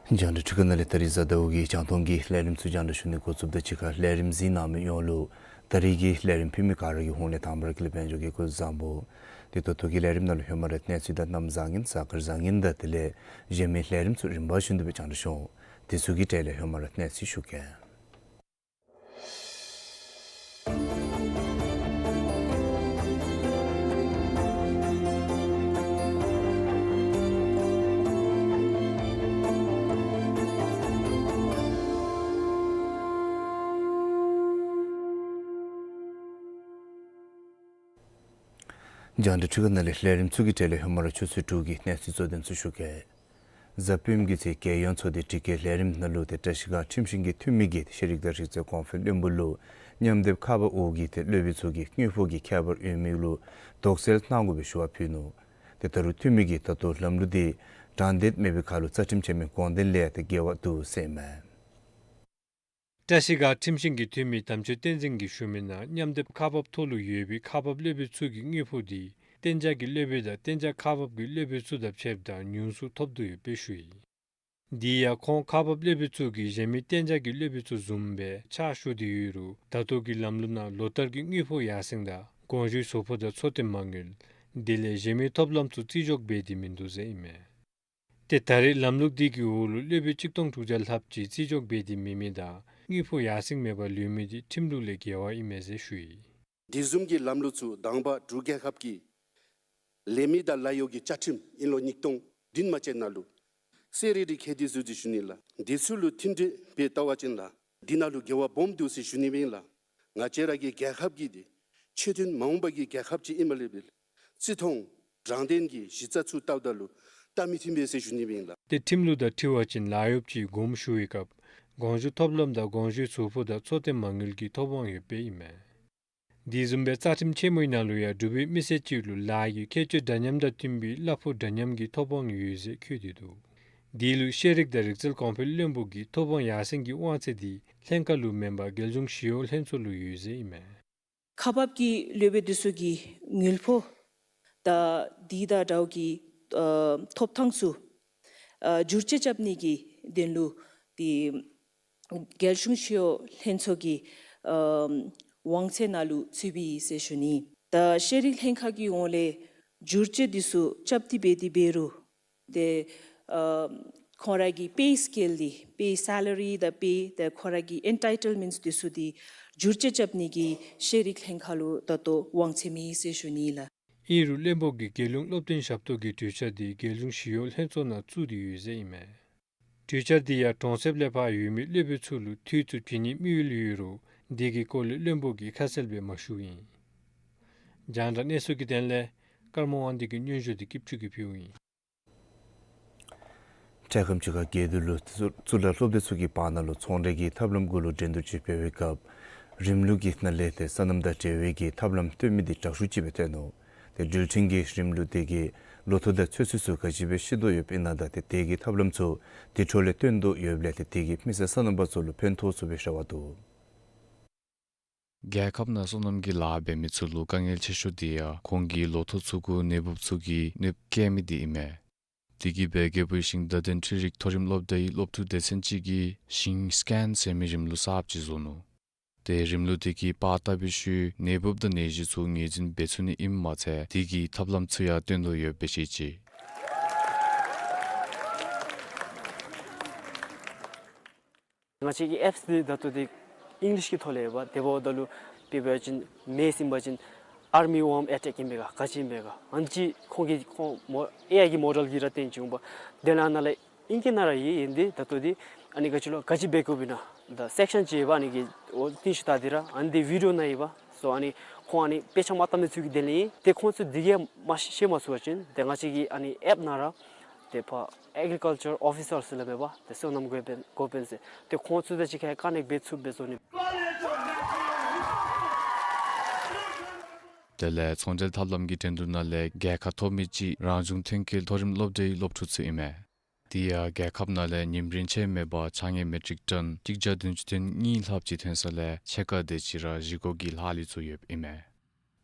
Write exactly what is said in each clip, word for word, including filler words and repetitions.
རྒྱང་བསྒྲགས་ཁྲི་ཀ་ནང་ལས་ད་རིས་གཟའ་ཟླཝ་གི་རྒྱང་མཐོང་གི་ལས་རིམ་ཚུ་རྒྱང་བསྒྲགས་ཞུ་ནི་འགོ་བཙུགསཔ་དང་གཅིག་ཁར་ལས་རིམ་གཟིགས་གནང་མི་ཡོངས་ལུ་ད་རིས་ཀྱི་ལས་རིམ་ཕུལ་མི་ག་ར་གི་ཧོངས་ལས་དང་པ་ར་གི་ལས་དཔལ་འབྱོར་གྱིས་སྐུ་གཟུགས་བཟང་པོ། དེ་ད་ལྟོ་གི་ལས་རིམ་ནང་ལུ་ཧེ་མ་ར་གནས་ཚུལ་དང་གནམ་བཟང་ངན་གཟའ་སྐར་བཟང་ངན་དང་དེ་ལས་གཞན་མི་ལས་རིམ་ཚུ་རིམ་པ་བཞིན་དུ་སྦེ་རྒྱང་བསྒྲགས་ཞུ་འོང་། དེ་ཚུ་གི་གྲས་ལས་ཧེ་མ་ར་གནས་ཚུལ་ཞུ་གེ། རྒྱང་བསྒྲགས་ཁྲི་ཀ་ནང་ལས་ལས་རིམ་ཚུ་གི་གྲས་ལས་ཧེ་མ་ར་ཆུ་ཚོད་དྲུག་གི་གནས་ཚུལ་གཙོ་དོན་ཚུ་ཞུ་གེ། གཟའ་སྤེནམ་གི་ཚེས་རྒྱལ་ཡོངས་ཚོགས་སྡེ་དྲི་བཀོད་ལས་རིམ་ནང་ལུ་ཏེ་བཀྲ་ཤིས་སྒང་ཁྲིམས་ཤིང་གི་འཐུས་མི་གིས་ཏེ་ཤེས་རིག་དང་རིག་རྩལ་གོང་འཕེལ་བློན་པོ་ལུ་མཉམ་སྡེབ་ཁག་འབག་འོག་གི་ཏེ་སློབ་དཔོན་ཚུ་གིས་དངུལ་ཕོགས་ཀྱི་ཁྱད་པར་ཡོད་མི་ལུ་དོགས་སེལ་གནང་དགོ་པའི་ཞུ་བ་ཕུལ་ནུག། ཏེ་ད་རུང་འཐུས་མི་གིས་ད་ལྟོ་ལམ་ལུགས་འདི་དྲང་བདེན་མེད་པའི་ཁར་ལུ་རྩ་ཁྲིམས་ཆེན་མོའི་དགོངས་དོན་ལས་ཏེ་འགལ་བ་འདུག་ཟེར་ཨིན་མས། བཀྲ་ཤིས་སྒང་ཁྲིམས་ཤིང་གི་འཐུས་མི་དམ་ཆོས་བསྟན་འཛིན་གྱིས་ཞུ་མི་ནང་མཉམ་སྡེབ་ཁག་འབག་ཐོག་ལུ་ཡོད་པའི་ཁག་འབག་སློབ་དཔོན་ཚུ་གི་དངུལ་ཕོགས་འདི་གཏན་འཇགས་ཀྱི་སློབ་དཔོན་དང་གཏན་འཇགས་ཁག་འབག་གི་སློབ་དཔོན་ཚུ་དང་ཕྱདཔ་ད་ཉུང་སུ་ཐོབ་དོ་ཡོདཔ་སྦེ་ཞུ་ཡི། དེ་ཡང་ཁོང་ཁག་འབག་སློབ་དཔོན་ཚུ་གིས་གཞན་མི་གཏན་འཇགས་ཀྱི་སློབ་དཔོན་ཚུ་བཟུམ་སྦེ་ཕྱག་ཞུ་སྟེ་ཡོད་རུང་ད་ལྟོ་གི་ལམ་ལུགས་ནང་ལོ་བསྟར་གྱི་དངུལ་ཕོགས་ཡར་སེང་དང་དགོངས་ཞུའི་ཟུར་ཕོགས་དང་ཚོགས་ཐེངས་མ་དངུལ་དེ་ལས་གཞན་མི་ཐོབ་ལམ་ཚུ་བརྩི་འཇོག་འབད་དེ་མིན་འདུག་ཟེར་ཨིན་མས། ཏེ་ད་རེས་ལམ་ལུགས་འདི་གི་འོག་ལུ་སློབ་དཔོན་གཅིག་སྟོང་དྲུག་བརྒྱ་ལྷགཔ་ཅིག་བརྩི་འཇོག་འབད་དེ་མེད་མི་དང་དངུལ་ཕོགས་ཡར་སེང་མེད་པར་ལུས་མི་འདི་ཁྲིམས་ལུགས་ལས་འགལ་བ་ཨིན་མས་ཟེར་ཞུ་ཡི། དེ་བཟུམ་གྱི་ལམ་ལུགས་ཚུ་དང་པ་འབྲུག་རྒྱལ་ཁབ་ཀྱི་ལས་མི་དང་ལཱ་གཡོག་གི་བཅའ་ཁྲིམས་ཨིན་ལོ་ཉིས་སྟོང་བདུན་མ་ཅིག་ནང་ལུ་གསལ་རི་རི་ཁེ་དེ་ཟུར་ཅིག་ཞུ་ནི་ལགས། དེ་ཚུ་ལུ་མཐུན་འབྲེལ་འབད་བལྟ་བ་ཅིན་ལགས། འདི་ནང་ལུ་འགལ་བ་སྦོམ་འདུག་ཟེར་ཞུ་ནི་ཨིན་ལགས། ང་བཅས་ར་གི་རྒྱལ་ཁབ་ཀྱི་འདི་ཆོས་མཐུན་མ་འོངས་པ་གི་རྒྱལ་ཁབ་ཅིག་ཨིནམ་ལས་འབད་བརྩི་མཐོང་དྲང་བདེན་གྱི་གཞི་རྩ་ཚུ་བལྟཝ་ད་ལུ་སྟབས་མི་མཐུན་པས་ཟེར་ཞུ་ནི་ཨིན་ལགས། ཏེ་ཁྲིམས་ལུགས་དང་འཁྲིལ་བ་ཅིན་ལཱ་གཡོགཔ་ཅིག་དགོངས་ཞུ་བའི་སྐབས་དགོངས་ཞུ་ཐོབ་ལམ་དང་དགོངས་ཞུའི་ཟུར་ཕོགས་དང་ཚོགས་ཐེངས་མ་དངུལ་གྱི་ཐོབ་དབང་ཡོདཔ་ཨིན་མས། དེ་བཟུམ་སྦེ་རྩ་ཁྲིམས་ཆེན་མོའི་ནང་ལུ་ཡང་འབྲུག་པའི་མི་སེར་ཅིག་ལུ་ལཱ་གི་ཁྱད་ཆོས་འདྲ་མཉམ་དང་བསྟུན་པའི་གླ་ཕོགས་འདྲ་མཉམ་གྱི་ཐོབ་དབང་ཡོད་ཟེར་འཁོད་དེ་འདུག། དེ་ལུ་ཤེས་རིག་དང་རིག་རྩལ་གོང་འཕེལ་བློན་པོ་གིས་ཐོབ་དབང་ཡར་སེང་གི་དབང་ཚད་འདི་ལྷན་ཁག་ལུ་མེན་པར་རྒྱལ་གཞུང་ཞི་གཡོག་ལྷན་ཚོགས་ལུ་ཡོད་ཟེར་ཨིན་མས། ཁག་འབག་གི་སློབ་དཔོན་འདི་ཚུ་གི་དངུལ་ཕོགས་དང་དེ་དང་འདྲཝ་གི་ཨ་ཐོབ་ཐང་ཚུ་ཨ་བསྒྱུར་བཅོས་རྐྱབ་ནི་གི་དོན་ལུ་ཏེ་རྒྱལ་གཞུང་ཞི་གཡོག་ལྷན་ཚོགས་ཀྱི་ཨ་དབང་ཚད་ནང་ལུ་ཚུད་པའི་ཟེར་ཞུ་ནི། ད་ཤེས་རིག་ལྷན་ཁག་གི་ཧོངས་ལས་བསྒྱུར་བཅོས་འདི་ཚུ་རྐྱབ་སྟེ་འབད་དེ་འབད་རུང་ཏེ་ཨ་ཁོང་ར་གི་པེ་སི་ཀེལ་འདི་པེ་སེ་ལ་རི་དང་པེ་ཏེ་ཁོང་ར་གི་ཨེན་ཊའི་ཊལ་མེནཊསི་འདི་ཚུ་འདི་བསྒྱུར་བཅོས་རྐྱབ་ནི་གི་ཤེས་རིག་ལྷན་ཁག་ལུ་ད་ལྟོ་དབང་ཚད་མེད་ཟེར་ཞུ་ནི་ལགས། ཨིན་རུང་བློན་པོ་གིས་རྒྱལ་ཡོངས་སློབ་སྟོན་ཞབས་ཏོག་གི་གྲོས་འཆར་འདི་རྒྱལ་གཞུང་ཞི་གཡོག་ལྷན་ཚོགས་ནང་བཙུགས་ཏེ་ཡོད་ཟེར་ཨིན་མས། གྲོས་འཆར་འདི་ཡང་གྲོང་གསེབ་ལས་ཕར་ཡོད་མི་སློབ་དཔོན་ཚུ་ལུ་དུས་ཚོད་བྱིན་ནིའི་དམིགས་ཡུལ་ཡོད་རུང་འདི་གི་སྐོར་ལས་བློན་པོ་གིས་ཁ་གསལ་སྦེ་མ་ཞུཝ་ཨིན། རྒྱང་བསྒྲགས་གནས་ཚུལ་གྱི་དོན་ལས་ཀརྨ་དབང་འདུས་ཀྱིས་སྙན་ཞུ་འདི་སྐྱིད་ཆུ་གིས་ཕུལཝ་ཨིན། འཕྲལ་ཁམས་ཅིག་ཁར་རྒྱལ་དུ་ལུ་གཙུག་ལག་སློབ་སྡེ་ཚུ་གི་བར་ན་ལུ་ཚོང་འབྲེལ་གྱི་ཐབས་ལམ་གུ་ལུ་འགྲན་བསྡུར་ཅིག་འབད་བའི་སྐབས་རིམ་ལུགས་ཀྱི་ནང་ལས་ཏེ་སོ་ནམ་དང་འབྲེལ་བའི་གི་ཐབས་ལམ་སྟོན་མི་འདི་དྲག་ཤོས་ཅིག་སྦེ་ཐོན་ནུག། ཏེ་འགྲུལ་འཕྲིན་གྱི་རིམ་ལུགས་འདི་གིས་ལོ་ཐོག་དང་ཚོད་བསྲེ་ཚུ་ག་ཅི་སྦེ་ཤེས་དོ་ཡོདཔ་ཨིན་ན་དང་ཏེ་དེ་གི་ཐབས་ལམ་ཚུ་དེ་འཕྲོ་ལས་སྟོན་དོ་ཡོདཔ་ལས་ཏེ་དེ་གིས་མི་སེར་སོ་ནམ་པ་ཚུ་ལུ་ཕན་ཐོགས་ཚུགས་པའི་རེ་བ་འདུག། རྒྱལ་ཁབ་ནང་སོ་ནམ་གྱི་ལཱ་འབད་མི་ཚུ་ལུ་དཀའ་ངལ་ཆེ་ཤོས་འདི་ཡང་ཁོང་གི་ལོ་ཐོག་ཚུ་གུ་ནད་འབུཔ་ཚུ་གིས་གནོདཔ་བཀལ་མི་འདི་ཨིན་མས། དེ་གིས་སྦེ་རྒྱལ་པོའི་ཞིང་བདག་ལྡན་འཕྲུལ་རིག་མཐོ་རིམ་སློབ་སྡེའི་སློབ་ཕྲུག་སྡེ་ཚན་ཅིག་གིས་ཞིང་སི་ཀེན་ཟེར་མི་རིམ་ལུགས་གསརཔ་ཅིག་བཟོ་ནུག། ཏེ་རིམ་ལུགས་དེ་གིས་པར་བཏབ་པའི་ཤུལ་ནད་འབུཔ་དང་ནད་གཞི་ཚུ་ངོས་འཛིན་འབད་ཚུགས་ནི་ཨིནམ་མ་ཚད་དེ་གི་ཐབས་ལམ་ཚུ་ཡང་སྟོན་དོ་ཡོདཔ་སྦེ་བཤད་ཅི། ང་བཅས་ཀྱི་ཨེཔསི་འདི་ད་ལྟོ་འདི་ཨིང་ལིཤ་གི་ཐོག་ལས་ཡོདཔ། དེ་འབདཝ་ད་ལུ་དཔེ་འབད་བ་ཅིན་མེ་ཟེར་བ་ཅིན་ཨར་མི་ཝོརམ་ཨེ་ཊེཀ་ཨིན་པས་ག་ག་ཅི་ཨིན་པས་ག་ཨ་ནི་ཅིག་ཁོང་གིས་ཁོང་མོ་ཨེ་ཨའི་གི་མོ་ཌེལ་གྱིས་ར་སྟོན་ཅི་འོང་པ། དེ་ནང་ན་ལས་ཨིང་སྐད་ནང་ར་ཡོད། ཨིན་དེ་ད་ལྟོ་འདི་ཨ་ནི་ག་ཅི་ལོ་ག་ཅི་འབད་དགོཔ་ཨིན་ན་ད་སེཀ་ཤན་ཅིག་ཡོདཔ། ཨ་ནི་གི་འོ་རྟིང་ཤུལ་ད་འདི་ར་ཨ་ནི་འདི་བི་ཌིའོ་ནང་ཡོདཔ། སོ་ཨ་ནི་ཁོང་ཨ་ནི་དཔེ་ཆ་མ་བལྟ་མི་ཚུ་གི་དོན་ལས་ཨིན། ཏེ་ཁོང་ཚུ་འདི་གིས་མ་ཤེས་མ་ཚུགས་པ་ཅིན་ཏེ་ང་བཅས་ཀྱི་ཨ་ནི་ཨེཔ་ནང་ར་ཏེ་ཕར་ཨེག་རི་ཀལ་ཅར་ཨོ་ཕི་སར་ཟེར་སླབ་མས་པ། ཏེ་སོ་ནམ་འགོ་དཔོན་འགོ་དཔོན་ཟེར། ཏེ་ཁོང་ཚུ་དང་གཅིག་ཁར་ཀ་ནེཀཊ་འབད་ཚུགསཔ་སྦེ་བཟོ་ནི། དེ་ལས་ཚོང་འབྲེལ་ཐབས་ལམ་གྱི་འགྲན་བསྡུར་ནང་ལས་རྒྱལ་ཁ་ཐོབ་མི་ཅིག་རང་བྱུང་ཐོན་སྐྱེད་མཐོ་རིམ་སློབ་གྲྭའི་སློབ་ཕྲུག་ཚུ་ཨིན་མས། དེ་ཡང་རྒྱལ་ཁབ་ནང་ལས་ཉིནམ་རེ་ཆད་མེད་པར་ཆ་ངེས་མེ་ཊིག་ཊོན་གཅིག་བརྒྱ་བདུན་ཅུ་དོན་གཉིས་ལྷགཔ་ཅིག་ཐོན་ས་ལས་ཕྱེད་ཀ་དེ་ཅིག་ར་གཞིས་འགོ་གི་ལྷག་ལུས་ཚུ་ཡོདཔ་ཨིན་མས།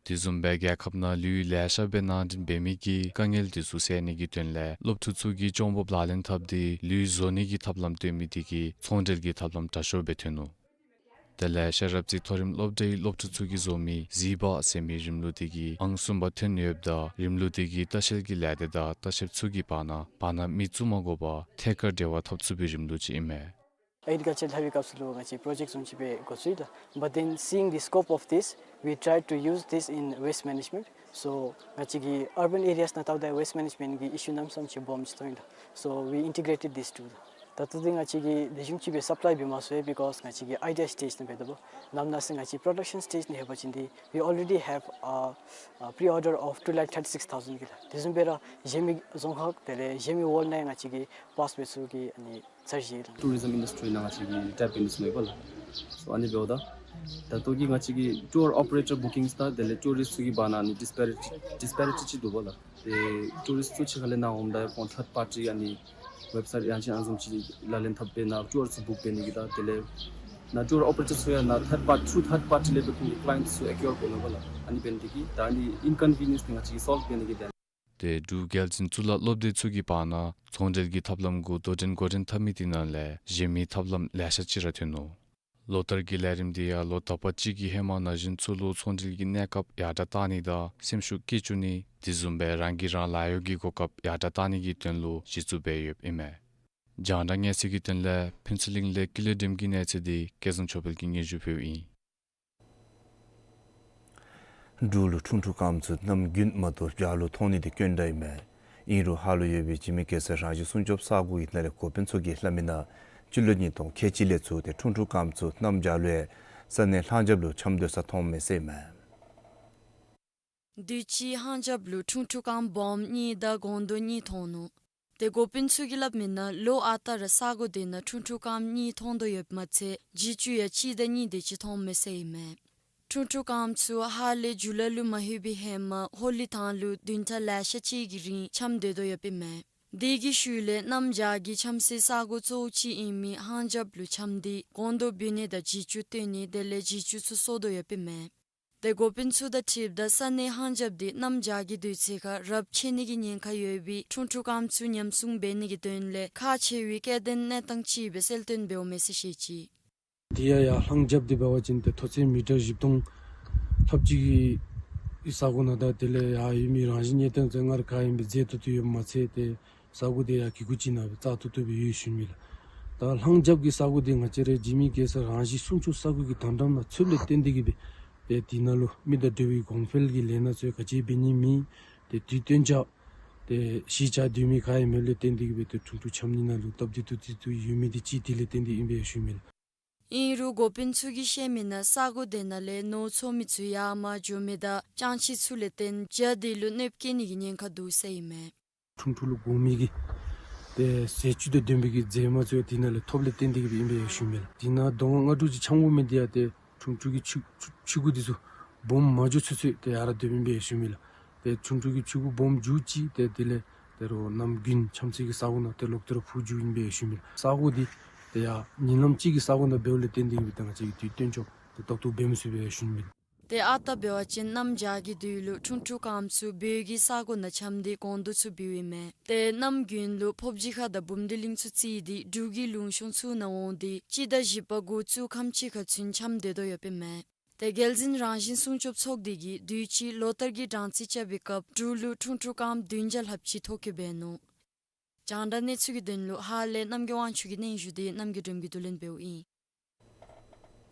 དེ་བཟུམ་སྦེ་རྒྱལ་ཁབ་ནང་ལུད་ལེ་ཤ་སྦེ་ནང་འདྲེན་འབད་མི་གི་དཀའ་ངལ་དེ་ཚུ་སེལ་ནི་གི་དོན་ལས་སློབ་ཕྲུག་ཚུ་གིས་སྐྱོང་འབབ་ལག་ལེན་འཐབ་སྟེ་ལུད་བཟོ་ནི་གི་ཐབས་ལམ་སྟོན་མི་དེ་གིས་ཚོང་འབྲེལ་གྱི་ཐབས་ལམ་དྲག་ཤོས་སྦེ་ཐོན་ནུག། དེ་ལས་ཤེས་རབ་རྩེ་མཐོ་རིམ་སློབ་གྲྭའི་སློབ་ཕྲུག་ཚུ་གིས་བཟོ་མི་གཟི་འབག་ཟེར་མི་རིམ་ལུགས་དེ་གིས་ཨང་གསུམ་པ་ཐོན་ཡོདཔ་ད་རིམ་ལུགས་དེ་གིས་ལྟ་བཤལ་གྱི་ལས་སྡེ་དང་ལྟ་བཤལཔ་ཚུ་གི་བར་ན་བར་ན་མི་བཙུགས་མ་དགོ་པར་ཐད་ཀར་འབྲེལ་བ་འཐབ་ཚུགས་པའི་རིམ་ལུགས་ཅིག་ཨིན་མས། ཨེག་རི་ཀལ་ཅར་ལྷབ་པའི་སྐབས་སུ་ལུ་ང་བཅས་པྲོ་ཇེཀཊ་བཟུམ་ཅིག་སྦེ་འགོ་བཙུགས་ཡི་ལགས། But then seeing the scope of this, we tried to use this in waste management. So ང་བཅས་ཀྱི་ཨར་བཱན་ཨེ་རི་ཡཱས་ནང་བལྟཝ་ད་ཝེསཊ་མེ་ནེཇ་མེནཊ་གི་ཨི་ཤུ་གནམ་མེད་ས་མེད་ཅིག་སྦོམ་ཅིག་མཐོང་ཡི་ལགས། So we integrated these two. ད་ལྟོ་འདི་ང་བཅས་ཀྱིས་ལེགས་ཤོམ་ཅིག་སྦེ་སབ་ལའི་འབད་མ་ཚུགས་པས། Because ང་བཅས་ཀྱིས་ཨའི་ཌི་ཡ་སི་ཊེཇ་ནང་འབད་དོ་བ། ནམ་ན་ཟེར་ང་བཅས་པྲོ་ཌག་ཤཱན་སི་ཊེཇ་ནང་ལྷོད་པ་ཅིན་འདི་we already have a, a pre-order of two lakh thirty-six thousand གི་ལགས། དེ་བཟུམ་སྦེ་ར་གཞན་མི་རྫོང་ཁག་དེ་ལས་གཞན་མི་ཝཱལཌ་ནང་ང་བཅས་ཀྱིས་པཱསི་འབད་ཚུགས་ཀྱི་ཨ་ནི་ཚར་གཞི་ལགས། ཊུ་རི་ཛམ་ཨིན་ཌསི་ཊི་རི་ནང་ང་བཅས་ཀྱིས་ཊེབ་ཨིན་ཟེར་མས་པ་ལགས། སོ་ཨ་ནི་འབདཝ་ད་ད་ལྟོ་གི་ང་བཅས་ཀྱི་ཊུར་ཨོ་པ་རེ་ཊར་བུ་ཀིངས་དང་དེ་ལས་ཊུ་རིསཊ་ཚུ་གི་བར་ན་ཨ་ནི་ཌིས་པེ་རི་ཊི་ཌིས་པེ་རི་ཊི་ཅིག་འདུག་པ་ལགས། ཏེ་ཊུ་རིསཊ་ཚུ་ཕྱི་ཁ་ལས་ནཱ་འོངམ་ད་ཡང་ཁོང་ཐཱརཌ་པར་ཊི་ཨ་ནི་ཝེབ་སའིཊ་ཡང་ཅིན་ཨ་ནི་བཟུམ་ཅིག་ལག་ལེན་འཐབ་སྦེ་ནཱ་ཊུར་ཚུ་བུཀ་འབད་ནི་གི་དང་དེ་ལས་ནཱ་ཊུར་ཨོ་པ་རེ་ཊར་ཚུ་ཡང་ནཱ་ཐཱརཌ་པར་ཊི་ཐཱརཌ་པར་ཊི་ལས་སྦེ་ཁོང་གི་ཀ་ལི་ཡེནཊ་ཚུ་ཨེ་ཀུ་ཡར་འབད་ནི་པ་ལགས། ཨ་ནི་འབད་ནི་དེ་གིས་ད་ཨ་ནི་ཨིན་ཀོན་བི་ནེནསི་དེ་ང་བཅས་ཀྱིས་སོལབ་འབད་ནི་གི་དོན། ཏེ་འབྲུག་རྒྱལ་འཛིན་གཙུག་ལག་སློབ་སྡེ་ཚུ་གི་བར་ན་ཚོང་འབྲེལ་གྱི་ཐབས་ལམ་གུ་དོ་འགྲན་འགོ་འདྲེན་འཐབ་མི་དེ་ནང་ལས་གཞན་མི་ཐབས་ལམ་ལེ་ཤ་ཅིག་ར་ཐོན་ནུག། ལོ་ལྟར་གྱི་ལས་རིམ་དེ་ཡང་ལོ་དག་པ་ཅིག་གི་ཧེ་མ་ནང་བཞིན་ཚུ་ལུ་ཚོང་འབྲེལ་གྱི་གནས་སྐབས་ཡར་དྲགས་གཏང་ནི་དང་སེམས་ཤུགས་བསྐྱེད་བཅུག་ནི་དེ་བཟུམ་སྦེ་རང་གིས་རང་ལཱ་གཡོག་གི་གོ་སྐབས་ཡར་དྲགས་གཏང་ནི་གི་དོན་ལུ་གཞི་བཙུགས་འབད་ཡོདཔ་ཨིན་མས། རྒྱང་བསྒྲགས་གནས་ཚུལ་གྱི་དོན་ལས་ཕུན་ཚོགས་གླིང་ལས་ཀུན་ལེགས་སྒྲོལམ་གྱི་གནས་ཚུལ་དེ་སྐལ་བཟང་ཆོས་འཕེལ་གྱིས་སྙན་ཞུ་ཕུལཝ་ཨིན། འབྲུག་ལུ་ཁྲུང་ཁྲུང་སྐམ་ཚུ་གནམ་དགུན་མ་གཏོགས་བྱཱ་ལུ་མཐོང་ནི་དེ་དཀོན་དྲགས་ཨིན་མས། ཨིན་རུང་ཧཱ་ལུ་ཡོད་པའི་འཇིགས་མེད་གེ་སར་རང་བཞིན་སྲུང་སྐྱོབ་ས་གོ་གི་ནང་ལས་འགོ་དཔོན་ཚུ་གིས་སླབ་མི་ནང་སྤྱི་ལོ་ཉིས་སྟོང་ཁལ་གཅིག་ལས་ཚུར་ཏེ་ཁྲུང་ཁྲུང་སྐམ་ཚུ་གནམ་བྱཱ་ལུ་ཡང་ས་གནས་ལྷང་རྒྱབ་ལུ་འཁྱམས་སྡོད་ས་མཐོངམ་མས་ཟེར་ཨིན་མས། དུས་ཅི་ལྷང་རྒྱབ་ལུ་ཁྲུང་ཁྲུང་སྐམ་སྦོམ་གཉིས་དང་སྒོང་རྡོག་གཉིས་མཐོང་ནུག། ཏེ་འགོ་དཔོན་ཚུ་གིས་སླབ་མི་ནང་ལོ་ཨ་རྟག་ར་ས་གོ་དེ་ནང་ཁྲུང་ཁྲུང་སྐམ་གཉིས་མཐོང་དོ་ཡོདཔ་མ་ཚད་བྱི་ཅུང་ཡང་གཅིག་དང་གཉིས་དེ་ཅིག་མཐོངམ་མས་ཟེར་ཨིན་མས། ཁྲུང་ཁྲུང་སྐམ་ཚུ་ཧཱ་ལས་ཇུ་ལའི་ལུ་མ་ལྷོད་པའི་ཧེ་མ་ཧོ་ལི་ཐང་ལུ་བདུན་ཕྲག་ལེ་ཤ་ཅིག་གི་རིང་འཁྱམས་སྡོད་དོ་ཡོདཔ་ཨིན་མས། དེ་གི་ཤུལ་ལས་གནམ་བྱཱ་གི་འཁྱམས་སའི་ས་གོ་གཙོ་བོ་ཅིག་ཨིན་མི་ལྷང་རྒྱབ་ལུ་འཁྱམས་ཏེ་སྒོང་རྡོག་འབུད་ནི་དང་བྱི་ཅུང་བཏོན་ནི་དེ་ལས་བྱི་ཅུང་ཚུ་གསོ་དོ་ཡོདཔ་ཨིན་མས། ཏེ་འགོ་དཔོན་ཚུ་དང་འཁྲིལཝ་ད་ས་གནས་ལྷང་རྒྱབ་དེ་གནམ་བྱཱ་གི་དུས་ཚོད་ཁར་རབས་ཆད་ནི་གི་ཉེན་ཁ་ཡོད་པའི་ཁྲུང་ཁྲུང་སྐམ་ཚུ་ཉམས་སྲུང་འབད་ནི་གི་དོན་ལས་ཁག་ཆེ་བའི་སྐྱེ་ལྡན་གནས་སྟངས་ཅིག་སྦེ་གསལ་སྟོན་འབདཝ་མས་ཟེར་བཤད་ཅི། དེ་ཡང་ཡར་ལྷང་རྒྱབ་དེ་འབད་བ་ཅིན་ཏེ་མཐོ་ཚད་མི་ཊར་བཞི་སྟོང་ལྷགཔ་ཅིག་གི་ས་གོ་ནང་དང་དེ་ལས་ཡར་ཡོད་མི་རང་བཞིན་གནས་སྟངས་ཚུ་སྔར་ག་ཨིནམ་སྦེ་མཛེས་ཏོག་ཏོ་ཡོདཔ་མ་ཚད་ཏེ་ས་གོ་དེ་ཡང་གི་གུ་ཅིག་ནང་སྦེ་བཙག་འཐུ་འཐུ་སྦེ་ཡོད་ཞུ་ནི་ལགས། ད་ལྷང་རྒྱབ་ཀྱི་ས་གོ་དེ་ང་བཅས་རའི་འཇིགས་མེད་གེ་སར་རང་བཞིན་སྲུང་སྐྱོབ་ས་གོ་གི་དོན་དག་ནང་ཚུད་ལས་བརྟེན་ཏེ་གིས་སྦེ་ཏེ་དེ་ནང་ལུ་མི་དང་འབྲེལ་བའི་གོང་འཕེལ་གྱི་ལས་སྣ་ཚུ་ག་ཅི་འབད་ནི་མེད། ཏེ་དུས་སྟོན་བྱ་ཏེ་གཞིས་ཆགས་སྡོད་མི་ག་ཡང་མེད་ལས་བརྟེན་ཏེ་གིས་སྦེ་ཏེ་ཁྲུང་ཁྲུང་འཁྱམས་ནི་ནང་ལུ་སྟབས་བདེ་ཏོག་ཏོ་ཡོད་མི་དེ་ཅིག་དེ་ལས་བརྟེན་ཏེ་ཨིན་པས་ཞུ་ནི་ལགས། ཨིན་རུང་འགོ་དཔོན་ཚུ་གིས་བཤད་མི་ནང་ས་གོ་དེ་ནང་ལས་ནོར་འཚོ་མི་ཚུ་ཡར་མར་འགྱོ་མི་དང་ལྕང་ཁྱི་ཚུ་ལས་བརྟེན་བྱ་དེ་ལུ་གནོདཔ་བཀལ་ནི་གི་ཉེན་ཁ་འདུག་ཟེར་ཨིན་མས། ཁྲུང་ཁྲུང་ལུ་དགོ་མི་གི་ཏེ་ཟས་བཅུད་དང་ལྡན་པའི་གི་རྫས་མ་ཚུ་ཡང་དེ་ནང་ལས་ཐོབ་ལས་བརྟེན་ཏེ་གིས་སྦེ་ཨིན་པས་ཞུ་ནི་ལགས། དེ་ནང་གདོང་ཁར་རྔ་འབྲུག་ཅིག་འཁྱམས་དགོ་མི་དེ་ཡང་ཏེ་ཁྲུང་ཁྲུང་གི་ཕྱུ་ཕྱུ་ཕྱུ་གུ་དེ་ཚུ་སྦོམ་མ་འགྱོ་ཚུན་ཚོད་ཏེ་ཡར་ར་སྡོདཔ་ཨིན་པས་ཞུ་ནི་ལགས། ཏེ་ཁྲུང་ཁྲུང་གི་ཕྱུ་གུ་སྦོམ་འགྱོ་ཅི་ཏེ་དེ་ལས་ཏེ་རོགས་གནམ་དགུན་འཁྱམས་སའི་གི་ས་གོ་ནང་ཏེ་ལོག་སྟེ་ར་འཕུར་འགྱོཝ་ཨིན་པས་ཞུ་ནི་ལགས། ས་གོ་དེ་ཏེ་ཡར་ཉིན་ལམ་ཅིག་གི་ས་གོ་ནང་འབདཝ་ལས་བརྟེན་ཏེ་གིས་སྦེ་ད་ང་བཅས་ཀྱིས་དུས་སྟོན་བྱ་ཏེ་ཏོག་ཏོ་འབད་མི་ཚུགས་པས་ཞུ་ནི་ལགས། ཏེ་ཨ་རྟག་འབད་བ་ཅིན་གནམ་བྱཱར་གྱི་དུས་ལུ་ཁྲུང་ཁྲུང་སྐམ་ཚུ་སྦོ་གི་ས་གོ་ནང་འཁྱམས་ཏེ་སྒོང་རྡོག་ཚུ་འབུཝ་ཨིན་མས། ཏེ་གནམ་དགུན་ལུ་ཕོབ་སྦྱིས་ཁ་དང་བུམ་སྡེ་གླིང་ཚུ་བརྩིས་ཏེ་འབྲུག་གི་ལུང་གཤོང་ཚུ་ནང་འོང་སྟེ་སྤྱི་ཟླ་བཞི་པ་འགོ་བཙུགས་ཁམས་ཅིག་ཁར་ཚུན་འཁྱམས་སྡོད་དོ་ཡོདཔ་ཨིན་མས། ཏེ་རྒྱལ་འཛིན་རང་བཞིན་སྲུང་སྐྱོབ་ཚོགས་སྡེ་གིས་དུས་ཅི་ལོ་ལྟར་གྱི་གྲངས་རྩིས་རྐྱབ་པའི་སྐབས་འབྲུག་ལུ་ཁྲུང་ཁྲུང་སྐམ་བདུན་བརྒྱ་ལྷགཔ་ཅིག་ཐོ་བཀོད་འབད་ནུག། རྒྱང་བསྒྲགས་གནས་ཚུལ་གྱི་དོན་ལུ་ཧཱ་ལས་རྣམ་རྒྱལ་དབང་ཕྱུག་གི་སྙན་ཞུ་དེ་རྣམ་རྒྱལ་སྒྲོལམ་གྱིས་བསྡུ་ལེན་འབདཝ་ཨིན།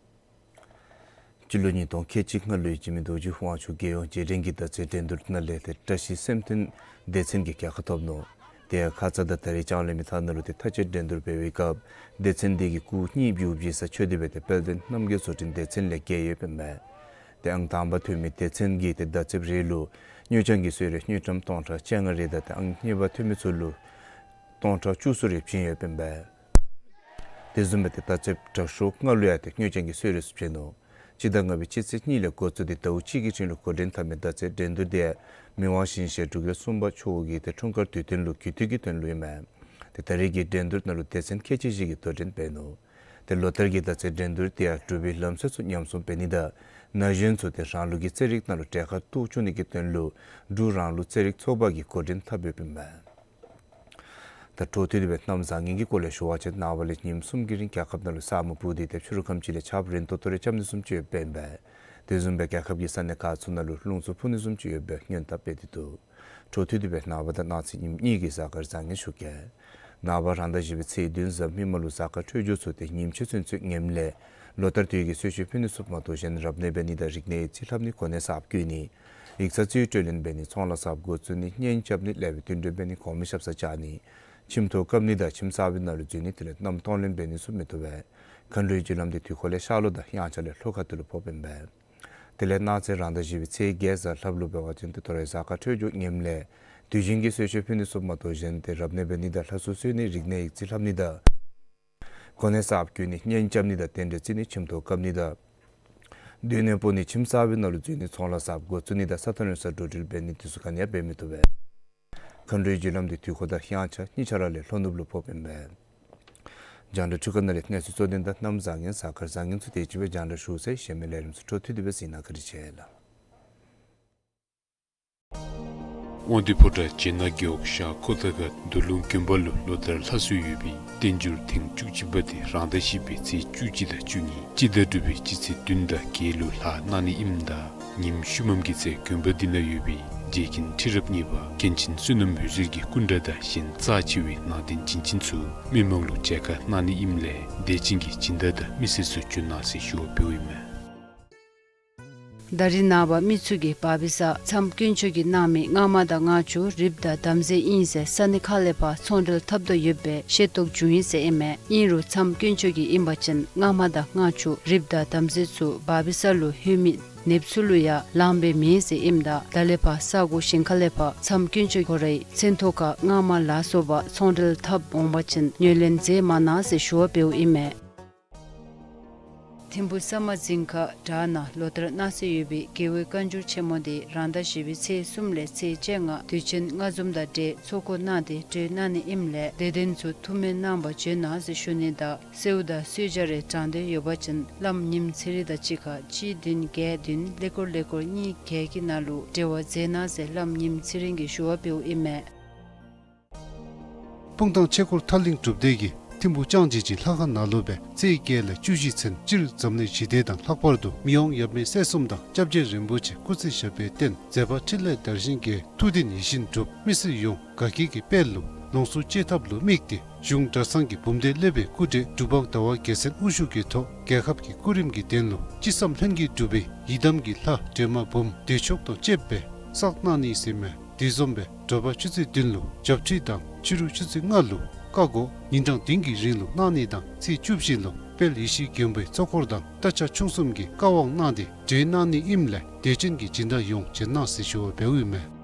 སྤྱི་ལོ་ཉིས་སྟོང་ཁལ་གཅིག་ལྔ་ལོའི་འཇིགས་མེད་རྡོ་རྗེ་དབང་ཕྱུག་རྒྱལ་ཡོངས་རྗེས་དྲན་གྱི་ཟླ་ཚེས་འགྲན་བསྡུར་ནང་ལས་ཏེ་བཀྲ་ཤིས་སེམས་དོན་སྡེ་ཚན་གྱིས་རྒྱལ་ཁ་ཐོབ་ནུག། དེ་ཡང་ཁ་ཙ་དང་ད་རེས་ལྕང་གླིང་མི་ཐང་ནང་ལུ་ཏེ་མཐའ་དཔྱད་འགྲན་བསྡུར་འབད་བའི་སྐབས་སྡེ་ཚན་དེ་གིས་སྐུགས་གཉིས་བསྒྱུར་བཞེས་ས་ཆོད་དེ་སྦེ་ཏེ་དཔལ་ལྡན་རྣམ་རྒྱལ་བཟོ་སྐྲུན་སྡེ་ཚན་ལས་རྒྱལ་ཡོདཔ་ཨིན་མས། ཏེ་ཨང་དང་པ་ཐོན་མི་སྡེ་ཚན་གྱིས་ཏེ་ཟླ་ཚེས་རེ་ལུ་སྔོ་ལྗང་གི་གསོལ་རས་དངུལ་ཀྲམ་སྟོང་ཕྲག་བཅོ་ལྔ་རེ་དང་ཏེ་ཨང་གཉིས་པ་ཐོན་མི་ཚུ་ལུ་སྟོང་ཕྲག་བཅུ་གསུམ་རེ་བྱིན་ཡོདཔ་ཨིན་པས། དེ་བཟུམ་སྦེ་ཏེ་ཟླ་ཚེས་དྲུག་ཤོག་ལྔ་ལུ་ཡང་ཏེ་སྔོ་ལྗང་གི་གསོལ་རས་ཚུ་བྱིན་ནུག། སྤྱི་ཟླ་ལྔ་པའི་སྤྱི་ཚེས་གཉིས་ལས་འགོ་བཙུགས་ཏེ་ཟླཝ་གཅིག་གི་རིང་ལུ་འགོ་འདྲེན་འཐབ་མི་ཟླ་ཚེས་འགྲན་བསྡུར་དེ་མི་དབང་ཞིང་གཤེགས་འབྲུག་རྒྱལ་གསུམ་པ་མཆོག་གི་ཏེ་འཁྲུངས་སྐར་དུས་སྟོན་ལུ་རྒྱུན་མཐུད་ཀྱི་དོན་ལུ་ཨིན་མས། ཏེ་ད་རེས་ཀྱི་འགྲན་བསྡུར་ནང་ལུ་སྡེ་ཚན་ཁལ་གཅིག་བཞི་གིས་དོ་འགྲན་འབད་ནུག། ཏེ་ལོ་ལྟར་གྱི་ཟླ་ཚེས་འགྲན་བསྡུར་དེ་ཡང་འབྲུག་པའི་ལམ་སྲོལ་ཚུ་ཉམས་སྲུང་འབད་ནི་དང་ན་གཞོན་ཚུ་ཏེ་རང་ལུགས་ཀྱི་རྩེད་རིགས་ནང་ལུ་གྲལ་ཁར་གཏོགས་བཅུག་ནི་གི་དོན་ལུ་འབྲུག་རང་ལུགས་རྩེད་རིགས་ཚོགས་པ་གིས་འགོ་འདྲེན་འཐབ་ཡོདཔ་ཨིན་མས། ད་འཕྲོ་མཐུད་དེ་སྦེ་གནམ་བཟང་ངན་གྱི་སྐོར་ལས་ཞུ་བ་ཅིན་ནངས་པ་ལས་ཉིནམ་གསུམ་གྱི་རིང་རྒྱལ་ཁབ་ནང་ལུ་ས་སྨུག་སྤུབས་ཏེ་ཏེ་ཕྱི་རུ་ཁམས་ཅིག་ལས་ཆརཔ་རན་ཏོག་ཏོ་རེ་རྐྱབ་ནི་བཟུམ་ཅིག་ཡོདཔ་ཨིན་པས། དེ་བཟུམ་སྦེ་རྒྱལ་ཁབ་ཀྱི་ས་གནས་ཁག་ཚུ་ནང་ལུ་རླུང་འཚུབ་འཕུ་ནི་བཟུམ་ཅིག་ཡོད་པའི་སྔོན་བརྡ་སྤེལ་ཏེ་འདུག། འཕྲོ་མཐུད་དེ་སྦེ་ནངས་པ་དང་གནངས་ཚེ་ཉིནམ་གཉིས་ཀྱི་གཟའ་སྐར་བཟང་ངན་ཞུ་གེ། ནངས་པ་རང་ཟླ་བཞི་པའི་ཚེས་བདུན་གཟའ་མིག་དམར་ལུ་གཟའ་སྐར་འཕྲོད་སྦྱོར་ཚུ་ཏེ་ཉིནམ་ཆོས་ཚུན་ཚོད་ངནམ་ལས་ལོ་ལྟར་དུས་ཀྱི་གསོལ་མཆོད་ཕུལ་ནི་ཚུ་མ་གཏོགས་གཞན་རབ་གནས་འབད་ནི་དང་རིག་གནས་ཡིག་རྩིས་ལྷབ་ནི་གོ་གནས་གསརཔ་བསྐོ་ནི་ཡིག་ཚང་རྩིས་སྤྲོད་ལེན་འབད་ནི་ཚོང་ལཱ་གསརཔ་འགོ་བཙུགས་ནི་གཉེན་རྐྱབ་ནི་ལེགས་པའི་དུས་འགྲོ་འབད་ནི་གོང་མའི་ཞབས་སར་བཅར་ནི་ཁྱིམ་ཐོག་བཀབ་ནི་དང་ཁྱིམ་གསར་པའི་ནང་ལུ་འཛུལ་ནི་དེ་ལས་མནའམ་གཏོང་ལེན་འབད་ནི་ཚུ་མི་བཏུབ་པས། མཁའ་འགྲོའི་རྒྱུ་ལམ་དེ་དུས་འཁོར་ལས་ཤར་ལྷོ་དང་དབྱངས་འཆར་ལས་ལྷོ་ཁ་ཐུག་ལུ་ཕོགཔ་ཨིན་པས། དེ་ལས་གནངས་ཚེ་རང་ཟླ་བཞི་པའི་ཚེས་བརྒྱད་གཟའ་ལྷགཔ་ལུ་འབད་བ་ཅིན་ཏེ་དོ་རུང་གཟའ་སྐར་འཕྲོད་སྦྱོར་ངནམ་ལས་དུས་རྒྱུན་གྱི་གསོལ་མཆོད་ཕུལ་ནི་ཚུ་མ་གཏོགས་གཞན་ཏེ་རབ་གནས་འབད་ནི་དང་ལྷ་གསོལ་གསོལ་ནི་རིག་གནས་ཡིག་རྩིས་ལྷབ་ནི་དང་གོ་གནས་གསརཔ་བསྐོ་ནི་གཉེན་རྐྱབ་ནི་དང་རྟེན་འབྲེལ་བརྩི་ནི་ཁྱིམ་ཐོག་བཀབ་ནི་དང་སྡོད་གནས་སྤོ་ནི་ཁྱིམ་གསར་པའི་ནང་ལུ་འཛུལ་ནི་ཚོང་ལཱ་གསརཔ་འགོ་བཙུགས་ནི་དང་ས་ཐག་རིང་སར་འགྲོ་འགྲུལ་འབད་ནི་དེ་ཚུ་ག་ནི་ཡང་འབད་མི་བཏུབ་པས། མཁའ་འགྲོའི་རྒྱུ་ལམ་དེ་དུས་འཁོར་དང་དབྱངས་འཆར་གཉིས་ཆ་ར་ལས་ལྷོ་ནུབ་ལུ་ཕོགཔ་ཨིན་པས། རྒྱང་བསྒྲགས་འཕྲུལ་ཁང་ནང་ལས་གནས་ཚུལ་གཙོ་དོན་དང་གནམ་བཟང་ངན་གཟའ་སྐར་བཟང་ངན་ཚུ་དེ་ཅིག་སྦེ་རྒྱང་བསྒྲགས་ཞུ་ཚར་ཡི། གཞན་མི་ལས་རིམ་ཚུ་འཕྲོ་མཐུད་དེ་སྦེ་གཟིགས་གནང་། བཀའ་དྲིན་ཆེ་ལགས། དབང་འདུས་ཕོ་བྲང་བྱེ་ནག་རྒེད་འོག་ཤར་ཁོ་ཐང་ཁ་མདོ་ལུང་དགོན་པ་ལུ་ལོ་ལྟར་ལྷ་གསོལ་ཡོད་པའི་བསྟན་འགྱུར་ཐེངས་བཅུ་གཅིག་པ་དེ་རང་ཟླ་བཞི་པའི་ཚེས་བཅུ་གཅིག་དང་བཅུ་གཉིས་སྤྱི་ཟླ་དྲུག་པའི་སྤྱི་ཚེས་བདུན་དང་བརྒྱད་ལུ་ལྷག་གནང་ནི་ཨིནམ་ད་ཉིནམ་ཤུལ་མམ་གྱི་ཚེ་དགོན་པ་འདི་ནང་ཡོད་པའི་རྗེ་མཁན་ཁྲི་རབས་གཉིས་པ་མཁན་ཆེན་བསོད་ནམས་འོད་ཟེར་གྱི་སྐུ་འདྲ་དང་གཞན་རྩ་ཆེ་བའི་ནང་རྟེན་བྱིན་ཅན་ཚུ་མི་མང་ལུ་མཇལ་ཁ་གནང་ནི་ཨིནམ་ལས་དད་ཅན་གྱི་སྦྱིན་བདག་དང་མི་སེར་ཚུ་འབྱོན་གནང་ཟེར་ཞུ་བ་འབདཝ་ཨིན་མས། ད་རིས་ནངས་པ་མི་ཚུ་གིས་བ་བི་ས་མཚམས་དཀོན་མཆོག་གིས་གནང་མི་སྔགས་མ་དང་སྔགས་ཆུ་རིགཔ་དང་དམ་རྫས་ཨིན་ཟེར་ས་གནས་ཁག་ལས་ཕར་ཚོང་འབྲེལ་འཐབ་དོ་ཡོད་པའི་ཤེས་རྟོགས་བྱུང་ཡི་ཟེར་ཨིན་མས། ཨིན་རུང་མཚམས་དཀོན་མཆོག་གིས་ཨིན་པ་ཅིན་སྔགས་མ་དང་སྔགས་ཆུ་རིགཔ་དང་དམ་རྫས་ཚུ་བ་བི་ས་ལུ་ལྷོད་མི་ནདཔ་ཚུ་ལུ་ཡང་ལང་སྦེ་མེད་ཟེར་ཨིནམ་ད་ད་ལས་ཕར་ས་གོ་གཞན་ཁ་ལས་ཕར་མཚམས་དཀོན་མཆོག་ཁོ་རའི་མཚན་ཐོག་ཁར་སྔགས་མ་ལ་སོགས་པ་ཚོང་འབྲེལ་འཐབ་འོང་པ་ཅིན་ངོས་ལེན་མཛད་མ་གནང་ཟེར་ཞུ་བ་འབདཝ་ཨིན་མས། ཐིམ་ཕུ་ས་མ་རྫིང་ཁ་བྲག་ནང་ལོ་ལྟར་གནང་སྲོལ་ཡོད་པའི་རྒྱལ་བའི་བཀའ་འགྱུར་ཆེན་མོ་དེ་རང་ཟླ་བཞི་པའི་ཚེས་གསུམ་ལས་ཚེས་བཅོ་ལྔ་དུས་ཆེན་ལྔ་འཛོམས་དང་འབྲེལ་ཚོགས་འཁོར་གནང་སྟེ་གྲོལ་གནང་ནི་ཨིནམ་ལས་དད་ལྡན་ཚུ་ཐུགས་སྨོན་གནང་པར་འབྱོན་གནང་ཟེར་ཞུ་ནི་དང་གསོལཝ་དང་གསོལ་ཇ་རེ་དྲང་འདོད་ཡོད་པ་ཅིན་བླམ་ཉིམ་ཚེ་རིང་དང་གཅིག་ཁར་གཅིག་བདུན་བརྒྱད་བདུན་ཀླད་ཀོར་ཀླད་ཀོར་གཉིས་བརྒྱད་ཀྱི་ནང་ལུ་འབྲེལ་བ་མཛད་གནང་ཟེར་བླམ་ཉིམ་ཚེ་རིང་གིས་ཞུ་བ་འབདཝ་ཨིན་མས། སྤུངས་ཐང་ཆོས་འཁོར་ཐར་གླིང་སྒྲུབ་སྡེ་གིས་ཐིམ་ཕུ་ལྕང་སྦྱིས་ཅིན་ལྷ་ཁང་ནང་ལུ་སྦེ་ཚེས་བརྒྱད་ལས་བཅུ་བཞི་ཚུན་སྤྱིར་འཛམ་གླིང་ཞི་བདེ་དང་ལྷག་པར་དུ་མི་དབང་ཡབ་མེས་སྲས་གསུམ་དང་སྐྱབས་རྗེ་རིན་པོ་ཆེ་སྐུ་ཚེ་ཞབས་པད་བརྟན་མཛད་པ་འཕྲིན་ལས་དར་ཞིང་རྒྱས་ཐུགས་བདེན་ཡིད་བཞིན་འགྲུབ་མི་སེར་ཡོངས་དགའ་སྐྱིད་ཀྱི་དཔལ་ལུ་ལོངས་སུ་སྤྱོད་ཐབས་ལུ་དམིགས་ཏེ་གཞུང་གྲྭ་ཚང་གི་འབུམ་སྡེ་སློབ་དཔོན་སྐུ་བགྲེས་གྲུབ་དབང་ཟླ་བ་རྒྱལ་མཚན་དབུ་བཞུགས་ཀྱི་ཐོག་རྒྱལ་ཁབ་ཀྱི་སྐུ་རིམ་གྱི་དོན་ལུ་ཅི་བསམ་ལྷུན་གྱིས་འགྲུབ་པའི་ཡི་དམ་གྱི་ལྷ་སྒྲོལ་མ་འབུམ་བདེ་མཆོག་དང་བཅསཔ་སྦེ་བསགས་གནང་ནི་ཟེར་མས། དེ་བཟུམ་སྦེ་དྲོ་པ་ཆུ་ཚོད་བདུན་ལུ་ཞབས་ཁྲིད་དང་ཕྱི་རུ་ཆུ་ཚོད་ལྔ་ལུ་བཀའ་བསྒོ་ཉིན་གྲངས་བདུན་གྱི་རིང་ལུ་གནང་ནི་དང་ཚེས་བཅུ་བཞི་ལུ་དཔལ་ཡེ་ཤེས་མགོན་པོའི་གཙོ་འཁོར་དང་སྟག་ཆ་ཆུང་གསུམ་གྱིས་བཀའ་དབང་གནང་སྟེ་གྲོལ་གནང་ནི་ཨིནམ་ལས་དད་ཅན་གྱི་སྦྱིན་བདག་ཡོངས་འབྱོན་གནང་ཟེར་ཞུ་བ་འབདཝ་ཨིན་མས།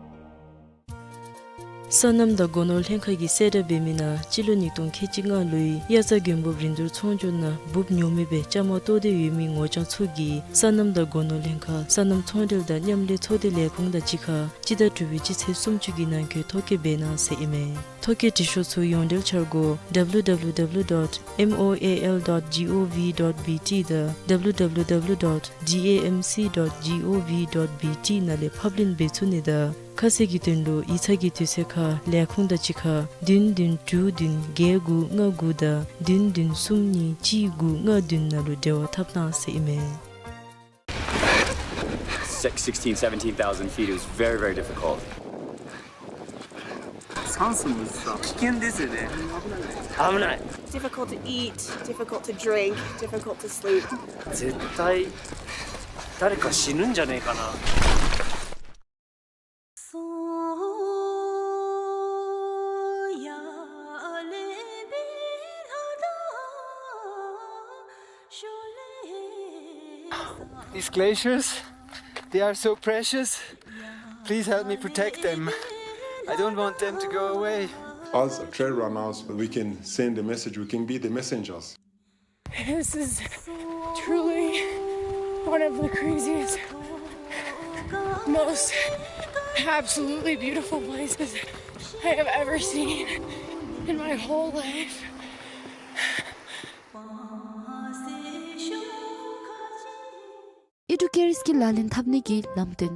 སོ་ནམ་དང་སྒོ་ནོར་ལྷན་ཁག་གིས་གསལ་བསྒྲགས་འབད་མི་ནང་སྤྱི་ལོ་ཉིས་སྟོང་ཁལ་གཅིག་ལྔ་ལོའི་དབྱར་རྩྭ་དགུན་འབུབ་རིན་བསྡུར་ཚོང་སྒྱུར་ནང་འབུབ་ཉོ་མི་སྦེ་བཅའ་མར་གཏོགས་ཏེ་ཡོད་མི་ངོ་རྐྱང་ཚུ་གིས་སོ་ནམ་དང་སྒོ་ནོར་ལྷན་ཁག་སོ་ནམ་ཚོང་འབྲེལ་དང་མཉམ་ལས་ཚོགས་སྡེ་ལས་ཁུངས་དང་གཅིག་ཁར་སྤྱི་ཟླ་དྲུག་པའི་སྤྱི་ཚེས་སུམ་ཅུ་གི་ནང་འཁོད་ཐོ་བཀོད་འབད་གནང་ཟེར་ཨིན་མས། ཐོ་བཀོད་འབྲི་ཤོག་ཚུ་ཡོངས་འབྲེལ་འཆར་སྒོ་W W W dot M O A L dot G O V dot B T དང་W W W dot D A M C dot G O V dot B T ནང་ལས་ཕབ་ལེན་འབད་ཚུགས་ནི་དང་ཁ་གསལ་གྱི་དོན་ལུ་ཡིག་ཚང་གི་དུས་ཚོད་ཁར་ལས་ཁུངས་དང་གཅིག་ཁར་བདུན་བདུན་དྲུག་བདུན་བརྒྱད་དགུ་ལྔ་དགུ་དང་བདུན་བདུན་གསུམ་གཉིས་གཅིག་དགུ་ལྔ་བདུན་ནང་ལུ་འབྲེལ་བ་འཐབ་གནང་ཟེར་ཨིན་མས། Six, sixteen, seventeen thousand feet, it was very, very difficult. Sounds smooth, so危ないですよね。危ない。Difficult to eat, difficult to drink, difficult to sleep. 絶対。誰か死ぬんじゃねえかな。 These glaciers, they are so precious. Please help me protect them. I don't want them to go away. As trail runners, we can send a message, we can be the messengers. This is truly one of the craziest, most absolutely beautiful places I have ever seen in my whole life. ཨི་ཌུ་ཀེར་སྐིལ་ལག་ལེན་འཐབ་ནི་གི་ལམ་སྟོན།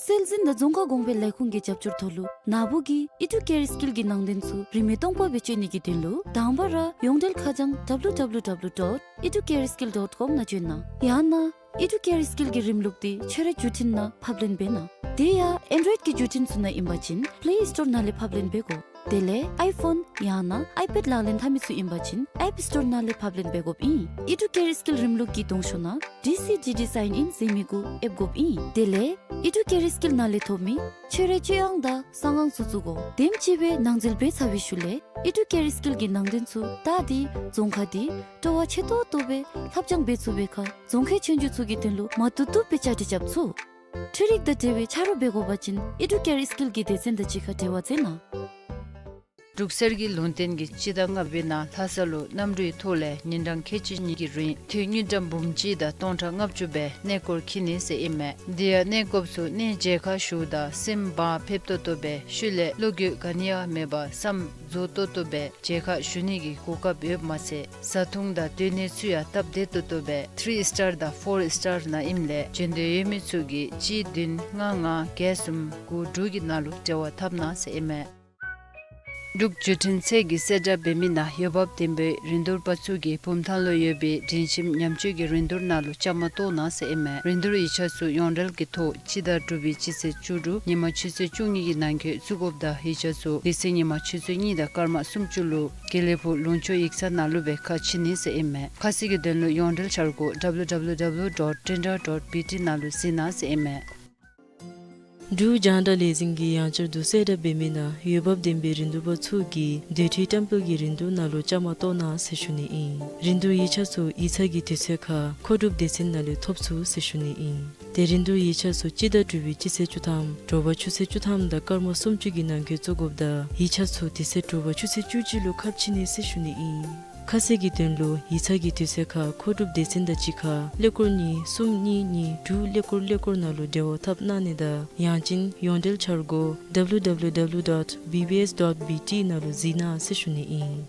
སྲོལ་འཛིན་དང་རྫོང་ཁ་གོང་འཕེལ་ལས་ཁུངས་ཀྱི་རྒྱབ་སྐྱོར་ཐོག་ལུ་ནཱ་བུ་གིས་ཨི་ཌུ་ཀེར་སྐིལ་གྱི་ནང་དོན་ཚུ་རིན་མེད་སྟོང་པ་སྦེ་སྤྱོད་ནི་གི་དོན་ལུ་དང་པ་ར་ཡོངས་འབྲེལ་ཁ་བྱང་W W W dot educareskill dot com ནང་བྱོན་གནང་། ཡང་ན་ཨི་ཌུ་ཀེར་སྐིལ་གྱི་རིམ་ལུགས་འདི་ཁྱོད་རའི་བརྒྱུད་འཕྲིན་ནང་ཕབ་ལེན་འབད་གནང་། དེ་ཡང་ཨེན་ཌོའིཌ་ཀྱི་བརྒྱུད་འཕྲིན་ཚུ་ནང་ཨིན་པ་ཅིན་པླེ་སི་ཊོར་ནང་ལས་ཕབ་ལེན་འབད་དགོ། དེ་ལས་ཨའི་ཕོན་ཡང་ན་ཨའི་པེཌ་ལག་ལེན་འཐབ་མི་ཚུ་ཨིན་པ་ཅིན་ཨེཔ་སི་ཊོར་ནང་ལས་ཕབ་ལེན་འབད་དགོཔ་ཨིན། ཨི་ཌུ་ཀེར་སྐིལ་རིམ་ལུགས་ཀྱི་གདོང་ཤོག་ནང་ཌི་སི་ཌི་ཌི་སའིན་ཨིན་ཟེར་མི་གུ་ཨེབ་དགོཔ་ཨིན། དེ་ལས་ཨི་ཌུ་ཀེར་སྐིལ་ནང་ལས་ཐོབ་མི་ཁྱོད་རའི་སྤྱོད་དབང་དང་གསང་དབང་ཚུ་བཙུགས་དགོ། དེམ་ཅིག་སྦེ་ནང་འཛུལ་འབད་ཚར་བའི་ཤུལ་ལས་ཨི་ཌུ་ཀེར་སྐིལ་གྱི་ནང་དོན་ཚུ་ད་འདི་རྫོང་ཁ་འདི་སྤྲོ་བ་ཆེ་ཏོག་ཏོ་སྦེ་ལྷབ་སྦྱང་འབད་ཚུགས་པའི་ཁར་རྫོང་ཁའི་ཆོས་རྒྱུགས་ཚུ་གི་དོན་ལུ་མ་བཏུབ་བཏུབ་སྦེ་བཅའ་སྒྲིག་རྐྱབ་ཚུགས། འཕྲུལ་རིག་དང་འབྲེལ་བའི་ཆ་རོགས་འབད་དགོ་པ་ཅིན་ཨི་ཌུ་ཀེར་སྐིལ་གྱི་སྡེ་ཚན་དང་གཅིག་ཁར་འབྲེལ་བ་མཛད་གནང་། འབྲུག་གསེར་གྱི་ལུང་བསྟན་གྱིས་སྤྱི་ཟླ་ལྔ་པའི་ནང་ལྷ་ས་ལུ་གནམ་གྲུའི་ཐོག་ལས་ཉིན་གྲངས་ཁལ་གཅིག་གཉིས་ཀྱི་རིང་དུས་དངུལ་ཀྲམ་འབུམ་གཅིག་དང་སྟོང་ཕྲག་ལྔ་བཅུ་སྦེ་གནས་སྐོར་འཁྱིད་ནི་ཟེར་ཨིན་མས། དེ་ཡང་གནས་སྐོརཔ་ཚུ་གནས་མཇལ་ཁ་ཞུཝ་ད་སེམས་བག་ཕེབས་ཏོག་ཏོ་སྦེ་ཤུལ་ལས་བློ་འགྱོད་ག་ནི་ཡང་མེད་པར་བསམ་རྫོགས་ཏོག་ཏོ་སྦེ་མཇལ་ཁ་ཞུ་ནི་གི་གོ་སྐབས་ཡོདཔ་མ་ཚད་བཟའ་འཐུང་དང་སྡོད་གནས་ཚུ་ཡང་སྟབས་བདེ་ཏོག་ཏོ་སྦེ་ཐི་རི་སི་ཊར་དང་ཕོར་སི་ཊར་ནང་ཨིནམ་ལས་བྱོན་འདོད་ཡོད་མི་ཚུ་གིས་གཅིག་བདུན་ལྔ་ལྔ་བརྒྱད་གསུམ་དགུ་དྲུག་གི་ནང་ལུ་འབྲེལ་བ་འཐབ་གནང་ཟེར་ཨིན་མས། འབྲུག་བརྒྱུད་འཕྲིན་ཚད་ཀྱིས་གསལ་བསྒྲགས་འབད་མི་ནང་འོས་འབབ་ལྡན་པའི་རིན་བསྡུར་པ་ཚུ་གིས་བུམ་ཐང་ལུ་ཡོད་པའི་སྒྲིང་ཁྱིམ་ཉམས་བཅོས་ཀྱི་རིན་བསྡུར་ནང་ལུ་བཅའ་མར་གཏོགས་གནང་ཟེར་ཨིན་མས། རིན་བསྡུར་ཡིག་ཆ་ཚུ་ཡོངས་འབྲེལ་གྱི་ཐོག་སྤྱི་ཟླ་དྲུག་པའི་སྤྱི་ཚེས་བཅུ་དྲུག་ཉིན་མ་ཆུ་ཚོད་བཅུ་གཉིས་ཀྱི་ནང་འཁོད་བཙུགས་དགོཔ་དང་ཡིག་ཆ་ཚུ་དེ་ཚེ་ཉིན་མ་ཆུ་ཚོད་གཉིས་དང་སྐར་མ་སུམ་ཅུ་ལུ་དགེ་ལེགས་ཕུག་ལུང་ཕྱོགས་ཡིག་ཚང་ནང་ལུ་སྦེ་ཁ་ཕྱེ་ནི་ཟེར་ཨིན་མས། ཁ་གསལ་གྱི་དོན་ལུ་ཡོངས་འབྲེལ་འཆར་སྒོ་W W W dot tendra dot B T ནང་ལུ་གཟིགས་གནང་ཟེར་ཨིན་མས། འབྲུག་རྒྱང་བསྒྲགས་ལས་འཛིན་གྱིས་ཡང་བསྐྱར་དུ་གསལ་བསྒྲགས་འབད་མི་ནང་འོས་འབབ་ལྡན་པའི་རིན་བསྡུར་པ་ཚུ་གིས་སྡོད་ཁྲི་བཀྲམ་སྤེལ་གྱི་རིན་བསྡུར་ནང་ལུ་བཅའ་མར་གཏོགས་གནང་ཟེར་ཞུ་ནི་ཨིན། རིན་བསྡུར་ཡིག་ཆ་ཚུ་ཡིག་ཚང་གི་དུས་ཚོད་ཁར་མཁོ་སྒྲུབ་སྡེ་ཚན་ནང་ལས་ཐོབ་ཚུགས་ཟེར་ཞུ་ནི་ཨིན། ཏེ་རིན་བསྡུར་ཡིག་ཆ་ཚུ་སྤྱི་ཟླ་དྲུག་པའི་སྤྱི་ཚེས་བཅུ་ཐམ་དྲོ་པ་ཆུ་ཚོད་བཅུ་ཐམ་དང་སྐར་མ་སུམ་ཅུ་གི་ནང་འཁོད་བཙུགས་དགོཔ་དང་ཡིག་ཆ་ཚུ་དེ་ཚེ་དྲོ་པ་ཆུ་ཚོད་བཅུ་གཅིག་ལུ་ཁ་ཕྱེ་ནི་ཟེར་ཞུ་ནི་ཨིན། ཁ་གསལ་གྱི་དོན་ལུ་ཡིག་ཚང་གི་དུས་ཚོད་ཁར་མཁོ་སྒྲུབ་སྡེ་ཚན་དང་གཅིག་ཁར་ཀླད་ཀོར་གཉིས་གསུམ་གཉིས་གཉིས་དྲུག་ཀླད་ཀོར་ཀླད་ཀོར་ནང་ལུ་འབྲེལ་བ་འཐབ་གནང་ནི་དང་ཡང་ཅིན་ཡོངས་འབྲེལ་འཆར་སྒོ་W W W dot B B S dot B T ནང་ལུ་གཟིགས་གནང་ཟེར་ཞུ་ནི་ཨིན།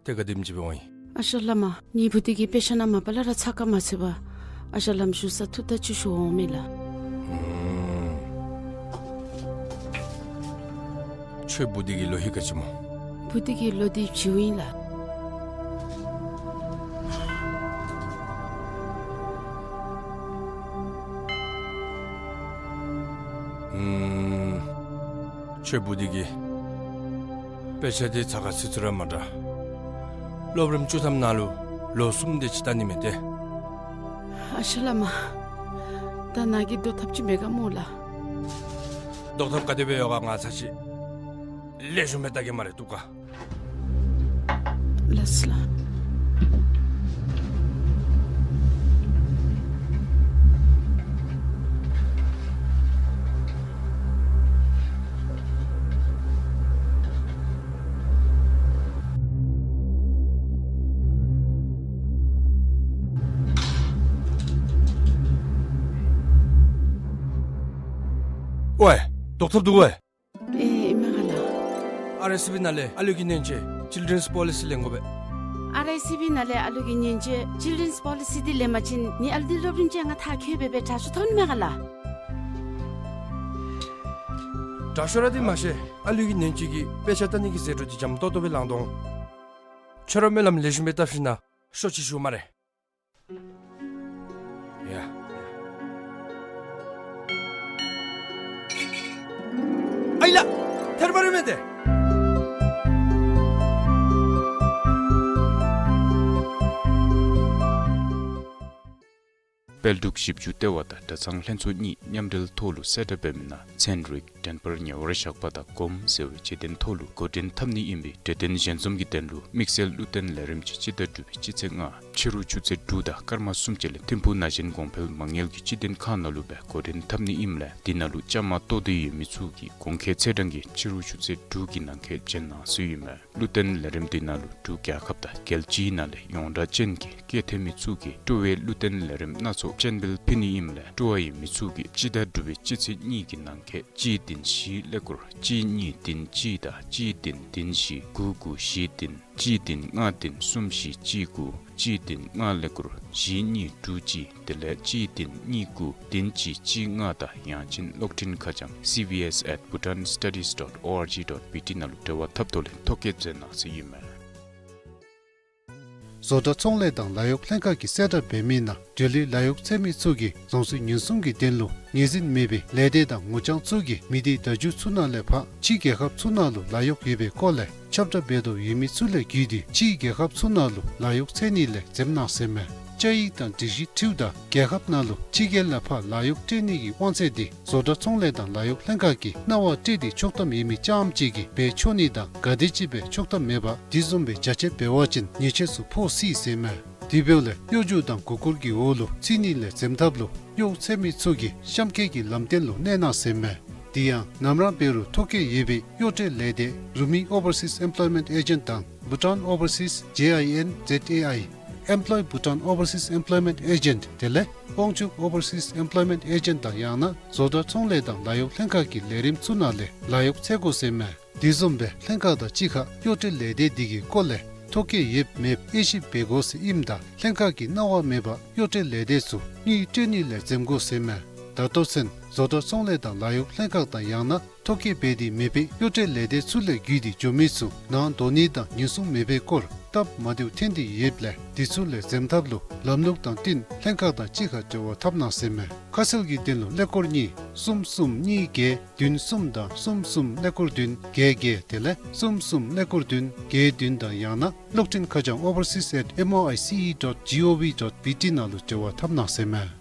ཏེ་ག་དེམ་ཅིག་འབད་འོང་ཡི། ཨ་ཞང་བླ་མ་ངེའི་བུ་འདི་གིས་དཔེ་ཆ་ནང་མ་པ་ལས་ར་ཚ་ཁ་མ་ཚུད་པར་ཨ་ཞང་བླམ་བཞུགས་ས་ཐུགས་ཐག་བཅད་ཞུ་འོང་མས་ལགས། ཁྱོད་བུ་འདི་གི་ལོ་ཧེ་ག་ཅི་སྨོ། བུ་འདི་གི་ལོ་འདི་བྱིའུ་ཨིན་ལགས། ཁྱོད་བུ་འདི་གིས་དཔེ་ཆ་འདི་ཚ་ཁ་ཚུད་ཚུད་ར་མ་དྲང་། སློབ་རིམ་བཅུ་ཐམ་ནང་ལུ་ལོ་གསུམ་དེ་ཅིག་བལྟ་ནི་མས་ཏེ། ཨ་ཞང་བླ་མ། ད་ནཱ་གིས་བཟློག་ཐབས་ཅིག་མེད་ག་སྨོ་ལགས། བཟློག་ཐབས་ག་དེ་སྦེ་ཡོད་ག། ང་ཚར་ཅིག་ལེགས་ཤོམ་སྦེ་བལྟ་གེ་སྨ་རེ། བཏུབ་ག། ལགས་སོ་ལགས། ཝའེ། བཟློག་ཐབས་འདུག་གོ། ཨེ་ཨིན་མས་ག་ལགས། ཨར་ཨའི་སི་བི་ནང་ལས་ཨ་ལུ་གི་ཉེན་བཅོལ་ཅིལ་ཌེན་སི་པོ་ལི་སི་ལེན་དགོ་པས། ཨར་ཨའི་སི་བི་ནང་ལས་ཨ་ལུ་གི་ཉེན་བཅོལ་ཅིལ་ཌེན་སི་པོ་ལི་སི་འདི་ལེན་པ་ཅིན་ངེའི་ཨ་ལུ་འདི་སློབ་རིམ་བཅོ་ལྔ་མཐར་འཁྱོལ་སྦེ་སྦེ་དྲག་ཤོས་ཐོབ་ནི་མས་ག་ལགས། དྲག་ཤོས་ར་འདི་མ་ཤེས། ཨ་ལུ་གི་ཉེན་བཅོལ་གྱི་དཔེ་ཆ་བལྟ་ནི་གི་ཟད་འགྲོ་འདི་འཇམ་ཏོག་ཏོ་སྦེ་ལང་དོ་འོང་། ཁྱོད་ར་སྨོན་ལམ་ལེགས་ཤོམ་སྦེ་བཏབ་ཞིནམ་ན་ཤོག་ཅིག་ཞུ་སྨ་རེ། ཡ། ཨའི་ལགས། ཐལ་པ་རེ་མེད་དེ། འཕྲལ་འབྲུག་ཞིབ་འཇུག་ལྟེ་བ་དང་གྲྭ་ཚང་ལྷན་ཚོགས་གཉིས་མཉམ་འབྲེལ་ཐོག་ལུ་གསལ་བསྒྲགས་འབད་མི་ནང་ཚན་རིག་འགྲན་བསྡུར་ཉེ་བར་བཞག་པ་དང་གོམས་ཟེར་བའི་བྱེད་དོན་ཐོག་ལུ་འགོ་འདྲེན་འཐབ་ནི་ཨིན་པའི་གྲོས་དོན་ཞལ་འཛོམས་ཀྱི་དོན་ལུ་དམིགས་བསལ་བློ་བརྟན་ལས་རིམ་གྱི་སྤྱི་ཟླ་དྲུག་པའི་སྤྱི་ཚེས་ལྔ་ཕྱི་རུ་ཆུ་ཚོད་དྲུག་དང་སྐར་མ་གསུམ་ཅིག་ལས་ཐིམ་ཕུག་ན་གཞོན་གོང་འཕེལ་མ་དངུལ་གྱི་སྤྱི་དོན་ཁང་ནང་ལུ་སྦེ་འགོ་འདྲེན་འཐབ་ནི་ཨིནམ་ལས་དེ་ནང་ལུ་བཅའ་མར་གཏོགས་ཏེ་ཡོད་མི་ཚུ་གིས་གོང་འཁོད་ཚེས་གྲངས་ཀྱི་ཕྱི་རུ་ཆུ་ཚོད་དྲུག་གི་ནང་འཁོད་བྱོན་གནང་ཟེར་ཨིན་མས། བློ་བརྟན་ལས་རིམ་དེ་ནང་ལུ་འབྲུག་རྒྱལ་ཁབ་དང་རྒྱལ་སྤྱིའི་ནང་ལས་ཡོངས་གྲགས་ཅན་གྱི་སྐད་ཐོན་མི་ཚུ་གིས་སྤྲོ་བའི་བློ་བརྟན་ལས་རིམ་སྣ་ཚོགས་སྤྱན་འབུལ་ཕུལ་ནི་ཨིནམ་ལས་སྤྲོ་བ་ཡོད་མི་ཚུ་གིས་སྤྱི་ཟླ་དྲུག་པའི་སྤྱི་ཚེས་གཉིས་ཀྱི་ནང་འཁོད་གཅིག་བདུན་བཞི་ཀླད་ཀོར་གཅིག་གཉིས་བདུན་གཅིག་དང་གཅིག་བདུན་བདུན་བཞི་དགུ་དགུ་བཞི་བདུན། གཅིག་བདུན་ལྔ་བདུན་གསུམ་བཞི་གཅིག་དགུ། གཅིག་བདུན་ལྔ་ཀླད་ཀོར་བཞི་གཉིས་དྲུག་གཅིག། དེ་ལས་གཅིག་བདུན་གཉིས་དགུ་བདུན་གཅིག་གཅིག་ལྔ་དང་ཡང་ཅིན་གློག་འཕྲིན་ཁ་བྱང་C B S at bhutan studies dot O R G dot B T ནང་ལུ་འབྲེལ་བ་འཐབ་ཐོག་ལས་ཐོ་བཀོད་མཛད་གནང་ཟེར་ཨིན་མས། བཟོ་གྲྭ་ཚོང་ལས་དང་ལཱ་གཡོག་ལྷན་ཁག་གིས་གསལ་བསྒྲགས་འབད་མི་ནང་འབྲེལ་ཡོད་ལཱ་གཡོག་འཚོལ་མི་ཚུ་གིས་རྫོང་སྲིད་ཉེན་སྲུང་གི་དོན་ལུ་ངོས་འཛིན་མེད་པའི་ལས་སྡེ་དང་ངོ་རྐྱང་ཚུ་གིས་མི་སྡེ་བརྡ་བརྒྱུད་ཚུ་ནང་ལས་ཕར་ཕྱི་རྒྱལ་ཁབ་ཚུ་ནང་ལུ་ལཱ་གཡོག་ཡོད་པའི་སྐོར་ལས་ཁྱབ་བསྒྲགས་འབད་དོ་ཡོད་མི་ཚུ་ལས་བརྒྱུད་དེ་ཕྱི་རྒྱལ་ཁབ་ཚུ་ནང་ལུ་ལཱ་གཡོག་འཚོལ་ནི་ལས་འཛེམ་གནང་ཟེར་མས། བཅའ་ཡིག་དང་སྒྲིག་གཞི་འཁྲིལཝ་ད་རྒྱལ་ཁབ་ནང་ལུ་ཕྱི་རྒྱལ་ལས་ཕར་ལཱ་གཡོག་སྤྲོད་ནི་གི་དབང་ཚད་དེ་བཟོ་གྲྭ་ཚོང་ལས་དང་ལཱ་གཡོག་ལྷན་ཁག་གིས་གནང་བ་སྤྲོད་དེ་ཆོག་ཐམ་ཡོད་མི་རྐྱངམ་ཅིག་གིས་འབད་ཆོག་ནི་དང་ག་དེམ་ཅིག་སྦེ་ཆོག་ཐམ་མེད་པར་དེ་བཟུམ་སྦེ་རྒྱ་ཆེ་འབད་བ་ཅིན་ཉེས་ཆད་ཚུ་ཕོག་སྲིད་ཟེར་མས། དེ་འབདཝ་ལས་གཡོ་སྒྱུ་དང་མགུ་སྐོར་གྱི་འོག་ལུ་ཚུད་ནི་ལས་འཛེམ་ཐབས་ལུ་གཡོག་འཚོལ་མི་ཚུ་གིས་གཤམ་འཁོད་ཀྱི་ལམ་སྟོན་ལུ་གནས་གནང་ཟེར་མས། དེ་ཡང་ནམ་ར་འབད་རུང་ཐོ་བཀོད་ཡོད་པའི་གཡོག་སྤྲོད་ལས་སྡེ་རུ་མི་Overseas Employment Agent དང་Bhutan Overseas J I N Z A I, Employ Bhutan Overseas Employment Agent དེ་ལས་དབང་ཕྱུག་Overseas Employment Agent དང་ཡང་ན་བཟོ་གྲྭ་ཚོང་ལས་དང་ལཱ་གཡོག་ལྷན་ཁག་གི་ལས་རིམ་ཚུ་ནང་ལས་ལཱ་གཡོག་འཚོལ་དགོ་ཟེར་མས། དེ་བཟུམ་སྦེ་ལྷན་ཁག་དང་གཅིག་ཁར་གཡོག་སྤྲོད་ལས་སྡེ་དེ་གི་སྐོར་ལས་ཐོ་བཀོད་ཡོདཔ་མེདཔ་དབྱེ་ཞིབ་འབད་དགོ་ཟེར་ཨིནམ་ད་ལྷན་ཁག་གིས་གནང་བ་མེད་པར་གཡོག་སྤྲོད་ལས་སྡེ་ཚུ་དངུལ་སྤྲོད་ནི་ལས་འཛེམ་དགོ་ཟེར་མས། ད་ལྟོ་ཚུན་བཟོ་གྲྭ་ཚོང་ལས་དང་ལཱ་གཡོག་ལྷན་ཁག་དང་ཡང་ན་ཐོ་བཀོད་འབད་དེ་མེད་པའི་གཡོག་སྤྲོད་ལས་སྡེ་ཚུ་ལས་བརྒྱུད་དེ་འགྱོ་མི་ཚུ་ནང་འགྲོ་ནི་དང་ཉེན་སྲུང་མེད་པའི་སྐོར་སྟབས་མ་བདེཝ་ཐོན་ཏེ་ཡོདཔ་ལས་དེ་ཚུ་ལས་འཛེམ་ཐབས་ལུ་ལམ་ལུགས་དང་བསྟུན་ལྷན་ཁག་དང་གཅིག་ཁར་འབྲེལ་བ་འཐབ་གནང་ཟེར་མས། ཁ་གསལ་གྱི་དོན་ལུ་ཀླད་ཀོར་གཉིས་གསུམ་གསུམ་གཉིས་བརྒྱད་བདུན་གསུམ་དང་གསུམ་གསུམ་ཀླད་ཀོར་བདུན་བརྒྱད་བརྒྱད་དེ་ལས་གསུམ་གསུམ་ཀླད་ཀོར་བདུན་བརྒྱད་བདུན་དང་ཡང་ན་གློག་འཕྲིན་ཁ་བྱང་overseas at M O I C E dot G O V dot B T ནང་ལུ་འབྲེལ་བ་འཐབ་གནང་ཟེར་མས།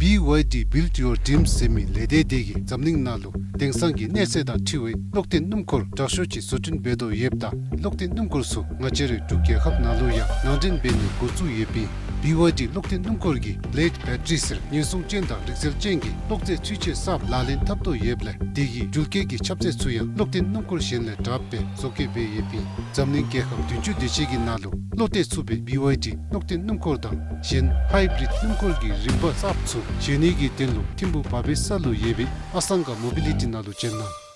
B Y D Build Your Dreams ཟེར་མི་ལས་སྡེ་དེ་གིས་འཛམ་གླིང་ནང་ལུ་དེང་སང་གི་གནས་ཚད་དང་འཁྲིལ་བའི་གློག་འཐེན་སྣུམ་འཁོར་དྲག་ཤོས་ཅིག་བཟོ་སྐྲུན་འབད་དོ་ཡོདཔ་ད་གློག་འཐེན་སྣུམ་འཁོར་ཚུ་ང་བཅས་རའི་འབྲུག་རྒྱལ་ཁབ་ནང་ལུ་ཡང་ནང་འདྲེན་འབད་ནི་འགོ་བཙུགས་ཡོདཔ་ཨིན། B Y D གློག་འཐེན་སྣུམ་འཁོར་གྱི་Blade Battery ཟེར་ཉེན་སྲུང་ཅན་དང་རིག་རྩལ་ཅན་གྱི་གློག་རྫས་འཕྲུལ་ཆས་གསརཔ་ལག་ལེན་འཐབ་དོ་ཡོདཔ་ལས་དེ་གིས་འགྲུལ་སྐྱེལ་གྱི་ཁྱབ་ཚད་ཚུ་ཡང་གློག་འཐེན་སྣུམ་འཁོར་གཞན་ལས་དྲགཔ་སྦེ་བཟོ་བཀོད་འབད་ཡོདཔ་ཨིན། འཛམ་གླིང་རྒྱལ་ཁབ་བདུན་ཅུ་དེ་ཅིག་གི་ནང་ལུ་བློ་གཏད་ཚུགས་པའི་B Y D གློག་འཐེན་སྣུམ་འཁོར་དང་གཞན་Hybrid སྣུམ་འཁོར་གྱི་རིམ་པ་གསརཔ་ཚུ་བཞེངས་ནི་གི་དོན་ལུ་ཐིམ་ཕུག་བ་བེ་ས་ལུ་ཡོད་པའི་ཨ་སང་ག་མོ་བི་ལི་ཊི་ནང་ལུ་བྱོན་གནང་།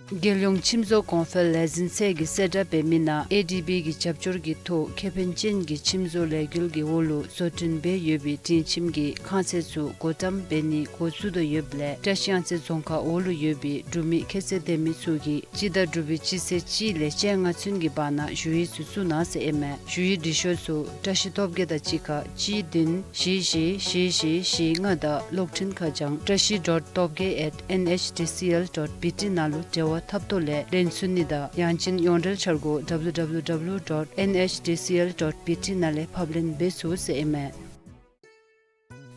རྒྱལ་ཡོངས་ཁྱིམ་བཟོ་གོང་འཕེལ་ལས་འཛིན་ཚད་ཀྱིས་གསལ་བསྒྲགས་འབད་མི་ནང་ཨེ་ཌི་བི་གི་རྒྱབ་སྐྱོར་གྱི་ཐོག་ཁེ་ཕན་ཅན་གྱི་ཁྱིམ་བཟོ་ལས་འགུལ་གྱི་འོག་ལུ་བཟོ་སྐྲུན་འབད་ཡོད་པའི་སྒྲིང་ཁྱིམ་གྱི་ཁང་ཚན་ཚུ་བགོ་བཀྲམ་འབད་ནི་འགོ་བཙུགས་དོ་ཡོདཔ་ལས་བཀྲིས་གཡང་རྩེ་རྫོང་ཁག་འོག་ལུ་ཡོད་པའི་འབྲུག་མི་ཁྱད་ཚད་ལྡན་མི་ཚུ་གིས་སྤྱི་ཟླ་དྲུག་པའི་སྤྱི་ཚེས་གཅིག་ལས་བཅོ་ལྔ་ཚུན་གྱི་བར་ན་ཞུ་ཡིག་ཚུ་བཙུགས་གནང་ཟེར་ཨིན་མས། ཞུ་ཡིག་འབྲི་ཤོག་ཚུ་བཀྲིས་སྟོབས་རྒྱས་དང་གཅིག་ཁར་གཅིག་བདུན་བཞི་བཞི་བཞི་བཞི་བཞི་ལྔ་དང་གློག་འཕྲིན་ཁ་བྱང་བཀྲིས་dot tobgay at N H D C L dot B T ནང་ལུ་འབྲེལ་བ་འཐབ་དོ་ལས་ལེན་ཚུགས་ནི་དང་ཡང་ཅིན་ཡོངས་འབྲེལ་འཆར་སྒོ་W W W dot N H D C L dot B T ནང་ལས་ཕབ་ལེན་འབད་ཚུགས་ཟེར་ཨིན་མས།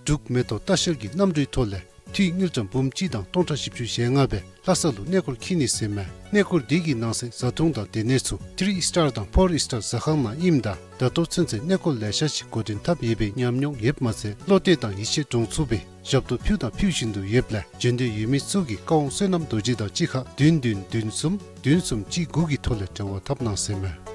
འབྲུག་མེ་ཏོག་ལྟ་བཤལ་གྱི་གནམ་གྲུའི་ཐོག་ལས་འཐུས་དངུལ་ཀྲམ་འབུམ་གཅིག་དང་སྟོང་ཕྲག་བཞི་བཅུ་ཞེ་ལྔ་སྦེ་ལྷ་ས་ལུ་གནས་སྐོར་འཁྱིད་ནི་ཟེར་མས། གནས་སྐོར་འདི་གི་ནང་གསེས་བཟའ་འཐུང་དང་སྡོད་གནས་ཚུ་ཐི་རི་སི་ཊར་དང་ཕོར་སི་ཊར་ཟ་ཁང་ནང་ཨིནམ་ད་ད་ལྟོ་ཚུན་ཚོད་གནས་སྐོར་ལེ་ཤ་ཅིག་འགོ་འདྲེན་འཐབ་ཡོད་པའི་ཉམས་མྱོང་ཡོདཔ་མ་ཚད་བློ་གཏད་དང་ཡིད་ཆེས་འདྲོངས་ཚུགས་པའི་ཞབས་ཏོག་ཕུལ་དང་ཕུལ་བཞིན་དུ་ཡོདཔ་ལས་འབྱོན་འདོད་ཡོད་མི་ཚུ་གིས་བཀའ་དབང་བསོད་ནམས་རྡོ་རྗེ་དང་གཅིག་ཁར་བདུན་བདུན་བདུན་གསུམ་བདུན་གསུམ་གཅིག་དགུ་གི་ཐོག་ལས་འབྲེལ་བ་འཐབ་གནང་ཟེར་མས།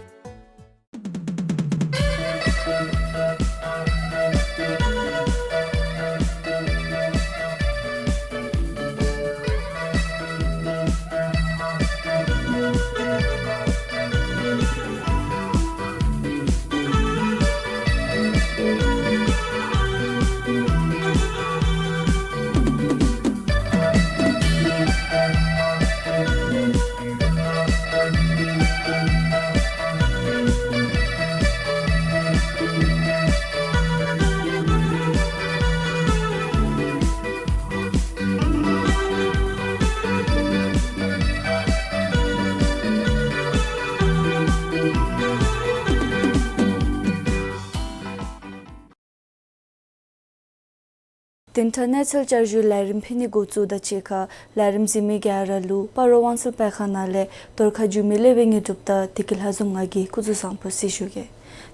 བདུན་ཕྲག་གནས་ཚུལ་བསྐྱར་ཞུའི་ལས་རིམ་ཕུལ་ནི་འགོ་བཙུགས་དང་གཅིག་ཁར་ལས་རིམ་གཟིགས་མི་ག་ར་ལུ་སྤ་རོ་དབང་ཚད་སྤེལ་ཁང་ནང་ལས་གཏོར་ཁ་བསྒྱུར་མི་ལེགས་པའི་དངོས་གྲུབ་དང་བདེ་སྐྱིད་ལྷ་འཛོམས་ང་གིས་སྐུ་གཟུགས་བཟང་པོ་སྦེ་ཞུ་གེ།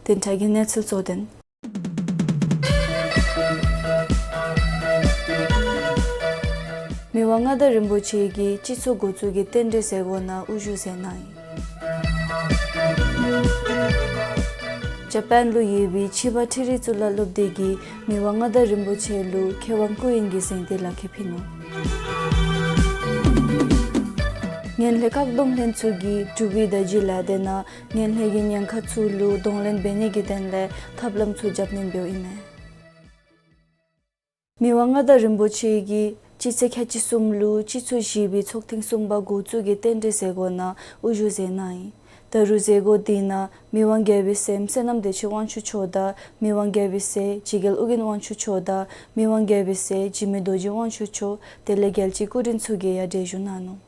བདུན་ཕྲག་གི་གནས་ཚུལ་གཙོ་དོན། མི་དབང་མངའ་བདག་རིན་པོ་ཆེ་གིས་སྤྱི་ཚོགས་འགོ་བཙུགས་ཀྱི་རྟེན་འབྲེལ་མཛད་སྒོ་ནང་དབུ་བཞུགས་མཛད་གནང་ཡི། ཇ་པཱན་ལུ་ཡོད་པའི་ཕྱི་པ་ཁྲི་རི་གཙུག་ལག་སློབ་སྡེ་གིས་མི་དབང་མངའ་བདག་རིན་པོ་ཆེ་ལུ་མཁས་དབང་སྐུ་དབོན་གྱི་གཟེངས་རྟགས་ལག་ཁྱེར་ཕུལ་ནུག། ངན་ལྷད་བཀག་སྡོམ་ལྷན་ཚོགས་ཀྱིས་འབྲུག་པའི་བརྡ་བརྒྱུད་ལས་སྡེ་ནང་ངན་ལྷད་ཀྱི་ཉེན་ཁ་ཚུ་ལུ་གདོང་ལེན་འབད་ནི་གི་དོན་ལས་ཐབས་ལམ་ཚུ་རྒྱབ་སྣོན་འབདཝ་ཨིན་མས། མི་དབང་མངའ་བདག་རིན་པོ་ཆེ་གིས་སྤྱི་ཚེས་ཁལ་གཅིག་གསུམ་ལུ་སྤྱི་ཚོགས་བཞི་པའི་ཚོགས་ཐེངས་གསུམ་པ་འགོ་བཙུགས་ཀྱི་རྟེན་འབྲེལ་མཛད་སྒོ་ནང་དབུ་བཞུགས་མཛད་གནང་ཡི། ད་རུང་མཛད་སྒོ་དེ་ནང་མི་དབང་རྒྱལ་པོའི་སྲསམོ་བསོད་ནམས་བདེ་ཆེན་དབང་ཕྱུག་མཆོག་དང་མི་དབང་རྒྱལ་པོའི་སྲས་ཇི་རྒྱལ་ཨོ་རྒྱན་དབང་ཕྱུག་མཆོག་དང་མི་དབང་རྒྱལ་པོའི་སྲས་འཇིགས་མེད་རྡོ་རྗེ་དབང་ཕྱུག་མཆོག་དེ་ལས་རྒྱལ་གཅེས་སྐུ་མགྲོན་ཚུ་གིས་ཡང་གྲལ་བཞུགས་གནང་ནུག།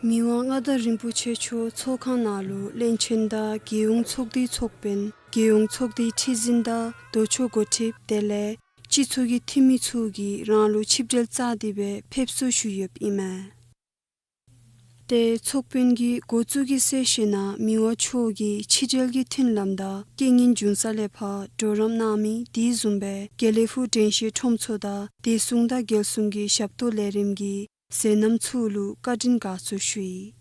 མི་དབང་མངའ་བདག་རིན་པོ་ཆེ་མཆོག་ཚོགས་ཁང་ནང་ལུ་བློན་ཆེན་དང་རྒྱལ་ཡོངས་ཚོགས་སྡེའི་ཚོགས་དཔོན་རྒྱལ་ཡོངས་ཚོགས་སྡེའི་ཁྲི་འཛིན་དང་ལྡོག་ཕྱོགས་འགོ་ཁྲིདཔ་དེ་ལས་སྤྱི་ཚོགས་ཀྱི་འཐུས་མི་ཚུ་གིས་རང་ལུ་ཆིབས་གྲལ་བཅས་ཏེ་སྦེ་ཕེབས་བསུ་ཞུ་ཡོདཔ་ཨིན་མས། ཏེ་ཚོགས་དཔོན་གྱིས་འགོ་བཙུགས་ཀྱི་གསལ་བཤད་ནང་མི་དབང་མཆོག་གིས་ཕྱི་འབྲེལ་གྱི་མཐུན་ལམ་དང་རྐྱེན་ངན་བྱུང་ས་ལས་ཕར་གྲོགས་རམ་གནང་མི་དེ་བཟུམ་སྦེ་དགེ་ལེགས་ཕུག་དྲན་ཤེས་ཁྲོམ་ཚོགས་དང་བདེ་སྲུང་དང་རྒྱལ་སྲུང་གི་ཞབས་ཏོག་ལས་རིམ་གྱི་མཛད་རྣམ་ཚུ་ལུ་བཀའ་དྲིན་དགའ་ཚོར་ཞུ་ཡི།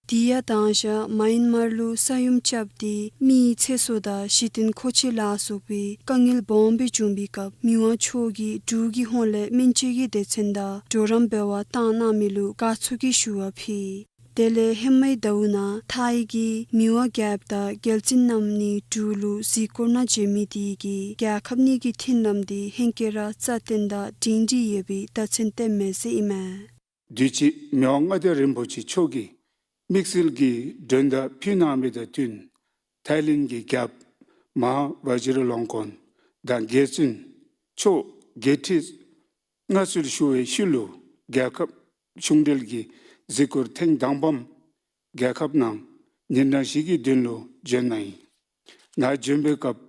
དེ་ཡང་དང་ཞག་མཱ་ཡན་མར་ལུ་ས་ཡོམ་རྐྱབ་སྟེ་མི་ཡི་ཚེ་སྲོག་དང་གཞི་རྟེན་མཁོ་ཆས་ལ་སོགས་པའི་དཀའ་ངལ་སྦོམ་སྦེ་བྱུང་པའི་སྐབས་མི་དབང་མཆོག་གིས་འབྲུག་གི་ཧོངས་ལས་སྨན་བཅོས་ཀྱི་སྡེ་ཚན་དང་གྲོགས་རམ་འབད་བར་བཏང་གནང་མི་ལུ་དགའ་ཚོར་གྱི་ཞུ་བ་ཕུལ་ཡི། དེ་ལས་ཧེ་མའི་ཟླཝ་ནང་ཐའི་གི་མི་དབང་རྒྱལཔོ་དང་རྒྱལ་བཙུན་རྣམ་གཉིས་འབྲུག་ལུ་གཟིགས་སྐོར་ནང་བྱོན་མི་དེ་གིས་རྒྱལ་ཁབ་གཉིས་ཀྱི་མཐུན་ལམ་དེ་ཧེང་སྐལ་ར་རྩ་བརྟན་དང་སྒྲིང་སྒྲི་ཡོད་པའི་བརྡ་མཚོན་བསྟནམ་མས་ཟེར་ཨིན་མས། དུས་ཅི་མི་དབང་མངའ་བདག་རིན་པོ་ཆེ་མཆོག་གིས་དམིགས་བསལ་གྱི་མགྲོན་བརྡ་ཕུལ་གནང་མི་དང་བསྟུན་ཐའི་ལེནཌ་གི་རྒྱལཔོ་མ་ཧཱ་ཝ་ཇི་ར་ལོང་ཀོན་དང་རྒྱལ་བཙུན་མཆོག་འགོ་ཁྲིད་མངའ་གསོལ་ཞུ་བའི་ཤུལ་ལུ་རྒྱལ་ཁབ་གཞུང་འབྲེལ་གྱི་གཟིགས་སྐོར་ཐེངས་དང་པམ་རྒྱལ་ཁབ་ནང་ཉིན་གྲངས་བཞི་གི་དོན་ལུ་བྱོན་གནང་ཡི། ནཱ་བྱོན་པའི་སྐབས་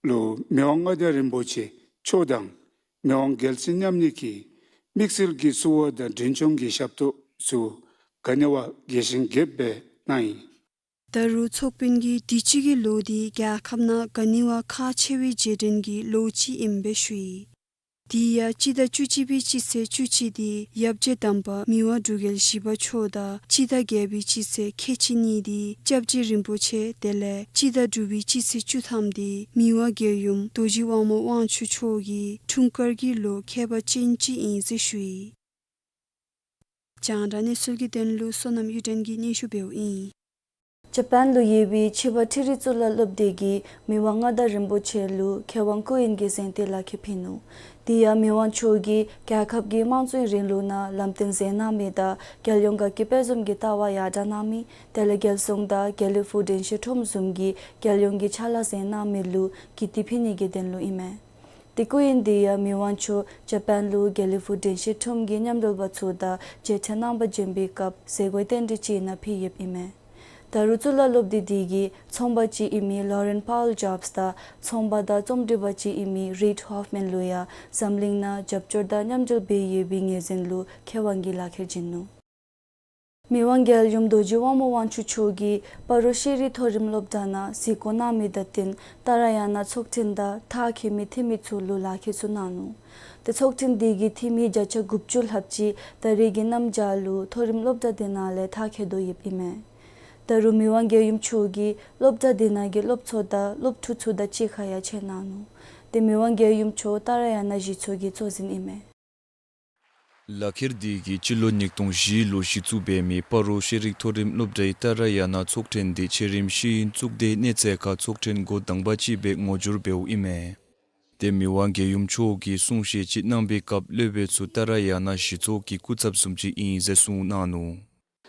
ལུ་མི་དབང་མངའ་བདག་རིན་པོ་ཆེ་མཆོག་དང་མི་དབང་རྒྱལ་བཙུན་མཉམ་གཉིས་ཀྱིས་དམིགས་བསལ་གྱི་བསུ་བ་དང་མགྲོན་སྐྱོང་གི་ཞབས་ཏོག་ཚུ་ག་ནི་བ་རྒྱས་ཤིང་རྒྱསཔ་སྦེ་གནང་ཡི། ད་རུང་ཚོགས་དཔོན་གྱིས་དུས་ཅི་གི་ལོ་འདི་རྒྱལ་ཁབ་ནང་ག་ནི་བ་ཁག་ཆེ་བའི་རྗེས་དྲན་གྱི་ལོ་ཅིག་ཨིནམ་སྦེ་ཞུ་ཡི། དེ་ཡང་སྤྱི་ཟླ་བཅུ་གཅིག་པའི་སྤྱི་ཚེས་བཅུ་གཅིག་འདི་ཡབ་རྗེ་དམ་པ་མི་དབང་འབྲུག་རྒྱལ་བཞི་པ་མཆོག་དང་སྤྱི་ཟླ་བརྒྱད་པའི་སྤྱི་ཚེས་ཁལ་གཅིག་གཉིས་འདི་སྐྱབས་རྗེ་རིན་པོ་ཆེ་དེ་ལས་སྤྱི་ཟླ་དྲུག་པའི་སྤྱི་ཚེས་བཅུ་ཐམ་འདི་མི་དབང་རྒྱལ་ཡུམ་རྡོ་རྗེ་དབང་མོ་དབང་ཕྱུག་མཆོག་གི་འཁྲུངས་སྐར་གྱི་ལོ་ཁྱད་པར་ཅན་ཅིག་ཨིན་ཟེར་ཞུ་ཡི། རྒྱང་བསྒྲགས་གནས་ཚུལ་གྱི་དོན་ལུ་བསོད་ནམས་གཡུ་སྒྲོན་གྱིས་སྙན་ཞུ་འབདཝ་ཨིན། ཇ་པཱན་ལུ་ཡོད་པའི་ཕྱི་པ་ཁྲི་རི་གཙུག་ལག་སློབ་སྡེ་གིས་མི་དབང་མངའ་བདག་རིན་པོ་ཆེ་ལུ་མཁས་དབང་སྐུ་དབོན་གྱི་གཟེངས་རྟགས་ལག་ཁྱེར་ཕུལ་ནུག། དེ་ཡང་མི་དབང་མཆོག་གིས་རྒྱལ་ཁབ་ཀྱི་དམངས་གཙོའི་རིང་ལུགས་ནང་ལམ་སྟོན་མཛད་གནང་མི་དང་རྒྱལ་ཡོངས་དགའ་སྐྱིད་དཔལ་འཛོམས་ཀྱི་ལྟ་བ་ཡར་དྲག་གནང་མི་དེ་ལས་རྒྱལ་སྲུང་དང་དགེ་ལེགས་ཕུག་དྲན་ཤེས་ཁྲོམ་བཟུམ་གྱི་རྒྱལ་ཡོངས་ཀྱི་ཕྱག་ལཱ་མཛད་གནང་མི་ལུ་ཀིརྟི་ཕུལ་ནི་གི་དོན་ལུ་ཨིན་མས། དེ་སྐུ་དབོན་དེ་ཡང་མི་དབང་མཆོག་ཇ་པཱན་ལུ་དགེ་ལེགས་ཕུག་དྲན་ཤེས་ཁྲོམ་གྱི་མཉམ་འབྲེལ་པ་ཚུ་དང་མཇལ་འཕྲད་གནང་པར་བྱོན་པའི་སྐབས་མཛད་སྒོའི་རྟེན་འབྲེལ་ཅིག་ནང་ཕུལ་ཡོདཔ་ཨིན་མས། ད་རུང་གཙུག་ལག་སློབ་སྡེ་དེ་གིས་ཚོང་པ་ཅིག་ཨིན་མི་ལོ་རེན་པཱོལ་ཇོབས་དང་ཚོང་པ་དང་རྩོམ་སྒྲིག་པ་ཅིག་ཨིན་མི་རིཌ་ཧོཕ་མཱན་ལུ་ཡང་འཛམ་གླིང་ནང་རྒྱབ་སྐྱོར་དང་མཉམ་འབྲེལ་འབད་ཡོད་པའི་ངོས་འཛིན་ལུ་མཁས་དབང་གི་ལག་ཁྱེར་བྱིན་ནུག། མི་དབང་རྒྱལ་ཡུམ་རྡོ་རྗེ་དབང་མོ་དབང་ཕྱུག་མཆོག་གིས་སྤ་རོ་ཤེས་རིག་མཐོ་རིམ་སློབ་གྲྭ་ནང་གཟིགས་སྐོར་གནང་མི་དང་བསྟུན་ཏཱ་ར་ཡ་ན་ཚོགས་ཐེངས་དང་མཐར་འཁྱོལ་མི་འཐུས་མི་ཚུ་ལུ་ལག་ཁྱེར་ཚུ་གནང་ནུག། ཏེ་ཚོགས་ཐེངས་དེ་གི་འཐུས་མི་བརྒྱ་ཆ་དགུ་བཅུ་ལྷགཔ་ཅིག་ད་རེས་ཀྱི་གནམ་བྱཱར་ལུ་མཐོ་རིམ་སློབ་གྲྭ་དེ་ནང་ལས་མཐར་འཁྱོལ་དོ་ཡོདཔ་ཨིན་མས། ད་རུང་མི་དབང་རྒྱལ་ཡུམ་མཆོག་གིས་སློབ་གྲྭ་དེ་ནང་གི་སློབ་ཚོགས་དང་སློབ་ཕྲུག་ཚུ་དང་གཅིག་ཁར་ཡང་མཇལ་གནང་ནུག། ཏེ་མི་དབང་རྒྱལ་ཡུམ་མཆོག་ཏཱ་ར་ཡ་ན་གཞི་ཚོགས་ཀྱི་གཙོ་འཛིན་ཨིན་མས། ལག་ཁྱེར་དེ་གིས་སྤྱི་ལོ་ཉིས་སྟོང་བཞི་ལུ་གཞི་བཙུགས་འབད་མི་སྤ་རོ་ཤེས་རིག་མཐོ་རིམ་སློབ་གྲྭའི་ཏཱ་ར་ཡ་ན་ཚོགས་ཐེངས་དེ་ཆེ་རིམ་ཤེས་ཡོན་གཙུག་སྡེའི་གནས་ཚད་ཁར་ཚོགས་ཐེངས་འགོ་དང་པ་ཅིག་སྦེ་ངོ་སྦྱོར་འབདཝ་ཨིན་མས། ཏེ་མི་དབང་རྒྱལ་ཡུམ་མཆོག་གིས་གསུང་བཤད་ཅིག་གནང་པའི་སྐབས་སློབ་དཔོན་ཚུ་ཏཱ་ར་ཡ་ན་གཞི་ཚོགས་ཀྱི་སྐུ་ཚབ་བཟུམ་ཅིག་ཨིན་ཟེར་གསུངས་གནང་ནུག།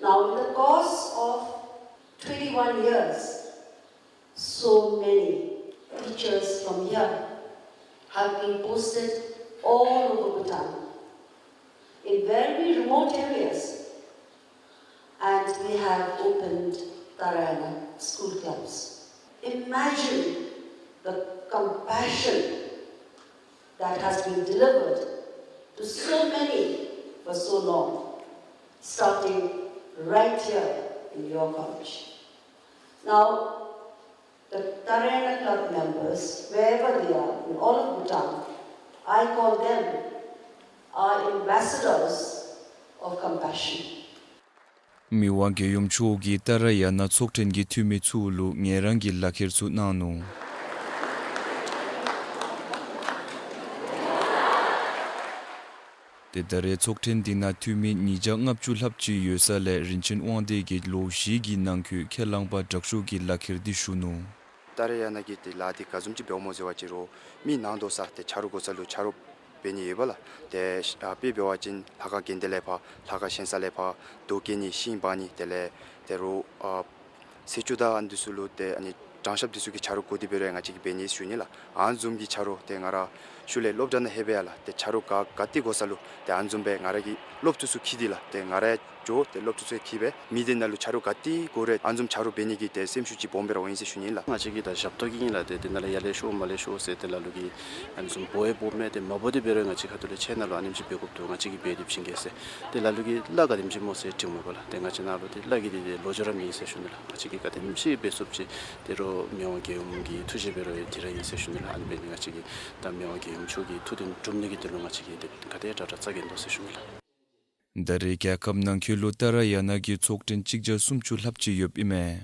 Now, in the course of twenty-one years, so many teachers from here have been posted all over Bhutan. in very remote areas, and we have opened Tarayana school clubs. Imagine the compassion that has been delivered to so many for so long, starting right here in your college. Now, the Tarayana Club members, wherever they are, in all of Bhutan, I call them our ambassadors of compassion. མི་དབང་རྒྱལ་ཡུམ་མཆོག་གིས་ཏཱ་ར་ཡ་ན་ཚོགས་ཐེངས་ཀྱི་འཐུས་མི་ཚུ་ལུ་ངལ་རངས་ཀྱི་ལག་ཁྱེར་ཚུ་གནང་ནུག། ཏེ་ད་རེས་ཚོགས་ཐེངས་འདི་ནང་འཐུས་མི་ཉིས་བརྒྱ་ལྔ་བཅུ་ལྷགཔ་ཅིག་ཡོད་ས་ལས་རིན་ཆེན་དབང་འདུས་ཀྱིས་ལོ་བཞི་གི་ནང་འཁོད་ཁས་བླངས་པ་དྲག་ཤོས་ཀྱི་ལག་ཁྱེར་འདི་ཞུ་ནུག། ཏཱ་ར་ཡ་ན་གི་ཏེ་ལཱ་འདི་ག་བཟུམ་ཅིག་འབདཝ་སྨོ་ཟེར་བ་ཅིན་རུང་མི་ནང་དོག་ས་ཏེ་ཆ་རོགས་དགོ་ས་ལུ་ཆ་རོགས་འབད་ནི་ཡོད་པ་ལགས། ཏེ་ཨ་དཔེ་འབད་བ་ཅིན་ལྷ་ཁང་དགོན་སྡེ་ལས་ཕར་ལྷ་ཁང་བཞེངས་ས་ལས་ཕར་རྡོ་བཀལ་ནི་ཤིང་འབག་ནི་དེ་ལས་ཏེ་རུང་ཨ་ཟས་བཅུད་དང་ཨ་ནི་འདི་ཚུ་ལུ་ཏེ་ཨ་ནི་གྲངས་ཤོག་འདི་ཚུ་གི་ཆ་རོགས་དགོ་དེ་འབད་རུང་ང་བཅས་ཀྱིས་འབད་ནི་ཞུ་ནི་ལགས། ཨ་ནི་བཟུམ་གྱི་ཆ་རོགས་ཏེ་ང་ར་ཤུལ་ལས་སློབ་གྲྭ་ནང་ལྷོད་སྦེ་ཡར་ལགས་ཏེ་ཆ་རོགས་ག་ག་ཏེ་དགོ་ས་ལུ་ཏེ་ཨ་ནི་བཟུམ་སྦེ་ང་ར་གིས་སློབ་ཕྲུག་ཚུ་འཁྱིད་དེ་ལགས་ཏེ་ང་ར་འགྱོ་ཏེ་སློབ་ཕྲུག་ཚུ་འཁྱིད་སྦེ་མི་སྡེ་ནང་ལུ་ཆ་རོགས་ག་ཏེ་དགོ་རུང་ཨ་ནི་བཟུམ་ཆ་རོགས་འབད་ནི་གི་ཏེ་སེམས་ཤུགས་ཅིག་སྦོམ་སྦེ་ར་འོང་ཡི་ཟེར་ཞུ་ནི་ལགས། ང་བཅས་ཀྱིས་ད་ཞབས་ཏོག་གི་ཨིན་ལགས། ཏེ་དེ་ནང་ལས་ཡར་ལས་ཤོག་མར་ལས་ཤོག་ཟེར་ཏེ་ལ་ལུ་གིས་ཨ་ནི་བཟུམ་འབོ་ཡང་འབོཝ་མས། ཏེ་མ་འབོ་དེ་འབད་རུང་ང་བཅས་ཁ་ཐུག་ལས་ཁྱེད་ནང་ལུ་ཨ་ནེམ་ཅིག་འབད་དགོཔ་འདུག། ང་བཅས་ཀྱིས་འབད་དེ་བྱིན་གེ་ཟེར། ཏེ་ལ་ལུ་གིས་གླ་ག་དེམ་ཅིག་སྨོ་ཟེར་དྲིཝ་མས་པ་ལགས། ཏེ་ང་བཅས་ནང་ལུ་ཏེ་གླ་གི་འདི་ཏེ་ལོག་འགྱོ་ར་མེད་ཟེར་ཞུ་ནི་ལགས། ང་བཅས་ཀྱིས་ག་དེམ་ཅིག་འབད་ཚུགསཔ་ཅིག་ཏེ་རུང་མི་དབང་རྒྱལ་ཡུམ་གྱི་ཐུགས་བཞེད་འབད་རུང་ཡང་དེ་ར་ཨིན་ཟེར་ཞུ་ནི་ལགས། ཨ་ནི་འབད་ནི་ང་བཅས་ཀྱིས་ད་མི་དབང་རྒྱལ་ཡུམ་མཆོག་གི་ཐུགས་དོན་སྒྲུབ་ནི་གི་དོན་ལུ་ང་བཅས་ཀྱིས་ཏེ་ག་དེ་དྲག་དྲག་རྩ་འགེངས་དོ་ཟེར་ཞུ་ནི་ལགས། ད་རེས་རྒྱལ་ཁབ་ནང་འཁོད་ལུ་ཏཱ་ར་ཡ་ན་གི་ཚོགས་ཐེངས་གཅིག་བརྒྱ་སུམ་ཅུ་ལྷགཔ་ཅིག་ཡོདཔ་ཨིན་མས།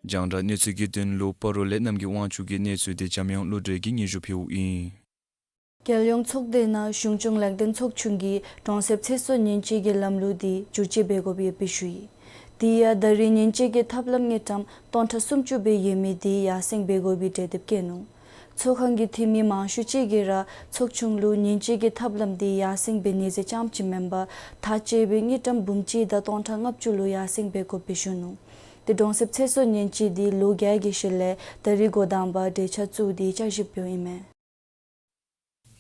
རྒྱང་བསྒྲགས་གནས་ཚུལ་གྱི་དོན་ལུ་སྤ་རོ་ལས་རྣམ་རྒྱལ་དབང་ཕྱུག་གི་གནས་ཚུལ་འདི་འཇམ་དབྱངས་བློ་གྲོས་ཀྱིས་སྙན་ཞུ་ཕུལཝ་ཨིན། རྒྱལ་ཡོངས་ཚོགས་སྡེ་ནང་གཞུང་སྐྱོང་ལེགས་ལྡན་ཚོགས་ཆུང་གིས་གྲོང་གསེབ་ཚེ་སྲོག་ཉེན་བཅོལ་གྱི་ལམ་ལུགས་འདི་བསྒྱུར་བཅོས་འབད་དགོཔ་ཡོདཔ་སྦེ་ཞུ་ཡི། དེ་ཡང་ད་རེས་ཉེན་བཅོལ་གྱི་ཐབས་ལམ་དངུལ་ཀྲམ་སྟོང་ཕྲག་སུམ་ཅུ་སྦེ་ཡོད་མི་འདི་ཡར་སེང་འབད་དགོ་པའི་གྲོས་འདེབས་བཀོད་ནུག། ཚོགས་ཁང་གི་འཐུས་མི་མང་ཤོས་ཅིག་གིས་ར་ཚོགས་ཆུང་ལུ་ཉེན་བཅོལ་གྱི་ཐབས་ལམ་འདི་ཡར་སེང་འབད་ནི་ཟེར་རྐྱངམ་ཅིག་མེན་པར་ཐག་བཅད་སྦེ་དངུལ་ཀྲམ་འབུམ་གཅིག་དང་སྟོང་ཕྲག་ལྔ་བཅུ་ལུ་ཡར་སེང་འབད་དགོཔ་སྦེ་ཞུ་ནུག། ཏེ་གྲོང་གསེབ་ཚེ་སྲོག་ཉེན་བཅོལ་འདི་ལོ་བརྒྱད་ཀྱི་ཤུལ་ལས་ད་རེས་འགོ་དང་པ་གྲོས་འཆར་བཙུགས་ཏེ་བསྐྱར་ཞིབ་འབདཝ་ཨིན་མས།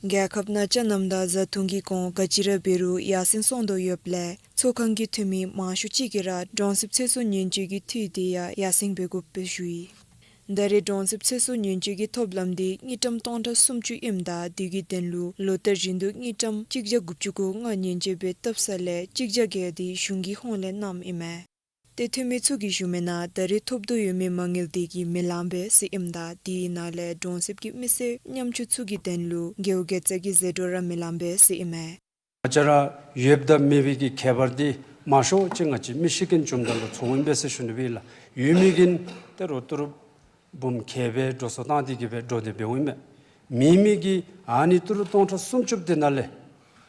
རྒྱལ་ཁབ་ནང་ཅ་ལག་དང་བཟའ་འཐུང་གི་གོང་ག་ཅི་ར་འབད་རུང་ཡར་སེང་སོང་དོ་ཡོདཔ་ལས་ཚོགས་ཁང་གི་འཐུས་མི་མང་ཤོས་ཅིག་གིས་ར་གྲོང་གསེབ་ཚེ་སྲོག་ཉེན་བཅོལ་གྱི་འཐུས་འདི་ཡང་ཡར་སེང་འབད་དགོཔ་སྦེ་ཞུ་ཡི། ད་རེས་གྲོང་གསེབ་ཚེ་སྲོག་ཉེན་བཅོལ་གྱི་ཐོབ་ལམ་འདི་དངུལ་ཀྲམ་སྟོང་ཕྲག་སུམ་ཅུ་ཨིནམ་ད་དེ་གི་དོན་ལུ་ལོ་བསྟར་བཞིན་དུ་དངུལ་ཀྲམ་གཅིག་བརྒྱ་དགུ་བཅུ་གོ་ལྔ་ཉེན་བཅོལ་སྦེ་བཏབ་ས་ལས་གཅིག་བརྒྱ་བརྒལ་ཏེ་གཞུང་གི་ཧོངས་ལས་བསྣམས་ཨིན་མས། ཏེ་འཐུས་མི་ཚུ་གིས་ཞུ་མི་ནང་ད་རེས་ཐོབ་དོ་ཡོད་མི་མ་དངུལ་འདི་གིས་མི་ལང་པས་ཟེར་ཨིནམ་ད་དེའི་ནང་ལས་གྲོང་གསེབ་ཀྱི་མི་སེར་ཉམ་ཆུང་ཚུ་གི་དོན་ལུ་དགེ་བའི་དགེ་རྩ་གི་ཟད་འགྲོ་ར་མི་ལང་པས་ཟེར་ཨིན་མས། ང་བཅས་ར་ཡོདཔ་དང་མེད་པའི་གི་ཁྱད་པར་འདི་མང་ཤོས་ཅིག་ང་བཅས་མི་ཤི་རྐྱེན་བྱུངམ་ད་ལུ་ཚོརཝ་ཨིན་པས་ཟེར་ཞུ་ནི་སྦེ་ལགས། ཡོད་མི་གིས་ཏེ་རུང་ཏི་རུ་འབུམ་གྱལ་སྦེ་འགྲོ་སོང་བཏང་སྟེ་གི་སྦེ་འགྲོ་སྟེ་འབདཝ་ཨིན་མས། མེད་མི་གིས་ཨ་ནི་ཏི་རུ་སྟོང་ཕྲག་སུམ་ཅུ་དེ་ནང་ལས་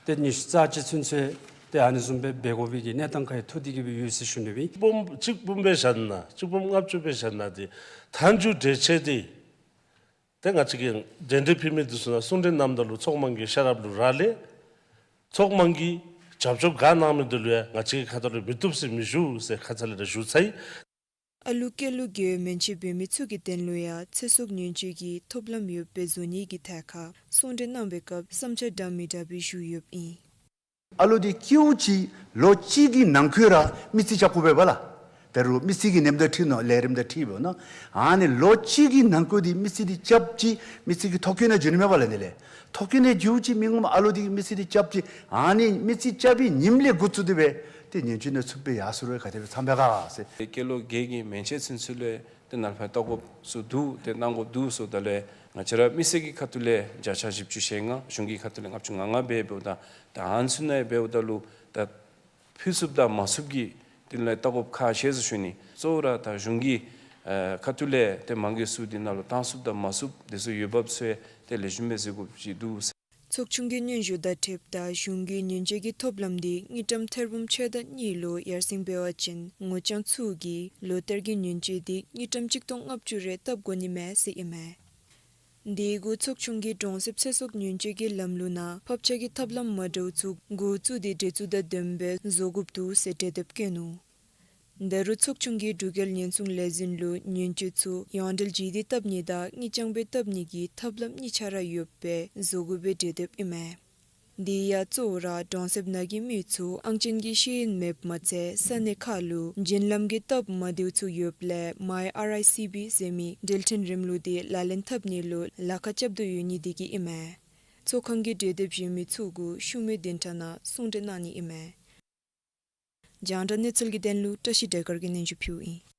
ཏེ་ཉི་ཤུ་རྩ་གཅིག་ཚུན་ཚོད་ཏེ་ཨ་ནི་བཟུམ་སྦེ་འབད་དགོ་པའི་གི་གནས་སྟངས་ཁར་ཡང་ཐུག་སྟེ་གི་སྦེ་ཡོད་ཟེར་ཞུ་ནི་སྦེ། འབུམ་གཅིག་འབུམ་སྦེ་བཞག་ན་གཅིག་འབུམ་ལྔ་བཅུ་སྦེ་བཞག་ན་ཏེ་མཐའ་མཇུག་གྲོས་ཆོད་འདི་ཏེ་ང་བཅས་ཀྱིས་གདན་འདྲེན་ཕུལ་མི་འདི་ཚུ་ནང་གསུང་གྲོས་གནངམ་ད་ལུ་ཚོགས་མང་གི་ཤེས་རབ་ལུ་རག་ལས། ཚོགས་མང་གིས་རྒྱབ་སྐྱོར་ག་གནང་མི་འདི་ལུ་ཡང་ང་བཅས་ཀྱི་ཁ་ཐུག་ལས་མི་བཏུབ་ཟེར་མི་ཞུ་ཟེར་ཁ་ཙ་ལས་ར་ཞུ་ཚར་ཡི། ཨ་ལུ་སྐྱེས་ལོ་བརྒྱད་མན་ཆད་འབད་མི་ཚུ་གི་དོན་ལུ་ཡང་ཚེ་སྲོག་ཉེན་བཅོལ་གྱི་ཐོབ་ལམ་ཡོདཔ་སྦེ་བཟོ་ནི་གི་ཐད་ཁར་གསུང་གྲོས་གནང་བའི་སྐབས་བསམ་འཆར་འདྲ་མི་འདྲ་སྦེ་ཞུ་ཡོདཔ་ཨིན། ཨ་ལུ་འདི་སྐྱེཝ་ཅིག་ལོ་གཅིག་གི་ནང་འཁོད་ར་མི་རྩིས་རྐྱབ་དགོ་པས་པ་ལགས། ད་རུང་མི་རྩིས་ཀྱི་ཉམས་དང་འཁྲིལ་ནུག་ལས་རིམ་དང་འཁྲིལ་འབདཝ་ད། ཨ་ནི་ལོ་གཅིག་གི་ནང་འཁོད་འདི་མི་རྩིས་འདི་རྐྱབ་ཅིག་མི་རྩིས་ཀྱི་ཐོ་བཀོད་ནང་འགྱོ་ནི་མས་པ་ལགས། ཨ་ནི་ལས་ཐོ་བཀོད་ནང་འགྱོཝ་ཅིག་མི་ངོམ་ཨ་ལུ་འདི་གིས་མི་རྩིས་འདི་རྐྱབ་ཅིག་ཨ་ནི་མི་རྩིས་རྐྱབ་པའི་ཉིནམ་ལས་འགོ་བཙུགས་ཏེ་སྦེ་ཏེ་ཉེན་བཅོལ་ནང་ཚུད་པའི་ཡར་སོང་རུང་ག་དེ་སྦེ་འཚམས་པས་ག་ཟེར། སྐྱེས་ལོ་བརྒྱད་ཀྱི་མན་ཆད་ཚུན་ཚོད་ལས་ཏེ་ནཱ་ལས་ཕར་ལྟ་དགོཔ་ཚུ་འདུག། ཏེ་གནང་དགོཔ་འདུག་ཟེརཝ་ད་ལུ་ང་བཅས་ར་མི་སེར་གྱི་ཁ་ཐུག་ལས་བརྒྱ་ཆ་བཞི་བཅུ་ཞེ་ལྔ་གཞུང་གི་ཁ་ཐུག་ལས་ལྔ་བཅུ་ང་ལྔ་སྦེ་འབདཝ་ད་ད་ཨ་ནི་ཚུ་ནང་འབདཝ་ད་ལུ་ད་ཕུལ་ཚུགསཔ་དང་མ་ཚུགསཔ་ཀྱི་དོན་ལས་ལྟ་དགོཔ་ཁག་ཆེ་ཟེར་ཞུ་ནི། གཙོ་བོ་ར་ད་གཞུང་གི་ཨེ་ཁ་ཐུག་ལས་ཏེ་མང་གི་ཚུ་འདི་ནང་ལུ་བཏང་ཚུགསཔ་དང་མ་ཚུགསཔ་དེ་ཚུ་འོས་འབབ་ཚུ་ཡང་ཏེ་ལེགས་ཤོམ་སྦེ་གཟིགས་དགོཔ་ཅིག་འདུག་ཟེར། ཚོགས་ཆུང་གི་སྙན་ཞུ་དང་འཁྲིལཝ་ད་གཞུང་གིས་ཉེན་བཅོལ་གྱི་ཐོབ་ལམ་འདི་དངུལ་ཀྲམ་ཐེར་འབུམ་ཕྱེད་དང་གཉིས་ལུ་ཡར་སེང་འབད་བ་ཅིན་ངོ་རྐྱང་ཚུ་གིས་ལོ་བསྟར་གྱི་ཉེན་བཅོལ་འདི་དངུལ་ཀྲམ་གཅིག་སྟོང་ལྔ་བཅུ་རེ་བཏབ་དགོ་ནི་མས་ཟེར་ཨིན་མས། དེ་གུ་ཚོགས་ཆུང་གིས་གྲོང་གསེབ་ཚེ་སྲོག་ཉེན་བཅོལ་གྱི་ལམ་ལུགས་ནང་ཕབ་ཆག་གི་ཐབས་ལམ་མ་འདྲཝ་ཚུ་འགོ་བཙུགས་ཏེ་གྲོས་ཚུལ་དང་ལྡནམ་སྦེ་བཟོ་དགོཔ་འདུག་ཟེར་གྲོས་འདེབས་བཀོད་ནུག། ད་རུང་ཚོགས་ཆུང་གིས་འབྲུག་རྒྱལ་ཉེན་སྲུང་ལས་འཛིན་ལུ་ཉེན་བཅོལ་ཚུ་ཡོངས་འབྲེལ་བརྗེ་སྟོན་བཏབ་ནི་དང་དངུལ་རྐྱང་སྦེ་བཏབ་ནི་གི་ཐབས་ལམ་གཉིས་ཆ་ར་ཡོདཔ་སྦེ་བཟོ་དགོ་པའི་གྲོས་འདེབས་ཨིན་མས། དེ་ཡང་གཙོ་བོ་ར་གྲོང་གསེབ་ནང་གི་མི་ཚུ་ཨང་ཅན་གྱི་ཤེས་ཡོན་མེདཔ་མ་ཚད་ས་གནས་ཁག་ལུ་བྱིན་རླམ་གྱི་སྟབས་མ་བདེཝ་ཚུ་ཡོདཔ་ལས་མའི་ཨར་ཨའི་སི་བི་ཟེར་མི་འབྲེལ་ཕྲན་རིམ་ལུགས་དེ་ལག་ལེན་འཐབ་ནི་ལུ་ལཱ་ཁག་རྐྱབ་དོ་ཡོད་ནི་དེ་གིས་ཨིན་མས། ཚོགས་ཁང་གི་གྲོས་འདེབས་གཞན་མི་ཚུ་གུ་ཤུལ་མའི་བདུན་ཕྲག་ནང་གསུང་གྲོས་གནང་ནི་ཨིན་མས། རྒྱང་བསྒྲགས་གནས་ཚུལ་གྱི་དོན་ལུ་བཀྲ་ཤིས་བདེ་དཀར་གྱིས་སྙན་ཞུ་ཕུལཝ་ཨིན།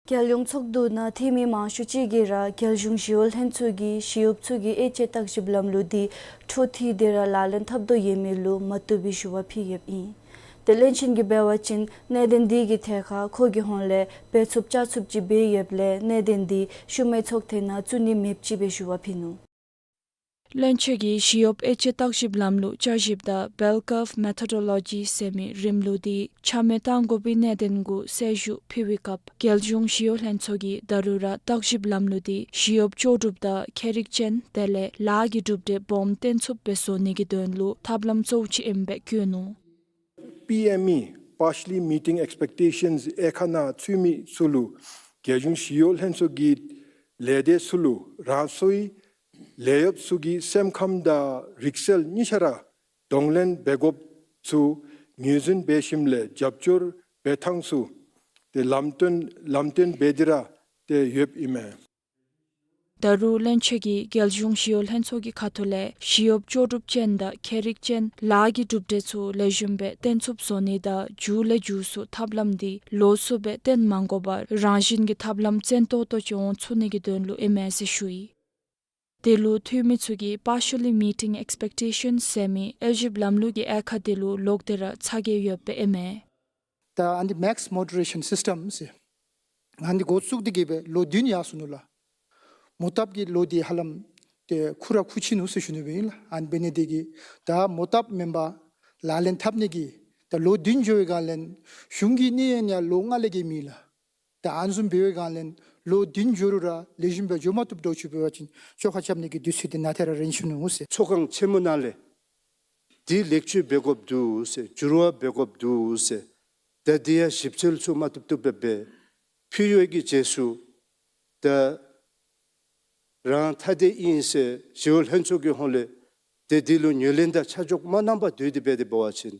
རྒྱལ་ཡོངས་ཚོགས་འདུ་ནང་འཐུས་མི་མང་ཤོས་ཅིག་གིས་ར་རྒྱལ་གཞུང་ཞི་གཡོག་ལྷན་ཚོགས་ཀྱིས་ཞི་གཡོགཔ་ཚུ་གི་དབྱེ་དཔྱད་བརྟག་ཞིབ་ལམ་ལུགས་དེ་འཕྲོ་མཐུད་དེ་ར་ལག་ལེན་འཐབ་དོ་ཡོད་མི་ལུ་མ་བཏུབ་པའི་ཞུ་བ་ཕུལ་ཡོདཔ་ཨིན། དེ་བློན་ཆེན་གྱིས་འབད་བ་ཅིན་གནད་དོན་དེ་གི་ཐད་ཁར་ཁོ་གི་ཧོངས་ལས་འབད་ཚུགསཔ་བྱ་ཚུགསཔ་ཅིག་འབད་ཡོདཔ་ལས་གནད་དོན་དེ་ཤུལ་མའི་ཚོགས་ཐེངས་ནང་བཙུགས་ནི་མེདཔ་ཅིག་སྦེ་ཞུ་བ་ཕུལ་ནུག། བློན་ཆེན་གྱིས་ཞི་གཡོགཔ་དབྱེ་དཔྱད་བརྟག་ཞིབ་ལམ་ལུགས་བསྐྱར་ཞིབ་དང་Bell Curve Methodology ཟེར་མི་རིམ་ལུགས་དེ་ཆ་མེད་གཏང་དགོ་པའི་གནད་དོན་གུ་གསལ་ཞུ་ཕུལ་བའི་སྐབས་རྒྱལ་གཞུང་ཞི་གཡོག་ལྷན་ཚོགས་ཀྱིས་ད་རུང་ར་བརྟག་ཞིབ་ལམ་ལུགས་དེ་ཞི་གཡོགཔ་ལྕོགས་གྲུབ་དང་ཁྱད་རིག་ཅན་དེ་ལས་ལཱ་གི་གྲུབ་འབྲས་སྦོམ་བཏོན་ཚུགསཔ་སྦེ་བཟོ་ནི་གི་དོན་ལུ་ཐབས་ལམ་གཙོ་བོ་ཅིག་ཨིནམ་སྦེ་བཀོད་ནུག། པི་ཨེམ་ཨི་Partially Meeting Expectations དབྱེ་ཁག་ནང་ཚུད་མི་ཚུ་ལུ་རྒྱལ་གཞུང་ཞི་གཡོག་ལྷན་ཚོགས་ཀྱི་ལས་སྡེ་ཚུ་ལུ་རང་སོའི་ལས་གཡོགཔ་ཚུ་གི་སེམས་ཁམས་དང་རིག་རྩལ་གཉིས་ཆ་ར་གདོང་ལེན་འབད་དགོཔ་ཚུ་ངོས་འཛིན་འབད་ཞིནམ་ལས་རྒྱབ་སྐྱོར་འབད་ཐངས་ཚུ་ཏེ་ལམ་སྟོན་ལམ་སྟོན་འབད་དེ་ར་ཏེ་ཡོདཔ་ཨིན་མས། ད་རུང་བློན་ཆེན་གྱིས་རྒྱལ་གཞུང་ཞི་གཡོག་ལྷན་ཚོགས་ཀྱི་ཁ་ཐུག་ལས་ཞི་གཡོགཔ་ལྕོགས་གྲུབ་ཅན་དང་ཁྱད་རིག་ཅན་ལཱ་གི་གྲུབ་འབྲས་ཚུ་ལེགས་ཤོམ་སྦེ་བཏོན་ཚུགསཔ་བཟོ་ནི་དང་མཇུག་ལས་མཇུག་སུ་ཐབས་ལམ་དེ་ལོགས་སུ་སྦེ་བཏོན་མ་དགོ་པར་རང་བཞིན་གྱི་ཐབས་ལམ་བཙན་ཏོག་ཏོ་ཅིག་འོང་ཚུགས་ནི་གི་དོན་ལུ་ཨིན་མས་ཟེར་ཞུ་ཡི། དེ་ལུ་འཐུས་མི་ཚུ་གིས་Partially Meeting Expectations ཟེར་མི་དབྱེ་ཞིབ་ལམ་ལུགས་ཀྱི་དབྱེ་ཁག་དེ་ལུ་ལོག་སྟེ་ར་ཚ་གྱང་ཡོདཔ་སྦེ་ཨིན་མས། ད་ཨ་ནི་Max Moderation System ཟེར་ཨ་ནི་འགོ་བཙུགས་ཏེ་གི་སྦེ་ལོ་བདུན་ཡར་སོ་ནུག་ལགས། མོ་བཏབ་ཀྱི་ལོ་དེ་ཧ་ལམ་ཏེ་ཁུ་ར་ཁུ་ཆི་ནུག་ཟེར་ཞུ་ནི་སྦེ་ཨིན་ལགས། ཨ་ནི་འབད་ནི་དེ་གིས་ད་མོ་བཏབ་མེན་པར་ལག་ལེན་འཐབ་ནི་གི་ད་ལོ་བདུན་འགྱོ་བའི་སྒང་ལས་གཞུང་གི་གནས་ཡུན་ཡང་ལོ་ལྔ་ལས་བརྒལ་མེད་ལགས། ད་ཨ་ནི་བཟུམ་འབད་བའི་སྒང་ལས་ལོ་བདུན་འགྱོ་རུང་ར་ལེགས་ཤོམ་སྦེ་འགྱོ་མ་བཏུབ་འདྲཝ་ཅིག་འབད་བ་ཅིན་བཅོ་ཁ་རྐྱབ་ནི་གི་དུས་ཚོད་དེ་ནང་ཐད་ར་རན་ཞུ་ནུག་ཟེར། ཚོགས་ཁང་ཆེན་མོ་ནང་ལས་འདི་ལེགས་བཅོས་འབད་དགོཔ་འདུག་ཟེར་འགྱུར་བ་འབད་དགོཔ་འདུག་ཟེར་ད་འདི་ཡང་ཞིབ་འཚོལ་ཚུ་མ་བཏུབ་བཏུབ་སྦེ་འབད་ཕུལ་ཡོད་ཀྱི་རྗེས་སུ་ད་རང་ཐ་དད་ཨིན་ཟེར་ཞི་གཡོག་ལྷན་ཚོགས་ཀྱི་ཧོངས་ལས་ཏེ་འདི་ལུ་ངོས་ལེན་དང་ཆ་འཇོག་མ་གནང་པར་སྡོད་དེ་འབད་དེ་འབད་བ་ཅིན་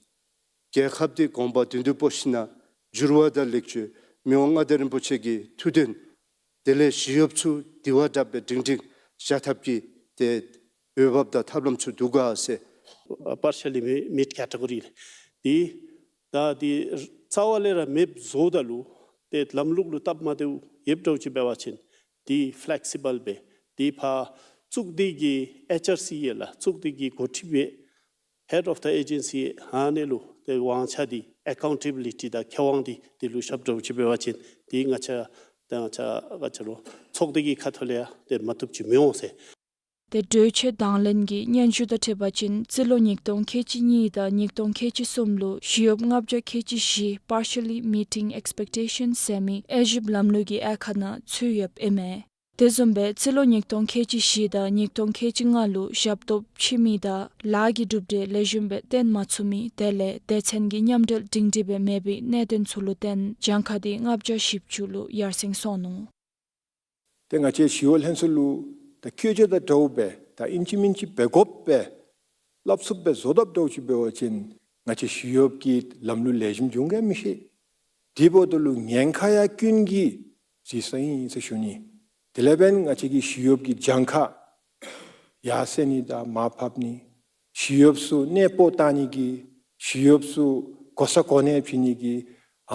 རྒྱལ་ཁབ་འདི་གོང་འཕེལ་དོན་དུ་སྤོ་ཞིནམ་ལས་འགྱུར་བ་དང་ལེགས་བཅོས་མི་དབང་མངའ་བདག་རིན་པོ་ཆེ་གི་ཐུགས་འདུན་དེ་ལས་ཞི་གཡོགཔ་ཚུ་དེ་བ་དྲགཔ་སྦེ་སྒྲིང་སྒྲིང་བཞག་ཐབས་ཀྱི་ཏེ་འོས་འབབ་དང་ཐབས་ལམ་ཚུ་འདུག་ག་ཟེར། Partially Meet Category འདི་ད་འདི་རྩ་བ་ལས་ར་མེདཔ་བཟོཝ་ད་ལུ་ཏེ་ལམ་ལུགས་ལུ་སྟབས་མ་བདེཝ་ཡོདཔ་འདྲཝ་ཅིག་འབད་བ་ཅིན་འདི་ཕེ་ལེག་སི་བཱལ་སྦེ་འདི་ཕར་བཙུགས་ཏེ་གི་ཨེཆ་ཨར་སི་ཡོད་ལགས། བཙུགས་ཏེ་གི་འགོ་ཁྲིདཔ་སྦེ་Head of the Agency ཨ་ནི་ལུ་ཏེ་དབང་ཆ་འདི་ཨེ་ཀའུན་ཊེ་བི་ལི་ཊི་དང་ཁེ་དབང་འདི་འདི་ལུ་ཞབས་དྲགཔ་ཅིག་འབད་བ་ཅིན་འདི་ང་བཅས་ད་ང་བཅས་ག་ཅི་ལོ་ཚོགས་སྡེ་གི་ཁ་ཐུག་ལས་ཡང་ཏེ་མ་བཏུབ་ཅིག་མི་འོང་ཟེར། ཏེ་གྲོས་ཆོད་དང་ལེན་གྱི་སྙན་ཞུ་དང་འཁྲིལ་བ་ཅིན་རྩིས་ལོ་ཉིས་སྟོང་ཁལ་གཅིག་གཉིས་དང་ཉིས་སྟོང་ཁལ་གཅིག་གསུམ་ལུ་ཞི་གཡོགཔ་ལྔ་བརྒྱ་ཁལ་གཅིག་བཞི་Partially Meeting Expectations ཟེར་མི་དབྱེ་ཞིབ་ལམ་ལུགས་ཀྱི་དབྱེ་ཁག་ནང་ཚུད་ཡོདཔ་ཨིན་མས། དེ་བཟུམ་སྦེ་རྩིས་ལོ་ཉིས་སྟོང་ཁལ་གཅིག་བཞི་དང་ཉིས་སྟོང་ཁལ་གཅིག་ལྔ་ལུ་ཞབས་ཏོག་ཕྱེ་མི་དང་ལཱ་གི་གྲུབ་འབྲས་ལེགས་ཤོམ་སྦེ་བཏོན་མ་ཚུགས་མི་དེ་ལས་སྡེ་ཚན་གྱི་མཉམ་འབྲེལ་སྒྲིང་སྒྲི་སྦེ་མེད་པའི་གནད་དོན་ཚུ་ལུ་བརྟེན་གྱངས་ཁ་དེ་ལྔ་བརྒྱ་བཞི་བཅུ་ལུ་ཡར་སེང་སོང་ནུག། ཏེ་ང་བཅས་ཞི་གཡོག་ལྷན་ཚོགས་ལུ་ད་བཀོད་རྒྱ་དང་འདྲཝ་སྦེ་ད་ཨིན་ཅི་མིན་ཅི་འབད་དགོཔ་སྦེ་སླབ་ཚུགསཔ་སྦེ་བཟོ་དཔ་འདྲཝ་ཅིག་འབད་བ་ཅིན་ང་བཅས་ཞི་གཡོགཔ་གི་ལམ་ལུགས་ལེགས་ཤོམ་འབྱུང་ག་མི་ཤེས། དེ་འབདཝ་ད་ལུ་ཉེན་ཁ་ཡང་ཀུན་གྱིས་གཟིགས་ས་ཨིན་ཟེར་ཞུ་ནི། དེ་ལས་འབདན་ང་བཅས་ཀྱི་ཞི་གཡོགཔ་གི་གྱངས་ཁ་ཡར་སེང་ནི་དང་མར་ཕབ་ནི། ཞི་གཡོགཔ་ཚུ་གནས་སྤོ་བཏང་ནི་གི་ཞི་གཡོགཔ་ཚུ་གོ་ས་གོ་གནས་བྱིན་ནི་གི་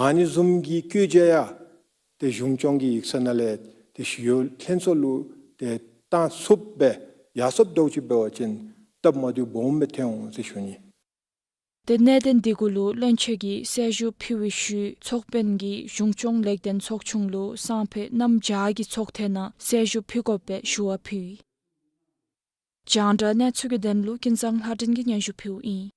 ཨ་ནི་བཟུམ་གྱི་བཀོད་རྒྱ་ཡང་ཏེ་གཞུང་སྐྱོང་གི་ཡིག་ཚང་ནང་ལས་ཏེ་ཞི་གཡོག་ལྷན་ཚོགས་ལུ་ཏེ་བཏང་ཚུགསཔ་སྦེ་ཡར་སོངམ་འདྲཝ་ཅིག་འབད་བ་ཅིན་སྟབས་མ་བདེཝ་སྦོམ་སྦེ་ཐོན་འོང་ཟེར་ཞུ་ནི། ཏེ་གནད་དོན་འདི་གུ་ལུ་བློན་ཆེན་གྱིས་གསལ་ཞུ་ཕུལ་བའི་ཤུལ་ཚོགས་དཔོན་གྱིས་གཞུང་སྐྱོང་ལེགས་ལྡན་ཚོགས་ཆུང་ལུ་སང་ཕོད་གནམ་བྱཱར་གྱི་ཚོགས་ཐེངས་ནང་གསལ་ཞུ་ཕུལ་དགོཔ་སྦེ་ཞུ་བ་ཕུལ་ཡི། རྒྱང་བསྒྲགས་གནས་ཚུལ་གྱི་དོན་ལུ་ཀུན་བཟང་ལྷ་སྒྲོན་གྱིས་སྙན་ཞུ་ཕུལཝ་ཨིན།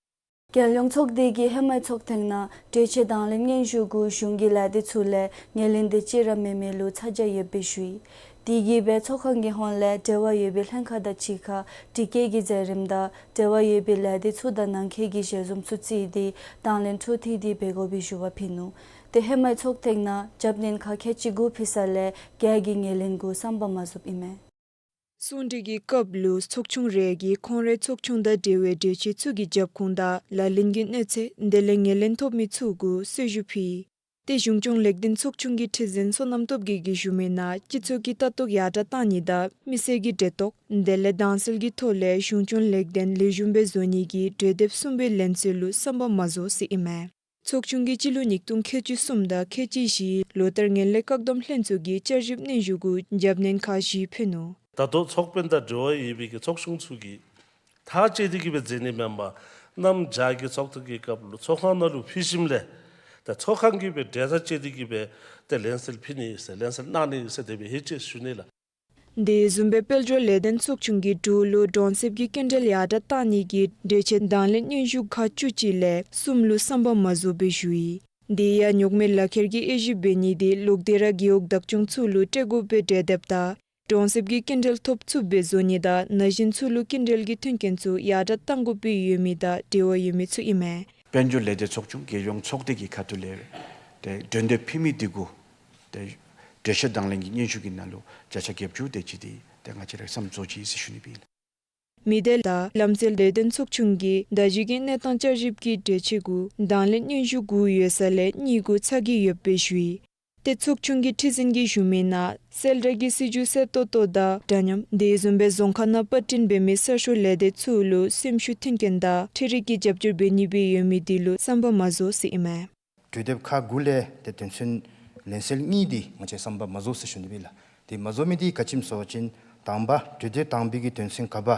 རྒྱལ་ཡོངས་ཚོགས་སྡེ་གི་ཧེ་མའི་ཚོགས་ཐེངས་ནང་གྲོས་ཆོད་དང་ལེན་སྙན་ཞུ་གུ་གཞུང་གི་ལས་སྡེ་ཚུ་ལས་ངོས་ལེན་དེ་ཅིག་ར་མེད་མི་ལུ་ཚ་གྱང་ཡོདཔ་སྦེ་ཞུ་ཡི། དེ་གིས་སྦེ་ཚོགས་ཁང་གི་ཧོངས་ལས་འབྲེལ་བ་ཡོད་པའི་ལྷན་ཁག་དང་གཅིག་ཁར་དྲི་བཀོད་ཀྱི་མཛད་རིམ་དང་འབྲེལ་བ་ཡོད་པའི་ལས་སྡེ་ཚུ་དང་ནང་འཁོད་ཀྱི་ཞལ་འཛོམས་ཚུ་བརྩིས་ཏེ་དང་ལེན་འཕྲོ་མཐུད་དེ་འབད་དགོ་པའི་ཞུ་བ་ཕུལ་ནུག། ཏེ་ཧེ་མའི་ཚོགས་ཐེངས་ནང་རྒྱབ་སྣོན་ཁག་ཁལ་གཅིག་དགུ་ཕུལ་ས་ལས་བརྒྱད་ཀྱིས་ངོས་ལེན་གུ་བསམ་པ་མ་རྫོགསཔ་ཨིན་མས། གསུང་གྲོས་ཀྱི་སྐབས་ལུ་ཚོགས་ཆུང་རེ་གིས་ཁོང་རའི་ཚོགས་ཆུང་དང་འབྲེལ་བའི་གྲོས་ཆོད་ཚུ་གི་རྒྱབ་ཁུངས་དང་ལག་ལེན་གྱི་གནས་ཚད་དེ་ལས་ངོས་ལེན་ཐོབ་མི་ཚུ་གུ་གསོལ་ཞུ་ཕུལ། ཏེ་གཞུང་སྐྱོང་ལེགས་ལྡན་ཚོགས་ཆུང་གི་ཁྲི་འཛིན་བསོད་ནམས་སྟོབས་རྒྱས་ཀྱིས་ཞུ་མི་ནང་སྤྱི་ཚོགས་ཀྱི་ལྟ་རྟོག་ཡར་དྲགས་གཏང་ནི་དང་མི་སེར་གྱི་འབྲེལ་གཏོགས་དེ་ལས་དྭངས་གསལ་གྱི་ཐོག་ལས་གཞུང་སྐྱོང་ལེགས་ལྡན་ལེགས་ཤོམ་སྦེ་བཟོ་ནི་གི་གྲོས་འདེབས་གསུམ་པའི་ལན་ཚོད་ལུ་བསམ་པ་མ་རྫོགས་ཟེར་ཨིན་མས། ཚོགས་ཆུང་གིས་སྤྱི་ལོ་ཉིས་སྟོང་ཁལ་གཅིག་གསུམ་དང་ཁལ་གཅིག་བཞིའི་ལོ་ལྟར་ངན་ལྷད་བཀག་སྡོམ་ལྷན་ཚོགས་ཀྱི་བསྐྱར་ཞིབ་སྙན་ཞུ་གུ་རྒྱབ་སྣོན་ཁག་བཞི་ཕུལ་ནུག། ད་ལྟོ་ཚོགས་དཔོན་དང་འབྲེལ་བ་ཡོད་པའི་གི་ཚོགས་ཆུང་ཚུ་གིས་ཐག་བཅད་དེ་གི་སྦེ་མཛད་ནི་མེན་པར་གནམ་བྱཱར་གྱི་ཚོགས་ཐུག་གི་སྐབས་ལུ་ཚོགས་ཁང་ནང་ལུ་ཕུལ་ཞིནམ་ལས་ད་ཚོགས་ཁང་གི་སྦེ་གྲལ་ས་བཅད་དེ་གི་སྦེ་ཏེ་ལན་གསལ་ཕུལ་ནི་ཟེར་ལན་གསལ་གནང་ནི་ཟེར་དེ་སྦེ་ཧེ་ཅེས་ཞུ་ནི་ལགས། དེ་བཟུམ་སྦེ་དཔལ་འབྱོར་ལས་དོན་ཚོགས་ཆུང་གིས་འབྲུག་ལུ་གྲོང་གསེབ་ཀྱི་སྐྱིན་འགྲུལ་ཡར་དྲགས་གཏང་ནི་གི་གྲོས་ཆོད་དང་ལེན་སྙན་ཞུ་ཁག་བཅུ་གཅིག་ལས་གསུམ་ལུ་བསམ་པ་མ་རྫོགས་པའི་ཞུ་ཡི། དེ་ཡང་རྙོག་མེད་ལག་ཁྱེར་གྱི་དབྱེ་ཞིབ་འབད་ནི་དེ་ལོག་སྟེ་ར་རྒེད་འོག་བདག་སྐྱོང་ཚུ་ལུ་སྤྲོད་དགོ་པའི་གྲོས་འདེབས་དང་གྲོང་གསེབ་ཀྱི་སྐྱིན་འགྲུལ་ཐོབ་ཚུགསཔ་སྦེ་བཟོ་ནི་དང་ན་གཞོན་ཚུ་ལུ་སྐྱིན་འགྲུལ་གྱི་མཐུན་རྐྱེན་ཚུ་ཡར་དྲགས་གཏང་དགོ་པའི་ཡོད་མི་དང་འབྲེལ་བ་ཡོད་མི་ཚུ་ཨིན་མས། དཔལ་འབྱོར་ལས་སྡེ་ཚོགས་ཆུང་རྒྱལ་ཡོངས་ཚོགས་སྡེ་གི་ཁ་ཐུག་ལས་ཏེ་གྲོས་འདེབས་ཕུལ་མི་དེ་གུ་ཏེ་གྲོས་ཆོད་དང་ལེན་གྱི་སྙན་ཞུ་གི་ནང་ལུ་བརྒྱ་ཆ་བརྒྱད་ཅུ་དེ་ཅིག་དེ་ཏེ་ང་བཅས་ར་བསམ་རྫོགས་ཅི་ཟེར་ཞུ་ནི་སྦེ་ཨིན། མི་སྡེ་དང་ལམ་སེལ་ལས་དོན་ཚོགས་ཆུང་གིས་ད་གཞི་གི་གནས་སྟངས་བསྐྱར་ཞིབ་ཀྱི་གྲོས་ཆོད་གུ་དང་ལེན་སྙན་ཞུ་དགུ་ཡོད་ས་ལས་གཉིས་གུ་ཚར་གྱི་ཡོདཔ་སྦེ་ཞུ་ཡི། ཏེ་ཚོགས་ཆུང་གི་ཁྲི་འཛིན་གྱིས་ཞུ་མི་ནང་གསལ་བསྒྲགས་ཀྱི་སྲིད་བྱུས་གསལ་ཏོག་ཏོ་དང་འདྲ་མཉམ་དེ་བཟུམ་སྦེ་རྫོང་ཁག་ནང་པར་སྐྲུན་འབད་མི་གསར་ཤོག་ལས་སྡེ་ཚུ་ལུ་སེམས་ཤུགས་མཐུན་རྐྱེན་དང་འཕྲུལ་རིག་གི་རྒྱབ་སྐྱོར་འབད་ནི་སྦེ་ཡོད་མི་དེ་ལུ་བསམ་པ་མ་རྫོགས་ཟེར་ཨིན་མས། གྲོས་འདེབས་ཁག་དགུ་ལས་ཏེ་དོན་ཚན་ལན་གསལ་གཉིས་དེ་ང་བཅས་བསམ་པ་མ་རྫོགས་ཟེར་ཞུ་ནི་སྦེ་ལགས། དེ་མ་རྫོགས་མི་དེ་ག་ཅི་སྨོ་ཟེར་བ་ཅིན་དང་པ་གྲོས་འདེབས་དང་པའི་གི་དོན་ཚན་ག་པ་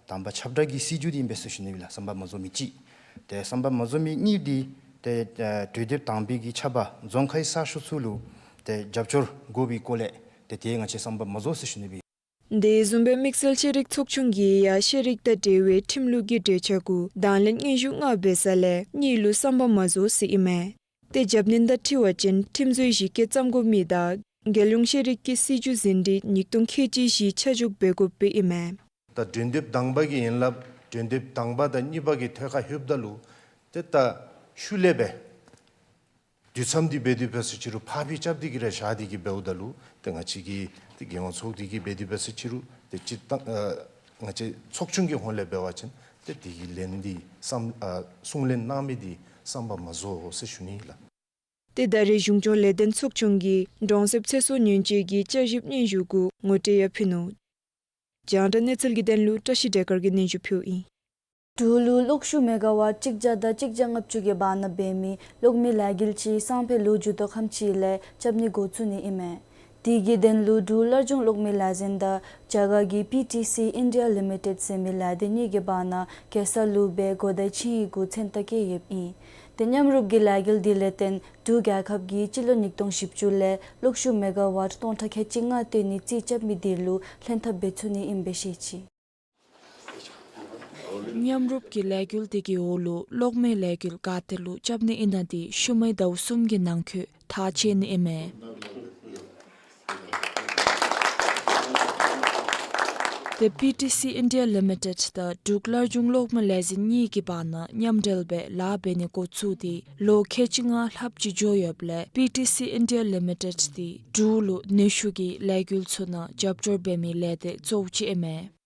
དང་པ་ཁྱབ་བསྒྲགས་ཀྱི་སྲིད་བྱུས་དེ་ཨིན་པས་ཟེར་ཞུ་ནི་སྦེ་ལགས། བསམ་པ་མ་རྫོགས་མི་གཅིག། ཏེ་བསམ་པ་མ་རྫོགས་མི་གཉིས་དེ་ཏེ་ཨ་གྲོས་འདེབས་དང་པའི་གི་ཆ་པ་རྫོང་ཁའི་གསར་ཤོག་ཚུ་ལུ་ཏེ་རྒྱབ་སྐྱོར་དགོ་པའི་སྐོར་ལས་ཏེ་དེ་ང་བཅས་བསམ་པ་མ་རྫོགས་ཟེར་ཞུ་ནི་སྦེ། དེ་བཟུམ་སྦེ་དམིགས་བསལ་ཤེས་རིག་ཚོགས་ཆུང་གིས་ཡང་ཤེས་རིག་དང་འབྲེལ་བའི་ཁྲིམས་ལུགས་ཀྱི་གྲོས་ཆོད་གུ་དང་ལེན་སྙན་ཞུ་ལྔ་འབད་ས་ལས་གཉིས་ལུ་བསམ་པ་མ་རྫོགས་ཟེར་ཨིན་མས། ཏེ་རྒྱབ་སྣོན་དང་འཁྲིལ་བ་ཅིན་ཁྲིམས་བཟོའི་གཞི་བཀོད་བརྩམ་དགོ་མི་དང་རྒྱལ་ཡོངས་ཤེས་རིག་གི་སྲིད་བྱུས་ཟིན་བྲིས་ཉིས་སྟོང་ཁལ་གཅིག་བཞི་ཆ་འཇོག་འབད་དགོཔ་སྦེ་ཨིན་མས། ད་གྲོས་འདེབས་དང་པ་གི་ཡན་ལག་གྲོས་འདེབས་དང་པ་དང་གཉིས་པ་གི་ཐད་ཁར་ལྷོདཔ་ད་ལུ་ཏེ་ད་ཤུལ་ལས་སྦེ་དུས་མཚམས་འདི་འབད་དེ་འབད་ཟེར་ཅི་རུང་ཕར་འཕུལ་རྐྱབ་སྟེ་གི་ར་བཞག་སྟེ་གི་འབདཝ་ད་ལུ་ཏེ་ང་བཅས་ཀྱིས་ཏེ་རྒྱལ་ཡོངས་ཚོགས་སྡེ་གིས་འབད་དེ་འབད་ཟེར་ཅི་རུང་ཏེ་སྤྱིར་བཏང་ཨ་ང་བཅས་ཚོགས་ཆུང་གི་ཧོངས་ལས་འབད་བ་ཅིན་ཏེ་དེ་གི་ལན་འདི་བསམ་ཨ་གསུང་ལན་གནང་མི་འདི་བསམ་པ་མ་རྫོགས་ཟེར་ཞུ་ནི་ཨིན་ལགས། ཏེ་ད་རེས་གཞུང་སྐྱོང་ལས་དོན་ཚོགས་ཆུང་གིས་གྲོང་གསེབ་ཚེ་སྲོག་ཉེན་བཅོལ་གྱི་བསྐྱར་ཞིབ་སྙན་ཞུ་གུ་ངོ་སྤྲོད་ཡང་ཕུལ་ནུག། རྒྱང་བསྒྲགས་གནས་ཚུལ་གྱི་དོན་ལུ་བཀྲ་ཤིས་སྒྲོལ་དཀར་གྱིས་སྙན་ཞུ་ཕུལཝ་ཨིན། འབྲུག་ལུ་གློག་ཤུགས་མེ་ག་ཝཊ་གཅིག་བརྒྱ་དང་གཅིག་བརྒྱ་ལྔ་བཅུ་གི་བར་ན་འབད་མི་གློག་མེ་ལས་འགུལ་ཅིག་སང་ཕོད་ལོ་མཇུག་བསྡུ་ཁམས་ཅིག་ལས་རྐྱབ་ནི་འགོ་བཙུགས་ནི་ཨིན་མས། དེ་གི་དོན་ལུ་འབྲུག་སླར་འབྱུང་གློག་མེ་ལས་འཛིན་དང་རྒྱ་གར་གྱི་པི་ཊི་སི་ཨིན་ཌི་ཡ་ལི་མི་ཊེཌ་ཟེར་མི་ལས་སྡེ་གཉིས་ཀྱི་བར་ན་གེ་སར་ལུ་སྦེ་གོ་བརྡ་ཆིངས་ཡིག་གུ་མཚན་རྟགས་བཀོད་ཡོདཔ་ཨིན། ཏེ་མཉམ་རུབ་ཀྱི་ལས་འགུལ་དེ་ལས་བརྟེན་འབྲུག་རྒྱལ་ཁབ་ཀྱིས་སྤྱི་ལོ་ཉིས་སྟོང་བཞི་བཅུ་ལས་གློག་ཤུགས་མེ་ག་ཝཊ་སྟོང་ཕྲག་ཁལ་གཅིག་ལྔ་བཏོན་ནི་རྩིས་རྐྱབ་མི་དེ་ལུ་ལྷན་ཐབས་འབད་ཚུགས་ནི་ཨིནམ་སྦེ་བཤད་ཅི། མཉམ་རུབ་ཀྱི་ལས་འགུལ་དེ་གི་འོག་ལུ་གློག་མེ་ལས་འགུལ་ག་ཏེ་ལུ་རྐྱབ་ནི་ཨིན་ན་དེ་ཤུལ་མའི་ཟླཝ་གསུམ་གྱི་ནང་འཁོད་ཐག་བཅད་ནི་ཨིན་མས། ཏེ་པི་ཊི་སི་ཨིན་ཌི་ཡ་ལི་མི་ཊེཌ་དང་འབྲུག་སླར་འབྱུང་གློག་མེ་ལས་འཛིན་གཉིས་ཀྱི་བར་ན་མཉམ་འབྲེལ་སྦེ་ལཱ་འབད་ནི་འགོ་བཙུགས་ཏེ་ལོ་ཁལ་གཅིག་ལྔ་ལྷགཔ་ཅིག་འགྱོ་ཡོདཔ་ལས་པི་ཊི་སི་ཨིན་ཌི་ཡ་ལི་མི་ཊེཌ་དེ་འབྲུག་ལུ་ནུས་ཤུགས་ཀྱི་ལས་འགུལ་ཚུ་ནང་རྒྱབ་སྐྱོར་འབད་མི་ལས་སྡེ་གཙོ་བོ་ཅིག་ཨིན་མས།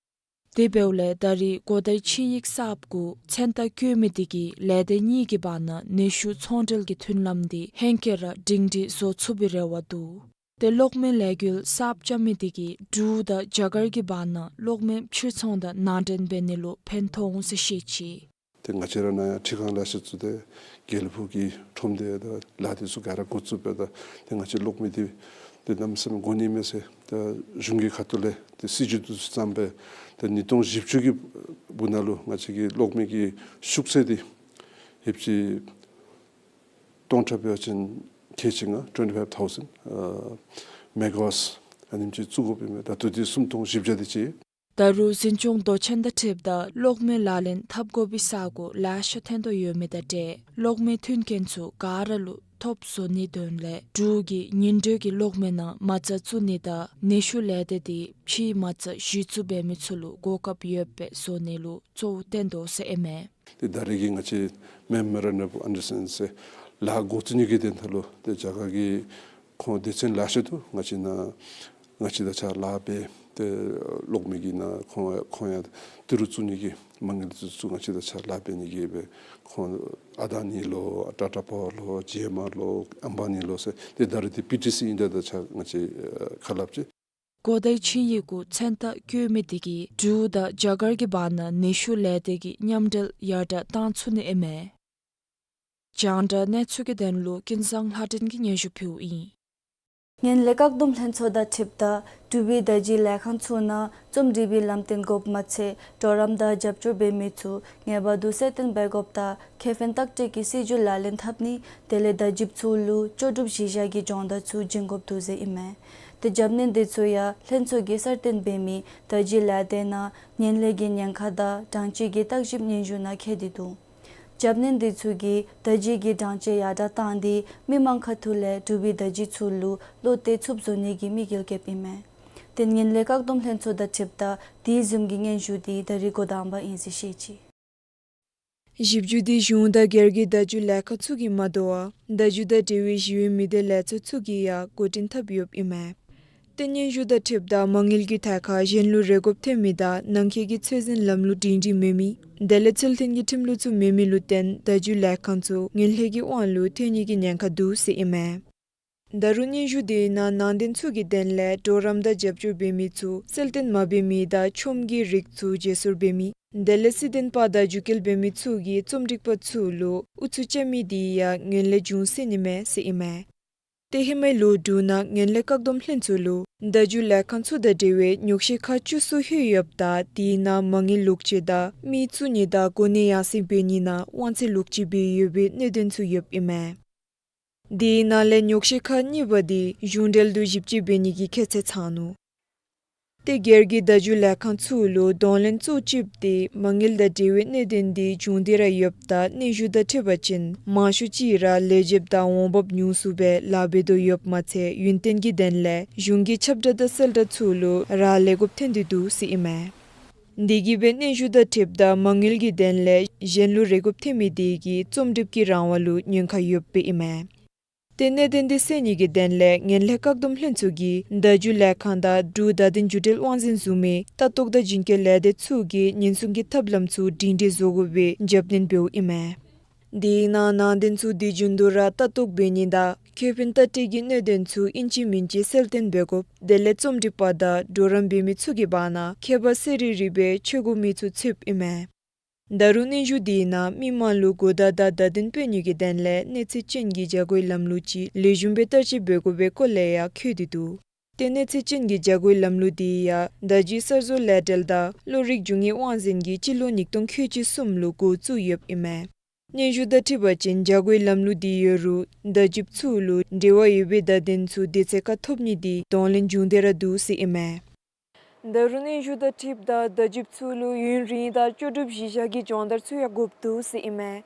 དེ་འབདཝ་ལས་ད་རེས་གོ་བརྡའི་ཆིངས་ཡིག་གསརཔ་གུ་མཚན་རྟགས་བཀོད་མི་དེ་གིས་ལས་སྡེ་གཉིས་ཀྱི་བར་ན་ནུས་ཤུགས་ཚོང་འབྲེལ་གྱི་མཐུན་ལམ་དེ་ཧེང་སྐལ་ར་སྒྲིང་སྒྲིང་བཟོ་ཚུགས་པའི་རེ་བ་འདུག། ཏེ་གློག་མེ་ལས་འགུལ་གསརཔ་རྐྱབ་མི་དེ་གིས་འབྲུག་དང་རྒྱ་གར་གྱི་བར་ན་གློག་མེ་ཕྱིར་ཚོང་དང་ནང་འདྲེན་འབད་ནི་ལུ་ཕན་ཐོགས་འོང་ཟེར་བཤད་ཅི། ཏེ་ང་བཅས་ར་ནང་ཡང་འཕྲུལ་ཁང་ལེ་ཤ་བཙུགས་ཏེ་རྒྱལ་པོ་གི་ཁྲོམ་སྡེ་དང་ལཱ་དེ་ཚུ་ག་ར་འགོ་བཙུགས་པས། ད་ཏེ་ང་བཅས་གློག་མེ་དེ་ཏེ་གནམ་མེད་ས་མེད་དགོ་ནི་མས་ཟེར་ད་གཞུང་གི་ཁ་ཐུག་ལས་ཏེ་སྲིད་བྱུས་དེ་ཚུ་བརྩམས་པས། ད་ཉིས་སྟོང་བཞི་བཅུ་གི་བར་ན་ལུ་ང་བཅས་ཀྱི་གློག་མེ་གི་ཤུགས་ཚད་དེ་ཧེབ་ཅིག་སྟོང་ཕྲག་འབད་བ་ཅིན་ཁལ་གཅིག་ལྔ་twenty five thousand ཨ་མེ་ག་ཝཊ་ཨ་ནེམ་ཅིག་བཙུགས་དགོཔ་ཨིན་མས། ད་ལྟོ་དེ་སུམ་སྟོང་བཞི་བརྒྱ་དེ་ཅིག། ད་རུང་འཛིན་སྐྱོང་མདོ་ཆེན་དང་འཁྲིལཝ་ད་གློག་མེ་ལག་ལེན་འཐབ་དགོ་པའི་ས་གོ་ལེ་ཤ་ཐོན་དོ་ཡོད་མི་དང་འབྲེལ་གློག་མེ་མཐུན་རྐྱེན་ཚུ་ག་ར་ལུ་ཐོབ་བཟོ་ནིའི་དོན་ལས་འབྲུག་གིས་ཉིན་དྲོད་ཀྱི་གློག་མེ་ནང་མ་རྩ་བཙུགས་ནི་དང་ནུས་ཤུགས་ལས་སྡེ་དེ་ཕྱིའི་མ་རྩ་གཞི་བཙུགས་འབད་མི་ཚུ་ལུ་གོ་སྐབས་ཡོདཔ་སྦེ་བཟོ་ནི་ལུ་གཙོ་བོ་བཏོན་དོ་ཟེར་ཨིན་མས། ཏེ་ད་རེས་ཀྱི་ང་བཅས་Memorandum of Understanding ཟེར་ལཱ་འགོ་བཙུགས་ནི་གི་དོན་དག་ལུ་ཏེ་རྒྱ་གར་གྱི་ཁོང་སྡེ་ཚན་ལེ་ཤ་འདུག། ང་བཅས་ནཱ་ང་བཅས་དང་གཅིག་ཁར་ལཱ་འབད་ ཏེ་གློག་མེ་གི་ནང་ཁོང་ཁོང་ཡང་ཏི་རུ་བཙུགས་ནི་གི་མ་དངུལ་ཚུ་ང་བཅས་དང་གཅིག་ཁར་ལཱ་འབད་ནི་གི་སྦེ་ཁོང་ཨ་དཱ་ནི་ལོ་ཊ་ཊ་པ་ཝར་ལོ་ཇི་ཨེམ་ཨར་ལོ་ཨམ་བ་ནི་ལོ་ཟེར་ཏེ་ད་རེས་འདི་པི་ཊི་སི་ཨིན་ཏེ་ད་ཆ་ང་བཅས་ཁ་སླབ་ཅི། གོ་བརྡའི་ཆིངས་ཡིག་གུ་མཚན་རྟགས་བཀོད་མི་དེ་གིས་འབྲུག་དང་རྒྱ་གར་གྱི་བར་ན་ནུས་ཤུགས་ལས་སྡེ་གི་མཉམ་འབྲེལ་ཡར་དྲགས་བཏང་ཚུགས་ནི་ཨིན་མས། རྒྱང་བསྒྲགས་གནས་ཚུལ་གྱི་དོན་ལུ་ཀུན་བཟང་ལྷ་སྒྲོན་གྱིས་སྙན་ཞུ་ཕུལཝ་ཨིན། ངན་ལྷད་བཀག་སྡོམ་ལྷན་ཚོགས་དང་འཁྲིལཝ་ད་འབྲུག་པའི་བརྡ་བརྒྱུད་ལས་ཁང་ཚུ་ནང་རྩོམ་སྒྲིག་པའི་ལམ་སྟོན་དགོཔ་མ་ཚད་གྲོགས་རམ་དང་རྒྱབ་སྐྱོར་འབད་མི་ཚུ་ངེས་པར་དུ་གསལ་སྟོན་འབད་དགོཔ་དང་ཁེ་ཕན་ཏག་ཏིག་གི་སྲིད་བྱུས་ལག་ལེན་འཐབ་ནི་དེ་ལས་བརྡ་བརྒྱུདཔ་ཚུ་ལུ་ལྕོགས་གྲུབ་གཞི་བཞག་གི་སྦྱོང་བརྡར་ཚུ་བྱིན་དགོཔ་འདུག་ཟེར་ཨིན་མས། ཏེ་རྒྱབ་སྣོན་དེ་ཚུ་ཡང་ལྷན་ཚོགས་ཀྱིས་གསར་བཏོན་འབད་མི་བརྡ་བརྒྱུད་ལས་སྡེ་ནང་ངན་ལྷད་ཀྱི་ཉེན་ཁ་དང་དྲང་གཅོད་ཀྱི་བརྟག་ཞིབ་སྙན་ཞུ་ནང་འཁོད་དེ་འདུག། རྒྱབ་སྣོན་དེ་ཚུ་གིས་བརྡ་བརྒྱུད་ཀྱི་དྲང་གཞག་ཡར་དྲགས་བཏང་སྟེ་མི་མང་ཁ་ཐུག་ལས་འབྲུག་པའི་བརྡ་བརྒྱུད་ཚུ་ལུ་བློ་གཏད་ཚུགསཔ་བཟོ་ནི་གི་དམིགས་ཡུལ་བསྐྱེདཔ་ཨིན་མས། ཏེ་ངན་ལྷད་བཀག་སྡོམ་ལྷན་ཚོགས་དང་འཁྲིལཝ་ད་དེ་བཟུམ་གྱི་སྙན་ཞུ་དེ་ད་རིས་འགོ་དང་པ་ཨིན་ཟེར་བཤད་ཅི། ཞིབ་འཇུག་དེ་གཞུང་དང་སྒེར་གྱི་བརྡ་བརྒྱུད་ལས་ཁང་ཚུ་གིས་མ་དོ་བར་བརྡ་བརྒྱུད་དང་འབྲེལ་བའི་ཞི་བའི་མི་སྡེ་ལས་ཚོགས་ཚུ་གིས་ཡང་འགོ་འདྲེན་འཐབ་ཡོདཔ་ཨིན་མས། ཏེ་སྙན་ཞུ་དང་འཁྲིལཝ་ད་མ་དངུལ་གྱི་ཐད་ཁར་གཞན་ལུ་རེ་དགོཔ་ཐོན་མི་དང་ནང་འཁོད་ཀྱི་ཚོད་འཛིན་ལམ་ལུགས་སྒྲིང་སྒྲིང་མེད་མི་དེ་ལས་ཚུལ་མཐུན་གྱི་ཁྲིམས་ལུགས་ཚུ་མེད་མི་ལུ་བརྟེན་བརྡ་བརྒྱུད་ལས་ཁང་ཚུ་ངན་ལྷད་ཀྱི་དབང་ལུ་ཐལ་ནི་གི་ཉེན་ཁ་འདུག་ཟེར་ཨིན་མས། ད་རུང་སྙན་ཞུ་དེ་ནང་ནང་དོན་ཚུ་གི་དོན་ལས་གྲོགས་རམ་དང་རྒྱབ་སྐྱོར་འབད་མི་ཚུ་གསལ་སྟོན་མ་འབད་མི་དང་ཆོམ་གྱི་རིགས་ཚུ་བརྗེ་སོར་འབད་མི་དེ་ལས་སྲིད་དོན་པ་དང་རྒྱུག་སྐྱེལ་འབད་མི་ཚུ་གིས་རྩོམ་སྒྲིག་པ་ཚུ་ལུ་ཨུ་ཚུགས་རྐྱབ་མི་དེ་ཡང་ངན་ལྷད་འབྱུང་སྲིད་ནི་མས་ཟེར་ཨིན་མས། ཏེ་ཧེ་མའི་ལོ་དྲུག་ནང་ངན་ལྷད་བཀག་སྡོམ་ལྷན་ཚོགས་ལུ་བརྡ་བརྒྱུད་ལས་ཁང་ཚུ་དང་འབྲེལ་བའི་ཉོག་བཤད་ཁག་བཅུ་གསུམ་ལྷོད་ཡོདཔ་ད་དེའི་ནང་མ་དངུལ་ལོག་སྤྱོད་དང་མི་བཙུགས་ནི་དང་གོ་གནས་ཡར་སེང་འབད་ནི་ནང་དབང་ཚད་ལོག་སྤྱོད་འབད་ཡོད་པའི་གནད་དོན་ཚུ་ཡོདཔ་ཨིན་མས། དེའི་ནང་ལས་ཉོག་བཤད་ཁག་གཉིས་པ་དེ་གཞུང་འབྲེལ་དུ་ཞིབ་དཔྱད་འབད་ནི་གི་ཁྱད་ཚད་ཚང་ནུག། ཏེ་སྒེར་གྱི་བརྡ་བརྒྱུད་ལས་ཁང་ཚུ་ལུ་གདོང་ལེན་གཙོ་བོ་ཅིག་དེ་མ་དངུལ་དང་འབྲེལ་བའི་གནད་དོན་དེ་འབྱུང་སྟེ་ར་ཡོདཔ་ད་སྙན་ཞུ་དང་འཁྲིལ་བ་ཅིན་མང་ཤོས་ཅིག་ར་ལེགས་ཤོམ་དང་འོང་འབབ་ཉུང་སུ་སྦེ་ལཱ་འབད་དོ་ཡོདཔ་མ་ཚད་ཡུན་བརྟན་གྱི་དོན་ལས་གཞུང་གི་ཁྱབ་བསྒྲགས་དང་གསལ་བསྒྲགས་ཚུ་ལུ་རག་ལས་དགོཔ་ཐོན་ཏེ་འདུག་ཟེར་ཨིན་མས། དེ་གིས་སྦེ་སྙན་ཞུ་དང་འཁྲིལཝ་ད་མ་དངུལ་གྱི་དོན་ལས་གཞན་ལུ་རེ་དགོཔ་ཐོན་མི་དེ་གིས་རྩོམ་སྒྲིག་གི་རང་དབང་ལུ་ཉེན་ཁ་ཡོདཔ་ཨིན་མས། ཏེ་གནད་དོན་དེ་སེལ་ནི་གི་དོན་ལས་ངན་ལྷད་བཀག་སྡོམ་ལྷན་ཚོགས་ཀྱིས་བརྡ་བརྒྱུད་ལས་ཁང་དང་འབྲུག་བརྡ་དོན་བརྒྱུད་འབྲེལ་དབང་འཛིན་བཟུམ་མའི་ལྟ་རྟོག་དང་བྱིན་སྐྱེལ་ལས་སྡེ་ཚུ་གིས་ཉེན་སྲུང་གི་ཐབས་ལམ་ཚུ་སྒྲིང་སྒྲི་བཟོ་དགོ་པའི་རྒྱབ་སྣོན་འབདཝ་ཨིན་མས། དེའི་ནང་ནང་དོན་ཚུ་དུས་རྒྱུན་དུ་ར་ལྟ་རྟོག་འབད་ནི་དང་ཁེ་ཕན་ལྟ་སྤྲོད་ཀྱི་གནད་དོན་ཚུ་ཨིན་ཅི་མིན་ཅི་གསལ་སྟོན་འབད་དགོཔ་དེ་ལས་རྩོམ་སྒྲིག་པ་དང་གྲོགས་རམ་འབད་མི་ཚུ་གི་བར་ན་ཁྱད་པར་གསལ་རི་རི་སྦེ་ཆོད་དགོ་མི་ཚུ་ཚུདཔ་ཨིན་མས། ད་རུང་སྙན་ཞུ་དེའི་ནང་མི་མང་ལུ་གོ་བརྡ་དང་བརྡ་དོན་སྤེལ་ནི་གི་དོན་ལས་གནས་ཚད་ཅན་གྱི་བྱ་སྒོའི་ལམ་ལུགས་ཅིག་ལེགས་ཤོམ་སྦེ་བསྟར་སྤྱོད་འབད་དགོ་པའི་སྐོར་ལས་ཡང་འཁོད་དེ་འདུག། ཏེ་གནས་ཚད་ཅན་གྱི་བྱ་སྒོའི་ལམ་ལུགས་དེ་ཡང་བརྡ་བརྒྱུད་གསར་བཟོ་ལས་འབྲེལ་དང་གློག་རིག་འབྱུང་བའི་དབང་འཛིན་གྱིས་སྤྱི་ལོ་ཉིས་སྟོང་ཁལ་གཅིག་གསུམ་ལུ་འགོ་བཙུགས་ཡོདཔ་ཨིན་མས། སྙན་ཞུ་དང་འཁྲིལ་བ་ཅིན་བྱ་སྒོའི་ལམ་ལུགས་དེ་ཡོད་རུང་བརྡ་བརྒྱུདཔ་ཚུ་ལུ་འབྲེལ་བ་ཡོད་པའི་བརྡ་དོན་ཚུ་དུས་ཚོད་ཁར་ཐོབ་ནི་དེ་གདོང་ལེན་བྱུང་སྟེ་ར་འདུག་ཟེར་ཨིན་མས། ད་རུང་སྙན་ཞུ་དང་འཁྲིལཝ་ད་བརྡ་བརྒྱུདཔ་ཚུ་ལུ་ཡུན་རིང་དང་ལྕོགས་གྲུབ་གཞི་བཞག་གི་སྦྱོང་བརྡར་ཚུ་ཡང་དགོཔ་འདུག་ཟེར་ཨིན་མས།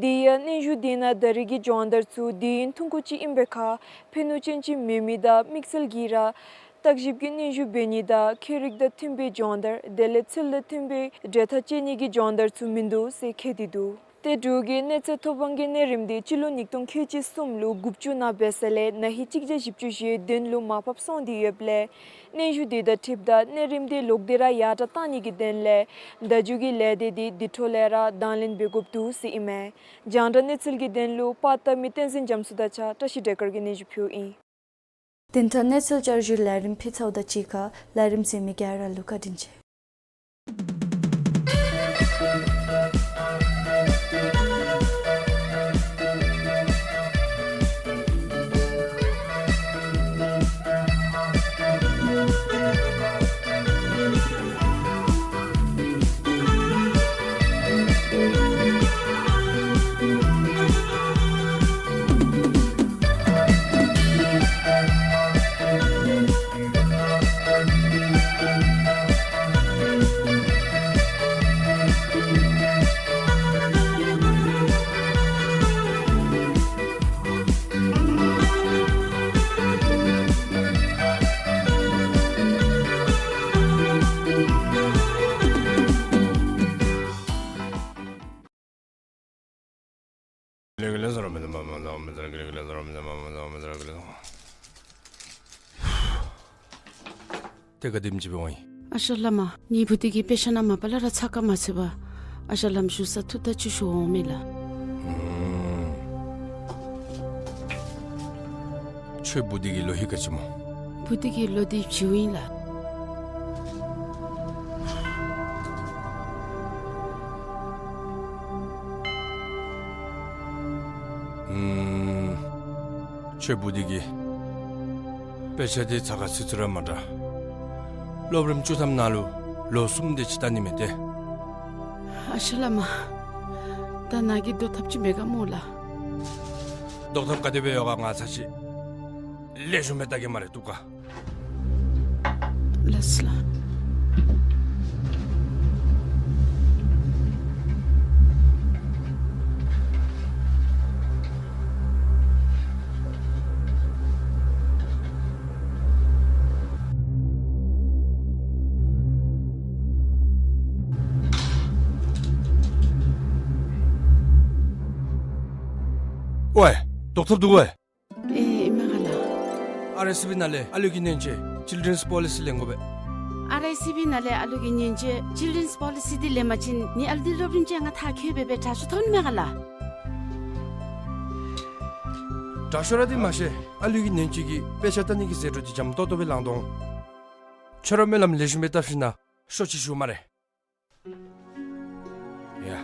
དེ་ཡང་སྙན་ཞུ་དེ་ནང་ད་རེས་ཀྱི་སྦྱོང་བརྡར་ཚུ་དུས་ཡུན་ཐུང་ཀུ་ཅིག་ཨིན་པའི་ཁར་ཕན་ནུས་ཅན་ཅིག་མེད་མི་དང་དམིགས་བསལ་གྱིས་ར་བརྟག་ཞིབ་ཀྱི་སྙན་ཞུ་འབད་ནི་དང་ཁྱད་རིག་དང་མཐུན་པའི་སྦྱོང་བརྡར་དེ་ལས་ཚུལ་དང་མཐུན་པའི་འབྲེལ་ཐག་བཅད་ནི་གི་སྦྱོང་བརྡར་ཚུ་མིན་འདུག་ཟེར་འཁོད་དེ་འདུག། ཏེ་འབྲུག་གི་གནས་ཚད་ཐོབ་དབང་གི་གནས་རིམ་དེ་སྤྱི་ལོ་ཉིས་སྟོང་ཁལ་གཅིག་གསུམ་ལུ་དགུ་བཅུ་ནང་འབད་ས་ལས་ན་ཧིང་གཅིག་བརྒྱ་བཞི་བཅུ་ཞེ་བདུན་ལུ་མར་ཕབ་སོང་སྟེ་ཡོདཔ་ལས་སྙན་ཞུ་དེ་དང་འཁྲིལཝ་ད་གནས་རིམ་དེ་ལོག་སྟེ་ར་ཡར་དྲགས་གཏང་ནི་གི་དོན་ལས་བརྡ་བརྒྱུད་ཀྱི་ལས་སྡེ་དེ་དེ་འཕྲོ་ལས་ར་དང་ལེན་འབད་དགོཔ་འདུག་ཟེར་ཨིན་མས། རྒྱང་བསྒྲགས་གནས་ཚུལ་གྱི་དོན་ལུ་པར་བཏབ་མི་བསྟན་འཛིན་རྒྱ་མཚོ་དང་གཅིག་ཁར་བཀྲ་ཤིས་སྒྲོལ་དཀར་གྱིས་སྙན་ཞུ་ཕུལཝ་ཨིན། དེ་འཕྲལ་གནས་ཚུལ་བསྐྱར་ཞུའི་ལས་རིམ་ཕུལ་ཚརཝ་དང་གཅིག་ཁར་ལས་རིམ་གཟིགས་མི་ག་ར་ལུ་བཀའ་དྲིན་ཆེ། ཏེ་ག་དེམ་ཅིག་འབད་འོང་ཡི། ཨ་ཞང་བླ་མ་ངེའི་བུ་འདི་གིས་དཔེ་ཆ་ནང་མ་པ་ལས་ར་ཚགས་ཁར་མ་ཚུད་པར་ཨ་ཞང་བླམ་བཞུགས་སར་ཐུག་ད་ཅིག་ཞུ་འོང་མས་ལགས། ཨུམ། ཁྱོད་བུ་འདི་གི་ལོ་ཧེ་ག་ཅི་སྨོ། བུ་འདི་གི་ལོ་འདི་བཞི་ཨིན་ལགས། ཨུམ། ཁྱོད་བུ་འདི་གིས་དཔེ་ཆ་འདི་ཚགས་ཁར་ཚུད་ཚུད་ར་མ་དྲག། སློབ་རིམ་བཅུ་ཐམ་ནང་ལུ་ལོ་གསུམ་དེ་ཅིག་བལྟ་ནི་མས་ཏེ། ཨ་ཞང་བླ་མ། ད་ནཱ་གིས་བཟློག་ཐབས་ཅིག་མེད་ག་སྨོ་ལགས། བཟློག་ཐབས་ག་དེ་སྦེ་ཡོད་ག་ང་ཚར་ཅིག་ལེགས་ཤོམ་སྦེ་བལྟ་གེ་སྨ་རེ། བཏུབ་ག། ལགས་སོ་ལགས། ཝའེ། བཟློག་ཐབས་འདུག་གོ། ཨེ་ཨིན་མས་ག་ལགས། ཨར་ཨའི་སི་བི་ནང་ལས་ཨ་ལུ་གི་ཉེན་བཅོལ་Children's Policy ལེན་དགོ་པས། ཨར་ཨའི་སི་བི་ནང་ལས་ཨ་ལུ་གི་ཉེན་བཅོལ་Children's Policy འདི་ལེན་པ་ཅིན་ངེའི་ཨ་ལུ་འདི་སློབ་རིམ་ཅན་ལྔ་མཐར་འཁྱོལ་སྦེ་སྦེ་དྲག་ཤོས་ཐོབ་ནི་མས་ག་ལགས། དྲག་ཤོས་ར་འདི་མ་ཤེས། ཨ་ལུ་གི་ཉེན་བཅོལ་གྱི་དཔེ་ཆ་བལྟ་ནི་གི་ཟད་འགྲོ་འདི་འཇམ་ཏོག་ཏོ་སྦེ་ལང་དོ་འོང་། ཁྱོད་ར་སྨོན་ལམ་ལེགས་ཤོམ་སྦེ་བཏབ་ཞིནམ་ན་ཤོག་ཅིག་ཞུ་སྨ་རེ། ཡ།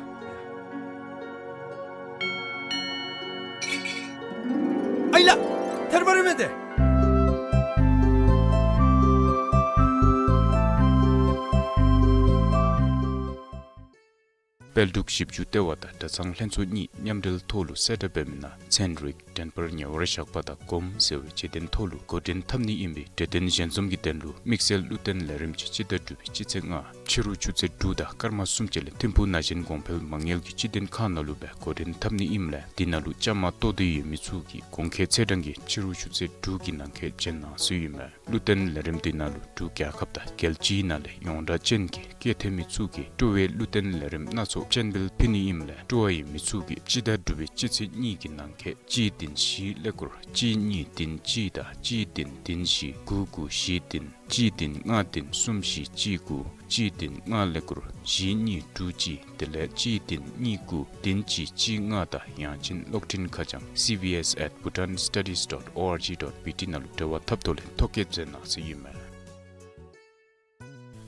ཨའི་ལགས། ཐལ་བ་རེ་མེད་དེ། དཔལ་འབྲུག་ཞིབ་འཇུག་ལྟེ་བ་དང་གྲྭ་ཚང་ལྷན་ཚོགས་གཉིས་མཉམ་འབྲེལ་ཐོག་ལུ་གསལ་བསྒྲགས་འབད་མི་ནང་ཚན་རིག་འགྲན་བསྡུར་ཉེ་བར་བཞག་པ་དང་གོམས་ཟེར་བའི་བྱེད་དོན་ཐོག་ལུ་འགོ་འདྲེན་འཐབ་ནི་ཨིན་པའི་གྲོས་དོན་ཞལ་འཛོམས་ཀྱི་དོན་ལུ་དམིགས་བསལ་བློ་བརྟན་ལས་རིམ་གྱི་སྤྱི་ཟླ་དྲུག་པའི་སྤྱི་ཚེས་ལྔ་ཕྱི་རུ་ཆུ་ཚོད་དྲུག་དང་སྐར་མ་སུམ་ཅུ་ལས་ཐིམ་ཕུག་ན་གཞོན་གོང་འཕེལ་མ་དངུལ་གྱི་སྤྱི་དོན་ཁང་ནང་ལུ་སྦེ་འགོ་འདྲེན་འཐབ་ནི་ཨིནམ་ལས་འདི་ནང་ལུ་བཅའ་མར་གཏོགས་ཏེ་ཡོད་མི་ཚུ་གིས་གོང་འཁོད་ཚེས་གྲངས་ཀྱི་ཕྱི་རུ་ཆུ་ཚོད་དྲུག་གི་ནང་འཁོད་བྱོན་གནང་ཟེར་ཨིན་མས། བློ་བརྟན་ལས་རིམ་འདི་ནང་ལུ་འབྲུག་རྒྱལ་ཁབ་དང་རྒྱལ་སྤྱིའི་ནང་ལས་ཡོངས་གྲགས་ཅན་གྱི་སྐད་ཐོན་མི་ཚུ་གིས་སྤྲོ་བའི་བློ་བརྟན་ལས་རིམ་སྣ་ཚོགས་སྤྱན་འབུལ་ཕུལ་ནི་ཨིནམ་ལས་སྤྲོ་བ་ཡོད་མི་ཚུ་གིས་སྤྱི་ཟླ་དྲུག་པའི་སྤྱི་ཚེས་གཉིས་ཀྱི་ནང་འཁོད་གཅིག་བདུན་བཞི་ཀླད་ཀོར་གཅིག་གཉིས་བདུན་གཅིག་དང་གཅིག་བདུན་བདུན་བཞི་དགུ་དགུ་བཞི་བདུན་གཅིག་བདུན་ལྔ་བདུན་གསུམ་བཞི་གཅིག་དགུ་གཅིག་བདུན་ལྔ་ཀླད་ཀོར་བཞི་གཉིས་དྲུག་གཅིག་དེ་ལས་གཅིག་བདུན་གཉིས་དགུ་བདུན་གཅིག་གཅིག་ལྔ་དང་ཡང་ཅིན་གློག་འཕྲིན་ཁ་བྱང་C B S at bhutan studies dot O R G dot B T ནང་ལུ་འབྲེལ་བ་འཐབ་ཐོག་ལས་ཐོ་བཀོད་མཛད་གནང་ཟེར་ཨིན་མས།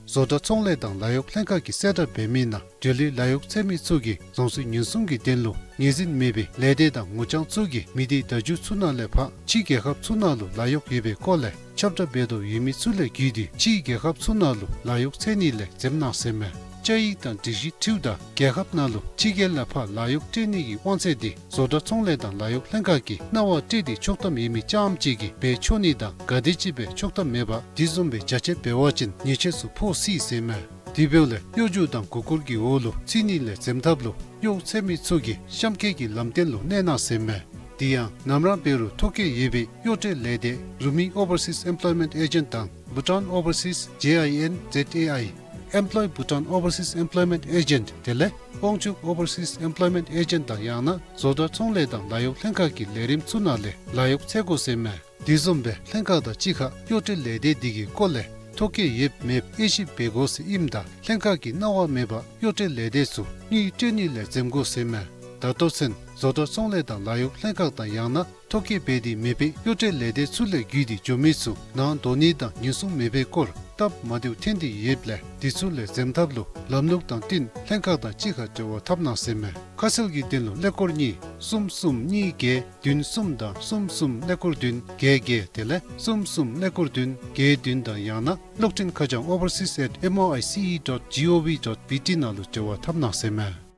བཟོ་གྲྭ་ཚོང་ལས་དང་ལཱ་གཡོག་ལྷན་ཁག་གིས་གསལ་བསྒྲགས་འབད་མི་ནང་འབྲེལ་ཡོད་ལཱ་གཡོག་འཚོལ་མི་ཚུ་གིས་རྫོང་སྲིད་ཉེན་སྲུང་གི་དོན་ལུ་ངོས་འཛིན་མེད་པའི་ལས་སྡེ་དང་ངོ་རྐྱང་ཚུ་གིས་མི་སྡེ་བརྡ་བརྒྱུད་ཚུ་ནང་ལས་ཕར་ཕྱི་རྒྱལ་ཁབ་ཚུ་ནང་ལུ་ལཱ་གཡོག་ཡོད་པའི་སྐོར་ལས་ཁྱབ་བསྒྲགས་འབད་དོ་ཡོད་མི་ཚུ་ལས་བརྒྱུད་དེ་ཕྱི་རྒྱལ་ཁབ་ཚུ་ནང་ལུ་ལཱ་གཡོག་འཚོལ་ནི་ལས་འཛེམ་གནང་ཟེར་མས། བཅའ་ཡིག་དང་སྒྲིག་གཞི་འཁྲིལཝ་ད་རྒྱལ་ཁབ་ནང་ལུ་ཕྱི་རྒྱལ་ལས་ཕར་ལཱ་གཡོག་སྤྲོད་ནི་གི་དབང་ཚད་འདི་བཟོ་གྲྭ་ཚོང་ལས་དང་ལཱ་གཡོག་ལྷན་ཁག་གིས་གནང་བ་སྤྲོད་དེ་ཆོག་ཐམ་ཡོད་མི་རྐྱངམ་ཅིག་གིས་འབད་ཆོག་ནི་དང་ག་དེམ་ཅིག་འབད་ཆོག་ཐམ་མེད་པར་དེ་བཟུམ་སྦེ་རྒྱ་ཆེ་འབད་བ་ཅིན་ཉེས་ཆད་ཚུ་ཕོག་སྲིད་ཟེར་མས། དེ་འབདཝ་ལས་གཡོ་སྒྱུ་དང་མགུ་སྐོར་གྱི་འོག་ལུ་ཚུད་ནི་ལས་འཛེམ་ཐབས་ལུ་གཡོག་འཚོལ་མི་ཚུ་གིས་གཤམ་འཁོད་ཀྱི་ལམ་སྟོན་ལུ་གནས་གནང་ཟེར་མས། དེ་ཡང་ནམ་ར་འབད་རུང་ཐོ་བཀོད་ཡོད་པའི་གཡོག་སྤྲོད་ལས་སྡེ་རུ་མི་Overseas Employment Agent དང་Bhutan Overseas J I N Z A I Employ Bhutan Overseas Employment Agent དེ་ལས་དབང་ཕྱུག་Overseas Employment Agent དང་ཡང་ན་བཟོ་གྲྭ་ཚོང་ལས་དང་ལཱ་གཡོག་ལྷན་ཁག་གི་ལས་རིམ་ཚུ་ནང་ལས་ལཱ་གཡོག་འཚོལ་དགོ་ཟེར་མས། དེ་བཟུམ་སྦེ་ལྷན་ཁག་དང་གཅིག་ཁར་གཡོག་སྤྲོད་ལས་སྡེ་དེ་གི་སྐོར་ལས་ཐོ་བཀོད་ཡོད་མེད་དབྱེ་ཞིབ་འབད་དགོ་ཟེར་ཨིནམ་ད་ལྷན་ཁག་གིས་གནང་བ་མེད་པར་གཡོག་སྤྲོད་ལས་སྡེ་ཚུ་དངུལ་སྤྲོད་ནི་ལས་འཛེམ་དགོ་ཟེར་མས། ད་ལྟོ་ཚུན་བཟོ་གྲྭ་ཚོང་ལས་དང་ལཱ་གཡོག་ལྷན་ཁག་དང་ཡང་ན་ཐོ་བཀོད་འབད་དེ་མེད་པའི་གཡོག་སྤྲོད་ལས་སྡེ་ཚུ་ལས་བརྒྱུད་དེ་འགྱོ་མི་ཚུ་ནང་འདོགས་ནི་དང་ཉེན་སྲུང་མེད་པའི་སྐོར་སྟབས་མ་བདེཝ་ཐོན་ཏེ་ཡོདཔ་ལས་དེ་ཚུ་ལས་འཛེམ་ཐབས་ལུ་ལམ་ལུགས་དང་བསྟུན་ལྷན་ཁག་དང་གཅིག་ཁར་འབྲེལ་བ་འཐབ་གནང་ཟེར་མས། ཁ་གསལ་གྱི་དོན་ལུ་ཀླད་ཀོར་གཉིས་གསུམ་གསུམ་གཉིས་བརྒྱད་བདུན་གསུམ་དང་གསུམ་གསུམ་ཀླད་ཀོར་བདུན་བརྒྱད་བརྒྱད་དེ་ལས་གསུམ་གསུམ་ཀླད་ཀོར་བདུན་བརྒྱད་བདུན་དང་ཡང་ན་གློག་འཕྲིན་ཁ་བྱང་overseas at M O I C E dot G O V dot B T ནང་ལུ་འབྲེལ་བ་འཐབ་གནང་ཟེར་མས།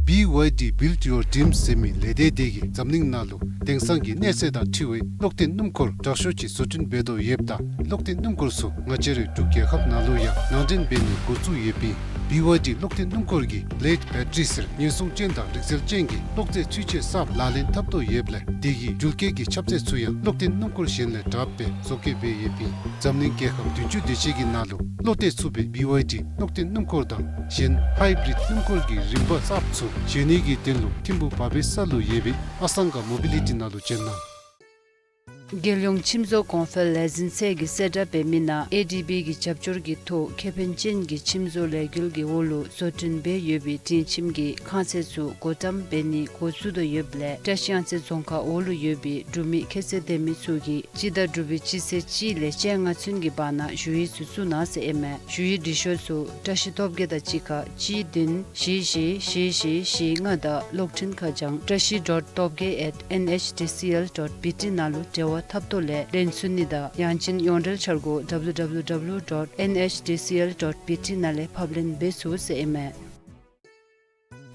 B Y D Build Your Dreams ཟེར་མི་ལས་སྡེ་དེ་གིས་འཛམ་གླིང་ནང་ལུ་དེང་སང་གི་གནས་ཚད་དང་འཁྲིལ་བའི་གློག་འཐེན་སྣུམ་འཁོར་དྲག་ཤོས་ཅིག་བཟོ་སྐྲུན་འབད་དོ་ཡོདཔ་ད་གློག་འཐེན་སྣུམ་འཁོར་ཚུ་ང་བཅས་རའི་འབྲུག་རྒྱལ་ཁབ་ནང་ལུ་ཡང་ནང་འདྲེན་འབད་ནི་འགོ་བཙུགས་ཡོདཔ་ཨིན། B Y D གློག་འཐེན་སྣུམ་འཁོར་གྱི་Blade Battery ཟེར་ཉེན་སྲུང་ཅན་དང་རིག་རྩལ་ཅན་གྱི་གློག་རྫས་ཚུན་ཆད་གསརཔ་ལག་ལེན་འཐབ་དོ་ཡོདཔ་ལས་དེ་གིས་འགྲུལ་སྐྱེལ་གྱི་ཁྱབ་ཚད་ཚུ་ཡང་གློག་འཐེན་སྣུམ་འཁོར་གཞན་ལས་དྲགཔ་སྦེ་བཟོ་བཀོད་འབད་ཡོདཔ་ཨིན། འཛམ་གླིང་རྒྱལ་ཁབ་བདུན་ཅུ་དེ་ཅིག་གི་ནང་ལུ་བློ་གཏད་ཚུགས་པའི་B Y D གློག་འཐེན་སྣུམ་འཁོར་དང་གཞན་Hybrid སྣུམ་འཁོར་གྱི་རིམ་པ་གསརཔ་ཚུ་བཞེས་ནི་གི་དོན་ལུ་ཐིམ་ཕུག་བ་པེ་ས་ལུ་ཡོད་པའི་ཨ་སང་ག་མོ་བི་ལི་ཊི་ནང་ལུ་བྱོན་གནང་། རྒྱལ་ཡོངས་ཁྱིམ་བཟོ་གོང་འཕེལ་ལས་འཛིན་ཚད་ཀྱིས་གསལ་བསྒྲགས་འབད་མི་ནང་ཨེ་ཌི་བི་གི་རྒྱབ་སྐྱོར་གྱི་ཐོག་ཁེ་ཕན་ཅན་གྱི་ཁྱིམ་བཟོ་ལས་འགུལ་གྱི་འོག་ལུ་བཟོ་སྐྲུན་འབད་ཡོད་པའི་སྤྲིན་ཁྱིམ་གྱི་ཁང་ཚན་ཚུ་སྒོ་བཀྲམ་འབད་ནི་འགོ་བཙུགས་དོ་ཡོདཔ་ལས་བཀྲིས་གཡང་རྩེ་རྫོང་ཁག་འོག་ལུ་ཡོད་པའི་འབྲུག་མི་ཁྱད་ཚད་ལྡན་མི་ཚུ་གིས་སྤྱི་ཟླ་དྲུག་པའི་སྤྱི་ཚེས་གཅིག་ལས་བཅོ་ལྔ་ཚུན་གྱི་བར་ན་ཞུ་ཡིག་ཚུ་བཙུགས་གནང་ཟེར་ཨིན་མས། ཞུ་ཡིག་འབྲི་ཤོག་ཚུ་བཀྲིས་ཐོབ་རྒྱལ་དང་གཅིག་ཁར་གཅིག་བདུན་བཞི་བཞི་བཞི་བཞི་བཞི་ལྔ་དང་གློག་འཕྲིན་ཁ་བྱང་བཀྲིས་dot topgay at N H D C L dot B T ནང་ལུ་འབྲེལ་བ་འཐབ་ཐོག་ལས་ལེན་ཚུགས་ནི་དང་ཡང་ཅིན་ཡོངས་འབྲེལ་འཆར་སྒོ་W W W dot N H D C L dot B T ནང་ལས་ཕབ་ལེན་འབད་ཚུགས་ཟེར་ཨིན་མས།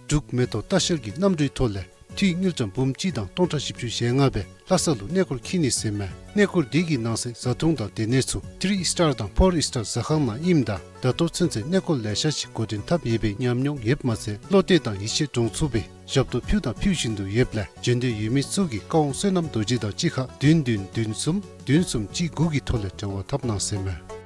འབྲུག་མེ་ཏོག་ལྟ་བཤལ་གྱི་གནམ་གྲུའི་ཐོག་ལས་འཐུས་དངུལ་ཀྲམ་འབུམ་གཅིག་དང་སྟོང་ཕྲག་བཞི་བཅུ་ཞེ་ལྔ་སྦེ་ལྷ་ས་ལུ་གནས་སྐོར་འཁྱིད་ནི་ཟེར་མས། གནས་སྐོར་འདི་གི་ནང་གསེས་བཟའ་འཐུང་དང་སྡོད་གནས་ཚུ་ཐི་རི་ཨིས་ཊར་དང་ཕོར་ཨིས་ཊར་ཟ་ཁང་ནང་ཨིནམ་ད་ད་ལྟོ་ཚུན་ཚོད་གནས་སྐོར་ལེ་ཤ་ཅིག་འགོ་འདྲེན་འཐབ་ཡོད་པའི་ཉམས་མྱོང་ཡོདཔ་མ་ཚད་བློ་གཏད་དང་ཡིད་ཆེས་འདྲོངས་ཚུགས་པའི་ཞབས་ཏོག་ཕུལ་དང་ཕུལ་བཞིན་དུ་ཡོདཔ་ལས་འབྱོན་འདོད་ཡོད་མི་ཚུ་གིས་བཀའ་དབང་བསོད་ནམས་རྡོ་རྗེ་དང་གཅིག་ཁར་བདུན་བདུན་བདུན་གསུམ་བདུན་གསུམ་གཅིག་དགུ་གི་ཐོག་ལས་འབྲེལ་བ་འཐབ་གནང་ཟེར་མས།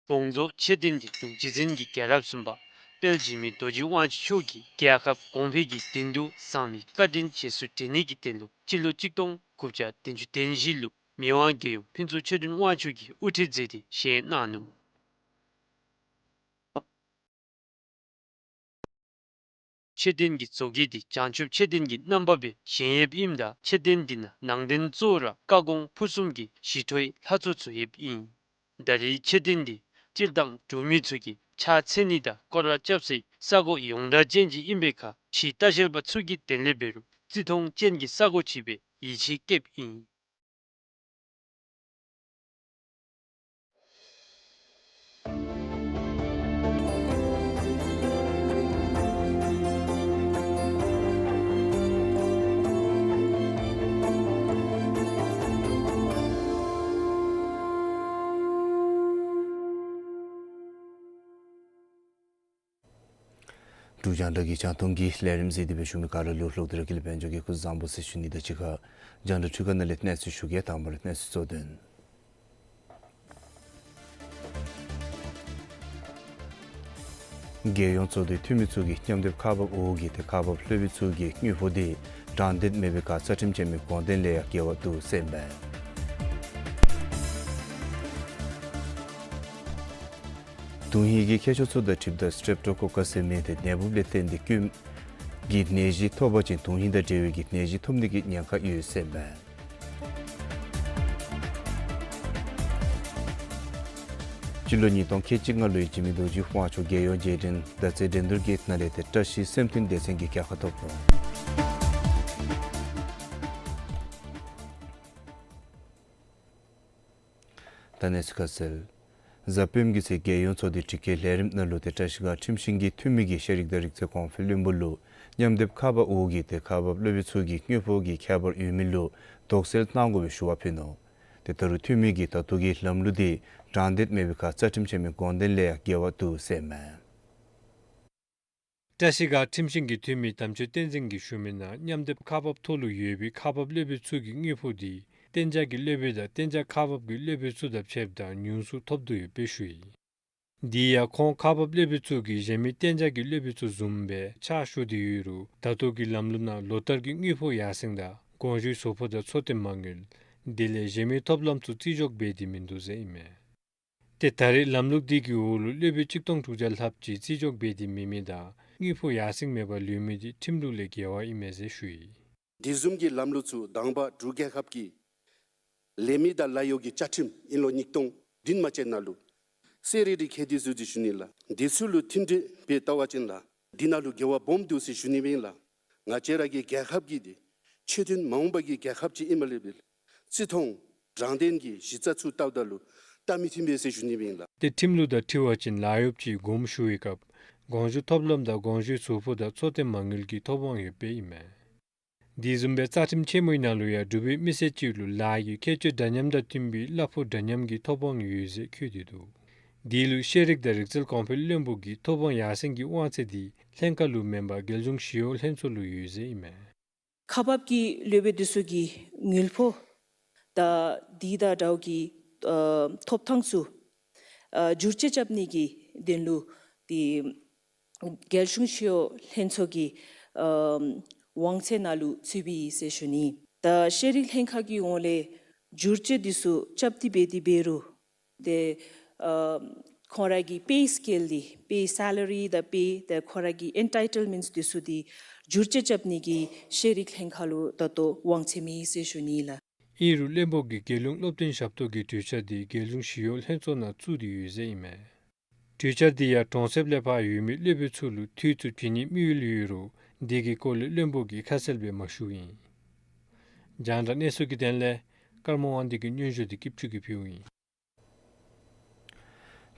དགོངས་རྫོགས་མཆོད་རྟེན་འདི་འབྲུག་རྗེ་བཙུན་གྱི་རྒྱལ་རབས་གསུམ་པ་དཔལ་འཇིགས་མེད་རྡོ་རྗེ་དབང་ཕྱུག་མཆོག་གིས་རྒྱལ་ཁབ་གོང་འཕེལ་གྱི་དོན་དུ་བཟང་ལས་བཀའ་དྲིན་རྗེས་སུ་དྲན་ནི་གི་དོན་ལུ་སྤྱི་ལོ་གཅིག་སྟོང་དགུ་བརྒྱ་བདུན་ཅུ་དོན་བཞི་ལུ་མི་དབང་རྒྱལ་ཡུམ་ཕུན་ཚོགས་ཆོས་སྒྲོན་དབང་ཕྱུག་གིས་དབུ་ཁྲིད་མཛད་དེ་བཞེངས་གནང་ནུག། མཆོད་རྟེན་གྱི་བཟོ་བཀོད་འདི་བྱང་ཆུབ་མཆོད་རྟེན་གྱི་རྣམ་པ་སྦེ་བཞེངས་ཡོདཔ་ཨིནམ་ད་མཆོད་རྟེན་འདི་ནང་ནང་རྟེན་གཙོ་བོ་ར་བཀའ་དགོངས་ཕུར་གསུམ་གྱི་ཞི་ཁྲོའི་ལྷ་ཚོགས་ཚུ་ཡོདཔ་ཨིན། ད་རེས་མཆོད་རྟེན་འདི་སྤྱིར་བཏང་འབྲུག་མི་ཚུ་གིས་ཕྱག་འཚལ་ནི་དང་སྐོར་ར་རྐྱབ་སའི་ས་གོ་ཡོངས་གྲགས་ཅན་ཅིག་ཨིན་པའི་ཁར་ཕྱི་ལྟ་བཤལ་པ་ཚུ་གིས་དེ་ལས་འབད་རུང་བརྩི་མཐོང་ཅན་གྱི་ས་གོ་ཅིག་སྦེ་ཡིད་ཆེས་བསྐྱེདཔ་ཨིན། འབྲུག་རྒྱང་བསྒྲགས་ཀྱི་རྒྱང་མཐོང་གི་ལས་རིམ་གཟིགས་ཏེ་སྦེ་བཞུགས་མི་ག་ར་ལུ་ལྷག་སྟེ་ར་དགེ་ལེགས་དཔལ་འབྱོར་གྱིས་སྐུ་གཟུགས་བཟང་པོ་ཟེར་ཞུ་ནི་དང་གཅིག་ཁར་རྒྱང་བསྒྲགས་འཕྲུལ་ཁང་ནང་ལས་གནས་ཚུལ་ཞུ་གེ། དང་པ་ར་གནས་ཚུལ་གཙོ་དོན། རྒྱལ་ཡོངས་ཚོགས་འདུའི་འཐུས་མི་ཚུ་གིས་མཉམ་སྡེབ་ཁག་འབགཔ་འོག་གི་ཏེ་ཁག་འབགཔ་སློབ་དཔོན་ཚུ་གི་དངུལ་ཕོགས་འདི་དྲང་བདེན་མེད་པའི་ཁར་རྩ་ཁྲིམས་ཆེན་མོའི་དགོངས་དོན་ལས་ཡང་འགལ་བ་འདུག་ཟེར་ཨིན་པས། དོན་ཧིང་གི་ཁྱད་ཆོས་ཚུ་དང་འཁྲིལཝ་ད་སི་ཊེབ་ཊོ་ཀོ་ཀཱས་ཟེར་མི་འདི་ནད་འབུཔ་ལས་བརྟེན་ཏེ་སྐྱོན་གྱི་ནད་གཞི་ཐོབ་པ་ཅིན་དོན་ཧིང་དང་འབྲེལ་བའི་གི་ནད་གཞི་ཐོབ་ནི་གི་ཉེན་ཁ་ཡོད་ཟེར་ཨིན་པས། སྤྱི་ལོ་ཉིས་སྟོང་ཁལ་གཅིག་ལྔ་ལོའི་འཇིགས་མེད་རྡོ་རྗེ་དབང་ཕྱུག་རྒྱལ་ཡོངས་རྗེས་དྲན་མདའ་རྩེད་འགྲན་བསྡུར་གྱི་ནང་ལས་ཏེ་བཀྲ་ཤིས་སེམས་མཐུན་སྡེ་ཚན་གྱིས་རྒྱལ་ཁ་ཐོབ་ནུག། ད་གནས་ཚུལ་ཁ་གསལ། གཟའ་སྤེནམ་གི་ཚེ་རྒྱལ་ཡོངས་ཚོགས་འདུའི་སྒྲིག་འགལ་ལས་རིམ་ནང་ལུ་ཏེ་བཀྲ་ཤིས་སྒང་ཁྲིམས་ཤིང་གི་འཐུས་མི་གིས་ཤེས་རིག་དང་རིག་རྩལ་གོང་འཕེལ་བློན་པོ་ལུ་མཉམ་སྡེབ་ཁག་འབགཔ་འོག་གི་ཏེ་ཁག་འབགཔ་སློབ་དཔོན་ཚུ་གི་དངུལ་ཕོགས་ཀྱི་ཁྱད་པར་ཡོད་མི་ལུ་དོགས་སེལ་གནང་དགོ་པའི་ཞུ་བ་ཕུལ་ནུག། ཏེ་ད་རུང་འཐུས་མི་གིས་ད་ལྟོ་གི་ལམ་ལུགས་འདི་དྲང་བདེན་མེད་པའི་ཁར་རྩ་ཁྲིམས་ཆེན་མོའི་དགོངས་དོན་ལས་ཡང་འགལ་བ་འདུག་ཟེར་ཨིན་མས། བཀྲ་ཤིས་སྒར་ཁྲིམས་ཤིང་གི་འཐུས་མི་དམ་ཆོས་བསྟན་འཛིན་གྱིས་ཞུ་མི་ནང་མཉམ་སྡེབ་ཁག་འབག་ཐོག་ལུ་ཡོད་པའི་ཁག་འབག་སློབ་དཔོན་ཚུ་གི་དངུལ་ཕོགས་འདི་གཏན་འཇགས་ཀྱི་སློབ་དཔོན་དང་གཏན་འཇགས་ཁག་འབག་གི་སློབ་དཔོན་ཚུ་དང་ཕྱདཔ་ད་ཉུང་སུ་ཐོབ་དོ་ཡོདཔ་སྦེ་ཞུ་ཡི། དེ་ཡང་ཁོང་ཁག་འབག་སློབ་དཔོན་ཚུ་གིས་གཞན་མི་གཏན་འཇགས་ཀྱི་སློབ་དཔོན་ཚུ་བཟུམ་སྦེ་ཕྱག་ཞུ་སྟེ་ཡོད་རུང་ད་ལྟོ་གི་ལམ་ལུགས་ནང་ལོ་བསྟར་གྱི་དངུལ་ཕོགས་ཡར་སེང་དང་དགོངས་ཞུའི་ཟུར་ཕོགས་དང་ཚོགས་རྟེན་མ་དངུལ་དེ་ལས་གཞན་མི་ཐོབ་ལམ་ཚུ་རྩིས་འཇོག་འབད་དེ་མིན་འདུག་ཟེར་ཨིན་མས། ཏེ་ད་རེས་ལམ་ལུགས་འདི་གི་འོག་ལུ་སློབ་དཔོན་གཅིག་སྟོང་དྲུག་བརྒྱ་ལྷགཔ་ཅིག་རྩིས་འཇོག་འབད་དེ་མེད་མི་དང་དངུལ་ཕོགས་ཡར་སེང་མེད་པར་ལུས་མི་འདི་ཁྲིམས་ལུགས་ལས་འགལ་བ་ཨིན་མས་ཟེར་ཞུ་ཡི། དེ་བཟུམ་གྱི་ལམ་ལུགས་ཚུ་དང་པ་འབྲུག་རྒྱལ་ཁབ་ཀྱི་ལས་མི་དང་ལཱ་གཡོག་གི་བཅའ་ཁྲིམས་ཨིན་ལོ་ཉིས་སྟོང་བདུན་མ་ཅིག་ནང་ལུ་གསལ་རི་རི་ཁེ་དེ་ཟུར་ཅིག་ཞུ་ནི་ལགས། དེ་ཚུ་ལུ་མཐུན་འབྲེལ་འབད་བལྟ་བ་ཅིན་ལགས་འདི་ནང་ལུ་འགལ་བ་སྦོམ་འདུག་ཟེར་ཞུ་ནི་སྦེ་ཨིན་ལགས། ང་བཅས་ར་གི་རྒྱལ་ཁབ་ཀྱི་འདི་ཆོས་མཐུན་མ་འོངམ་གྱི་རྒྱལ་ཁབ་ཅིག་ཨིནམ་ལས་འབད་བརྩི་མཐོང་དྲང་བདེན་གྱི་གཞི་རྩ་ཚུ་བལྟཝ་ད་ལུ་ད་མི་མཐུན་པས་ཟེར་ཞུ་ནི་སྦེ་ཨིན་ལགས། ཏེ་ཁྲིམས་ལུགས་དང་འཁྲིལ་བ་ཅིན་ལཱ་གཡོགཔ་ཅིག་དགོངསམ་ཞུ་བའི་སྐབས་དགོངས་ཞུ་ཐོབ་ལམ་དང་དགོངས་ཞུའི་ཟུར་ཕོགས་དང་ཚོགས་རྟེན་མ་དངུལ་གྱི་ཐོབ་དབང་ཡོདཔ་ཨིན་མས། དེ་བཟུམ་སྦེ་རྩ་ཁྲིམས་ཆེན་མོའི་ནང་ལུ་ཡང་འབྲུག་པའི་མི་སེར་ཅིག་ལུ་ལཱ་གི་ཁྱད་ཆོས་འདྲ་མཉམ་དང་བསྟུན་པའི་གླ་ཕོགས་འདྲ་མཉམ་གྱི་ཐོབ་དབང་ཡོད་ཟེར་འཁོད་དེ་འདུག། དེ་ལུ་ཤེས་རིག་དང་རིག་རྩལ་གོང་འཕེལ་བློན་པོ་གིས་ཐོབ་དབང་ཡར་སེང་གི་དབང་ཚད་འདི་ལྷན་ཁག་ལུ་མེན་པར་རྒྱལ་གཞུང་ཞི་གཡོག་ལྷན་ཚོགས་ལུ་ཡོད་ཟེར་ཨིན་མས། ཁག་འབག་གི་སློབ་དཔོན་འདི་ཚུ་གི་དངུལ་ཕོགས་དང་དེ་དང་འདྲཝ་གི་ཨ་ཐོབ་ཐངས་ཚུ་ཨ་བསྒྱུར་བཅོས་རྐྱབ་ནི་གི་དོན་ལུ་ཏེ་རྒྱལ་གཞུང་ཞི་གཡོག་ལྷན་ཚོགས་ཀྱི་ཨ་དབང་ཚད་ནང་ལུ་ཚུད་པའི་ཨིན་ཟེར་ཞུ་ནི། ད་ཤེས་རིག་ལྷན་ཁག་གི་ངོས་ལས་བསྒྱུར་བཅོས་འདི་ཚུ་རྐྱབ་སྟེ་འབད་དེ་འབད་རུང་ཏེ་ཨ་ཁོང་ར་གི་པེ་སི་ཀེལ་འདི་པེ་སེ་ལ་རི་དང་པེ་ཏེ་ཁོང་ར་གི་ཨེན་ཊའི་ཊལ་མེནཊསི་འདི་ཚུ་འདི་བསྒྱུར་བཅོས་རྐྱབ་ནི་གི་ཤེས་རིག་ལྷན་ཁག་ལུ་ད་ལྟོ་དབང་ཚད་མེད་ཟེར་ཞུ་ནི་ལགས། ཨིན་རུང་བློན་པོ་གིས་རྒྱལ་ཡོངས་སློབ་སྟོན་ཞབས་ཏོག་གི་གྲོས་འཆར་འདི་རྒྱལ་གཞུང་ཞི་གཡོག་ལྷན་ཚོགས་ནང་བཙུགས་ཏེ་ཡོད་ཟེར་ཨིན་མས། གྲོས་འཆར་འདི་ཡང་གྲོང་གསེབ་ལས་ཕར་ཡོད་མི་སློབ་དཔོན་ཚུ་ལུ་དུས་ཚོད་བྱིན་ནིའི་དམིགས་ཡུལ་ཡོད་རུང་དེ་གི་སྐོར་ལས་བློན་པོ་གིས་ཁ་གསལ་སྦེ་མ་ཞུཝ་ཨིན། རྒྱང་བསྒྲགས་གནས་ཚུལ་གྱི་དོན་ལས་ཀརྨ་དབང་འདུས་ཀྱི་སྙན་ཞུ་འདི་སྐྱིད་ཆུ་གིས་ཕུལཝ་ཨིན།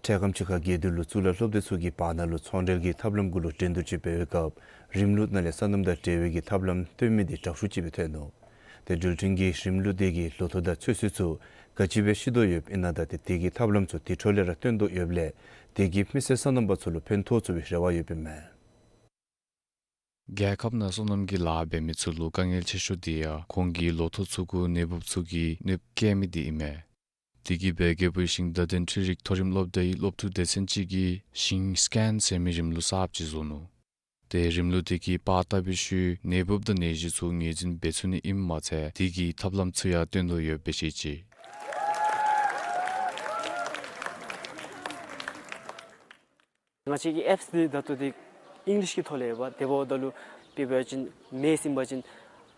འཕྲལ་ཁམས་ཅིག་ཁར་དགེ་འདུན་ལུ་གཙུག་ལག་སློབ་སྡེ་ཚུ་གི་བར་ན་ལུ་ཚོང་འབྲེལ་གྱི་ཐབས་ལམ་གུ་ལུ་འགྲན་བསྡུར་ཅིག་འབད་བའི་སྐབས་རིམ་ལུགས་ནང་ལས་སོ་ནམ་དང་འབྲེལ་བའི་གི་ཐབས་ལམ་སྟོན་མི་འདི་དྲག་ཤོས་ཅིག་སྦེ་ཐོན་ནུག། ཏེ་འགྲུལ་འཕྲིན་གྱི་རིམ་ལུགས་འདི་གིས་ལོ་ཐོག་དང་ཚོད་བསྲེ་ཚུ་ག་ཅི་སྦེ་ཤེས་དོ་ཡོདཔ་ཨིན་ན་དང་ཏེ་དེ་གི་ཐབས་ལམ་ཚུ་དེ་འཕྲོ་ལས་ར་སྟོན་དོ་ཡོདཔ་ལས་དེ་གིས་མི་སེར་སོ་ནམ་པ་ཚུ་ལུ་ཕན་ཐོགས་ཚུགས་པའི་རེ་བ་ཡོདཔ་ཨིན་མས། རྒྱལ་ཁབ་ནང་སོ་ནམ་གྱི་ལཱ་འབད་མི་ཚུ་ལུ་དཀའ་ངལ་ཆེ་ཤོས་འདི་ཡང་ཁོང་གི་ལོ་ཐོག་ཚུ་གུ་ནད་འབུཔ་ཚུ་གིས་གནོདཔ་བཀལ་མི་འདི་ཨིན་མས། དེ་གིས་སྦེ་རྒྱལ་པོའི་ཞིང་བདག་འདོན་འཕྲུལ་རིག་མཐོ་རིམ་སློབ་གྲྭའི་སློབ་ཕྲུག་སྡེ་ཚན་ཅིག་གིས་ཞིང་སི་ཀེན་ཟེར་མི་རིམ་ལུགས་གསརཔ་ཅིག་བཟོ་ནུག། ཏེ་རིམ་ལུགས་དེ་གིས་པར་བཏབ་པའི་ཤུལ་ནད་འབུཔ་དང་ནད་གཞི་ཚུ་ངོས་འཛིན་འབད་ཚུགས་ནི་ཨིནམ་མ་ཚད་དེ་གི་ཐབས་ལམ་ཚུ་ཡང་སྟོན་དོ་ཡོདཔ་སྦེ་བཤད་ཅི། ང་བཅས་ཀྱི་ཨེཔསི་འདི་ད་ལྟོ་འདི་ཨིང་ལིཤ་གི་ཐོག་ལས་ཡོདཔ། དེ་འབདཝ་ད་ལུ་དཔེ་འབད་བ་ཅིན་མེསི་ཨིན་པ་ཅིན་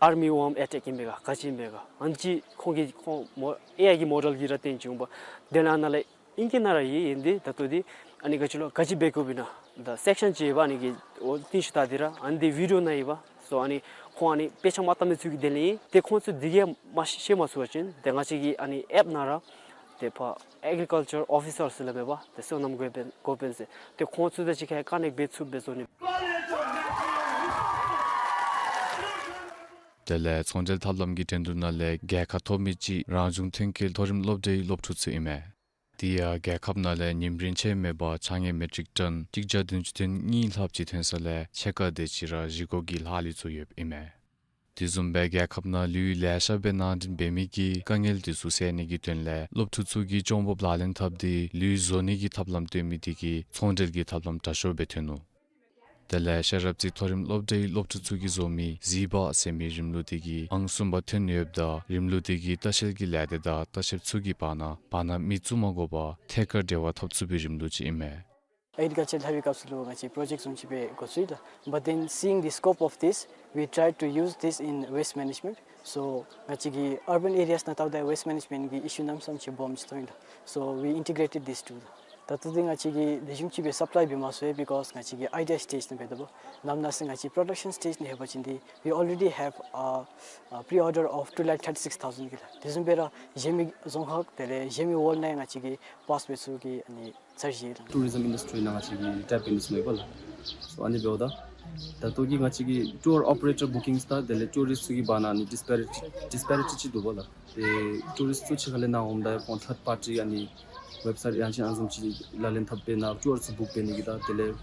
ཨར་མི་ཝོརམ་ཨེ་ཊེཀ་ཨིན་པས་ག་ག་ཅི་ཨིན་པས་ག་ཨ་ནི་ཅིག་ཁོང་གིས་ཁོང་མོ་ཨེ་ཨའི་གི་མོ་ཌེལ་གྱིས་ར་སྟོན་ཅི་འོང་པ། དེ་ནང་ན་ལས་ཨིང་སྐད་ནང་ར་ཡོད། ཨིན་དེ་ད་ལྟོ་འདི་ཨ་ནི་ག་ཅི་ལོ་ག་ཅི་འབད་དགོཔ་ཨིན་ན་ད་སེཀ་ཤཱན་ཅིག་ཡོདཔ། ཨ་ནི་གི་འོ་ཏིང་ཤུ་ད་འདི་ར་ཨ་ནི་འདི་བི་ཌིའོ་ནང་ཡོདཔ། སོ་ཨ་ནི་ཁོང་ཨ་ནི་དཔེ་ཆ་མ་བལྟ་མི་ཚུ་གི་དོན་ལས་ཨིན། ཏེ་ཁོང་ཚུ་འདི་གིས་མ་ཤེས་མ་ཚུགས་པ་ཅིན་ཏེ་ང་བཅས་ཀྱི་ཨ་ནི་ཨེཔ་ནང་ར་ཏེ་ཕར་ཨེག་རི་ཀལ་ཅར་ཨོ་ཕི་སར་ཟེར་སླབ་མས་པ། ཏེ་སོ་ནམ་འགོ་དཔོན་འགོ་དཔོན་ཟེར། ཏེ་ཁོང་ཚུ་དང་གཅིག་ཁར་ཀ་ནེཀཊ་འབད་ཚུགསཔ་སྦེ་བཟོ་ནི། དེ་ལས་ཚོང་འབྲེལ་ཐབས་ལམ་གྱི་འགྲན་བསྡུར་ནང་ལས་རྒྱལ་ཁ་ཐོབ་མི་ཅིག་རང་བྱུང་ཐོན་སྐྱེད་མཐོ་རིམ་སློབ་གྲྭའི་སློབ་ཕྲུག་ཚུ་ཨིན་མས། དེ་ཡང་རྒྱལ་ཁབ་ནང་ལས་ཉིམ་རིན་ཆེན་མེད་པར་ཆ་ངེས་མེ་ཊིག་ཊོན་གཅིག་བརྒྱ་བདུན་ཅུ་དོན་གཉིས་ལྷགཔ་ཅིག་ཐོན་ས་ལས་ཕྱེད་ཀ་དེ་ཅིག་ར་བཞེས་སྒོ་གི་ལྷག་ལུས་ཚུ་ཡོདཔ་ཨིན་མས། དེ་བཟུམ་སྦེ་རྒྱལ་ཁབ་ནང་ལུད་ལེ་ཤ་སྦེ་ནང་འདྲེན་འབད་མི་གི་དཀའ་ངལ་འདི་ཚུ་སེལ་ནི་གི་དོན་ལས་སློབ་ཕྲུག་ཚུ་གིས་ཅོང་འབོབ་ལག་ལེན་འཐབ་སྟེ་ལུད་བཟོ་ནི་གི་ཐབས་ལམ་སྟོན་མི་དེ་གིས་ཚོང་འབྲེལ་གྱི་ཐབས་ལམ་དྲག་ཤོས་སྦེ་ཐོན་ནུག། དེ་ལས་ཤེས་རབ་རྩེ་མཐོ་རིམ་སློབ་གྲྭའི་སློབ་ཕྲུག་ཚུ་གིས་བཟོ་མི་གཟི་འབག་ཟེར་མི་རིམ་ལུགས་དེ་གིས་ཨང་གསུམ་པ་ཐོན་ཡོདཔ་ད་རིམ་ལུགས་དེ་གིས་ལྟ་བཤལ་གྱི་ལས་སྡེ་དང་ལྟ་བཤལཔ་ཚུ་གི་བར་ན་བར་ན་མི་བཙུགས་མ་དགོ་པར་ཐད་ཀར་འབྲེལ་བ་འཐབ་ཚུགས་པའི་རིམ་ལུགས་ཅིག་ཨིན་མས། ཨེག་རི་ཀལ་ཅར་ལྷབ་པའི་སྐབས་སུ་ལུ་ང་བཅས་པྲོ་ཇེཀཊ་བཟུམ་ཅིག་སྦེ་འགོ་བཙུགས་ཡི་ལགས། But then seeing the scope of this, we try to use this in waste management. So ང་བཅས་ཀྱི་ཨར་བཱན་ཨེ་རི་ཡཱས་ནང་བལྟཝ་ད་ཝེསཊ་མེ་ནེཇ་མེནཊ་གི་ཨི་ཤུ་གནམ་མེད་ས་མེད་ཅིག་སྦོམ་ཅིག་མཐོང་ཡི་ལགས། So we integrated these two. ད་ལྟོ་འདི་ང་བཅས་ཀྱིས་ལེགས་ཤོམ་ཅིག་སྦེ་སབ་ལའི་འབད་མ་ཚུགས་པས། Because ང་བཅས་ཀྱི་ཨའི་ཌི་ཡ་སི་ཊེཇ་ནང་འབད་དོ་བ། ནམ་ན་ཟེར་ང་བཅས་པྲོ་ཌག་ཤཱན་སི་ཊེཇ་ནང་ལྷོད་པ་ཅིན་འདི་we already have a, a pre-order of two lakh thirty-six thousand གི་ལགས། དེ་བཟུམ་སྦེ་ར་གཞན་མི་རྫོང་ཁག་དེ་ལས་གཞན་མི་ཝཱརལཌ་ནང་ཡང་ང་བཅས་ཀྱིས་པཱརཊསི་འབད་ཚུགས་ཀྱི་ཨ་ནི་ཚར་བཞེས་ཡི་ལགས། ཊུ་རི་ཛམ་ཨིན་ཌསི་ཊི་རི་ནང་ང་བཅས་ཀྱིས་ཊེབ་ཨིན་ཟེར་མས་པ་ལགས། སོ་ཨ་ནི་འབདཝ་ད་ད་ལྟོ་གི་ང་བཅས་ཀྱི་ཊུར་ཨོ་པ་རེ་ཊར་བུ་ཀིངས་དང་དེ་ལས་ཊུ་རིསཊ་ཚུ་གི་བར་ན་ཨ་ནི་ཌིས་པེ་རི་ཊི་ཌིས་པེ་རི་ཊི་ཅིག་འདུག་པ་ལགས། ཏེ་ཊུ་རིསཊ་ཚུ་ཕྱི་ཁ་ལས་ནཱ་འོངམ་ད་ཁོང་ཐརཌ་པར་ཊི་ཨ་ནི་ཝེབ་སའིཊ་ཡང་ཅིན་ཨ་ནི་བཟུམ་ཅིག་ལག་ལེན་འཐབ་སྦེ་ནཱ་ཊུར་ཚུ་བུཀ་འབད་ནི་གི་དང་དེ་ལས་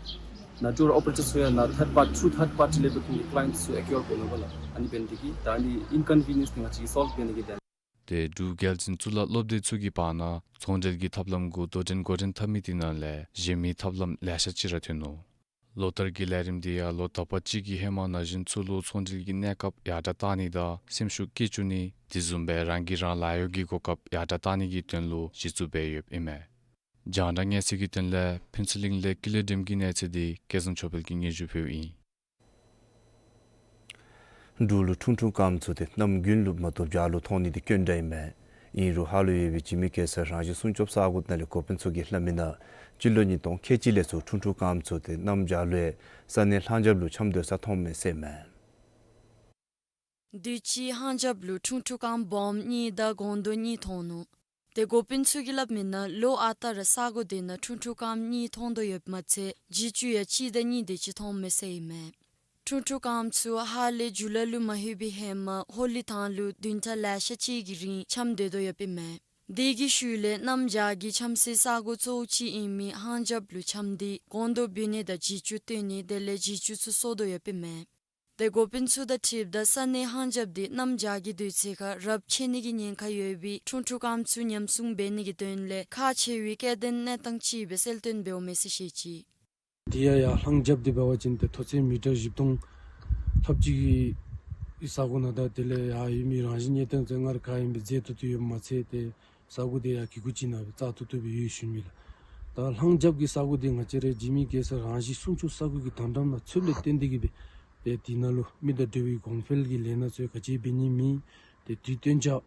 ནཱ་ཊུར་ཨོ་པ་རེ་ཊརསི་ཚུ་ཡང་ནཱ་ཐརཌ་པཱརཊི་ཐྲུ་ཐརཌ་པཱརཊི་ལས་འབད་ཁོང་གི་ཀི་ལའེནཊི་ཚུ་ཨེ་ཀུ་ཡར་འབད་ནི་འབདཝ་ལས་ཨ་ནི་འབད་ནི་དེ་གིས་ད་ཨ་ནི་ཨིན་ཀོན་བི་ནེནསི་འདི་ང་བཅས་ཀྱིས་སོལབ་འབད་ནི་གི་དོན། ཏེ་འབྲུག་རྒྱལ་འཛིན་གཙུག་ལག་སློབ་སྡེ་ཚུ་གི་བར་ན་ཚོང་འབྲེལ་གྱི་ཐབས་ལམ་གུ་དོ་འགྲན་འགོ་འདྲེན་འཐབ་མི་དེ་ནང་ལས་གཞན་མི་ཐབས་ལམ་ལེ་ཤ་ཅིག་ར་ཐོན་ནུག། ལོ་ལྟར་གྱི་ལས་རིམ་དེ་ཡང་ལོ་དག་པ་ཅིག་གི་ཧེ་མ་ན་གཞོན་ཚུ་ལུ་ཚོང་འབྲེལ་གྱི་གནས་སྐབས་ཡར་དྲག་གཏང་ནི་དང་སེམས་ཤུགས་བསྐྱེད་བཅུག་ནི་དེ་བཟུམ་སྦེ་རང་གིས་རང་ལཱ་གཡོག་གི་གོ་སྐབས་ཡར་དྲག་གཏང་ནི་གི་དོན་ལུ་གཞི་བཙུགས་འབད་ཡོདཔ་ཨིན་མས། རྒྱང་བསྒྲགས་གནས་ཚུལ་གྱི་དོན་ལས་ཕུན་ཚོགས་གླིང་ལས་ཀུན་ལེགས་སྒྲོལམ་གྱི་གནས་ཚུལ་དེ་སྐལ་བཟང་ཆོས་འཕེལ་གྱིས་སྙན་ཞུ་ཕུལཝ་ཨིན། འབྲུག་ལུ་ཁྲུང་ཁྲུང་རྐངམ་ཚུ་དེ་གནམ་དགུན་ལུ་མ་གཏོགས་བྱཱར་ལུ་མཐོང་ནི་དེ་དཀོན་དྲགས་ཨིན་མས། ཨིན་རུང་ཧཱ་ལུ་ཡོད་པའི་འཇིགས་མེད་གེ་སར་རང་བཞིན་སྲུང་སྐྱོབ་ས་གོ་ནང་ལས་འགོ་དཔོན་ཚུ་གིས་སླབ་མི་ནང་སྤྱི་ལོ་ཉིས་སྟོང་ཁལ་གཅིག་ལས་ཚུར་ཁྲུང་ཁྲུང་རྐངམ་ཚུ་དེ་གནམ་བྱཱར་ལུ་ཡང་ས་གནས་ལྷང་རྒྱབ་ལུ་འཁྱམས་སྡོད་ས་མཐོངམ་མས་ཟེར་མས། དུས་ཅི་ལྷང་རྒྱབ་ལུ་ཁྲུང་ཁྲུང་རྐངམ་སྦོམ་གཉིས་དང་སྒོང་རྡོག་གཉིས་མཐོང་ནུག། ཏེ་འགོ་དཔོན་ཚུ་གིས་སླབ་མི་ནང་ལོ་ཨ་རྟག་ར་ས་གོ་དེ་ནང་ཁྲུང་ཁྲུང་རྐངམ་གཉིས་མཐོང་དོ་ཡོདཔ་མ་ཚད་བྱི་ཅུང་ཡང་གཅིག་དང་གཉིས་དེ་ཅིག་མཐོངམ་མས་ཟེར་ཨིན་མས། ཁྲུང་ཁྲུང་རྐངམ་ཚུ་ཧཱ་ལས་འཇུ་ལ་ལུ་མ་ལྷོད་པའི་ཧེ་མ་ཧོ་ལི་ཐང་ལུ་བདུན་ཕྲག་ལེ་ཤ་ཅིག་གི་རིང་འཁྱམས་སྡོད་དོ་ཡོདཔ་ཨིན་མས། དེ་གི་ཤུལ་ལས་གནམ་བྱཱར་གྱི་འཁྱམས་སའི་ས་གོ་གཙོ་བོ་ཅིག་ཨིན་མི་ལྷང་རྒྱབ་ལུ་འཁྱམས་ཏེ་སྒོང་རྡོག་འབུད་ནི་དང་བྱི་ཅུང་བཏོན་ནི་དེ་ལས་བྱི་ཅུང་ཚུ་གསོ་དོ་ཡོདཔ་ཨིན་མས། ཏེ་འགོ་དཔོན་ཚུ་དང་འཁྲིལཝ་ད་ས་གནས་ལྷང་རྒྱབ་དེ་གནམ་བྱཱར་གྱི་དུས་ཚོད་ཁར་རབས་ཆད་ནི་གི་ཉེན་ཁ་ཡོད་པའི་ཁྲུང་ཁྲུང་རྐངམ་ཚུ་ཉམས་སྲུང་འབད་ནི་གི་དོན་ལས་ཁག་ཆེ་བའི་སྐྱེ་ལྡན་གནས་སྟངས་ཅིག་སྦེ་གསལ་སྟོན་འབདཝ་མས་ཟེར་བཤད་ཅི། དེ་ཡང་ཡར་ལྷང་རྒྱབ་དེ་འབད་བ་ཅིན་ཏེ་མཐོ་ཚད་མི་ཊར་བཞི་སྟོང་ལྷགཔ་ཅིག་གི་ས་གོ་ནང་ད་དེ་ལས་ཡར་ཡོད་མི་རང་བཞིན་གནས་སྟངས་ཚུ་སྔར་ག་ཨིནམ་སྦེ་མཛེས་ཏོག་ཏོ་ཡོདཔ་མ་ཚད་ཏེ་ས་གོ་དེ་ཡང་གི་གུ་ཅིག་ནང་སྦེ་རྩ་ཏོག་ཏོ་སྦེ་ཡོད་ཞུ་ནི་ལགས། ད་ལྷང་རྒྱབ་ཀྱི་ས་གོ་དེ་ང་བཅས་རའི་འཇིགས་མེད་གེ་སར་རང་བཞིན་སྲུང་སྐྱོབ་ས་གོ་གི་དོན་དག་ནང་ཚུད་ལས་བརྟེན་ཏེ་གིས་སྦེ་ཏེ་དེ་ནང་ལུ་མི་དང་འབྲེལ་བའི་གོང་འཕེལ་གྱི་ལས་སྣ་ཚུ་ག་ཅི་འབད་ནི་མེད། ཏེ་དུས་སྟོན་འཇགས་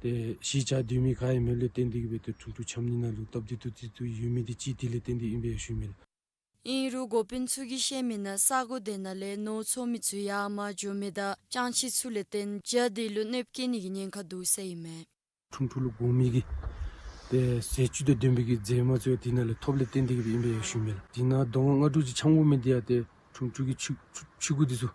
ཏེ་གཞིས་ཆགས་སྡོད་མི་ག་ཡང་མེདཔ་ལས་བརྟེན་ཏེ་གིས་སྦེ་ཏེ་ཁྲུང་ཁྲུང་འཁྱམས་ནི་ནང་ལུ་སྟབས་བདེ་ཏོག་ཏོ་ཡོད་མི་དེ་ཅིག་དེ་ལས་བརྟེན་ཏེ་ཨིན་པས་ཞུ་ནི་ལགས། ཨིན་རུང་འགོ་དཔོན་ཚུ་གིས་བཤད་མི་ནང་ས་གོ་དེ་ནང་ལས་ནོར་འཚོ་མི་ཚུ་ཡར་མར་འགྱོ་མི་དང་སྤྱང་ཁྱི་ཚུ་ལས་བརྟེན་བྱ་དེ་ལུ་གནོདཔ་བཀལ་ནི་གི་ཉེན་ཁ་འདུག་ཟེར་ཨིན་མས། ཁྲུང་ཁྲུང་ལུ་དགོ་མི་གི་ཏེ་ཟས་བཅུད་དང་ལྡན་པའི་གི་རྫས་མ་ཚུ་ཡང་དེ་ནང་ལས་ཐོབ་ལས་བརྟེན་ཏེ་གིས་སྦེ་ཨིན་པས་ཞུ་ནི་ལགས། དེ་ནང་གདོང་ལྔ་དྲུག་ཅིག་འཁྱམ་དགོ་མི་དེ་ཡང་ཏེ་ཁྲུང་ཁྲུང་གི་ཕྱི་ཕྱི་ཕྱི་གུ་དེ་ཚུ་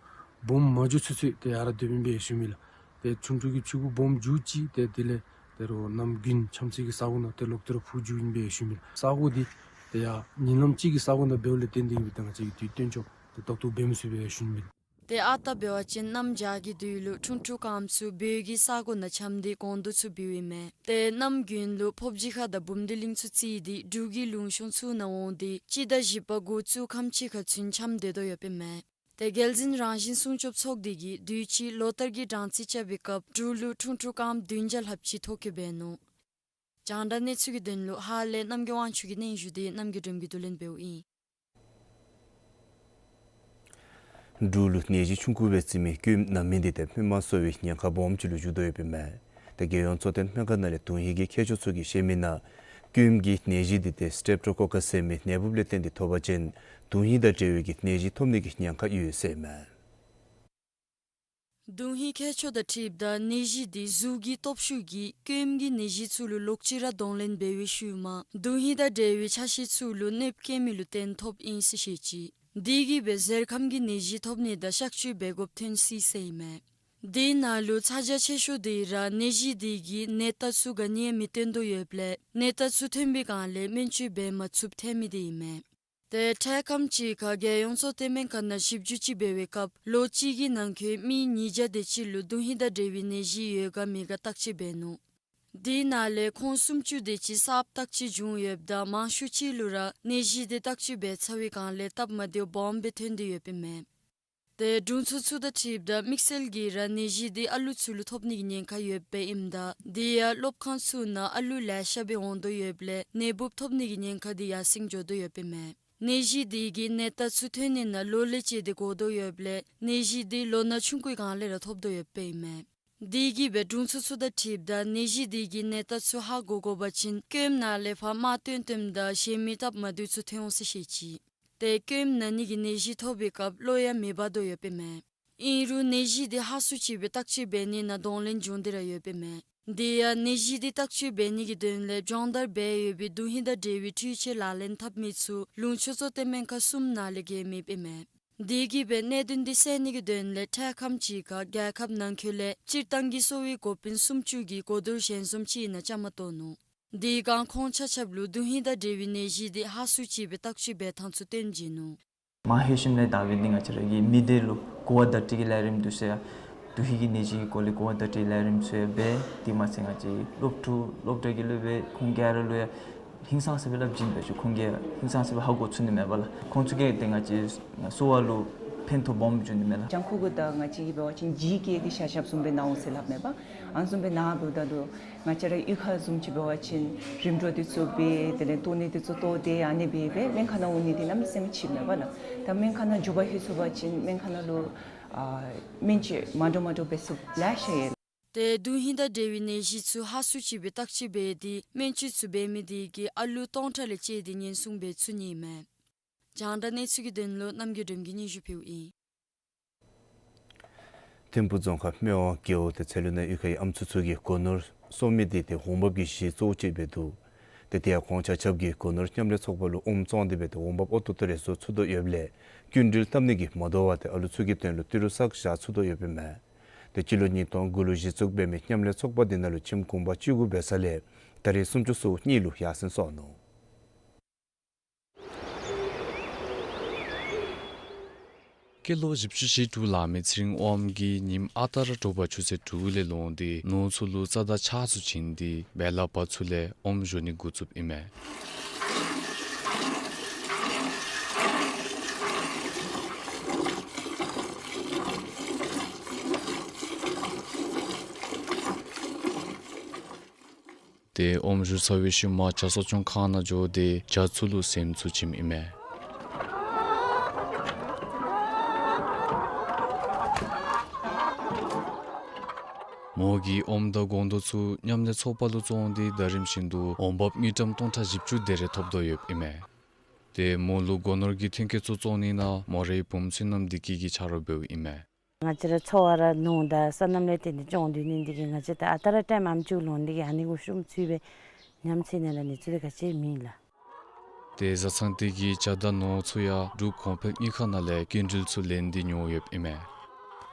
སྦོམ་མ་འགྱོ་ཚུན་ཚོད་ཏེ་ཡར་ར་སྡོདཔ་ཨིན་པས་ཞུ་ནི་ལགས། ཏེ་ཁྲུང་ཁྲུང་གི་ཕྱི་གུ་སྦོམ་འགྱོ་ཅི་ཏེ་དེ་ལས་ཏེ་རོགས་གནམ་དགུན་འཁྱམས་སའི་གི་ས་གོ་ནང་ཏེ་ལོག་སྟེ་ར་འཕུར་འགྱོཝ་ཨིན་པས་ཞུ་ནི་ལགས། ས་གོ་དེ་ཏེ་ཡར་ཉིན་ལམ་གཅིག་གི་ས་གོ་ནང་འབདཝ་ལས་བརྟེན་ཏེ་གིས་སྦེ་ད་ང་བཅས་ཀྱིས་དུས་སྟོན་འཇགས་ཏེ་ཏོག་ཏོ་འབད་མི་ཚུགས་པས་ཞུ་ནི་ལགས། ཏེ་ཨ་རྟག་འབད་བ་ཅིན་གནམ་བྱཱར་གྱི་དུས་ལུ་ཁྲུང་ཁྲུང་རྐངམ་ཚུ་སྦོ་གི་ས་གོ་ནང་འཁྱམས་ཏེ་སྒོང་རྡོག་ཚུ་འབུཝ་ཨིན་མས། ཏེ་གནམ་དགུན་ལུ་ཕོབ་སྦྱིས་ཁ་དང་བུམ་སྡེ་གླིང་ཚུ་རྩིས་ཏེ་འབྲུག་གི་ལུང་གཤོང་ཚུ་ནང་འོང་སྟེ་སྤྱི་ཟླ་བཞི་པ་འགོ་བཙུགས་ཁམས་ཅིག་ཁར་ཚུན་འཁྱམས་སྡོད་དོ་ཡོདཔ་ཨིན་མས། ཏེ་རྒྱལ་འཛིན་རང་བཞིན་སྲུང་སྐྱོབ་ཚོགས་སྡེ་གིས་དུས་ཅི་ལོ་ལྟར་གྱི་གྲངས་རྩིས་རྐྱབ་པའི་སྐབས་འབྲུག་ལུ་ཁྲུང་ཁྲུང་རྐངམ་བདུན་བརྒྱ་ལྷགཔ་ཅིག་ཐོ་བཀོད་འབད་ནུག། རྒྱང་བསྒྲགས་གནས་ཚུལ་གྱི་དོན་ལུ་ཧཱ་ལས་རྣམ་རྒྱལ་དབང་ཕྱུག་གི་སྙན་ཞུ་དེ་རྣམ་རྒྱལ་སྒྲོལམ་གྱིས་བསྡུ་ལེན་འབདཝ་ཨིན། འབྲུག་ལུ་ནད་གཞི་ཆུང་ཀུ་སྦེ་བརྩི་མི་ཀོདམ་ན་མི་འདི་ཏེ་སྨིན་མ་སོར་བའི་ཉེན་ཁ་སྦོམ་ཅིག་ལུ་འགྱུར་དོ་ཡོདཔ་ཨིན་མས། ཏེ་རྒྱལ་ཡོངས་གཙོ་བསྟེན་སྨན་ཁང་ནང་ལས་དོན་ཧིང་གི་མཁས་མཆོག་ཚུ་གིས་བཤད་མི་ནང་ཀོདམ་གྱི་ནད་གཞི་འདི་ཏེ་སི་ཊེབ་ཊོ་ཀོ་ཀཱསི་ཟེར་མི་ནད་འབུཔ་ལས་བརྟེན་ཏེ་ཐོབ་པ་ཅིན་དོན་ཧིང་དང་འབྲེལ་བའི་གི་ནད་གཞི་ཐོབ་ནི་གི་ཉེན་ཁ་ཡོད་ཟེར་མས། དོན་ཧིང་མཁས་མཆོག་དང་འཁྲིལཝ་ད་ནད་གཞི་འདི་གཟུགས་ཀྱི་སྟོབས་ཤུགས་ཀྱིས་ཀོདམ་གྱི་ནད་གཞི་ཚུ་ལུ་ལོག་ཅི་ར་གདོང་ལེན་འབད་བའི་ཤུལ་མ་དོན་ཧིང་དང་འབྲེལ་བའི་ཆ་ཤས་ཚུ་ལུ་གནོདཔ་བཀལ་མི་ལུ་བརྟེན་ཐོབ་ཨིན་ཟེར་བཤད་ཅི། དེ་གིས་སྦེ་གཟེར་ཁམས་ཀྱི་ནད་གཞི་ཐོབ་ནི་དང་གཤག་བཅོས་འབད་དགོཔ་ཐོན་སྲིད་ཟེར་ཨིན་མས། དེ་ནང་ལུ་ཚ་གྱང་ཆེ་ཤོས་དེ་ར་ནད་གཞི་དེ་གིས་ནད་རྟགས་ཚུ་ག་ནི་ཡང་མི་སྟོན་དོ་ཡོདཔ་ལས་ནད་རྟགས་ཚུ་ཐོན་པའི་སྒང་ལས་སྨན་བཅོས་འབད་མ་ཚུགསཔ་ཐོན་མི་དེ་ཨིན་མས། ཏེ་འཕྲལ་ཁམས་ཅིག་ཁར་རྒྱལ་ཡོངས་གཙོ་བསྟེན་སྨན་ཁང་ནང་ཞིབ་འཇུག་ཅིག་འབད་བའི་སྐབས་ལོ་གཅིག་གི་ནང་འཁོད་མི་ཉིས་བརྒྱ་དེ་ཅིག་ལུ་དོན་ཧིང་དང་འབྲེལ་བའི་ནད་གཞི་ཡོད་ག་མེད་ག་བརྟག་དཔྱད་འབད་ནུག། དེ་ནང་ལས་ཁོང་སུམ་ཅུ་དེ་ཅིག་གསརཔ་བརྟག་དཔྱད་བྱུང་ཡོདཔ་ད་མང་ཤོས་ཅིག་ལུ་ར་ནད་གཞི་དེ་བརྟག་དཔྱད་འབད་ཚར་བའི་སྒང་ལས་སྟབས་མ་བདེཝ་སྦོམ་སྦེ་ཐོན་ཏེ་ཡོདཔ་ཨིན་མས། ཏེ་དྲུང་འཚོ་ཚུ་དང་འཁྲིལཝ་ད་དམིགས་བསལ་གྱིས་ར་ནད་གཞི་དེ་ཨ་ལུ་ཚུ་ལུ་ཐོབ་ནི་གི་ཉེན་ཁ་ཡོདཔ་ཨིནམ་ད་དེ་ཡང་སློབ་ཁང་ཚུ་ནང་ཨ་ལུ་ལེ་ཤ་སྦེ་འོང་དོ་ཡོདཔ་ལས་ནད་འབུཔ་ཐོབ་ནི་གི་ཉེན་ཁ་དེ་ཡར་སེང་འགྱོ་དོ་ཡོདཔ་ཨིན་མས། ནད་གཞི་དེ་གི་ནད་རྟགས་ཚུ་ཐོན་ནི་ནང་ལོ་ལས་བཅད་དེ་འགོར་དོ་ཡོདཔ་ལས་ནད་གཞི་དེ་ལོ་ན་ཆུང་ཀུའི་སྒང་ལས་ར་ཐོབ་དོ་ཡོདཔ་ཨིན་མས། དེ་གིས་སྦེ་དྲུང་འཚོ་ཚུ་དང་འཁྲིལཝ་ད་ནད་གཞི་དེ་གི་ནད་རྟགས་ཚུ་ཧ་གོ་དགོ་པ་ཅིན་ཀོདམ་ནང་ལས་ཕར་དམག་བཏོན་བཏོནམ་ད་གཞན་མི་སྟབས་མ་བདེཝ་ཚུ་ཐོན་འོང་ཟེར་བཤད་ཅི། ཏེ་ཀོདམ་ན་ནི་གི་ནད་གཞི་ཐོབ་པའི་སྐབས་བློ་ཡང་མི་འབབ་དོ་ཡོདཔ་ཨིན་མས། ཨིན་རུང་ནད་གཞི་དེ་ཧ་སུ་ཅིག་སྦེ་བརྟག་དཔྱད་འབད་ནི་ནང་གདོང་ལེན་འབྱུང་སྟེ་ར་ཡོདཔ་ཨིན་མས། དེ་ཡང་ནད་གཞི་དེ་བརྟག་དཔྱད་འབད་ནི་གི་དོན་ལས་སྦྱོང་བརྡར་འབད་ཡོད་པའི་དོན་ཧིང་དང་འབྲེལ་བའི་འཕྲུལ་ཆས་ལག་ལེན་འཐབ་མི་ཚུ་ལུང་ཕྱོགས་གཙོ་བསྟེན་སྨན་ཁང་གསུམ་ནང་ལས་བརྒལ་མེདཔ་ཨིན་མས། དེ་གིས་སྦེ་གནད་དོན་དེ་སེལ་ནི་གི་དོན་ལས་འཕྲལ་ཁམས་ཅིག་ཁར་རྒྱལ་ཁབ་ནང་འཁོད་ལས་སྤྱིར་བཏང་གི་གསོ་བའི་འགོ་དཔོན་སུམ་ཅུ་གིས་གོ་བསྡུར་ཞལ་འཛོམས་ཅིག་ནང་བཅའ་མར་གཏོགས་ནུག། དེའི་སྒང་ཁོང་ཆ་ཁྱབ་ལུ་དོན་ཧིང་དང་འབྲེལ་བའི་ནད་གཞི་དེ་ཧ་སུ་ཅིག་སྦེ་བརྟག་དཔྱད་འབད་ཐངས་ཚུ་སྟོན་བྱིན་ནུག། མ་ཧེ་ཤིམ་ལས་ད་འབད་ནི་ང་བཅས་ར་གི་མི་སྡེ་ལུ་གོ་བ་བརྡ་སྤྲོད་ཀྱི་ལས་རིམ་འདུག་ཟེར་ཡ། འདུ་ཤེས་ཀྱི་ནད་གཞི་གི་སྐོར་ལས་གོ་བ་བརྡ་སྤྲོད་ཀྱི་ལས་རིམ་ཚུ་ཡང་འབད། དེ་མ་ཚད་ང་བཅས་སློབ་ཕྲུག་སློབ་གྲྭ་གི་སློབ་དཔོན་ཁོང་ག་ར་ལུ་ཡང་ཧིང་སངས་ས་སྦེ་སླབ་བྱིན་འབད་ཞུ། ཁོང་གིས་ཧིང་སངས་ས་སྦེ་ཧ་གོ་ཚུགས་ནི་མས་པ་ལགས། ཁོང་ཚུ་གིས་ཏེ་ང་བཅས་གསོ་བ་ལུ་ཕན་ཐོགས་སྦོམ་བྱུང་ནི་མས་ལགས། ལྗང་ཁུ་གུ་ད་ང་བཅས་ཀྱིས་འབད་བ་ཅིན་ལྗིད་བཀལ་ཏེ་ཤ་ཞབས་བཟུམ་སྦེ་ནཝ་ཟེར་སླབ་མས་པ། ཨ་ནི་བཟུམ་སྦེ་ནཝ་ད་ལུ་ང་བཅས་ར་གཡུས་ཁ་བཟུམ་ཅིག་འབད་བ་ཅིན་རིམ་གྲོ་འདི་ཚུ་འབད་དེ་ལས་ཏོག་ནི་འདི་ཚུ་བཏོག་སྟེ་ཨ་ནི་སྦེ་སྦེ་སྨན་ཁང་ནང་འོང་ནི་འདི་གནམ་མེད་ས་མེད་ཅིག་མེད་པ་ལགས། ད་སྨན་ཁང་ནང་འགྱོ་བ་ལྷོད་ཚུགས་པ་ཅིན་སྨན་ཁང་ནང་ལུ་ཨ་སྨན་བཅོས་མ་འདྲཝ་མ་འདྲཝ་འབད་ཚུགསཔ་ལེ་ཤ་ཡོད། ཏེ་འདུ་ཤེས་དང་འབྲེལ་བའི་ནད་གཞི་ཚུ་ཧ་སུ་ཅིག་སྦེ་བརྟག་དཔྱད་འབད་དེ་སྨན་བཅོས་ཚུ་འབད་མི་དེ་གིས་ཨ་ལུ་སྟོང་ཕྲག་ལས་བཅད་དེ་ཉེན་སྲུང་འབད་ཚུགས་ནི་མས། རྒྱང་བསྒྲགས་གནས་ཚུལ་གྱི་དོན་ལུ་རྣམ་རྒྱལ་སྒྲོལམ་གྱིས་སྙན་ཞུ་ཕུལཝ་ཨིན། ཐིམ་ཕུག་རྫོང་ཁག་སྨད་ཝང་རྒེད་འོག་ཏེ་ཚལ་ལུ་ནང་གཡུས་ཁའི་ཨམ་སྲུ་ཚུ་གིས་སྒོ་ནོར་སོར་མི་འདི་ཏེ་འོང་འབབ་ཀྱི་གཞི་གཙོ་བོ་ཅིག་འབད་དོ། ཏེ་དེ་ཡང་ཁོང་ཆ་ཁྱབ་ཀྱིས་སྒོ་ནོར་མཉམ་ལས་ཚོགས་པ་ལུ་ཨོམ་བཙོང་སྟེ་འབད་དེ་འོང་འབབ་ཨོ་ཏོ་ཏོ་རེ་བཟོ་ཚུགས་དོ་ཡོདཔ་ལས་སྐྱིན་འགྲུལ་བཏབ་ནི་གིས་མ་དོ་བར་ཏེ་ཨ་ལུ་ཚུ་གི་དོན་ལུ་ཏི་རུ་བསགས་བཞག་ཚུགས་དོ་ཡོདཔ་ཨིན་མས། ཏེ་སྤྱི་ལོ་ཉིས་སྟོང་དགུ་ལུ་གཞི་བཙུགས་འབད་མི་མཉམ་ལས་ཚོགས་པ་འདི་ནང་ལུ་ཁྱིམ་གུང་པ་བཅུ་དགུ་འབད་ས་ལས་ད་རེས་སུམ་ཅུ་སོ་གཉིས་ལུ་ཡར་སེང་སོང་ནུག། སྐྱེས་ལོ་བཞི་བཅུ་ཞེ་དྲུག་ལང་མི་ཚེ་རིང་དབངམོ་གིས་ཉིནམ་ཨ་རྟག་ར་དྲོ་པ་ཆུ་ཚོད་དྲུག་ལས་ལོང་སྟེ་ནོར་ཚུ་ལུ་རྩྭ་དང་ཆར་ཚུ་བྱིན་ཏེ་བལ་ལ་བབས་ཚུན་ལས་ཨོམ་བཞོ་ནི་འགོ་བཙུགསཔ་ཨིན་མས། ཏེ་ཨོམ་བཞོ་ཚར་བའི་ཤུལ་མ་བྱ་གསོ་སྐྱོང་ཁང་ནང་འགྱོ་སྟེ་བྱ་ཚུ་ལུ་ཟེམ་ཚུ་བྱིནམ་ཨིན་མས། མོ་གིས་ཨོམ་དང་སྒོང་རྡོག་ཚུ་མཉམ་ལས་ཚོགས་པ་ལུ་བཙོང་སྟེ་ཟླ་རིམ་བཞིན་དུ་འོང་འབབ་དངུལ་ཀྲམ་སྟོང་ཕྲག་བཞི་བཅུ་དེ་རེ་ཐོབ་དོ་ཡོདཔ་ཨིན་མས། ཏེ་མོ་ལུ་སྒོ་ནོར་གྱི་ཐོན་སྐྱེད་ཚུ་བཙོང་ནི་ནང་མོ་རའི་བུམོ་བསོད་ནམས་བདེ་སྐྱིད་ཀྱིས་ཆ་རོགས་འབདཝ་ཨིན་མས། ང་བཅས་ར་འཚོ་བ་ར་ནོར་དང་སོ་ནམ་ལས་བརྟེན་ཏེ་སྐྱོང་སྡོད་ནི་འདི་གིས་ང་བཅས་ད་ཨ་རྟག་ར་ཊའིམ་ཨམ་ཅིག་ལོང་འདི་གིས་ཨ་ནི་གུ་ཤུགས་བཙུགས་སྦེ་ཉམས་ཚད་ནང་ལུ་ནི་ཚུ་དེ་ག་ཅི་མེད་ལགས། ཏེ་བཟའ་ཚང་དེ་གིས་བྱ་དང་ནོར་ཚུ་ཡང་འབྲུག་གོང་འཕེལ་དངུལ་ཁང་ནང་ལས་སྐྱིན་འགྲུལ་ཚུ་ལེན་ཏེ་ཉོ་ཡོདཔ་ཨིན་མས།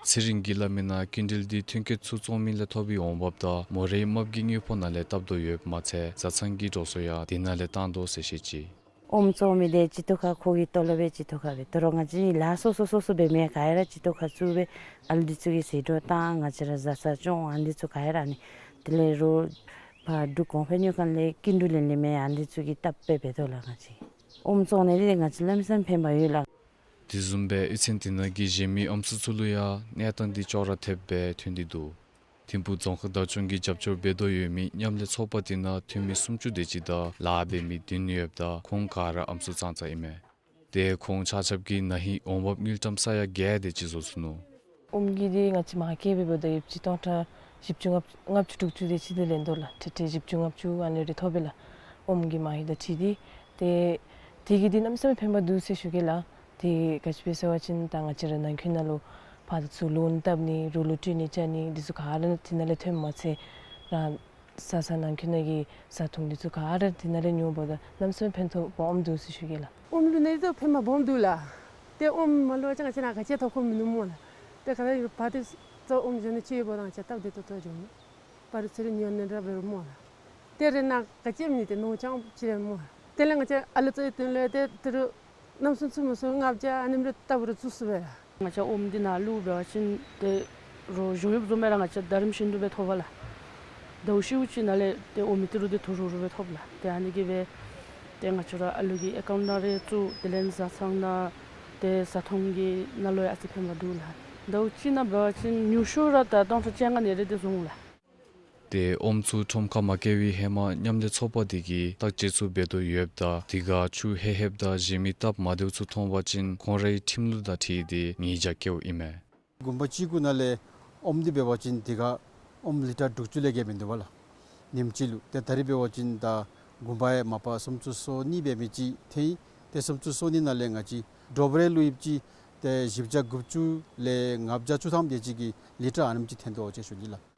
ཚེ་རིང་གིས་སླབ་མི་ནང་སྐྱིན་འགྲུལ་འདི་ཐོན་སྐྱེད་ཚུ་བཙོང་མི་ལས་ཐོབ་པའི་འོང་འབབ་དང་མོ་རའི་རྨགཔ་གི་དངུལ་ཕོགས་ནང་ལས་བཏབ་དོ་ཡོདཔ་མ་ཚད་བཟའ་ཚང་གི་འགྲོ་སོང་ཡང་དེ་ནང་ལས་བཏང་དོ་ཟེར་བཤད་ཅི། ཨོམ་བཙོང་མི་འདི་སྤྱི་ཐོག་ཁར་ཁོ་གི་ཏོ་ལོབ་སྦེ་སྤྱི་ཐོག་ཁར་སྦེ་ད་རུང་ང་བཅས་ལཱ་སོ་སོ་སོ་སོ་འབད་མི་ག་ར་སྤྱི་ཐོག་ཁར་བཙུགས་སྦེ་ཨ་ལུ་འདི་ཚུ་གི་ཟད་འགྲོ་བཏང་ང་བཅས་ར་བཟའ་ཚང་སྐྱོང་ཨ་ནི་འདི་ཚུ་ག་ར་ཨ་ནི་དེ་ལས་རོགས་ཕར་འབྲུག་གོང་འཕེལ་དངུལ་ཁང་ལས་སྐྱིན་འགྲུལ་ལེན་ལེན་མི་ཨ་ནི་འདི་ཚུ་གིས་བཏབ་སྦེ་འབད་དོ་ལགས། ང་བཅས་ཨོམ་བཙོང་ནི་འདི་ང་བཅས་གནམ་མེད་ས་མེད་ཕན་པ་ཡོད་ལགས། དེ་བཟུམ་སྦེ་གཡུས་ཚན་དེ་ནང་གི་གཞན་མི་ཨམ་སྲུ་ཚུ་ལུ་ཡང་གནས་སྟངས་འདི་ཅོག་ར་འཐདཔ་སྦེ་ཐོན་ཏེ་འདུག། ཐིམ་ཕུག་རྫོང་ཁག་བདག་སྐྱོང་གིས་རྒྱབ་སྐྱོར་འབད་དོ་ཡོད་མི་མཉམ་ལས་ཚོགས་པ་དེ་ནང་འཐུས་མི་སུམ་ཅུ་དེ་ཅིག་དང་ལཱ་འབད་མི་བདུན་ཡོདཔ་ད་ཁོང་ག་ར་ཨམ་སྲུ་ཙང་ཙ་ཨིན་མས། ཏེ་ཁོང་ཆ་ཁྱབ་ཀྱིས་ན་ཧིང་འོང་འབབ་དངུལ་ཀྲམ་ས་ཡ་བརྒྱད་དེ་ཅིག་བཟོ་ཚུགས་ནུག། ཨོམ་གྱི་འདི་ང་བཅས་མ་སྐྱེས་པའི་བར་དུ་ཡོད་ཅི་སྟོང་ཕྲག་བཞི་བཅུ་ལྔ་བཅུ་ལྔ་བཅུ་དྲུག་ཅུ་དེ་ཅིག་འདི་ལེན་དོ་ལགས། ཁྲི་ཁྲི་བཞི་བཅུ་ལྔ་བཅུ་ཨ་ནི་རེ་ཐོབ་པས་ལགས། ཨོམ་གྱི་མ་ཧེ་དང་འཁྲིལ་ཏེ། ཏེ་དེ་གིས་འདི་གནམ་མེད་ས་མེད་ཕན་པ་འདུག་ཟེར་ཞུ་གེ་ལགས། དེ་ག་ཅི་སྦེ་ཟེར་བ་ཅིན་ད་ང་བཅས་ར་ནང་འཁོད་ནང་ལུ་ཕར་དང་ཚུར་ལོ་ནི་བཏབ་ནི་རོགས་ལུ་སྤྲོད་ནི་བཅའ་ནི་འདི་ཚུ་ག་ར་དེ་ནང་ལས་ཐོནམ་མ་ཚད་རང་བཟའ་ཚང་ནང་འཁོད་ནང་གི་བཟའ་འཐུང་འདི་ཚུ་ག་ར་དེ་ནང་ལས་ཉོཝ་ད་གནམ་མེད་ས་མེད་ཕན་ཐོགས་སྦོམ་འདུག་ཟེར་ཞུ་གེ་ལགས། ཨོམ་ལུ་ནི་ད་ཕན་པ་སྦོམ་འདུག་ལགས། ཏེ་ཨོམ་མ་ལུ་ཅང་ང་བཅས་ནཱ་ག་ཅི་ཐོབ་ཁོམ་མིན་ནུག་སྨོ་ལགས། ཏེ་ག་ར་ཡོད་པ་དེ་ཚུ་ཨོམ་བཞོ་ནི་ཅིག་ཡོདཔ་ད་ང་བཅས་སྟབས་བདེ་ཏོག་ཏོ་འགྱོ་ནི། པར་ཚུར་ཉོ་ནི་ར་འབད་རུང་སྨོ་ལགས། ཏེ་རེ་ནཱ་ག་ཅི་མེད་ཏེ་ནོར་ཅང་ཅིག་ར་སྨོ། དེ་ལས་ང་བཅས་ཨ་ལུ་ཚུ་ཡང་དེ་ལས་ཏེ་ཏི་རུ་གནམ་སྲུ་ཚུ་མ་སྲུ་ལྔ་བརྒྱ་ཨ་ནེམ་རེ་ལྟ་བུ་ར་བཙུགས་སོ་བས། ང་བཅས་ཨོམ་འདི་ནཱ་བླུག་འབད་བ་ཅིན་ཏེ་རོགས་གཞུང་གཡོགཔ་བཟུམ་སྦེ་ར་ང་བཅས་ཟླ་རིམ་བཞིན་དུ་སྦེ་ཐོབ་པས་ལགས། ཟླཝ་ཤིཝ་ཅིག་ནང་ལས་ཏེ་ཨོམ་ཏི་རུ་འདི་ཐུང་རུང་རུང་སྦེ་ཐོབ་ལགས། ཏེ་ཨ་ནི་གིས་སྦེ་ཏེ་ང་བཅས་ར་ཨ་ལུ་གི་ཨེ་ཀའུནཊ་ནང་རེ་བཙུགས་དེ་ལས་བཟའ་ཚང་ནང་ཏེ་བཟའ་འཐུང་གི་ནང་ལུ་ཡང་ཨ་ཙི་ཕན་པ་འདུག་ལགས། ཟླཝ་གཅིག་ནང་འབད་བ་ཅིན་ཉུང་ཤོས་ར་ད་སྟོང་ཕྲག་བཅོ་ལྔ་ཨ་ནི་རེ་འདི་བཟུང་ལགས། ཏེ་ཨོམ་ཚུ་ཁྲོམ་ཁར་མ་བཀལ་བའི་ཧེ་མ་མཉམ་ལས་ཚོགས་པ་དེ་གིས་བརྟག་དཔྱད་ཚུ་འབད་དོ་ཡོདཔ་ད་དེ་ཁར་ཆུ་ཧེབ་ཧེབ་དང་གཞན་མི་སྟབས་མ་བདེཝ་ཚུ་མཐོང་པ་ཅིན་ཁོང་རའི་ཁྲིམས་ལུགས་དང་འཁྲིལ་ཏེ་ཉེས་བྱ་བཀལཝ་ཨིན་མས། གུང་པ་གཅིག་གུ་ནང་ལས་ཨོམ་འདི་འབད་བ་ཅིན་དེ་ཁར་ཨོམ་ལི་ཊར་དྲུག་ཅུ་ལས་བརྒལ་མིན་འདུག་པ་ལགས། ཉིནམ་གཅིག་ལུ། ཏེ་ད་རིས་འབད་བ་ཅིན་ད་གུང་པ་ཡང་མ་པ་སུམ་ཅུ་སོ་གཉིས་འབད་མི་ཅིག་ཐོན་ཡི། ཏེ་སུམ་ཅུ་སོ་གཉིས་ནང་ལས་ང་བཅས་ཌོབ་རེ་ལུ་ཡོདཔ་ཅིག་ཏེ་བཞི་བརྒྱ་དགུ་བཅུ་ལས་ལྔ་བརྒྱ་བཅུ་ཐམ་དེ་ཅིག་གི་ལི་ཊར་ཨ་ནེམ་ཅིག་ཐོན་དོ་ཟེར་ཞུ་ནི་ལགས།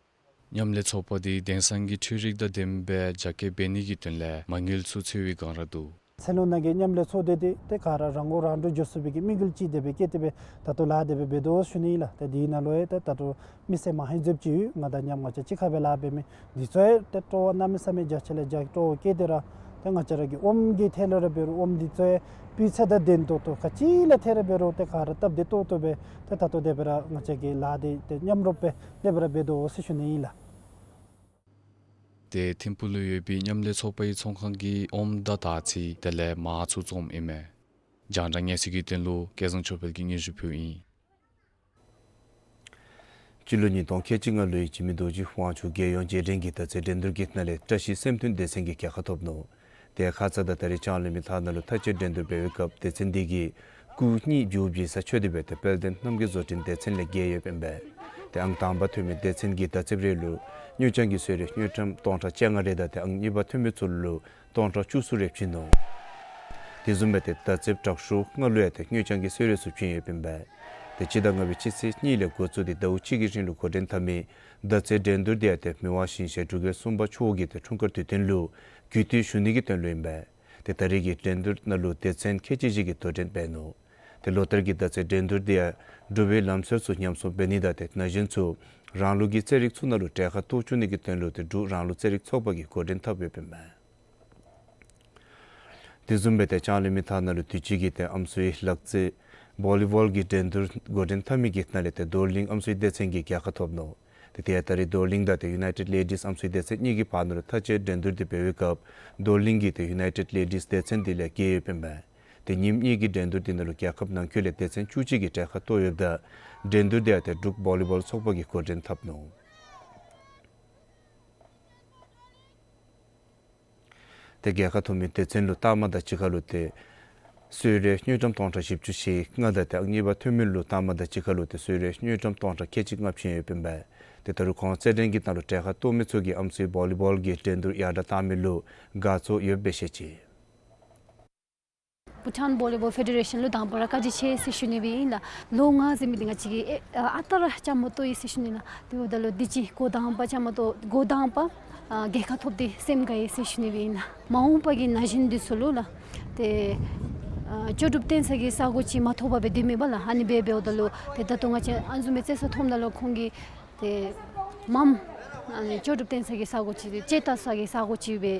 མཉམ་ལས་ཚོགས་པ་འདི་དེང་སང་གི་འཕྲུལ་རིག་དང་ལྡནམ་སྦེ་རྒྱ་སྐྱེད་འབད་ནི་གི་དོན་ལས་མ་དངུལ་ཚུ་འཚོལ་བའི་བསྒང་ར་འདུག། ཚལ་ལུ་ནང་གི་མཉམ་ལས་ཚོགས་སྡེ་འདི་ཏེ་ག་ར་རང་མགོ་རང་འདྲོངས་འགྱོ་ཚུགས་པའི་གི་དམིགས་ཡུལ་ཅིག་དེ་སྦེ་བསྐྱེད་དེ་སྦེ་ད་ལྟོ་ལཱ་དེ་སྦེ་འབད་དོ་ཟེར་ཞུ་ནི་ཨིན་ལགས། ཏེ་དེའི་ནང་ལུ་ཡང་ཏེ་ད་ལྟོ་མི་སེར་མང་ཧེང་ཚོད་ཅིག་ཡོད། ང་དང་མཉམ་ང་བཅས་གཅིག་ཁར་སྦེ་ལཱ་འབད་མི་འདི་ཚུ་ཡང་ཏེ་སྤྲོ་བ་གནམ་མེད་ས་མེད་རྒྱ་ཆེ་ལས་རྒྱ་སྤྲོ་བ་བསྐྱེད་དེ་ར་ ཏེ་ང་བཅས་ར་གི་ཨོམ་གྱི་ཐད་ལུ་ར་འབད་རུང་ཨོམ་འདི་ཚུ་སྤུས་ཚད་དང་ལྡན་ཏོག་ཏོ་ག་ཅི་ལུ་ཐད་ར་འབད་རུང་ཏེ་ག་ར་སྟབས་བདེ་ཏོག་ཏོ་སྦེ་ཏེ་ད་ལྟོ་དེ་སྦེ་ར་ང་བཅས་ཀྱིས་ལཱ་འདི་ཏེ་མཉམ་རོགས་སྦེ་དེ་སྦེ་ར་འབད་དོ་ཟེར་ཞུ་ནི་ཨིན་ལགས། ཏེ་ཐིམ་ཕུག་ལུ་ཡོད་པའི་མཉམ་ལས་ཚོགས་པའི་ཚོང་ཁང་གི་ཨོམ་དང་དར་ཚི་དེ་ལས་མར་ཚུ་བཙོངམ་ཨིན་མས། རྒྱང་བསྒྲགས་གནས་ཚུལ་གྱི་དོན་ལུ་སྐལ་བཟང་ཆོས་འཕེལ་གྱིས་སྙན་ཞུ་ཕུལཝ་ཨིན། སྤྱི་ལོ་ཉིས་སྟོང་ཁལ་གཅིག་ལྔ་ལོའི་འཇིགས་མེད་རྡོ་རྗེ་དབང་ཕྱུག་རྒྱལ་ཡོངས་རྗེས་དྲན་གྱི་དར་ཚི་འགྲན་བསྡུར་གྱི་ནང་ལས་བཀྲ་ཤིས་སེམས་མཐུན་སྡེ་ཚན་གྱིས་རྒྱལ་ཁ་ཐོབ་ནུག། ཏེ་ཁ་ཙ་དང་ད་རེས་ལྕང་གླིང་མི་ཐང་ནང་ལུ་མཐའ་དཔྱད་འགྲན་བསྡུར་འབད་བའི་སྐབས་སྡེ་ཚན་འདི་གིས་སྐུ་གཉིས་རྒྱུ་བྱིན་ས་ཆོད་དེ་སྦེ་ཏེ་དཔལ་ལྡན་རྣམ་རྒྱལ་བཟོ་སྐྲུན་སྡེ་ཚན་ལས་རྒྱལ་ཡོདཔ་ཨིན་པས། ཏེ་ཨང་དང་པ་ཐོན་མི་སྡེ་ཚན་གྱི་དར་ཚི་རེ་ལུ་དངུལ་རྐྱང་གི་གསོལ་ར་དངུལ་ཀྲམ་སྟོང་ཕྲག་བཅོ་ལྔ་རེ་དང་ཏེ་ཨང་གཉིས་པ་ཐོན་མི་ཚུ་ལུ་སྟོང་ཕྲག་བཅུ་གསུམ་རེ་བྱིན་ནུག། དེ་བཟུམ་སྦེ་ཏེ་དར་ཚི་དྲག་ཤོས་ལྔ་ལུ་ཡང་ཏེ་དངུལ་རྐྱང་གི་གསོལ་ར་ཚུ་བྱིན་ཡོདཔ་ཨིན་པས། ཏེ་སྤྱི་ཟླ་ལྔ་པའི་སྤྱི་ཚེས་གཉིས་ལས་འགོ་བཙུགས་ཏེ་ཟླཝ་གཅིག་གི་རིང་ལུ་འགོ་འདྲེན་འཐབ་མི་དར་ཚི་འགྲན་བསྡུར་འདི་ཡང་ཏེ་མི་དབང་ཞིང་གཤེགས་འབྲུག་རྒྱལ་གསུམ་པ་མཆོག་གིས་ཏེ་འཁྲུངས་སྐར་དུས་སྟོན་ལུ་གུས་བཏུད་ཞུ་ནི་གི་དོན་ལུ་ཨིན་པས། ཏེ་ད་རེས་ཀྱི་འགྲན་བསྡུར་ནང་ལུ་སྡེ་ཚན་ཁལ་གཅིག་བཞི་གིས་དོ་འགྲན་འབད་ནུག། ཏེ་ལོ་ལྟར་གྱི་དར་ཚི་འགྲན་བསྡུར་འདི་ཡང་འབྲུག་པའི་ལམ་སྲོལ་ཚུ་ཉམས་སྲུང་འབད་ནི་དང་ཏེ་ན་གཞོན་ཚུ་རང་ལུགས་ཀྱི་རྩེད་རིགས་ཚུ་ནང་ལུ་གྲལ་ཁར་གཏོགས་བཅུག་ནི་གི་དོན་ལུ་ཏེ་འབྲུག་རང་ལུགས་རྩེད་རིགས་ཚོགས་པ་གིས་འགོ་འདྲེན་འཐབ་ཡོདཔ་ཨིན་པས། དེ་བཟུམ་སྦེ་ཏེ་ལྕང་གླིང་མི་ཐང་ནང་ལུ་དུས་ཅི་གི་ཏེ་ཨམ་སྲུའི་ལག་རྩེད་བོ་ལི་བོལ་གྱི་འགྲན་བསྡུར་འགོ་འདྲེན་འཐབ་མི་གི་ནང་ལས་ཏེ་རྡོར་གླིང་ཨམ་སྲུའི་སྡེ་ཚན་གྱིས་རྒྱལ་ཁ་ཐོབ་ནུག། ཏེ་ཏེ་ད་རེས་རྡོར་གླིང་དང་ཏེ་ཡུ་ནའི་ཊེཌ་ལེ་ཌིས་ཨམ་སྲུའི་སྡེ་ཚན་གཉིས་ཀྱི་བར་ན་ལུ་མཐའ་དཔྱད་འགྲན་བསྡུར་འདི་འབད་བའི་སྐབས་རྡོར་གླིང་གིས་ཏེ་ཡུ་ནའི་ཊེཌ་ལེ་ཌིས་སྡེ་ཚན་འདི་ལས་རྒྱལ་ཡོདཔ་ཨིན་པས། ཏེ་ཉིནམ་གཉིས་ཀྱི་འགྲན་བསྡུར་འདི་ནང་ལུ་རྒྱལ་ཁབ་ནང་འཁོད་ལས་སྡེ་ཚན་བཅུ་གཅིག་གིས་གྲལ་ཁར་གཏོགས་ཡོདཔ་ད་འགྲན་བསྡུར་འདི་ཡང་ཏེ་འབྲུག་བོ་ལི་བོལ་ཚོགས་པ་གིས་འགོ་འདྲེན་འཐབ་ནུག། ཏེ་རྒྱལ་ཁ་ཐོབ་མི་སྡེ་ཚན་ལུ་རྟགས་མ་དང་གཅིག་ཁར་ལུ་ཏེ་གསོལ་ར་དངུལ་ཀྲམ་སྟོང་ཕྲག་བཞི་བཅུ་ཞེ་ལྔ་དང་ཏེ་ཨང་གཉིས་པ་ཐོན་མི་ལུ་རྟགས་མ་དང་གཅིག་ཁར་ལུ་ཏེ་གསོལ་ར་དངུལ་ཀྲམ་སྟོང་ཕྲག་ཁལ་གཅིག་ལྔ་བྱིན་ཡོདཔ་ཨིན་པས། ཏེ་ད་རུང་ཁོང་རྩེད་འགྲན་གྱི་ནང་ལུ་གྲལ་ཁར་གཏོགས་མི་ཚུ་གིས་ཨམ་སྲུའི་བོ་ལི་བོལ་གྱི་འགྲན་བསྡུར་ཡར་དྲག་བཏང་མི་ལུ་དགའ་ཚོར་ཡོདཔ་སྦེ་བཤད་ཅི། བྷུ་ཊཱན་བོ་ལི་བོལ་ཕེ་ཌེ་རེ་ཤཱན་ལུ་དང་པ་ར་བཀའ་དྲིན་ཆེ་ཟེར་ཞུ་ནི་སྦེ་ཨིན་ལགས། ལོ་ལྔ་ཟེར་མི་འདི་ང་བཅས་ཀྱིས་ཨེ་ཨ་རྟག་ར་བཅའ་མར་གཏོགས་ཡི་ཟེར་ཞུ་ནི་ལགས། དེ་འབདཝ་ད་ལུ་དུས་ཅི་འགོ་དང་པ་བཅའ་མར་གཏོགས་འགོ་དང་པ་ཨ་རྒྱལ་ཁ་ཐོབ་སྟེ་སེམས་དགའ་ཡི་ཟེར་ཞུ་ནི་སྦེ་ཨིན་ལགས། མ་འོངས་པ་གི་ན་གཞོན་འདི་ཚུ་ལུ་ལགས་ཏེ་ཨ་ལྕོགས་གྲུབ་བརྟན་ས་གི་ས་གོ་ཅིག་མ་ཐོབ་པར་སྦེ་སྡོད་མི་འབད་ལགས། ཨ་ནི་སྦེ་འབདཝ་ད་ལུ་ཏེ་ད་ལྟོ་ང་བཅས་ཨ་ནི་བཟུམ་སྦེ་རྩེད་ས་ཐོབ་ད་ལུ་ཁོང་གིས་ཏེ་མངམ་ཨ་ནི་ལྕོགས་གྲུབ་བརྟན་ས་གི་ས་གོ་ཅིག་ཏེ་ལྕེ་བལྟ་ས་གི་ས་གོ་ཅིག་སྦེ་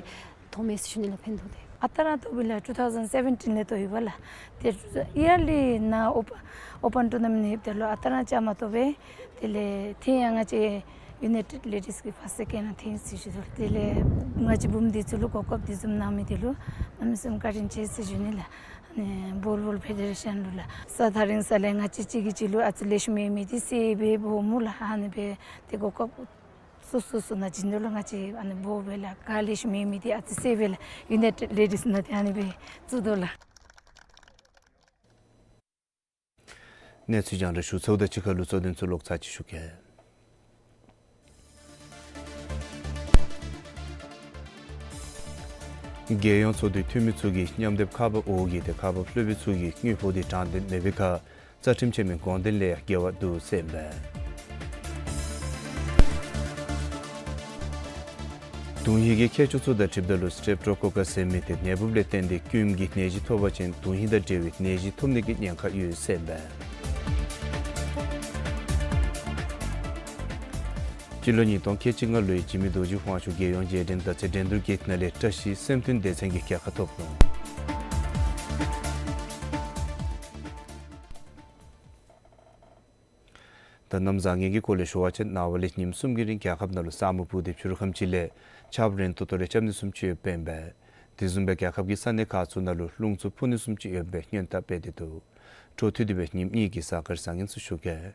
ཐོབ་མས་ཟེར་ཞུ་ནི་ལགས། ཕན་ཐོགས་ཏེ། ཨ་རྟག་ར་ཐོབ་པས་ལགས། ཊུ་ཐའུ་ཟེན་སེ་བེན་ཊིན་ལས་ཐོབ་ཡི་བ་ལགས། ཏེ་ཡར་ལས་ནཱ་ཨོ་པ་ཨོ་པཱན་ཊུར་ན་མེནཊ་ནི་ཏེ་ལོ་ཨ་རྟག་ར་བཅའ་མར་གཏོགས་པས། དེ་ལས་ཏེ་ཡང་ང་བཅས་ཡུ་ནའི་ཊེཌ་ལེ་ཌིས་ཀྱི་ཕརསཊ་སེ་ཀེནཌ་ནང་ཐོན་ཡི་ཟེར་ཞུ་དོ། དེ་ལས་ང་བཅས་བུམོ་འདི་ཚུ་ལུ་གོ་སྐབས་འདི་བཟུམ་གནང་མི་འདི་ལུ་གནམ་མེད་ས་མེད་བཀའ་དྲིན་ཆེ་ཟེར་ཞུ་ནི་ལགས། ཨ་ནི་བོ་ལི་བོལ་ཕེ་ཌེ་རེ་ཤཱན་ལུ་ལགས། ས་ཐག་རིང་ས་ལས་ང་བཅས་གཅིག་གིས་གཅིག་ལུ་ཨ་ཙི་ལེགས་ཤོམ་མེད་མི་འདི་སེལ་སྦེ་འབོ་སྨོ་ལགས། ཨ་ནི་སྦེ་ཏེ་གོ་སྐབས་སོ་སོ་སོ་ནང་བྱིན་དོ་ལགས། ང་བཅས་ཨ་ནི་འབོ་སྦེ་ལགས། ག་ལེགས་ཤོམ་མེད་མི་འདི་ཨ་ཙི་སེལ་སྦེ་ལགས། ཡུ་ནའི་ཊེཌ་ལེ་ཌིས་ནང་ཏེ་ཨ་ནི་སྦེ་བཙུགས་དོ་ལགས། གནས་ཚུལ་རྒྱང་བསྒྲགས་ཞུ་ཚརཝ་དང་གཅིག་ཁར་ལུ་གཙོ་དོན་ཚུ་ལོག་ཚར་ཅིག་ཞུ་གེ། རྒྱལ་ཡོངས་ཚོགས་འདུའི་འཐུས་མི་ཚུ་གིས་མཉམ་སྡེབ་ཁག་འབག་འོག་གི་ཏེ་ཁག་འབག་སློབ་དཔོན་ཚུ་གི་དངུལ་ཕོགས་འདི་དྲང་བདེན་མེད་པའི་ཁར་རྩ་ཁྲིམས་ཆེན་མོའི་དགོངས་དོན་ལས་འགལ་བ་འདུག་ཟེར་ཨིན་པས། དུང་ཧིང་གི་མཁལ་ལྕུག་ཚུ་དང་འཁྲིལཝ་ད་ལུ་སི་ཊེབ་ཊོ་ཀོ་ཀཱས་ཟེར་མི་འདི་ནད་འབུཔ་ལས་བརྟེན་ཏེ་སྐྱོན་གྱི་ནད་གཞི་ཐོབ་པ་ཅིན་དུང་ཧིང་དང་འབྲེལ་བའི་ནད་གཞི་ཐོབ་ནི་གི་ཉེན་ཁ་ཡོད་ཟེར་ཨིན་པས། སྤྱི་ལོ་ཉིས་སྟོང་ཁལ་གཅིག་ལྔ་ལོའི་འཇིགས་མེད་རྡོ་རྗེ་དབང་ཕྱུག་རྒྱལ་ཡོངས་རྗེས་དྲན་དར་ཚི་འགྲན་བསྡུར་གྱི་ནང་ལས་བཀྲ་ཤིས་སེམས་མཐུན་སྡེ་ཚན་གྱིས་རྒྱལ་ཁ་ཐོབ་ནུག། ད་གནམ་བཟང་ངན་གྱི་སྐོར་ལས་ཞུ་བ་ཅིན་ནངས་པ་ལས་ཉིནམ་གསུམ་གྱི་རིང་རྒྱལ་ཁབ་ནང་ལུ་ས་སྨུག་སྤུབས་ཏེ་ཕྱི་རུ་ཁམས་ཅིག་ལས་ཆརཔ་རན་ཏོག་ཏོ་རེ་རྐྱབ་ནི་བཟུམ་ཅིག་ཡོདཔ་ཨིན་པས། དེ་བཟུམ་སྦེ་རྒྱལ་ཁབ་ཀྱི་ས་གནས་ཁག་ཚུ་ནང་ལུ་རླུང་འཚུབ་འཕུ་ནི་བཟུམ་ཅིག་ཡོདཔ་སྦེ་སྔོན་བརྡ་སྤེལ་ཏེ་འདུག། འཕྲོ་མཐུད་དེ་སྦེ་ཉིནམ་གཉིས་ཀྱི་གཟའ་སྐར་བཟང་ངན་ཚུ་ཞུ་གེ།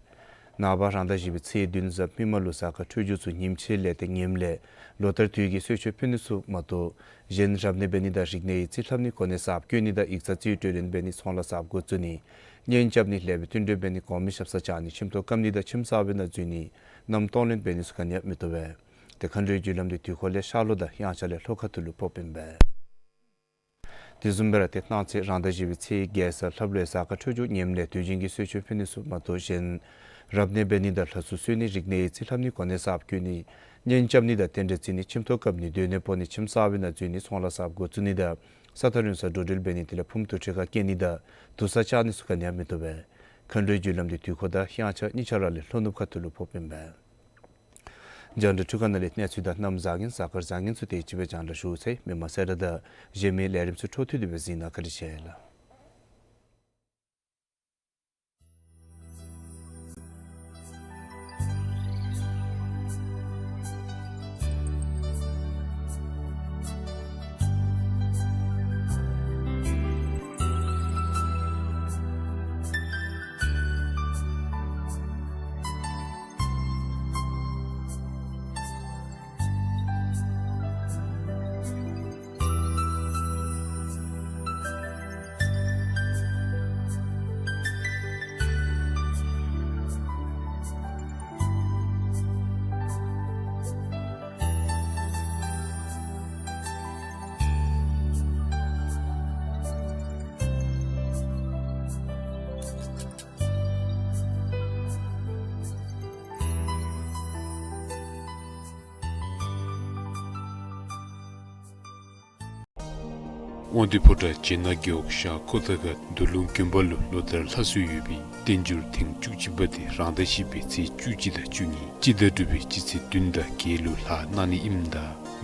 ནངས་པ་རང་ཟླ་བཞི་པའི་ཚེས་བདུན་གཟའ་མིག་དམར་ལུ་གཟའ་སྐར་འཕྲོད་སྦྱོར་ཚུ་ཉིནམ་ཕྱེད་ལས་ཏེ་ངནམ་ལས་ལོ་ལྟར་དུས་ཀྱི་གསོལ་མཆོད་ཕུལ་ནི་ཚུ་མ་གཏོགས་གཞན་རབ་གནས་འབད་ནི་དང་རིག་གནས་ཡིག་རྩིས་ལྷབ་ནི་གོ་གནས་གསརཔ་བསྐོ་ནི་དང་ཡིག་ཚང་རྩིས་སྤྲོད་ལེན་འབད་ནི་ཚོང་ལཱ་གསརཔ་འགོ་བཙུགས་ནི་གཉེན་རྐྱབ་ནི་ལེགས་པའི་བསྟུན་གྲོས་འབད་ནི་གོང་མའི་ཞབས་སར་བཅར་ནི་ཁྱིམ་ཐོག་བཀབ་ནི་དང་ཁྱིམ་གསར་པའི་ནང་འཛུལ་ནི་མནའམ་གཏོང་ལེན་འབད་ནི་ཚུ་ག་ནི་ཡང་མི་བཏུབ་པས། ཏེ་མཁའ་འགྲོའི་རྒྱུ་ལམ་འདི་དུས་འཁོར་ལས་ཤར་ལྷོ་དང་དབྱངས་འཆར་ལས་ལྷོ་ཁ་ཐུག་ལུ་ཕོགཔ་ཨིན་པས། དེ་བཟུམ་སྦེ་ར་ཏེ་གནངས་ཚེ་རང་ཟླ་བཞི་པའི་ཚེས་བརྒྱད་གཟའ་ལྷགཔ་ལུ་ཡང་གཟའ་སྐར་འཕྲོད་སྦྱོར་ངནམ་ལས་དུས་རྒྱུན་གྱི་གསོལ་མཆོད་ཕུལ་ནི་ཚུ་མ་གཏོགས་གཞན་རབ་གནས་འབད་ནི་དང་ལྷ་ཚོགས་གསོལ་ནི་རིག་གནས་ཡིག་རྩིས་ལྷབ་ནི་གོ་གནས་གསརཔ་བསྐོ་ནི་གཉེན་རྐྱབ་ནི་དང་རྟེན་འབྲེལ་བརྩི་ནི་ཁྱིམ་ཐོག་བཀབ་ནི་སྡོད་གནས་སྤོ་ནི་ཁྱིམ་གསར་པའི་ནང་འཛུལ་ནི་ཚོང་ལཱ་གསརཔ་འགོ་བཙུགས་ནི་དང་ས་ཐག་རིང་སར་འགྲོ་འགྲུལ་འབད་ནི་དེ་ལས་ཕུངམ་དུར་ཁྲོད་ཁར་སྐྱེལ་ནི་དང་དུར་ས་བཅག་ནི་ཚུ་ག་ནི་ཡང་མི་བཏུབ་པས། མཁའ་འགྲོའི་རྒྱུ་ལམ་འདི་དུས་འཁོར་དང་དབྱངས་འཆར་གཉིས་ཆ་ར་ལས་ལྷོ་ནུབ་ཁ་ཐུག་ལུ་ཕོགཔ་ཨིན་པས། རྒྱང་བསྒྲགས་འཕྲུལ་ཁང་ནང་ལས་གནས་ཚུལ་དང་གནམ་བཟང་ངན་གཟའ་སྐར་བཟང་ངན་ཚུ་དེ་ཅིག་སྦེ་རྒྱང་བསྒྲགས་ཞུ་ཚར་ཡི། མི་མང་གསལ་བསྒྲགས་དང་གཞན་མི་ལས་རིམ་ཚུ་འཕྲོ་མཐུད་དེ་སྦེ་གཟིགས་གནང་། བཀའ་དྲིན་ཆེ་ལགས། དབང་འདུས་ཕོ་བྲང་བྱེ་ནག་རྒེད་འོག་ཤར་ཁོ་ཐང་ཁ་མདོ་ལུང་དགོན་པ་ལུ་ལོ་ལྟར་ལྷག་སྲོལ་ཡོད་པའི་བསྟན་འགྱུར་ཐེངས་བཅུ་གཅིག་པ་དེ་རང་ཟླ་བཞི་པའི་ཚེས་བཅུ་གཅིག་དང་བཅུ་གཉིས་སྤྱི་ཟླ་དྲུག་པའི་སྤྱི་ཚེས་བདུན་དང་བརྒྱད་ལུ་ལྷག་གནང་ནི་ཨིནམ་ད་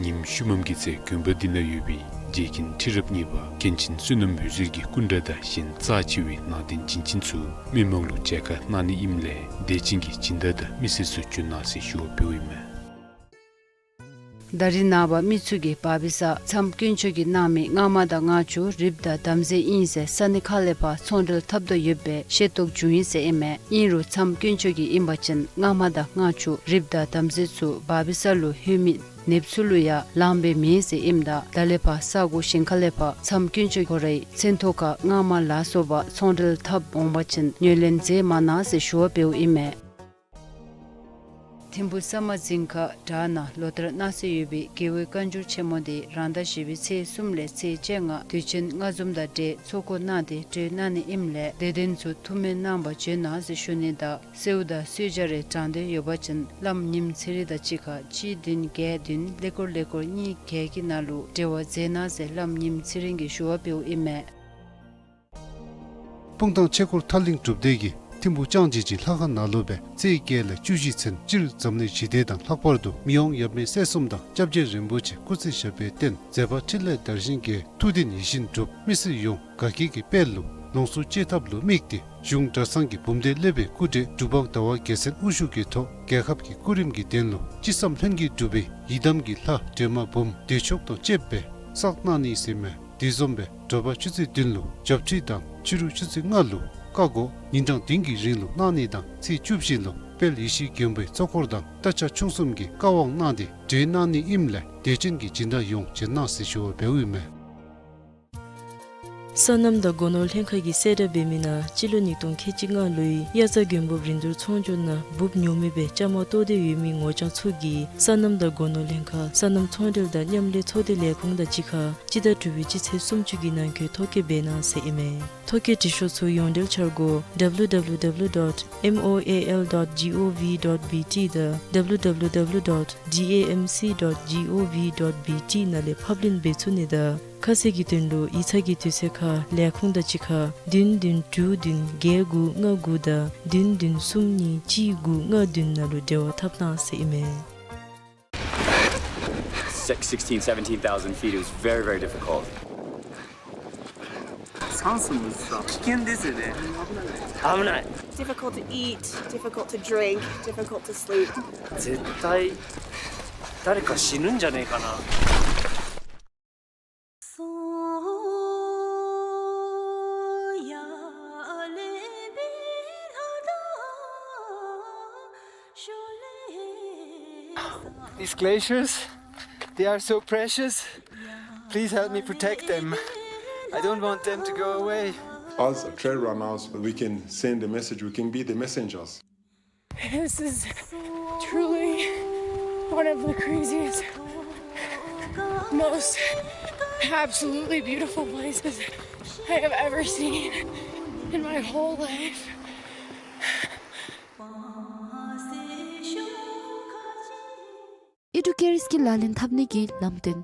ཉིནམ་ཤུལ་མམ་གྱི་ཚེ་དགོན་པ་འདི་ནང་ཡོད་པའི་རྗེ་མཁན་ཁྲི་རབས་གཉིས་པ་མཁན་ཆེན་བསོད་ནམས་འོད་ཟེར་གྱི་སྐུ་འདྲ་དང་གཞན་རྩ་ཆེ་བའི་ནང་རྟེན་བྱིན་ཅན་ཚུ་མི་མང་ལུ་མཇལ་ཁ་གནང་ནི་ཨིནམ་ལས་དད་ཅན་གྱི་སྦྱིན་བདག་དང་མི་སེར་ཚུ་འབྱོན་གནང་ཟེར་ཞུ་བ་འབདཝ་ཨིན་མས། ད་རིས་ནངས་པ་མི་ཚུ་གིས་བ་བི་ས་མཚམས་དཀོན་མཆོག་གིས་གནང་མི་སྔགས་མ་དང་སྔགས་ཆུ་རིགཔ་དང་དམ་རྫས་ཨིན་ཟེར་ས་གནས་ཁག་ལས་ཕར་ཚོང་འབྲེལ་འཐབ་དོ་ཡོདཔ་སྦེ་ཤེས་རྟོགས་བྱུང་ཡི་ཟེར་ཨིན་མས། ཨིན་རུང་མཚམས་དཀོན་མཆོག་གིས་ཨིན་པ་ཅིན་སྔགས་མ་དང་སྔགས་ཆུ་རིགཔ་དང་དམ་རྫས་ཚུ་བ་བི་ས་ལུ་ལྷོད་མི་ནདཔ་ཚུ་ལུ་ཡང་ལངམ་སྦེ་མེད་ཟེར་ཨིནམ་ད་ད་ལས་ཕར་ས་གོ་གཞན་ཁ་ལས་ཕར་མཚམས་དཀོན་མཆོག་ཁོ་རའི་མཚན་ཐོག་ཁར་སྔགས་མ་ལ་སོགས་པ་ཚོང་འབྲེལ་འཐབ་འོང་པ་ཅིན་ངོས་ལེན་མཛད་མ་གནང་ཟེར་ཞུ་བ་འབདཝ་ཨིན་མས། ཐིམ་ཕུ་ས་མ་རྫིང་ཁ་བྲག་ནང་ལོ་ལྟར་གནང་སྲོལ་ཡོད་པའི་རྒྱལ་བའི་བཀའ་འགྱུར་ཆེན་མོ་དེ་རང་ཟླ་བཞི་པའི་ཚེས་གསུམ་ལས་ཚེས་བཅོ་ལྔ་དུས་ཆེན་ལྔ་འཛོམས་དང་འབྲེལ་ཚོགས་འཁོར་གནང་སྟེ་གྲོལ་གནང་ནི་ཨིནམ་ལས་དད་ལྡན་ཚུ་ཐུགས་སྨོན་གནང་བར་བྱོན་གནང་ཟེར་ཞུ་ནི་དང་གསོལཝ་དང་གསོལ་ཇ་རེ་དྲང་འདོད་ཡོད་པ་ཅིན་བླམ་ཉིམ་ཚེ་རིང་དང་གཅིག་ཁར་གཅིག་བདུན་བརྒྱད་བདུན་ཀླད་ཀོར་ཀླད་ཀོར་གཉིས་བརྒྱད་ཀྱི་ནང་ལུ་འབྲེལ་བ་མཛད་གནང་ཟེར་བླམ་ཉིམ་ཚེ་རིང་གིས་ཞུ་བ་འབདཝ་ཨིན་མས། སྤུངས་ཐང་ཆོས་འཁོར་ཐར་གླིང་སྒྲུབ་སྡེ་གིས་ཐིམ་ཕུ་ལྕང་སྦྱིས་ཀྱི་ལྷ་ཁང་ནང་ལུ་སྦེ་ཚེས་བརྒྱད་ལས་བཅུ་བཞི་ཚུན་སྤྱིར་འཛམ་གླིང་ཞི་བདེ་དང་ལྷག་པར་དུ་མི་དབང་ཡབ་མེས་སྲས་གསུམ་དང་སྐྱབས་རྗེ་རིན་པོ་ཆེ་སྐུ་ཚེ་ཞབས་པད་བརྟན་མཛད་པ་འཕྲིན་ལས་དར་ཞིང་རྒྱས། ཐུགས་བདེན་ཡིད་བཞིན་འགྲུབ། མི་སེར་ཡོངས་དགའ་སྐྱིད་ཀྱི་དཔལ་ལུ་ལོངས་སུ་སྤྱོད་ཐབས་ལུ་དམིགས་ཏེ་གཞུང་གྲྭ་ཚང་གི་འབུམ་སྡེ་སློབ་དཔོན་སྐུ་བགྲེས་འབྲུག་པ་ཟླ་བ་རྒྱལ་མཚན་དབུ་བཞུགས་ཀྱི་ཐོག་རྒྱལ་ཁབ་ཀྱི་སྐུ་རིམ་གྱི་དོན་ལུ་ཅི་བསམ་ལྷུན་གྱིས་འགྲུབ་པའི་ཡི་དམ་གྱི་ལྷ་སྒྲོལ་མ་འབུམ་བདེ་མཆོག་དང་བཅསཔ་སྦེ་བསགས་གནང་ནི་ཟེར་མས། དེ་བཟུམ་སྦེ་དྲོ་པ་ཆུ་ཚོད་བདུན་ལུ་ཞབས་ཁྲིད་དང་ཕྱི་རུ་ཆུ་ཚོད་ལྔ་ལུ་བཀའ་བསྒོ་ཉིན་གྲངས་བདུན་གྱི་རིང་ལུ་གནང་ནི་དང་ཚེས་བཅུ་བཞི་ལུ་དཔལ་ཡེ་ཤེས་མགོན་པོའི་གཙོ་འཁོར་དང་སྟག་ཆ་ཆུང་གསུམ་གྱི་བཀའ་དབང་གནང་སྟེ་གྲོལ་གནང་ནི་ཨིནམ་ལས་དད་ཅན་གྱི་སྦྱིན་བདག་ཡོངས་བྱོན་གནང་ཟེར་ཞུ་བ་འབདཝ་ཨིན་མས། སོ་ནམ་དང་སྒོ་ནོར་ལྷན་ཁག་གིས་གསལ་བསྒྲགས་འབད་མི་ནང་སྤྱི་ལོ་ཉིས་སྟོང་ཁལ་གཅིག་ལྔ་ལོའི་དབྱར་རྩྭ་དགུན་འབུབ་རིན་བསྡུར་ཚོང་སྒྱུར་ནང་འབུབ་ཉོ་མི་སྦེ་བཅའ་མར་གཏོགས་ཏེ་ཡོད་མི་ངོ་རྐྱང་ཚུ་གིས་སོ་ནམ་དང་སྒོ་ནོར་ལྷན་ཁག་སོ་ནམ་ཚོང་འབྲེལ་དང་མཉམ་ལས་ཚོགས་སྡེ་ལས་ཁུངས་དང་གཅིག་ཁར་སྤྱི་ཟླ་དྲུག་པའི་སྤྱི་ཚེས་སུམ་ཅུ་གི་ནང་འཁོད་ཐོ་བཀོད་འབད་གནང་ཟེར་ཨིན་མས། ཐོ་བཀོད་འབྲི་ཤོག་ཚུ་ཡོངས་འབྲེལ་འཆར་སྒོ་W W W dot M O A L dot G O V dot B T དང་W W W dot D A M C dot G O V dot B T ནང་ལས་ཕབ་ལེན་འབད་ཚུགས་ནི་དང་ཁ་གསལ་གྱི་དོན་ལུ་ཡིག་ཚང་གི་དུས་ཚོད་ཁར་ལས་ཁུངས་དང་གཅིག་ཁར་བདུན་བདུན་དྲུག་བདུན་བརྒྱད་དགུ་ལྔ་དགུ་དང་བདུན་བདུན་གསུམ་གཉིས་གཅིག་དགུ་ལྔ་བདུན་ནང་ལུ་འབྲེལ་བ་འཐབ་གནང་ཟེར་ཨིན་མས། Six, sixteen, seventeen thousand feet, it was very, very difficult. Difficult to eat, difficult to drink, difficult to sleep. 絶対誰か死ぬんじゃねえかな。 These glaciers, they are so precious. Please help me protect them. I don't want them to go away. As trail runners, we can send the message, we can be the messengers. This is truly one of the craziest, most absolutely beautiful places I have ever seen in my whole life. ཨི་ཌུ་ཀེར་སི་ཀིལ་ལག་ལེན་འཐབ་ནི་གི་ལམ་སྟོན།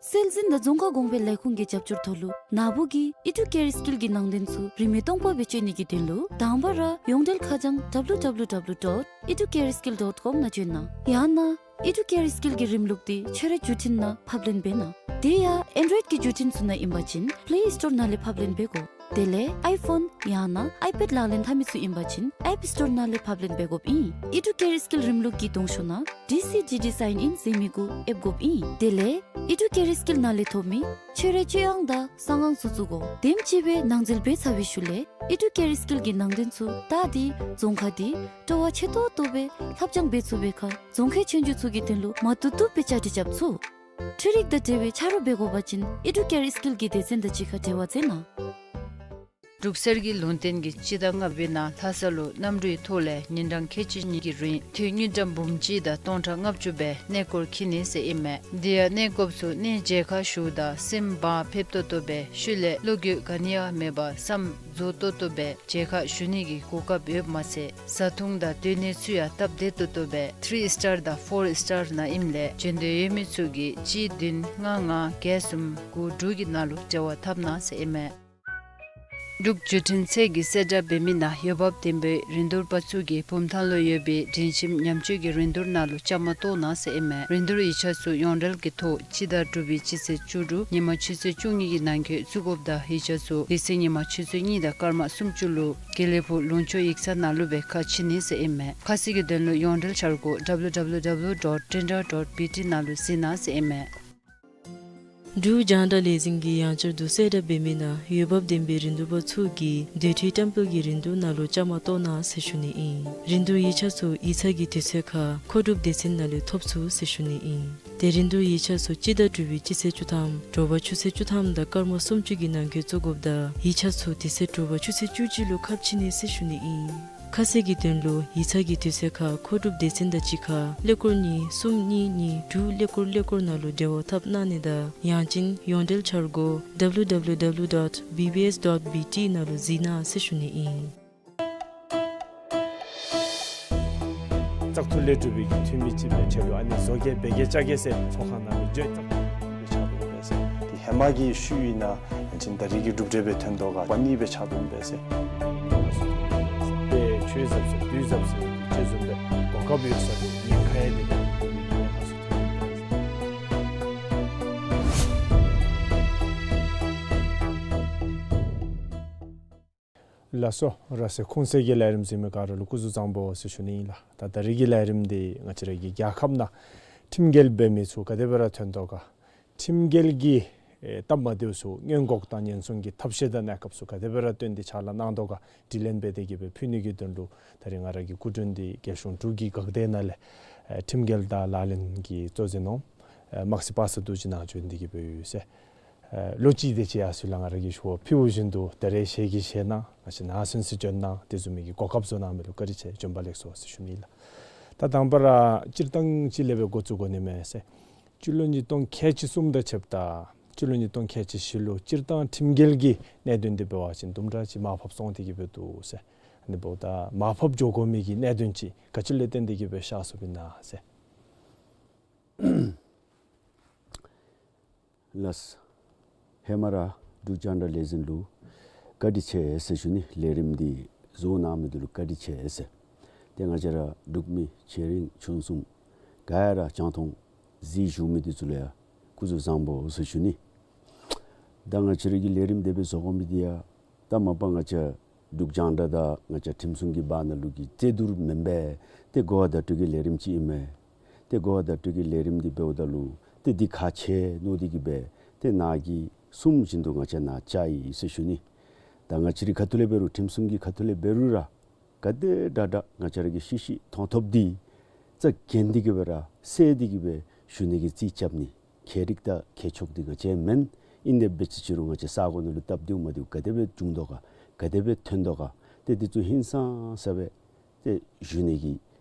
སྲོལ་འཛིན་དང་རྫོང་ཁ་གོང་འཕེལ་ལས་ཁུངས་ཀྱི་རྒྱབ་སྐྱོར་ཐོག་ལུ་ནཱ་བུ་གིས་ཨི་ཌུ་ཀེར་སི་ཀིལ་གྱི་ནང་དོན་ཚུ་རིན་མེད་སྟོང་པ་སྦེ་སྤྱོད་ནི་གི་དོན་ལུ་དང་པ་ར་ཡོངས་འབྲེལ་ཁ་བྱང་W W W dot educareskill dot com ནང་བྱོན་གནང་། ཡང་ན་ ཨི་ཌུ་ཀེར་སི་ཀིལ་གྱི་རིམ་ལུགས་འདི་ཁྱོད་རའི་བརྒྱུད་འཕྲིན་ནང་ཕབ་ལེན་འབད་གནང་། དེ་ཡང་ཨེན་ཌོའིཌ་ཀྱི་བརྒྱུད་འཕྲིན་ཚུ་ནང་ཨིན་པ་ཅིན་པེ་ལེ་སི་ཊོར་ནང་ལས་ཕབ་ལེན་འབད་དགོ། དེ་ལས་ཨའི་ཕོན་ཡང་ན་ཨའི་པེཌ་ལག་ལེན་འཐབ་མི་ཚུ་ཨིན་པ་ཅིན་ཨེཔ་སི་ཊོར་ནང་ལས་ཕབ་ལེན་འབད་དགོཔ་ཨིན། ཨི་ཌུ་ཀེར་སི་ཀིལ་རིམ་ལུགས་ཀྱི་གདོང་ཤོག་ནང་ཌི་སི་ཌི་ཌི་སའིན་ཨིན་ཟེར་མི་གུ་ཨེབ་དགོཔ་ཨིན། དེ་ལས་ཨི་ཌུ་ཀེར་སི་ཀིལ་ནང་ལས་ཐོབ་མི་ཁྱོད་རའི་སྤྱོད་དབྱངས་དང་གསང་ཨང་ཚུ་བཙུགས་དགོ། དེམ་ཅིག་སྦེ་ནང་འཛུལ་འབད་ཚར་བའི་ཤུལ་ལས་ཨི་ཌུ་ཀེར་སི་ཀིལ་གྱི་ནང་དོན་ཚུ་ད་འདི་རྫོང་ཁག་འདི་སྤྲོ་བ་ཆེ་ཏོག་ཏོ་སྦེ་ལྷབ་སྦྱང་འབད་ཚུགས་པའི་ཁར་རྫོང་ཁའི་ཆོས་རྒྱུགས་ཚུ་གི་དོན་ལུ་མ་བཏུབ་བཏུབ་སྦེ་བཅའ་སྒྲིག་རྐྱབ་ཚུགས། འཕྲུལ་རིག་དང་འབྲེལ་བའི་ཆ་རོགས་འབད་དགོ་པ་ཅིན་ཨི་ཌུ་ཀེར་སི་ཀིལ་གྱི་སྡེ་ཚན་དང་གཅིག་ཁར་འབྲེལ་བ་མཛད་གནང་། འབྲུག་གསེར་གྱི་ལུང་བསྟན་གྱི་སྤྱི་ཟླ་ལྔ་པའི་ནང་ལྷ་ས་ལུ་གནམ་གྲུའི་ཐོག་ལས་ཉིན་གྲངས་ཁལ་གཅིག་གཉིས་ཀྱི་རིང་འཐུས་དངུལ་ཀྲམ་འབུམ་གཅིག་དང་སྟོང་ཕྲག་ལྔ་བཅུ་སྦེ་གནས་སྐོར་འཁྱིད་ནི་ཟེར་ཨིན་མས། དེ་ཡང་གནས་སྐོརཔ་ཚུ་གནས་མཇལ་ཁ་ཞུཝ་ད་སིམ་འབག་ཕེབས་ཏོག་ཏོ་སྦེ་ཤུལ་ལས་བློ་འགྱོད་ག་ནི་ཡང་མེད་པར་བསམ་རྫོགས་ཏོག་ཏོ་སྦེ་མཇལ་ཁ་ཞུ་ནི་གི་གོ་སྐབས་ཡོདཔ་མ་ཚད་བཟའ་འཐུང་དང་སྡོད་གནས་ཚུ་ཡང་སྟབས་བདེ་ཏོག་ཏོ་སྦེ་ཐི་རི་སི་ཊར་དང་ཕོར་སི་ཊར་ནང་ཨིནམ་ལས་བྱོན་འདོད་ཡོད་མི་ཚུ་གིས་གཅིག་བདུན་ལྔ་ལྔ་བརྒྱད་གསུམ་དགུ་དྲུག་གི་ནང་ལུ་འབྲེལ་བ་འཐབ་གནང་ཟེར་ཨིན་མས། འབྲུག་བརྒྱུད་འཕྲིན་ཚད་ཀྱིས་གསལ་བསྒྲགས་འབད་མི་ནང་འོས་འབབ་ལྡན་པའི་རིན་བསྡུར་པ་ཚུ་གིས་བུམ་ཐང་ལུ་ཡོད་པའི་སྒྲིང་ཁྱིམ་ཉམས་བཅོས་ཀྱི་རིན་བསྡུར་ནང་ལུ་བཅའ་མར་གཏོགས་གནང་ཟེར་ཨིན་མས། རིན་བསྡུར་ཡིག་ཆ་ཚུ་ཡོངས་འབྲེལ་གྱི་ཐོག་སྤྱི་ཟླ་དྲུག་པའི་སྤྱི་ཚེས་བཅུ་དྲུག་ཉིན་མ་ཆུ་ཚོད་བཅུ་གཉིས་ཀྱི་ནང་འཁོད་བཙུགས་དགོཔ་དང་ཡིག་ཆ་ཚུ་དེ་ཚེ་ཉིན་མ་ཆུ་ཚོད་གཉིས་དང་སྐར་མ་སུམ་ཅུ་ལུ་དགེ་ལེགས་ཕུག་ལུང་ཕྱོགས་ཡིག་ཚང་ནང་ལུ་སྦེ་ཁ་ཕྱེ་ནི་ཟེར་ཨིན་མས། ཁ་གསལ་གྱི་དོན་ལུ་ཡོངས་འབྲེལ་འཆར་སྒོ་ཌབ་ལུ་ཌབ་ལུ་ཌབ་ལུ་ཌོཊ་ཊིན་ཌར་ཌོཊ་བི་ཊི་ནང་ལུ་གཟིགས་གནང་ཟེར་ཨིན་མས། འབྲུག་རྒྱང་བསྒྲགས་ལས་འཛིན་གྱིས་ཡང་བསྐྱར་དུ་གསལ་བསྒྲགས་འབད་མི་ནང་འོས་འབབ་ལྡན་པའི་རིན་བསྡུར་པ་ཚུ་གིས་སྡོད་ཁྲལ་བཀྲམ་སྤེལ་གྱི་རིན་བསྡུར་ནང་ལུ་བཅའ་མར་གཏོགས་གནང་ཟེར་ཞུ་ནི་ཨིན། རིན་བསྡུར་ཡིག་ཆ་ཚུ་ཡིག་ཚང་གི་དུས་ཚོད་ཁར་མཁོ་སྒྲུབ་སྡེ་ཚན་ནང་ལས་ཐོབ་ཚུགས་ཟེར་ཞུ་ནི་ཨིན། ཏེ་རིན་བསྡུར་ཡིག་ཆ་ཚུ་སྤྱི་ཟླ་དྲུག་པའི་སྤྱི་ཚེས་བཅུ་ཐམ་དྲོ་པ་ཆུ་ཚོད་བཅུ་ཐམ་དང་སྐར་མ་སུམ་ཅུ་གི་ནང་འཁོད་བཙུགས་དགོཔ་དང་ཡིག་ཆ་ཚུ་དེ་ཚེ་དྲོ་པ་ཆུ་ཚོད་བཅུ་གཅིག་ལུ་ཁ་ཕྱེ་ནི་ཟེར་ཞུ་ནི་ཨིན། ཁ་གསལ་གྱི་དོན་ལུ་ཡིག་ཚང་གི་དུས་ཚོད་ཁར་མཁོ་སྒྲུབ་སྡེ་ཚན་དང་གཅིག་ཁར་ཀླད་ཀོར་གཉིས་གསུམ་གཉིས་གཉིས་དྲུག་ཀླད་ཀོར་ཀླད་ཀོར་ནང་ལུ་འབྲེལ་བ་འཐབ་གནང་ནི་དང་ཡང་ཅིན་ཡོངས་འབྲེལ་འཆར་སྒོ་ཌབ་ལུ་ཌབ་ལུ་ཌབ་ལུ་ཌོཊ་བི་བི་ཨེསི་ཌོཊ་བི་ཊི་ནང་ལུ་གཟིགས་གནང་ཟེར་ཞུ་ནི་ཨིན། བཙག་འཐུ་ལས་གྲུབ་པའི་འཐུས་མི་ཅིག་སྦེ་ཆ་ལུ་ཨ་ནི་བཟོ་གེ་འབད་གེ་བཅའ་གེ་ཟེར་ཚོགས་ཁང་ནང་ལུ་བརྗོད་བཙག་འཐུ་ལས་ཆགས་འདུག་པས་ཟེར། དེ་ཧེ་མ་གི་ཤུལ་ཨིན་ན་ཡང་ཅིན་ད་རེས་ཀྱི་གྲུབ་འབྲས་སྦེ་ཐོན་དོ་ག་པ་ནི་སྦེ་ཆགས་འདུག་པས་ཟེར། དཔེ་ཆོས་ཟབ་ཟེར་དུས་ཟབ་ཟེར་ཅིག་བཟུམ་སྦེ་གོ་སྐབས་ཡོད་ས་ལུ་ཉེན་ཁ་ཡང་འདི་ལས་ཉེན་ཁ་སུ་ཐོན་འདུག་པས་ཟེར། ལགས་སོ། ར་སེ་ཁུངས་གསལ་གྱི་ལས་རིམ་གཟིགས་མི་ག་ར་ལུ་སྐུ་གཟུགས་བཟང་པོ་ཟེར་ཞུ་ནི་ཨིན་ལགས། ད་ད་རེས་ཀྱི་ལས་རིམ་འདི་ང་བཅས་ར་གི་རྒྱལ་ཁབ་ནང་ཁྲིམས་འགལ་འབད་མི་ཚུ་ག་དེ་སྦེ་ར་ཐོན་དོ་ག། ཁྲིམས་འགལ་གྱི་ཨེ་སྟབས་མ་བདེཝ་ཚུ་སྔོན་འགོག་དང་ཉེན་སྲུང་གི་ཐབས་ཤེས་དང་གནས་སྐབས་ཚུ་ག་དེ་སྦེ་ར་བཏོན་ཏེ་ཕྱག་ལཱ་གནང་དོ་ག་དྲི་ལན་འབད་དེ་གི་སྦེ་ཕུལ་ནི་གི་དོན་ལུ་ད་རེས་ང་ར་གི་སྐུ་མགྲོན་འདི་རྒྱལ་གཞུང་འབྲུག་གི་འགག་སྡེ་ནང་ལས་ཨེ་ཁྲིམས་འགལ་དང་ལག་ལེན་གྱི་གཙོ་འཛིན་འོགམ་ཨེ་དམག་སྲིད་པ་སངས་རྡོ་རྗེ་ནཱ་བྱོན་ཏེ་གི་སྦེ་ཡོད་ཟེར། ཨེ་ལོ་གཅིག་དེ་ཅིག་ཡར་སོང་ལས་ང་ར་གིས་ཞུ་བ་ཕུལཝ་བཞིན་དུ་ད་རེས་ཞལ་གྱིས་བཞེས་གནང་ང་བཅས་ནང་གསན་ས་བྱོན་གནང་། དེ་བཟུམ་མའི་གི་གོ་སྐབས་བཟོ་གནང་མི་ལུ་བཀའ་དྲིན་ཆེ། བྱོན་པ་ལེགས་སོ་ཟེར་ཞུ་ནི་ལགས། ད་དང་པ་ར་སྤྱིར་བཏང་ཅིག་ལས་སྦེ་འགོ་བཙུགས་དགོ་ནི་མས་ཟེར། སྤྱི་ལོ་ཉིས་སྟོང་ཁལ་གཅིག་གསུམ་དང་ཕྱདཔ་ད་སྤྱི་ལོ་ཉིས་སྟོང་ཁལ་གཅིག་བཞི་ལུ་སྤྱིར་བཏང་ཁྲིམས་འགལ་གྱི་གནད་དོན་འདི་འབད་བ་ཅིན་དུམ་གྲ་ཅིག་མར་ཕབ་སོང་སྟེ་གི་སྦེ་འདུག་ཟེར། ཨ་ནི་འབདཝ་ད་མར་ཕབ་འགྱོ་དགོ་མི་གི་གནད་དོན་ཅིག་ག་ཅི་ལས་བརྟེན་ཏེ་གི་སྦེ་ཤར་སོཔ་ཨིན་ན་ཟེར། ལགས། ཧེ་མ་ར་འབྲུག་རྒྱང་བསྒྲགས་ལས་འཛིན་ལུ་བཀའ་དྲིན་ཆེ་ཟེར་ཞུ་ནི། ལས་རིམ་འདི་བཟོ་གནང་མི་འདི་ལུ་བཀའ་དྲིན་ཆེ་ཟེར། ཏེ་ང་བཅས་ར་འབྲུག་མི་ཆེ་འབྲིང་ཆུང་གསུམ་ག་ར་རྒྱང་མཐོང་གཟིགས་བཞུགས་མི་འདི་ཚུ་ལུ་ཡང་སྐུ་གཟུགས་བཟང་པོ་ཟེར་ཞུ་ནི། ད་ང་བཅས་ར་གི་ལས་རིམ་དེ་སྦེ་བཟོ་དགོ་མི་འདི་ཡང་ད་མ་པ་ང་བཅས་འབྲུག་རྒྱང་བསྒྲགས་དང་ང་བཅས་ཁྲིམས་སྲུང་གི་བར་ན་ལུ་གི་རྩོད་བསྡུར་མེན་པས། ཏེ་གོ་བ་བརྡ་སྤྲོད་ཀྱི་ལས་རིམ་ཅིག་ཨིན་མས། ཏེ་གོ་བ་བརྡ་སྤྲོད་ཀྱི་ལས་རིམ་འདི་འབདཝ་ད་ལུ་ཏེ་འདི་ཁག་ཆེ་མནོ་སྟེ་གི་སྦེ་ཏེ་ནཱ་གིས་གསུངམ་བཞིན་དུ་ང་བཅས་ནཱ་བཅར་ཡི་ཟེར་ཞུ་ནི། ད་ང་བཅས་རའི་ཁ་ཐུག་ལས་འབད་རུང་ཁྲིམས་སྲུང་གི་ཁ་ཐུག་ལས་འབད་རུང་ར་ག་དེ་དྲག་དྲག་ང་བཅས་ར་གིས་ཤེས་ཤེས་མཐོང་ཐོབ་འདི་རྩ་འགེངས་ཏེ་གི་སྦེ་ར་གསལ་ཏེ་གི་སྦེ་ཞུ་ནི་གི་རྩིས་རྐྱབ་ནི། མཁས་རིག་དང་མཁས་མཆོག་འདི་ང་བཅས་མེན། ཨིན་དེ་འབད་ཅི་རུང་ང་བཅས་ས་གོ་ནང་ལུ་སྟབས་བདེཝ་མ་བདེཝ་ག་དེ་སྦེ་བྱུང་དོ་ག་ག་དེ་སྦེ་ཐོན་དོ་ག་ཏེ་འདི་ཚུ་ཧིང་སངས་ས་སྦེ་ཏེ་ཞུ་ནི་གི་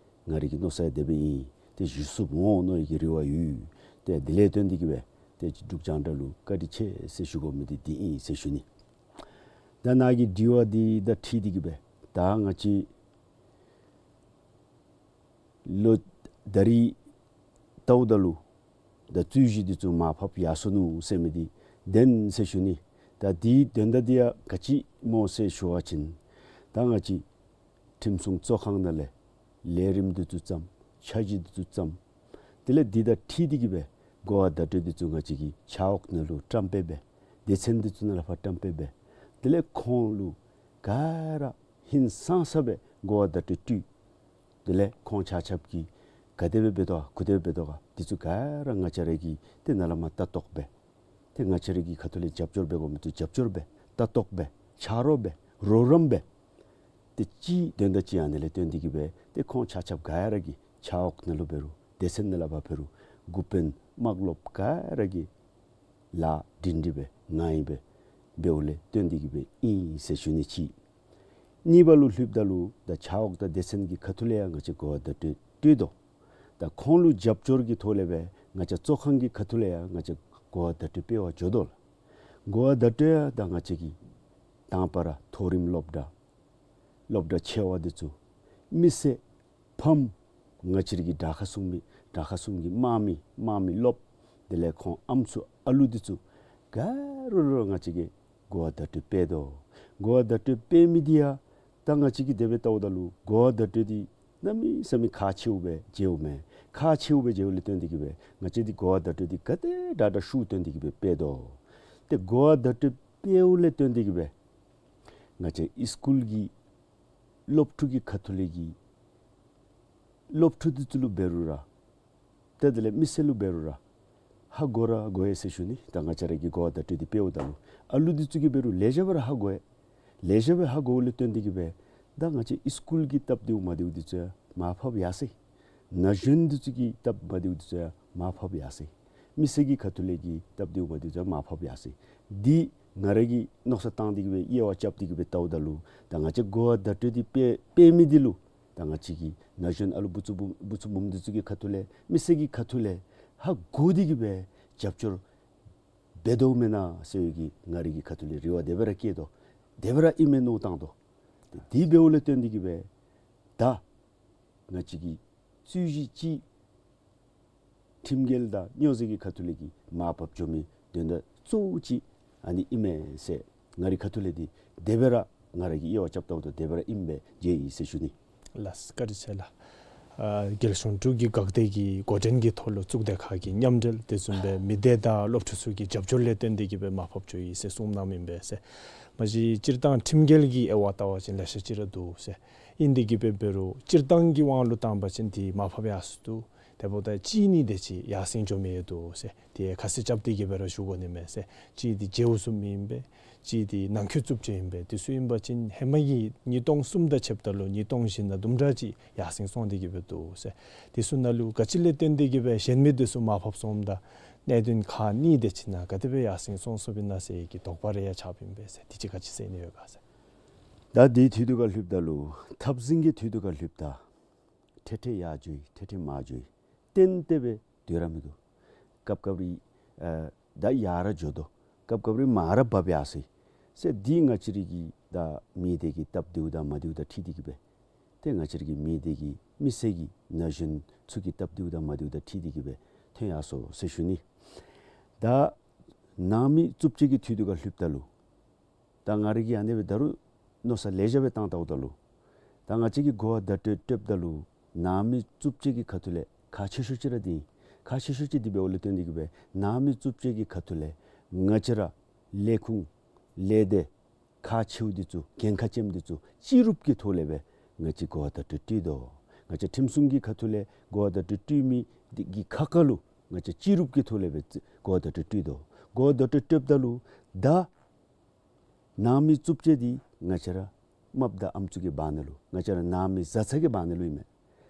ང་རའི་གི་མནོ་ས་དེ་སྦེ་ཨིན། ཏེ་ཞུ་ཚུགསཔ་འོང་མནོ་ནི་གི་རེ་བ་ཡོད། ཏེ་དེ་ལས་བརྟེན་ཏེ་གི་སྦེ་ཏེ་འབྲུག་རྒྱང་བསྒྲགས་ལུ་བཀའ་དྲིན་ཆེ་ཟེར་ཞུ་དགོ་མི་འདི་འདི་ཨིན་ཟེར་ཞུ་ནི། ད་ནཱ་གི་དྲི་བ་འདི་དང་འཁྲིལ་ཏེ་གི་སྦེ་ད་ང་བཅས་ལོ་ད་རིས་ལྟཝ་ད་ལུ་ད་རྩོད་གཞི་འདི་ཚུ་མར་ཕབ་ཡར་སོ་ནུག་ཟེར་མི་འདི་བདེན་ཟེར་ཞུ་ནི། ད་འདིའི་དོན་དག་འདི་ཡང་ག་ཅི་སྨོ་ཟེར་ཞུ་བ་ཅིན་ད་ང་བཅས་ཁྲིམས་སྲུང་གཙོ་ཁང་ནང་ལས་ལས་རིམ་འདི་ཚུ་བརྩམས། འཆར་གཞི་འདི་ཚུ་བརྩམས། དེ་ལས་འདི་དང་འཁྲིལ་ཏེ་གི་སྦེ་གོ་བ་བརྡ་སྤྲོད་འདི་ཚུ་ང་བཅས་ཀྱི་ཕྱག་འོག་ནང་ལུ་བཀྲམ་སྦེ་འབད། སྡེ་ཚན་འདི་ཚུ་ནང་ལས་ཕར་བཀྲམ་སྦེ་འབད། དེ་ལས་ཁོང་ལུ་ག་ར་ཧིང་སངས་ས་སྦེ་གོ་བ་བརྡ་སྤྲོད་སྤྲོད། དེ་ལས་ཁོང་ཆ་ཁྱབ་ཀྱིས་ག་དེ་སྦེ་འབད་དོ་ག་ག་དེ་སྦེ་འབད་དོ་ག་འདི་ཚུ་ག་ར་ང་བཅས་ར་གིས་ཏེ་ནཱ་ལས་མར་ལྟ་རྟོག་འབད། ཏེ་ང་བཅས་ར་གི་ཁ་ཐུག་ལས་རྒྱབ་སྐྱོར་འབད་དགོ་མི་ཚུ་རྒྱབ་སྐྱོར་འབད། ལྟ་རྟོག་འབད། ཆ་རོགས་འབད། རོགས་རམ་འབད། ཏེ་ཅིག་དོན་དག་ཅིག་ཨ་ནི་ལས་བརྟེན་ཏེ་གི་སྦེ་ཏེ་ཁོང་ཆ་ཁྱབ་ག་ར་གིས་ཕྱག་འོག་ནང་ལུ་འབད་རུང་སྡེ་ཚན་ནང་ལས་ཕར་འབད་རུང་འགོ་དཔོན་དམག་སློབ་ག་ར་གིས་ལཱ་སྒྲིང་སྒྲི་སྦེ་ངང་ཡི་སྦེ་འབདཝ་ལས་བརྟེན་ཏེ་གི་སྦེ་ཨིན་ཟེར་ཞུ་ནི་གཅིག། གཉིས་པ་ལུ་ལྷོདཔ་ད་ལུ་ད་ཕྱག་འོག་དང་སྡེ་ཚན་གྱི་ཁ་ཐུག་ལས་ཡང་ང་བཅས་གོ་བ་བརྡ་སྤྲོད་སྤྲོད་དོ། ད་ཁོང་ལུ་རྒྱབ་སྐྱོར་གྱི་ཐོག་ལས་སྦེ་ང་བཅས་གཙོ་ཁང་གི་ཁ་ཐུག་ལས་ཡང་ང་བཅས་གོ་བ་བརྡ་སྤྲོད་སྤེལ་བར་འགྱོ་དོ་ལགས། གོ་བ་བརྡ་སྤྲོད་ཡང་ད་ང་བཅས་ཀྱི་དང་པ་ར་མཐོ་རིམ་སློབ་གྲྭ་སློབ་གྲྭ་ཆེ་བ་འདི་ཚུ་མི་སེར་ཕམ་ང་བཅས་ར་གི་དྲག་ཁག་སྲུང་མི་དྲག་ཁག་སྲུང་གི་དམག་མི་དམག་མི་སློབ་དེ་ལས་ཁོང་ཨམ་སྲུ་ཨ་ལུ་འདི་ཚུ་ག་ར་ར་ང་བཅས་ཀྱིས་གོ་བ་བརྡ་སྤྲོད་སྤེལ་དོ། གོ་བ་བརྡ་སྤྲོད་སྤེལ་མི་འདི་ཡང་ད་ང་བཅས་ཀྱིས་དེ་སྦེ་བལྟཝ་ད་ལུ་གོ་བ་བརྡ་སྤྲོད་འདི་གནམ་མེད་ས་མེད་ཁག་ཆེཝ་སྦེ་མཇལཝ་མས། ཁག་ཆེཝ་སྦེ་མཇལཝ་ལས་བརྟེན་ཏེ་གི་སྦེ་ང་བཅས་འདི་གོ་བ་བརྡ་སྤྲོད་འདི་ག་དེ་དྲག་དྲག་ཤུགས་བཏོན་ཏེ་གི་སྦེ་སྤེལ་དོ། ཏེ་གོ་བ་བརྡ་སྤྲོད་སྤེལཝ་ལས་བརྟེན་ཏེ་གི་སྦེ་ང་བཅས་ཨིས་ཀུལ་གྱི་སློབ་ཕྲུག་གི་ཁ་ཐུག་ལས་ཀྱི་སློབ་ཕྲུག་འདི་ཚུ་ལུ་འབད་རུང་ར་ཏེ་དེ་ལས་མི་སེར་ལུ་འབད་རུང་ར་ཧ་གོ་ར་གོ་ཡི་ཟེར་ཞུ་ནི། ད་ང་བཅས་ར་གིས་གོ་བ་བརྡ་སྤྲོད་འདི་སྤེལཝ་ད་ལུ་ཨ་ལུ་འདི་ཚུ་གིས་འབད་རུང་ལེགས་ཤོམ་སྦེ་ར་ཧ་གོ་ཡི། ལེགས་ཤོམ་སྦེ་ཧ་གོཝ་ལས་བརྟེན་ཏེ་གི་སྦེ་ད་ང་བཅས་ཨིས་ཀུལ་གྱི་སྟབས་བདེཝ་མ་བདེཝ་འདི་ཚུ་ཡང་མར་ཕབ་ཡར་སོ་ཡི། ན་གཞོན་འདི་ཚུ་གི་སྟབས་མ་བདེཝ་འདི་ཚུ་ཡང་མར་ཕབ་ཡར་སོ་ཡི། མི་སེར་གྱི་ཁ་ཐུག་ལས་ཀྱི་སྟབས་བདེཝ་མ་བདེཝ་འདི་ཚུ་ཡང་མར་ཕབ་ཡར་སོ་ཡི། འདི་ང་ར་གིས་མནོ་བསམ་བཏང་སྟེ་གི་སྦེ་དབྱེ་བ་རྐྱབ་སྟེ་གི་སྦེ་བལྟཝ་ད་ལུ་ད་ང་བཅས་གོ་བ་བརྡ་སྤྲོད་འདི་སྤེལ་སྤེལ་མི་འདི་ལུ་ད་ང་བཅས་ཀྱི་ན་གཞོན་ཨ་ལུ་བུ་ཚ་བུ་བུ་ཚ་བུམོ་འདི་ཚུ་གི་ཁ་ཐུག་ལས་མི་སེར་གྱི་ཁ་ཐུག་ལས་ཧ་གོ་སྟེ་གི་སྦེ་རྒྱབ་སྐྱོར་འབད་དོ་མེན་ན་ཟེར་བའི་གི་ང་རའི་གི་ཁ་ཐུག་ལས་རེ་བ་དེ་སྦེ་ར་བསྐྱེད་དོ། དེ་སྦེ་ར་ཨིན་མས་མནོ་བཏང་དོ། དེ་འབདཝ་ལས་བརྟེན་ཏེ་གི་སྦེ་ད་ང་བཅས་ཀྱི་རྩོད་གཞི་ཅིག་ཁྲིམས་འགལ་དང་སྨྱོ་རྫས་ཀྱི་ཁ་ཐུག་ལས་ཀྱི་མར་ཕབ་འགྱོ་མི་དོན་དག་གཙོ་བོ་ཅིག་ཨ་ནི་ཨིན་མས་ཟེར་ང་རའི་ཁ་ཐུག་ལས་འདི་དེ་སྦེ་ར་ང་ར་གིས་དབྱེ་བ་རྐྱབ་བལྟཝ་ད་དེ་སྦེ་ར་ཨིན་པས་མཇལ་ཡི་ཟེར་ཞུ་ནི། ལགས་སོ། བཀའ་དྲིན་ཆེ་ལགས། ཨ་རྒྱལ་གཞུང་འབྲུག་གི་འགག་སྡེ་གི་འགོ་འདྲེན་གྱི་ཐོག་ལུ་གཙུག་སྡེ་ཁག་གི་མཉམ་འབྲེལ་དེ་བཟུམ་སྦེ་མི་སྡེ་དང་སློབ་ཕྲུག་ཚུ་གི་རྒྱབ་སྐྱོར་ལས་བརྟེན་ཏེ་གི་སྦེ་མར་ཕབ་འགྱོ་ཡི་ཟེར་གསུངས་གནང་མི་ཨིན་པས་ཟེར། མ་གཞི་སྤྱིར་བཏང་ཁྲིམས་འགལ་གྱི་དབྱེ་བ་བལྟ་བ་ཅིན་ལེ་ཤ་ཅིག་ར་འདུག་ཟེར། ཨིན་ཏེ་གི་སྦེ་འབད་རུང་སྤྱིར་བཏང་གི་དབང་ལུ་བཏང་བ་ཅིན་འདི་མར་ཕབ་ཡར་སོ་འདུག། དེ་འབདཝ་ད་གཅིག་གཉིས་དེ་ཅིག་ཡར་སེང་འགྱོ་མི་ཡང་འདུག་ཟེར། དེ་ཁ་གསལ་རྐྱབ་སྟེ་གི་སྦེ་ར་ཞུ་དགོ་ནི་མས་ཟེར། གཅིག་འདི་མཇལཝ་བཟུམ་ཨིན་པས། གཅིག་འདི་ནང་འཁོད་རྩུབ་སྤྱོད་ཨིན་པས། དེ་ཚུ་ཨིན་པ་ཅིན་ཧེ་མ་གི་ཉིས་སྟོང་གསུམ་དང་ཕྱདཔ་ད་ལུ་ཉིས་སྟོང་བཞི་ནང་དུམ་གྲ་ཅིག་ཡར་སེང་སོང་སྟེ་གི་སྦེ་འདུག་ཟེར། དེ་ཚུ་ནང་ལུ་ག་ཅི་ལས་བརྟེན་ཏེ་གི་སྦེ་གཞན་མི་དེ་ཚུ་མར་ཕབ་སོངམ་ད་གནད་དོན་ཁག་གཉིས་དེ་ཅིག་ནང་ག་དེ་སྦེ་ཡར་སེང་སོང་སོངམ་ཨིན་ན་ཟེར་གྱི་དོགས་པ་རེ་ཡང་ཆགསཔ་ཨིན་པས་ཟེར། དེ་ཅིག་ག་ཅི་ཟེར་ནི་ཡོད་ག་ཟེར། ད་དེའི་དུས་དུས་ཁར་ལྷོདཔ་ད་ལུ་འཐབ་འཛིང་གི་དུས་དུས་ཁར་ལྷོདཔ་ད་ཐེངས་ཐེངས་ཡར་འགྱོ་ཡི། ཐེངས་ཐེངས་མར་འགྱོ་ཡི། ཏན་ཏན་སྦེ་སྡོད་ར་མིན་འདུག། སྐབས་སྐབས་རེ་ཨ་ད་ཡར་ར་འགྱོ་དོ། སྐབས་སྐབས་རེ་མར་ར་འབབ་ཡར་སོ་ཡི་ཟེར། འདི་ང་བཅས་རའི་གི་ད་མི་སྡེ་གི་སྟབས་བདེཝ་དང་མ་བདེཝ་དང་འཁྲིལ་ཏེ་གི་སྦེ་ཏེ་ང་བཅས་རའི་གི་མི་སྡེ་གི་མི་སེར་གྱི་ན་གཞོན་ཚུ་གི་སྟབས་བདེཝ་དང་མ་བདེཝ་དང་འཁྲིལ་ཏེ་གི་སྦེ་ཐོན་ཡར་སོ་ཟེར་ཞུ་ནི། ད་ནང་མི་རྩུབ་སྤྱོད་ཀྱི་དུས་དུས་ཁར་ལྷོདཔ་ད་ལུ་ད་ང་རའི་གི་ཨ་ནི་སྦེ་ད་རུང་མནོ་བསམ་ལེ་ཤ་སྦེ་བཏང་བལྟཝ་ད་ལུ་ད་ང་བཅས་ཀྱིས་གོ་བ་བརྡ་སྤྲོད་སྤྲོདཔ་ད་ལུ་ནང་མི་རྩུབ་སྤྱོད་ཀྱི་ཁ་ཐུག་ལས་ཁག་ཆེ་ཤོས་ཅིག་ར་འདི་ཨིན། ཁག་ཆེ་ཤོས་ཅིག་འདི་འབདཝ་ལས་བརྟེན་ཏེ་གི་སྦེ་ནང་མི་རྩུབ་སྤྱོད་ཀྱི་ཁ་ཐུག་ལས་ང་བཅས་ར་ལས་ཁུངས་ལས་སྡེ་ཁག་ཆེཝ་འདི་ཚུ་འགན་ཁག་ཅན་འདི་ཚུ་སྤྱི་རུབ་ཀྱི་ཐོག་ལས་སྦེ་ང་བཅས་གོ་བ་བརྡ་སྤྲོད་སྤྲོད་དོ། ང་བཅས་ཁྲིམས་སྲུང་གི་ཁ་ཐུག་ལས་གོ་བ་བརྡ་སྤྲོད་སྤྲོད་མི་འདི་གི་ཁ་ཁ་ལུ་ང་བཅས་སྤྱི་རུབ་ཀྱི་ཐོག་ལས་སྦེ་གོ་བ་བརྡ་སྤྲོད་སྤྲོད་དོ། གོ་བ་བརྡ་སྤྲོད་སྤྲོདཔ་ད་ལུ་ད་ནང་མི་རྩུབ་སྤྱོད་འདི་ང་བཅས་ར་རྨགཔ་དང་ཨམ་སྲུ་གི་བར་ན་ལུ་ང་བཅས་ར་ནང་མི་བཟའ་ཚང་གི་བར་ན་ལུ་ཨིན་མས།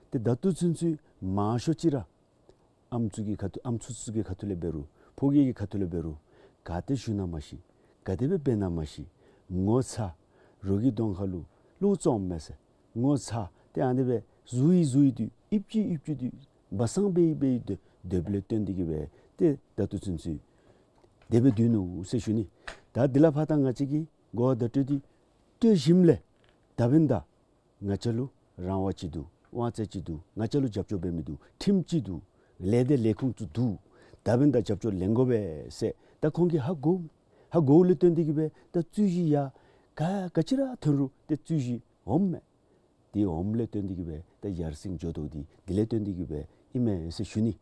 ཏེ་ད་ལྟོ་ཚུན་ཚོད་མང་ཤོས་ཅིག་ར་ཨམ་སྲུ་གི་ཁ་ཐུག་ཨམ་སྲུ་ཚུ་གི་ཁ་ཐུག་ལས་འབད་རུང་ཕོ་རྒྱས་ཀྱི་ཁ་ཐུག་ལས་འབད་རུང་ག་ཏེ་བཞུགས་ན་མ་ཤེས། ག་དེ་སྦེ་འབད་ན་མ་ཤེས། ངོ་ཚ། རོགས་ཀྱི་གདོང་ཁ་ལུ་བློ་བཙོགཔ་མས་ཟེར། ངོ་ཚ། ཏེ་ཨ་ནི་སྦེ་བཟུང་ཡི་བཟུང་ཡི་འདུག། ཨིབ་ཅི་ཨིབ་ཅི་འདུག། སྦ་གསང་འབད་ཡི་འབད་ཡི་འདུག། དེ་འབདཝ་ལས་བརྟེན་ཏེ་གི་སྦེ་ཏེ་ད་ལྟོ་ཚུན་ཚོད་དེ་སྦེ་སྡོད་ནུག་ཟེར་ཞུ་ནི། ད་འདི་ལས་ཕར་ད་ང་བཅས་ཀྱིས་གོ་བ་བརྡ་སྤྲོད་འདི་སྤྲོད་ཞིནམ་ལས་ད་འབདན་ད་ང་བཅས་ལུ་རང་དབང་ཅིག་འདུག། དབང་ཚད་ཅིག་འདུག། ང་བཅས་ལུ་རྒྱབ་སྐྱོར་འབད་མི་འདུག། ཁྲིམས་ཅིག་འདུག། ལས་སྡེ་ལས་ཁུངས་ཚུ་འདུག། ད་འབདན་ད་རྒྱབ་སྐྱོར་ལེན་དགོ་པས་ཟེར་ད་ཁོང་གིས་ཧ་གོ། ཧ་གོཝ་ལས་བརྟེན་ཏེ་གི་སྦེ་ད་རྩོད་གཞི་ཡང་ག་ག་ཅི་ར་ཐོན་རུང་ཏེ་རྩོད་གཞི་འོངམ་མས། དེ་འོངམ་ལས་བརྟེན་ཏེ་གི་སྦེ་ད་ཡར་སེང་འགྱོ་དོ་འདི་དེ་ལས་བརྟེན་ཏེ་གི་སྦེ་ཨིན་མས་ཟེར་ཞུ་ནི།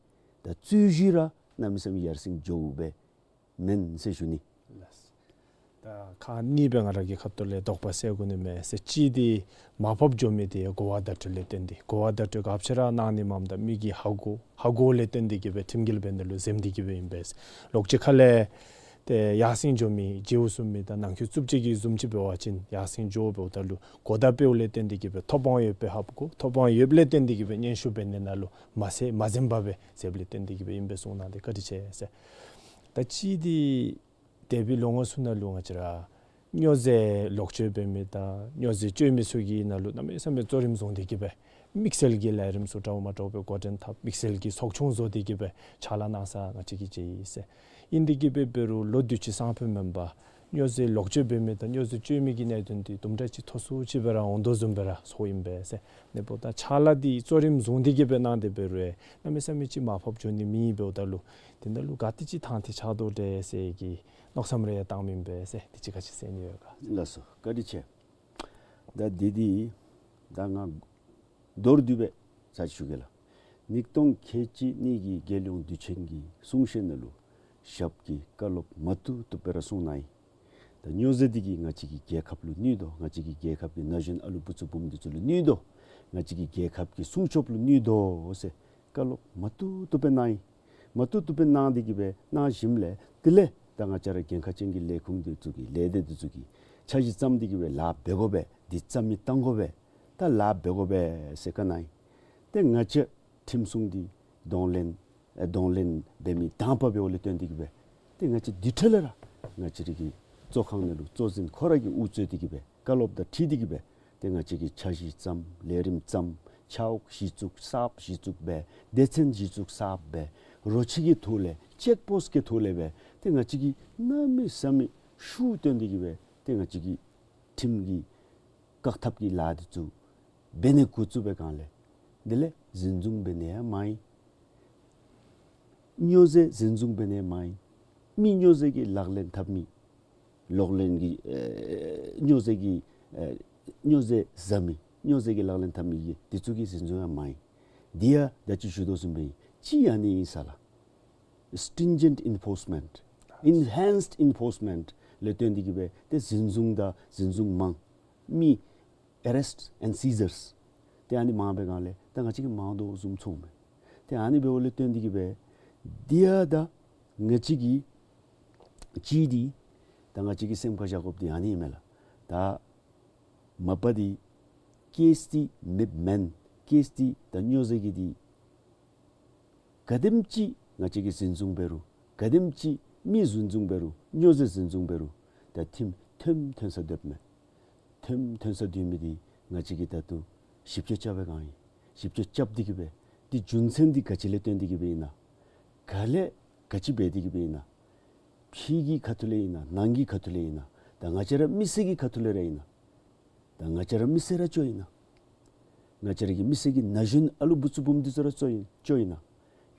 ད་རྩོད་གཞི་ར་གནམ་མེད་ས་མེད་ཡར་སེང་འགྱོཝ་སྦེ་མེན་ཟེར་ཞུ་ནི། ལགས། ད་ཁག་གཉིས་སྦེ་ང་ར་གི་ཁ་ཐུག་ལས་དོགས་པ་སེལ་དགོ་ནི་མས་ཟེར། གཅིག་འདི་མར་ཕབ་འགྱོ་མི་འདི་གོ་བ་བརྡ་སྤྲོད་ལས་བརྟེན་ཏེ་གོ་བ་བརྡ་སྤྲོད་ག་ཅི་ར་གནང་ནི་མས་ད་མི་གིས་ཧ་གོ་ཧ་གོ་ལས་བརྟེན་ཏེ་གི་སྦེ་ཁྲིམས་འགལ་འབད་ནི་ལུ་འཛེམ་སྟེ་གི་སྦེ་ཨིན་པས། ལོག་ཅི་ཁ་ལས་ཏེ་ཡར་སེང་འགྱོ་མི་བརྗེ་པོ་བཟུམ་མི་དང་ནང་འཁོད་རྩུབ་སྤྱོད་ཀྱི་བཟུམ་ཅིག་འབད་བ་ཅིན་ཡར་སེང་འགྱོ་འབདཝ་ད་ལུ་གོ་བརྡ་སྤྲོདཔ་ལས་བརྟེན་ཏེ་གི་སྦེ་ཐོབ་དབང་ཡོདཔ་སྦེ་ཧ་གོ། ཐོབ་དབང་ཡོདཔ་ལས་བརྟེན་ཏེ་གི་སྦེ་སྙན་ཞུ་འབད་ནི་ནང་ལུ་མ་ཟད་མ་འཛེམ་པར་སྦེ་འཛེམ་ལས་བརྟེན་ཏེ་གི་སྦེ་ཨིན་པས་གསུངས་གནང་སྟེ་བཀའ་དྲིན་ཆེ་ཟེར། ད་གཅིག་འདི་འདས་པའི་ལོ་ངོ་ཚུ་ནང་ལུ་ང་བཅས་ར་སྨྱོ་རྫས་ལོག་སྤྱོད་འབད་མི་དང་སྨྱོ་རྫས་སྤྱོད་མི་ཚུ་གི་ནང་ལུ་གནམ་མེད་ས་མེད་གཙོ་རིམ་བཟུང་སྟེ་གི་སྦེ་དམིགས་བསལ་གྱི་ལས་རིམ་ཚུ་འདྲཝ་མ་འདྲཝ་སྦེ་འགོ་འདྲེན་འཐབ། དམིགས་བསལ་གྱི་ཚོགས་ཆུང་བཟོ་སྟེ་གི་སྦེ་ཕྱག་ལཱ་གནང་ས་ང་བཅས་ཀྱིས་མཇལ་ཡི་ཟེར། ཨིན་ཏེ་གི་སྦེ་འབད་རུང་ལོ་དུས་ཅི་སང་ཕོད་མེན་པར་སྨྱོ་རྫས་ལོག་སྤྱོད་འབད་མི་དང་སྨྱོ་རྫས་སྤྱོད་མི་གི་གནད་དོན་འདི་དུམ་གྲ་ཅིག་མཐོ་སུ་ཅིག་སྦེ་ར་འོང་དོ་བཟུམ་སྦེ་ར་ཚོརཝ་ཨིན་པས་ཟེར། ཨ་ནི་འབདཝ་ད་ཕྱག་ལཱ་འདི་གཙོ་རིམ་བཟུང་སྟེ་གི་སྦེ་གནང་སྟེ་འབད་རུང་གནམ་མེད་ས་མེད་ཅིག་མར་ཕབ་འགྱོ་ནི་མེད་འབདཝ་ད་ལུ་དེ་ནང་ལུ་ག་དེ་ཅིག་ཐང་ཐད་ཆགས་དོ་འདྲས་ཟེར་གྱི་མནོ་བསམ་རེ་ཡང་བཏངམ་ཨིན་པས་ཟེར། དེ་ཅིག་ག་ཅི་ཟེར་ནི་ཡོད་ག། ལགས་སོ། བཀའ་དྲིན་ཆེ། ད་འདི་འདི་ད་ང་མདོར་བསྡུས་སྦེ་ཚར་ཅིག་ཞུ་གེ་ལགས། ཉིས་སྟོང་ཁལ་གཅིག་གཉིས་ཀྱི་རྒྱལ་ཡོངས་དུས་ཆེན་གྱི་གསུང་བཤད་ནང་ལུ་ཞབས་ཀྱིས་བཀའ་སློབ་མ་བཏུབ་བཏུབ་སྦེ་ར་གསུངས་གནང་ཡི། ད་སྨྱོ་རྫས་འདི་གིས་ང་བཅས་ཀྱི་རྒྱལ་ཁབ་ལུ་གནོད་དོ། ང་བཅས་ཀྱི་རྒྱལ་ཁབ་ཀྱི་ན་གཞོན་ཨ་ལུ་བུ་ཚུ་བུམོ་འདི་ཚུ་ལུ་གནོད་དོ། ང་བཅས་ཀྱི་རྒྱལ་ཁབ་ཀྱི་སྲུང་སྐྱོབ་ལུ་གནོད་དོ་ཟེར་བཀའ་སློབ་མ་བཏུབ་བཏུབ་སྦེ་གནང་ཡི། མ་བཏུབ་བཏུབ་སྦེ་གནང་སྟེ་གི་སྦེ་གནང་ཞིནམ་ལས་དེ་ལས་ད་ང་བཅས་ར་འགན་ཁག་ཅན་གྱི་ལས་ཁུངས་འདི་ཚུ་གིས་ལས་སྡེ་འདི་ཚུ་གིས་འཆར་གཞི་བརྩམས་ཏེ་གི་སྦེ་ལཱ་འབད་དགོ་པས། འདི་རྩ་མེད་བཏང་དགོ་པས། ད་ལཱ་འབད་དགོ་པས་ཟེར་བཀའ་གནང་ཡི། ཏེ་ང་བཅས་ཁྲིམས་སྲུང་འདི་གདོང་ལེན་ཨེ་གདོང་ལེན་འབད་མི་དང་པ་འབདཝ་ལས་བརྟེན་ཏེ་གི་སྦེ་ཏེ་ང་བཅས་དེ་འཕྲལ་ལས་ར་ང་བཅས་ར་གི་གཙོ་ཁང་ནང་ལུ་གཙོ་འཛིན་ཁོ་ར་གིས་དབུ་གཙོས་ཏེ་གི་སྦེ་བཀའ་སློབ་དང་འཁྲིལ་ཏེ་གི་སྦེ་ཏེ་ང་བཅས་ཀྱིས་འཆར་གཞི་བརྩམས། ལས་རིམ་བརྩམས། ཆ་འོག་གཞི་བཙུགས་གསརཔ་གཞི་བཙུགས་འབད། སྡེ་ཚན་གཞི་བཙུགས་གསརཔ་འབད། རོ་ཁྱི་གི་ཐོག་ལས་ཅེཀ་པོསཊ་གི་ཐོག་ལས་འབད་ཏེ་ང་བཅས་ཀྱིས་གནམ་མེད་ས་མེད་ཤུགས་བཏོན་ཏེ་གི་སྦེ་ཏེ་ང་བཅས་ཀྱིས་ཁྲིམས་ཀྱི་བཀག་ཐབས་ཀྱི་ལཱ་འདི་ཚུ་འབད་ནི་འགོ་བཙུགས་པའི་སྒང་ལས་དེ་ལས་འཛིན་བཟུང་འབད་ནི་ཡང་མང་ཡི། སྨྱོ་རྫས་འཛིན་བཟུང་འབད་ནི་མང་ཡི། མི་སྨྱོ་རྫས་ཀྱི་ལག་ལེན་འཐབ་མི་ལག་ལེན་གྱི་ཨེ་སྨྱོ་རྫས་ཀྱི་ཨེ་སྨྱོ་རྫས་བཟའ་མི་སྨྱོ་རྫས་ཀྱི་ལག་ལེན་འཐབ་མི་གི་འདི་ཚུ་གི་འཛིན་བཟུང་ཡང་མང་ཡི། འདི་ཡང་ད་ཅི་ཞུ་དོ་བཟུམ་སྦེ་ཅིག་ཨ་ནི་ཨིན་ས་ལགས། Stringent enforcement, enhanced enforcement ལས་བརྟེན་ཏེ་གི་སྦེ་ཏེ་འཛིན་བཟུང་དང་འཛིན་བཟུང་མང་མི་arrests and seizures ཏེ་ཨ་ནི་མང་པའི་སྒང་ལས་ད་ང་བཅས་ཀྱིས་མང་དོ་བཟུམ་ཚོརཝ་མས། ཏེ་ཨ་ནི་འབདཝ་ལས་བརྟེན་ཏེ་གི་སྦེ་འདི་ཡང་ད་ང་བཅས་ཀྱིས་ཅིག་འདི་ད་ང་བཅས་ཀྱིས་སེམས་ཁར་བཞག་དགོཔ་འདི་ཨ་ནི་ཨིན་མས་ལགས། ད་མ་པ་འདི་ཀེསི་འདི་མེདཔ་མེན། ཀེསི་འདི་ད་སྨྱོ་རྫས་ཀྱི་འདི་ག་དེམ་ཅིག་ང་བཅས་ཀྱིས་འཛིན་བཟུང་འབད་རུང་ག་དེམ་ཅིག་མི་འཛིན་བཟུང་འབད་རུང་སྨྱོ་རྫས་འཛིན་བཟུང་འབད་རུང་ད་ཁྲིམས་ཐོནམ་ཐོན་ས་སྡོདཔ་མས། ཐོནམ་ཐོན་ས་སྡོད་མི་འདི་ང་བཅས་ཀྱིས་ད་ལྟོ་ཞིབ་དཔྱད་རྐྱབ་པའི་སྒང་ཨིན། ཞིབ་དཔྱད་རྐྱབ་སྟེ་གི་སྦེ་འདི་རྒྱུ་མཚན་འདི་ག་ཅི་ལས་བརྟེན་ཏེ་གི་སྦེ་ཨིན་ན། ག་ལས་ག་ཅི་འབད་དེ་གི་སྦེ་ཨིན་ན། ཕྱི་གི་ཁ་ཐུག་ལས་ཨིན་ན་ནང་གི་ཁ་ཐུག་ལས་ཨིན་ན། ད་ང་བཅས་ར་མི་སེར་གྱི་ཁ་ཐུག་ལས་ར་ཨིན་ན། ད་ང་བཅས་ར་མི་སེར་ར་ཅིག་ཨིན་ན། ང་བཅས་ར་གི་མི་སེར་གྱི་ན་གཞོན་ཨ་ལུ་བུ་ཚུ་བུམོ་འདི་ཚུ་ར་ཅིག་ཨིན་ཅིག་ཨིན་ན།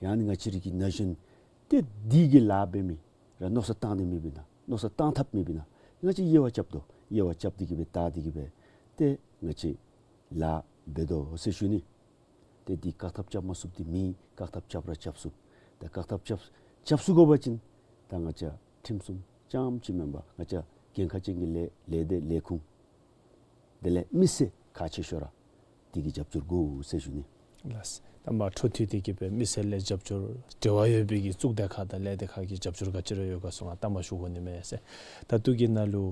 ཡང་ན་ང་བཅས་ར་གི་ན་གཞོན་ཏེ་འདི་གི་ལཱ་འབད་མི་ར་མནོ་བསམ་བཏང་ནི་མེདཔ་ཨིན་ན། མནོ་བསམ་བཏང་ཐབས་མེདཔ་ཨིན་ན། ང་བཅས་དབྱེ་བ་རྐྱབ་དོ། དབྱེ་བ་རྐྱབ་སྟེ་གི་སྦེ་བལྟ་སྟེ་གི་སྦེ་ཏེ་ང་བཅས་ལཱ་འབད་དོ་ཟེར་ཞུ་ནི། ཏེ་འདི་བཀག་ཐབས་རྐྱབ་མ་ཚུགསཔ་འདི་མེད། བཀག་ཐབས་རྐྱབ་ར་རྐྱབ་ཚུགས། ད་བཀག་ཐབས་རྐྱབ་རྐྱབ་ཚུགས་དགོ་པ་ཅིན་ད་ང་བཅས་ཁྲིམས་སྲུང་རྐྱངམ་ཅིག་མེན་པར་ང་བཅས་འགན་ཁག་ཅན་གྱི་ལས་ལས་སྡེ་ལས་ཁུངས་དེ་ལས་མི་སེར་ཁག་ཆེ་ཤོས་ར་འདི་གིས་རྒྱབ་སྐྱོར་དགོ་ཟེར་ཞུ་ནི། ལགས། ད་མ་འཕྲོ་མཐུད་དེ་གི་སྦེ་མི་སེར་ལས་རྒྱབ་སྐྱོར་འབྲེལ་བ་ཡོད་པའི་གི་གཙུག་སྡེ་ཁག་དང་ལས་སྡེ་ཁག་གི་རྒྱབ་སྐྱོར་ག་ཅི་ར་ཡོད་ག་གསུངས་ང་ད་མ་ཞུ་དགོ་ནི་མས་ཟེར། ད་ལྟོ་གི་ནང་ལུ་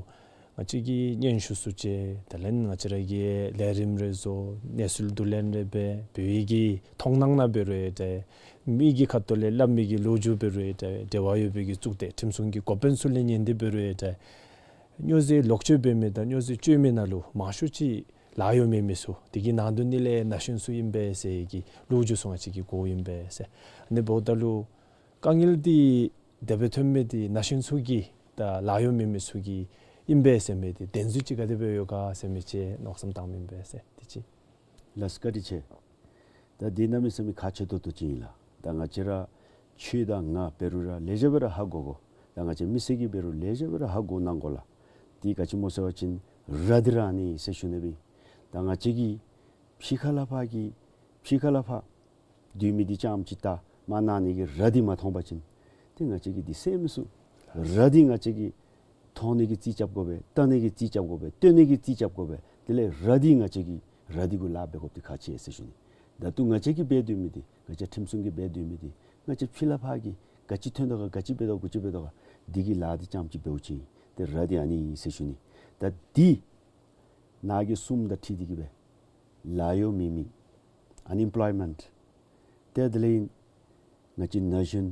ང་བཅས་ཀྱིས་སྙན་ཞུ་ཚུ་བཅར། དེ་ལས་ང་བཅས་ར་གིས་ལས་རིམ་རེ་བཟོ། གནས་ཚུལ་བསྡུ་ལེན་རེ་འབད། བོད་ཡིག་གི་མཐོང་སྣང་ནང་འབད་རུང་ཡང་འདྲ། མི་གི་ཁ་ཐུག་ལས་སླབ་མི་གི་ལོ་རྒྱུས་འབད་རུང་ཡང་འདྲ། འབྲེལ་བ་ཡོད་པའི་གི་གཙུག་སྡེ་ཁྲིམས་སྲུང་གི་འགོ་དཔོན་ཚུ་ལས་ཉན་ཏེ་འབད་རུང་ཡང་འདྲ། སྨྱོ་རྫས་ལོག་སྤྱོད་འབད་མི་དང་སྨྱོ་རྫས་སྤྱོད་མི་ནང་ལུ་མང་ཤོས་ཅིག་ལཱ་གཡོག་མེད་མི་ཚུ། དེ་གི་ནང་དོན་ནི་ལས་ན་གཞོན་ཚུ་ཨིན་པས་ཟེར་གྱི་ལོ་རྒྱུས་ཚུ་ང་བཅས་ཀྱིས་གོཝ་ཨིན་པས་ཟེར། ཨ་ནི་འབདཝ་ད་ལུ་དཀའ་ངལ་འདི་དེ་སྦེ་ཐོན་མི་འདི་ན་གཞོན་ཚུ་གི་ད་ལཱ་གཡོག་མེད་མི་ཚུ་གི་ཨིན་པས་ཟེར་མི་འདི་བདེན་རྫུན་ཅིག་ག་དེ་སྦེ་ཡོད་ག་ཟེར་མི་ཅིག་མནོ་བསམ་བཏངམ་ཨིན་པས་ཟེར། དེ་ཅིག། ལགས་སོ། བཀའ་དྲིན་ཆེ། ད་འདི་གནམ་མེད་ས་མེད་ཁག་ཆེ་ཏོག་ཏོ་ཅིག་ཨིན་ལགས། ད་ང་བཅས་ར་ཁྱོད་དང་ང་འབད་རུང་ར་ལེགས་ཤོམ་སྦེ་ར་ཧ་གོ་དགོ། ད་ང་བཅས་མི་སེར་གྱིས་འབད་རུང་ལེགས་ཤོམ་སྦེ་ར་ཧ་གོ་གནང་དགོ་ལགས། འདི་ག་ཅི་སྨོ་ཟེར་བ་ཅིན་ར་འདི་ར་ཨ་ནི་ཟེར་ཞུ་ནི་སྦེ། ད་ང་བཅས་ཀྱིས་ཕྱི་ཁ་ལས་ཕར་གྱི་ཕྱི་ཁ་ལས་ཕར་སྡོད་མི་འདི་རྐྱངམ་ཅིག་བལྟ། མ་གནང་ནི་གི་ར་འདི་མ་མཐོང་པ་ཅིན་ཏེ་ང་བཅས་ཀྱིས་འདི་སེལ་མི་ཚུགས། ར་འདི་ང་བཅས་ཀྱིས་མཐོང་ནི་གི་རྩིས་རྐྱབ་དགོ་པས། བལྟ་ནི་གི་རྩིས་རྐྱབ་དགོ་པས། སྟོན་ནི་གི་རྩིས་རྐྱབ་དགོ་པས། དེ་ལས་ར་འདི་ང་བཅས་ཀྱིས་ར་འདི་གུ་ལཱ་འབད་དགོཔ་འདི་ཁག་ཆེ་ཟེར་ཞུ་ནི། ད་ལྟོ་ང་བཅས་ཀྱིས་འབད་སྡོད་མི་འདི་ང་བཅས་ཁྲིམས་སྲུང་གིས་འབད་སྡོད་མི་འདི་ང་བཅས་ཕྱི་ལས་ཕར་གྱི་ག་ཅི་ཐོན་དོ་ག་ག་ཅི་འབད་དོ་ག་ག་ཅི་འབད་དོ་ག་འདི་གི་ལཱ་འདི་རྐྱངམ་ཅིག་འབདཝ་ཅིག་ཨིན། ཏེ་ར་འདི་ཨ་ནི་ཨིན་ཟེར་ཞུ་ནི། ད་འདི་ནང་གི་གསུམ་དང་འཁྲིལ་ཏེ་གི་སྦེ་ལཱ་གཡོག་མེད་མི་ཨན་ཨེམ་པོལོའི་མེནཊ། ཏེ་དེ་ལས་ཨིན་ང་བཅས་ན་གཞོན་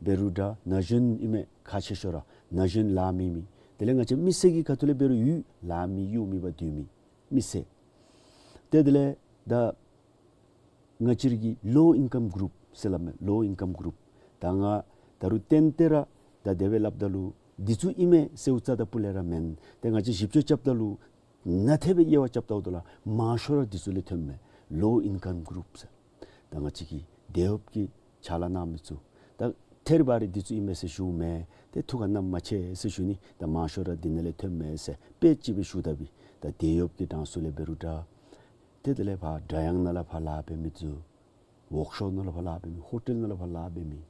འབད་རུང་འདྲ། ན་གཞོན་ཨིན་མས་ཁག་ཆེ་ཤོས་ར། ན་གཞོན་ལཱ་མེད་མི། དེ་ལས་ང་བཅས་མི་སེར་གྱི་ཁ་ཐུག་ལས་འབད་རུང་ཡོད་ལཱ་མེད་གཡོག་མེད་པར་སྡོད་མི་མི་སེར། ཏེ་དེ་ལས་ད་ང་བཅས་ར་གི་ལོ་ཨིན་ཀམ་གུ་རུབ་ཟེར་སླབ་མས། ལོ་ཨིན་ཀམ་གུ་རུབ། ད་ང་ད་རུང་ཏན་ཏན་ར་ད་དེ་སྦེ་སླབ་ད་ལུ་འདི་ཚུ་ཨིན་མས་ཟེརཝ་རྩ་དང་སྤུ་ལས་ར་མེན། ཏེ་ང་བཅས་ཞིབ་དཔྱད་རྐྱབ་ད་ལུ་ནན་ཏན་སྦེ་དབྱེ་བ་རྐྱབ་ད་ལུ་མང་ཤོས་ར་འདི་ཚུ་ལས་ཐོནམ་མས། ལོ་ཨིན་ཀམ་གུ་རུབ་ཟེར། ད་ང་བཅས་ཀྱི་དེད་གཡོགཔ་གི་ཕྱག་ལཱ་གནང་མི་ཚུ་ད་ཐད་རི་བ་རི་འདི་ཚུ་ཨིན་མས་ཟེར་ཞུཝ་མེན། ཏེ་ཐུགས་ཁར་བསྣམ་མ་ཆེ་ཟེར་ཞུ་ནི། ད་མང་ཤོས་ར་འདི་ནང་ལས་ཐོནམ་མས་ཟེར་དཔེ་ཅིག་སྦེ་ཞུ་ད་པས། ད་དེད་གཡོགཔ་གི་གྲངས་སུ་ལས་འབད་རུང་འདྲ། ཏེ་དེ་ལས་ཕར་སྒྲ་དབྱངས་ནང་ལས་ཕར་ལཱ་འབད་མི་ཚུ། ཝོརཀ་ཤོབ་ནང་ལས་ཕར་ལཱ་འབད་མི། ཧོ་ཊེལ་ནང་ལས་ཕར་ལཱ་འབད་མི།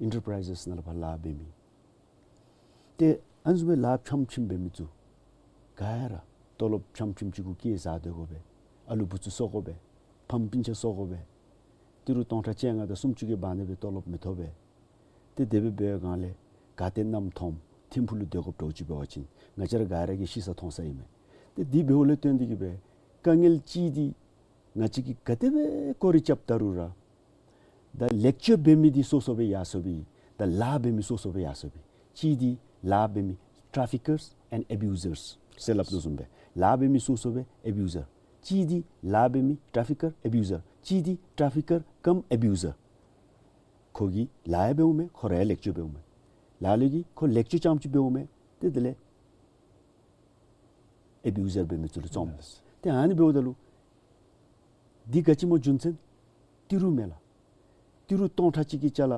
ཨེན་ཊར་པ་རའི་ཛེས་ནང་ལས་ཕར་ལཱ་འབད་མི། ཏེ་ཨ་ནི་བཟུམ་སྦེ་ལཱ་ཕྱམ་ཕྱིམ་འབད་མི་ཚུ་ག་ར་ཏོ་ལོབ་ཕྱམ་ཕྱིམ་ཅིག་གུ་སྐྱེལ་བཟའ་སྡོད་དགོ་པས། ཨ་ལུ་བུ་ཚུ་གསོ་དགོ་པས། ཕམ་སྤུན་ཆ་གསོ་དགོ་པས། ཏི་རུ་སྟོང་ཕྲག་བཅོ་ལྔ་དང་སུམ་ཅུ་གི་བར་ན་སྦེ་ཏོ་ལོབ་མི་ཐོབ་པས། ཏེ་དེ་སྦེ་འབད་བའི་སྒང་ལས་ག་ཏེ་གནམ་མཐོངམ་ཐིམ་ཕུག་ལུ་སྡོད་དགོཔ་འདྲཝ་ཅིག་འབད་བ་ཅིན་ང་བཅས་ར་ག་ར་གིས་ཤེས་ས་མཐོང་ས་ཨིན་མས། ཏེ་འདི་འབདཝ་ལས་བརྟེན་ཏེ་གི་སྦེ་དཀའ་ངལ་ཅིག་འདི་ང་བཅས་ཀྱིས་ག་དེ་སྦེ་སྐོར་ར་རྐྱབ་ད་རུང་ར་ད་ལེགས་བཅོས་འབད་མི་འདི་སོ་སོ་སྦེ་ཡར་སོ་བའི་ད་ལཱ་འབད་མི་སོ་སོ་སྦེ་ཡར་སོ་བའི། གཅིག་འདི་ལཱ་འབད་མི་ཊ་ར་ཕི་ཀརསི་ཨེནཌ་ཨེ་བིའུ་ཟརསི་ཟེར་སླབ་དོ་བཟུམ་སྦེ་ལཱ་འབད་མི་སོ་སོ་སྦེ་ཨེ་བིའུ་ཟར། གཅིག་འདི་ལཱ་འབད་མི་ཊ་ར་ཕི་ཀར་ཨེ་བིའུ་ཟར། གཅིག་འདི་ཊ་ར་ཕི་ཀར་ཀམ་ཨེ་བིའུ་ཟར། ཁོ་གིས་ལཱ་ཡང་འབདཝ་མས། ཁོ་ར་ཡང་ལེགས་བཅོས་འབདཝ་མས། ལ་ལུ་གིས་ཁོ་ལེགས་བཅོས་རྐྱངམ་ཅིག་འབདཝ་མས། ཏེ་དེ་ལས་ཨེ་བིའུ་ཟར་འབད་མི་ཚུ་ལུ་བཙོངམ་མས། ལགས། ཏེ་ཨ་ནི་འབདཝ་ད་ལུ་འདི་ག་ཅི་སྨོ་རྒྱུ་མཚན། ཏི་རུ་མས་ལགས། ཏི་རུ་སྟོང་ཕྲག་གཅིག་གི་ཅ་ལ་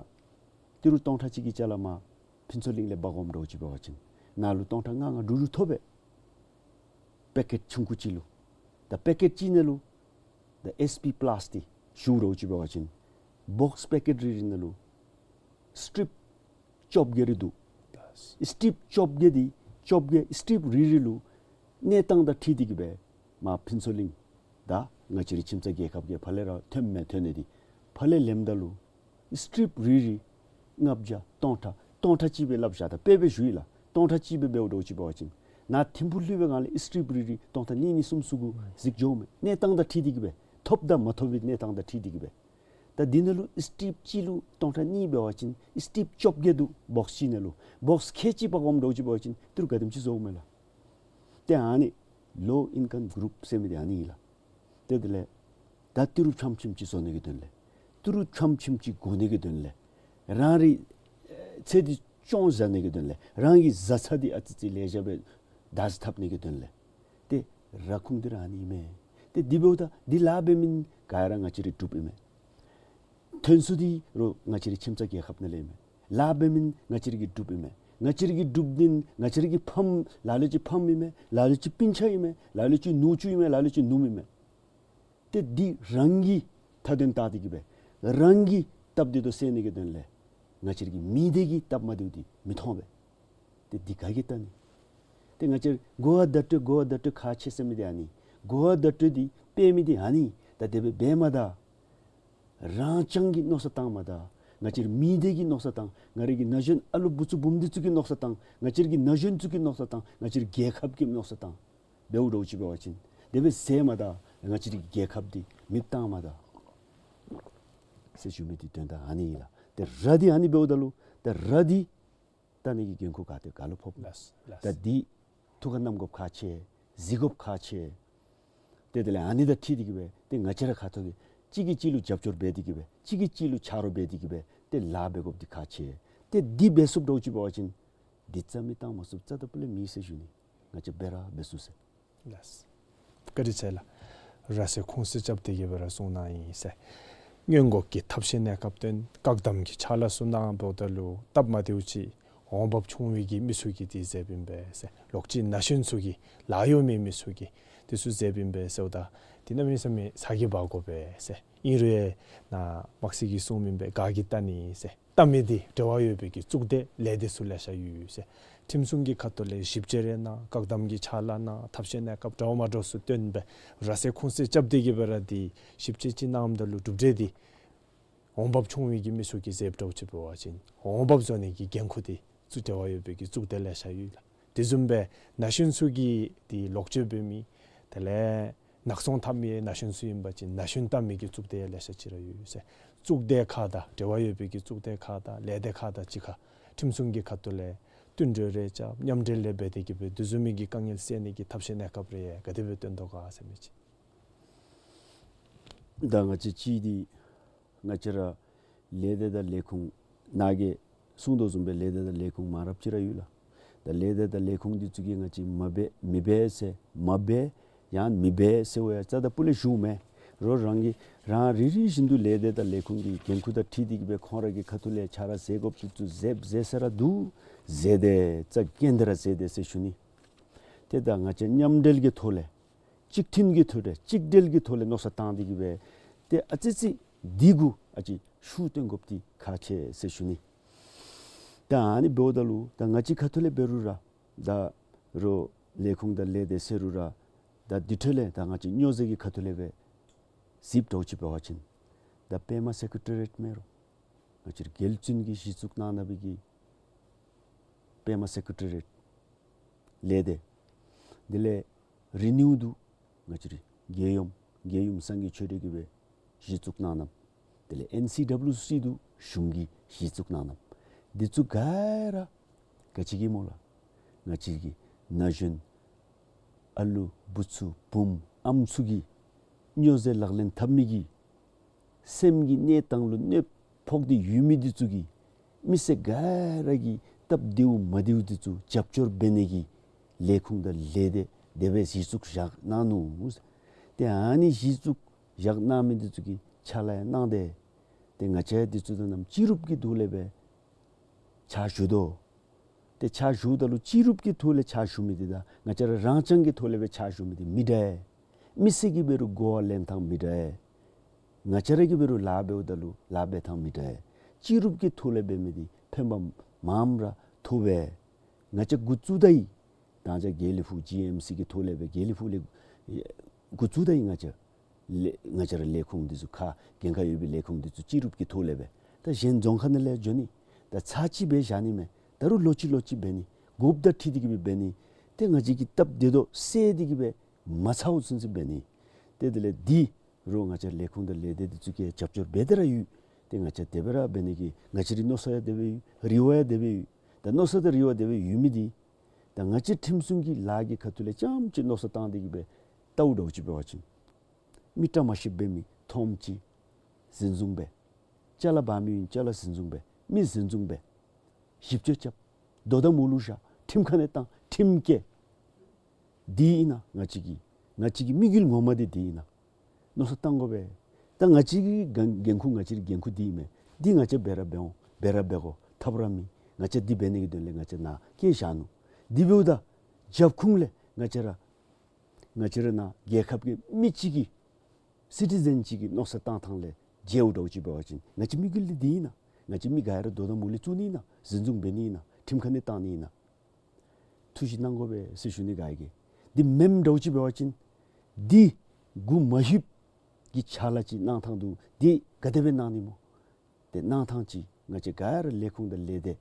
ཏི་རུ་སྟོང་ཕྲག་གཅིག་གི་ཅ་ལ་མར་ཕུན་ཚོགས་གླིང་ལས་འབག་འོངམ་འདྲཝ་ཅིག་འབད་བ་ཅིན་ནང་ལུ་སྟོང་ཕྲག་ལྔ་ལྔ་དྲུག་དྲུག་ཐོབ་པས། པེ་ཀེཊ་ཆུང་ཀུ་ཅིག་ལུ། ད་པེ་ཀེཊ་གཅིག་ནང་ལུ་ད་ཨེསི་པི་པ་ལཱསི་འདི་ཞུ་འདྲཝ་ཅིག་འབད་བ་ཅིན་བོགསི་པེ་ཀེཊ་རེ་རེ་ནང་ལུ་སི་ཊིབ་བཅོ་བརྒྱད་རེ་འདུག། སི་ཊིབ་བཅོ་བརྒྱད་འདི་བཅོ་བརྒྱད་སི་ཊིབ་རེ་རེ་ལུ་གནས་སྟངས་དང་འཁྲིལ་ཏེ་གི་སྦེ་མར་ཕུན་ཚོགས་གླིང་དང་ང་བཅས་རའི་ཁྱིམ་ཚང་རྒྱལ་ཁབ་ཀྱི་ཕར་ལས་ར་ཐོནམ་མས། ཐོན་ནི་འདི་ཕར་ལས་ལེནམ་ད་ལུ་སི་ཊིབ་རེ་རེ་ལྔ་བརྒྱ་སྟོང་ཕྲག་སྟོང་ཕྲག་གཅིག་སྦེ་སླབ་བཞག། ད་དཔེ་སྦེ་ཞུ་ཡི་ལགས། སྟོང་ཕྲག་གཅིག་སྦེ་འབདཝ་འདྲཝ་ཅིག་འབད་བ་ཅིན་ནཱ་ཐིམ་ཕུག་ལྷོད་པའི་སྒང་ལས་སི་ཊིབ་རེ་རེ་སྟོང་ཕྲག་གཉིས་གཉིས་གསུམ་གསུམ་གུ་གཟིགས་འགྱོཝ་མས། གནས་སྟངས་དང་འཁྲིལ་ཏེ་གི་སྦེ་ཐོབ་དང་མ་ཐོབ་པའི་གནས་སྟངས་དང་འཁྲིལ་ཏེ་གི་སྦེ། ད་འདི་ནང་ལུ་སི་ཊིབ་གཅིག་ལུ་སྟོང་ཕྲག་གཉིས་འབད་བ་ཅིན་སི་ཊིབ་བཅོ་བརྒྱད་འདུག། བོགསི་གཅིག་ནང་ལུ་བོགསི་ཁལ་གཅིག་འབག་འོངམ་འདྲཝ་ཅིག་འབད་བ་ཅིན་ཏི་རུ་ག་དེམ་ཅིག་བཟོཝ་མས་ལགས། ཏེ་ཨ་ནི་ལོ་ཨིན་ཀམ་གུ་རུབ་ཟེར་མི་འདི་ཨ་ནི་ཨིན་ལགས། ཏེ་དེ་ལས་ད་ཏི་རུ་ཕྱམ་ཕྱིམ་ཅིག་བཟོ་ནི་གི་དོན་ལས་ཏི་རུ་ཕྱམ་ཕྱིམ་ཅིག་བགོ་ནི་གི་དོན་ལས་རང་རའི་ཚེ་འདི་སྐྱོང་བཞག་ནི་གི་དོན་ལས་རང་གི་བཟའ་ཚང་འདི་ཨ་ཙི་ཙི་ལེགས་ཤོམ་སྦེ་བདག་འཛིན་འཐབ་ནི་གི་དོན་ལས་ཏེ་ར་ཁུངས་འདི་ར་ཨ་ནི་ཨིན་མས། ཏེ་འདི་འབདཝ་ད་འདི་ལཱ་འབད་མི་ག་ར་ང་བཅས་རའི་འབྲུགཔ་ཨིན་མས། ཐོན་ས་འདི་ར་ང་བཅས་རའི་ཁྱིམ་ཚང་རྒྱལ་ཁབ་ནང་ལས་ཨིན་མས། ལཱ་འབད་མི་ང་བཅས་རའི་གི་འབྲུགཔ་ཨིན་མས། ང་བཅས་རའི་གི་འབྲུགཔ་འདི་ང་བཅས་རའི་གི་ཕམ་ལ་ལུ་ཅིག་ཕམ་ཨིན་མས། ལ་ལུ་ཅིག་སྤུན་ཆ་ཨིན་མས། ལ་ལུ་ཅིག་ནུ་གཅུང་ཨིན་མས། ལ་ལུ་ཅིག་ནུམོ་ཨིན་མས། ཏེ་འདི་རང་གི་མཐའ་དོན་བལྟ་སྟེ་གི་སྦེ་རང་གི་སྟབས་བདེ་ཏོག་ཏོ་སེལ་ནི་གི་དོན་ལས་ང་བཅས་རའི་གི་མི་སྡེ་གི་སྟབས་མ་བདེཝ་འདི་མི་མཐོང་པས། ཏེ་འདི་ག་གིས་བལྟ་ནི། ཏེ་ང་བཅས་གོ་བ་བརྡ་སྤྲོད་གོ་བ་བརྡ་སྤྲོད་ཁག་ཆེ་ཟེར་མི་འདི་ཨ་ནི། གོ་བ་བརྡ་སྤྲོད་འདི་སྤེལ་མི་འདི་ཨ་ནི། ད་དེ་སྦེ་འབད་མ་ད་རང་རྐྱང་གི་མནོ་བསམ་བཏང་མ་ད། ང་བཅས་རའི་མི་སྡེ་གི་མནོ་བསམ་བཏང་། ང་རའི་གི་ན་གཞོན་ཨ་ལུ་བུ་ཚུ་བུམོ་འདི་ཚུ་གི་མནོ་བསམ་བཏང་། ང་བཅས་རའི་གི་ན་གཞོན་ཚུ་གི་མནོ་བསམ་བཏང་། ང་བཅས་རའི་རྒྱལ་ཁབ་ཀྱི་མནོ་བསམ་བཏང་། འབདཝ་འདྲཝ་ཅིག་འབད་བ་ཅིན་དེ་སྦེ་ཟེར་མ་ད་ང་བཅས་རའི་རྒྱལ་ཁབ་འདི་མེདཔ་བཏང་མ་ད་ཟེར་ཞུ་མི་འདི་དོན་དག་ཨ་ནི་ཨིན་ལགས། ཏེ་ར་འདི་ཨ་ནི་འབདཝ་ད་ལུ་ཏེ་ར་འདི་བལྟ་ནི་གི་འགན་ཁུར་ག་ཏེ་ག་ལུ་ཕོགཔ་མས། ལགས་ལགས། ད་འདི་ཐུགས་ཁར་བསྣམ་དགོཔ་ཁག་ཆེ། གཟིགས་དགོཔ་ཁག་ཆེ། ཏེ་དེ་ལས་ཨ་ནི་དང་འཁྲིལ་ཏེ་གི་སྦེ་ཏེ་ང་བཅས་ར་ཁ་ཐུག་གིས་གཅིག་གིས་གཅིག་ལུ་རྒྱབ་སྐྱོར་འབད་དེ་གི་སྦེ་གཅིག་གིས་གཅིག་ལུ་ཆ་རོགས་འབད་དེ་གི་སྦེ་ཏེ་ལཱ་འབད་དགོཔ་འདི་ཁག་ཆེ། ཏེ་འདི་འབད་ཚུགསཔ་འདྲཝ་ཅིག་འབད་བ་ཅིན་འདི་རྩ་མེད་བཏང་མ་ཚུགསཔ་རྩ་དང་སྤུ་ལས་མེད་ཟེར་ཞུ་ནི། ང་བཅས་འབད་ར་འབད་ཚུགས་ཟེར། ལགས། བཀའ་དྲིན་ཆེ་ལགས། ར་ཟེར་ཁུངས་བཙུགས་རྐྱབ་སྟེ་གི་སྦེ་ར་གསུངས་གནང་ཡི་ཟེར། སྔོན་འགོག་གི་ཐབས་ཤེས་གནས་སྐབས་དོན་བཀག་སྡོམ་གྱི་ཕྱག་ལཱ་ཚུ་གནངམ་ད་ལུ་སྟབས་མ་བདེཝ་ཅིག་འོང་འབབ་ཆུང་བའི་གི་མི་ཚུ་གིས་འདི་མཛདཔ་ཨིན་པས་ཟེར། ལོག་ཅིག་ན་གཞོན་ཚུ་གིས་ལཱ་གཡོག་མེད་མི་ཚུ་གིས་འདི་ཚུ་མཛདཔ་ཨིན་པས་ཟེརཝ་ད་འདི་གནམ་མེད་ས་མེད་ཚ་གྱང་འབག་དགོ་པས་ཟེར། ཨིན་རུང་ཡང་ནཱ་དམག་སྲིད་ཀྱིས་གསུངས་མི་སྦེ་ག་གིས་བལྟ་ནི་ཟེར། བལྟ་མི་འདི་འབྲེལ་བ་ཡོད་པའི་གི་གཙུག་སྡེ་ལས་སྡེ་ཚུ་ལེ་ཤ་ཡོད་ཟེར། ཁྲིམས་སྲུང་གི་ཁ་ཐུག་ལས་ཞིབ་དཔྱད་རེ་གནང་། བཀག་དམ་གྱི་ཕྱག་ལཱ་གནང་། ཐབས་ཤེས་གནས་སྐབས་འདྲཝ་མ་འདྲཝ་ཚུ་བཏོན་སྦེ་ར་སེ་ཁུང་སེ་རྐྱབ་སྟེ་གི་སྦེ་ར་འདི་ཞིབ་དཔྱད་ཅིག་གནངམ་ད་ལུ་གྲུབ་འབྲས་འདི་འོང་འབབ་བྱུང་མི་གི་མི་ཚུ་གིས་མཛདཔ་འདྲཝ་ཅིག་འབད་བ་ཅིན་འོང་འབབ་བཟོ་ནི་གི་འགན་ཁུར་འདི་གཙུག་འབྲེལ་བ་ཡོད་པའི་གི་གཙུག་སྡེ་ལེ་ཤ་ཡོད་ལགས། དེ་བཟུམ་སྦེ་ན་གཞོན་ཚུ་གི་འདི་ལོག་སྤྱོད་འབད་མི་དེ་ལས་ནག་ཚོང་འཐབ་མི་ན་གཞོན་ཚུ་ཨིན་པ་ཅིན་ན་གཞོན་བལྟ་མི་གི་གཙུག་སྡེ་ཡང་ལེ་ཤ་ཅིག་ར་ཡོད་ཟེར། གཙུག་སྡེ་ཁག་དང་འབྲེལ་བ་ཡོད་པའི་གི་གཙུག་སྡེ་ཁག་དང་ལས་སྡེ་ཁག་དང་གཅིག་ཁར་ཁྲིམས་སྲུང་གི་ཁ་ཐུག་ལས་བསྟུན་གྲོས་རེ་རྐྱབ། མཉམ་འབྲེལ་རེ་འབད་དེ་གི་སྦེ་དེ་བཟུམ་མའི་གི་དཀའ་ངལ་སེལ་ནི་གི་ཐབས་ཤེས་གནས་སྐབས་རེ་ཡང་ག་དེ་སྦེ་བཏོན་དོ་ག་ཟེར་མི་ཅིག། ད་ང་བཅས་ཅིག་འདི་ང་བཅས་ར་ལས་སྡེ་དང་ལས་ཁུངས་ནཱ་གིས་གསུངས་དོ་བཟུམ་སྦེ་ལས་སྡེ་དང་ལས་ཁུངས་མང་རབས་ཅིག་ར་ཡོད་ལགས། ད་ལས་སྡེ་དང་ལས་ཁུངས་འདི་ཚུ་གིས་ང་བཅས་མ་འབད་མི་འབད་ཟེར་མ་འབད་ཡང་མི་འབད་ཟེར་བ་ཡང་རྩ་དང་སྤུ་ལས་ཞུཝ་མེན། རོགས་རང་གིས་རང་རེ་རེ་བཞིན་དུ་ལས་སྡེ་དང་ལས་ཁུངས་ཀྱི་འགན་ཁུར་དང་འཁྲིལ་ཏེ་གི་སྦེ་ཁོང་ར་གི་ཁ་ཐུག་ལས་ཕྱག་ར་མཛད་དགོཔ་འདི་ཚུ་མཛདཔ་མཛད་ས་ར་འདུག། མཛད་དེ་རྩ་འགེངས་ཏེ་ར་མཛད་དེ་ཟེར་ཞུ་ནི། ཏེ་ད་ང་བཅས་མཉམ་འབྲེལ་གྱི་ཐོག་ལས་གཅིག་མཐུན་གྱི་ཐོག་ལས་གཅིག་སྒྲིལ་གྱི་ཐོག་ལས་མནོ་བསམ་བཏང་སྟེ་གི་སྦེ་ཏེ་ཨ་ཙི་ཙི་འདི་གུ་ཨ་ཙི་ཤུགས་བཏོན་དགོཔ་འདི་ཁག་ཆེ་ཟེར་ཞུ་ནི། ད་ཨ་ནི་འབདཝ་ད་ལུ་ད་ང་བཅས་ཁ་ཐུག་ལས་འབད་རུང་ར་ད་རོགས་ལས་ཁུངས་དང་ལས་སྡེ་ཟེར་རུང་ར་ད་འདི་འཕྲོ་ལས་ད་ང་བཅས་སྨྱོ་རྫས་ཀྱི་ཁ་ཐུག་ལས་སྦེ་གཟིགསཔ་འདྲཝ་ཅིག་འབད་བ་ཅིན་ད་པདྨ་སེ་ཀྲེ་ཊ་རི་ཡེཊ་མེན་རུང་ང་བཅས་ར་རྒྱལ་བཙུན་གྱིས་གཞི་བཙུགས་གནང་གནང་བའི་གི་པདྨ་སེ་ཀྲེ་ཊ་རི་ཡེཊ་ལས་སྡེ། དེ་ལས་རི་ནིའུ་འདུག། ང་བཅས་ར་རྒྱལ་ཡུམ་རྒྱལ་ཡུམ་སངས་རྒྱས་ཆོས་སྒྲོན་གྱིས་སྦེ་གཞི་བཙུགས་གནང་གནངམ། དེ་ལས་ཨེན་སི་ཌབ་ལུ་སི་འདུག། གཞུང་གིས་གཞི་བཙུགས་གནང་གནངམ། འདི་ཚུ་ག་ར་ག་ཅི་གིས་སྨོ་ལགས། ང་བཅས་ཀྱི་ན་གཞོན་ཨ་ལུ་བུ་ཚུ་བུམོ་ཨམ་ཚུ་གིས་སྨྱོ་རྫས་ལག་ལེན་འཐབ་མི་གི་སེམས་ཀྱི་གནས་སྟངས་ལུ་གནོད་ཕོག་སྟེ་ཡོད་མི་འདི་ཚུ་གི་མི་སེར་ག་ར་གི་སྟབས་བདེཝ་མ་བདེཝ་འདི་ཚུ་རྒྱབ་སྐྱོར་འབད་ནི་གི་ལས་ཁུངས་དང་ལས་སྡེ་དེ་སྦེ་གཞི་བཙུགས་བཞག་གནང་ནུག། ཏེ་ཨ་ནི་གཞི་བཙུགས་བཞག་གནང་མི་འདི་ཚུ་གིས་ཕྱག་ལཱ་ཡང་གནང་སྟེ་ཏེ་ང་བཅས་འདི་ཚུ་དང་ནམ་སྤྱི་རུབ་ཀྱི་ཐོག་ལས་སྦེ་ཕྱག་ཞུ་དོ། ཏེ་ཕྱག་ཞུཝ་ད་ལུ་སྤྱི་རུབ་ཀྱི་ཐོག་ལས་ཕྱག་ཞུ་མི་འདི་དང་ང་བཅས་ར་རང་རྐྱང་གི་ཐོག་ལས་སྦེ་ཕྱག་ཞུ་མི་འདི་མི་འདྲ་བས། མི་སེར་གྱིས་འབད་རུང་གོ་བ་ལེན་ཐངས་མི་འདྲ་བས། ང་བཅས་ར་གིས་འབད་རུང་ལཱ་འབདཝ་ད་ལུ་ལཱ་འབད་ཐངས་མི་འདྲ་བས། སྤྱི་རུབ་ཀྱི་ཐོག་ལས་འབད་མི་འདི་ཕན་པ་མངམ་ར་ཐོབ་པས། ང་བཅས་འགོ་བཙུགས་ད་ཡི། ད་ང་བཅས་དགེ་ལེགས་ཕུག་ཇི་ཨེམ་སི་གི་ཐོག་ལས་སྦེ་དགེ་ལེགས་ཕུག་ལས་འགོ་བཙུགས་ད་ཡི། ང་བཅས་ལས་ང་བཅས་ར་ལས་ཁུངས་འདི་ཚུ་ཁག་འགན་ཁག་ཡོད་པའི་ལས་ཁུངས་འདི་ཚུ་སྤྱི་རུབ་ཀྱི་ཐོག་ལས་སྦེ་ད་གཞན་རྫོང་ཁག་ནང་ལས་འགྱོ་ནི་ད་ཚར་གཅིག་སྦེ་བཞག་ནི་མེན། ད་རུང་ལོ་གཅིག་ལོ་གཅིག་འབད་ནི། དགོཔ་དང་འཁྲིལ་ཏེ་གི་སྦེ་འབད་ནི། ཏེ་ང་བཅས་ཀྱི་སྟབས་བདེ་དོ་སེལ་ཏེ་གི་སྦེ་མ་ཚརཝ་ཚུན་ཚོད་འབད་ནི། ཏེ་དེ་ལས་འདི་རོགས་ང་བཅས་ལས་ཁུངས་དང་ལས་སྡེ་འདི་ཚུ་གིས་རྒྱབ་སྐྱོར་འབད་དེ་ར་ཡོད། ཏེ་ང་བཅས་དེ་སྦེ་ར་འབད་ནི་གི་ང་བཅས་རའི་མནོ་བསམ་ཡང་དེ་སྦེ་ཡོད། རེ་བ་ཡང་དེ་སྦེ་ཡོད། ད་མནོ་བསམ་དང་རེ་བ་དེ་སྦེ་ཡོད་མི་འདི་ད་ང་བཅས་ཁྲིམས་སྲུང་གི་ལཱ་གི་ཁ་ཐུག་ལས་རྐྱངམ་ཅིག་མནོ་བསམ་བཏང་སྟེ་གི་སྦེ་བལྟཝ་འདྲཝ་ཅིག་འབད་བ་ཅིན་མི་བཀྲ་མ་ཤིསཔ་འབད་མི་མཐོངམ་ཅིག་འཛིན་བཟུང་འབད། ཅ་ལ་འབག་མི་ཡོད་ན་ཅ་ལ་འཛིན་བཟུང་འབད། མི་འཛིན་བཟུང་འབད། ཞིབ་དཔྱད་རྐྱབ། དོ་དམ་འོག་ལུ་བཞག། ཁྲིམས་ཁང་ནང་བཏང་། ཁྲིམས་བཀལ། འདི་ཨིན་ན་ང་བཅས་ཀྱི་ང་བཅས་ཀྱི་དམིགས་ཡུལ་ངོ་མ་འདི་འདི་ཨིན་ན། མནོ་བསམ་བཏང་དགོ་པས། ད་ང་བཅས་ཀྱི་འགན་འགན་ཁུར་ང་བཅས་ཀྱི་འགན་ཁུར་འདི་ཨིན་མས། འདི་ང་བཅས་འབད་ར་འབད་འོང་། འབད་ར་འབད་དགོ། ཐབས་ར་མེད། ང་བཅས་འདི་འབད་ནི་གི་དོན་ལས་ང་བཅས་ནཱ་བསྐྱལ་བཞག་ནུག། འདི་འབདཝ་ད་རྒྱབ་ཁུངས་ལས་ང་བཅས་ར་ང་བཅས་ར་ནཱ་རྒྱལ་ཁབ་ཀྱི་མི་གཅིག་གི་སི་ཊི་ཛེན་གཅིག་གི་མནོ་བསམ་བཏང་ཐངས་ལས་འགྱོཝ་འདྲཝ་ཅིག་འབད་བ་ཅིན་ང་བཅས་དམིགས་ཡུལ་འདི་འདི་ཨིན་ན། ང་བཅས་མི་ག་ར་དོ་དམ་འོག་ལས་བཙུགས་ནི་ཨིན་ན། འཛིན་བཟུང་འབད་ནི་ཨིན་ན། ཁྲིམས་ཁང་ནང་བཏང་ནི་ཨིན་ན། ཐུགས་ཞིབ་གནང་དགོ་པས་ཟེར་ཞུ་ནི། ག་གིས་འདི་མེནམ་འདྲཝ་ཅིག་འབད་བ་ཅིན་འདི་གུ་མ་ལྷོདཔ་གི་ཕྱག་ལཱ་ཅིག་གནང་ཐངས་འདུག། འདི་ག་དེ་སྦེ་གནང་ནི་སྨོ། ཏེ་གནང་ཐངས་ཅིག་ང་བཅས་ག་ར་ལས་ཁུངས་དང་ལས་སྡེ་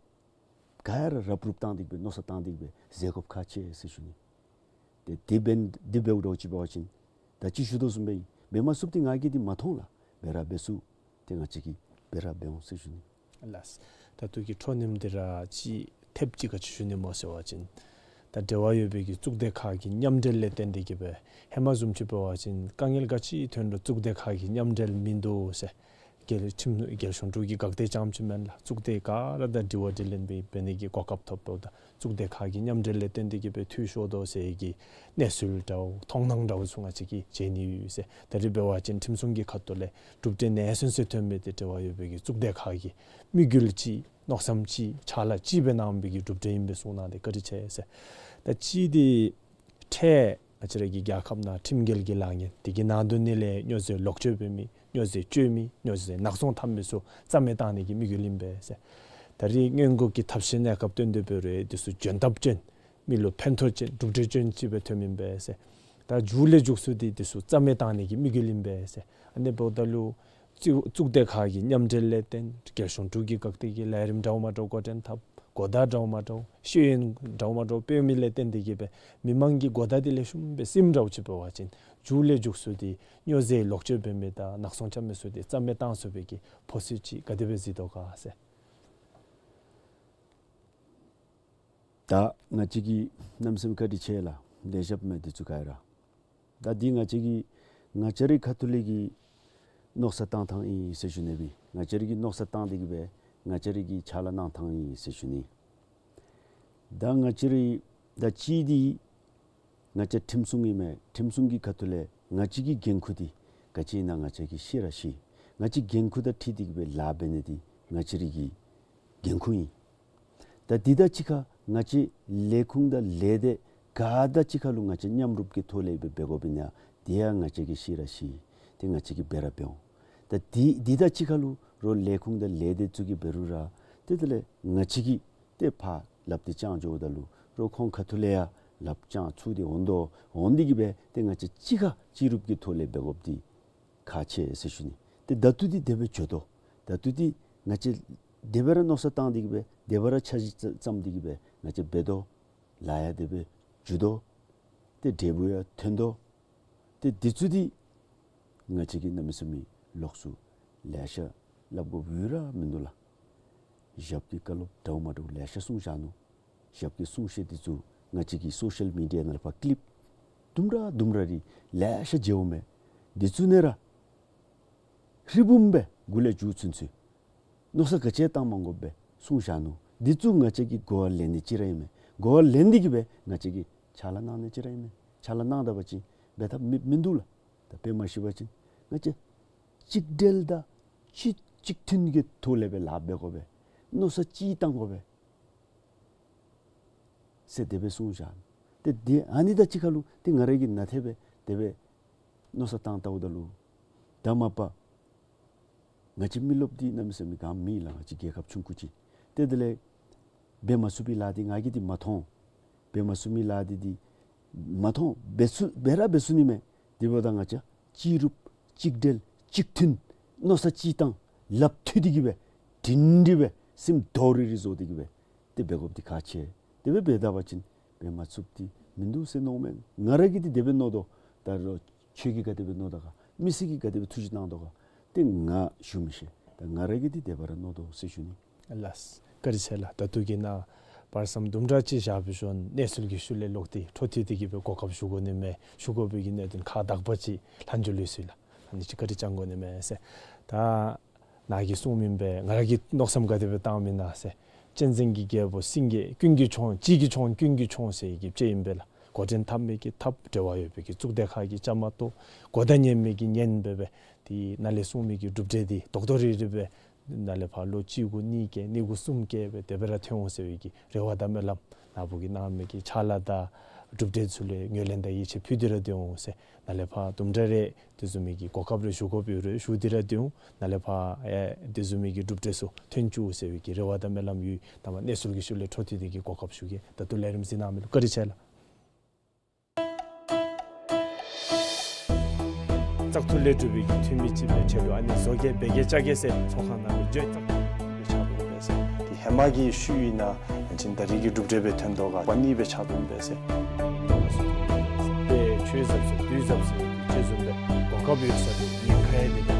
ག་ར་རུབ་རུབ་བཏང་སྟེ་གི་སྦེ་མནོ་བསམ་བཏང་སྟེ་གི་སྦེ་མཛད་དགོཔ་ཁག་ཆེ་ཟེར་ཞུ་ནི། ཏེ་དེ་འབད་དེ་འབདཝ་འདྲཝ་ཅིག་འབད་བ་ཅིན་ད་ཅི་ཞུ་དོ་བཟུམ་སྦེ་འབད་མ་ཚུགསཔ་འདི་ང་གིས་འདི་མ་མཐོང་ལགས། འབད་ར་འབད་ཚུགས། ཏེ་ང་བཅས་ཀྱིས་འབད་ར་འབད་འོང་ཟེར་ཞུ་ནི། ལགས། ད་ལྟོ་གི་འཕྲོ་མཉམ་འདི་ར་ཅིག་ཐེབས་ཅིག་ག་ཅི་ཞུ་ནི་སྨོ་ཟེར་བ་ཅིན་ད་འབྲེལ་བ་ཡོད་པའི་གི་གཙུག་སྡེ་ཁག་གི་མཉམ་འབྲེལ་ལས་བརྟེན་ཏེ་གི་སྦེ་ཧེ་མ་བཟུམ་ཅིག་འབད་བ་ཅིན་དཀའ་ངལ་ག་ཅི་ཐོན་རུང་གཙུག་སྡེ་ཁག་གི་མཉམ་འབྲེལ་མིན་འདུག་ཟེར། རྒྱལ་ཁྲིམས་རྒྱལ་གཞུང་དྲུག་གི་འགག་སྡེ་རྐྱངམ་ཅིག་མེན་ལགས། གཙུག་སྡེ་ག་ར་དང་དྲི་བ་དྲིས་ལན་འབད་འབད་ནི་གི་གོ་སྐབས་ཐོབ་འདུག། ད་གཙུག་སྡེ་ཁག་གི་མཉམ་འབྲེལ་ལས་བརྟེན་ཏེ་གི་སྦེ་འཐུས་ཤོར་དོ་ཟེར་གྱི་གནས་ཚུལ་འདྲཝ་མཐོང་སྣང་འདྲཝ་ཚུ་ང་བཅས་ཀྱིས་མཇལ་ནི་ཡོད་ཟེར། ད་རེས་འབད་བ་ཅིན་ཁྲིམས་སྲུང་གི་ཁ་ཐུག་ལས་གྲུབ་འབྲས་ནན་སོན་སོན་ཐོན་མི་འདི་འབྲེལ་བ་ཡོད་པའི་གི་གཙུག་སྡེ་ཁག་གི་དམིགས་ཡུལ་ཅིག་མནོ་བསམ་ཅིག་ཕྱག་ལཱ་ཅིག་སྦེ་གནང་བའི་གི་གྲུབ་འབྲས་ཨིན་པས་གསུངས་གནང་སྟེ་བཀའ་དྲིན་ཆེ་ཟེར། ད་ཅི་འདི་ཁྲལ་ ང་བཅས་ར་གི་རྒྱལ་ཁབ་ནང་ཁྲིམས་འགལ་གྱི་ལཱ་གཉེན་དེ་གི་ནང་དོན་ནི་ལས་སྨྱོ་རྫས་ལོག་སྤྱོད་འབད་མི་སྨྱོ་རྫས་སྤྱོད་མི་སྨྱོ་རྫས་ནག་ཚོང་འཐབ་མི་ཚུ་རྩ་མེད་བཏང་ནི་གི་དམིགས་ཡུལ་ཨིན་པས་ཟེར། ད་རེས་སྔོན་འགོག་གི་ཐབས་ཤེས་གནས་སྐབས་བཏོན་ཏེ་འབད་རུང་འདི་ཚུ་འཇོན་ཐབས་ཅན་མི་ལུ་ཕན་ཐོགས་ཅན་གྲུབ་འབྲས་ཅན་ཅིག་སྦེ་ཐོནམ་ཨིན་པས་ཟེར། ད་མཇུག་ལས་མཇུག་སུ་འདི་འདི་ཚུ་རྩ་མེད་བཏང་ནི་གི་དམིགས་ཡུལ་ཨིན་པས་ཟེར། ཨ་ནི་འབདཝ་ད་ལུ་གཙུག་གཙུག་སྡེ་ཁག་གི་མཉམ་འབྲེལ་ལས་བརྟེན་རྒྱལ་གཞུང་དྲུག་གི་བཀག་སྡོམ་གྱི་ལས་རིམ་འདྲཝ་མ་འདྲཝ་འགོ་འདྲེན་འཐབ། གོ་བརྡ་འདྲཝ་མ་འདྲཝ་ཤེས་ཡོན་འདྲཝ་མ་འདྲཝ་སྤེལ་མི་ལས་བརྟེན་ཏེ་གིས་སྦེ་མི་མང་གི་གོ་བརྡ་འདི་ལེགས་ཤོམ་སྦེ་སིམ་འདྲཝ་ཅིག་འབད་བ་ཅིན་མཇུག་ལས་མཇུག་སུ་འདི་སྨྱོ་རྫས་ལོག་སྤྱོད་འབད་མི་དང་ནག་ཚོང་རྐྱབ་མི་ཚུ་འདི་རྩ་མེད་བཏང་ཚུགས་པའི་གི་ཕོ་སི་ཅིག་ག་དེ་སྦེ་གཟིགས་དོ་ག་ཟེར། ད་ང་བཅས་ཀྱིས་གནམ་མེད་ས་མེད་བཀའ་དྲིན་ཆེ་ལགས། ལེགས་ཤོམ་མས་འདི་ཚུ་ག་ར། ད་འདི་ང་བཅས་ཀྱིས་ང་བཅས་རའི་ཁ་ཐུག་ལས་ཀྱི་མནོ་བསམ་བཏང་ཐངས་ཨིན་ཟེར་ཞུ་ནི་སྦེ། ང་བཅས་རའི་གི་མནོ་བསམ་བཏང་སྟེ་གིས་སྦེ་ང་བཅས་རའི་གི་ཕྱག་ལཱ་གནང་ཐངས་ཨིན་ཟེར་ཞུ་ནི། ད་ང་བཅས་རའི་ད་གཅིག་འདི་ང་བཅས་ཁྲིམས་སྲུང་ཨིན་མས། ཁྲིམས་སྲུང་གི་ཁ་ཐུག་ལས་ང་བཅས་ཀྱི་འགན་ཁུར་འདི་ག་ཅི་ཨིན་ན་ང་བཅས་ཀྱིས་ཤེས་ར་ཤེས། ང་བཅས་འགན་ཁུར་དང་འཁྲིལ་ཏེ་གིས་སྦེ་ལཱ་འབད་ནི་འདི་ང་བཅས་རའི་གི་འགན་ཁུར་ཨིན། ད་འདི་དང་གཅིག་ཁར་ང་བཅས་ལས་ཁུངས་དང་ལས་སྡེ་ག་དང་གཅིག་ཁར་ལུ་ང་བཅས་མཉམ་རུབ་ཀྱི་ཐོག་ལས་སྦེ་འབད་དགོཔ་ཨིན་ན་དེ་ཡང་ང་བཅས་ཀྱིས་ཤེས་ར་ཤེས། ཏེ་ང་བཅས་ཀྱིས་འབད་ར་འབད་འོང་། ད་འདི་འདི་དང་གཅིག་ཁར་ལུ་རོགས་ལས་ཁུངས་དང་ལས་སྡེ་ཚུ་གིས་འབད་རུང་ར་ཏེ་དེ་ལས་ང་བཅས་ཀྱིས་ཏེ་ཕར་ལགཔ་འདི་བརྐྱང་འགྱོཝ་ད་ལུ་རོགས་ཁོང་ཁ་ཐུག་ལས་ཡང་ལགཔ་བརྐྱང་ཚུགས་ཏེ་འོང་དོ། འོང་སྟེ་གིས་སྦེ་ཏེ་ང་བཅས་གཅིག་ཁར་གཅིག་རུབ་ཀྱི་ཐོག་ལས་འབད་དགོཔ་འདི་ཁག་ཆེ་ཟེར་ཞུ་ནི། ཏེ་ད་ལྟོ་འདི་དེ་སྦེ་འགྱོ་དོ། ད་ལྟོ་འདི་ང་བཅས་དེ་སྦེ་ར་མནོ་བསམ་བཏང་སྟེ་གིས་སྦེ་དེ་སྦེ་ར་འཆར་གཞི་བརྩམས་ཏེ་གིས་སྦེ་ང་བཅས་འབད་དོ། ལཱ་ཡང་དེ་སྦེ་འགྱོ་དོ། ཏེ་འབྲས་བུ་ཡང་ཐོན་དོ། ཏེ་འདི་ཚུ་འདི་ང་བཅས་ཀྱིས་གནམ་མེད་ས་མེད་ལོགས་སུ་ལེ་ཤ་སླབ་དགོཔ་ཡོད་ར་མིན་འདུག་ལགས། ཞབས་ཀྱིས་བཀའ་སློབ་འདྲཝ་མ་འདྲཝ་ལེ་ཤ་གསུངས་བཞག་ནུག། ཞབས་ཀྱིས་གསུང་བཤད་འདི་ཚུ་ང་བཅས་ཀྱི་སོ་ཤལ་མི་ཌི་ཡ་ནང་ལས་ཕར་ཀི་ལིབ་དུམ་གྲ་དུམ་གྲ་རེ་ལེ་ཤ་མཇལཝ་མས། འདི་ཚུ་ནང་ར་ཧྲིལ་བུམ་སྦེ་མགུ་ལས་མཇུག་ཚུན་ཚོད་མནོ་བསམ་ག་ཅི་བཏང་མ་དགོཔ་སྦེ་གསུངས་བཞག་ནུག། འདི་ཚུ་ང་བཅས་ཀྱིས་གོ་བ་ལེན་ནི་ཅིག་ར་ཨིན་མས། གོ་བ་ལེན་ཏེ་གིས་སྦེ་ང་བཅས་ཀྱིས་ཕྱག་ལཱ་གནང་ནི་ཅིག་ར་ཨིན་མས། ཕྱག་ལཱ་གནང་ད་པ་ཅིན་འབད་ཐབས་མེད་མིན་འདུག་ལགས། ད་དཔེ་མ་ཞུ་བ་ཅིན་ང་བཅས་གཅིག་སྒྲིལ་དང་གཅིག་གཅིག་མཐུན་གྱི་ཐོག་ལས་སྦེ་ལཱ་འབད་དགོ་པས། མནོ་བསམ་གཅིག་བཏང་དགོ་པས་ཟེར་དེ་སྦེ་གསུངས་བཞག། ཏེ་དེ་ཨ་ནི་དང་གཅིག་ཁར་ལུ་ཏེ་ང་ར་གིས་ནཱ་དེ་སྦེ་དེ་སྦེ་མནོ་བསམ་བཏང་བལྟཝ་ད་ལུ་ད་མ་པ་ང་བཅས་མི་རློབས་འདི་གནམ་མེད་ས་མེད་ག་མེད་ལགས། ང་བཅས་རྒྱལ་ཁབ་ཆུང་ཀུ་ཅིག། ཏེ་དེ་ལས་འབད་མ་ཚུགས་པའི་ལཱ་འདི་ང་གིས་འདི་མ་མཐོང་། འབད་མ་ཚུགས་མི་ལཱ་འདི་འདི་མ་མཐོང་། འབད་ཚུགས་འབད་ར་འབད་ཚུགས་ནི་མས། དེ་འབདཝ་ད་ང་བཅས་གཅིག་རུབ་གཅིག་སྒྲིལ་གཅིག་མཐུན་མནོ་བསམ་གཅིག་བཏང་ལགཔ་མཐུད་དེ་གིས་སྦེ་སྒྲིང་སྒྲི་སྦེ་སེམས་རྡོག་རིལ་རི་བཟོ་སྟེ་གིས་སྦེ་ཏེ་འབད་དགོཔ་འདི་ཁག་ཆེ། དེ་སྦེ་འབད་ད་པ་ཅིན་འབད་མ་ཚུགསཔ་འདི་མིན་འདུག་ཟེར་མནོཝ་མས། ང་ར་གིས་འདི་དེ་སྦེ་མནོ་དོ། ད་རུང་ཁྱོད་ཀྱིས་ག་དེ་སྦེ་མནོ་ད་ག། མི་སེར་གྱིས་ག་དེ་སྦེ་ཐུགས་ཞིབ་གནང་དོ་ག། ཏེ་ང་ཞུ་མི་ཤེས། ད་ང་ར་གིས་འདི་དེ་སྦེ་ར་མནོ་དོ་ཟེར་ཞུ་ནི། ལགས། བཀའ་དྲིན་ཆེ་ལགས། ད་ལྟོ་གི་ནང་བར་མཚམས་དུམ་གྲ་ཅིག་བཞག་པའི་ཤུལ་གནས་ཚུལ་གྱི་ཤུལ་ལས་ལོག་སྟེ་འཕྲོ་མཐུད་དེ་གིས་སྦེ་གོ་སྐབས་ཞུ་དགོ་ནི་མས། ཞུ་དགོ་པའི་གི་གནད་དོན་ཁག་དག་པ་ཅིག་ལྷག་འགྱོ་ལུས་སོ་ལགས། ཨ་ནི་ཅིག་བཀའ་དྲིན་བསྐྱང་དགོ་ནི་མས་ཟེར། ད་ནཱ་གིས་གསུངས་མི་སྦེ་ང་ར་གིས་མནོ་བསམ་ག་དེ་སྦེ་བཏངམ་ཨིན་ན་ཟེར། གཅན་གཟན་གྱི་རྒྱལ་པོ་སེང་གེ་ཀུན་གྱི་མཆོག་གཅིག་གི་མཆོག་ཀུན་གྱི་མཆོག་ཟེར་བའི་གི་དཔྱེ་ཨིན་པས་ལགས། འགོ་འདྲེན་འཐབ་མི་གི་འཐབ། འབྲེལ་བ་ཡོད་པའི་གི་གཙུག་སྡེ་ཁག་གིས་བཅའ་མར་གཏོགས། གོ་བརྡ་ཉན་མི་གིས་ཉན་འབད་སྦེ་དེ་ནཱ་ལས་གསུངས་མི་གི་གྲུབ་འབྲས་འདི་རྡོག་རྡོག་རིལ་རི་སྦེ་ནཱ་ལས་ཕར་ལོ་གཅིག་གུ་གཉིས་བཀལ་གཉིས་གུ་གསུམ་བཀལ་སྦེ་དེ་སྦེ་ར་ཐོན་འོང་ཟེར་བའི་གི་རེ་བ་དང་སྨོན་ལམ། ནཱ་བུ་གིས་གནང་མི་གི་ཕྱག་ལཱ་དང་གྲུབ་འབྲས་ཚུ་ལུ་ཡང་ངོས་ལེན་དང་ཡིད་ཆེས་ཕུལ་ཏེ་ར་སྡོད་འོང་ཟེར། ནཱ་ལས་ཕར་དུམ་གྲ་རེ་དེ་བཟུམ་མའི་གི་གོ་སྐབས་རེ་ཞུ་དགོཔ་ཡོད་རུང་ཞུ་སྟེ་ར་སྡོད་འོང་། ནཱ་ལས་ཕར་ཨེ་དེ་བཟུམ་མའི་གི་གྲུབ་འབྲས་ཚུ་ཐོན་བཅུག་ཟེར་བའི་གི་རེ་བ་དང་སྨོན་ལམ་ཡོད། ད་མ་གནས་ཚུལ་གྱི་ཤུལ་ལས་འཕྲོ་མཐུད་དེ་གིས་གོ་སྐབས་ཞུ་གེ། ད་ལྟོ་ལས་རིམ་གཟིགས་གནང་མི་ལུ་བཀའ་དྲིན་ཆེ་ལགས། བཙག་འཐུ་ལས་གྲུབ་པའི་གི་འཐུས་མི་ཅིག་སྦེ་ཁྲལ་ལུ་ཨ་ནི་བཟོ་གེ་འབད་གེ་རྐྱབ་གེ་ཟེར་ཚོགས་ཁང་ནང་ལུ་འགྱོ་བཙག་འཐུ་ལས་ཕྱག་དཔོན་འབད་ཟེར། དེ་ཧེ་མ་གི་ཤུལ་ཨིན་ན་ཅིན་ད་རེས་ཀྱི་གྲུབ་འབྲས་སྦེ་ཐོན་དོ་ག། པ་ནི་སྦེ་ཕྱག་དཔོན་འབད་ཟེར། དཔེ་ཆོས་ཟབ་ཟེར་དུས་ཟབ་ཟེར་ཅིག་བཟུམ་སྦེ་གོ་སྐབས་ཡོད་ས་དེ་ཉེན་ཁ་ཡང་དེ་དེ་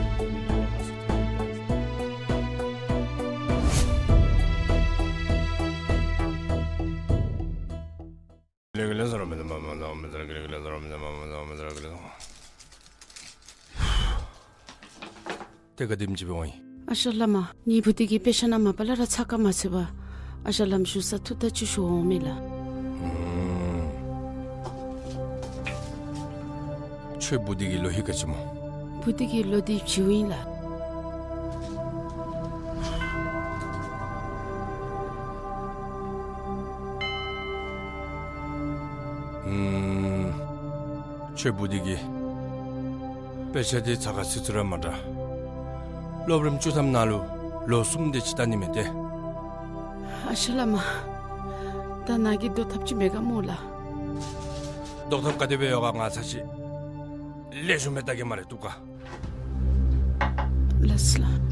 ཏེ་ག་དེམ་ཅིག་འབད་འོང་ཡི། ཨ་ཞང་བླ་མ་ངེའི་བུ་འདི་གིས་དཔེ་ཆ་ནང་མ་པ་ལས་ར་ཚགས་ཁར་མ་ཚུད་པར་ཨ་ཞང་བླམ་ཞུ་ས་ཐུགས་ཐག་ཆོད་ཞུ་འོང་མེད་ལགས། ཁྱོད་བུ་འདི་གི་ལོ་ཧེ་ག་ཅི་སྨོ། བུ་འདི་གི་ལོ་འདི་བྱིའུ་ཨིན་ལགས། ཁྱོད་བུ་འདི་གིས་དཔེ་ཆ་འདི་ཚ་ཁ་ཚུད་ཚུད་ར་མ་འདྲ། སློབ་རིམ་བཅུ་ཐམ་ནང་ལུ་ལོ་གསུམ་དེ་ཅིག་ལྟ་ནི་མས་ཏེ། ཨ་ཞེ་བླ་མ། ད་ང་གིས་བཟློག་ཐབས་ཅིག་མེད་ག་སྨོ་ལགས། བཟློག་ཐབས་ག་དེ་སྦེ་ཡོད་ག། ང་ཚར་ཅིག་ལེགས་ཤོམ་སྦེ་བལྟ་གེ་སྨ་རེ། བཏུབ་ག། ལགས་སོ་ལགས།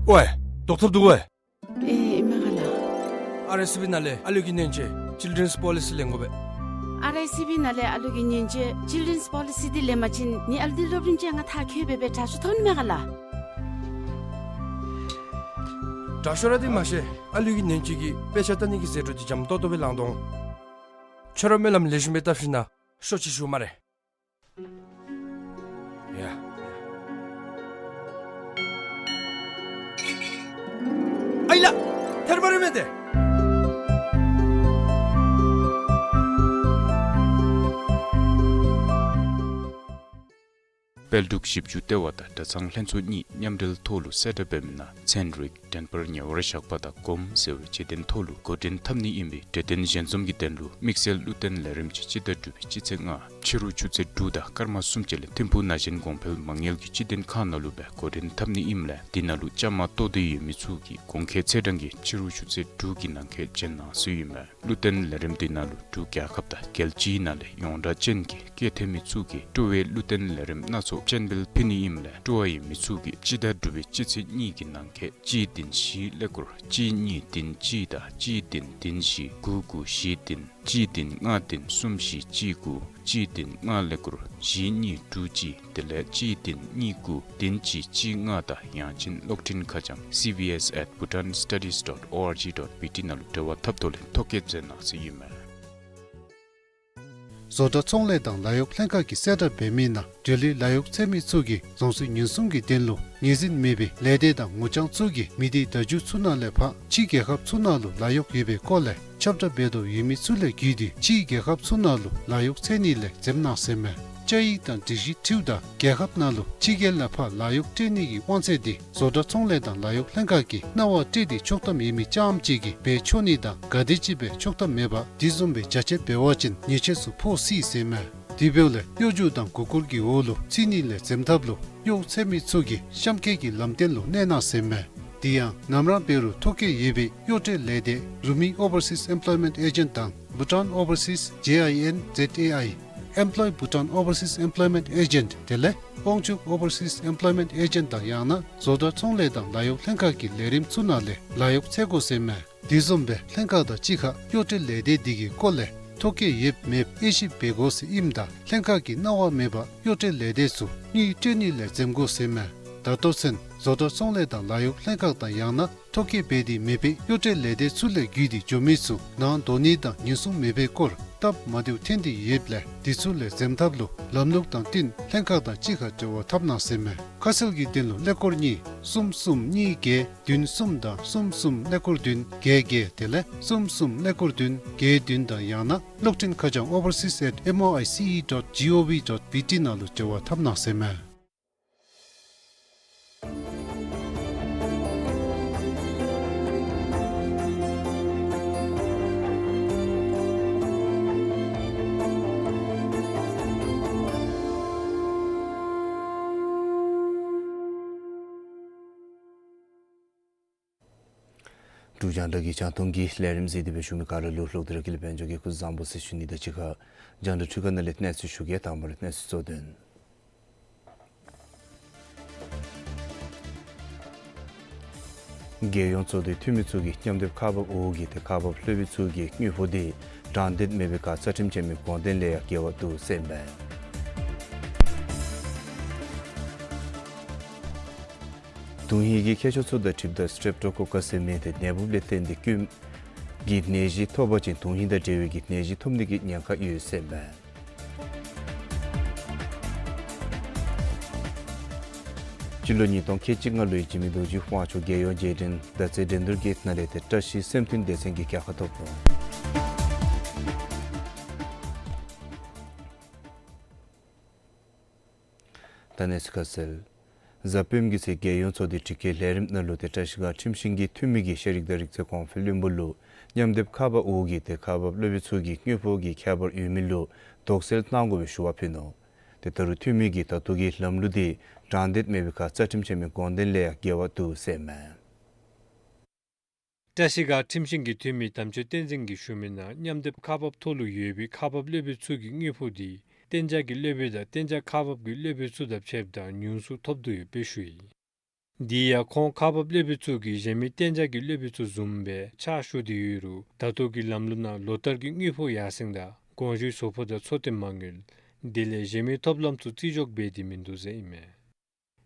ཝའེ། བཟློག་ཐབས་འདུག་གོ། ཨེ་ཨིན་མས་ག་ལགས། ཨར་ཨེསི་བི་ནང་ལས་ཨ་ལུ་གི་ནན་ཅན་Children's Policy ལེན་དགོ་པས། ཨར་ཨེསི་བི་ནང་ལས་ཨ་ལུ་གི་ནན་ཅན་Children's Policy འདི་ལེན་པ་ཅིན་ངེའི་ཨ་ལུ་འདི་སློབ་རིམ་ཅན་ལྔ་མཐར་འཁྱོལ་སྦེ་སྦེ་དྲག་ཤོས་ཐོབ་ནི་མས་ག་ལགས། དྲག་ཤོས་ར་འདི་མ་ཤེས། ཨ་ལུ་གི་ནན་ཅན་གྱིས་དཔེ་ཆ་ལྟ་ནི་གི་ཟད་འགྲོ་འདི་འཇམ་ཏོག་ཏོ་སྦེ་ལང་དོ་འོང་། ཁྱོད་ར་སྨོན་ལམ་ལེགས་ཤོམ་སྦེ་བཏབ་ཞིནམ་ན་ཤོག་ཅིག་ཞུ་སྨ་རེ། ཡ། ཨའི་ལགས། ཐལ་བ་རེ་མེད་དེ། དཔལ་འབྲུག་ཞིབ་འཇུག་ལྟེ་བ་དང་གྲྭ་ཚང་ལྷན་ཚོགས་གཉིས་མཉམ་འབྲེལ་ཐོག་ལུ་གསལ་བསྒྲགས་འབད་མི་ནང་ཚན་རིག་འགྲན་བསྡུར་ཉེ་བར་བཞག་པ་དང་གོམས་ཟེར་བའི་བྱེད་དོན་ཐོག་ལུ་འགོ་འདྲེན་འཐབ་ནི་ཨིན་པའི་གྲོས་དོན་ཞལ་འཛོམས་ཀྱི་དོན་ལུ་དམིགས་བསལ་བློ་བརྟན་ལས་རིམ་གྱི་སྤྱི་ཟླ་དྲུག་པའི་སྤྱི་ཚེས་ལྔ་ཕྱི་རུ་ཆུ་ཚོད་དྲུག་དང་སྐར་མ་གསུམ་ཅིག་ལས་ཐིམ་ཕུག་ན་གཞོན་གོང་འཕེལ་མ་དངུལ་གྱི་སྤྱི་དོན་ཁང་ནང་ལུ་སྦེ་འགོ་འདྲེན་འཐབ་ནི་ཨིནམ་ལས་དེ་ནང་ལུ་བཅའ་མར་གཏོགས་ཏེ་ཡོད་མི་ཚུ་གིས་གོང་འཁོད་ཚེས་གྲངས་ཀྱི་ཕྱི་རུ་ཆུ་ཚོད་དྲུག་གི་ནང་འཁོད་བྱོན་གནང་ཟེར་ཨིན་མས། བློ་བརྟན་ལས་རིམ་དེ་ནང་ལུ་འབྲུག་རྒྱལ་ཁབ་དང་རྒྱལ་སྤྱིའི་ནང་ལས་ཡོངས་གྲགས་ཅན་གྱི་སྐད་ཐོན་མི་ཚུ་གིས་སྤྲོ་བའི་བློ་བརྟན་ལས་རིམ་སྣ་ཚོགས་སྤྱན་འབུལ་ཕུལ་ནི་ཨིནམ་ལས་སྤྲོ་བ་ཡོད་མི་ཚུ་གིས་སྤྱི་ཟླ་དྲུག་པའི་སྤྱི་ཚེས་གཉིས་ཀྱི་ནང་འཁོད་གཅིག་བདུན་བཞི་ཀླད་ཀོར་གཅིག་གཉིས་བདུན་གཅིག་དང་གཅིག་བདུན་བདུན་བཞི་དགུ་དགུ་བཞི་བདུན། གཅིག་བདུན་ལྔ་བདུན་གསུམ་བཞི་གཅིག་དགུ། གཅིག་བདུན་ལྔ་ཀླད་ཀོར་བཞི་གཉིས་དྲུག་གཅིག། དེ་ལས་གཅིག་བདུན་གཉིས་དགུ་བདུན་གཅིག་གཅིག་ལྔ་དང་ཡང་ཅིན་གློག་འཕྲིན་ཁ་བྱང་C B S at bhutanstudies dot O R G dot B T ནང་ལུ་འབྲེལ་བ་འཐབ་དོ་ལས་ཐོ་བཀོད་མཛད་གནང་ཟེར་ཨིན་མས། བཟོ་གྲྭ་ཚོང་ལས་དང་ལཱ་གཡོག་ལྷན་ཁག་གིས་གསལ་བསྒྲགས་འབད་མི་ནང་འབྲེལ་ཡོད་ལཱ་གཡོག་འཚོལ་མི་ཚུ་གིས་རྫོང་སྲིད་ཉེན་སྲུང་གི་དོན་ལུ་ངོས་འཛིན་མེད་པའི་ལས་སྡེ་དང་ངོ་རྐྱང་ཚུ་གིས་མི་སྡེ་བརྡ་བརྒྱུད་ཚུ་ནང་ལས་ཕར་ཕྱི་རྒྱལ་ཁབ་ཚུ་ནང་ལུ་ལཱ་གཡོག་ཡོད་པའི་སྐོར་ལས་ཁྱབ་བསྒྲགས་འབད་དོ་ཡོད་མི་ཚུ་ལས་བརྒྱུད་དེ་ཕྱི་རྒྱལ་ཁབ་ཚུ་ནང་ལུ་ལཱ་གཡོག་འཚོལ་ནི་ལས་འཛེམ་གནང་ཟེར་མས། བཅའ་ཡིག་དང་སྒྲིག་གཞི་འཁྲིལཝ་ད་རྒྱལ་ཁབ་ནང་ལུ་ཕྱི་རྒྱལ་ལས་ཕར་ལཱ་གཡོག་སྤྲོད་ནི་གི་དབང་ཚད་འདི་བཟོ་གྲྭ་ཚོང་ལས་དང་ལཱ་གཡོག་ལྷན་ཁག་གིས་གནང་བ་སྤྲོད་དེ་ཆོག་ཐམ་ཡོད་མི་རྐྱངམ་ཅིག་གིས་འབད་ཆོག་ནི་དང་ག་དེམ་ཅིག་སྦེ་ཆོག་ཐམ་མེད་པར་དེ་བཟུམ་སྦེ་བྱ་སྤྱོད་འབད་བ་ཅིན་ཉེས་ཆད་ཚུ་ཕོག་སྲིད་ཟེར་མས། དེ་འབདཝ་ལས་གཡོ་སྒྱུ་དང་མགུ་སྐོར་གྱི་འོག་ལུ་ཚུད་ནི་ལས་འཛེམ་ཐབས་ལུ་གཡོག་འཚོལ་མི་ཚུ་གིས་གཤམ་འཁོད་ཀྱི་ལམ་སྟོན་ལུ་གནས་གནང་ཟེར་མས། དེ་ཡང་ནམ་ར་འབད་རུང་ཐོ་བཀོད་ཡོད་པའི་གཡོག་སྤྲོད་ལས་སྡེ་རུ་མི་Overseas Employment Agent དང་Bhutan Overseas J I N Z A I Employ Bhutan Overseas Employment Agent དེ་ལས་དབང་ཕྱུག་Overseas Employment Agent དང་ཡང་ན་བཟོ་གྲྭ་ཚོང་ལས་དང་ལཱ་གཡོག་ལྷན་ཁག་གི་ལས་རིམ་ཚུ་ནང་ལས་ལཱ་གཡོག་འཚོལ་དགོ་ཟེར་མས། དེ་བཟུམ་སྦེ་ལྷན་ཁག་དང་གཅིག་ཁར་གཡོག་སྤྲོད་ལས་སྡེ་འདི་གི་སྐོར་ལས་ཐོ་བཀོད་ཡོད་མེད་དབྱེ་ཞིབ་འབད་དགོ་ཟེར་ཨིནམ་ད་ལྷན་ཁག་གིས་གནང་བ་མེད་པར་གཡོག་སྤྲོད་ལས་སྡེ་ཚུ་དངུལ་སྤྲོད་ནི་ལས་འཛེམ་དགོ་ཟེར་མས། ད་ལྟོ་ཚུན་བཟོ་གྲྭ་ཚོང་ལས་དང་ལཱ་གཡོག་ལྷན་ཁག་དང་ཡང་ན་ཐོ་བཀོད་འབད་དེ་མེད་པའི་གཡོག་སྤྲོད་ལས་སྡེ་ཚུ་ལས་བརྒྱུད་དེ་འགྱོ་མི་ཚུ་ནང་འགྲོ་ནི་དང་ཉེན་སྲུང་མེད་པའི་སྐོར་སྟབས་མ་བདེཝ་ཐོན་ཏེ་ཡོདཔ་ལས་དེ་ཚུ་ལས་འཛེམ་ཐབས་ལུ་ལམ་ལུགས་དང་བསྟུན་ལྷན་ཁག་དང་གཅིག་ཁར་འབྲེལ་བ་འཐབ་གནང་ཟེར་མས། ཁ་གསལ་གྱི་དོན་ལུ་ཀླད་ཀོར་གཉིས་གསུམ་གསུམ་གཉིས་བརྒྱད་བདུན་གསུམ་དང་གསུམ་གསུམ་ཀླད་ཀོར་བདུན་བརྒྱད་བརྒྱད་དེ་ལས་གསུམ་གསུམ་ཀླད་ཀོར་བདུན་བརྒྱད་བདུན་དང་ཡང་ན་གློག་འཕྲིན་ཁ་བྱང་overseas at M O I C E dot G O V dot B T ནང་ལུ་འབྲེལ་བ་འཐབ་གནང་ཟེར་མས། འབྲུག་རྒྱང་བསྒྲགས་ཀྱི་རྒྱང་མཐོང་གི་ལས་རིམ་གཟིགས་ཏེ་སྦེ་བཞུགས་མི་ག་ར་ལུ་ལྷག་དེ་ར་སྐལ་ལྡན་ལྷན་རྒྱས་ཀྱི་སྐུ་གཟུགས་བཟང་པོ་ཟེར་ཞུ་ནི་དང་གཅིག་ཁར་རྒྱང་བསྒྲགས་འཕྲུལ་ཁང་ནང་ལས་གནས་ཚུལ་ཞུ་གེ། དང་པ་ར་གནས་ཚུལ་གཙོ་དོན། རྒྱལ་ཡོངས་འཚོ་སྡེ་འཐུས་མི་ཚུ་གིས་མཉམ་སྡེབ་ཁག་འབག་འོག་གི་ཏེ་ཁག་འབག་ལྷོད་པའི་ཚུ་གི་དངུལ་ཕོགས་འདི་དྲང་བདེན་མེད་པའི་ཁར་རྩ་ཁྲིམས་ཅན་མའི་དགོངས་དོན་ལས་ཡང་འགལ་བ་འདུག་ཟེར་ཨིན་པས། དོན་ཧིང་གི་ཁྱད་ཆོས་ཚུ་དང་འཁྲིལཝ་ད་སི་ཊེབ་ཊོ་ཀོ་ཀཱས་ཟེར་མི་འདི་ནད་འབུཔ་ལས་བརྟེན་ཏེ་སྐྱོན་གྱི་ནད་གཞི་ཐོབ་པ་ཅིན་དོན་ཧིང་དང་འབྲེལ་བའི་གི་ནད་གཞི་ཐོབ་ནི་གི་ཉེན་ཁ་ཡོད་ཟེར་ཨིན་པས། སྤྱི་ལོ་ཉིས་སྟོང་ཁལ་གཅིག་ལྔ་ལོའི་འཇིགས་མེད་རྡོ་རྗེ་དབང་ཕྱུག་རྒྱལ་ཡོངས་རྗེས་དྲན་མཛད་སའི་འགྲན་བསྡུར་གྱི་ནང་ལས་ཏེ་བཀྲ་ཤིས་སེམས་མཐུན་སྡེ་ཚན་གྱིས་རྒྱལ་ཁ་ཐོབ་ནུག། ད་གནས་ཚུལ་ཁ་གསལ། གཟའ་སྤེནམ་གི་ཚེ་རྒྱལ་ཡོངས་ཚོགས་སྡེའི་དྲི་བཀོད་ལས་རིམ་ནང་ལུ་ཏེ་བཀྲ་ཤིས་སྒང་ཁྲིམས་ཤིང་གི་འཐུས་མི་གིས་ཤེས་རིག་དང་རིག་རྩལ་གོང་འཕེལ་བློན་པོ་ལུ་མཉམ་སྡེབ་ཁག་འབག་འོག་གི་ཏེ་ཁག་འབག་སློབ་དཔོན་ཚུ་གི་དངུལ་ཕོགས་ཀྱི་ཁྱད་པར་ཡོད་མི་ལུ་དོགས་སེལ་གནང་དགོ་པའི་ཞུ་བ་ཕུལ་ནུག། ཏེ་ད་རུང་འཐུས་མི་གིས་ད་ལྟོ་གི་ལམ་ལུགས་འདི་དྲང་བདེན་མེད་པའི་ཁར་རྩ་ཁྲིམས་ཆེན་མོའི་དགོངས་དོན་ལས་ཡང་འགལ་བ་འདུག་ཟེར་མས། བཀྲ་ཤིས་སྒང་ཁྲིམས་ཤིང་གི་འཐུས་མི་དམ་ཆོས་བསྟན་འཛིན་གྱིས་ཞུ་མི་ནང་མཉམ་སྡེབ་ཁག་འབག་ཐོག་ལུ་ཡོད་པའི་ཁག་འབག་སློབ་དཔོན་ཚུ་གི་དངུལ་ཕོགས་འདི་གཏན་འཇགས་ཀྱི་སློབ་དཔོན་དང་གཏན་འཇགས་ཁག་འབག་གི་སློབ་དཔོན་ཚུ་དང་ཕྱདཔ་ད་ཉུང་སུ་ཐོབ་དོ་ཡོདཔ་སྦེ་ཞུ་ཡི། དེ་ཡང་ཁོང་ཁག་འབག་སློབ་དཔོན་ཚུ་གིས་གཞན་མི་གཏན་འཇགས་ཀྱི་སློབ་དཔོན་ཚུ་བཟུམ་སྦེ་ཕྱག་ཞུ་སྟེ་ཡོད་རུང་ད་ལྟོ་གི་ལམ་ལུགས་ནང་ལོ་བསྟར་གྱི་དངུལ་ཕོགས་ཡར་སེང་དང་གོང་ཞུའི་ཟུར་ཕོགས་དང་འཚོ་རྟེན་མ་དངུལ་དེ་ལས་གཞན་མི་ཐོབ་ལམ་ཚུ་བརྩི་འཇོག་འབད་དེ་མིན་འདུག་ཟེར་ཨིན་མས།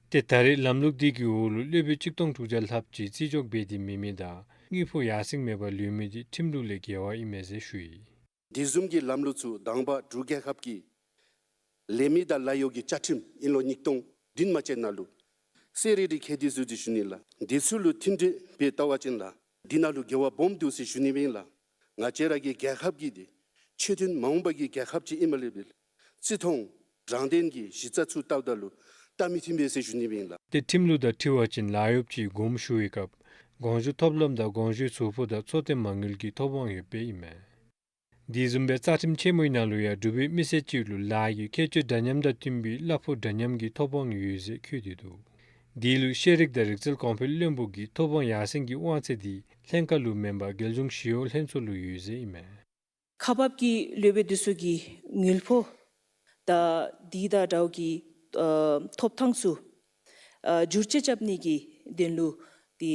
ཏེ་ད་རེས་ལམ་ལུགས་འདི་གི་འོག་ལུ་སློབ་དཔོན་གཅིག་སྟོང་དྲུག་བརྒྱ་ལྷགཔ་ཅིག་བརྩི་འཇོག་འབད་དེ་མེད་མི་དང་དངུལ་ཕོགས་ཡར་སེང་མེད་པར་ལུས་མི་འདི་ཁྲིམས་ལུགས་ལས་འགལ་བ་ཨིན་མས་ཟེར་ཞུ་ཡི། དེ་བཟུམ་གྱི་ལམ་ལུགས་ཚུ་དང་པ་འབྲུག་རྒྱལ་ཁབ་ཀྱི་ལས་མི་དང་ལཱ་གཡོག་གི་བཅའ་ཁྲིམས་ཨིན་ལོ་ཉིས་སྟོང་བདུན་མ་ཅན་ནང་ལུ་གསལ་རི་རི་ཁེ་དེ་ཟུར་ཅིག་ཞུ་ནི་ལགས། དེ་ཚུ་ལུ་མཐུན་འབྲེལ་འབད་བལྟ་བ་ཅིན་ལགས་འདི་ནང་ལུ་འགལ་བ་སྦོམ་འདུག་ཟེར་ཞུ་ནི་ཨིན་ལགས། ང་བཅས་ར་གི་རྒྱལ་ཁབ་ཀྱི་འདི་ཆོས་མཐུན་མ་འོངམ་གི་རྒྱལ་ཁབ་ཅིག་ཨིནམ་ལས་འབད་བརྩི་མཐོང་དྲང་བདེན་གྱི་གཞི་རྩ་ཚུ་བལྟཝ་ད་ལུ་ད་མི་མཐུན་པས་ཟེར་ཞུ་ནི་ཨིན་ལགས། ཏེ་ཁྲིམས་ལུགས་དང་འཁྲིལ་བ་ཅིན་ལཱ་གཡོགཔ་ཅིག་དགོངསམ་ཞུ་བའི་སྐབས་གོང་ཞུ་ཐོབ་ལམ་དང་གོང་ཞུའི་ཟུར་ཕོགས་དང་འཚོ་རྟེན་མ་དངུལ་གྱི་ཐོབ་དབང་ཡོདཔ་ཨིན་མས། དེ་བཟུམ་སྦེ་རྩ་ཁྲིམས་ཆེན་མོའི་ནང་ལུ་ཡང་འབྲུག་པའི་མི་སེར་ཅིག་ལུ་ལཱ་གི་ཁྱད་ཆོས་འདྲ་མཉམ་དང་བསྟུན་པའི་གླ་ཕོགས་འདྲ་མཉམ་གྱི་ཐོབ་དབང་ཡོད་ཟེར་འཁོད་དེ་འདུག། དེ་ལུ་ཤེས་རིག་དང་རིག་རྩལ་གོང་འཕེལ་བློན་པོ་གིས་ཐོབ་དབང་ཡར་སེང་གི་དབང་ཚད་འདི་ལྷན་ཁག་ལུ་མེན་པར་རྒྱལ་གཞུང་ཞི་གཡོག་ལྷན་ཚོགས་ལུ་ཡོད་ཟེར་ཨིན་མས། ཁག་འབག་གི་སློབ་དཔོན་འདི་ཚུ་གི་དངུལ་ཕོགས་དང་དེ་དང་འདྲཝ་གི་ཨ་ཐོབ་ཐང་ཚུ་ཨ་བསྒྱུར་བཅོས་རྐྱབ་ནི་གི་དོན་ལུ་ཏེ་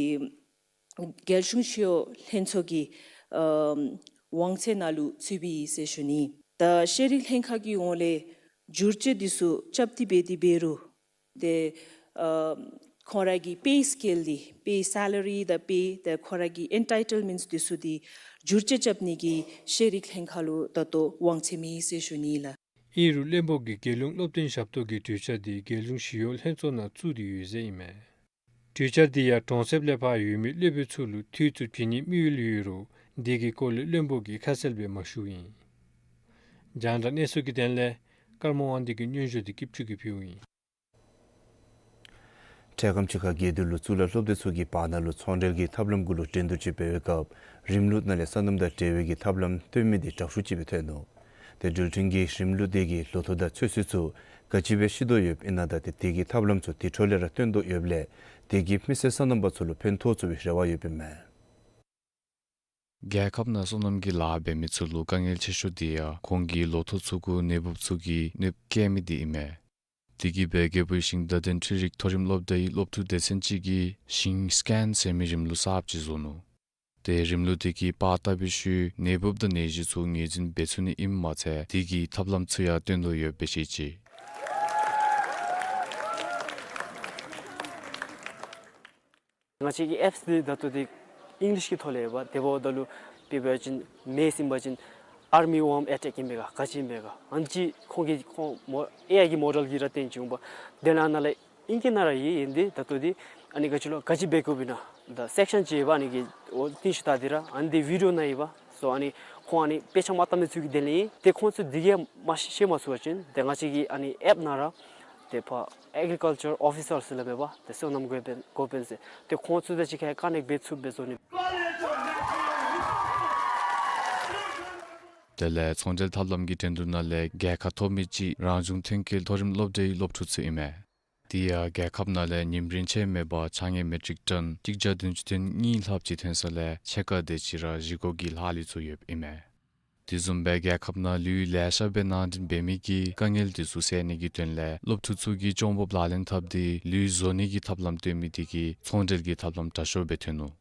རྒྱལ་གཞུང་ཞི་གཡོག་ལྷན་ཚོགས་ཀྱི་ཨ་དབང་ཚད་ནང་ལུ་ཚུད་པའི་ཟེར་ཞུ་ནི། ད་ཤེས་རིག་ལྷན་ཁག་གི་ཧོངས་ལས་བསྒྱུར་བཅོས་འདི་ཚུ་རྐྱབ་སྟེ་འབད་དེ་འབད་རུང་ཏེ་ཨ་ཁོང་ར་གི་པེ་སི་ཀེལ་འདི་པེ་སེ་ལ་རི་དང་པེ་ཏེ་ཁོང་ར་གི་ཨེན་ཊའི་ཊལ་མེནཊསི་འདི་ཚུ་འདི་བསྒྱུར་བཅོས་རྐྱབ་ནི་གི་ཤེས་རིག་ལྷན་ཁག་ལུ་ད་ལྟོ་དབང་ཚད་མེད་ཟེར་ཞུ་ནི་ལགས། ཨིན་རུང་བློན་པོ་གིས་རྒྱལ་ཡོངས་སློབ་སྟོན་ཞབས་ཏོག་གི་གྲོས་འཆར་འདི་རྒྱལ་གཞུང་ཞི་གཡོག་ལྷན་ཚོགས་ནང་བཙུགས་ཏེ་ཡོད་ཟེར་ཨིན་མས། གྲོས་འཆར་འདི་ཡང་གྲོང་གསེབ་ལས་ཕར་ཡོད་མི་སློབ་དཔོན་ཚུ་ལུ་འཐུས་ཚུ་བྱིན་ནིའི་དམིགས་ཡུལ་ཡོད་རུང་འདི་གི་སྐོར་ལས་བློན་པོ་གིས་ཁ་གསལ་སྦེ་མ་ཞུཝ་ཨིན། རྒྱང་བསྒྲགས་གནས་ཚུལ་གྱི་དོན་ལས་ཀརྨ་དབང་འདུས་ཀྱིས་སྙན་ཞུ་འདི་སྐྱིད་ཆུ་གིས་ཕུལཝ་ཨིན། འཕྲལ་ཁམས་ཅིག་ཁར་དགེ་འདུན་ལུ་གཙུག་ལག་སློབ་སྡེ་ཚུ་གི་བར་ན་ལུ་ཚོང་འབྲེལ་གྱི་ཐབས་ལམ་གུ་ལུ་འགྲན་བསྡུར་ཅིག་འབད་བའི་སྐབས་རིམ་ལུགས་ནང་ལས་སོ་ནམ་དང་འབྲེལ་བའི་གི་ཐབས་ལམ་སྟོན་མི་འདི་དྲག་ཤོས་ཅིག་སྦེ་ཐོན་ནུག། ཏེ་འགྲུལ་འཕྲིན་གྱི་རིམ་ལུགས་འདི་གིས་ལོ་ཐོག་དང་ཚོད་བསྲེ་ཚུ་ག་ཅི་སྦེ་ཤེས་དོ་ཡོདཔ་ཨིན་ན་དང་ཏེ་དེ་གི་ཐབས་ལམ་ཚུ་དེ་འཕྲོ་ལས་ར་སྟོན་དོ་ཡོདཔ་ལས་དེ་གིས་མི་སེར་སོ་ནམ་པ་ཚུ་ལུ་ཕན་ཐོགས་ཚུགས་པའི་རེ་བ་ཡོདཔ་ཨིན་མས། རྒྱལ་ཁབ་ནང་སོ་ནམ་གྱི་ལཱ་འབད་མི་ཚུ་ལུ་དཀའ་ངལ་ཆེ་ཤོས་འདི་ཡང་ཁོང་གི་ལོ་ཐོག་ཚུ་གུ་ནད་འབུཔ་ཚུ་གིས་གནོདཔ་བཀལ་མི་འདི་ཨིན་མས། དེ་གིས་སྦེ་རྒྱལ་པོའི་ཞིང་བརྡ་དོན་འཕྲུལ་རིག་མཐོ་རིམ་སློབ་གྲྭའི་སློབ་ཕྲུག་སྡེ་ཚན་ཅིག་གིས་ཞིང་སི་ཀེན་ཟེར་མི་རིམ་ལུགས་གསརཔ་ཅིག་བཟོ་ནུག། ཏེ་རིམ་ལུགས་དེ་གིས་པར་བཏབ་པའི་ཤུལ་ནད་འབུཔ་དང་ནད་གཞི་ཚུ་ངོས་འཛིན་འབད་ཚུགས་ནི་ཨིནམ་མ་ཚད་དེ་གི་ཐབས་ལམ་ཚུ་ཡང་སྟོན་དོ་ཡོདཔ་སྦེ་བཤད་ཅི། ང་བཅས་ཀྱི་ཨེཔསི་འདི་ད་ལྟོ་འདི་ཨིང་ལིཤ་གི་ཐོག་ལས་ཡོདཔ། དེ་འབདཝ་ད་ལུ་དཔེ་འབད་བ་ཅིན་མེསི་ཨིན་པ་ཅིན་ཨར་མི་ཝོརམ་ཨེ་ཊེཀ་ཨིན་པས་ག་ག་ཅི་ཨིན་པས་ག་ཨ་ནི་ཅིག་ཁོང་གིས་ཁོང་མོ་ཨེ་ཨའི་གི་མོ་ཌེལ་གྱིས་ར་སྟོན་ཅི་འོང་པ། དེ་ནང་ན་ལས་ཨིང་སྐད་ནང་ར་ཡོད། ཨིན་ཏེ་ད་ལྟོ་འདི་ཨ་ནི་ག་ཅི་ལོ་ག་ཅི་འབད་དགོཔ་ཨིན་ན་ད་སེཀ་ཤཱན་ཅིག་ཡོདཔ། ཨ་ནི་གི་འོ་ཏིང་ཤུ་ད་འདི་ར་ཨ་ནི་འདི་བི་ཌི་ཡོ་ནང་ཡོདཔ། སོ་ཨ་ནི་ཁོང་ཨ་ནི་དཔེ་ཆ་མ་བལྟ་མི་ཚུ་གི་དོན་ལས་ཨིན། ཏེ་ཁོང་ཚུ་འདི་གིས་མ་ཤེས་མ་ཚུགས་པ་ཅིན་ཏེ་ང་བཅས་ཀྱི་ཨ་ནི་ཨེཔ་ནང་ར་ཏེ་ཕར་ཨེག་རི་ཀལ་ཅར་ཨོ་ཕི་སར་ཟེར་སླབ་མས་པ། ཏེ་སོ་ནམ་འགོ་དཔོན་འགོ་དཔོན་ཟེར། ཏེ་ཁོང་ཚུ་དང་གཅིག་ཁར་ཀ་ནེཀཊ་འབད་ཚུགསཔ་སྦེ་བཟོ་ནི། དེ་ལས་ཚོང་འབྲེལ་ཐབས་ལམ་གྱི་འགྲན་བསྡུར་ནང་ལས་རྒྱལ་ཁ་ཐོབ་མི་ཅིག་རང་བྱུང་ཐོན་སྐྱེད་མཐོ་རིམ་སློབ་གྲྭའི་སློབ་ཕྲུག་ཚུ་ཨིན་མས། དེ་ཡང་རྒྱལ་ཁབ་ནང་ལས་ཉིམ་རེ་ཆད་མེད་པར་ཆ་ངེས་མེ་ཊིག་ཊོན་གཅིག་བརྒྱ་བདུན་ཅུ་དོན་གཉིས་ལྷགཔ་ཅིག་ཐོན་ས་ལས་ཕྱེད་ཀ་དེ་ཅིག་ར་བཞེས་སྒོ་གི་ལྷག་ལུས་ཚུ་ཡོདཔ་ཨིན་མས། དེ་བཟུམ་སྦེ་རྒྱལ་ཁབ་ནང་ལུད་ལེ་ཤ་སྦེ་ནང་འདྲེན་འབད་མི་གི་དཀའ་ངལ་དེ་ཚུ་སེལ་ནི་གི་དོན་ལས་སློབ་ཕྲུག་ཚུ་གིས་ལྕོགས་འབོབ་ལག་ལེན་འཐབ་སྟེ་ལུད་བཟོ་ནི་གི་ཐབས་ལམ་སྟོན་མི་དེ་གིས་ཚོང་འབྲེལ་གྱི་ཐབས་ལམ་དྲག་ཤོས་སྦེ་ཐོན་ནུག།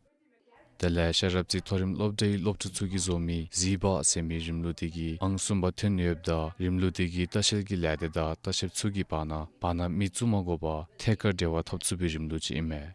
དེ་ལས་ཤེས་རབ་རྩེ་མཐོ་རིམ་སློབ་གྲྭའི་སློབ་ཕྲུག་ཚུ་གིས་བཟོ་མི་གཟི་འབག་ཟེར་མི་རིམ་ལུགས་དེ་གིས་ཨང་གསུམ་པ་ཐོན་ཡོདཔ་ད་རིམ་ལུགས་དེ་གིས་ལྟ་བཤལ་གྱི་ལས་སྡེ་དང་ལྟ་བཤལཔ་ཚུ་གི་བར་ན་བར་ན་མི་བཙུགས་མ་དགོ་པར་ཐད་ཀར་འབྲེལ་བ་འཐབ་ཚུགས་པའི་རིམ་ལུགས་ཅིག་ཨིན་མས།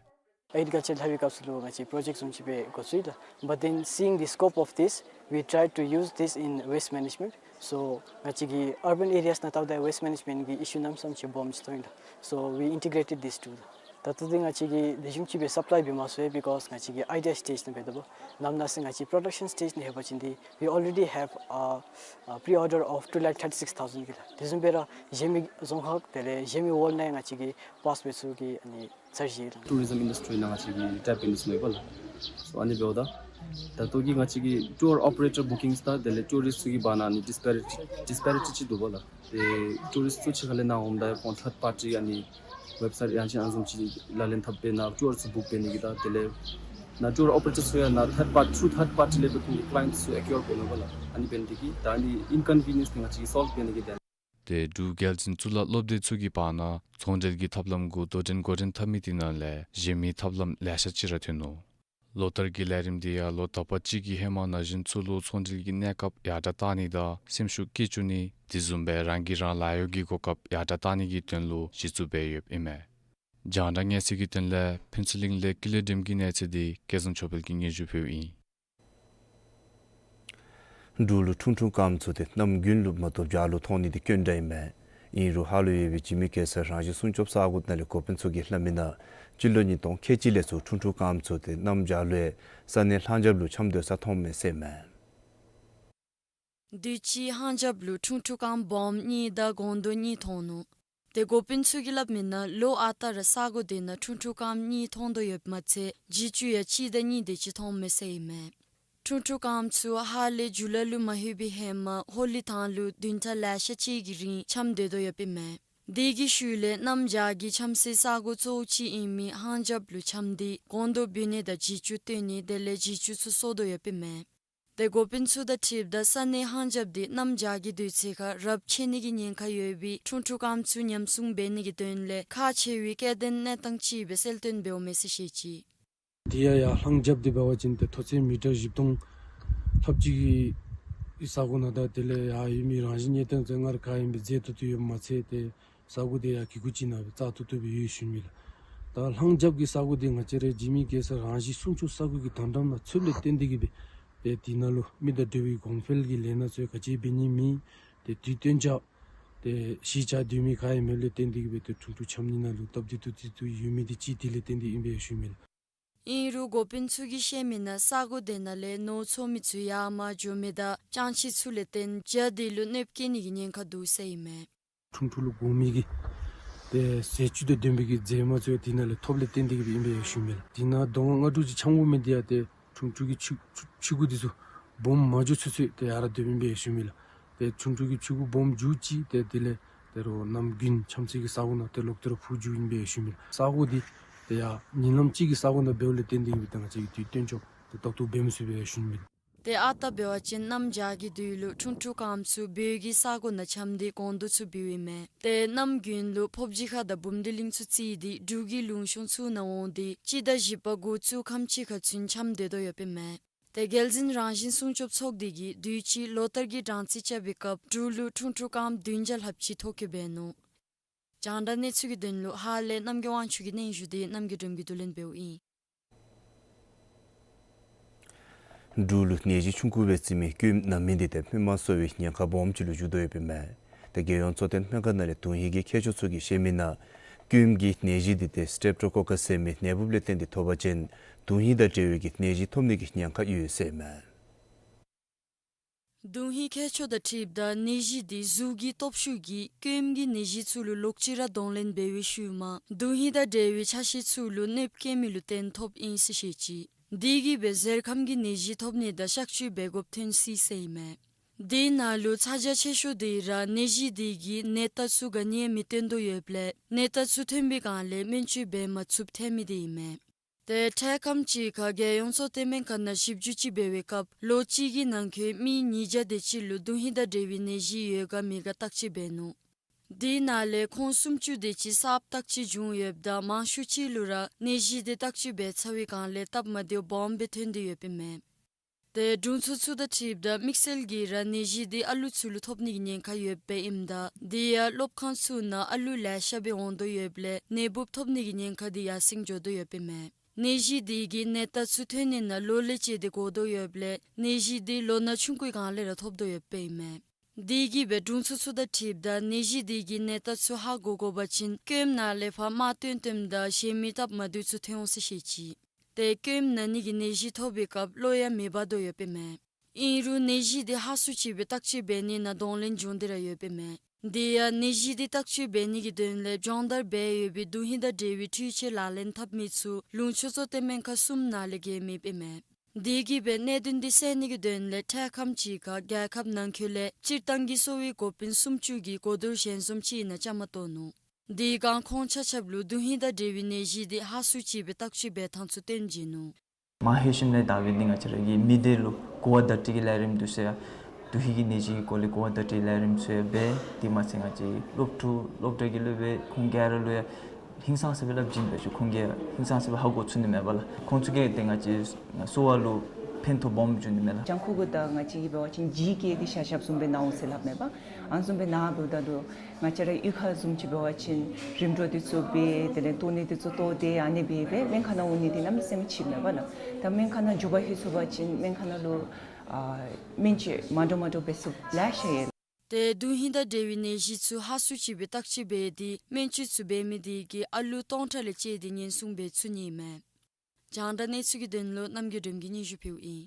ཨེག་རི་ཀལ་ཅར་ལྷབ་པའི་སྐབས་སུ་ལུ་ང་བཅས་པྲོ་ཇེཀཊ་བཟུམ་ཅིག་སྦེ་འགོ་བཙུགས་ཡི་ལགས། But then seeing the scope of this, we try to use this in waste management. So ང་བཅས་ཀྱི་ཨར་བཱན་ཨེ་རི་ཡཱས་ནང་ལྟཝ་ད་ཝེསཊ་མེ་ནེཇ་མེནཊ་གི་ཨི་ཤུ་གནམ་མེད་ས་མེད་ཅིག་སྦོམ་ཅིག་མཐོང་ཡི་ལགས། So we integrated these two. ད་ལྟོ་འདི་ང་བཅས་ཀྱིས་ལེགས་ཤོམ་ཅིག་སྦེ་སབ་ལའི་འབད་མ་ཚུགས་པས། because ང་བཅས་ཀྱི་ཨའི་ཌི་ཡ་སི་ཊེཇ་ནང་འབད་དོ་བ། ནམ་ན་སེ་ང་བཅས་པྲོ་ཌག་ཤཱན་སི་ཊེཇ་ནང་ལྷོད་པ་ཅིན་འདི་we already have a, a pre-order of two lakh thirty-six thousand གི་ལགས། དེ་བཟུམ་སྦེ་ར་གཞན་མི་རྫོང་ཁག་དེ་ལས་གཞན་མི་ཝཱརལཌ་ནང་ཡང་ང་བཅས་ཀྱིས་པཱསི་འབད་ཚུགས་ཀྱི་ཨ་ནི་འཆར་གཞི་ལགས། ཊུ་རི་ཛིམ་ཨིན་ཌསི་ཊི་རི་ནང་ང་བཅས་ཀྱིས་ཊེབ་འབད་ནི་ཚུ་ཨིན་པས་ལགས། སོ་ཨ་ནི་འབདཝ་ད་ད་ལྟོ་གི་ང་བཅས་ཀྱི་ཊུར་ཨོ་པ་རེ་ཊར་བུ་ཀིངས་དང་དེ་ལས་ཊུ་རིསཊ་ཚུ་གི་བར་ན་ཨ་ནི་ཌིསི་པེ་རི་ཊི་ཌིསི་པེ་རི་ཊི་ཅིག་འདུག་པ་ལགས། ཏེ་ཊུ་རིསཊ་ཚུ་ཕྱི་ཁ་ལས་ནཱ་འོངམ་ད་ཁོང་ཐརཌ་པར་ཊི་ཨ་ནི་ཝེབ་སའིཊ་ཡང་ཅིན་ཨ་ནི་བཟུམ་ཅིག་ལག་ལེན་འཐབ་སྦེ་ནཱ་ཊུར་ཚུ་བུཀ་འབད་ནི་གི་དང་དེ་ལས་ནཱ་ཊུར་ཨོ་པ་རེ་ཊར་ཚུ་ཡང་ནཱ་ཐརཌ་པར་ཊི་ཐུ་ཐརཌ་པར་ཊི་ལས་སྦེ་ཁོང་གི་ཀི་ལའིནཊ་ཚུ་ཨེ་ཀུ་ཡར་འབད་ནི་པ་ལགས། ཨ་ནི་འབད་ནི་དེ་གིས་ད་ཨ་ནི་ཨིན་ཀོན་བི་ནེནསི་འདི་ང་བཅས་ཀྱིས་སོལབ་འབད་ནི་གི་དོན། ཏེ་འབྲུག་རྒྱལ་འཛིན་གཙུག་ལག་སློབ་སྡེ་ཚུ་གི་བར་ན་ཚོང་འབྲེལ་གྱི་ཐབས་ལམ་གུ་དོ་འགྲན་འགོ་འདྲེན་འཐབ་མི་དེ་ནང་ལས་གཞན་མི་ཐབས་ལམ་ལེ་ཤ་ཅིག་ར་ཐོན་ནུག། ལོ་ལྟར་གྱི་ལས་རིམ་འདི་ཡང་ལོ་དག་པ་ཅིག་གི་ཧེ་མ་ན་གཞོན་ཚུ་ལུ་ཚོང་འབྲེལ་གྱི་གནས་སྐབས་ཡར་དྲགས་གཏང་ནི་དང་སེམས་ཤུགས་བསྐྱེད་བཅུག་ནི་དེ་བཟུམ་སྦེ་རང་གིས་རང་ལཱ་གཡོག་གི་གོ་སྐབས་ཡར་དྲགས་གཏང་ནི་གི་དོན་ལུ་གཞི་བཙུགས་འབད་ཡོདཔ་ཨིན་མས། རྒྱང་བསྒྲགས་གནས་ཚུལ་གྱི་དོན་ལས་ཕུན་ཚོགས་གླིང་ལས་ཀུན་ལེགས་སྒྲོལམ་གྱི་གནས་ཚུལ་འདི་སྐལ་བཟང་ཆོས་འཕེལ་གྱིས་སྙན་ཞུ་ཕུལཝ་ཨིན། འབྲུག་ལུ་ཁྲུང་ཁྲུང་རྐངམ་ཚུ་དེ་གནམ་དགུན་ལུ་མ་གཏོགས་བྱཱར་ལུ་མཐོང་ནི་དེ་དཀོན་དྲགས་ཨིན་མས། ཨིན་རུང་ཧཱ་ལུ་ཡོད་པའི་འཇིགས་མེད་གེ་སར་རང་བཞིན་སྲུང་སྐྱོབ་ས་སྒོ་ནང་ལས་འགོ་དཔོན་ཚུ་གིས་སླབ་མི་ནང་སྤྱི་ལོ་ཉིས་སྟོང་ཁལ་གཅིག་ལས་ཚུར་ཁྲུང་ཁྲུང་རྐངམ་ཚུ་དེ་གནམ་བྱཱར་ལུ་ཡང་ས་གནས་ལྷང་རྒྱབ་ལུ་འཁྱམས་སྡོད་ས་མཐོངམ་མས་ཟེར་མས། དུས་ཅི་ལྷང་རྒྱབ་ལུ་ཁྲུང་ཁྲུང་རྐངམ་སྦོམ་གཉིས་དང་སྒོང་རྡོག་གཉིས་མཐོང་ནུག། ཏེ་འགོ་དཔོན་ཚུ་གིས་སླབ་མི་ནང་ལོ་ཨ་རྟག་ར་ས་སྒོ་དེ་ནང་ཁྲུང་ཁྲུང་རྐངམ་གཉིས་མཐོང་དོ་ཡོདཔ་མ་ཚད་བྱི་ཅུང་ཡང་གཅིག་དང་གཉིས་དེ་ཅིག་མཐོངམ་མས་ཟེར་ཨིན་མས། ཁྲུང་ཁྲུང་རྐངམ་ཚུ་ཧཱ་ལས་ཇུ་ལའི་ལུ་མ་ལྷོད་པའི་ཧེ་མ་ཧོ་ལི་ཐང་ལུ་བདུན་ཕྲག་ལེ་ཤ་ཅིག་གི་རིང་འཁྱམས་སྡོད་དོ་ཡོདཔ་ཨིན་མས། དེ་གི་ཤུལ་ལས་གནམ་བྱཱར་གྱི་འཁྱམས་སའི་ས་སྒོ་གཙོ་བོ་ཅིག་ཨིན་མི་ལྷང་རྒྱབ་ལུ་འཁྱམས་ཏེ་སྒོང་རྡོག་འབུད་ནི་དང་བྱི་ཅུང་བཏོན་ནི་དེ་ལས་བྱི་ཅུང་ཚུ་གསོ་དོ་ཡོདཔ་ཨིན་མས། ཏེ་འགོ་དཔོན་ཚུ་དང་འཁྲིལཝ་ད་ས་གནས་ལྷང་རྒྱབ་འདི་གནམ་བྱཱར་གྱི་དུས་ཚོད་ཁར་རབས་ཆད་ནི་གི་ཉེན་ཁ་ཡོད་པའི་ཁྲུང་ཁྲུང་རྐངམ་ཚུ་ཉམས་སྲུང་འབད་ནི་གི་དོན་ལས་ཁག་ཆེ་བའི་སྐྱེ་ལྡན་གནས་སྟངས་ཅིག་སྦེ་གསལ་སྟོན་འབདཝ་མས་ཟེར་བཤད་ཅི། དེ་ཡང་ཡར་ལྷང་རྒྱབ་འདི་འབད་བ་ཅིན་ཏེ་མཐོ་ཚད་མི་ཊར་བཞི་སྟོང་ལྷགཔ་ཅིག་གི་ས་སྒོ་ནང་ད་དེ་ལས་ཡར་ཡོད་མི་རང་བཞིན་གནས་སྟངས་ཚུ་སྔར་ག་ཨིནམ་སྦེ་མཛེས་ཏོག་ཏོ་ཡོདཔ་མ་ཚད་ཏེ་ས་སྒོ་དེ་ཡང་གི་གུ་ཅིག་ནང་སྦེ་བཙག་ཏོག་ཏོ་སྦེ་ཡོད་ཞུ་མི་ལགས། ད་ལྷང་རྒྱབ་ཀྱི་ས་སྒོ་དེ་ང་བཅས་རའི་འཇིགས་མེད་གེ་སར་རང་བཞིན་སྲུང་སྐྱོབ་ས་ཁུལ་གྱི་དོན་དག་ནང་ཚུད་ལས་བརྟེན་ཏེ་གིས་སྦེ་ཏེ་དེ་ནང་ལུ་མི་དང་འབྲེལ་བའི་གོང་འཕེལ་གྱི་ལས་སྣ་ཚུ་ག་ཅི་འབད་ནི་མེད། ཏེ་དུས་སྟོན་འཇགས་ཏེ་གཞིས་ཆགས་སྡོད་མི་ག་ཡང་མེདཔ་ལས་བརྟེན་ཏེ་གིས་སྦེ་ཏེ་ཁྲུང་ཁྲུང་འཁྱམས་ནི་ནང་ལུ་སྟབས་བདེ་ཏོག་ཏོ་ཡོད་མི་དེ་ཅིག་དེ་ལས་བརྟེན་ཏེ་ཨིན་པས་ཞུ་མི་ལགས། ཨིན་རུང་འགོ་དཔོན་ཚུ་གིས་བཤད་མི་ནང་ས་སྒོ་དེ་ནང་ལས་ནོར་འཚོ་མི་ཚུ་ཡར་མར་འགྱོ་མི་དང་སྤྱང་ཁྱི་ཚུ་ལས་བརྟེན་བྱ་དེ་ལུ་གནོདཔ་བཀལ་ནི་གི་ཉེན་ཁ་འདུག་ཟེར་ཨིན་མས། ཁྲུང་ཁྲུང་ལུ་དགོ་མི་གི་ཏེ་ཟས་བཅུད་དང་ལྡན་པའི་གི་རྫས་མ་ཚུ་ཡང་དེ་ནང་ལས་ཐོབ་ལས་བརྟེན་ཏེ་གིས་སྦེ་ཨིན་པས་ཞུ་མི་ལགས། དེ་ནང་གདོང་ལྔ་དྲུག་ཅིག་འཁྱམ་དགོ་མི་དེ་ཡང་ཏེ་ཁྲུང་ཁྲུང་གི་ཕྱི་ཕྱི་ཕྱི་གུ་དེ་ཚུ་སྦོམ་མ་འགྱོ་ཚུན་ཚོད་ཏེ་ཡར་ར་སྡོདཔ་ཨིན་པས་ཞུ་མི་ལགས། ཏེ་ཁྲུང་ཁྲུང་གི་ཕྱི་གུ་སྦོམ་འགྱོ་ཅི་ཏེ་དེ་ལས་ད་རུང་གནམ་དགུན་འཁྱམས་སའི་གི་ས་སྒོ་ནང་ཏེ་ལོག་སྟེ་ར་འཕུར་འགྱོཝ་ཨིན་པས་ཞུ་མི་ལགས། ས་སྒོ་དེ་ཏེ་ཡར་ཉིན་ལམ་གཅིག་གི་ས་སྒོ་ནང་འབདཝ་ལས་བརྟེན་ཏེ་གིས་སྦེ་ད་ང་བཅས་ཀྱིས་དུས་སྟོན་འཇགས་ཏེ་ཏོག་ཏོ་འབད་མི་ཚུགས་པས་ཞུ་མི་ལགས། ཏེ་ཨ་རྟག་འབད་བ་ཅིན་གནམ་བྱཱར་གྱི་དུས་ལུ་ཁྲུང་ཁྲུང་རྐངམ་ཚུ་སྦོ་གི་ས་སྒོ་ནང་འཁྱམས་ཏེ་སྒོང་རྡོག་ཚུ་འབུཝ་ཨིན་མས། ཏེ་གནམ་དགུན་ལུ་ཕོབ་སྦྱིས་ཁ་དང་བུམ་སྡེ་གླིང་ཚུ་རྩིས་ཏེ་འབྲུག་གི་ལུང་གཤོང་ཚུ་ནང་འོང་སྟེ་སྤྱི་ཟླ་བཞི་པ་འགོ་བཙུགས་ཁམས་ཅིག་ཁར་ཚུན་འཁྱམས་སྡོད་དོ་ཡོདཔ་ཨིན་མས། ཏེ་རྒྱལ་འཛིན་རང་བཞིན་སྲུང་སྐྱོབ་ཚོགས་སྡེ་གིས་དུས་ཅི་ལོ་ལྟར་གྱི་གྲངས་རྩིས་རྐྱབ་པའི་སྐབས་འབྲུག་ལུ་ཁྲུང་ཁྲུང་རྐངམ་བདུན་བརྒྱ་ལྷགཔ་ཅིག་ཐོ་བཀོད་འབད་ནུག། རྒྱང་བསྒྲགས་གནས་ཚུལ་གྱི་དོན་ལུ་ཧཱ་ལས་རྣམ་རྒྱལ་དབང་ཕྱུག་གི་སྙན་ཞུ་དེ་རྣམ་རྒྱལ་སྒྲོལམ་གྱིས་བསྡུ་ལེན་འབདཝ་ཨིན། འབྲུག་ལུ་ནད་གཞི་ཆུང་ཀུ་སྦེ་བརྩི་མི་ཀོདམ་ན་མི་འདི་ཏེ་སྨིན་མ་སོར་བའི་ཉེན་ཁ་སྦོམ་ཅིག་ལུ་འགྱུར་དོ་ཡོདཔ་ཨིན་མས། ཏེ་རྒྱལ་ཡོངས་གཙོ་བསྟེན་སྨན་ཁང་ནང་ལས་དོན་ཧིང་གི་མཁས་མཆོག་ཚུ་གིས་བཤད་མི་ནང་ཀོདམ་གྱི་ནད་གཞི་འདི་ཏེ་སི་ཊེབ་ཊོ་ཀོ་ཀཱས་ཟེར་མི་ནད་འབུཔ་ལས་བརྟེན་ཏེ་ཐོབ་པ་ཅིན་དོན་ཧིང་དང་འབྲེལ་བའི་གི་ནད་གཞི་ཐོབ་ནི་གི་ཉེན་ཁ་ཡོད་ཟེར་མས། དོན་ཧིང་མཁས་མཆོག་དང་འཁྲིལཝ་ད་ནད་གཞི་འདི་གཟུགས་ཀྱི་སྟོབས་ཤུགས་ཀྱིས་ཀོདམ་གྱི་ནད་གཞི་ཚུ་ལུ་ལོག་ཅི་ར་གདོང་ལེན་འབད་བའི་ཤུལ་མ་དོན་ཧིང་དང་འབྲེལ་བའི་ཆ་ཤས་ཚུ་ལུ་གནོདཔ་བཀལ་མི་ལུ་བརྟེན་ཐོབ་ཨིན་ཟེར་བཤད་ཅི། དེ་གིས་སྦེ་གཟེར་ཁམས་ཀྱི་ནད་གཞི་ཐོབ་ནི་དང་གཤག་བཅོས་འབད་དགོཔ་ཐོན་སྲིད་ཟེར་ཨིན་མས། དེ་ནང་ལུ་ཚ་གྱང་ཆེ་ཤོས་དེ་ར་ནད་གཞི་དེ་གིས་ནད་རྟགས་ཚུ་ག་ནི་ཡང་མི་སྟོན་དོ་ཡོདཔ་ལས་ནད་རྟགས་ཚུ་ཐོན་པའི་སྒང་ལས་སྨན་བཅོས་འབད་མ་ཚུགསཔ་ཐལ་མི་དེ་ཨིན་མས། ཏེ་འཕྲལ་ཁམས་ཅིག་ཁར་རྒྱལ་ཡོངས་གཙོ་བསྟེན་སྨན་ཁང་ནང་ཞིབ་འཇུག་ཅིག་འབད་བའི་སྐབས་ལོ་གཅིག་གི་ནང་འཁོད་མི་ཉིས་བརྒྱ་དེ་ཅིག་ལུ་དོན་ཧིང་དང་འབྲེལ་བའི་ནད་གཞི་ཡོད་ག་མེད་ག་བརྟག་དཔྱད་འབད་ནུག། དེ་ནང་ལས་ཁོང་སུམ་ཅུ་དེ་ཅིག་གསརཔ་བརྟག་དཔྱད་བྱུང་ཡོདཔ་ད་མང་ཤོས་ཅིག་ལུ་ར་ནད་གཞི་དེ་བརྟག་དཔྱད་འབད་ཚར་བའི་སྒང་ལས་སྟབས་མ་བདེཝ་སྦོམ་སྦེ་ཐོན་ཏེ་ཡོདཔ་ཨིན་མས། ཏེ་དྲུང་འཚོ་ཚུ་དང་འཁྲིལཝ་ད་དམིགས་བསལ་གྱིས་ར་ནད་གཞི་དེ་ཨ་ལུ་ཚུ་ལུ་ཐོབ་ནི་གི་ཉེན་ཁ་ཡོདཔ་སྦེ་ཨིནམ་ད་དེ་ཡང་སློབ་ཁང་ཚུ་ནང་ཨ་ལུ་ལེ་ཤ་སྦེ་འོང་དོ་ཡོདཔ་ལས་ནད་འབུཔ་ཐོབ་ནི་གི་ཉེན་ཁ་དེ་ཡར་སེང་འགྱོ་དོ་ཡོདཔ་ཨིན་མས། ནད་གཞི་དེ་གི་ནད་རྟགས་ཚུ་ཐོན་ནི་ནང་ལོ་ལས་བཅད་དེ་འགོར་དོ་ཡོདཔ་ལས་ནད་གཞི་དེ་ལོ་ན་ཆུང་ཀུའི་སྒང་ལས་ར་ཐོབ་དོ་ཡོདཔ་ཨིན་མས། དེ་གིས་སྦེ་དྲུང་འཚོ་ཚུ་དང་འཁྲིལཝ་ད་ནད་གཞི་དེ་གི་ནད་རྟགས་ཚུ་ཧ་གོ་དགོ་པ་ཅིན་སྐྱོན་ནང་ལས་ཕར་དམར་སྟོན་སྟོནམ་ད་གཞན་མི་སྟབས་མ་བདེཝ་ཚུ་ཐོན་འོང་ཟེར་བཤད་ཅི། ཏེ་སྐྱོན་ན་ནི་གི་ནད་གཞི་ཐོབ་པའི་སྐབས་བློ་ཡང་མི་འབབ་དོ་ཡོདཔ་ཨིན་མས། ཨིན་རུང་ནད་གཞི་དེ་ཧ་སུ་ཅིག་སྦེ་བརྟག་དཔྱད་འབད་ནི་ནང་གདོང་ལེན་འབྱུང་སྟེ་ར་ཡོདཔ་ཨིན་མས། དེ་ཡང་ནད་གཞི་དེ་བརྟག་དཔྱད་འབད་ནི་གི་དོན་ལས་སྦྱོང་བརྡར་འབད་ཡོད་པའི་དོན་ཧིང་དང་འབྲེལ་བའི་འཕྲུལ་ཆས་ལག་ལེན་འཐབ་མི་ཚུ་ལུང་ཕྱོགས་གཙོ་བསྟེན་སྨན་ཁང་གསུམ་ནང་ལས་བརྒལ་མེདཔ་ཨིན་མས། དེ་གིས་སྦེ་གནད་དོན་དེ་སེལ་ནི་གི་དོན་ལས་འཕྲལ་ཁམས་ཅིག་ཁར་རྒྱལ་ཁབ་ནང་འཁོད་ལས་སྤྱིར་བཏང་གི་གསོ་བའི་འགོ་དཔོན་སུམ་ཅུ་གིས་གོ་བསྡུར་ཞལ་འཛོམས་ཅིག་ནང་བཅའ་མར་གཏོགས་ནུག། དེ་སྒང་ཁོང་ཆ་ཁྱབ་ལུ་དོན་ཧིང་དང་འབྲེལ་བའི་ནད་གཞི་དེ་ཧ་སུ་ཅིག་སྦེ་བརྟག་དཔྱད་འབད་ཐངས་ཚུ་སྟོན་བྱིན་ནུག། མ་ཧེ་ཤིམ་ལས་ད་འབད་དེ་ང་བཅས་ར་གི་མི་སྡེ་ལུ་གོ་བ་བརྡ་སྤྲོད་ཀྱི་ལས་རིམ་འདི་ཚུ་ཡང་དོན་ཧིང་གི་ནད་གཞི་གི་སྐོར་ལས་གོ་བ་བརྡ་སྤྲོད་ཀྱི་ལས་རིམ་ཚུ་ཡང་འབད། དེ་མ་ཚད་ང་བཅས་སློབ་ཕྲུག་སློབ་གྲྭ་གི་སློབ་དཔོན་ཁོང་ག་ར་ལུ་ཡང་ཧིང་སངས་ས་སྦེ་སླབ་བྱིན་པས་ཅིག་ཁོང་གིས་ཧིང་སངས་ས་སྦེ་ཧ་གོ་ཚུགས་ནི་མས་པ་ལགས། ཁོང་ཚུ་གིས་ཏེ་ང་བཅས་གསོ་བ་ལུ་ཕན་ཐོགས་སྦོམ་བྱུང་ནི་མས་ལགས། ལྗང་ཁུ་གུ་ད་ང་བཅས་ཀྱིས་འབད་བ་ཅིན་ལྗིད་བཀལ་ཏེ་བཞག་བཞགཔ་བཟུམ་སྦེ་ནཝ་ཨིན་ཟེར་སླབ་མས་པ། ཨ་ནི་བཟུམ་སྦེ་ནཝ་ད་ལུ་ང་བཅས་ར་གཡུས་ཁ་བཟུམ་ཅིག་འབད་བ་ཅིན་རིམ་གྲོ་འདི་ཚུ་འབད་དེ་ལས་ཏོག་ནི་འདི་ཚུ་བཏོག་སྟེ་ཨ་ནི་སྦེ་སྦེ་སྨན་ཁང་ནང་འོང་ནི་འདི་གནམ་མེད་ས་མེད་ཅིག་མེད་པ་ལགས། ད་སྨན་ཁང་ནང་འགྱོ་བ་ཧེ་ཚུགས་པ་ཅིན་སྨན་ཁང་ནང་ལུ་ཨ་སྨན་བཅོས་མ་འདྲཝ་མ་འདྲཝ་འབད་ས་ལེ་ཤ་ཡོད། ཏེ་དོན་ཧིང་དང་འབྲེལ་བའི་ནད་གཞི་ཚུ་ཧ་སུ་ཅིག་སྦེ་བརྟག་དཔྱད་འབད་དེ་སྨན་བཅོས་ཚུ་འབད་མི་དེ་གིས་ཨ་ལུ་སྟོང་ཕྲག་ལས་བཅད་དེ་ཉེན་སྲུང་འབད་ཚུགས་ནི་ཨིན་མས། རྒྱང་བསྒྲགས་གནས་ཚུལ་གྱི་དོན་ལུ་རྣམ་རྒྱལ་སྒྲོལམ་གིས་སྙན་ཞུ་ཕུལཝ་ཨིན།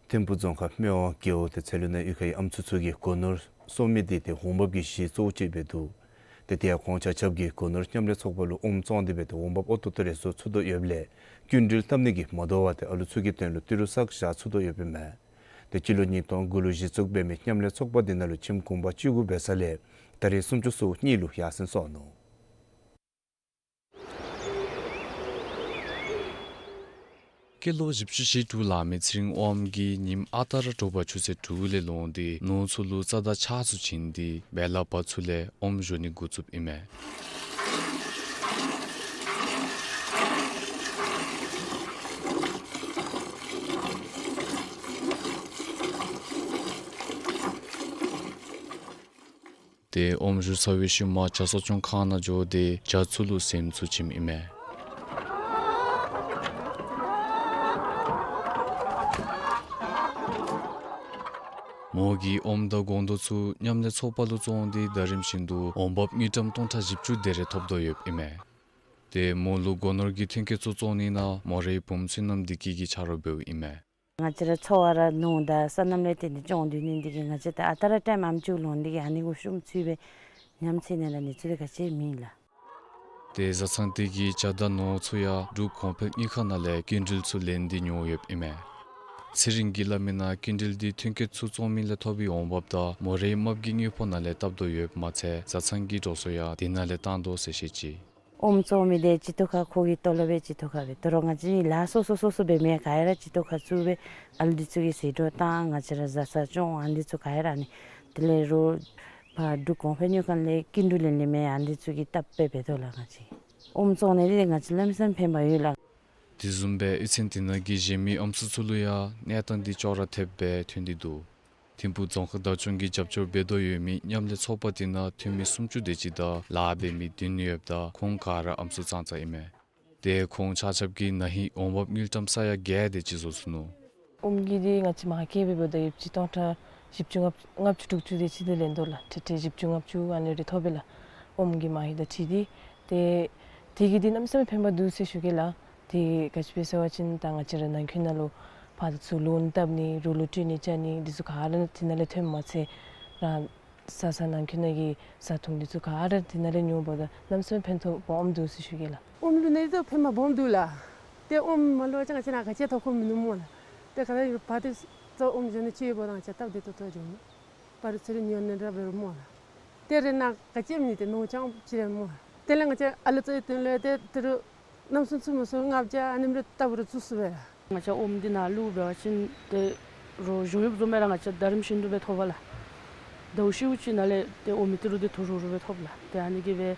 ཐིམ་ཕུག་རྫོང་ཁག་སྨད་ཝང་རྒེད་འོག་ཏེ་ཚལ་ལུ་ནང་གཡུས་ཁའི་ཨམ་སྲུ་ཚུ་གིས་སྒོ་ནོར་སོར་མི་དེ་ཏེ་འོང་འབབ་ཀྱི་གཞི་གཙོ་བོ་ཅིག་སྦེ་འདུག། ཏེ་དེ་ཡང་ཁོང་ཆ་ཁྱབ་ཀྱིས་སྒོ་ནོར་མཉམ་ལས་ཚོགས་པ་ལུ་ཨོམ་བཙོང་སྟེ་སྦེ་ཏེ་འོང་འབབ་ཨོ་ཏོ་ཏོ་རེ་བཟོ་ཚུགས་དོ་ཡོདཔ་ལས་སྐྱིན་འགྲུལ་བཏབ་ནི་གིས་མ་དོ་བར་ཏེ་ཨ་ལུ་ཚུ་གི་དོན་ལུ་ཏི་རུ་ས་བཞག་ཚུགས་དོ་ཡོདཔ་ཨིན་མས། ཏེ་སྤྱི་ལོ་ཉིས་སྟོང་དགུ་ལུ་གཞི་བཙུགས་འབད་མི་མཉམ་ལས་ཚོགས་པ་དེ་ནང་ལུ་ཁྱིམ་གུང་པ་བཅུ་དགུ་འབད་ས་ལས་ད་རེས་སུམ་ཅུ་སོ་གཉིས་ལུ་ཡར་སེང་སོང་ནུག། སྐྱེས་ལོ་བཞི་བཅུ་ཞེ་དྲུག་ལང་མི་ཚེ་རིང་དབངམོ་གིས་ཉིནམ་ཨ་རྟག་ར་དྲོ་པ་ཆུ་ཚོད་དྲུག་ལས་ལོང་སྟེ་ནོར་ཚུ་ལུ་རྩྭ་དང་ཆར་ཚུ་བྱིན་ཏེ་བལ་བ་ཚུ་ལས་ཨོམ་བཞོ་ནི་འགོ་བཙུགསཔ་ཨིན་མས། ཏེ་ཨོམ་བཞོ་ཚར་བའི་ཤུལ་མ་ཇ་གསོ་སྐྱོང་ཁང་ནང་འགྱོ་སྟེ་ཇ་ཚུ་ལུ་ཟེམ་ཚུ་བྱིནམ་ཨིན་མས། མོ་གིས་ཨོམ་དང་སྒོང་རྡོག་ཚུ་མཉམ་ལས་ཚོགས་པ་ལུ་བཙོང་སྟེ་ཟླ་རིམ་བཞིན་དུ་འོང་འབབ་དངུལ་ཀྲམ་སྟོང་ཕྲག་བཞི་བཅུ་དེ་རེ་ཐོབ་དོ་ཡོདཔ་ཨིན་མས། ཏེ་མོ་ལུ་སྒོ་ནོར་གྱི་ཐོན་སྐྱེད་ཚུ་བཙོང་ནི་ནང་མོ་རའི་བུམོ་བསོད་ནམས་བདེ་སྐྱིད་ཀྱིས་ཆ་རོགས་འབདཝ་ཨིན་མས། ང་བཅས་ར་འཚོ་བ་ར་ནོར་དང་སོ་ནམ་ལས་བརྟེན་ཏེ་སྐྱོང་སྡོད་ནི་འདི་གིས་ང་བཅས་ད་ཨ་རྟག་ར་ཊའིམ་ཨམ་ཅིག་ལོང་འདི་གིས་ཨ་ནི་གུ་ཤུམ་ཚུད་སྦེ་ཉམས་ཚད་ནི་ལ་ནི་ཚུད་དེ་ག་ཅི་མེད་ལགས། ཏེ་བཟའ་ཚང་དེ་གིས་ཇ་དང་ནོར་ཚུ་ཡང་འབྲུག་གོང་འཕེལ་དངུལ་ཁང་ནང་ལས་སྐྱིན་འགྲུལ་ཚུ་ལེན་ཏེ་ཉོ་ཡོདཔ་ཨིན་མས། ཚེ་རིང་གིས་སླབ་མིའི་ནང་སྐྱིན་འགྲུལ་འདི་ཐོན་སྐྱེད་ཚུ་བཙོང་མི་ལས་ཐོབ་པའི་འོང་འབབ་དང་མོ་རའི་རྨགཔ་གི་དངུལ་ཕོགས་ནང་ལས་བཏབ་དོ་ཡོདཔ་མ་ཚད་བཟའ་ཚང་གི་འགྲོ་སོང་ཡང་དེ་ནང་ལས་བཏང་དོ་ཟེར་བཤད་ཅི། ཨོམ་བཙོང་མི་དེ་སྤྱི་ཏོག་ཁར་ཁོ་གི་ཏོ་ལོ་བ་སྤྱི་ཏོག་ཁར་སྦེ་ད་རུང་ང་བཅས་ལཱ་སོ་སོ་སོ་སོ་འབད་མི་ག་ཡ་ར་སྤྱི་ཏོག་ཁར་བཙུགས་སྦེ་ཨ་ལུ་འདི་ཚུ་གི་ཟད་འགྲོ་བཏང་ང་བཅས་ར་བཟའ་ཚང་སྐྱོང་ཨ་ནི་འདི་ཚུ་ག་ཡ་ར་ཨ་ནི་དེ་ལས་རོགས་ཕར་འབྲུག་གོང་འཕེལ་དངུལ་ཁང་ལས་སྐྱིན་འགྲུལ་ལེན་ལེན་མི་ཨ་ནི་འདི་ཚུ་གིས་སྟབས་སྦེ་འབད་དོ་ལགས། ང་བཅས་ཨོམ་བཙོང་ནི་འདི་ང་བཅས་གནམ་མེད་ས་མེད་ཕན་པ་ཡོད་ལགས། དེ་བཟུམ་སྦེ་གཡུས་ཚན་དེ་ནང་གི་གཞན་མི་ཨམ་སྲུ་ཚུ་ལུ་ཡང་གནས་སྟངས་འདི་ཅོག་ར་འཐདཔ་སྦེ་ཐོན་ཏེ་འདུག། ཐིམ་ཕུག་རྫོང་ཁག་བདག་སྐྱོང་གིས་རྒྱབ་སྐྱོར་འབད་དོ་ཡོད་མི་མཉམ་ལས་ཚོགས་པ་དེ་ནང་འཐུས་མི་སུམ་ཅུ་དེ་ཅིག་དང་ལཱ་འབད་མི་བདུན་ཡོདཔ་ད་ཁོང་ག་ར་ཨམ་སྲུ་ཙང་ཙ་ཨིན་མས། ཏེ་ཁོང་ཆ་ཁྱབ་ཀྱིས་ན་ཧིང་འོང་འབབ་དངུལ་ཀྲམ་ས་ཡ་བརྒྱད་དེ་ཅིག་བཟོ་ཚུགས་ནུག། ཨོམ་གྱི་འདི་ང་བཅས་མ་སྐྱེས་པའི་བར་ད་ཡོདཔ་ཅིག་སྟོང་ཕྲག་བཞི་བཅུ་ལྔ་བཅུ་ལྔ་བཅུ་དྲུག་ཅུ་དེ་ཅིག་འདི་ལེན་དོ་ལགས། ཁྲི་ཁྲི་བཞི་བཅུ་ལྔ་བཅུ་ཨ་ནི་རེ་ཐོབ་པས་ལགས། ཨོམ་གྱི་མ་ཧེ་དང་འཁྲིལ་ཏེ། ཏེ་དེ་གིས་འདི་གནམ་མེད་ས་མེད་ཕན་པ་འདུག་ཟེར་ཞུ་གེ་ལགས། དེ་ག་ཅི་སྦེ་ཟེར་བ་ཅིན་ད་ང་བཅས་ར་ནང་འཁོད་ནང་ལུ་ཕར་ཚུར་ལོ་བཏབ་ནི་རོགས་ལུ་སྤྲོད་ནི་བཅའ་ནི་འདི་ཚུ་ག་ར་དེ་ནང་ལས་ཐོནམ་མ་ཚད་རང་ས་ས་ནང་འཁོད་ནང་གི་བཟའ་འཐུང་འདི་ཚུ་ག་ར་དེ་ནང་ལས་ཉོཝ་ད་གནམ་མེད་ས་མེད་ཕན་ཐོགས་སྦོམ་འདུག་ཟེར་ཞུ་གེ་ལགས། ཨོམ་ལུ་ནི་ད་ཕན་པ་སྦོམ་འདུག་ལགས། ཏེ་ཨོམ་མ་ལུ་ཅང་ང་བཅས་ནཱ་ག་ཅི་ཐོབ་ཁུངས་མིན་ནུག་སྨོ་ལགས། ཏེ་ག་ར་ཡོད་པ་དེ་ཚུ་ཨོམ་བཞོ་ནི་ཅིག་ཡོདཔ་ད་ང་བཅས་སྟབས་བདེ་ཏོག་ཏོ་འགྱོ་ནུག། པར་ཚུར་ཉོ་ནི་འདྲ་འབད་རུང་སྨོ་ལགས། ཏེ་རེ་ནཱ་ག་ཅི་མེད་ཏེ་ནོར་རྐྱངམ་ཅིག་རེ་སྨོ་ལགས། དེ་ལས་ང་བཅས་ཨ་ལུ་ཚུ་གི་དོན་ལུ་ཏེ་ད་རུང་གནམ་སྲུ་ཚུ་མ་སྲུ་ལྔ་བརྒྱ་ཨ་ནེམ་རེ་ལྟ་བུ་རེ་བཙུགས་སོ་སྦེ། ང་བཅས་ཨོམ་འདི་ནཱ་བླུག་འབད་བ་ཅིན་ཏེ་རོགས་གཞུང་གཡོགཔ་བཟུམ་སྦེ་ར་ང་བཅས་ཟླ་རིམ་བཞིན་དུ་སྦེ་ཐོབ་པས་ལགས། ཟླཝ་ཧྲིལ་བུ་ཅིག་ནང་ལས་ཏེ་ཨོམ་གྱི་ཏི་རུ་འདི་ཐོབ་རུང་རུང་སྦེ་ཐོབ་ལགས། ཏེ་ཨ་ནི་གིས་སྦེ་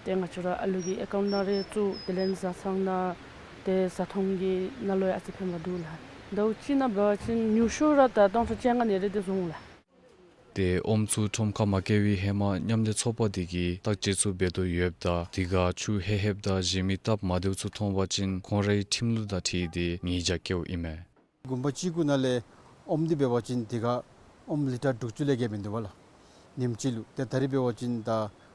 ཏེ་ང་བཅས་ར་ཨ་ལུ་གི་ཨེ་ཀའུནཊ་ནང་རེ་བཙུགས། དེ་ལས་བཟའ་ཚང་ནང་ཏེ་བཟའ་འཐུང་གི་ནང་ལུ་ཡང་ཨ་ཙི་ཕན་པ་འདུག་ལགས། ཟླཝ་གཅིག་ནང་འབད་བ་ཅིན་ཉུང་ཤོས་ར་ད་སྟོང་ཕྲག་བཅོ་ལྔ་ནི་རེ་ཏེ་བཟོ་འོང་ལགས། ཏེ་ཨོམ་ཚུ་ཁྲོམ་ཁར་མ་བཀལ་བའི་ཧེ་མ་མཉམ་ལས་ཚོགས་པ་དེ་གིས་བརྟག་དཔྱད་ཚུ་འབད་དོ་ཡོདཔ་ད་དེ་ཁར་ཆུ་ལྷོད་ལྷོདཔ་དང་གཞན་མི་སྟབས་མ་བདེཝ་ཚུ་མཐོང་པ་ཅིན་ཁོང་རའི་ཁྲིམས་ལུགས་དང་འཁྲིལ་ཏེ་ཉེས་བྱ་བཀལཝ་ཨིན་མས། གུང་པ་གཅིག་གུ་ནང་ལས་ཨོམ་འདི་འབད་བ་ཅིན་དེ་ཁར་ ཨོམ་ལི་ཊར་དྲུག་ཅུ་ལས་བརྒལ་མི་འདུག་པ་ལགས། ཉིནམ་གཅིག་ལུ། ཏེ་ད་རིས་འབད་བ་ཅིན་ད་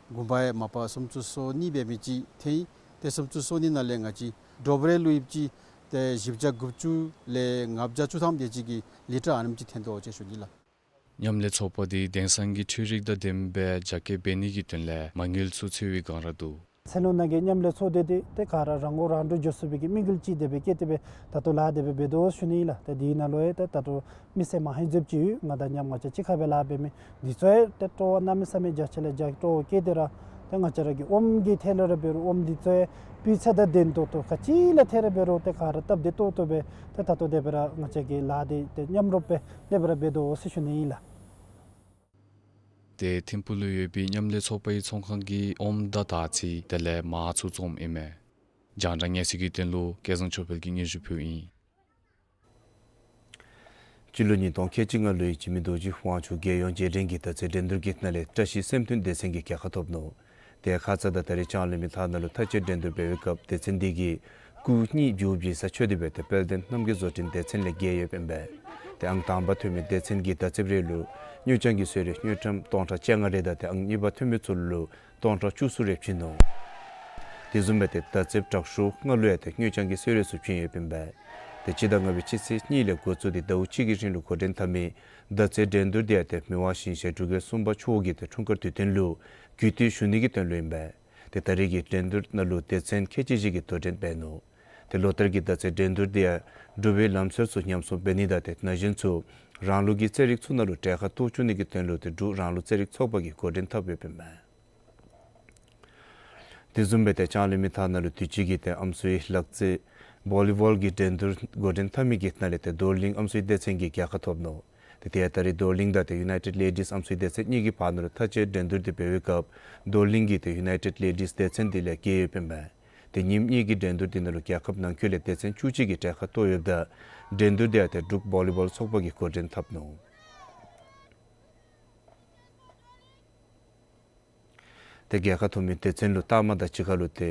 དགུན་ཁ་ཡང་མ་པ་སུམ་ཅུ་སོ་གཉིས་འབད་མི་ཅིག་ཐོན་ཡི། ཏེ་སུམ་ཅུ་སོ་གཉིས་ནང་ལས་ང་བཅས་དྲོ་པ་རེ་ལུ་ཡོདཔ་ཅིག་ཏེ་བཞི་བརྒྱ་དགུ་བཅུ་ལས་ལྔ་བརྒྱ་བཅུ་ཐམ་དེ་ཅིག་གི་ལི་ཊར་ཨ་ནེམ་ཅིག་ཐོན་དོ་ཟེར་ཞུ་ནི་ལགས། མཉམ་ལས་ཚོགས་པ་འདི་དེང་སང་གི་འཕྲུལ་རིག་དང་ལྡནམ་སྦེ་རྒྱ་སྐྱེད་འབད་ནི་གི་དོན་ལས་མ་དངུལ་ཚུ་འཚོལ་བའི་སྒང་ར་འདུག། ཚེ་ལོ་ནང་གི་མཉམ་ལས་ཚོགས་སྡེ་འདི་ཏེ་ག་ར་རང་མགོ་རང་འདྲོངས་འགྱོ་ཚུགས་པའི་གི་དམིགས་ཡུལ་ཅིག་དེ་སྦེ་བསྐྱེད་དེ་སྦེ་ད་ལྟོ་ལཱ་དེ་སྦེ་འབད་དོ་ཟེར་ཞུ་ནི་ཨིན་ལགས། ཏེ་དེའི་ནང་ལུ་ཡང་ཏེ་ད་ལྟོ་མི་སེར་མང་ཧེང་ཚོད་ཅིག་ཡོད། ང་དང་མཉམ་ང་བཅས་གཅིག་ཁར་སྦེ་ལཱ་འབད་མི་འདི་ཚུ་ཡང་ཏེ་སྤྲོ་བ་གནམ་མེད་ས་མེད་རྒྱ་ཆེ་ལས་རྒྱ་སྤྲོ་བསྐྱེད་དེ་ར་ཏེ་ང་བཅས་ར་གི་ཨོམ་གྱི་ཐད་ལུ་ར་འབད་རུང་ཨོམ་འདི་ཚུ་ཡང་སྤུས་ཚད་དང་ལྡན་ཏོག་ཏོ་ག་ཅི་ལས་ཐད་ར་འབད་རུང་ཏེ་ག་ར་སྟབས་བདེ་ཏོག་ཏོ་སྦེ་ཏེ་ད་ལྟོ་དེ་སྦེ་ར་ང་བཅས་ཀྱིས་ལཱ་འདི་ཏེ་མཉམ་རོགས་སྦེ་དེ་སྦེ་ར་འབད་དོ་ཟེར་ཞུ་ནི་ཨིན་ལགས། ཏེ་ཐིམ་ཕུག་ལུ་ཡོད་པའི་མཉམ་ལས་ཚོགས་པའི་ཚོང་ཁང་གི་ཨོམ་དང་དར་ཚིལ་དེ་ལས་མར་ཚུ་བཙོངམ་ཨིན་མས། རྒྱང་བསྒྲགས་གནས་ཚུལ་གྱི་དོན་ལུ་སྐལ་བཟང་ཆོས་འཕེལ་གྱིས་སྙན་ཞུ་ཕུལཝ་ཨིན། སྤྱི་ལོ་ཉིས་སྟོང་ཁལ་གཅིག་ལྔ་ལོའི་འཇིགས་མེད་རྡོ་རྗེ་དབང་ཕྱུག་རྒྱལ་ཡོངས་རྗེས་དྲན་གྱི་མདའ་རྩེད་འགྲན་བསྡུར་གྱི་ནང་ལས་བཀྲ་ཤིས་སེམས་མཐུན་སྡེ་ཚན་གྱིས་རྒྱལ་ཁ་ཐོབ་ནུག། ཏེ་ཁ་ཙ་དང་ད་རིས་ལྕང་གླིང་མི་ཐང་ནང་ལུ་མཐའ་དཔྱད་འགྲན་བསྡུར་འབད་བའི་སྐབས་སྡེ་ཚན་འདི་གིས་སྐུགས་གཉིས་རྒྱུ་བྱིན་ས་ཆོད་དེ་སྦེ་ཏེ་དཔལ་ལྡན་རྣམ་རྒྱལ་བཟོ་སྐྲུན་སྡེ་ཚན་ལས་རྒྱལ་ཡོདཔ་ཨིན་པས། ཏེ་ཨང་དང་པ་ཐོན་མི་སྡེ་ཚན་གྱིས་མདའ་རྩེདཔ་རེ་ལུ་དངུལ་རྐྱང་གི་གསོལ་རས་དངུལ་ཀྲམ་སྟོང་ཕྲག་བཅོ་ལྔ་རེ་དང་ཏེ་ཨང་གཉིས་པ་ཐོན་མི་ཚུ་ལུ་སྟོང་ཕྲག་བཅུ་གསུམ་རེ་བྱིན་ནུག། དེ་བཟུམ་སྦེ་ཏེ་མདའ་རྩེདཔ་དྲག་ཤོས་ལྔ་ལུ་ཡང་ཏེ་དངུལ་རྐྱང་གི་གསོལ་རས་ཚུ་བྱིན་ཡོདཔ་ཨིན་པས། ཏེ་སྤྱི་ཟླ་ལྔ་པའི་སྤྱི་ཚེས་གཉིས་ལས་འགོ་བཙུགས་ཏེ་ཟླཝ་གཅིག་གི་རིང་ལུ་འགོ་འདྲེན་འཐབ་མི་མདའ་རྩེད་འགྲན་བསྡུར་འདི་ཡང་ཏེ་མི་དབང་ཞིང་གཤེགས་འབྲུག་རྒྱལ་གསུམ་པ་མཆོག་གི་ཏེ་འཁྲུངས་སྐར་དུས་སྟོན་ལུ་གུས་བཏུད་ཞུ་ནི་གི་དོན་ལུ་ཨིན་པས། ཏེ་ད་རིས་ཀྱི་འགྲན་བསྡུར་ནང་ལུ་སྡེ་ཚན་ཁལ་གཅིག་བཞི་གིས་དོ་འགྲན་འབད་ནུག། ཏེ་ལོ་ལྟར་གྱི་མདའ་རྩེད་འགྲན་བསྡུར་འདི་ཡང་འབྲུག་པའི་ལམ་སྲོལ་ཚུ་ཉམས་སྲུང་འབད་ནི་དང་ཏེ་ན་གཞོན་ཚུ་རང་ལུགས་ཀྱི་རྩེད་རིགས་ཚུ་ནང་ལུ་གྲལ་ཁར་གཏོགས་བཅུག་ནི་གི་དོན་ལུ་ཏེ་འབྲུག་རང་ལུགས་རྩེད་རིགས་ཚོགས་པ་གིས་འགོ་འདྲེན་འཐབ་ཡོདཔ་ཨིན་མས། དེ་བཟུམ་སྦེ་ཏེ་ལྕང་གླིང་མི་ཐང་ནང་ལུ་དུས་ཅི་གི་ཏེ་ཨམ་སྲུའི་ལག་རྩེད་བོ་ལི་བོལ་གྱི་འགྲན་བསྡུར་འགོ་འདྲེན་འཐབ་མི་གི་ནང་ལས་ཏེ་རྡོར་གླིང་ཨམ་སྲུའི་སྡེ་ཚན་གྱིས་རྒྱལ་ཁ་ཐོབ་ནུག། ཏེ་ཏེ་ཡང་ད་རིས་རྡོར་གླིང་དང་ཏེ་ཡུ་ནའི་ཊེཌ་ལེ་ཌིས་ཨམ་སྲུའི་སྡེ་ཚན་གཉིས་ཀྱི་བར་ན་ལུ་མཐའ་དཔྱད་འགྲན་བསྡུར་འདི་འབད་བའི་སྐབས་རྡོར་གླིང་གིས་ཏེ་ཡུ་ནའི་ཊེཌ་ལེ་ཌིས་སྡེ་ཚན་འདི་ལས་རྒྱལ་ཡོདཔ་ཨིན་པས། ཏེ་ཉིནམ་གཉིས་ཀྱི་འགྲན་བསྡུར་འདི་ནང་ལུ་རྒྱལ་ཁབ་ནང་འཁོད་ལས་སྡེ་ཚན་བཅུ་གཅིག་གིས་གྲལ་ཁར་གཏོགས་ཡོདཔ་ད་འགྲན་བསྡུར་འདི་ཡང་ཏེ་འབྲུག་བོ་ལི་བོལ་ཚོགས་པ་གིས་འགོ་འདྲེན་འཐབ་ནུག། ཏེ་རྒྱལ་ཁ་ཐོབ་མི་སྡེ་ཚན་ལུ་ལྟག་མ་དང་གཅིག་ཁར་ལུ་ཏེ་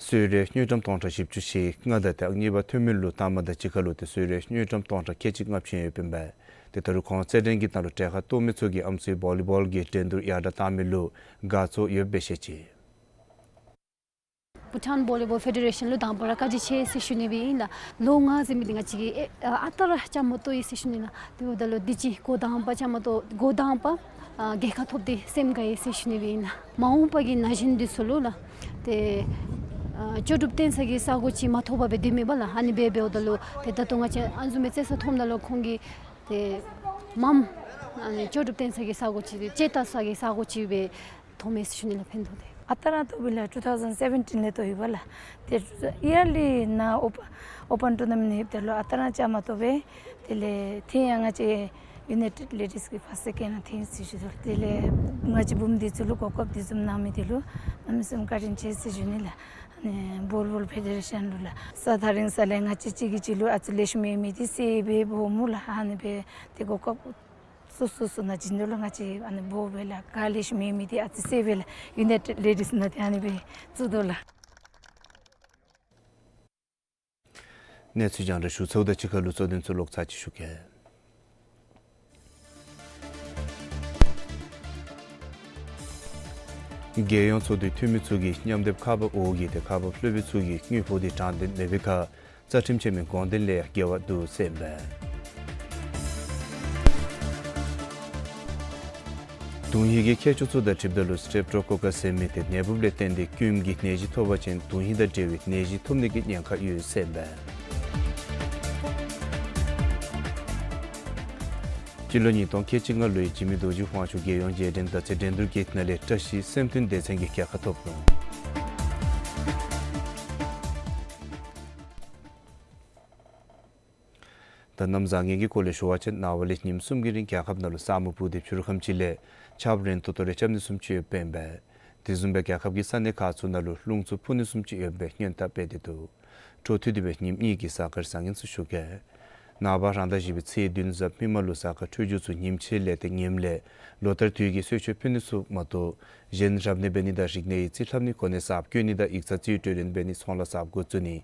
གསོལ་རས་དངུལ་ཀྲམ་སྟོང་ཕྲག་བཞི་བཅུ་ཞེ་ལྔ་དང་ཏེ་ཨང་གཉིས་པ་ཐོན་མི་ལུ་ལྟག་མ་དང་གཅིག་ཁར་ལུ་ཏེ་གསོལ་རས་དངུལ་ཀྲམ་སྟོང་ཕྲག་ཁལ་གཅིག་ལྔ་བྱིན་ཡོདཔ་ཨིན་པས། ཏེ་ད་རུང་ཁོང་རྩེད་འགྲན་གྱི་ནང་ལུ་གྲལ་ཁར་གཏོགས་མི་ཚུ་གིས་ཨམ་སྲུའི་བོ་ལི་བོལ་གྱི་འགྲན་བསྡུར་ཡར་དྲག་བཏང་མི་ལུ་དགའ་ཚོར་ཡོདཔ་སྦེ་བཤད་ཅི། བྷུ་ཊཱན་བོ་ལི་བོལ་ཕེ་ཌེ་རེ་ཤཱན་ལུ་དང་པ་ར་བཀའ་དྲིན་ཆེ་ཟེར་ཞུ་ནི་སྦེ་ཨིན་ལགས། ལོ་ལྔ་ཟེར་མི་འདི་ང་བཅས་ཀྱིས་ཨེ་ཨ་རྟག་ར་བཅའ་མར་གཏོགས་ཡི་ཟེར་ཞུ་ནི་ལགས། དེ་འབདཝ་ད་ལུ་དུས་ཅི་འགོ་དང་པ་བཅའ་མར་གཏོགས་འགོ་དང་པ་ཨ་རྒྱལ་ཁ་ཐོབ་སྟེ་སེམས་དགའ་ཡི་ཟེར་ཞུ་ནི་སྦེ་ཨིན་ལགས། མ་འོངས་པ་གི་ན་གཞོན་འདི་ཚུ་ལུ་ལགས་ཏེ་ཨ་ལྕོགས་གྲུབ་བསྟན་ས་གི་ས་གོ་ཅིག་མ་ཐོབ་པར་སྦེ་སྡོད་མི་འབད་ལགས། ཨ་ནི་སྦེ་འབདཝ་ད་ལུ་ཏེ་ད་ལྟོ་ང་བཅས་ཨ་ནི་བཟུམ་སྦེ་རྩེད་ས་ཐོབ་ད་ལུ་ཁོང་གིས་ཏེ་མངམ་ཨ་ནི་ལྕོགས་གྲུབ་བསྟན་ས་གི་ས་གོ་ཅིག་ཏེ་ལྕོགས་གྲུབ་བསྟན་ས་གི་ས་གོ་ཅིག་སྦེ་ཐོབ་མས་ཟེར་ཞུ་ནི་ལགས། ཕན་ཐོགས་ཏེ། ཨ་རྟག་ར་བཏོག་པས་ལགས། ཊུ་ཐའུ་ཟེན་སེ་བེན་ཊིན་ལས་བཏོག་ཡི་པ་ལགས། ཏེ་ཡར་ལས་ནཱ་ཨོ་པ་ཨོ་པཱན་ཊུར་ན་མེནཊ་ནང་ཡོདཔ་ད་ལུ་ཨ་རྟག་ར་བཅའ་མར་གཏོགས་པས། དེ་ལས་ཐེངས་ཡང་ང་བཅས་ཡུ་ནའི་ཊེཌ་ལེ་ཌིས་ཀྱི་ཕཱསཊ་སེ་ཀེནཌ་ཡང་ཐོན་ཡི་ཟེར་ཞུ་དོ། དེ་ལས་ང་བཅས་བུམོ་འདི་ཚུ་ལུ་གོ་སྐབས་འདི་བཟུམ་གནང་མི་འདི་ལུ་གནམ་མེད་ས་མེད་བཀའ་དྲིན་ཆེ་ཟེར་ཞུ་ནི་ལགས། ཨ་ནི་བོ་ལི་བོལ་ཕེ་ཌེ་རེ་ཤཱན་ལུ་ལགས། ས་ཐག་རིང་ས་ལས་ང་བཅས་གཅིག་གིས་གཅིག་ལུ་ཨ་ཙི་ལེགས་ཤོམ་ཡོད་མི་འདི་སེལ་སྦེ་འབོ་སྨོ་ལགས། ཨ་ནི་སྦེ་ཏེ་གོ་སྐབས་སོ་སོ་སོ་ནང་བྱིན་དོ་ལགས། ང་བཅས་ཨ་ནི་འབོ་སྦེ་ལགས། ག་ལེགས་ཤོམ་ཡོད་མི་འདི་ཨ་ཙི་སེལ་སྦེ་ལགས། ཡུ་ནའི་ཊེཌ་ལེ་ཌིས་ནང་ཏེ་ཨ་ནི་སྦེ་བཙུགས་དོ་ལགས། གནས་ཚུལ་རྒྱང་བསྒྲགས་ཞུ་ཚརཝ་དང་གཅིག་ཁར་ལུ་གཙོ་དོན་ཚུ་ལོག་ཚར་ཅིག་ཞུ་གེ། རྒྱལ་ཡོངས་ཚོགས་འདུའི་འཐུས་མི་ཚུ་གིས་མཉམ་སྡེབ་ཁག་འབག་འོག་གི་ཏེ་ཁག་འབག་སློབ་དཔོན་ཚུ་གི་དངུལ་ཕོགས་འདི་དྲང་བདེན་མེད་པའི་ཁར་རྩ་ཁྲིམས་ཆེན་མོའི་དགོངས་དོན་ལས་ཡང་འགལ་བ་འདུག་ཟེར་ཨིན་པས། དོན་ཧིང་གི་ཁྱད་ཆོས་ཚུ་དང་འཁྲིལཝ་ད་ལུ་སི་ཊེབ་ཊོ་ཀོ་ཀཱསི་ཟེར་མི་ཏེ་ནད་འབུཔ་ལས་བརྟེན་ཏེ་སྐྱོན་གྱི་ནད་གཞི་ཐོབ་པ་ཅིན་དོན་ཧིང་དང་འབྲེལ་བའི་ནད་གཞི་ཐོབ་ནི་གི་ཉེན་ཁ་ཡོད་ཟེར་ཨིན་པས། སྤྱི་ལོ་ཉིས་སྟོང་ཁལ་གཅིག་ལྔ་ལོའི་འཇིགས་མེད་རྡོ་རྗེ་དབང་ཕྱུག་རྒྱལ་ཡོངས་རྗེས་དྲན་མདའ་རྩེད་འགྲན་བསྡུར་གྱི་ནང་ལས་བཀྲ་ཤིས་སེམས་མཐུན་སྡེ་ཚན་གྱིས་རྒྱལ་ཁ་ཐོབ་ནུག། ད་གནམ་བཟང་ངན་གྱི་སྐོར་ལས་ཞུ་བ་ཅིན་ནངས་པ་ལས་ཉིནམ་གསུམ་གྱི་རིང་རྒྱལ་ཁབ་ནང་ལུ་ས་སྨུག་སྤུབས་ཏེ་ཕྱི་རུ་ཁམས་ཅིག་ལས་ཆརཔ་རན་ཏོག་ཏོ་རེ་རྐྱབ་ནི་བཟུམ་ཅིག་ཡོདཔ་ཨིན་པས། དེ་བཟུམ་སྦེ་རྒྱལ་ཁབ་ཀྱི་ས་གནས་ཁག་ཚུ་ནང་ལུ་རླུང་འཚུབ་འཕུ་ནི་བཟུམ་ཅིག་ཡོདཔ་སྦེ་སྔོན་བརྡ་སྤེལ་ཏེ་འདུག། འཕྲོ་མཐུད་དེ་སྦེ་ཉིནམ་གཉིས་ཀྱི་གཟའ་སྐར་བཟང་ངན་ཚུ་ཞུ་གེ། ནངས་པ་རང་ཟླ་བཞི་པའི་ཚེས་བདུན་གཟའ་མིག་དམར་ལུ་གཟའ་སྐར་འཕྲོད་སྦྱོར་ཚུ་ཉིནམ་ཕྱེད་ལས་ཏེ་ངནམ་ལས་ལོ་ལྟར་དུས་ཀྱི་གསོལ་མཆོད་ཕུལ་ནི་ཚུ་མ་གཏོགས་གཞན་རབ་གནས་འབད་ནི་དང་རིག་གནས་ཡིག་རྩིས་ལྷབ་ནི་གོ་གནས་གསརཔ་བསྐོ་ནི་དང་ཡིག་ཚང་རྩིས་སྤྲོད་ལེན་འབད་ནི་ཚོང་ལཱ་གསརཔ་འགོ་བཙུགས་ནི་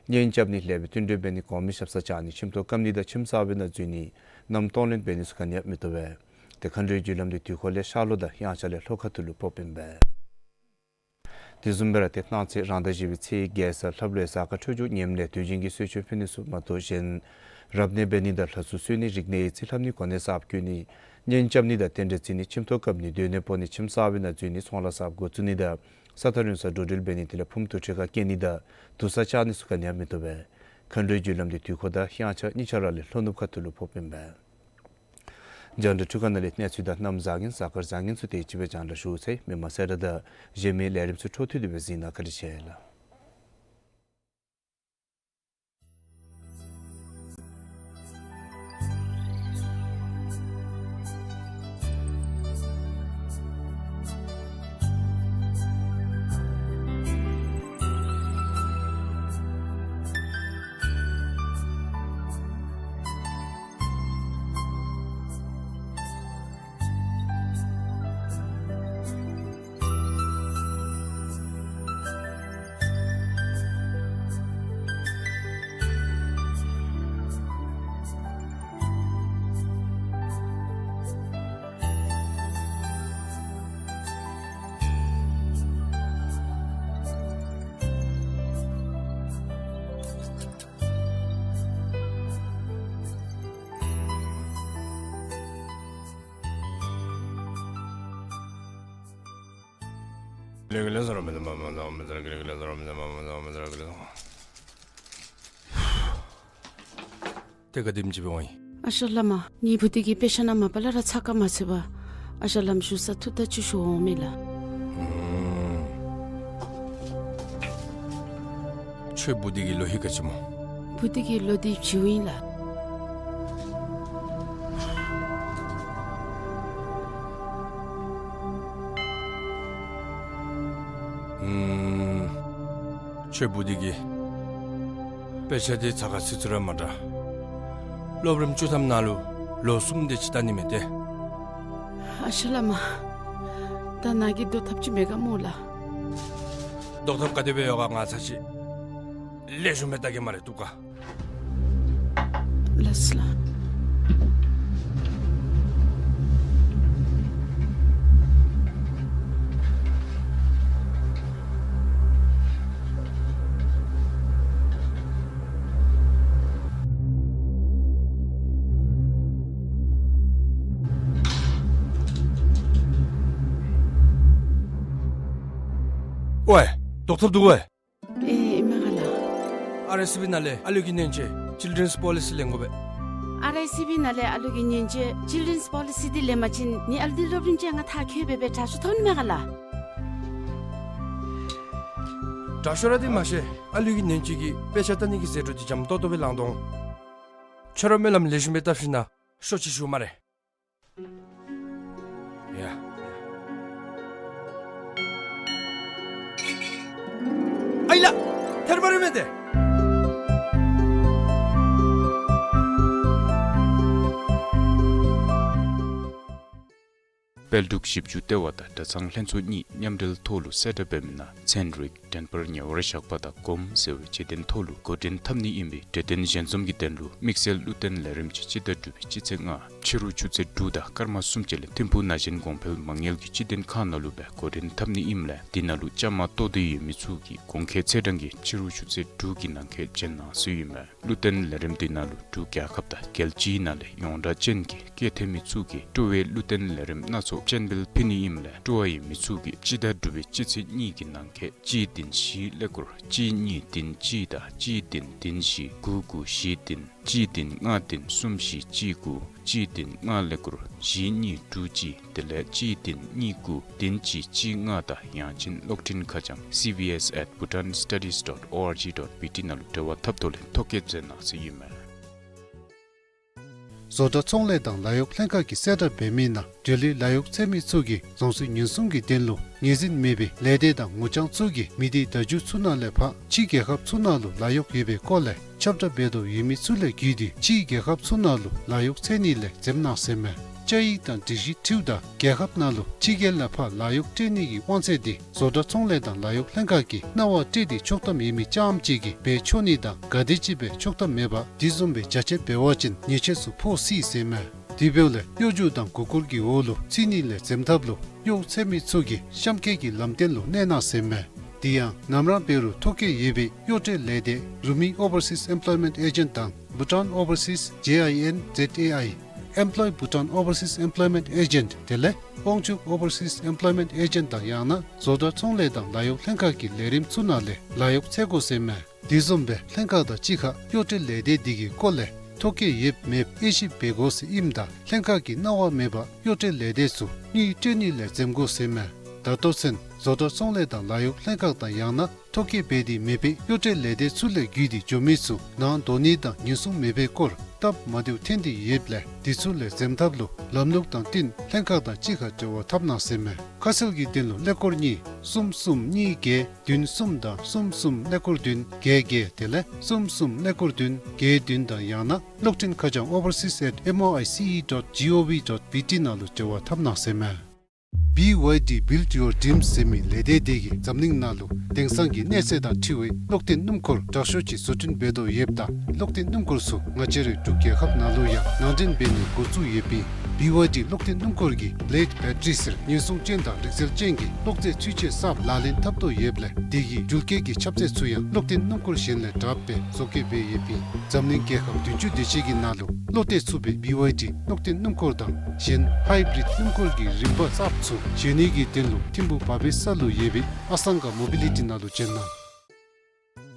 གཉེན་རྐྱབ་ནི་ལེགས་པའི་བསྟུན་གྲོས་འབད་ནི་གོང་མའི་ཞབས་སར་བཅར་ནི་ཁྱིམ་ཐོག་བཀབ་ནི་དང་ཁྱིམ་གསར་པའི་ནང་འཛུལ་ནི་ གནམ་གཏོང་ལེན་འབད་ནི་ཚུ་ག་ནི་ཡང་མི་བཏུབ་པས། ཏེ་མཁའ་འགྲོའི་རྒྱུ་ལམ་འདི་དུས་འཁོར་ལས་ཤར་ལྷོ་དང་དབྱངས་འཆར་ལས་ལྷོ་ཁ་ཐུག་ལུ་ཕོགཔ་ཨིན་པས། དེ་བཟུམ་སྦེ་ར་ཏེ་གནངས་ཚེ་རང་ཟླ་བཞི་པའི་ཚེས་བརྒྱད་ས་ལྷབ་ལྷོའི་གཟའ་སྐར་འཕྲོད་སྦྱོར་ངནམ་ལས་དུས་རྒྱུན་གྱི་གསོལ་མཆོད་ཕུལ་ནི་ཚུ་མ་གཏོགས་གཞན་རབ་གནས་འབད་ནི་དང་ལྷ་ཚུ་གསོལ་ནི་རིག་གནས་ཡི་ཚེ་ལྷབ་ནི་གོ་གནས་གསརཔ་བསྐོ་ནི་གཉེན་རྐྱབ་ནི་དང་རྟེན་འབྲེལ་བརྩི་ནི་ཁྱིམ་ཐོག་བཀབ་ནི་སྡོད་གནས་སྤོ་ནི་ཁྱིམ་གསར་པའི་ནང་འཛུལ་ནི་ཚོང་ལཱ་གསརཔ་འགོ་བཙུགས་ནི་དང་ས་ཐག་རིང་སར་འགྲོ་འགྲུལ་འབད་ནི་དེ་ལས་ཕུངམ་དུར་ཁྲོད་ཁར་བསྐྱལ་ནི་དང་དུར་ས་བཅག་ནི་ཚུ་ག་ནི་ཡང་མི་བཏུབ་པས། མཁའ་འགྲོའི་རྒྱུ་ལམ་འདི་དུས་འཁོར་དང་དབྱངས་འཆར་གཉིས་ཆ་ར་ལས་ལྷོ་ནུབ་ཁ་ཐུག་ལུ་ཕོགཔ་ཨིན་པས། རྒྱང་བསྒྲགས་འཕྲུལ་ཁང་ནང་ལས་གནས་ཚུལ་དང་གནམ་བཟང་ངན་གཟའ་སྐར་བཟང་ངན་ཚུ་དེ་ཅིག་སྦེ་རྒྱང་བསྒྲགས་ཞུ་ཚར་ཡི། མི་མང་གསལ་བསྒྲགས་དང་གཞན་མི་ལས་རིམ་ཚུ་འཕྲོ་མཐུད་དེ་སྦེ་གཟིགས་གནང་། བཀའ་དྲིན་ཆེ་ལགས། ཏེ་ག་དེམ་ཅིག་འབད་འོང་ཡི། ཨ་ཞང་བླ་མ། ངེའི་བུ་འདི་གིས་དཔེ་ཆ་ནང་མ་པ་ལས་ར་ཚགས་ཁར་མ་ཚུད་པར་ཨ་ཞང་ལམ་ཞུགས་ས་ཐུག་ད་ཅིག་ཞུ་འོང་མས་ལགས། ཨུམ། ཁྱོད་བུ་འདི་གི་ལོ་ཧེ་ག་ཅི་སྨོ། བུ་འདི་གི་ལོ་འདི་བྱིའུ་ཨིན་ལགས། ཨུམ། ཁྱོད་བུ་འདི་གིས་དཔེ་ཆ་འདི་ཚགས་ཁར་ཚུད་ཚུད་ར་མ་དྲངས། སློབ་རིམ་བཅུ་ཐམ་ནང་ལུ་ལོ་གསུམ་དེ་ཅིག་ལྟ་ནི་མས་ཏེ། ཨ་ཞང་བླ་མ། ད་ནཱ་གིས་བཟློག་ཐབས་ཅིག་མེད་ག་སྨོ་ལགས། བཟློག་ཐབས་ག་དེ་སྦེ་ཡོད་ག། ང་ཚར་ཅིག་ལེགས་ཤོམ་སྦེ་བལྟ་གེ་སྨ་རེ། བཏུབ་ག། ལགས་སོ་ལགས། ཝའེ། བཟློག་ཐབས་འདུག་གོ་ཝའེ། ཨེ་ཨིན་མས་ག་ལགས། ཨར་ཨའི་སི་བི་ནང་ལས་ཨ་ལུ་གི་ཉེན་བཅོལ་Children's Policy ལེན་དགོ་པས། ཨར་ཨའི་སི་བི་ནང་ལས་ཨ་ལུ་གི་ཉེན་བཅོལ་Children's Policy འདི་ལེན་པ་ཅིན་ངེའི་ཨ་ལུ་འདི་སློབ་རིམ་ཅིག་ཡང་ང་མཐར་འཁྱོལ་སྦེ་སྦེ་དྲག་ཤོས་ཐོབ་ནི་མས་ག་ལགས། དྲག་ཤོས་ར་འདི་མ་ཤེས། ཨ་ལུ་གི་ཉེན་བཅོལ་གྱི་དཔེ་ཆ་ལྟ་ནི་གི་ཟད་འགྲོ་འདི་འཇམ་ཏོག་ཏོ་སྦེ་ལང་དོ་འོང་། ཁྱོད་ར་སྨོན་ལམ་ལེགས་ཤོམ་སྦེ་བཏབ་ཞིནམ་ན་ཤོག་ཅིག་ཞུ་སྨ་རེ། ཡ། ཨའི་ལགས། ཐལ་མ་རེ་མེན་ཏེ། དཔལ་འབྲུག་ཞིབ་འཇུག་ལྟེ་བ་དང་གྲྭ་ཚང་ལྷན་ཚོགས་གཉིས་མཉམ་འབྲེལ་ཐོག་ལུ་གསལ་བསྒྲགས་འབད་མི་ནང་ཚན་རིག་འགྲན་བསྡུར་ཉེ་བར་བཞག་པ་དང་གོམས་ཟེར་བའི་དཔྱད་གཏན་ཐོག་ལུ་འགོ་འདྲེན་འཐབ་ནི་ཨིན་པའི་གྲོས་དོན་ཞལ་འཛོམས་ཀྱི་དོན་ལུ་དམིགས་བསལ་བློ་བརྟན་ལས་རིམ་གྱིས་སྤྱི་ཟླ་དྲུག་པའི་སྤྱི་ཚེས་ལྔ་ཕྱི་རུ་ཆུ་ཚོད་དྲུག་དང་སྐར་མ་སུམ་ཅུ་ལས་ཐིམ་ཕུག་ན་གཞོན་གོང་འཕེལ་མ་དངུལ་གྱི་སྤྱི་དོན་ཁང་ནང་ལུ་སྦེ་འགོ་འདྲེན་འཐབ་ནི་ཨིནམ་ལས་དེ་ནང་ལུ་བཅའ་མར་གཏོགས་ཏེ་ཡོད་མི་ཚུ་གིས་གོང་འཁོད་ཚེས་གྲངས་ཀྱི་ཕྱི་རུ་ཆུ་ཚོད་དྲུག་གི་ནང་འཁོད་བྱོན་གནང་ཟེར་ཨིན་མས། བློ་བརྟན་ལས་རིམ་འདི་ནང་ལུ་འབྲུག་རྒྱལ་ཁབ་དང་རྒྱལ་སྤྱིའི་ནང་ལས་ཡོངས་གྲགས་ཅན་གྱི་སྐད་འཐེན་མི་ཚུ་གིས་སྤྲོ་བའི་བློ་བརྟན་ལས་རིམ་སྣ་ཚོགས་སྤྱན་འབུལ་ཕུལ་ནི་ཨིནམ་ལས་སྤྲོ་བ་ཡོད་མི་ཚུ་གིས་སྤྱི་ཟླ་དྲུག་པའི་སྤྱི་ཚེས་གཉིས་ཀྱི་ནང་འཁོད་གཅིག་བདུན་བཞི་ཀླད་ཀོར་གཅིག་གཉིས་བདུན་གཅིག་དང་གཅིག་བདུན་བདུན་བཞི་དགུ་དགུ་བཞི་བདུན། གཅིག་བདུན་ལྔ་བདུན་གསུམ་བཞི་གཅིག་དགུ། གཅིག་བདུན་ལྔ་ཀླད་ཀོར་བཞི་གཉིས་དྲུག་གཅིག། དེ་ལས་གཅིག་བདུན་གཉིས་དགུ་བདུན་གཅིག་གཅིག་ལྔ་དང་ཡང་ཅིན་གློག་འཕྲིན་ཁ་བྱང་C B S at bhutan studies dot O R G dot B T ནང་ལུ་འབྲེལ་བ་འཐབ་ཐོག་ལས་ཐོ་བཀོད་མཛད་གནང་ཟེར་ཨིན་མས། བཟོ་གྲྭ་ཚོང་ལས་དང་ལཱ་གཡོག་ལྷན་ཁག་གིས་གསལ་བསྒྲགས་འབད་མི་ནང་འབྲེལ་ཡོད་ལཱ་གཡོག་འཚོལ་མི་ཚུ་གིས་རྫོང་སྲིད་ཉེན་སྲུང་གི་དོན་ལུ་ངོས་འཛིན་མེད་པའི་ལས་སྡེ་དང་ངོ་རྐྱང་ཚུ་གིས་མི་སྡེ་བརྡ་བརྒྱུད་ཚུ་ནང་ལས་ཕར་ཕྱི་རྒྱལ་ཁབ་ཚུ་ནང་ལུ་ལཱ་གཡོག་ཡོད་པའི་སྐོར་ལས་ཁྱབ་བསྒྲགས་འབད་དོ་ཡོད་མི་ཚུ་ལས་བརྒྱུད་དེ་ཕྱི་རྒྱལ་ཁབ་ཚུ་ནང་ལུ་ལཱ་གཡོག་འཚོལ་ནི་ལས་འཛེམ་གནང་ཟེར་མས། བཅའ་ཡིག་དང་སྒྲིག་གཞི་འཁྲིལཝ་ད་རྒྱལ་ཁབ་ནང་ལུ་ཕྱི་རྒྱལ་ལས་ཕར་ལཱ་གཡོག་སྤྲོད་ནི་གི་དབང་ཚད་འདི་བཟོ་གྲྭ་ཚོང་ལས་དང་ལཱ་གཡོག་ལྷན་ཁག་གིས་གནང་བ་སྤྲོད་དེ་ཆོག་ཐམ་ཡོད་མི་རྐྱངམ་ཅིག་གིས་འབད་ཆོག་ནི་དང་ག་དེ་ཅིག་སྦེ་ཆོག་ཐམ་མེད་པ་དེ་བཟུམ་སྦེ་རྒྱ་ཆེ་འབད་བ་ཅིན་ཉེས་ཆད་ཚུ་ཕོག་སྲིད་ཟེར་མས། དེ་འབདཝ་ལས་གཡོ་སྒྱུ་དང་མགུ་སྐོར་གྱི་འོག་ལུ་ཚུད་ནི་ལས་འཛེམ་ཐབས་ལུ་གཡོག་འཚོལ་མི་ཚུ་གིས་གཤམ་འཁོད་ཀྱི་ལམ་སྟོན་ལུ་གནས་གནང་ཟེར་མས། དེ་ཡང་ནམ་ར་འབད་རུང་ཐོ་བཀོད་ཡོད་པའི་གཡོག་སྤྲོད་ལས་སྡེ་Rumi Overseas Employment Agent དང་Bhutan Overseas J I N Z A I, Employ Bhutan Overseas Employment Agent དེ་ལས་དབང་ཕྱུག་Overseas Employment Agent དང་ཡང་ན་བཟོ་གྲྭ་ཚོང་ལས་དང་ལཱ་གཡོག་ལྷན་ཁག་གི་ལས་རིམ་ཚུ་ནང་ལས་ལཱ་གཡོག་འཚོལ་དགོ་ཟེར་མས། དེ་བཟུམ་སྦེ་ལྷན་ཁག་དང་གཅིག་ཁར་གཡོག་སྤྲོད་ལས་སྡེ་འདི་གི་སྐོར་ལས་ཐོ་བཀོད་ཡོད་མེད་དབྱེ་ཞིབ་འབད་དགོ་ཟེར་ཨིནམ་ད་ལྷན་ཁག་གིས་གནང་བ་མེད་པར་གཡོག་སྤྲོད་ལས་སྡེ་ཚུ་དངུལ་སྤྲོད་ནི་ལས་འཛེམ་དགོ་ཟེར་མས། ད་ལྟོ་ཚུན་བཟོ་གྲྭ་ཚོང་ལས་དང་ལཱ་གཡོག་ལྷན་ཁག་དང་ཡང་ན་ཐོ་བཀོད་འབད་དེ་མེད་པའི་གཡོག་སྤྲོད་ལས་སྡེ་ཚུ་ལས་བརྒྱུད་དེ་འགྱོ་མི་ཚུ་ནང་འགྲོ་ནི་དང་ཉེན་སྲུང་མེད་པའི་སྐོར་སྟབས་མ་བདེཝ་ཐོན་ཏེ་ཡོདཔ་ལས་དེ་ཚུ་ལས་འཛེམ་ཐབས་ལུ་ལམ་ལུགས་དང་བསྟུན་ལྷན་ཁག་དང་གཅིག་ཁར་འབྲེལ་བ་འཐབ་གནང་ཟེར་མས། ཁ་གསལ་གྱི་དོན་ལུ་ཀླད་ཀོར་གཉིས་གསུམ་གསུམ་གཉིས་བརྒྱད་བདུན་གསུམ་དང་གསུམ་གསུམ་ཀླད་ཀོར་བདུན་བརྒྱད་བརྒྱད་དེ་ལས་གསུམ་གསུམ་ཀླད་ཀོར་བདུན་བརྒྱད་བདུན་དང་ཡང་ན་གློག་འཕྲིན་ཁ་བྱང་overseas at M O I C E dot G O V dot B T ནང་ལུ་འབྲེལ་བ་འཐབ་གནང་ཟེར་མས། B Y D Build Your Dreams ཟེར་མི་ལས་སྡེ་དེ་གིས་འཛམ་གླིང་ནང་ལུ་དེང་སང་གི་གནས་ཚད་དང་འཁྲིལ་བའི་གློག་འཐེན་སྣུམ་འཁོར་དྲག་ཤོས་ཅིག་བཟོ་སྐྲུན་འབད་དོ་ཡོདཔ་ད་གློག་འཐེན་སྣུམ་འཁོར་ཚུ་ང་བཅས་རའི་འབྲུག་རྒྱལ་ཁབ་ནང་ལུ་ཡང་ནང་འདྲེན་འབད་ནི་འགོ་བཙུགས་ཡོདཔ་ཨིན། B Y D གློག་འཐེན་སྣུམ་འཁོར་གྱིས་Blade Battery ཟེར་ཉེན་སྲུང་ཅན་དང་རིག་རྩལ་ཅན་གྱི་གློག་རྫས་ཚུན་ཆད་གསརཔ་ལག་ལེན་འཐབ་དོ་ཡོདཔ་ལས་དེ་གི་འགྲུལ་སྐྱེལ་གྱི་ཁྱབ་ཚད་ཚུ་ཡང་གློག་འཐེན་སྣུམ་འཁོར་གཞན་ལས་དྲགཔ་སྦེ་བཟོ་བཀོད་འབད་ཡོདཔ་ཨིན། འཛམ་གླིང་རྒྱལ་ཁབ་བདུན་ཅུ་དེ་ཅིག་གི་ནང་ལུ་བློ་གཏད་ཚུགས་པའི་B Y D གློག་འཐེན་སྣུམ་འཁོར་དང་གཞན་Hybrid སྣུམ་འཁོར་གྱི་རིམ་པ་གསརཔ་ཚུ་བཟོ་ནི་གི་དོན་ལུ་ཐིམ་ཕུག་བ་བེ་ས་ལུ་ཡོད་པའི་ཨ་སང་ག་Mobility ནང་ལུ་བྱོན་གནང་།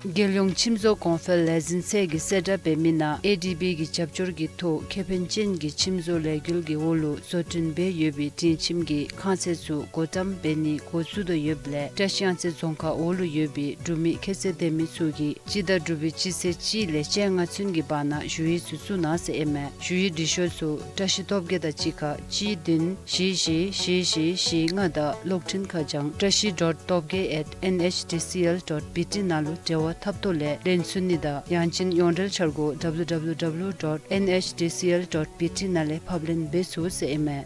རྒྱལ་ཡོངས་ཁྱིམ་བཟོ་གོང་འཕེལ་ལས་འཛིན་ཚད་ཀྱིས་གསལ་བསྒྲགས་འབད་མི་ནང་ཨེ་ཌི་བི་གི་རྒྱབ་སྐྱོར་གྱི་ཐོག་ཁེ་ཕན་ཅན་གྱི་ཁྱིམ་བཟོ་ལས་འགུལ་གྱི་འོག་ལུ་བཟོ་སྐྲུན་འབད་ཡོད་པའི་སྒྲིང་ཁྱིམ་གྱི་ཁང་ཚན་ཚུ་བགོ་བཀྲམ་འབད་ནི་འགོ་བཙུགས་དོ་ཡོདཔ་ལས་བཀྲ་ཤིས་གཡང་རྩེ་རྫོང་ཁག་འོག་ལུ་ཡོད་པའི་འབྲུག་མི་ཁྱད་ཚད་ལྡན་མི་ཚུ་གིས་སྤྱི་ཟླ་དྲུག་པའི་སྤྱི་ཚེས་གཅིག་ལས་བཅོ་ལྔ་ཚུན་གྱི་བར་ན་ཞུ་ཡིག་ཚུ་བཙུགས་གནང་ཟེར་ཨིན་མས། ཞུ་ཡིག་འབྲི་ཤོག་ཚུ་བཀྲ་ཤིས་སྟོབས་རྒྱས་དང་གཅིག་ཁར་གཅིག་བདུན་བཞི་བཞི་བཞི་བཞི་བཞི་ལྔ་དང་གློག་འཕྲིན་ཁ་བྱང་བཀྲ་ཤིས་dot topgay at N H D C L dot B T ནང་ལུ་འབྲེལ་བ་འཐབ་ཐོག་ལས་ལེན་ཚུགས་ནི་དང་ཡང་ཅིན་ཡོངས་འབྲེལ་འཆར་སྒོ་W W W dot N H D C L dot B T ནང་ལས་ཕབ་ལེན་འབད་ཚུགས་ཟེར་ཨིན་མས།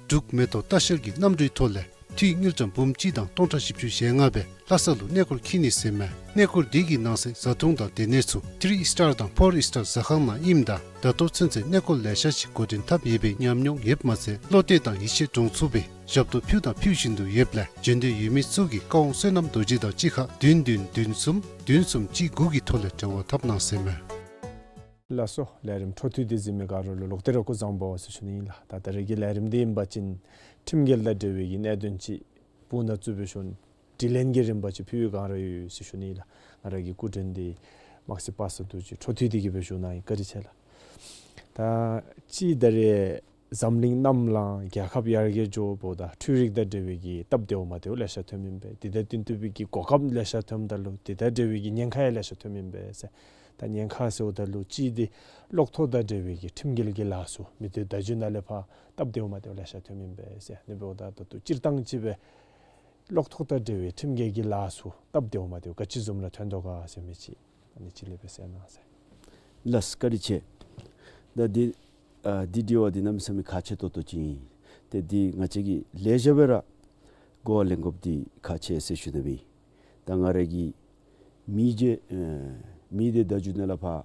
འབྲུག་མེ་ཏོག་ལྟ་བཤལ་གྱི་གནམ་གྲུའི་ཐོག་ལས་འཐུས་དངུལ་ཀྲམ་འབུམ་གཅིག་དང་སྟོང་ཕྲག་བཞི་བཅུ་ཞེ་ལྔ་སྦེ་ལྷ་ས་ལུ་གནས་སྐོར་འཁྱིད་ནི་ཟེར་མས། གནས་སྐོར་འདི་གི་ནང་གསེས་བཟའ་འཐུང་དང་སྡོད་གནས་ཚུ་ཐིརི་ཨིསི་ཊར་དང་ཕོར་ཨིསི་ཊར་ཟ་ཁང་ནང་ཨིནམ་ད་ད་ལྟོ་ཚུན་ཚོད་གནས་སྐོར་ལེ་ཤ་ཅིག་འགོ་འདྲེན་འཐབ་ཡོད་པའི་ཉམས་མྱོང་ཡོདཔ་མ་ཚད་བློ་གཏད་དང་ཡིད་ཆེས་འདྲོངས་ཚུགས་པའི་ཞབས་ཏོག་ཕུལ་དང་ཕུལ་བཞིན་དུ་ཡོདཔ་ལས་བྱོན་འདོད་ཡོད་མི་ཚུ་གིས་བཀའ་དབང་བསོད་ནམས་རྡོ་རྗེ་དང་གཅིག་ཁར་བདུན་བདུན་བདུན་གསུམ་བདུན་གསུམ་གཅིག་དགུ་གི་ཐོག་ལས་འབྲེལ་བ་འཐབ་གནང་ཟེར་མས། ལགས་སོ། ལས་རིམ་འཕྲོ་མཐུད་དེ་གཟིགས་མི་ག་ར་ལུ་ལོག་སྟེ་ར་སྐུ་གཟུགས་བཟང་པོ་ཟེར་ཞུ་ནི་ཨིན་ལགས། ད་ད་རེས་ཀྱི་ལས་རིམ་འདི་ཨིན་པ་ཅིན་ཁྲིམས་འགལ་དང་འབྲེལ་བའི་གི་གནད་དོན་ཅིག་སྤུ་ན་བཙུགས་སྦེ་ཞུ་ནི། དྲི་ལན་གྱི་རིམ་པ་ཅིག་ཕུལ་བའི་སྒང་ར་ཡོད་ཟེར་ཞུ་ནི་ཨིན་ལགས། ང་ར་གི་སྐུ་མགྲོན་འདི་དམག་སྲིད་པ་སངས་རྡོ་རྗེ་འཕྲོ་མཐུད་དེ་གིས་སྦེ་ཞུ་གནང་ཡི། བཀའ་དྲིན་ཆེ་ལགས། ད་ཅི་ད་རེས་འཛམ་གླིང་གནམ་ལ་རྒྱལ་ཁབ་ཡར་རྒྱས་འགྱོཝ་ད་འཕྲུལ་རིག་དང་འབྲེལ་བའི་གི་སྟབས་བདེཝ་མ་བདེཝ་ལེ་ཤ་ཐོནམ་ཨིན་པས། དེ་དང་བསྟུན་ཏེ་སྦེ་གི་གོ་སྐབས་ལེ་ཤ་ཐོནམ་ད་ལུ་དེ་དང་འབྲེལ་བའི་གི་ཉེན་ཁ་ཡང་ལེ་ཤ་ཐོནམ་ཨིན་པས་ཟེར། ད་ཉེན་ཁ་ཟེརཝ་ད་ལུ་ཅི་འདི་གློག་ཐོག་དང་འབྲེལ་བའི་གི་ཁྲིམས་འགལ་གྱི་ལཱ་ཚུ་མི་སྡེ་བརྡ་བརྒྱུད་ནང་ལས་ཕར་སྟབས་བདེཝ་མ་བདེཝ་ལེ་ཤ་ཐོནམ་ཨིན་པས་ཟེར། ཨ་ནི་འབདཝ་ད་ད་ལྟོ་སྤྱིར་བཏང་ཅིག་སྦེ་གློག་ཐོག་དང་འབྲེལ་བའི་ཁྲིམས་འགལ་གྱི་ལཱ་ཚུ་སྟབས་བདེཝ་མ་བདེཝ་ག་ཅི་བཟུམ་ར་ཐོན་དོ་ག་ཟེར་མི་ཅིག་ཨ་ནི་ཅིག་ལས་སྦེ་གསལ་གནང་ཟེར། ལགས་བཀའ་དྲིན་ཆེ། ད་འདི་ཨ་འདི་དྲི་བ་འདི་གནམ་མེད་ས་མེད་ཁག་ཆེ་ཏོག་ཏོ་ཅིག་ཨིན། ཏེ་འདི་ང་བཅས་ཀྱིས་ལེགས་ཤོམ་སྦེ་ར་གོ་བ་ལེན་དགོཔ་འདི་ཁག་ཆེ་ཟེར་ཞུ་ནི་ཨིན། ད་ང་ར་གིས་མི་སྡེ་ཨ་མི་སྡེ་བརྡ་བརྒྱུད་ནང་ལས་ཕར་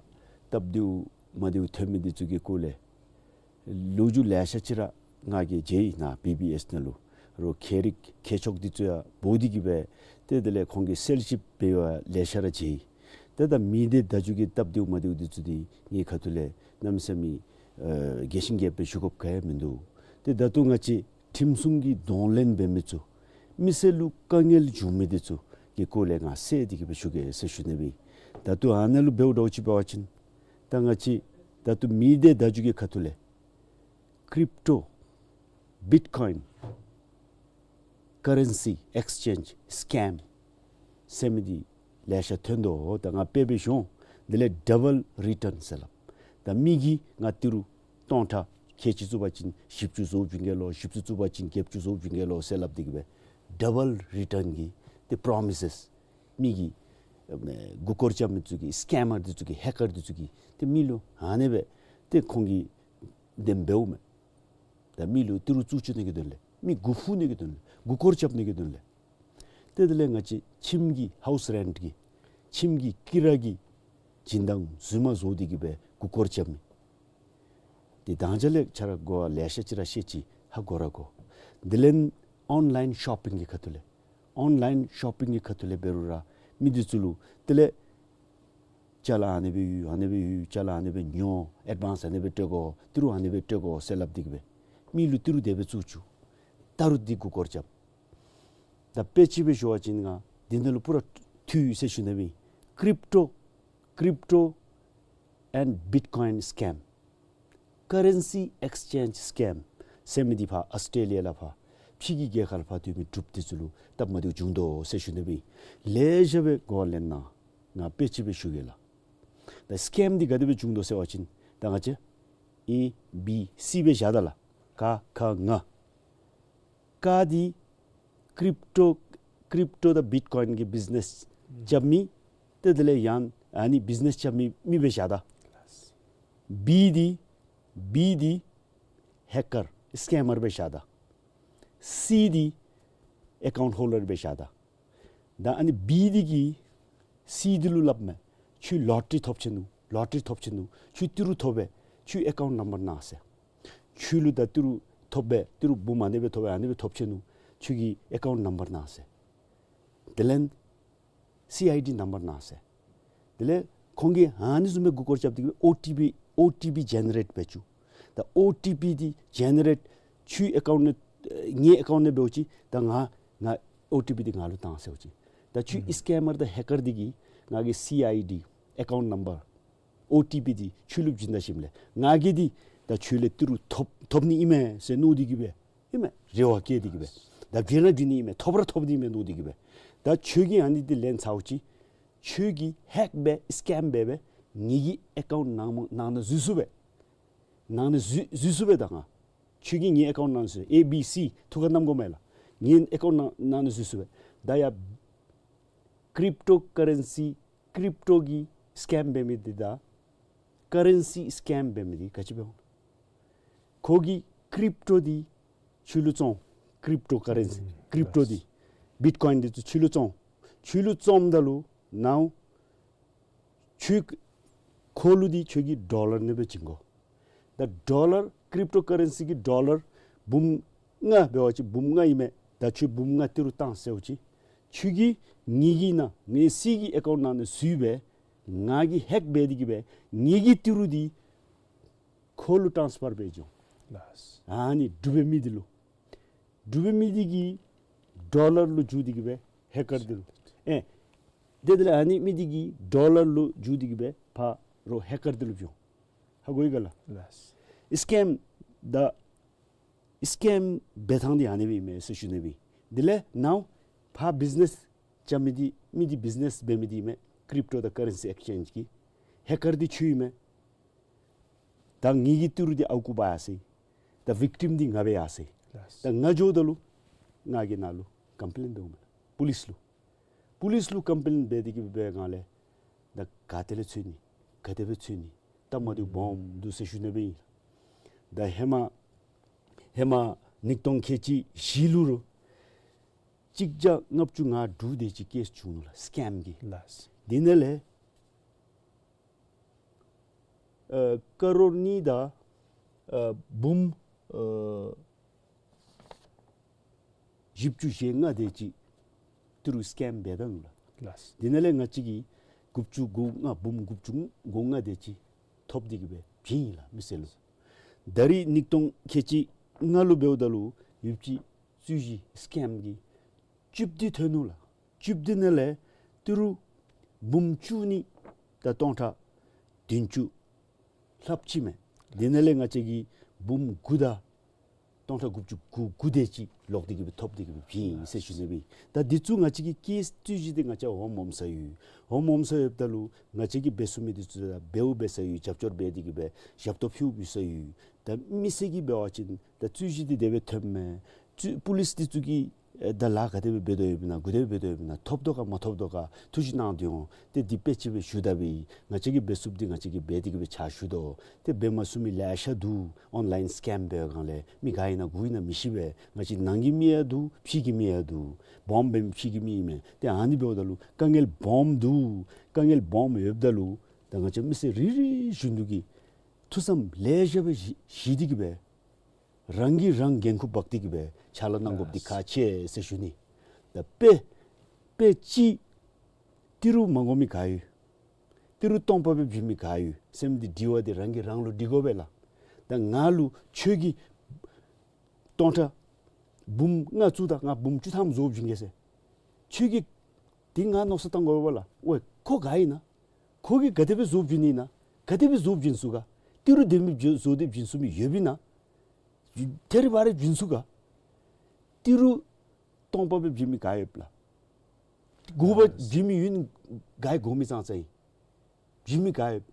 སྟབས་བདེཝ་མ་བདེཝ་ཐོན་མི་འདི་ཚུ་གི་སྐོར་ལས་ལོ་རྒྱུས་ལེ་ཤ་ཅིག་ར་ང་གིས་མཇལ་ཡི་ནཱ་བི་བི་ཨེསི་ནང་ལུ། རོགས་མཁས་རིག་མཁས་མཆོག་འདི་ཚུ་ཡང་འབོ་སྟེ་གིས་སྦེ་ཏེ་དེ་ལས་ཁོང་གིས་གསལ་ཞིབ་འབད་བ་ལེ་ཤ་ར་མཇལ་ཡི། ཏེ་ད་མི་སྡེ་བརྡ་བརྒྱུད་ཀྱི་སྟབས་བདེཝ་མ་བདེཝ་འདི་ཚུ་འདི་ངེའི་ཁ་ཐུག་ལས་གནམ་མེད་ས་མེད་ཨ་རྒྱས་ཤིང་རྒྱསཔ་སྦེ་ཞུ་དགོཔ་ག་ཡང་མིན་འདུག། ཏེ་ད་ལྟོ་ང་བཅས་ཁྲིམས་སྲུང་གི་གདོང་ལེན་འབད་མི་ཚུ་མི་སེར་ལུ་དཀའ་ངལ་འབྱུང་མི་འདི་ཚུ་གི་སྐོར་ལས་ང་གསལ་ཏེ་གིས་སྦེ་ཞུ་གེ་ཟེར་ཞུ་ནི་ཨིན། ད་ལྟོ་ཨ་ནཱ་ལུ་འབདཝ་འདྲཝ་ཅིག་འབད་བ་ཅིན་ད་ང་བཅས་ད་ལྟོ་མི་སྡེ་བརྡ་བརྒྱུད་ཀྱི་ཁ་ཐུག་ལས་ཀྲིབ་ཊོ་བིཊ་ཀོའིན་ཀ་རེན་སི་ཨེགསི་ཅེནཇ་སི་ཀེམ་ཟེར་མི་འདི་ལེ་ཤ་ཐོན་དོ། ད་ང་དཔེ་སྦེ་ཞུ་འོང་། དེ་ལས་ཌབ་བཱལ་རི་ཊརན་ཟེར་སླབ། ད་མི་གིས་ང་ཏི་རུ་སྟོང་ཕྲག་ཁལ་གཅིག་བཙུགས་པ་ཅིན་བཞི་བཅུ་བཟོ་བྱིན་གེ་ལོ། བཞི་བཅུ་བཙུགས་པ་ཅིན་བརྒྱད་ཅུ་བཟོ་བྱིན་གེ་ལོ་ཟེར་སླབ་སྟེ་གིས་སྦེ་ཌབ་བཱལ་རི་ཊརན་གྱི་ཏེ་པྲོ་མི་སེས་མི་གིས་ཨ་མགུ་སྐོར་རྐྱབ་མི་ཚུ་གིས་སི་ཀེམ་མར་འདི་ཚུ་གིས་ཧེག་ཀར་འདི་ཚུ་གིས་ཏེ་མི་ལུ་ཨ་ནེ་སྦེ་ཏེ་ཁོང་གིས་ དེམ་འབདཝ་མས། ད་མི་ལུ་ཏི་རུ་བཙུགས་བཅུག་ནི་གི་དོན་ལས། མི་མགུ་འཕུ་ནི་གི་དོན་ལས། མགུ་སྐོར་རྐྱབ་ནི་གི་དོན་ལས། ཏེ་དེ་ལས་ང་བཅས་ཁྱིམ་གྱི་ཧའུསི་རེནཊ་གི་ཁྱིམ་གྱི་ཀི་ར་གི་སྦྱིན་བདག་རྫུན་མ་བཟོ་སྟེ་གི་སྦེ་མགུ་སྐོར་རྐྱབ་མི། ཏེ་དང་ཅ་ལས་ཁྱོད་ར་གོ་བ་ལེ་ཤ་ཅིག་ར་བཤད་ཅི། ཧ་གོ་ར་གོ། དེ་ལས་ཨོན་ལའིན་ཤོ་པིང་གི་ཁ་ཐུག་ལས། ཨོན་ལའིན་ཤོ་པིང་གི་ཁ་ཐུག་ལས་འབད་རུང་ར་མི་འདི་ཚུ་ལུ་དེ་ལས་ཅ་ལ་ཨ་ནི་སྦེ་ཡོད། ཨ་ནི་སྦེ་ཡོད། ཅ་ལ་ཨ་ནི་སྦེ་ཉོ། ཨེཌ་ཝཱནསི་ཨ་ནི་སྦེ་སྤྲོད་དགོ། ཏི་རུ་ཨ་ནི་སྦེ་སྤྲོད་དགོ་ཟེར་སླབ་སྟེ་གི་སྦེ་མི་ལུ་ཏི་རུ་དེ་སྦེ་བཙུགས་བཅུག། ད་རུང་འདི་མགུ་སྐོར་རྐྱབ། ད་དཔེ་ཅིག་སྦེ་ཞུ་བ་ཅིན་ང་འདི་ནང་ལུ་པུ་ར་འཐུས་ཡོད་ཟེར་ཞུ་ནི་སྦེ། ཀྲིབ་ཊོ་ཀྲིབ་ཊོ་ཨེནཌ་བིཊ་ཀོའིན་སི་ཀེམ། ཀ་རེན་སི་ཨེགསི་ཅེནཇ་སི་ཀེམ་ཟེར་མི་འདི་ཕར་ཨོསི་ཊྲེ་ལི་ཡ་ལས་ཕར་ཕྱི་གི་རྒྱལ་ཁབ་ལས་ཕར་འཐུས་མི་འབྲུགཔ་འདི་ཚུ་ལུ་སྟབས་མ་བདེཝ་བྱུང་དོ་ཟེར་ཞུ་ནི་སྦེ། ལེ་ཤ་སྦེ་གོ་བ་ལེན་གནང་། ང་དཔེ་ཅིག་སྦེ་ཞུ་གེ་ལགས། ད་སི་ཀེམ་འདི་ག་དེ་སྦེ་བྱུང་དོ་ཟེར་བ་ཅིན་ད་ང་བཅས་ཨེ་བི་སི་སྦེ་བཞག་ད་ལགས། ཀ་ཁ་ང་། ཀ་འདི་ཀྲིབ་ཊོ་ཀྲིབ་ཊོ་དང་བིཊ་ཀོའིན་གྱི་བིཛ་ནེས་རྐྱབ་མི། ཏེ་དེ་ལས་ཡང་ཨ་ནི་བིཛ་ནེས་རྐྱབ་མི་མི་སྦེ་བཞག་ད། བི་འདི་བི་འདི་ཧེ་ཀར་སི་ཀེམ་མར་སྦེ་བཞག་ད། སི་འདི་ཨེ་ཀའུནཊ་ཧོལ་ཌར་སྦེ་བཞག་ད། ད་ཨ་ནི་བི་འདི་གིས་སི་འདི་ལུ་སླབ་མས། ཁྱོད་ལོ་ཊ་རི་ཐོབ་ཆི་ནུག། ལོ་ཊ་རི་ཐོབ་ཆི་ནུག། ཁྱོད་ཏི་རུ་ཐོབ་པས། ཁྱོད་ཨེ་ཀའུནཊ་ནམ་བར་གནང་ཟེར། ཁྱོད་ལུ་ད་ཏི་རུ་ཐོབ་པས། ཏི་རུ་འབུམ་ཨ་ནི་སྦེ་ཐོབ་པས། ཨ་ནི་སྦེ་ཐོབ་ཆི་ནུག། ཁྱོད་ཀྱི་ཨེ་ཀའུནཊ་ནམ་བར་གནང་ཟེར། དེ་ལས་སི་ཨའི་ཌི་ནམ་བར་གནང་ཟེར། དེ་ལས་ཁོང་གིས་ཨ་ནི་བཟུམ་སྦེ་མགུ་སྐོར་རྐྱབ་སྟེ་གི་ཨོ་ཊི་པི་ཨོ་ཊི་པི་ཇེ་ནེ་རེཊ་འབད་བཅུག། ད་ཨོ་ཊི་པི་འདི་ཇེ་ནེ་རེཊ་ཁྱོད་ཨེ་ཀའུནཊ་ནང་ངེའི་ཨེ་ཀའུནཊ་ནང་འབདཝ་ཅིག། ད་ང་ང་ཨོ་ཊི་པི་འདི་ང་ལུ་བཏང་ཟེརཝ་ཅིག། ད་ཁྱོད་ཨིང་སི་ཀེམ་མར་དང་ཧེ་ཀར་འདི་གིས་ང་གི་སི་ཨའི་ཌི་ཨེ་ཀའུནཊ་ནམ་བར་ཨོ་ཊི་པི་འདི་ཁྱོད་ལུ་བྱིན་ད་ཞིནམ་ལས་ང་གིས་འདི་ད་ཁྱོད་ལས་ཏི་རུ་ཐོབ་ཐོབ་ནི་ཨིན་མས་ཟེར་མནོ་སྟེ་གི་སྦེ་ཨིན་མས། རེ་བ་བསྐྱེད་དེ་གི་སྦེ། ད་བྱིན་ར་བྱིན་ནི་ཨིན་མས། ཐོབ་ར་ཐོབ་ནི་ཨིན་མས་མནོ་སྟེ་གི་སྦེ། ད་ཁྱོད་ཀྱིས་ཨ་ནི་འདི་ལེན་ཚརཝ་ཅིག། ཁྱོད་ཀྱིས་ཧེག་འབད་སི་ཀེམ་འབད་འབད་ངེ་གི་ཨེ་ཀའུནཊ་ནང་ནང་ན་འཛུལ་ཚུགས་པས། ནང་ན་འཛུལ་འཛུལ་ཚུགས་པས། ད་ང་ཁྱོད་ཀྱིས་ངེའི་ཨེ་ཀའུནཊ་ནང་ན་འཛུལ། ཨེ་བི་སི་ཐུགས་ཁར་བསྣམ་དགོ་མས་ལགས། ངེའི་ཨེ་ཀའུནཊ་ནང་ནང་ན་འཛུལ་ཚུགས་པས། ད་ཡ་ཀྲིབ་ཊོ་ཀ་རེན་སི་ཀྲིབ་ཊོ་གི་སི་ཀེམ་འབད་མི་འདི་དང་ཀ་རེན་སི་སི་ཀེམ་འབད་མི་འདི་ག་ཅི་འབད་འོང་། ཁོ་གིས་ཀྲིབ་ཊོ་འདི་ཁྱོད་ལུ་བཙོང་། ཀྲིབ་ཊོ་ཀ་རེན་སི་ཀྲིབ་ཊོ་འདི་བིཊ་ཀོའིན་འདི་ཚུ་ཁྱོད་ལུ་བཙོང་། ཁྱོད་ལུ་བཙོངམ་ད་ལུ་ནའུ་ཁྱོད་ཁོ་ལུ་འདི་ཁྱོད་ཀྱིས་ཌོ་ལར་ནང་སྦེ་བྱིན་དགོ། ད་ཌོ་ལར་ཀྲིབ་ཊོ་ཀ་རེན་སི་གི་ཌོ་ལར་འབུམ་ལྔ་འབད་བ་ཅིན་འབུམ་ལྔ་ཨིན་མས། ད་ཁྱོད་འབུམ་ལྔ་ཏི་རུ་བཏང་ཟེརཝ་ཅིག། ཁྱོད་ཀྱིས་ངེ་གི་ནང་ངེ་སི་གི་ཨེ་ཀའུནཊ་ནང་ན་འཛུལ་སྦེ་ང་གིས་ཧེག་འབད་དེ་གི་སྦེ་ངེ་གི་ཏི་རུ་འདི་ཁོ་ལུ་ཊཱན་སི་ཕར་འབད་འགྱོ། ལགས། ཨ་ནི་འབྲུག་པའི་མི་འདི་ལུ། འབྲུག་པའི་མི་འདི་གིས་ཌོ་ལར་ལུ་བསྒྱུར་ཏེ་གི་སྦེ་ཧེ་ཀར་འདི་ལུ། ཨེ་དེ་དེ་ལས་ཨ་ནི་མི་འདི་གིས་ཌོ་ལར་ལུ་བསྒྱུར་ཏེ་གི་སྦེ་ཕར་རོགས་ཧེ་ཀར་འདི་ལུ་བྱོན། ཧ་གོ་ཡི་ག་ལགས། ལགས། སི་ཀེམ་ད་སི་ཀེམ་འབད་ཐངས་འདི་ཨ་ནི་སྦེ་ཨིན་མས་ཟེར་ཞུ་ནི་སྦེ། དེ་ལས་ནའུ་ཕར་བིཛ་ནེས་རྐྱབ་མི་འདི་མི་འདི་བིཛ་ནེས་འབད་མི་འདི་ཨིན་མས། ཀྲིབ་ཊོ་དང་ཀ་རེན་སི་ཨེགསི་ཅེནཇ་གི་ཧེ་ཀར་འདི་ཁྱོད་ཨིན་མས། ད་ངེ་གི་ཏི་རུ་འདི་ཨརཝ་རྐུ་འབག་ཡར་སོ་ཡི། ད་བིག་ཊིམ་འདི་ང་འབད་ཡར་སོ་ཡི། ལགས། ད་ང་འགྱོཝ་ད་ལུ་ང་གིས་ནཱ་ལུ་ཀམ་པི་ལེན་འབདཝ་མས་པོ་ལིསི་ལུ། པོ་ལིསི་ལུ་ཀམ་པི་ལེན་འབད་དེ་གི་འབད་བའི་སྒང་ལས་ད་ག་ཏེ་ལས་འཚོལ་ནི་ག་དེ་སྦེ་འཚོལ་ནི་སྟབས་མ་བདེཝ་སྦོམ་འདུག་ཟེར་ཞུ་ནི་སྦེ་ཨིན། ད་ཧེ་མ་ཧེ་མ་ཉིས་སྟོང་ཁལ་གཅིག་བཞི་ལུ་རུང་གཅིག་བརྒྱ་ལྔ་བཅུ་ང་དྲུག་དེ་ཅིག་ཀེསི་བྱུང་ནུག་ལགས། སི་ཀེམ་གྱི། ལགས། དེ་ནང་ལས་ཨ་ཀ་རོར་གཉིས་དང་ཨ་འབུམ་ཨ་བཞི་བཅུ་ཞེ་ལྔ་དེ་ཅིག་ཏི་རུ་སི་ཀེམ་འབད་ད་ནུག་ལགས། ལགས། དེ་ནང་ལས་ང་བཅས་ཀྱིས་དགུ་བཅུ་གོ་ལྔ་འབུམ་དགུ་བཅུ་གོ་ལྔ་དེ་ཅིག་ཐོབ་སྟེ་གི་སྦེ་བྱིན་ཡི་ལགས་མི་སེར་ལུ། ད་རིས་ཉིས་སྟོང་ཁལ་གཅིག་ལྔ་ལུ་འབདཝ་ད་ལུ་ཡུདཔ་ཅིག་རྩོད་གཞི་སི་ཀེམ་གྱི་བཅུད་དེ་ཐོན་ནུག་ལགས། བཅུད་དེ་ནང་ལས་ཏི་རུ་འབུམ་བཅུ་གཉིས་དང་སྟོང་ཕྲག་བདུན་ཅུ་ལྷགཔ་ཅིག་མས། དེ་ནང་ལས་ང་བཅས་ཀྱིས་འབུམ་དགུ་དང་སྟོང་ཕྲག་དགུ་བཅུ་གོ་དགུ་དེ་ཅིག་ལོག་སྟེ་གི་སྦེ་ཐོབ་སྟེ་གི་སྦེ་བྱིན་ཡི་ཟེར་ཞུ་ནི་སྦེ། ད་འདི་ཚུ་ང་བཅས་ཀྱིས་ཀེསི་རྩོད་གཞི་འདི་ང་བཅས་ཧོམ་ཧོམ་ས་ཡོད། ཧོམ་ཧོམ་ས་ཡོདཔ་ད་ལུ་ང་བཅས་ཀྱིས་འབད་ཚུགས་མི་འདི་ཚུ་ད་འབདཝ་འབད་ས་ཡོད། རྒྱབ་སྐྱོར་འབད་དེ་གི་སྦེ་ཞབས་ཏོག་ཕུལཝ་ཕུལ་ས་ཡོད། ད་མི་སེར་གྱིས་འབད་བ་ཅིན་ད་རྩོད་གཞི་འདི་དེ་སྦེ་ཐོནམ་མས། རྩོད་པོ་ལིསི་འདི་ཚུ་གིས་ ཨེ་ད་ལཱ་ག་དེ་སྦེ་འབད་དོ་ཡོདཔ་ཨིན་ན། ག་དེ་སྦེ་འབད་དོ་ཡོདཔ་ཨིན་ན། ཐོབ་དོ་ག་མ་ཐོབ་དོ་ག་ཐུགས་ཞིབ་གནང་སྟེ་འོང་། ཏེ་འདི་དཔེ་ཅིག་སྦེ་ཞུ་ད་པས། ང་བཅས་ཀྱིས་འབད་ཚུགསཔ་འདི་ང་བཅས་ཀྱིས་འབད་དེ་གི་སྦེ་ཕྱག་ཞུ་དོ། ཏེ་འབད་མ་ཚུགས་མི་ལེ་ཤ་འདུག། ཨོན་ལཱའིན་སི་ཀེམ་འབད་བའི་སྒང་ལས་མི་ག་ཨིན་ན་གུ་ཨིན་ན་མི་ཤེས་པས། ང་བཅས་ནང་གི་མི་ཡང་འདུག། ཕྱི་གི་མི་ཡང་འདུག། སྦོམ་འབད་མི་ཕྱི་གི་མི་ཨིན་མས། ཏེ་ཨ་ནི་འབདཝ་ད་ལུ་དཀའ་ངལ་སྦོམ་འདུག། དཀའ་ངལ་སྦོམ་ཡོདཔ་ད་ལུ་ད་ང་བཅས་མི་སེར་རེ་རེ་བཞིན་དུ་གིས་ཐུགས་བསམ་ལེ་ཤ་སྦེ་བཞེས་བཞེས་ཏེ་གི་སྦེ་རང་གིས་རང་འགན་ཁུར་འབག་སྟེ་གི་སྦེ་ཕྱག་ལཱ་གནང་དགོཔ་འདི་ཁག་ཆེ་ཟེར་ཞུ་ནི། ད་དཔེ་དཔེ་ཅིག་ཏི་རུ་མ་གོ་མི་ག་ཡོད། ཏི་རུ་སྟོང་པ་སྦེ་བྱིན་མི་ག་ཡོད་ཟེར་མི་འདི་འདྲི་བ་འདི་རང་གིས་རང་ལུ་འདྲི་དགོ་པས་ལགས། ད་ང་ལུ་ཁྱོད་ཀྱིས་སྟོང་ཕྲག་འབུམ་ལྔ་བཙུགས་ད་ང་འབུམ་བཅུ་ཐམ་བཟོ་བྱིན་གེ་ཟེར། ཁྱོད་ཀྱིས་འདི་ང་མནོ་བསམ་བཏང་དགོ་པས་ལགས། ཝའེ་ཁོ་ག་ཨིན་ན། ཁོ་གིས་ག་དེ་སྦེ་བཟོ་བྱིན་ནི་ཨིན་ན། ག་དེ་སྦེ་བཟོ་བྱིན་ཚུགས་ག། ཏི་རུ་དེ་མི་བཟོ་བཟོ་སྟེ་བྱིན་ཚུགས་མི་ཡོདཔ་ཨིན་ན། ཐེ་རི་བ་རི་བྱིན་ཚུགས་ག། ཏི་རུ་སྟོང་པ་སྦེ་བྱིན་མི་ག་ཡོདཔ་ལགས། དགུ་པ་བྱིན་མི་ཡོད་ནི་ག་ཡོད། གོ་མི་ཙང་ཙང་ཨིན། བྱིན་མི་ག་ཡོད།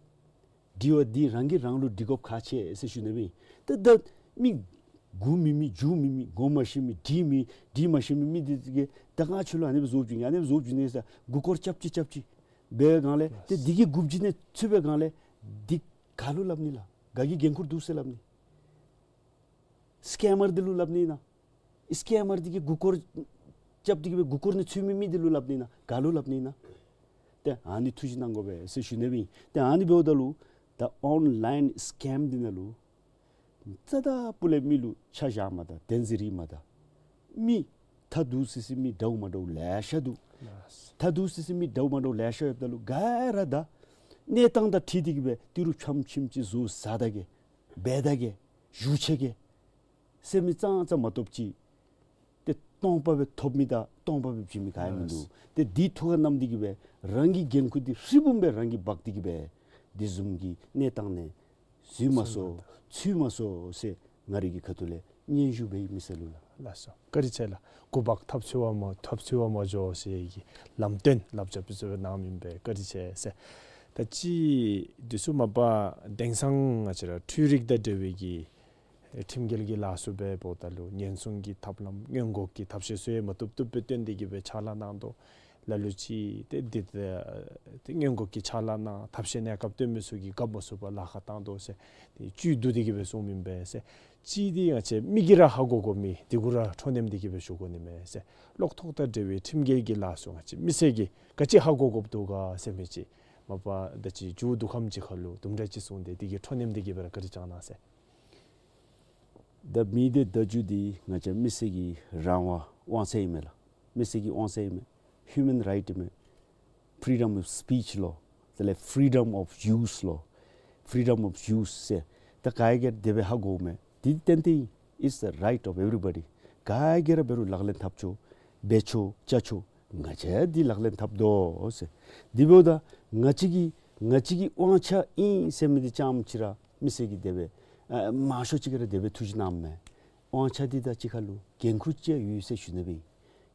འདྲི་བ་འདི་རང་གིས་རང་ལུ་འདྲི་དགོཔ་ཁག་ཆེ་ཟེར་ཞུ་ནི་མས། ད་ད་མི་མགུ་མེད་མི་མཇུག་མེད་མི་གོ་མ་ཤེས་མི་འདྲི་མི་འདྲི་མ་ཤེས་མི་མི་འདི་གིས་ད་ང་ཁྱོད་ལུ་ཨ་ནི་སྦེ་བཟོ་བྱིན་གེ་ཨ་ནི་སྦེ་བཟོ་བྱིན་གེ་ཟེར་མགུ་སྐོར་རྐྱབ་ཅི་རྐྱབ་ཅི་འབད་བའི་སྒང་ལས་ཏེ་འདི་གི་འགོ་བརྗེ་ནི་ཚུད་པའི་སྒང་ལས་འདི་ག་ལུ་སླབ་ནི་ལགས། ག་གི་འགན་ཁུར་འདུག་ཟེར་སླབ་ནི། སི་ཀེམ་མར་འདི་ལུ་སླབ་ནི་ཨིན་ན། སི་ཀེམ་མར་འདི་གིས་མགུ་སྐོར་རྐྱབ་སྟེ་གི་སྦེ་མགུ་སྐོར་ནི་ཚུད་མི་མི་འདི་ལུ་སླབ་ནི་ཨིན་ན། ག་ལུ་སླབ་ནི་ཨིན་ན། ཏེ་ཨ་ནི་ཐུགས་ཞིབ་གནང་དགོ་པས་ཟེར་ཞུ་ནི་སྦེ་ཨིན། ཏེ་ཨ་ནི་འབདཝ་ད་ལུ་ད་ཨོན་ལཱའིན་སི་ཀེམ་འདི་ནང་ལུ་རྩ་དང་སྤུ་ལས་མི་ལུ་ཆ་བཞག་མ་ད་བདེན་ཟེར་རིགས་མ་ད། མི་ཐ་དུ་སི་སི་མི་འདྲཝ་མ་འདྲཝ་ལེ་ཤ་འདུག། ཐ་དུ་སི་སི་མི་འདྲཝ་མ་འདྲཝ་ལེ་ཤ་ཡོདཔ་ད་ལུ་ག་ར་ད་གནས་སྟངས་དང་འཁྲིལ་ཏེ་གི་སྦེ་ཏི་རུ་ཕྱམ་ཕྱིམ་ཅིག་བཟོ་ཟ་ད་གེ་འབད་ད་གེ་ཞུ་ཆེ་གེ་ཟེར་མི་ཙང་ཙང་མ་གཏོགས་ཅིག་ཏེ་སྟོང་པ་སྦེ་ཐོབ་མི་དང་སྟོང་པ་སྦེ་བྱིན་མི་ག་ཡང་མིན་འདུག། ཏེ་འདི་ཐུགས་ཁར་བསྣམས་ཏེ་གི་སྦེ་རང་གི་འགན་ཁུར་འདི་ཧྲིལ་བུམ་སྦེ་རང་གིས་འབག་སྟེ་གི་སྦེ་འདི་བཟུམ་གྱི་གནས་སྟངས་ནང་འཛུལ་མ་སོང་ཚུད་མ་སོང་ཟེར་ང་རའི་གི་ཁ་ཐུག་ལས་སྙན་ཞུ་འབད་ཡི་མི་སེར་ལུ་ལགས། ལགས་སོ། བཀའ་དྲིན་ཆེ་ལགས། འགོ་འབག་ཐབས་ཚུལ་བ་མ་ཐབས་ཚུལ་བ་མ་འགྱོ་ཟེར་གྱི་ལམ་སྟོན་བསླབ་བྱ་ཕུལ་ཚུལ་གནང་མི་སྦེ་བཀའ་དྲིན་ཆེ་ཟེར། ད་ཅི་འདི་ཚུ་མ་པ་དེང་སང་ང་བཅས་ར་འཕྲུལ་རིག་དང་འབྲེལ་བའི་གི་ཁྲིམས་འགལ་གྱི་ལཱ་ཚུ་འབདཝ་ད་ལུ་ཉེན་སྲུང་གི་ཐབས་ལམ་སྔོན་འགོག་གི་ཐབས་ཤེས་ཚུ་ཡང་མ་བཏུབ་བཏུབ་སྦེ་སྟོན་ཏེ་གི་སྦེ་ཕྱག་ལཱ་གནང་དོ། ལ་ལུ་ཅིག་ཏེ་འདི་ཏེ་སྔོན་འགོག་གི་ཕྱག་ལཱ་གནང་ཐབས་ཤེས་གནས་སྐབས་སྟོན་མི་ཚུ་གིས་རྒཔོ་ཚུ་ཕར་ལཱ་ཁག་བཏང་དོ་ཟེར་ཏེ་བཅུད་བསྡུ་སྟེ་གི་སྦེ་གསུངམ་ཨིན་པས་ཟེར། ཅིག་འདི་ང་བཅས་མི་གིས་ར་ཧ་གོ་དགོ་མི་འདི་གུ་ར་ཁྲོ་གནམ་སྟེ་གི་སྦེ་ཞུ་དགོ་ནི་མས་ཟེར། གློག་ཐོག་དང་འབྲེལ་བའི་ཁྲིམས་འགལ་གྱི་ལཱ་ཚུ་ང་བཅས་མི་སེར་གྱིས་ག་ཅི་ཧ་གོ་དགོཔ་འདུག་ག་ཟེར་མི་ཅིག་མ་པ་ད་ཅི་མཇུག་བསྡུ་ཁམས་ཅིག་ཁར་ལུ་དུམ་གྲ་ཅིག་གསུངས་ཏེ་འདི་གི་ཁྲོ་གནམ་སྟེ་གི་སྦེ་ར་བཀའ་དྲིན་བསྐྱང་གནང་ཟེར། ད་མི་སྡེ་བརྡ་བརྒྱུད་འདི་ང་བཅས་མི་སེར་གྱི་རང་དབང་དབང་ཆ་ཨིན་མས་ལགས། མི་སེར་གྱི་དབང་ཆ་ཨིན་མས། ཧིའུ་མཱན་རའིཊ་ཨིན་མས། Freedom of speech ལོ། དེ་ལས་freedom of use ལོ། Freedom of use ཟེར། ད་ག་གིས་དེ་སྦེ་ཧ་གོཝ་མས། འདི་ཏན་ཏན་ཨིན། It's the right of everybody. ག་གིས་ར་འབད་རུང་ལག་ལེན་འཐབ་ཆོག། འབད་ཆོག་རྐྱབ་ཆོག། ང་བཅས་འདི་ལག་ལེན་འཐབ་དོ་ཟེར། དེ་འབདཝ་ད་ང་བཅས་ཀྱི་ང་བཅས་ཀྱི་དབང་ཆ་ཨིན་ཟེར་མི་འདི་ཙམ་ཅིག་ར་མི་སེར་གྱིས་དེ་སྦེ་ཨ་མང་ཤོས་ཅིག་གིས་ར་དེ་སྦེ་ཐུགས་ཞིབ་གནངམ་མས། དབང་ཆ་འདི་དང་གཅིག་ཁར་ལུ་འགན་ཁུར་ཅིག་ཡོད་ཟེར་ཞུ་ནི་སྦེ་ཨིན།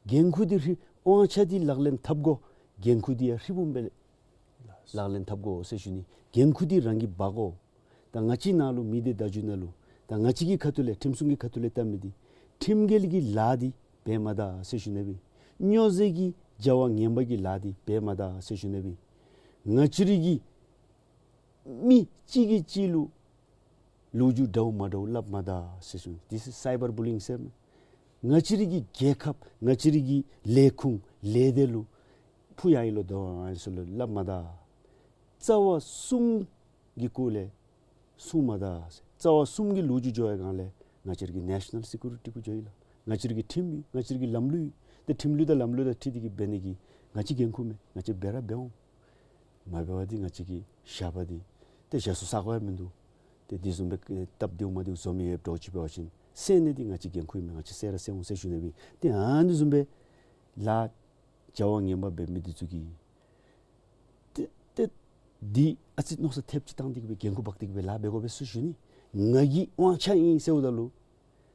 འགན་ཁུར་འདི་ཧྲིལ་དབང་ཆ་འདི་ལག་ལེན་འཐབ་དགོ། འགན་ཁུར་འདི་ཡང་ཧྲིལ་བུམ་སྦེ་ལག་ལེན་འཐབ་དགོ་ཟེར་ཞུ་ནི། འགན་ཁུར་འདི་རང་གིས་འབག་དགོ། ད་ང་བཅས་ནང་ལུ་མི་སྡེ་བརྡ་བརྒྱུད་ནང་ལུ་ད་ང་བཅས་ཀྱི་ཁ་ཐུག་ལས་ཁྲིམས་སྲུང་གི་ཁ་ཐུག་ལས་བལྟ་མི་འདི་ཁྲིམས་འགལ་གྱི་ལཱ་འདི་འབད་མ་ད་ཟེར་ཞུ་ནི་སྦེ་ཨིན། སྨྱོ་རྫས་ཀྱི་བྱ་བ་ངན་པ་གི་ལཱ་འདི་འབད་མ་ད་ཟེར་ཞུ་ནི་སྦེ་ཨིན། ང་བཅས་རའི་གི་མི་གཅིག་གིས་གཅིག་ལུ་ལོ་རྒྱུས་འདྲཝ་མ་འདྲཝ་སླབ་མ་ད་ཟེར་ཞུ་ནི། This is cyber bullying ཟེར་མས། ང་བཅས་རའི་གི་རྒྱལ་ཁབ་ང་བཅས་རའི་གི་ལས་ཁུངས་ལས་སྡེ་ལུ་ཕུ་ཡ་ཨིན་ལོ་དོ་ཨ་ཨིན་ཟེར་ལོ་སླབ་མ་ད། རྩ་བ་གསུམ་གྱི་སྐོར་ལས་གསུང་མ་ད་ཟེར། རྩ་བ་གསུམ་གྱི་ལོ་རྒྱུས་འགྱོ་བའི་སྒང་ལས་ང་བཅས་རའི་གི་national security གུ་འགྱོ་ཡི་ལགས། ང་བཅས་རའི་གི་ཁྲིམས་ཨིན། ང་བཅས་རའི་གི་ལམ་ལུགས་ཨིན། ཏེ་ཁྲིམས་ལུགས་དང་ལམ་ལུགས་དང་འཁྲིལ་ཏེ་གི་འབད་ནི་གི་ང་བཅས་འགན་ཁུར་མས། ང་བཅས་འབད་ར་འབད་འོང་། མ་འབད་བ་འདི་ང་བཅས་ཀྱི་ཞགས་པ་འདི་ཏེ་ཞག་སུ་ས་གོ་ཡང་མིན་འདུག། ཏེ་འདི་བཟུམ་སྦེ་སྟབས་བདེཝ་མ་བདེཝ་བཟོ་མི་ཡོདཔ་འདྲཝ་ཅིག་འབད་བ་ཅིན་སེལ་ནི་འདི་ང་བཅས་འགན་ཁུར་མས། ང་བཅས་སེལ་ར་སེལ་འོང་ཟེར་ཞུ་ནི་སྦེ་ཨིན། ཏེ་ཨ་ནི་བཟུམ་སྦེ་ལཱ་བྱ་བ་ངན་པ་འབད་མི་འདི་ཚུ་གིས་ཏེ་ཏེ་འདི་ཨ་ཙི་མནོ་བསམ་ཐེབས་ཅིག་བཏང་སྟེ་གི་སྦེ་འགན་ཁུར་འབག་སྟེ་གི་སྦེ་ལཱ་འབད་དགོ་པས་ཟེར་ཞུ་ནི། ང་གི་དབང་ཆ་ཨིན་ཟེརཝ་ད་ལུ་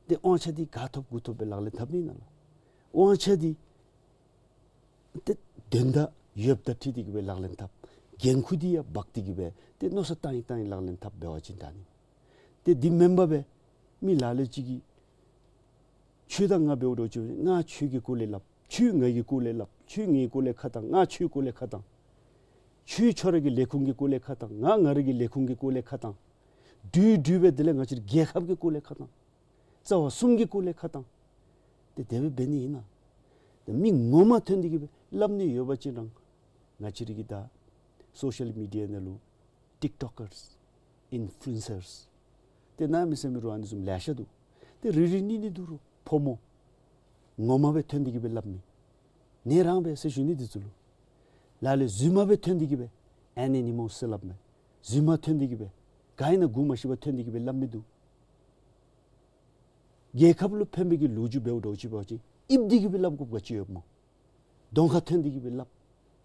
ཏེ་དབང་ཆ་འདི་ག་ཐོབ་གུ་ཐོབ་སྦེ་ལག་ལེན་འཐབ་ནི་ཨིན་ན་ལགས། དབང་ཆ་འདི་ཏེ་དོན་དག་ཡོདཔ་དང་འཁྲིལ་ཏེ་གི་སྦེ་ལག་ལེན་འཐབ། འགན་ཁུར་འདི་ཡང་འབག་སྟེ་གི་སྦེ་ཏེ་མནོ་བསམ་བཏང་ཡི་བཏང་ཡི་ལག་ལེན་འཐབ་འབད་བ་ཅིན་ད་ནི། ཏེ་འདི་མེན་པར་སྦེ་མི་ལ་ལུ་ཅིག་གིས་ ཁྱོད་དང་ང་འབདཝ་འདྲཝ་ཅིག་ང་ཁྱོད་ཀྱི་སྐོར་ལས་སླབ། ཁྱོད་ང་གི་སྐོར་ལས་སླབ། ཁྱོད་ངེའི་སྐོར་ལས་ཁ་བཏང་། ང་ཁྱོད་སྐོར་ལས་ཁ་བཏང་། ཁྱོད་ཁྱོད་ར་གི་ལས་ཁུངས་ཀྱི་སྐོར་ལས་ཁ་བཏང་། ང་ང་ར་གི་ལས་ཁུངས་ཀྱི་སྐོར་ལས་ཁ་བཏང་། འདྲུད་འདྲུད་སྦེ་དེ་ལས་ང་བཅས་རའི་རྒྱལ་ཁབ་ཀྱི་སྐོར་ལས་ཁ་བཏང་། རྩ་བ་གསུམ་གྱི་སྐོར་ལས་ཁ་བཏང་། ཏེ་དེ་སྦེ་འབད་ནི་ཨིན་ན། ཏེ་མི་ངོ་མ་ཐོན་ཏེ་གི་སྦེ་སླབ་ནི་ཡོད་པ་ཅིན་རང་ང་བཅས་ར་གི་ད་སོ་ཤལ་མི་ཌི་ཡ་ནང་ལུ་ཊིཀ་ཊོཀ་ཀརསི་ཨིན་ཕུ་ལུ་ཨེན་སརསི་ཏེ་གནམ་མེད་ས་མེད་ར་ཨ་ནི་བཟུམ་ལེ་ཤ་འདུག། ཏེ་རེ་རེ་གཉིས་གཉིས་འདུག་རུང་ཕོ་མོ་ངོ་མ་སྦེ་ཐོན་ཏེ་གི་སྦེ་སླབ་མི་ནི་རང་སྦེ་ཟེར་ཞུ་ནི་འདི་ཚུ་ལུ། ལ་ལས་རྫུན་མ་སྦེ་ཐོན་ཏེ་གི་སྦེ་ཨེན་ཨོ་ནི་མོ་སི་ཟེར་སླབ་མི་རྫུན་མ་ཐོན་ཏེ་གི་སྦེ་ག་ཨིན་ན་གོ་མ་ཤེས་པར་ཐོན་ཏེ་གི་སྦེ་སླབ་མི་འདུག། རྒྱལ་ཁབ་ལུ་ཕན་པའི་གི་ལོ་རྒྱུས་འབདཝ་འདྲཝ་ཅིག་འབད་བ་ཅིན་ཨིབ་སྟེ་གི་སྦེ་སླབ་དགོཔ་ག་ཅི་ཡོདཔ་སྨོ། གདོང་ཁར་ཐོན་ཏེ་གི་སྦེ་སླབ།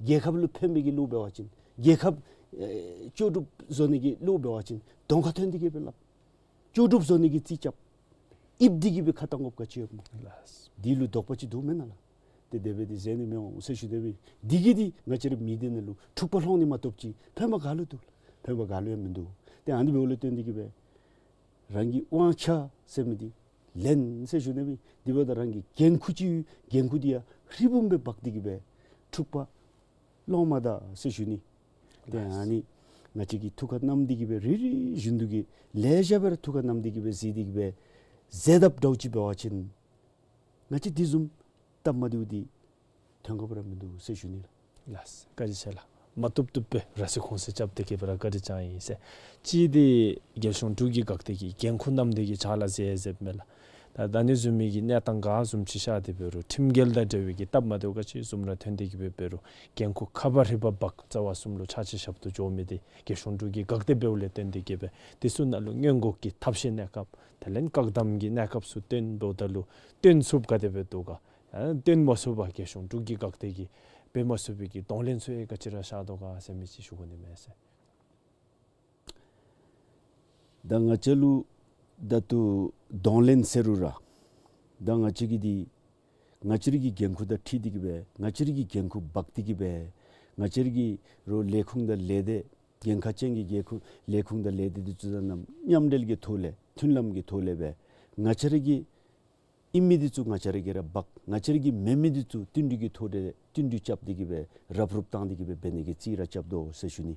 རྒྱལ་ཁབ་ལུ་ཕན་པའི་གི་བློ་འབད་བ་ཅིན་རྒྱལ་ཁབ་ཨེ་ལྕོགས་གྲུབ་བཟོ་ནི་གི་བློ་འབད་བ་ཅིན་གདོང་ཁར་ཐོན་ཏེ་གི་སྦེ་སླབ། ལྕོགས་གྲུབ་བཟོ་ནི་གི་རྩིས་རྐྱབ། ཨིབ་སྟེ་གི་སྦེ་ཁ་བཏང་དགོཔ་ག་ཅི་ཡོདཔ་སྨོ། ལགས། འདི་ལུ་དོགས་པ་ཅིག་འདུག་མེན་ན་ལགས། ཏེ་དེ་སྦེ་འདི་ཟེར་ནི་མི་འོང་ཟེར་ཞུ་ནི་སྦེ། འདི་གིས་འདི་ང་བཅས་རའི་མི་སྡེ་ནང་ལུ་འཁྲུག་པ་སློང་ནི་མ་གཏོགས་ཅིག་ཕན་པ་ག་ལུ་འདུག། ཕན་པ་ག་ལུ་ཡང་མིན་འདུག། ཏེ་ཨ་ནི་འབདཝ་ལས་བརྟེན་ཏེ་གི་སྦེ་རང་གི་དབང་ཆ་ཟེར་མི་འདི་ལེན་ཟེར་ཞུ་ནི་སྦེ། དེ་འབདཝ་ད་རང་གི་འགན་ཁུར་ཅིག་འགན་ཁུར་འདི་ཡང་ཧྲིལ་བུམ་སྦེ་འབག་སྟེ་གི་སྦེ་འཁྲུག་པ་སློང་མ་ད་ཟེར་ཞུ་ནི། ཏེ་ཨ་ནི་ང་བཅས་ཀྱིས་ཐུགས་ཁར་བསྣམས་ཏེ་གི་སྦེ་རེ་རེ་བཞིན་དུ་གི་ལེ་ཤ་སྦེ་ར་ཐུགས་ཁར་བསྣམས་ཏེ་གི་སྦེ་གཟིགས་ཏེ་གི་སྦེ་མཛད་དཔ་འདྲཝ་ཅིག་འབད་བ་ཅིན་ང་བཅས་དེ་བཟུམ་སྟབས་མ་བདེཝ་འདི་ཐོན་དགོཔ་ར་མིན་འདུག་ཟེར་ཞུ་ནི་ལགས། ལགས། བཀའ་དྲིན་ཆེ་ལགས། མ་བཏུབ་བཏུབ་སྦེ་ར་སི་ཁུངས་བཙུན་རྐྱབ་སྟེ་གི་སྦེ་ར་བཀའ་དྲིན་བསྐྱང་ཡི་ཟེར། གཅིག་འདི་རྒྱལ་གཞུང་འབྲུག་གི་འགག་སྡེ་གི་འགན་ཁུར་བསྣམས་ཏེ་གི་ཕྱག་ལཱ་མཛད་མཛདཔ་མས་ལགས། ད་ད་ནི་བཟུམ་མའི་གི་གནས་སྟངས་ག་བཟུམ་ཅིག་ཤར་ཏེ་འབད་རུང་ཁྲིམས་འགལ་དང་འབྲེལ་བའི་གི་སྟབས་མ་བདེཝ་ག་ཅི་བཟུམ་ར་ཐོན་ཏེ་གི་སྦེ་འབད་རུང་འགན་ཁུར་ཁ་བ་རི་བ་འབག་རྩ་བ་གསུམ་ལུ་ཕྱག་ཕྱི་ཞབས་ཏོག་འགྱོ་མི་འདི་རྒྱལ་གཞུང་འབྲུག་གི་འགག་སྡེ་འབདཝ་ལས་བརྟེན་ཏེ་གི་སྦེ་དེ་ཚུ་ནང་ལུ་སྔོན་འགོག་གི་ཐབས་ཤེས་གནས་སྐབས་དེ་ལས་བཀག་སྡོམ་གྱི་གནས་སྐབས་ཚུ་བཏོན་འབདཝ་ད་ལུ་བཏོན་ཚུགསཔ་ག་དེ་སྦེ་འདུག་ག། ཨ་བཏོན་མ་ཚུགས་པར་རྒྱལ་གཞུང་འབྲུག་གི་འགག་སྡེ་གིས་འབད་མ་ཚུགས་པའི་གི་གདོང་ལེན་ཚུ་ཡང་ག་ཅི་ར་ཤར་དོ་ག་ཟེར་མི་ཅིག་ཞུ་དགོ་ནི་མས་ཟེར། ད་ང་བཅས་ལུ་ད་ལྟོ་གདོང་ལེན་ཟེར་རུང་ར་ད་ང་བཅས་ཀྱིས་འདི་ང་བཅས་རའི་གི་འགན་ཁུར་དང་འཁྲིལ་ཏེ་གི་སྦེ་ང་བཅས་རའི་གི་འགན་ཁུར་འབག་སྟེ་གི་སྦེ་ང་བཅས་རའི་གི་རོགས་ལས་ཁུངས་དང་ལས་སྡེ་འགན་ཁག་ཅན་གྱི་འགན་ཁུར་ལས་ཁུངས་དང་ལས་སྡེ་འདི་ཚུ་དང་མཉམ་འབྲེལ་གྱི་ཐོག་ལས་མཐུན་ལམ་གྱི་ཐོག་ལས་སྦེ་ང་བཅས་རའི་གི་ཨིན་མི་འདི་ཚུ་ང་བཅས་ར་གིས་ར་འབག། ང་བཅས་ར་གི་མེན་མི་འདི་ཚུ་བསྟུན་གྲོས་ཀྱི་ཐོག་ལས་བསྟུན་གྲོས་རྐྱབ་སྟེ་གི་སྦེ་རུབ་རུབ་བཏང་སྟེ་གི་སྦེ་འབད་ནི་གི་རྩིས་ར་རྐྱབ་དོ་ཟེར་ཞུ་ནི།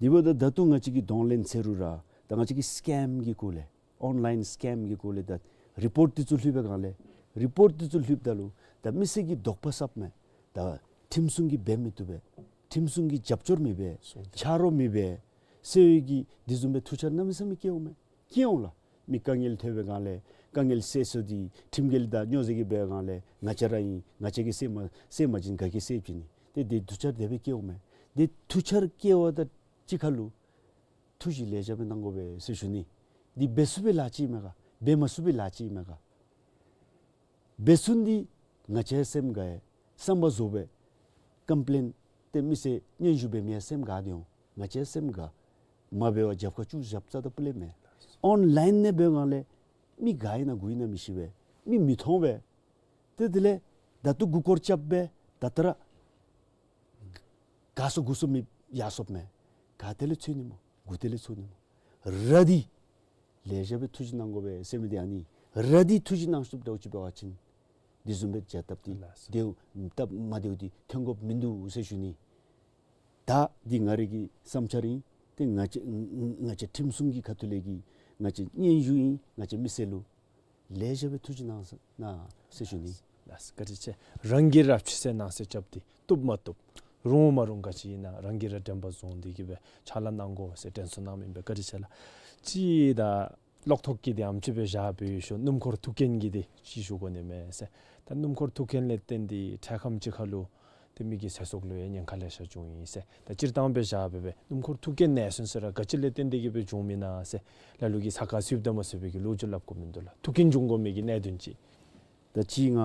དེ་འབདཝ་ད་ད་ལྟོ་ང་བཅས་ཀྱིས་གདོང་ལེན་ཟེར་རུང་ར་ད་ང་བཅས་ཀྱིས་སི་ཀེམ་གྱི་སྐོར་ལས་ཨོན་ལཱའིན་སི་ཀེམ་གྱི་སྐོར་ལས་ད་རི་པོརཊ་འདི་ཚུ་ལྷོད་པའི་སྒང་ལས་རི་པོརཊ་འདི་ཚུ་ལྷོདཔ་ད་ལུ་ད་མི་སེར་གྱིས་དོགས་པ་ཟབ་མས། ད་ཁྲིམས་སྲུང་གིས་འབད་མི་བཏུབ་པས། ཁྲིམས་སྲུང་གིས་རྒྱབ་སྐྱོར་མི་འབད། སྲུང་སྐྱོབ། ཆ་རོགས་མི་འབད་ཟེར་བའི་གི་དེ་བཟུམ་སྦེ་ཐུགས་འཆར་གནམ་མེད་ས་མེད་སྐྱེཝ་མས། སྐྱེཝ་ལགས། མི་དཀའ་ངལ་ཐོན་པའི་སྒང་ལས་དཀའ་ངལ་སེལ་སོ་འདི་ཁྲིམས་འགལ་དང་སྨྱོ་རྫས་ཀྱིས་འབད་བའི་སྒང་ལས་ང་བཅས་ར་ཨིན། ང་བཅས་ཀྱིས་སེལ་མ་སེལ་མ་བྱིན་ག་གིས་སེལ་བྱིན་ནི། ཏེ་དེ་ཐུགས་འཆར་དེ་སྦེ་སྐྱེཝ་མས། དེ་ཐུགས་འཆར་སྐྱེ་བ་དང་གཅིག་ཁར་ལུ་ཐུགས་བཞེད་ལེགས་ཤོམ་སྦེ་གནང་དགོ་པས་ཟེར་ཞུ་ནི། འདི་འབད་ཚུགས་པའི་ལཱ་ཅིག་ཨིན་མས་ག། འབད་མ་ཚུགས་པའི་ལཱ་ཅིག་ཨིན་མས་ག། འབད་ཚུགས་ནི་འདི་ང་བཅས་སེམས་དགའ་བསམ་པ་རྫོགས་པའི་ཀམ་པི་ལེན་ཏེ་མི་སེར་སྙན་ཞུ་འབད་མི་ཡང་སེམས་དགའ་སྟེ་འོང་། ང་བཅས་སེམས་དགའ། མ་འབད་བར་རྒྱབ་ཁར་བཙུགས་བཞགཔ་རྩ་དང་ཕུ་ལས་མེད། ཨོན་ལཱའིན་ནང་འབད་བའི་སྒང་ལས་མི་ག་ཨིན་ན་གུ་ཨིན་ན་མི་ཤེས་པས། མི་མི་མཐོང་པས། ཏེ་དེ་ལས་ད་ལྟོ་མགུ་སྐོར་རྐྱབ་སྦེ་ད་ལྟོ་ར་ག་སོང་གུ་སོང་མི་ཡར་སོངམ་མས། ག་ཏེ་ལས་འཚོལ་ནི་སྨོ། གུ་ཏེ་ལས་འཚོལ་ནི་སྨོ། ར་འདི་ལེགས་ཤོམ་སྦེ་ཐུགས་བཞེད་གནང་དགོ་པས་ཟེར་མི་འདི་ཨ་ནི། ར་འདི་ཐུགས་བཞེད་གནང་ཚུགསཔ་འདྲཝ་ཅིག་འབད་བ་ཅིན་འདི་བཟུམ་སྦེ་བྱ་སྟབས་འདི་ལགས་སོ། དེ་སྟབས་མ་བདེཝ་འདི་ཐོན་དགོཔ་མིན་འདུག་ཟེར་ཞུ་ནི། ད་འདི་ང་རའི་གི་བསམ་འཆར་ཨིན། ཏེ་ང་བཅས་ང་བཅས་ཁྲིམས་སྲུང་གི་ཁ་ཐུག་ལས་ཀྱི་ང་བཅས་སྙན་ཞུ་ཨིན། ང་བཅས་མི་སེར་ལུ་ལེགས་ཤོམ་སྦེ་ཐུགས་བཞེད་གནང་ཟེར་ཞུ་ནི། ལགས་བཀའ་དྲིན་ཆེ། རང་གིས་ར་ཕྱི་གསལ་ནང་གསལ་རྐྱབ་སྟེ་བཏུབ་མ་བཏུབ་རུང་མ་རུང་ག་ཅི་ཨིན་ན་རང་གིས་ར་དྲན་པ་བཟུང་སྟེ་གི་སྦེ་ཕྱག་ལཱ་གནང་དགོ་ཟེར་དྲན་གསོ་གནངམ་ཨིན་པས། བཀའ་དྲིན་ཆེ་ལགས། གཅིག་ད་གློག་ཐོག་གི་འདི་ཨམ་ཅིག་སྦེ་བཞག་སྦེ་ཡོད་ཤོ། སྣུམ་འཁོར་ཐུག་རྐྱེན་གྱི་འདི་ཅིག་ཞུ་དགོ་ནི་མས་ཟེར། ད་སྣུམ་འཁོར་ཐུག་རྐྱེན་ལས་བརྟེན་ཏེ་འཕྲལ་ཁམས་ཅིག་ཁར་ལུ་ཏེ་མི་གི་ཚེ་སྲོག་ལུ་ཡང་ཉེན་ཁ་ལེ་ཤ་འབྱུང་ཡི་ཟེར། ད་སྤྱིར་བཏང་སྦེ་བཞག་སྦེ་སྦེ་སྣུམ་འཁོར་ཐུག་རྐྱེན་ནད་སོན་ཟེར་ར་ག་ཅི་ལས་བརྟེན་ཏེ་གི་སྦེ་འབྱུངམ་ཨིན་ན་ཟེར་ལ་ལུ་གིས་ས་ཁར་ཚུདཔ་ད་མ་ཚུད་པའི་གི་ལོ་རྒྱུས་སླབ་དགོཔ་མིན་འདུག་ལགས། ཐུག་རྐྱེན་འབྱུང་དགོ་མི་གི་གནད་དོན་ཅིག། ད་ཅི་ང་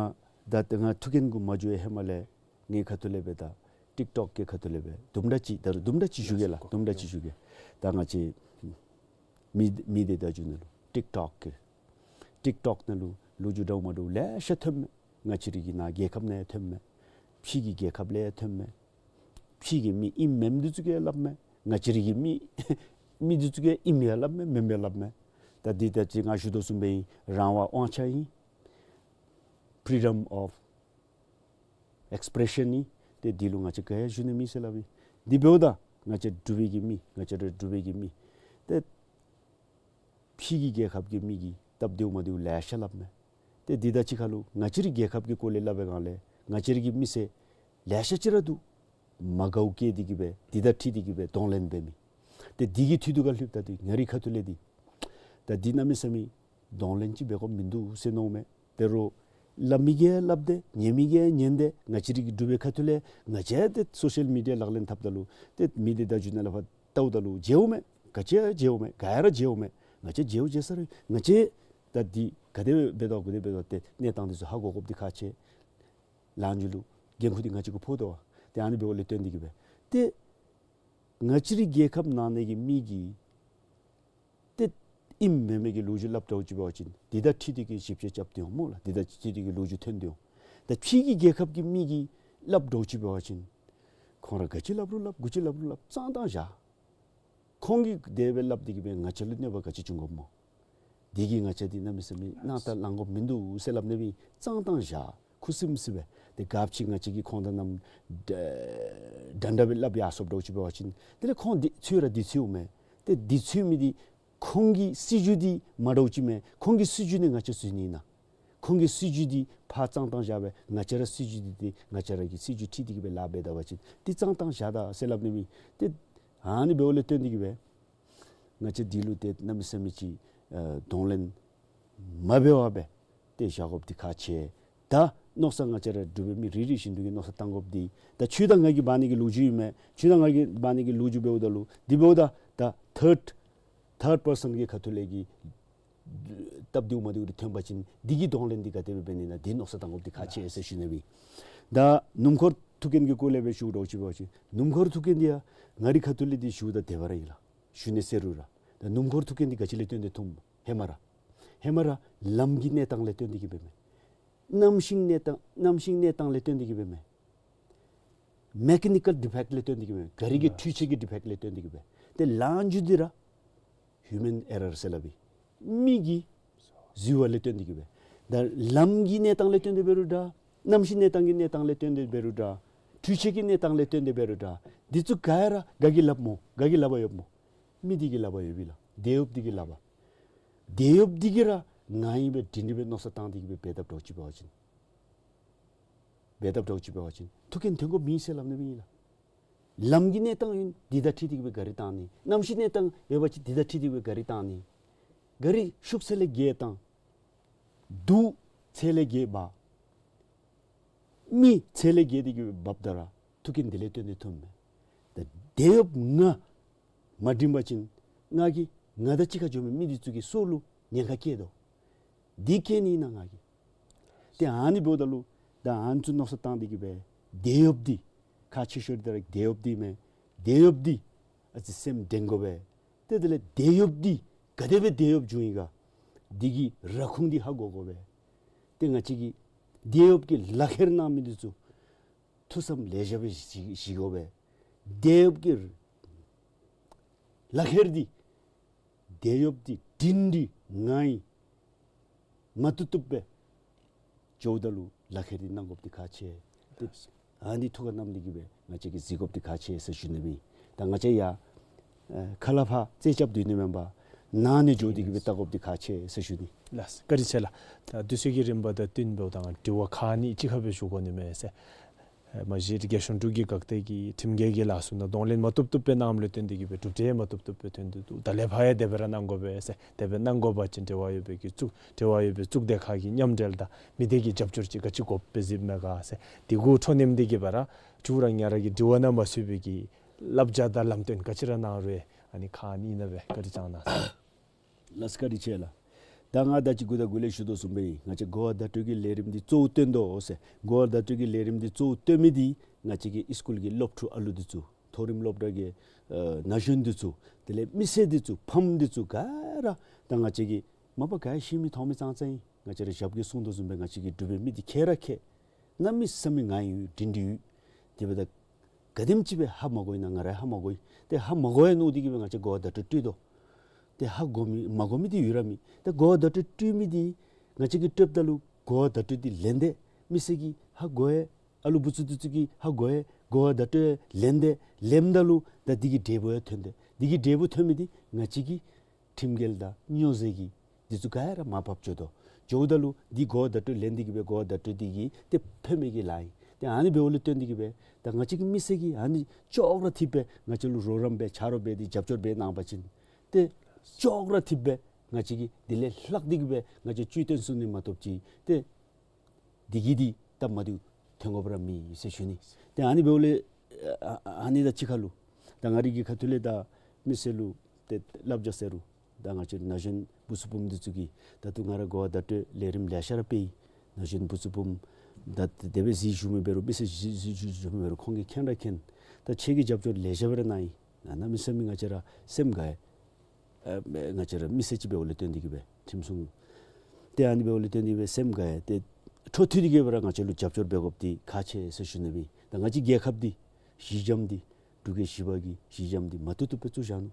ད་ད་ང་ཐུག་རྐྱེན་གུ་མ་འགྱོ་བའི་ཧེ་མ་ལས་ངེའི་ཁ་ཐུག་ལས་སྦེ་ད་ཊིཀ་ཊོཀ་གི་ཁ་ཐུག་ལས་སྦེ་དུམ་གྲ་ཅིག་ད་རུང་དུམ་གྲ་ཅིག་ཞུ་གེ་ལགས། དུམ་གྲ་ཅིག་ཞུ་གེ། ད་ང་བཅས་མི་མི་སྡེ་བརྡ་བརྒྱུད་ནང་ལུ་ཊིཀ་ཊོཀ་གི་ཊིཀ་ཊོཀ་ནང་ལུ་ལོ་རྒྱུས་འདྲཝ་མ་འདྲཝ་ལེ་ཤ་ཐོནམ་མས། ང་བཅས་རའི་གི་ནཱ་རྒྱལ་ཁབ་ནང་ཡང་ཐོནམ་མས། ཕྱི་གི་རྒྱལ་ཁབ་ལས་ཡང་ཐོནམ་མས། ཕྱི་གི་མི་ཨིནམ་མེནམ་འདི་ཚུ་གིས་ཡང་སླབ་མས། ང་བཅས་རའི་གི་མི་མི་འདི་ཚུ་གིས་ཨིནམ་ཡང་སླབ་མས། མེནམ་ཡང་སླབ་མས། ད་འདི་ད་ཅི་ང་ཞུ་དོ་བཟུམ་སྦེ་ཨིན། རང་དབང་དབང་ཆ་ཨིན། freedom of expression ཨིན། ཏེ་འདི་ལུ་ང་བཅས་ག་ཡང་ཞུ་ནི་མེད་ཟེར་སླབ་ཨིན། འདི་འབདཝ་ད་ང་བཅས་འབྲུག་པའི་གི་མི་ང་བཅས་ར་འབྲུག་པའི་གི་མི་ཏེ་ཕྱི་གི་རྒྱལ་ཁབ་ཀྱི་མི་གིས་སྟབས་བདེཝ་མ་བདེཝ་ལེ་ཤ་སླབ་མས། ཏེ་འདི་དང་གཅིག་ཁར་ལུ་ང་བཅས་རའི་རྒྱལ་ཁབ་ཀྱི་སྐོར་ལས་སླབ་པའི་སྒང་ལས་ང་བཅས་རའི་གི་མི་སེར་ལེ་ཤ་ཅིག་ར་འདུག། མ་དགའཝ་སྐྱེས་ཏེ་གི་སྦེ་འདི་དང་འཁྲིལ་ཏེ་གི་སྦེ་གདོང་ལེན་འབད་མི། ཏེ་འདི་གི་འཐུས་དུ་ཁར་ལྷོདཔ་ད་འདི་ང་རའི་ཁ་ཐུག་ལས་འདི་ད་འདི་གནམ་མེད་ས་མེད་གདོང་ལེན་ཅིག་འབད་དགོཔ་མིན་འདུག་ཟེར་མནོཝ་མས། དེ་རུང་སླབ་མི་གིས་སླབ་སྟེ་ཉན་མི་གིས་ཉན་ཏེ་ང་བཅས་རའི་གི་འབྲུག་པའི་ཁ་ཐུག་ལས་ང་བཅས་ཏེ་སོ་ཤལ་མི་ཌི་ཡ་ལག་ལེན་འཐབ་ད་ལུ་ཏེ་མི་འདི་ད་རྒྱུ་ནང་ལས་ཕར་བལྟཝ་ད་ལུ་མཇལཝ་མས། ག་ཅི་ཡང་མཇལཝ་མས། ག་ཡ་ར་མཇལཝ་མས། ང་བཅས་མཇལཝ་མཇལ་ས་ར་ང་བཅས་ད་འདི་ག་དེ་འབད་དོ་ག་དེ་འབད་དོ་ཏེ་གནས་སྟངས་འདི་ཚུ་ཧ་གོ་དགོཔ་འདི་ཁག་ཆེ། ལན་འཇུ་ལུ་འགན་ཁུར་འདི་ང་བཅས་ཀྱིས་ཕོག་དོ་བ། ཏེ་ཨ་ནི་འབདཝ་ལས་བརྟེན་ཏེ་གི་སྦེ་ཏེ་ང་བཅས་རའི་རྒྱལ་ཁབ་ནང་ནས་ཀྱི་མི་གིས་ཏེ་ཨིནམ་མེནམ་གི་ལོ་རྒྱུས་སླབ་འགྱོ་ཅི་འབད་བ་ཅིན་འདི་དང་འཁྲིལ་ཏེ་གི་ཞིབ་དཔྱད་རྐྱབ་སྟེ་འོང་སྨོ་ལགས། འདི་དང་འཁྲིལ་ཏེ་གི་ལོ་རྒྱུས་ཐོན་ཏེ་འོང་། ད་ཕྱི་གི་རྒྱལ་ཁབ་ཀྱི་མི་གིས་སླབ་འགྱོ་ཅི་འབད་བ་ཅིན་ཁོང་ར་ག་ཅི་སླབ་རུང་སླབ་ག་ཅི་སླབ་རུང་སླབ་ཙང་ཙང་བཞག། ཁོང་གིས་དེ་སྦེ་སླབ་སྟེ་གི་སྦེ་ང་བཅས་ལུ་གནོད་པ་ག་ཅི་འབྱུང་དགོཔ་སྨོ། དེ་གིས་ང་བཅས་འདི་གནམ་མེད་ས་མེད་སྣང་དག་ལང་དགོཔ་མིན་འདུག་ཟེར་སླབ་ནི་མེད། ཙང་ཙང་བཞག། ཁུ་སིམ་སི་སྦེ་ཏེ་ག་ཅི་ང་བཅས་ཀྱིས་ཁོང་དང་མཉམ་འདྲ་འདྲ་འདྲ་སྦེ་སླབ་ཡར་སོཔ་འགྱོ་ཅི་འབད་བ་ཅིན་དེ་ལས་ཁོང་འདི་འཚོལ་ར་འདི་འཚོལཝ་མས། ཏེ་འདི་འཚོལ་མི་འདི་ཁོང་གི་སྲིད་བྱུས་འདི་མ་འདྲཝ་ཅིག་མས། ཁོང་གི་སྲིད་བྱུས་འདི་ང་བཅས་བཟོ་ནི་ཨིན་ན། ཁོང་གི་སྲིད་བྱུས་འདི་ཕར་ཙང་ཙང་བཞག་སྦེ་ང་བཅས་ར་སྲིད་བྱུས་འདི་ཏེ་ང་བཅས་ར་གི་སྲིད་བྱུས་འཁྲིལ་ཏེ་གི་སྦེ་ལཱ་འབད་ད་པ་ཅིན་འདི་ཙང་ཙང་བཞག་ད་ཟེར་སླབ་ནི་མེད། ཏེ་ཨ་ནི་འབདཝ་ལས་བརྟེན་ཏེ་གི་སྦེ་ང་བཅས་འདི་ལུ་ཏེ་གནམ་མེད་ས་མེད་ཅིག་ཨ་གདོང་ལེན་མ་འབད་བར་སྦེ་ཏེ་བཞག་དགོཔ་འདི་ཁག་ཆེ། ད་མནོ་བསམ་ང་བཅས་ར་འབྲུག་པའི་མི་རེ་རེ་བཞིན་དུ་གིས་མནོ་བསམ་བཏང་དགོཔ་འདི་ད་ཁྱོད་དང་ང་གི་འབད་ནི་གི་ལོ་རྒྱུས་ཨིན་མས། ཁྱོད་དང་ང་གི་འབད་ནི་གི་ལོ་རྒྱུས་འབདཝ་ད་ལུ་འདི་འབདཝ་ད་ད་ཐཱརཌ་ཐཱརཌ་པར་སཱན་གྱི་ཁ་ཐུག་ལས་ཀྱི་སྟབས་བདེཝ་མ་བདེཝ་འདི་ཐོན་པ་ཅིན་འདི་གི་གདོང་ལེན་འདི་ག་དེ་སྦེ་འབད་ནི་ན་འདི་མནོ་བསམ་བཏང་དགོཔ་འདི་ཁག་ཆེ་ཟེར་ཞུ་ནི་ཨིན། ད་སྣུམ་འཁོར་ཐུག་རྐྱེན་གྱི་སྐོར་ལས་སྦེ་ཞུ་འགྱོ་ཅི་འབད་བ་ཅིན་སྣུམ་འཁོར་ཐུག་རྐྱེན་འདི་ཡང་ང་རའི་ཁ་ཐུག་ལས་འདི་ཞུཝ་ད་དེ་སྦེ་ར་ཨིན་ལགས། ཞུ་ནི་ཟེར་རུང་ར་ད་སྣུམ་འཁོར་ཐུག་རྐྱེན་འདི་ག་ཅི་ལས་བརྟེན་ཏེ་ཐོནམ་སྨོ། ཧེ་མ་ར་ཧེ་མ་ར་ལམ་གྱི་གནས་སྟངས་ལས་བརྟེན་ཏེ་གི་སྦེ་མས། གནམ་གཤིས་གནས་སྟངས་གནམ་གཤིས་གནས་སྟངས་ལས་བརྟེན་ཏེ་གི་སྦེ་མས། མེ་ཀ་ནི་ཀཱལ་ཌི་ཕེཀཊ་ལས་བརྟེན་ཏེ་གི་སྦེ་མས། ག་རི་གི་འཕྲུལ་ཆས་ཀྱི་ཌི་ཕེཀཊ་ལས་བརྟེན་ཏེ་གི་སྦེ། ཏེ་ལན་འཇུ་འདི་ར་ཧིའུ་མཱན་ཨེ་རར་ཟེར་སླབ་ཨིན། མི་གི་རྫུས་པ་ལས་བརྟེན་ཏེ་གི་སྦེ། ད་ལམ་གྱི་གནས་སྟངས་ལས་བརྟེན་ཏེ་འབད་རུང་འདྲ། གནམ་གཤིས་གནས་སྟངས་ཀྱི་གནས་སྟངས་ལས་བརྟེན་ཏེ་འབད་རུང་འདྲ། འཕྲུལ་ཆས་ཀྱི་གནས་སྟངས་ལས་བརྟེན་ཏེ་འབད་རུང་འདྲ། འདི་ཚུ་ག་ར་ག་གིས་ལགཔ་སྨོ། ག་གིས་ལགཔ་ཡོདཔ་སྨོ། མི་འདི་གིས་ལགཔ་ཡོདཔ་ཨིན་ལགས། དེད་གཡོགཔ་འདི་གིས་ལགཔ། དེད་གཡོགཔ་འདི་གིས་ར་ང་ཨིན་པས་འདི་འདི་སྦེ་མནོ་བསམ་བཏང་སྟེ་གི་སྦེ་འབད་དཔ་འདྲཝ་ཅིག་འབད་བ་ཅིན་འབད་དཔ་འདྲཝ་ཅིག་འབད་བ་ཅིན་ཐུག་རྐྱེན་ཐོན་དགོཔ་མེད་ཟེར་སླབ་ནི་ཨིན་ལགས། ལམ་གྱི་གནས་སྟངས་ཨིན་འདི་དང་འཁྲིལ་ཏེ་གི་སྦེ་ག་རི་བཏང་ནི། གནམ་གཤིས་གནས་སྟངས་འབད་བ་ཅིན་འདི་དང་འཁྲིལ་ཏེ་གི་སྦེ་ག་རི་བཏང་ནི། ག་རི་ཤུགས་ཚད་ལས་བརྒལ་བཏང་། དུག་ཚད་ལས་བརྒལ་འབག། མི་ཚད་ལས་བརྒལ་ཏེ་གི་སྦེ་འབགཔ་ད་ར་ཐུག་རྐྱེན་འདི་ལས་བརྟེན་ཏེ་ཐོནམ་མས། ད་དེད་གཡོགཔ་ང་མ་འདྲིམ་པ་ཅིན་ང་གིས་ང་དང་གཅིག་ཁར་འགྱོ་མི་མི་འདི་ཚུ་གི་སྲོག་ལུ་ཉེན་ཁ་བཀལ་དོ། འདི་བཀལ་ནི་ཨིན་ན་ང་གིས། ཏེ་ཨ་ནི་འབདཝ་ད་ལུ་ད་ཨ་ནི་ཚུ་མནོ་བསམ་བཏང་སྟེ་གི་སྦེ་དེད་གཡོགཔ་འདི་ཁག་ཆེ་ཤོས་འདི་ར་དེད་གཡོགཔ་འདི་མས། དེད་གཡོགཔ་འདི་ཨ་ཙི་སེམས་འདྲེན་དགོ་པས། ཏེ་དེ་ལས་དེད་གཡོགཔ་འདི་ག་དེ་སྦེ་དེད་གཡོགཔ་བྱུང་ཡི་ག་འདི་གི་ར་ཁུངས་འདི་ཧ་གོ་དགོ་པས། ཏེ་ང་བཅས་ཀྱིས་དེད་གཡོགཔ་གི་ལག་ཁྱེར་གནང་མི་འདི་ཚུ་ཐུགས་བསམ་ལེགས་ཤོམ་སྦེ་བཞེས་བཞེས་དགོ་པས། དེད་གཡོགཔ་གི་ལག་ཁྱེར་འདི་དེད་གཡོགཔ་འདི་འདི་འདི་ང་ཨིན་མ་བཏུབ་བཏུབ་སྦེ་འགྱོཝ་ད་ལུ་ལག་ཁྱེར་འདི་གནང་དགོཔ་འདི་ཁག་ཆེ། ཏེ་ཨ་ནི་ཐུགས་ཁར་བསྣམས་ཏེ་གི་སྦེ་ང་བཅས་ཀྱིས་གཟིགས་དགོཔ་འདི་ཁག་ཆེ་ཟེར་ཞུ་ནི་ཨིན། ད་ང་བཅས་ཡང་ཨ་ཁ་སླབ་ཕར་རྩད་རྐྱབ་སྡོད་ནི་མེན་པར་ནང་ནས་འགྱོ་སྟེ་གི་སྦེ་བལྟ་དགོཔ་འདི་ཁག་ཆེ་ཟེར་ཞུ་ནི། ལགས་སོ། བཀའ་དྲིན་ཆེ་ལགས། ད་དུས་ཚོད་ཀྱི་རིམ་པ་དང་བསྟུན་པའི་ཐོག་ལས་དྲི་བ་ཁག་གཉིས་གཅིག་ཁར་སྦེ་ཞུ་དགོ་ནི་མས་ཟེར། ཨེ་མ་གཞི་རྒྱལ་གཞུང་འབྲུག་གི་འགག་སྡེ་གིས་ཁྲིམས་འགལ་གྱི་ལཱ་ཚུ་ནང་གདོང་ལེན་མ་བཏུབ་བཏུབ་སྦེ་གནངམ་ལས་བརྟེན་ཏེ་གི་སྦེ་གྲུབ་འབྲས་མ་བཏུབ་བཏུབ་སྦེ་ཐོན་ཏེ་འདུག། ད་ལས་ཕར་ཡང་དེ་སྦེ་ར་གནང་དགོ་པས་ཟེར། དེ་སྦེ་གནང་དགོ་པ་ཅིན་འབྲེལ་བ་ཡོད་པའི་གི་གཙུག་འབྲེལ་བ་ཡོད་པའི་གཙུག་སྡེ་ཁག་གི་མཉམ་འབྲེལ་དང་མི་སྡེ་གི་རྒྱབ་སྐྱོར་ཅིག་ག་ཅི་དགོཔ་སྦེ་གཟིགསཔ་མས་ག་ཟེར། དེ་གུ་འཕྲོ་མཉམ་འདི་གིས་སྦེ་ར་ཁྱོད་ར་ང་ར་གི་དྲི་བ་ནང་མ་ཚུད་པའི་གི་བསླབ་བྱ་དང་ལམ་སྟོན་ག་ཅི་ར་གནང་རུང་ཨ་ནི་ཁག་གཉིས་ནང་སྦེ་བཀའ་དྲིན་བསྐྱང་གནང་ཟེར། ལགས་སོ་བཀའ་དྲིན་ཆེ་ལགས། ད་ང་ད་ཅི་འགོ་དང་འགོ་ལས་ཞུ་དོ་བཟུམ་སྦེ་ང་བཅས་གོ་བ་བརྡ་སྤྲོད་ཀྱི་ལས་རིམ་འདི་གཙོ་བོ་བཏོན་དོ་ཟེར། གོ་བ་བརྡ་སྤྲོད་ཀྱི་ལས་རིམ་འདི་གཙོ་བོ་བཏོན་མི་འདི་ང་བཅས་ཀྱི་ཨིས་ཀུལ་གྱི་སློབ་ཕྲུག་ཨ་ལུ་འདི་ཚུ་མཐོ་རིམ་སློབ་གྲྭ་གི་ཨ་ན་གཞོན་འདི་ཚུ་དེ་ལས་མི་སེར་འདི་ཚུ་ཕམ་འདི་ཚུ་ག་ར་ད་ང་བཅས་ཀྱི་མ་པ་ག་ཡང་ཤེས་མི་མཐོང་མི་ཙང་ཙང་ཨིན། ང་བཅས་ར་ཞབས་ཀྱིས་གསུངས་དོ་བཟུམ་སྦེ་ང་བཅས་ཀྱི་འབྲུག་པའི་མི་འདི་མཁས་ར་མཁས། གནམ་མེད་ས་མེད་ང་ཡོད་འདྲིས་འདྲིས་ཡོད། དེ་འབདཝ་ད་ག་དེམ་ཅིག་སྦེ་ཧ་མ་གོ་ཡི་ན་ང་ར་ཧ་མ་གོ་ཡི། ཏེ་ཧ་མ་གོ་ཡི་མནོ་སྟེ་གི་སྦེ་ང་བཅས་གོ་བ་བརྡ་སྤྲོད་སྤྲོད་དོ། ཏེ་ཧ་གོ་མི་མ་གོ་མི་འདི་ཡོད་ར་མེད། ཏེ་གོ་བ་བརྡ་སྤྲོད་སྤྲོད་མི་འདི་ང་བཅས་ཀྱིས་སྤྲོདཔ་ད་ལུ་ གོ་བ་བརྡ་སྤྲོད་འདི་ལེན་ཏེ་མི་སེར་གྱིས་ཧ་གོ་ཡི། ཨ་ལུ་བུ་ཚུ་འདི་ཚུ་གིས་ཧ་གོ་ཡི། གོ་བ་བརྡ་སྤྲོད་ལེན་ཏེ་ལེནམ་ད་ལུ་ད་འདི་གི་འབྲས་བུ་ཡང་ཐོན་ཏེ། འདི་གི་འབྲས་བུ་ཐོན་མི་འདི་ང་བཅས་ཀྱི་ཁྲིམས་འགལ་དང་སྨྱོ་རྫས་ཀྱི་འདི་ཚུ་ག་ར་མར་བབས་འགྱོ་དོ། འགྱོཝ་ད་ལུ་འདི་གོ་བ་བརྡ་སྤྲོད་ལེན་ཏེ་གི་སྦེ་གོ་བ་བརྡ་སྤྲོད་འདི་གིས་ཏེ་ཕན་མི་གི་ལཱ་ཨིན། ཏེ་ཨ་ནི་འབདཝ་ལས་བརྟེན་ཏེ་གི་སྦེ་ད་ང་བཅས་ཀྱི་མི་སེར་གྱིས་ཨ་ནི་ཅོག་ར་འཐདཔ་སྦེ་ང་བཅས་ལུ་རོགས་རམ་འབད་ཆ་རོགས་འབད་དེ་རྒྱབ་སྐྱོར་འབད་གནང་པ་ཅིན་ཏེ་ཅོག་ར་འཐདཔ་སྦེ་ང་བཅས་ཀྱིས་འདི་ལས་ལྷག་སྟེ་གི་སྦེ་ང་བཅས་བཅུད་བཏོན་ཚུགས་ནི་མ་གཏོགས་ཅིག་ཏེ་འདི་གིས་འདི་སྟབས་མ་བདེཝ་ཐོན་དགོཔ་ར་མེད་ཟེར་ཞུ་ནི། ཏེ་ཨ་ནི་འབདཝ་ལས་ཨ་ཨ་ཨ་ནི་དང་གཅིག་ཁར་ལུ་ད་ང་རའི་གི་ཁ་ཐུག་ལས་ད་མི་སེར་ལུ་ཏེ་བསླབ་བྱ་ཟེར་རུང་ད་ང་བཅས་ན་གཞོན་བུ་ཚུ་བུམོ་འདི་ཚུ་གིས་ད་ལྟོ་ང་ར་གོ་བ་བརྡ་སྤྲོད་ལས་རིམ་ལེ་ཤ་ར་སྤེལ་ཡི། ན་གཞོན་བུ་ཚུ་བུམོ་ད་དེ་སྦེ་གཟིགས་བཞུགས་མི་འབད་རུང་མི་སེར་གཟིགས་གཟིགས་བཞུགས་བཞུགས་མི་འབད་རུང་ཁོང་གིས་མཁྱེན་ར་མཁྱེན། ད་ཁྱེད་ཀྱིས་རྒྱབ་སྐྱོར་ལེ་ཤ་སྦེ་ར་གནང་ཡི། ཨ་གནམ་མེད་ས་མེད་ང་བཅས་ར་སེམས་དགའ་ཡི། ཨ་ང་བཅས་ར་མི་སེར་ཅིག་འབདཝ་ལས་བརྟེན་ཏེ་གི་སྦེ་ཁྲིམས་སྲུང་ཏེ་ཨ་ནི་འབདཝ་ལས་བརྟེན་ཏེ་གི་སྦེ་སེམས་དགའ་ཡི། ཏེ་འཕྲོ་མཐུད་དེ་གི་སྦེ་ར་ང་བཅས་ལུ་རྒྱབ་སྐྱོར་འབད་དགོཔ་འདི་ཁག་ཆེ་ཟེར་ཞུ་ནི་ཨིན། ད་ང་བཅས་རྒྱལ་ཁབ་འདི་གཞི་འགྱམ་འདི་འབྲུག་རྒྱལ་བཞི་པ་གི་གཞི་འགྱམ་འདི་མ་བཏུབ་བཏུབ་སྦེ་བཙུགས་བཞག་ནུག།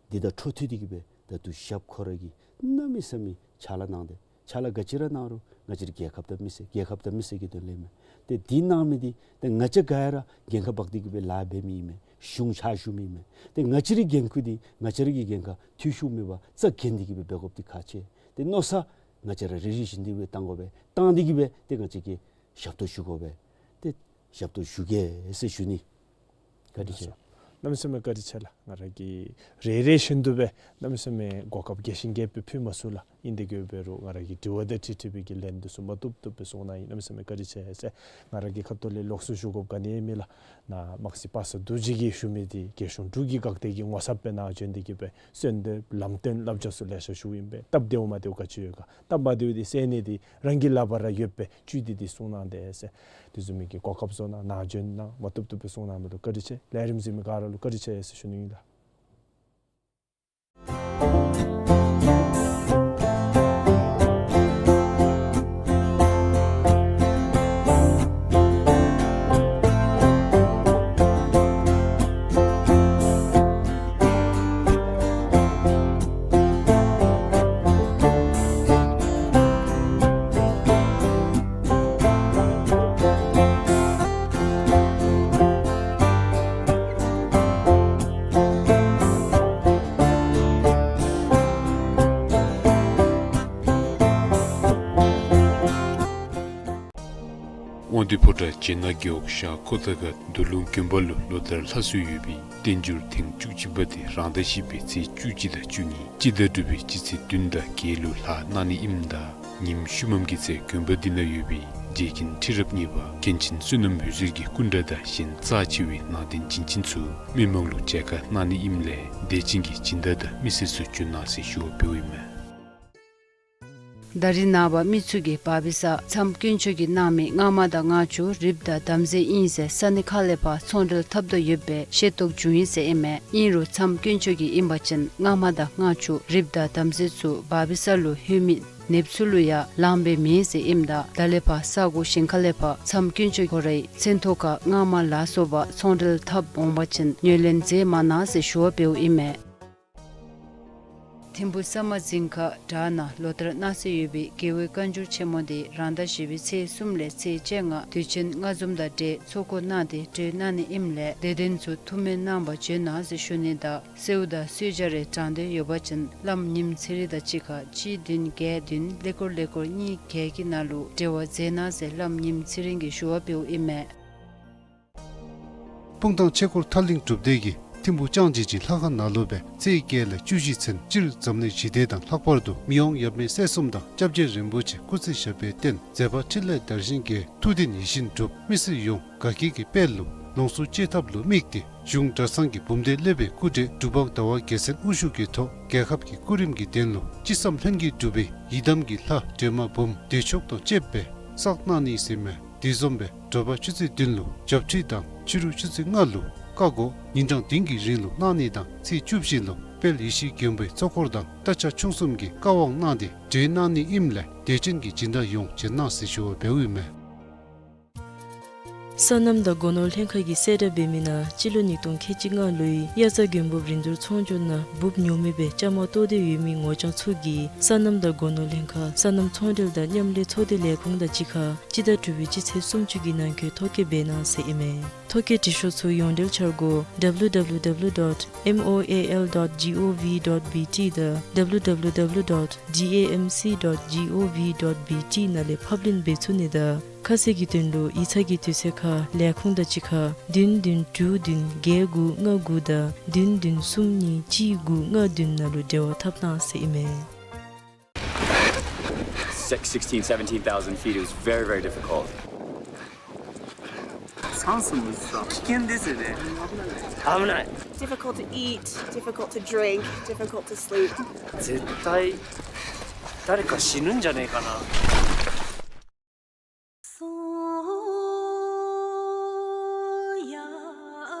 འདི་དང་འཕྲོ་མཐུད་དེ་གི་སྦེ་ད་ལྟོ་ཞབས་ཁོ་ར་གིས་གནམ་མེད་ས་མེད་ཕྱག་ལཱ་གནང་སྟེ་ཕྱག་ལཱ་ག་ཅི་ར་གནང་རུང་ང་བཅས་རའི་རྒྱལ་ཁབ་དང་མི་སེར་རྒྱལ་ཁབ་དང་མི་སེར་གྱི་དོན་ལས་མས། ཏེ་འདི་གནང་མི་འདི་ཏེ་ང་བཅས་ག་ར་འགན་ཁག་འབག་སྟེ་གི་སྦེ་ལཱ་འབད་མི་ཨིན་མས། གཞུང་ཕྱག་ཞུ་མི་ཨིན་མས། ཏེ་ང་བཅས་རའི་འགན་ཁུར་འདི་ང་བཅས་ར་གི་འགན་ཁག་འཐུས་ཤོར་མེད་པར་རྩ་འགེངས་ཏེ་གི་སྦེ་འབད་དགོཔ་འདི་ཁག་ཆེ། ཏེ་མནོ་བསམ་ང་བཅས་ར་རེ་རེ་བཞིན་དུ་སྦེ་བཏང་དགོ་པས། བཏང་སྟེ་གི་སྦེ་ཏེ་ང་བཅས་ཀྱིས་ཞབས་ཏོག་ཞུ་དགོ་པས། ཏེ་ཞབས་ཏོག་ཞུ་གེ་ཟེར་ཞུ་ནི། བཀའ་དྲིན་ཆེ། གནམ་མེད་ས་མེད་བཀའ་དྲིན་ཆེ་ལགས། ང་ར་གིས་རེ་རེ་བཞིན་དུ་སྦེ་གནམ་མེད་ས་མེད་གོ་སྐབས་རྒྱས་ཤིང་རྒྱས་པ་ཕུལ་མ་ཚུགས་ལགས། ཨིན་དེ་གི་འབད་རུང་ང་ར་གི་དྲི་བ་དང་འཁྲིལ་འཁྲིལ་བའི་གི་ལན་འདི་ཚུ་མ་བཏུབ་བཏུབ་སྦེ་གསུངས་གནང་ཡི། གནམ་མེད་ས་མེད་བཀའ་དྲིན་ཆེ་ཟེར། ང་ར་གི་ཁ་ཐུག་ལས་ལོགས་སུ་ཞུ་དགོཔ་ག་ནི་ཡང་མེད་ལགས། ནཱ་དམག་སྲིད་པ་སངས་རྡོ་རྗེ་གིས་ཞུ་མི་འདི་རྒྱལ་གཞུང་འབྲུག་གི་འགག་སྡེ་གི་ངོ་ཚབ་སྦེ་ནཱ་བྱོན་ཏེ་གི་སྦེ་གསོལ་འདེབས་ལམ་སྟོན་བསླབ་བྱ་ཚུ་ལེ་ཤ་ཞུཝ་ཨིན་པས། སྟབས་བདེཝ་མ་བདེཝ་ག་ཅི་ཡོད་ག། སྟབས་མ་བདེཝ་འདི་སེལ་ནི་འདི་རང་གི་ལག་པར་ར་ཡོད་པས། བཅུད་འདི་འདི་གསུངས་གནང་དེས་ཟེར། དེ་བཟུམ་མའི་གི་གོ་སྐབས་བཟོ་གནང་། ནཱ་བྱོན་གནང་། མ་བཏུབ་བཏུབ་སྦེ་གསུངས་གནང་མི་ལུ་བཀའ་དྲིན་ཆེ། ལས་རིམ་གཟིགས་མི་ག་ར་ལུ་བཀའ་དྲིན་ཆེ་ཟེར་ཞུ་ནི་ཨིན་ལགས། དབང་འདུས་ཕོ་བྲང་སྦྱེད་ནག་རྒེད་འོག་ཤར་ཁོ་ཐང་ཁ་མདོ་ལུང་དགོན་པ་ལུ་ལོ་ལྟར་ལྷག་སྲོལ་ཡོད་པའི་བསྟན་འགྱུར་ཐེངས་བཅུ་གཅིག་པ་འདི་རང་ཟླ་བཞི་པའི་ཚེས་བཅུ་གཅིག་དང་བཅུ་གཉིས་སྤྱི་ཟླ་དྲུག་པའི་སྤྱི་ཚེས་བདུན་དང་བརྒྱད་ལུ་ལྷག་གནང་ནི་ཨིནམ་ད་ཉིནམ་ཤུལ་མམ་གྱི་ཚེ་དགོན་པ་འདི་ན་ཡོད་པའི་རྗེ་མཁན་ཁྲི་རབས་གཉིས་པ་མཁན་ཆེན་བསོད་ནམས་འོད་ཟེར་གྱི་སྐུ་འདྲ་དང་གཞན་རྩ་ཆེ་བའི་ནང་རྟེན་བྱིན་ཅན་ཚུ་མི་མང་ལུ་མཇལ་ཁ་གནང་ནི་ཨིནམ་ལས་དད་ཅན་གྱི་སྦྱིན་བདག་དང་མི་སེར་ཚུ་བྱོན་གནང་ཟེར་ཞུ་བ་འབདཝ་ཨིན་མས། ད་རིས་ནངས་པ་མི་ཚུ་གིས་བ་བི་ས་མཚམས་དཀོན་མཆོག་གིས་གནང་མི་སྔ་མ་དང་སྔ་ཕྱི་རིགཔ་དང་དམ་རྫས་ཨིན་ཟེར་ས་གནས་ཁག་ལས་ཕར་ཚོང་འབྲེལ་འཐབ་དོ་ཡོདཔ་སྦེ་ཤེས་རྟོགས་བྱུང་ཡི་ཟེར་ཨིན་མས། ཨིན་རུང་མཚམས་དཀོན་མཆོག་གི་ཨིན་པ་ཅིན་སྔ་མ་དང་སྔ་ཕྱི་རིགཔ་དང་དམ་རྫས་ཚུ་བ་བི་ས་ལུ་ལྷོད་མི་ནདཔ་ཚུ་ལུ་ཡང་ལང་པའི་མེད་ཟེར་ཨིནམ་ད་ད་ལས་ཕར་ས་གོ་གཞན་ཁ་ལས་ཕར་མཚམས་དཀོན་མཆོག་ཁོ་རའི་མཚན་ཐོག་ཁར་སྔ་མ་ལ་སོགས་པ་ཚོང་འབྲེལ་འཐབ་འོང་པ་ཅིན་ངོས་ལེན་མཛད་མ་གནང་ཟེར་ཞུ་བ་འབདཝ་ཨིན་མས། ཐིམ་ཕུ་ས་མ་རྫིང་ཁ་བྲག་ནང་ལོ་ལྟར་གནང་སྲོལ་ཡོད་པའི་རྒྱལ་བའི་བཀའ་འགྱུར་ཆེན་མོ་འདི་རང་ཟླ་བཞི་པའི་ཚེས་གསུམ་ལས་ཚེས་བཅོ་ལྔ་དུས་ཆེན་ལྔ་འཛོམས་དང་འབྲེལ་ཚོགས་འཁོར་གནང་སྟེ་གྲོལ་གནང་ནི་ཨིནམ་ལས་དད་ལྡན་ཚུ་ཐུགས་སྨོན་གནང་བར་བྱོན་གནང་ཟེར་ཞུ་ནི་དང་གསོལཝ་དང་གསོལ་ཇ་རེ་དྲང་འདོད་ཡོད་པ་ཅིན་བླམ་ཉིནམ་ཚེ་རིང་དང་གཅིག་ཁར་གཅིག་བདུན་བརྒྱད་བདུན་ཀླད་ཀོར་ཀླད་ཀོར་གཉིས་བརྒྱད་ཀྱི་ནང་ལུ་འབྲེལ་བ་མཛད་གནང་ཟེར་བླམ་ཉིནམ་ཚེ་རིང་གིས་ཞུ་བ་འབདཝ་ཨིན་མས། སྤུངས་ཐང་ཆོས་འཁོར་ཐར་གླིང་སྒྲུབ་སྡེ་གིས་ཐིམ་ཕུ་ལྕང་སྦྱིས་ཀྱི་ལྷ་ཁང་ནང་ལུ་སྦེ་ཚེས་བརྒྱད་ལས་བཅུ་བཞི་ཚུན་སྤྱིར་འཛམ་གླིང་ཞི་བདེ་དང་ལྷག་པར་དུ་མི་དབང་ཡབ་མེས་སྲས་གསུམ་དང་སྐྱབས་རྗེ་རིན་པོ་ཆེ་སྐུ་ཚེ་ཞབས་པད་བརྟན་མཛད་པ་འཕྲིན་ལས་དར་ཞིང་རྒྱས་ཐུགས་འདུན་ཡིད་བཞིན་འགྲུབ་མི་སེར་ཡོངས་དགའ་སྐྱིད་ཀྱི་དཔལ་ལུ་ལོངས་སུ་སྤྱོད་ཐབས་ལུ་དམིགས་ཏེ་གཞུང་གྲྭ་ཚང་གི་འབུམ་སྡེ་སློབ་དཔོན་སྐུ་བགྲེས་འབྲུག་པ་ཟླ་བ་རྒྱལ་མཚན་དབུ་བཞུགས་ཀྱི་ཐོག་རྒྱལ་ཁབ་ཀྱི་སྐུ་རིམ་གྱི་གདན་ལུ་ཅི་བསམ་ལྷུན་གྱིས་འགྲུབ་པའི་ཡི་དམ་གྱི་ལྷ་སྒྲོལ་མ་འབུམ་བདེ་མཆོག་དང་བཅསཔ་སྦེ་བསགས་གནང་ནི་ཟེར་མས། དེ་བཟུམ་སྦེ་དྲོ་པ་ཆུ་ཚོད་བདུན་ལུ་བྱབས་ཁྲུས་དང་ཕྱི་རུ་ཆུ་ཚོད་ལྔ་ལུ་བཀའ་བསྒོ་ཉིན་གྲངས་བདུན་གྱི་རིང་ལུ་གནང་ནི་དང་ཚེས་བཅུ་བཞི་ལུ་དཔལ་ཡེ་ཤེས་མགོན་པོའི་ཚོགས་འཁོར་དང་རྟ་ཕྱག་མཆོག་གསུམ་གྱི་བཀའ་དབང་གནང་སྟེ་གྲོལ་གནང་ནི་ཨིནམ་ལས་དད་ཅན་གྱི་སྦྱིན་བདག་ཡོངས་བྱོན་གནང་ཟེར་ཞུ་བ་འབདཝ་ཨིན་མས། སོ་ནམ་དང་སྒོ་ནོར་ལྷན་ཁག་གིས་གསལ་བསྒྲགས་འབད་མི་ནང་སྤྱི་ལོ་ཉིས་སྟོང་ཁལ་གཅིག་ལྔ་ལོའི་དབྱར་རྩྭ་དགུན་འབུབ་རིན་བསྡུར་ཚོང་སྒྱུར་ནང་འབུབ་ཉོ་མི་སྦེ་བཅའ་མར་གཏོགས་ཏེ་ཡོད་མི་ངོ་རྐྱང་ཚུ་གིས་སོ་ནམ་དང་སྒོ་ནོར་ལྷན་ཁག་སོ་ནམ་ཚོང་འབྲེལ་དང་མཉམ་ལས་ཚོགས་སྡེ་ལས་ཁུངས་དང་གཅིག་ཁར་སྤྱི་ཟླ་དྲུག་པའི་སྤྱི་ཚེས་སུམ་ཅུ་གི་ནང་འཁོད་ཐོ་བཀོད་འབད་གནང་ཟེར་ཨིན་མས། ཐོ་བཀོད་འབྲི་ཤོག་ཚུ་ཡོངས་འབྲེལ་འཆར་སྒོ་W W W dot M O A L dot G O V dot B T དང་W W W dot D A M C dot G O V dot B T ནང་ལས་ཕབ་ལེན་འབད་ཚུགས་ནི་དང་ཁ་གསལ་གྱི་དོན་ལུ་ཡིག་ཚང་གི་དུས་ཚོད་ཁར་ལས་ཁུངས་དང་གཅིག་ཁར་བདུན་བདུན་དྲུག་བདུན་བརྒྱད་དགུ་ལྔ་དགུ་དང་བདུན་བདུན་གསུམ་གཉིས་གཅིག་དགུ་ལྔ་བདུན་ནང་ལུ་འབྲེལ་བ་འཐབ་གནང་ཟེར་ཨིན་མས། Six, sixteen, seventeen thousand feet, it was very, very difficult. Sounds smooth. Difficult to eat, difficult to drink, difficult to sleep. 絶対誰か死ぬんじゃねえかな。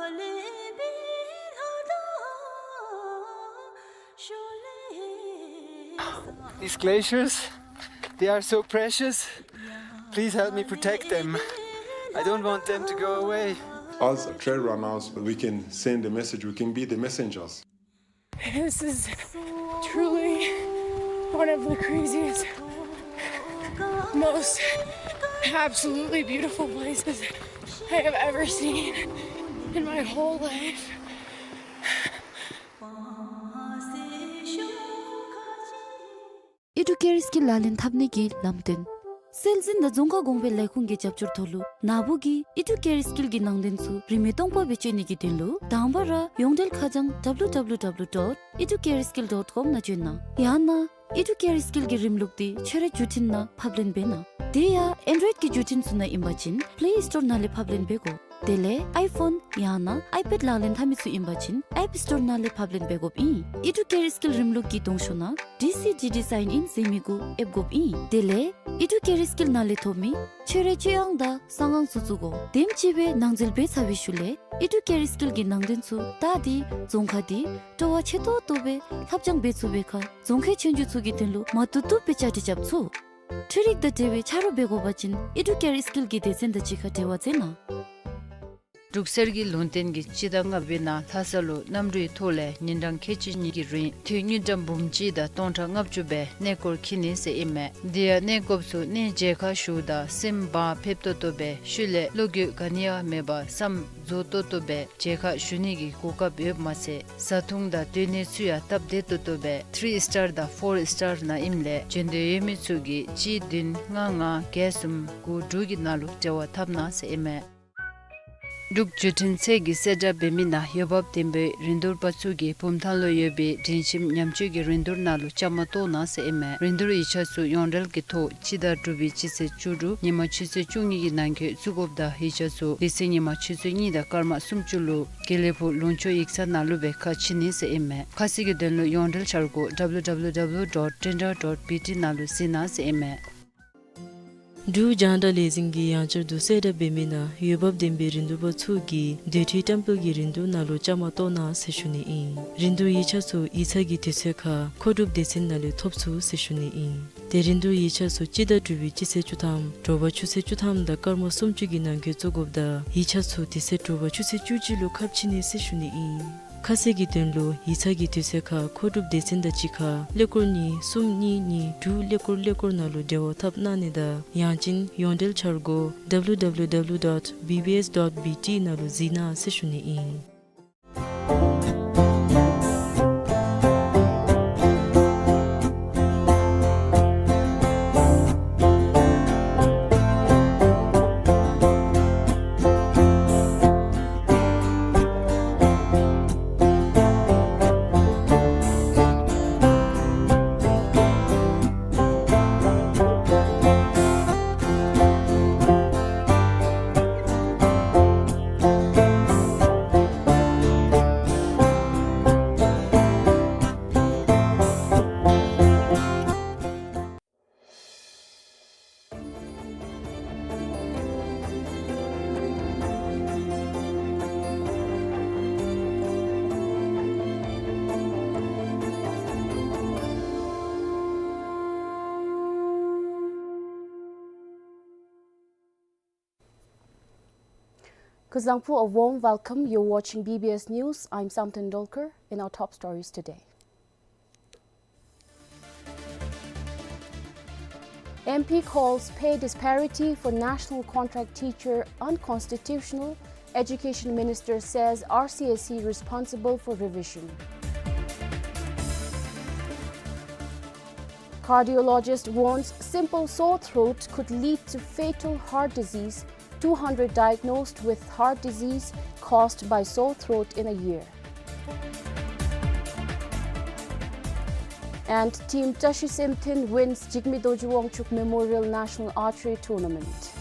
These glaciers, they are so precious. Please help me protect them. I don't want them to go away. As trail runners, we can send a message, we can be the messengers. This is truly one of the craziest, most absolutely beautiful places I have ever seen in my whole life. ཨི་ཌུ་ཀེར་སྐིལ་ལག་ལེན་འཐབ་ནི་གི་ལམ་སྟོན། སྲོལ་འཛིན་དང་རྫོང་ཁ་གོང་འཕེལ་ལས་ཁུངས་ཀྱི་རྒྱབ་སྐྱོར་ཐོག་ལུ་ནཱ་བུ་གིས་ཨི་ཌུ་ཀེར་སྐིལ་གྱི་ནང་དོན་ཚུ་རིན་མེད་སྟོང་པ་སྦེ་སྤྱོད་ནི་གི་དོན་ལུ་དང་པ་ར་ཡོངས་འབྲེལ་ཁ་བྱང་W W W dot educareskill dot com ནང་བྱོན་གནང་། ཡང་ན་ཨི་ཌུ་ཀེར་སྐིལ་གྱི་རིམ་ལུགས་འདི་ཁྱོད་རའི་བརྒྱུད་འཕྲིན་ནང་ཕབ་ལེན་འབད་གནང་། དེ་ཡང་ཨེན་ཌོའིཌ་ཀྱི་བརྒྱུད་འཕྲིན་ཚུ་ནང་ཨིན་པ་ཅིན་པླེ་སི་ཊོར་ནང་ལས་ཕབ་ལེན་འབད་དགོ། དེ་ལས་ཨའི་ཕོན་ཡང་ན་ཨའི་པེཌ་ལག་ལེན་འཐབ་མི་ཚུ་ཨིན་པ་ཅིན་ཨེཔ་སི་ཊོར་ནང་ལས་ཕབ་ལེན་འབད་དགོཔ་ཨིན། ཨི་ཌུ་ཀེར་སྐིལ་རིམ་ལུགས་ཀྱི་གདོང་ཤོག་ནང་ཌི་སི་ཌི་ཌི་སའིན་ཨིན་ཟེར་མི་གུ་ཨེབ་དགོཔ་ཨིན། དེ་ལས་ཨི་ཌུ་ཀེར་སྐིལ་ནང་ལས་ཐོབ་མི་ཁྱོད་རའི་སྤྱོད་ཨང་དང་གསང་ཨང་ཚུ་བཙུགས་དགོ། དེམ་ཅིག་སྦེ་ནང་འཛུལ་འབད་ཚར་བའི་ཤུལ་ལས་ཨི་ཌུ་ཀེར་སྐིལ་གྱི་ནང་དོན་ཚུ་ད་འདི་རྫོང་ཁ་འདི་སྤྲོ་བ་ཆེ་ཏོག་ཏོ་སྦེ་ལྷབ་སྦྱང་འབད་ཚུགས་པའི་ཁར་རྫོང་ཁའི་ཆོས་རྒྱུགས་ཚུ་གི་དོན་ལུ་མ་བཏུབ་བཏུབ་སྦེ་བཅའ་སྒྲིག་རྐྱབ་ཚུགས། འཕྲུལ་རིག་དང་འབྲེལ་བའི་ཆ་རོགས་འབད་དགོ་པ་ཅིན་ཨི་ཌུ་ཀེར་སྐིལ་གྱི་སྡེ་ཚན་དང་གཅིག་ཁར་འབྲེལ་བ་མཛད་གནང་། འབྲུག་གསེར་གྱི་ལུང་བསྟན་གྱིས་སྤྱི་ཟླ་ལྔ་པའི་ནང་ལྷ་ས་ལུ་གནམ་གྲུའི་ཐོག་ལས་ཉིན་གྲངས་ཁལ་གཅིག་གཉིས་ཀྱི་རིང་དུས་དངུལ་ཀྲམ་འབུམ་གཅིག་དང་སྟོང་ཕྲག་ལྔ་བཅུ་སྦེ་གནས་སྐོར་འཁྱིད་ནི་ཟེར་ཨིན་མས། དེ་ཡང་གནས་སྐོརཔ་ཚུ་གནས་མཇལ་ཁ་ཞུཝ་ད་སེམས་བག་ཕེབས་ཏོག་ཏོ་སྦེ་ཤུལ་ལས་བློ་འགྱོད་ག་ནི་ཡང་མེད་པར་བསམ་རྫོགས་ཏོག་ཏོ་སྦེ་མཇལ་ཁ་ཞུ་ནི་གི་གོ་སྐབས་ཡོདཔ་མ་ཚད་བཟའ་འཐུང་དང་སྡོད་གནས་ཚུ་ཡང་སྟབས་བདེ་ཏོག་ཏོ་སྦེ་ཐི་རི་སི་ཊར་དང་ཕོར་སི་ཊར་ནང་ཨིནམ་ལས་བྱོན་འདོད་ཡོད་མི་ཚུ་གིས་གཅིག་བདུན་ལྔ་ལྔ་བརྒྱད་གསུམ་དགུ་དྲུག་གི་ནང་ལུ་འབྲེལ་བ་འཐབ་གནང་ཟེར་ཨིན་མས། འབྲུག་བརྒྱུད་འཕྲིན་ཚད་ཀྱིས་གསལ་བསྒྲགས་འབད་མི་ནང་འོས་འབབ་ལྡན་པའི་རིན་བསྡུར་པ་ཚུ་གིས་བུམ་ཐང་ལུ་ཡོད་པའི་སྒྲིང་ཁྱིམ་ཉམས་བཅོས་ཀྱི་རིན་བསྡུར་ནང་ལུ་བཅའ་མར་གཏོགས་གནང་ཟེར་ཨིན་མས། རིན་བསྡུར་ཡིག་ཆ་ཚུ་ཡོངས་འབྲེལ་གྱི་ཐོག་སྤྱི་ཟླ་དྲུག་པའི་སྤྱི་ཚེས་བཅུ་དྲུག་ཉིན་མ་ཆུ་ཚོད་བཅུ་གཉིས་ཀྱི་ནང་འཁོད་བཙུགས་དགོཔ་དང་ཡིག་ཆ་ཚུ་དེ་ཚེ་ཉིན་མ་ཆུ་ཚོད་གཉིས་དང་སྐར་མ་སུམ་ཅུ་ལུ་དགེ་ལེགས་ཕུག་ལུང་ཕྱོགས་ཡིག་ཚང་ནང་ལུ་སྦེ་ཁ་ཕྱེ་ནི་ཟེར་ཨིན་མས། ཁ་གསལ་གྱི་དོན་ལུ་ཡོངས་འབྲེལ་འཆར་སྒོ་W W W dot tendra dot B T ནང་ལུ་གཟིགས་གནང་ཟེར་ཨིན་མས། འབྲུག་རྒྱང་བསྒྲགས་ལས་འཛིན་གྱི་ཡང་བསྐྱར་དུ་གསལ་བསྒྲགས་འབད་མི་ནང་འོས་འབབ་ལྡན་པའི་རིན་བསྡུར་པ་ཚུ་གིས་སྡོད་ཁྲི་བཀྲམ་སྤེལ་གྱི་རིན་བསྡུར་ནང་ལུ་བཅའ་མར་གཏོགས་གནང་ཟེར་ཞུ་ནི་ཨིན། རིན་བསྡུར་ཡིག་ཆ་ཚུ་ཡིག་ཚང་གི་དུས་ཚོད་ཁར་མཁོ་སྒྲུབ་སྡེ་ཚན་ནང་ལས་ཐོབ་ཚུགས་ཟེར་ཞུ་ནི་ཨིན། ཏེ་རིན་བསྡུར་ཡིག་ཆ་ཚུ་སྤྱི་ཟླ་དྲུག་པའི་སྤྱི་ཚེས་བཅུ་ཐམ་དྲོ་པ་ཆུ་ཚོད་བཅུ་ཐམ་དང་སྐར་མ་སུམ་ཅུ་གི་ནང་འཁོད་བཙུགས་དགོཔ་དང་ཡིག་ཆ་ཚུ་དེ་ཚེ་དྲོ་པ་ཆུ་ཚོད་བཅུ་གཅིག་ལུ་ཁ་ཕྱེ་ནི་ཟེར་ཞུ་ནི་ཨིན། ཁ་གསལ་གྱི་དོན་ལུ་ཡིག་ཚང་གི་དུས་ཚོད་ཁར་མཁོ་སྒྲུབ་སྡེ་ཚན་དང་གཅིག་ཁར་ཀླད་ཀོར་གཉིས་གསུམ་གཉིས་གཉིས་དྲུག་ཀླད་ཀོར་ཀླད་ཀོར་ནང་ལུ་འབྲེལ་བ་འཐབ་གནང་ནི་དང་ཡང་ཅིན་ཡོངས་འབྲེལ་འཆར་སྒོ་W W W dot B B S dot B T ནང་ལུ་གཟིགས་གནང་ཟེར་ཞུ་ནི་ཨིན། Zangpo, a warm welcome. You're watching B B S News. I'm Samten Dolkar. In our top stories today. M P calls pay disparity for national contract teacher unconstitutional. Education Minister says R C S C responsible for revision. Cardiologist warns simple sore throat could lead to fatal heart disease. Two hundred diagnosed with heart disease caused by sore throat in a year. And Team Tashi Semthen wins Jigme Dorji Wangchuck Memorial National Archery Tournament.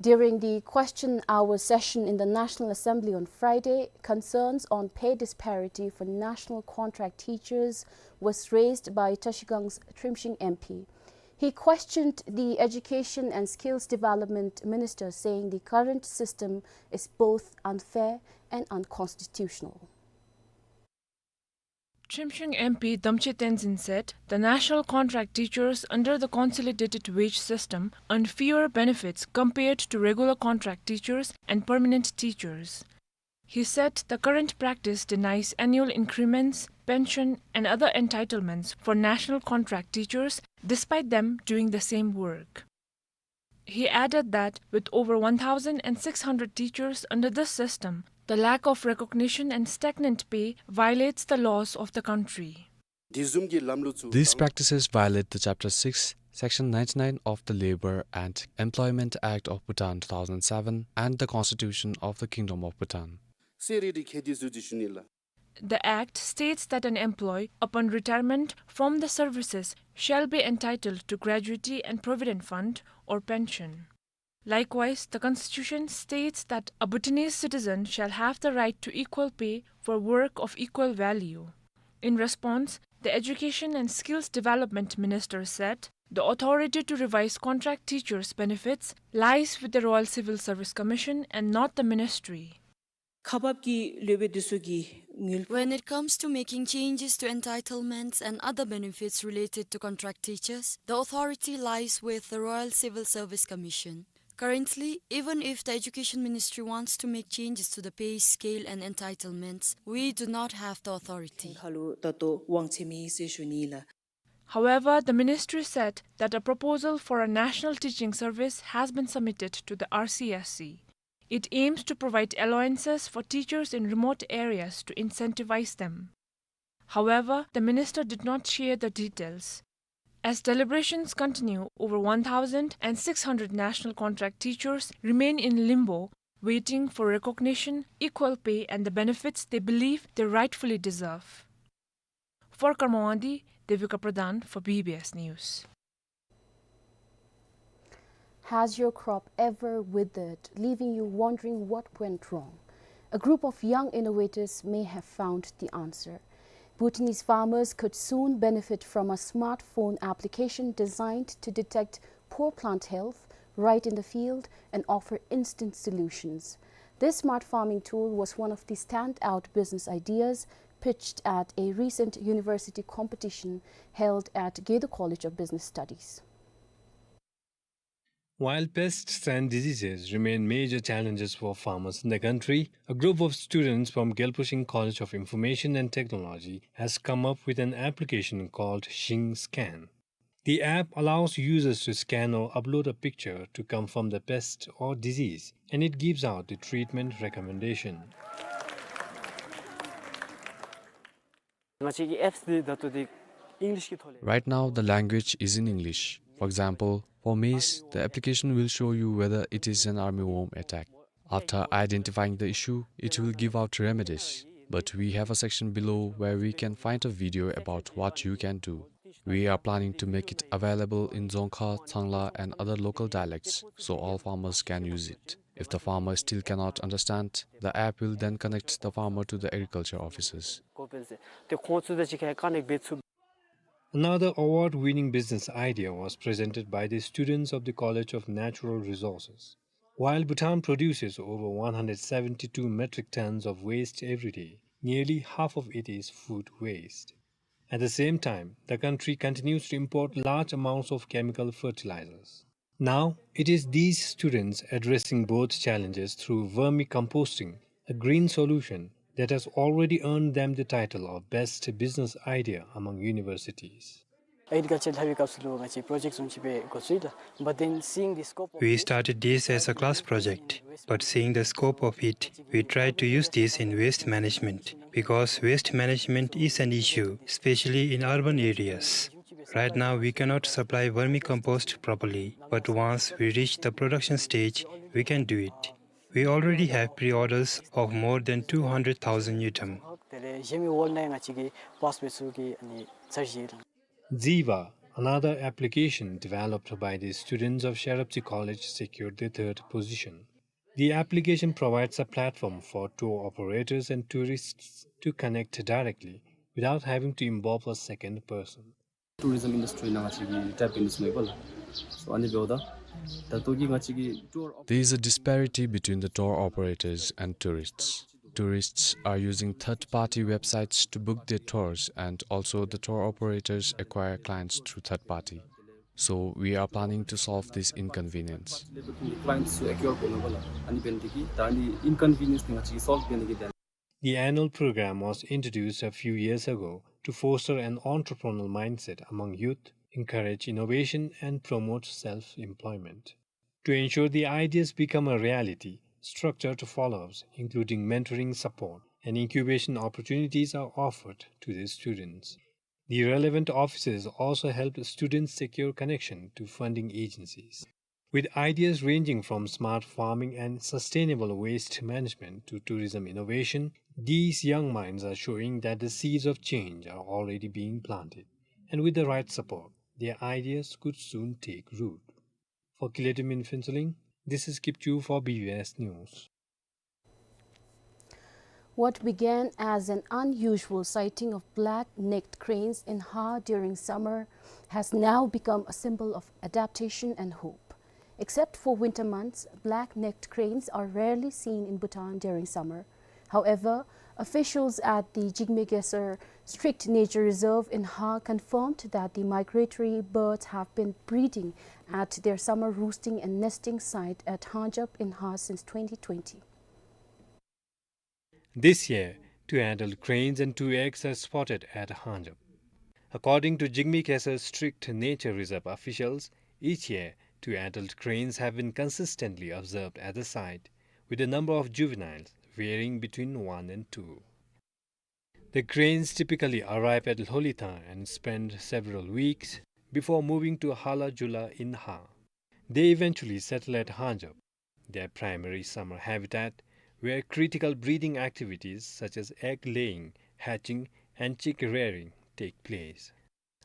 During the question hour session in the National Assembly on Friday, concerns on pay disparity for national contract teachers was raised by Tashigang's Trimshing M P. He questioned the Education and Skills Development Minister, saying the current system is both unfair and unconstitutional. Trimshing M P Damche Tenzin said the national contract teachers under the consolidated wage system earn fewer benefits compared to regular contract teachers and permanent teachers. He said the current practice denies annual increments, pension, and other entitlements for national contract teachers despite them doing the same work. He added that with over one thousand six hundred teachers under this system, the lack of recognition and stagnant pay violates the laws of the country. འདི་བཟུམ་གྱི་ལམ་ལུགས་ཚུ། These practices violate the Chapter six, Section ninety-nine of the Labour and Employment Act of Bhutan two thousand seven and the Constitution of the Kingdom of Bhutan. གསལ་རི་རི་ཁེ་འདི་ཚུ་འདི་ཞུ་ནི་ལགས། The Act states that an employee, upon retirement from the services, shall be entitled to gratuity and provident fund or pension. Likewise, the Constitution states that a Bhutanese citizen shall have the right to equal pay for work of equal value. In response, the Education and Skills Development Minister said the authority to revise contract teachers' benefits lies with the Royal Civil Service Commission and not the ministry. ཁག་འབག་གི་ལུ་སྦེ་འདི་ཚུ་གི་ངོས། When it comes to making changes to entitlements and other benefits related to contract teachers, the authority lies with the Royal Civil Service Commission. Currently, even if the Education Ministry wants to make changes to the pay scale and entitlements, we do not have the authority. ཁ་ལུ་ད་ལྟོ་དབང་ཚད་མེད་ཟེར་ཞུ་ནི་ལགས། However, the ministry said that a proposal for a national teaching service has been submitted to the R C S C. It aims to provide allowances for teachers in remote areas to incentivize them. However, the minister did not share the details. As deliberations continue, over one thousand six hundred national contract teachers remain in limbo, waiting for recognition, equal pay, and the benefits they believe they rightfully deserve. For Karma Wangdi, Devika Pradhan for B B S News. Has your crop ever withered, leaving you wondering what went wrong? A group of young innovators may have found the answer. Bhutanese farmers could soon benefit from a smartphone application designed to detect poor plant health right in the field and offer instant solutions. This smart farming tool was one of the standout business ideas pitched at a recent university competition held at Gedo College of Business Studies. While pests and diseases remain major challenges for farmers in the country, a group of students from Gyalpo Shing College of Information and Technology has come up with an application called Shing Scan. The app allows users to scan or upload a picture to confirm the pest or disease, and it gives out the treatment recommendation. Right now, the language is in English. For example, for maize, the application will show you whether it is an armyworm attack. After identifying the issue, it will give out remedies. But we have a section below where we can find a video about what you can do. We are planning to make it available in Dzongkha, Tsangla, and other local dialects, so all farmers can use it. If the farmer still cannot understand, the app will then connect the farmer to the agriculture officers. Another award-winning business idea was presented by the students of the College of Natural Resources. While Bhutan produces over one hundred seventy-two metric tons of waste every day, nearly half of it is food waste. At the same time, the country continues to import large amounts of chemical fertilizers. Now, it is these students addressing both challenges through vermicomposting, a green solution that has already earned them the title of best business idea among universities. Agriculture ལྷབ་པའི་སྐབས་སུ་ལུ་ང་བཅས་project བཟུམ་ཅིག་སྦེ་འགོ་བཙུགས་ཡི་ལགས། But then seeing the scope of We started this as a class project, but seeing the scope of it, we tried to use this in waste management, because waste management is an issue, especially in urban areas. Right now, we cannot supply vermicompost properly, but once we reach the production stage, we can do it. We already have pre-orders of more than two hundred thousand ngultrum. དེ་ལས་གཞན་མི་འོག་ནང་ང་བཅས་ཀྱིས་པཱས་འབད་ཚུགས་པའི་ཨ་ནི་འཆར་གཞི་ཡོད་ལགས། Zeewa, another application developed by the students of Sharapchi College, secured the third position. The application provides a platform for tour operators and tourists to connect directly without having to involve a second person. Tourism industry ནང་ང་བཅས་ཀྱིས་tap in འབད་ནི་ཨིན་པས་ལགས། So ཨ་ནི་འབདཝ་ད་ད་ལྟོ་གི་ང་བཅས་ཀྱི་tour There is a disparity between the tour operators and tourists. Tourists are using third-party websites to book their tours, and also the tour operators acquire clients through third party. So we are planning to solve this inconvenience. Clients to acquire འབད་ནི་ཨིན་པས་ལགས། ཨ་ནི་འབད་ནི་དེ་གིས་ད་ཨ་ནི་inconvenience འདི་ང་བཅས་ཀྱིས་solve འབད་ནི་གི་དོན། The annual program was introduced a few years ago to foster an entrepreneurial mindset among youth, encourage innovation, and promote self-employment. To ensure the ideas become a reality, structured follow-ups, including mentoring support and incubation opportunities, are offered to the students. The relevant offices also help students secure connection to funding agencies. With ideas ranging from smart farming and sustainable waste management to tourism innovation, these young minds are showing that the seeds of change are already being planted, and with the right support, their ideas could soon take root. For Kiletum in Phuentsholing, this is Kipchu for B B S News. What began as an unusual sighting of black-necked cranes in Har during summer has now become a symbol of adaptation and hope. Except for winter months, black-necked cranes are rarely seen in Bhutan during summer. However, officials at the Jigme Khesar Strict Nature Reserve in Har confirmed that the migratory birds have been breeding at their summer roosting and nesting site at Hanjab in Har since twenty twenty. This year, two adult cranes and two eggs are spotted at Hanjab. According to Jigme Khesar Strict Nature Reserve officials, each year, two adult cranes have been consistently observed at the site, with the number of juveniles varying between one and two. The cranes typically arrive at Lholithang and spend several weeks before moving to Hala Jula in Har. They eventually settle at Hanjab, their primary summer habitat, where critical breeding activities such as egg laying, hatching, and chick rearing take place.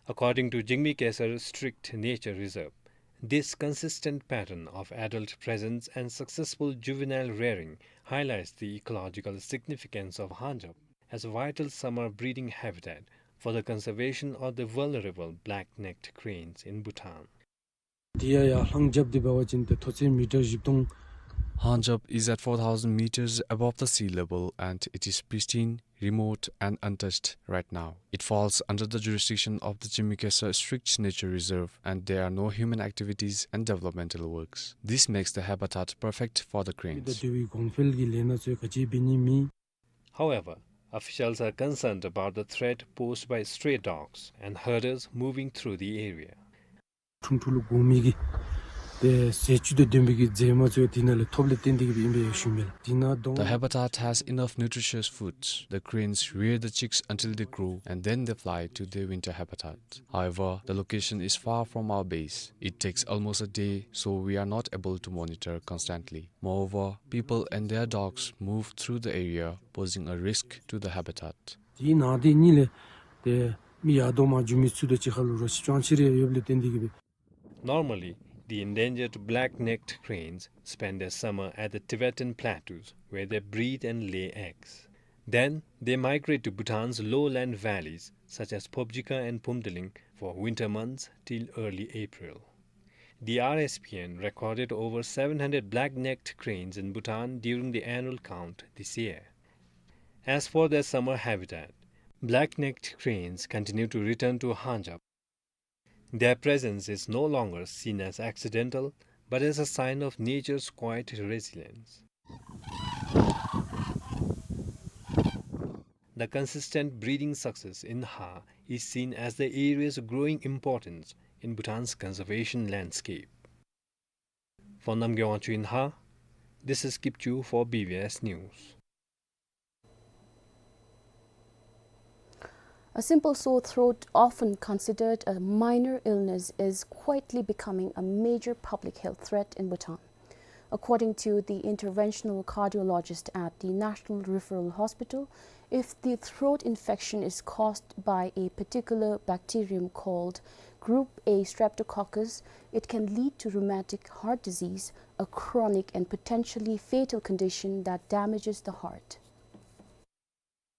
According to Jigme Khesar Strict Nature Reserve, this consistent pattern of adult presence and successful juvenile rearing highlights the ecological significance of Hanjab as a vital summer breeding habitat for the conservation of the vulnerable black-necked cranes in Bhutan. འདི་ཡང་ཡར་ལྷང་རྒྱབ་འདི་འབད་བ་ཅིན་ཏེ་མཐོ་ཚད་མི་ཊར་བཞི་སྟོང། Hanjab is at four thousand meters above the sea level and it is pristine, remote and untouched right now. It falls under the jurisdiction of the Jigme Khesar Strict Nature Reserve and there are no human activities and developmental works. This makes the habitat perfect for the cranes. ད་དེ་བའི་གོང་འཕེལ་གྱི་ལས་སྣ་ཚུ་ག་ཅི་འབད་ནི་མེད། However, officials are concerned about the threat posed by stray dogs and herders moving through the area. ཁྲུང་ཁྲུང་ལུ་སྒོ་མི་གི་ཏེ་ཟས་བཅུད་དང་ལྡན་པའི་གི་རྫས་མ་ཚུ་དེ་ནང་ལས་ཐོབ་ལས་བརྟེན་ཏེ་གི་སྦེ་ཨིན་པས་ཞུ་མི་ལགས། དེ་ནང་དོང་། The habitat has enough nutritious foods. The cranes rear the chicks until they grow and then they fly to their winter habitat. However, the location is far from our base. It takes almost a day, so we are not able to monitor constantly. Moreover, people and their dogs move through the area, posing a risk to the habitat. དེའི་ནང་དེ་གཉིས་ལས་ཏེ་མི་ཡར་དོ་མར་འགྱོ་མི་ཚུ་དང་གཅིག་ཁར་ལུ་རོགས་ཅིག་སྤྱང་ཆི་རེ་ཡོདཔ་ལས་བརྟེན་ཏེ་གི་སྦེ། Normally, the endangered black-necked cranes spend their summer at the Tibetan plateaus, where they breed and lay eggs. Then, they migrate to Bhutan's lowland valleys, such as Phobjikha and Phumdeling, for winter months till early April. The R S P N recorded over seven hundred black-necked cranes in Bhutan during the annual count this year. As for their summer habitat, Black-necked cranes continue to return to Hanjab. Their presence is no longer seen as accidental, but as a sign of nature's quiet resilience. The consistent breeding success in Ha is seen as the area's growing importance in Bhutan's conservation landscape. For Namgay Wangchuk in Ha, this is Kipchu for B B S News. A simple sore throat, often considered a minor illness, is quietly becoming a major public health threat in Bhutan. According to the interventional cardiologist at the National Referral Hospital, if the throat infection is caused by a particular bacterium called Group A Streptococcus, it can lead to rheumatic heart disease, a chronic and potentially fatal condition that damages the heart.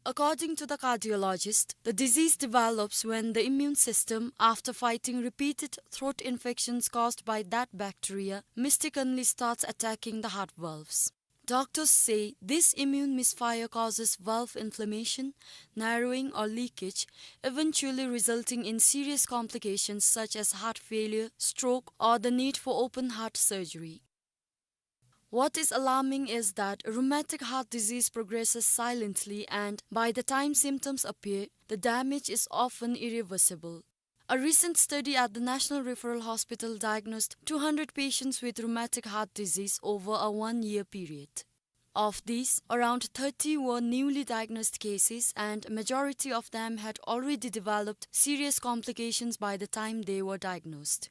According to the cardiologist, the disease develops when the immune system, after fighting repeated throat infections caused by that bacteria, mistakenly starts attacking the heart valves. Doctors say this immune misfire causes valve inflammation, narrowing or leakage, eventually resulting in serious complications such as heart failure, stroke, or the need for open heart surgery. What is alarming is that rheumatic heart disease progresses silently, and by the time symptoms appear, the damage is often irreversible. A recent study at the National Referral Hospital diagnosed two hundred patients with rheumatic heart disease over a one-year period. Of these, around thirty were newly diagnosed cases, and majority of them had already developed serious complications by the time they were diagnosed.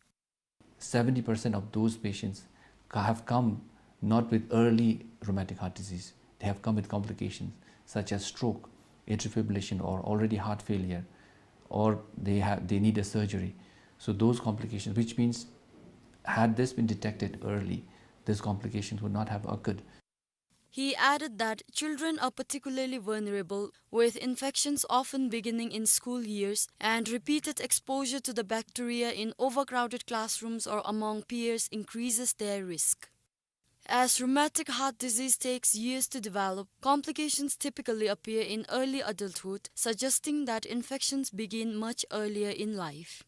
Seventy percent of those patients ca-, have come not with early rheumatic heart disease. They have come with complications such as stroke, atrial fibrillation, or already heart failure, or they have, they need a surgery. So those complications, which means had this been detected early, these complications would not have occurred. He added that children are particularly vulnerable, with infections often beginning in school years, and repeated exposure to the bacteria in overcrowded classrooms or among peers increases their risk. As rheumatic heart disease takes years to develop, complications typically appear in early adulthood, suggesting that infections begin much earlier in life.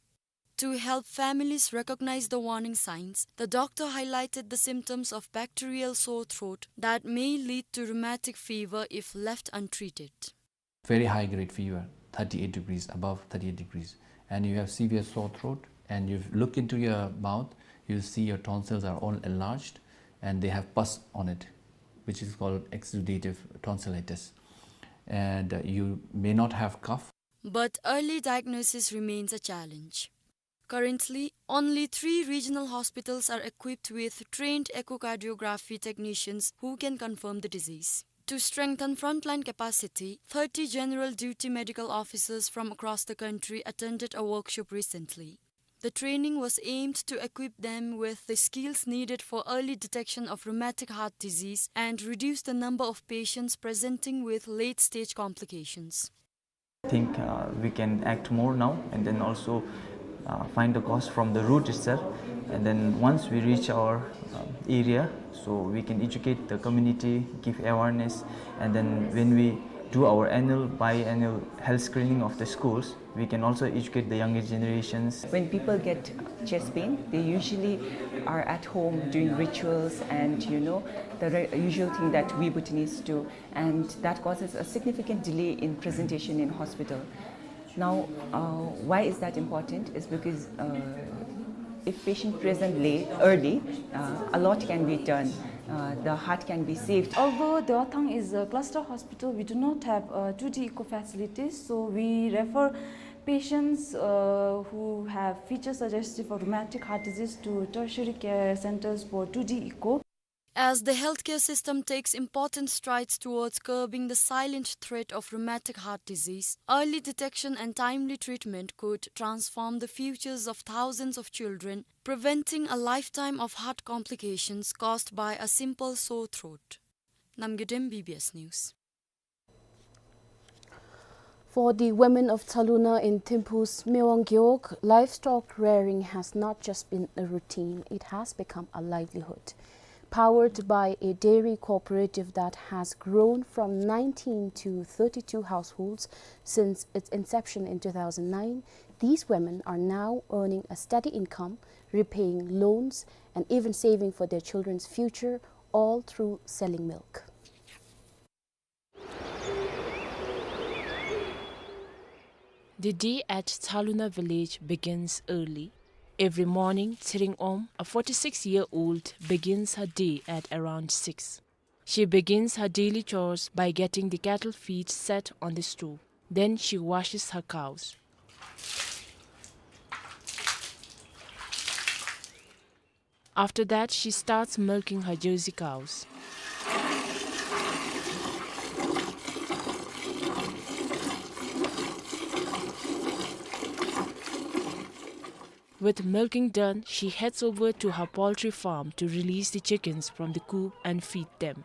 To help families recognize the warning signs, the doctor highlighted the symptoms of bacterial sore throat that may lead to rheumatic fever if left untreated. Very high grade fever, thirty-eight degrees, above thirty-eight degrees, and you have severe sore throat, and you look into your mouth, you see your tonsils are all enlarged and they have pus on it, which is called exudative tonsillitis. And, uh, you may not have cough. But early diagnosis remains a challenge. Currently, only three regional hospitals are equipped with trained echocardiography technicians who can confirm the disease. To strengthen frontline capacity, thirty general duty medical officers from across the country attended a workshop recently. The training was aimed to equip them with the skills needed for early detection of rheumatic heart disease and reduce the number of patients presenting with late-stage complications. I think, uh, we can act more now and then also, uh, find the cause from the root itself. And then once we reach our, uh, area, so we can educate the community, give awareness, and then when we do our annual, biannual health screening of the schools, we can also educate the younger generations. When people get chest pain, they usually are at home doing rituals and, you know, the re-, usual thing that we Bhutanese do. And that causes a significant delay in presentation in hospital. Now, uh, why is that important? Is because, uh, if patient present late, early, uh, a lot can be done. Uh, the heart can be saved. Although Dewathang is a cluster hospital, we do not have, uh, two D echo facilities, so we refer patients, uh, who have feature suggestive or rheumatic heart disease to tertiary care centers for two D echo. As the healthcare system takes important strides towards curbing the silent threat of rheumatic heart disease, early detection and timely treatment could transform the futures of thousands of children, preventing a lifetime of heart complications caused by a simple sore throat. Namgay Dem, B B S News. For the women of Tsaluna in Thimphu's Mewang Gewog, livestock rearing has not just been a routine, it has become a livelihood. Powered by a dairy cooperative that has grown from nineteen to thirty-two households since its inception in two thousand nine, these women are now earning a steady income, repaying loans, and even saving for their children's future, all through selling milk. The day at Thaluna village begins early. Every morning, Tsering Om, a forty-six-year-old, begins her day at around six. She begins her daily chores by getting the cattle feed set on the stove. Then she washes her cows. After that, she starts milking her Jersey cows. With milking done, she heads over to her poultry farm to release the chickens from the coop and feed them.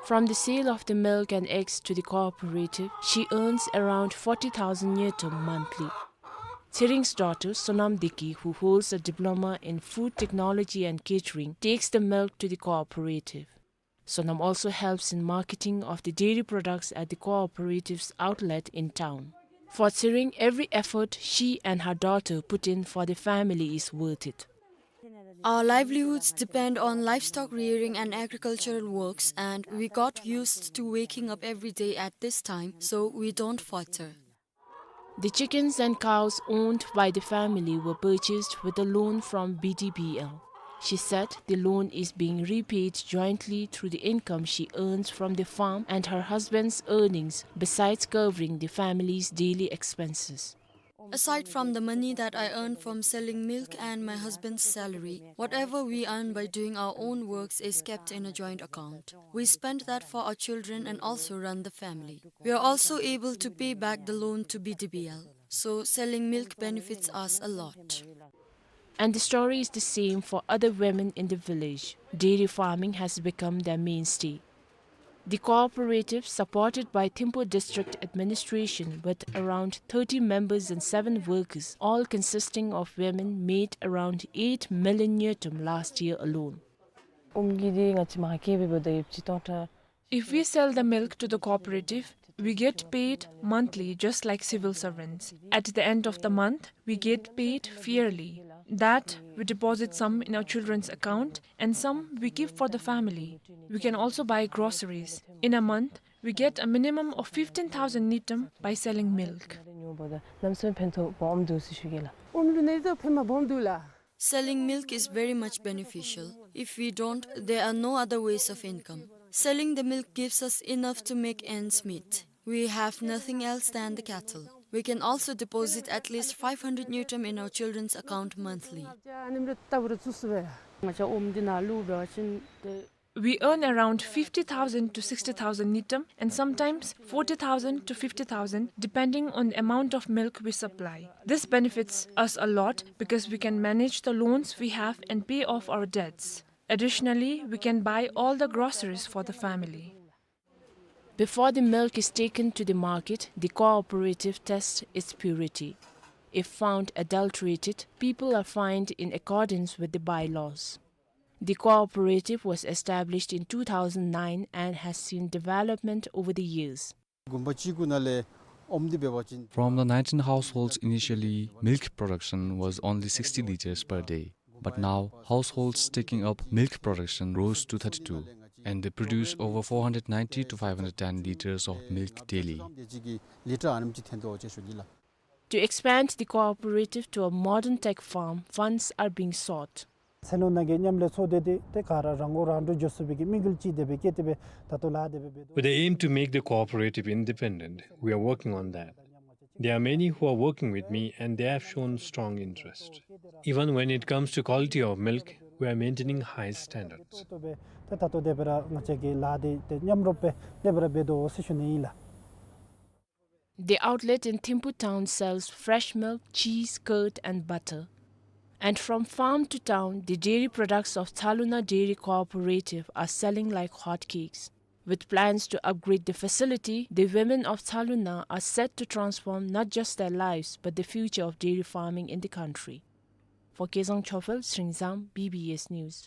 From the sale of the milk and eggs to the cooperative, she earns around forty thousand ngultrum monthly. Tsering's daughter, Sonam Deki, who holds a diploma in food technology and catering, takes the milk to the cooperative. Sonam also helps in marketing of the dairy products at the cooperative's outlet in town. For Tsering, every effort she and her daughter put in for the family is worth it. Our livelihoods depend on livestock rearing and agricultural works, and we got used to waking up every day at this time, so we don't falter. The chickens and cows owned by the family were purchased with a loan from B D B L. She said the loan is being repaid jointly through the income she earns from the farm and her husband's earnings, besides covering the family's daily expenses. Aside from the money that I earn from selling milk and my husband's salary, whatever we earn by doing our own works is kept in a joint account. We spend that for our children and also run the family. We are also able to pay back the loan to B D B L, so selling milk benefits us a lot. And the story is the same for other women in the village. Dairy farming has become their mainstay. The cooperative, supported by Thimphu District Administration with around thirty members and seven workers, all consisting of women, made around eight million ngultrum last year alone. ཨོམ་གྱི་འདི་ང་བཅས་མ་སྐྱེས་པའི་བར་དུ་ཡིབ་ཅི་ཏོང་ཏ། If we sell the milk to the cooperative, we get paid monthly just like civil servants. At the end of the month, we get paid fairly. That we deposit some in our children's account and some we keep for the family. We can also buy groceries. In a month, we get a minimum of fifteen thousand ngultrum by selling milk. Selling milk is very much beneficial. If we don't, there are no other ways of income. Selling the milk gives us enough to make ends meet. We have nothing else than the cattle. We can also deposit at least five hundred ngultrum in our children's account monthly. We earn around fifty thousand to sixty thousand ngultrum and sometimes forty thousand to fifty thousand, depending on the amount of milk we supply. This benefits us a lot because we can manage the loans we have and pay off our debts. Additionally, we can buy all the groceries for the family. Before the milk is taken to the market, the cooperative tests its purity. If found adulterated, people are fined in accordance with the bylaws. The cooperative was established in two thousand nine and has seen development over the years. From the nineteen households initially, milk production was only sixty liters per day. But now, households taking up milk production rose to thirty-two, and they produce over four hundred ninety to five hundred ten liters of milk daily. To expand the cooperative to a modern tech farm, funds are being sought. ཚེ་ནོ་ནང་གི་མཉམ་ལས་ཚོགས་སྡེ་དེ་ཏེ་ག་ར་རང་མགོ་རང་འདྲོངས་འགྱོ་ཚུགས་པའི་གི་དམིགས་ཡུལ་ཅིག་དེ་སྦེ་བསྐྱེད་དེ་སྦེ་ད་ལྟོ་ལཱ་དེ་སྦེ་འབད་དོ། With the aim to make the cooperative independent, we are working on that. There are many who are working with me and they have shown strong interest. Even when it comes to quality of milk, we are maintaining high standards. ཏེ་ད་ལྟོ་དེ་སྦེ་ར་ང་བཅས་ཀྱིས་ལཱ་དེ་ཏེ་མཉམ་རོགས་སྦེ་དེ་སྦེ་ར་འབད་དོ་ཟེར་ཞུ་ནི་ཨིན་ལགས། The outlet in Thimphu town sells fresh milk, cheese, curd, and butter. And from farm to town, the dairy products of Thaluna Dairy Cooperative are selling like hotcakes. With plans to upgrade the facility, the women of Tsaluna are set to transform not just their lives, but the future of dairy farming in the country. For Kezang Chophel, Sringzam, B B S News.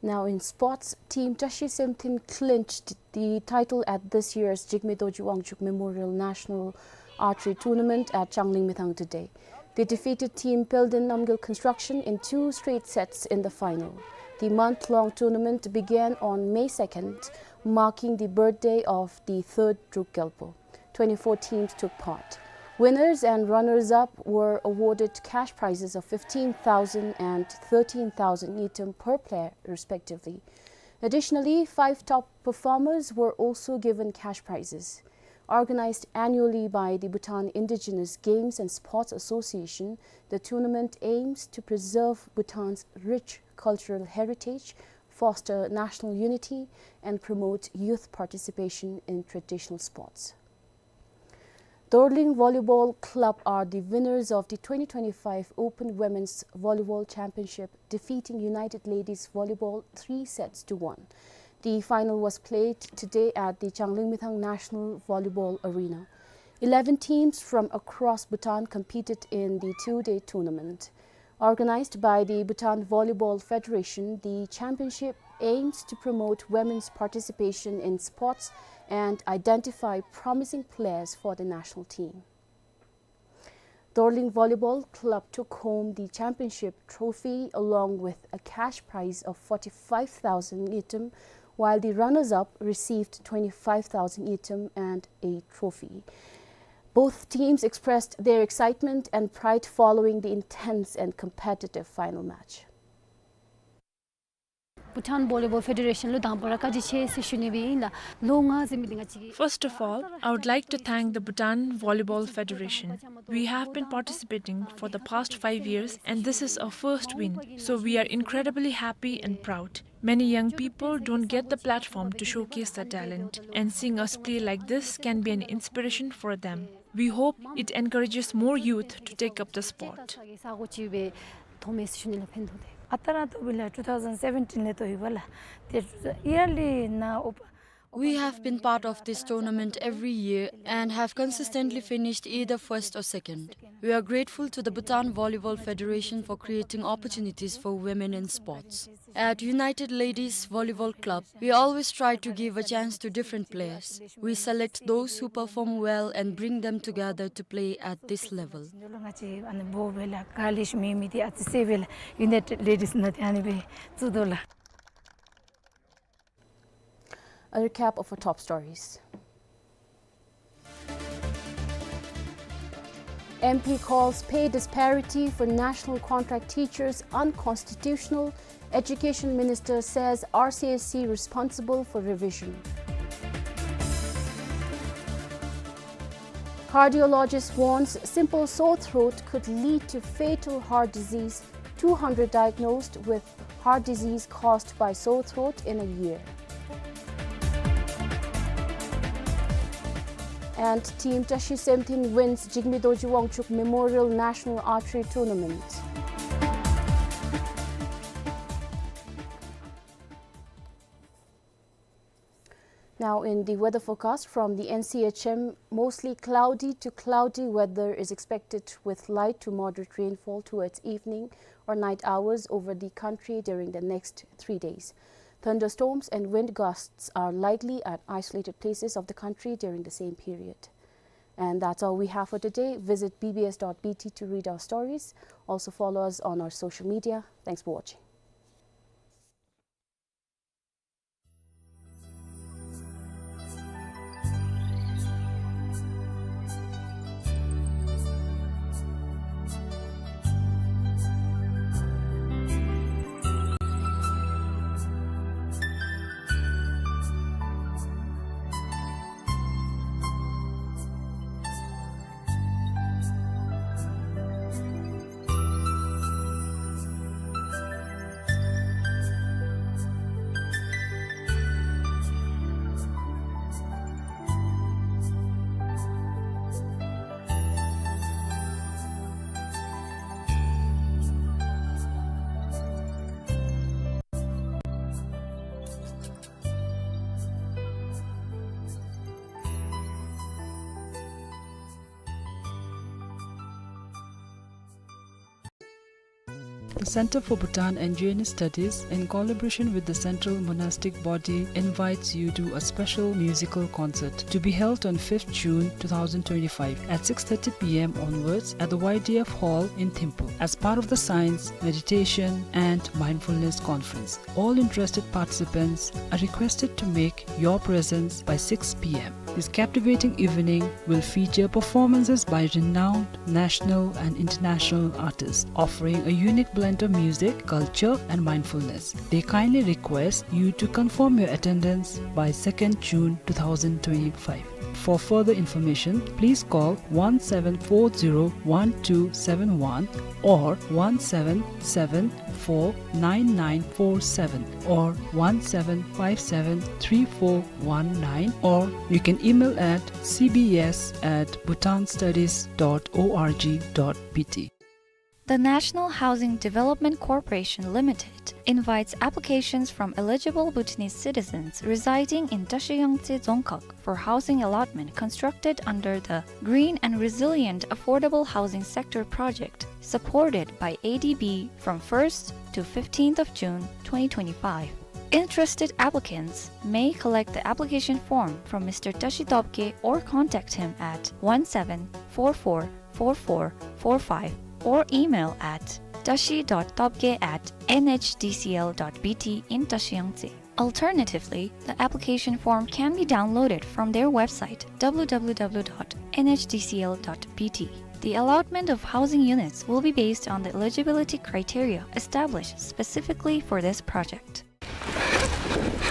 Now in sports, Team Tashi Semthin clinched the title at this year's Jigme Dorji Wangchuck Memorial National Archery Tournament at Changling Mithang today. They defeated Team Pelden Namgyal Construction in two straight sets in the final. The month-long tournament began on May second, marking the birthday of the third Druk Gyalpo. Twenty-four teams took part. Winners and runners-up were awarded cash prizes of fifteen thousand and thirteen thousand ngultrum per player, respectively. Additionally, five top performers were also given cash prizes. Organized annually by the Bhutan Indigenous Games and Sports Association, the tournament aims to preserve Bhutan's rich cultural heritage, foster national unity, and promote youth participation in traditional sports. Dorling Volleyball Club are the winners of the twenty twenty-five Open Women's Volleyball Championship, defeating United Ladies Volleyball three sets to one. The final was played today at the Changling Mithang National Volleyball Arena. Eleven teams from across Bhutan competed in the two-day tournament. Organized by the Bhutan Volleyball Federation, the championship aims to promote women's participation in sports and identify promising players for the national team. Dorling Volleyball Club took home the championship trophy along with a cash prize of forty-five thousand ngultrum, while the runners-up received twenty-five thousand ngultrum and a trophy. Both teams expressed their excitement and pride following the intense and competitive final match. Bhutan Volleyball Federation ལུ་དང་པ་ར་བཀའ་དྲིན་ཆེ་ཟེར་ཞུ་ནི་སྦེ་ཨིན་ལགས། ལོ་ལྔ་ཟིན་མི་འདི་ང་བཅས་ཀྱི First of all, I would like to thank the Bhutan Volleyball Federation. We have been participating for the past five years, and this is our first win, so we are incredibly happy and proud. Many young people don't get the platform to showcase their talent, and seeing us play like this can be an inspiration for them. We hope it encourages more youth to take up the sport. ཨ་རྟག་ར་ཏོག་ཏོ་སྦེ་ལགས་two thousand seventeen ལས་ཏོག་ཡོད་པ་ལགས། ཏེ་yearly ནང་ཨོ་པ- We have been part of this tournament every year and have consistently finished either first or second. We are grateful to the Bhutan Volleyball Federation for creating opportunities for women in sports. At United Ladies Volleyball Club, we always try to give a chance to different players. We select those who perform well and bring them together to play at this level. ང་བཅས་ཨ་ནི་འབོ་སྦེ་ལགས་ག་ལེ་ཤ་མེད་མི་འདི་ཨ་ཙི་སེ་སྦེ་ལགས་United Ladies ནང་ཏེ་ཨ་ནི་སྦེ་བཙུགས་དོ་ལགས། A recap of our top stories. M P calls pay disparity for national contract teachers unconstitutional. Education Minister says R C S C responsible for revision. Cardiologist warns simple sore throat could lead to fatal heart disease. Two hundred diagnosed with heart disease caused by sore throat in a year. And Team Tashi Semthin wins Jigme Dorji Wangchuck Memorial National Archery Tournament. Now in the weather forecast from the N C H M, mostly cloudy to cloudy weather is expected with light to moderate rainfall towards evening or night hours over the country during the next three days. Thunderstorms and wind gusts are likely at isolated places of the country during the same period. And that's all we have for today. Visit B B S dot B T to read our stories. Also follow us on our social media. Thanks for watching. Center for Bhutan and Indigenous Studies, in collaboration with the Central Monastic Body, invites you to a special musical concert to be held on fifth June two thousand twenty-five at six thirty p m onwards at the Y D F Hall in Thimphu as part of the Science, Meditation and Mindfulness Conference. All interested participants are requested to make your presence by six p m. This captivating evening will feature performances by renowned national and international artists, offering a unique blend of music, culture, and mindfulness. They kindly request you to confirm your attendance by second June two thousand twenty-five. For further information, please call one seven four zero one two seven one or one seven seven four nine nine four seven or one seven five seven three four one nine, or you can email at C B S at bhutanstudies dot org dot B T. The National Housing Development Corporation Limited invites applications from eligible Bhutanese citizens residing in Tashi Yangtse Dzongkhag for housing allotment constructed under the Green and Resilient Affordable Housing Sector Project, supported by A D B, from first to fifteenth of June twenty twenty-five. Interested applicants may collect the application form from Mister Tashi Tobgay or contact him at one seven four four four four four five or email at tashi dot tobgay at N H D C L dot B T in Tashi Yangtse. Alternatively, the application form can be downloaded from their website, W W W dot N H D C L dot B T. The allotment of housing units will be based on the eligibility criteria established specifically for this project.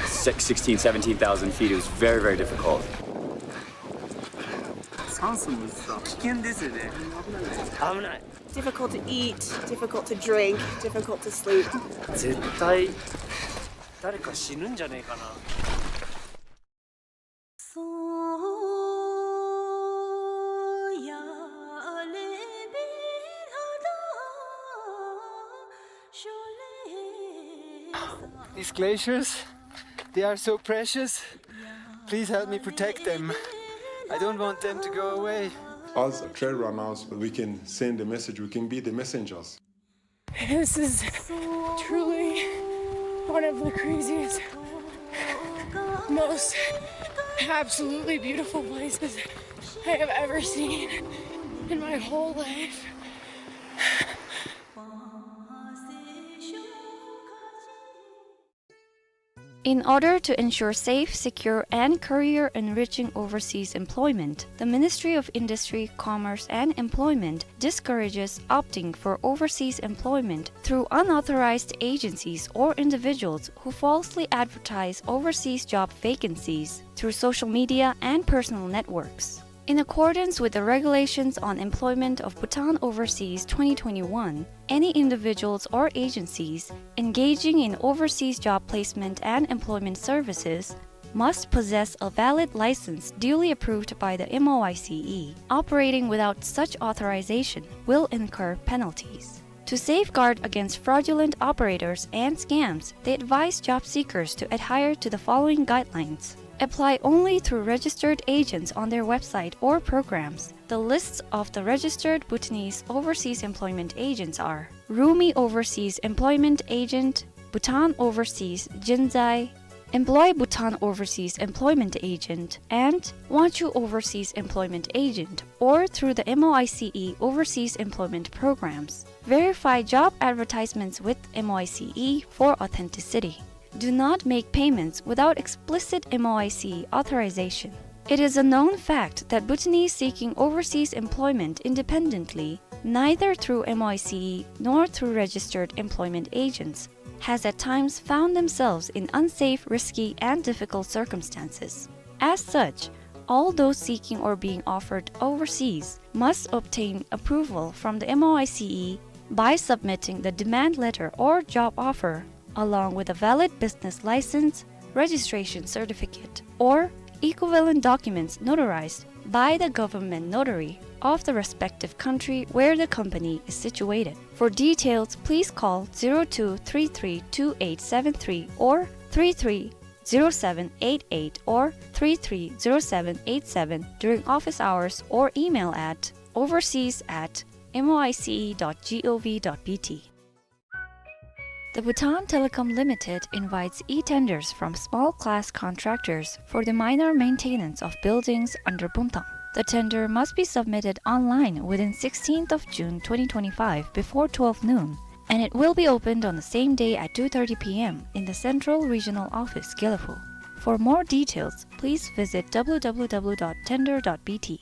Six, sixteen, seventeen thousand feet, it was very, very difficult. 酸素もさ、危険ですよね。危ない。 Difficult to eat, difficult to drink, difficult to sleep. 絶対誰か死ぬんじゃねえかな。 These glaciers, they are so precious. Please help me protect them. I don't want them to go away. As trail runners, we can send a message, we can be the messengers. This is truly one of the craziest, most absolutely beautiful places I have ever seen in my whole life. In order to ensure safe, secure, and career-enriching overseas employment, the Ministry of Industry, Commerce, and Employment discourages opting for overseas employment through unauthorized agencies or individuals who falsely advertise overseas job vacancies through social media and personal networks. In accordance with the Regulations on Employment of Bhutan Overseas twenty twenty-one, any individuals or agencies engaging in overseas job placement and employment services must possess a valid license duly approved by the M O I C E. Operating without such authorization will incur penalties. To safeguard against fraudulent operators and scams, they advise job seekers to adhere to the following guidelines. Apply only through registered agents on their website or programs. The lists of the registered Bhutanese overseas employment agents are Rumi Overseas Employment Agent, Bhutan Overseas Jinzai, Employ Bhutan Overseas Employment Agent, and Wangchuh Overseas Employment Agent, or through the M O I C E Overseas Employment Programs. Verify job advertisements with M O I C E for authenticity. Do not make payments without explicit M O I C E authorization. It is a known fact that Bhutanese seeking overseas employment independently, neither through M O I C E nor through registered employment agents, has at times found themselves in unsafe, risky, and difficult circumstances. As such, all those seeking or being offered overseas must obtain approval from the M O I C E by submitting the demand letter or job offer, along with a valid business license, registration certificate, or equivalent documents notarized by the government notary of the respective country where the company is situated. For details, please call zero two three three two eight seven three or three three zero seven eight eight or three three zero seven eight seven during office hours or email at overseas at M O I C E dot gov dot B T. The Bhutan Telecom Limited invites e-tenders from small-class contractors for the minor maintenance of buildings under Bumthang. The tender must be submitted online within sixteenth of June twenty twenty-five before twelve noon, and it will be opened on the same day at two thirty p m in the Central Regional Office, Gelephu. For more details, please visit w w w dot tender dot b t.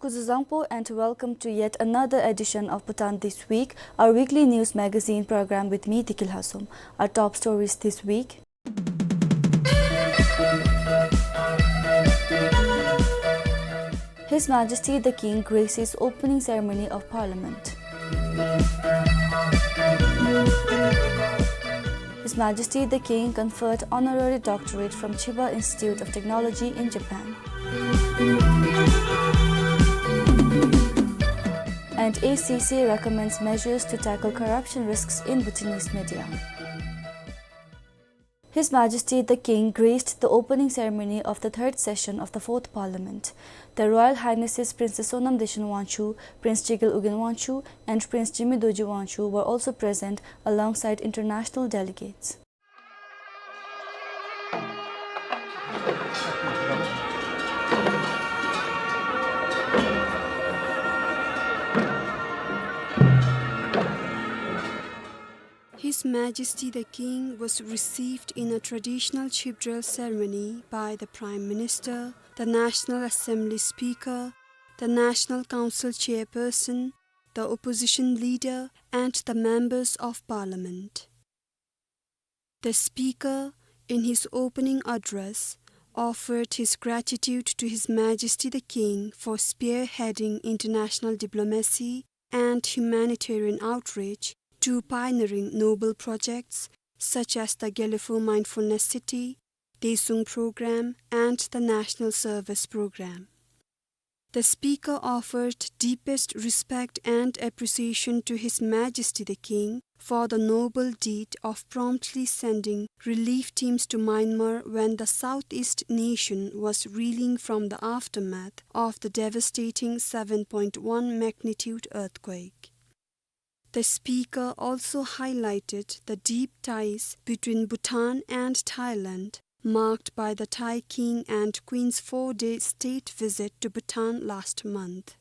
Kuzuzangpo and welcome to yet another edition of Bhutan This Week, our weekly news magazine program with me, Dikil Hasum. Our top stories this week. His Majesty the King graces opening ceremony of Parliament. His Majesty the King conferred honorary doctorate from Chiba Institute of Technology in Japan. And A C C recommends measures to tackle corruption risks in Bhutanese media. His Majesty the King graced the opening ceremony of the third session of the Fourth Parliament. The Royal Highnesses Princess Sonam Dechen Wangchuck, Prince Jigel Ugyen Wangchuck, and Prince Jimmy Dorji Wangchuck were also present alongside international delegates. His Majesty the King was received in a traditional Chibdrel ceremony by the Prime Minister, the National Assembly Speaker, the National Council Chairperson, the Opposition Leader, and the Members of Parliament. The Speaker, in his opening address, offered his gratitude to His Majesty the King for spearheading international diplomacy and humanitarian outreach to pioneering noble projects such as the Gelephu Mindfulness City, Desuung Programme, and the National Service Programme. The Speaker offered deepest respect and appreciation to His Majesty the King for the noble deed of promptly sending relief teams to Myanmar when the southeast nation was reeling from the aftermath of the devastating seven point one magnitude earthquake. The Speaker also highlighted the deep ties between Bhutan and Thailand, marked by the Thai King and Queen's four-day state visit to Bhutan last month.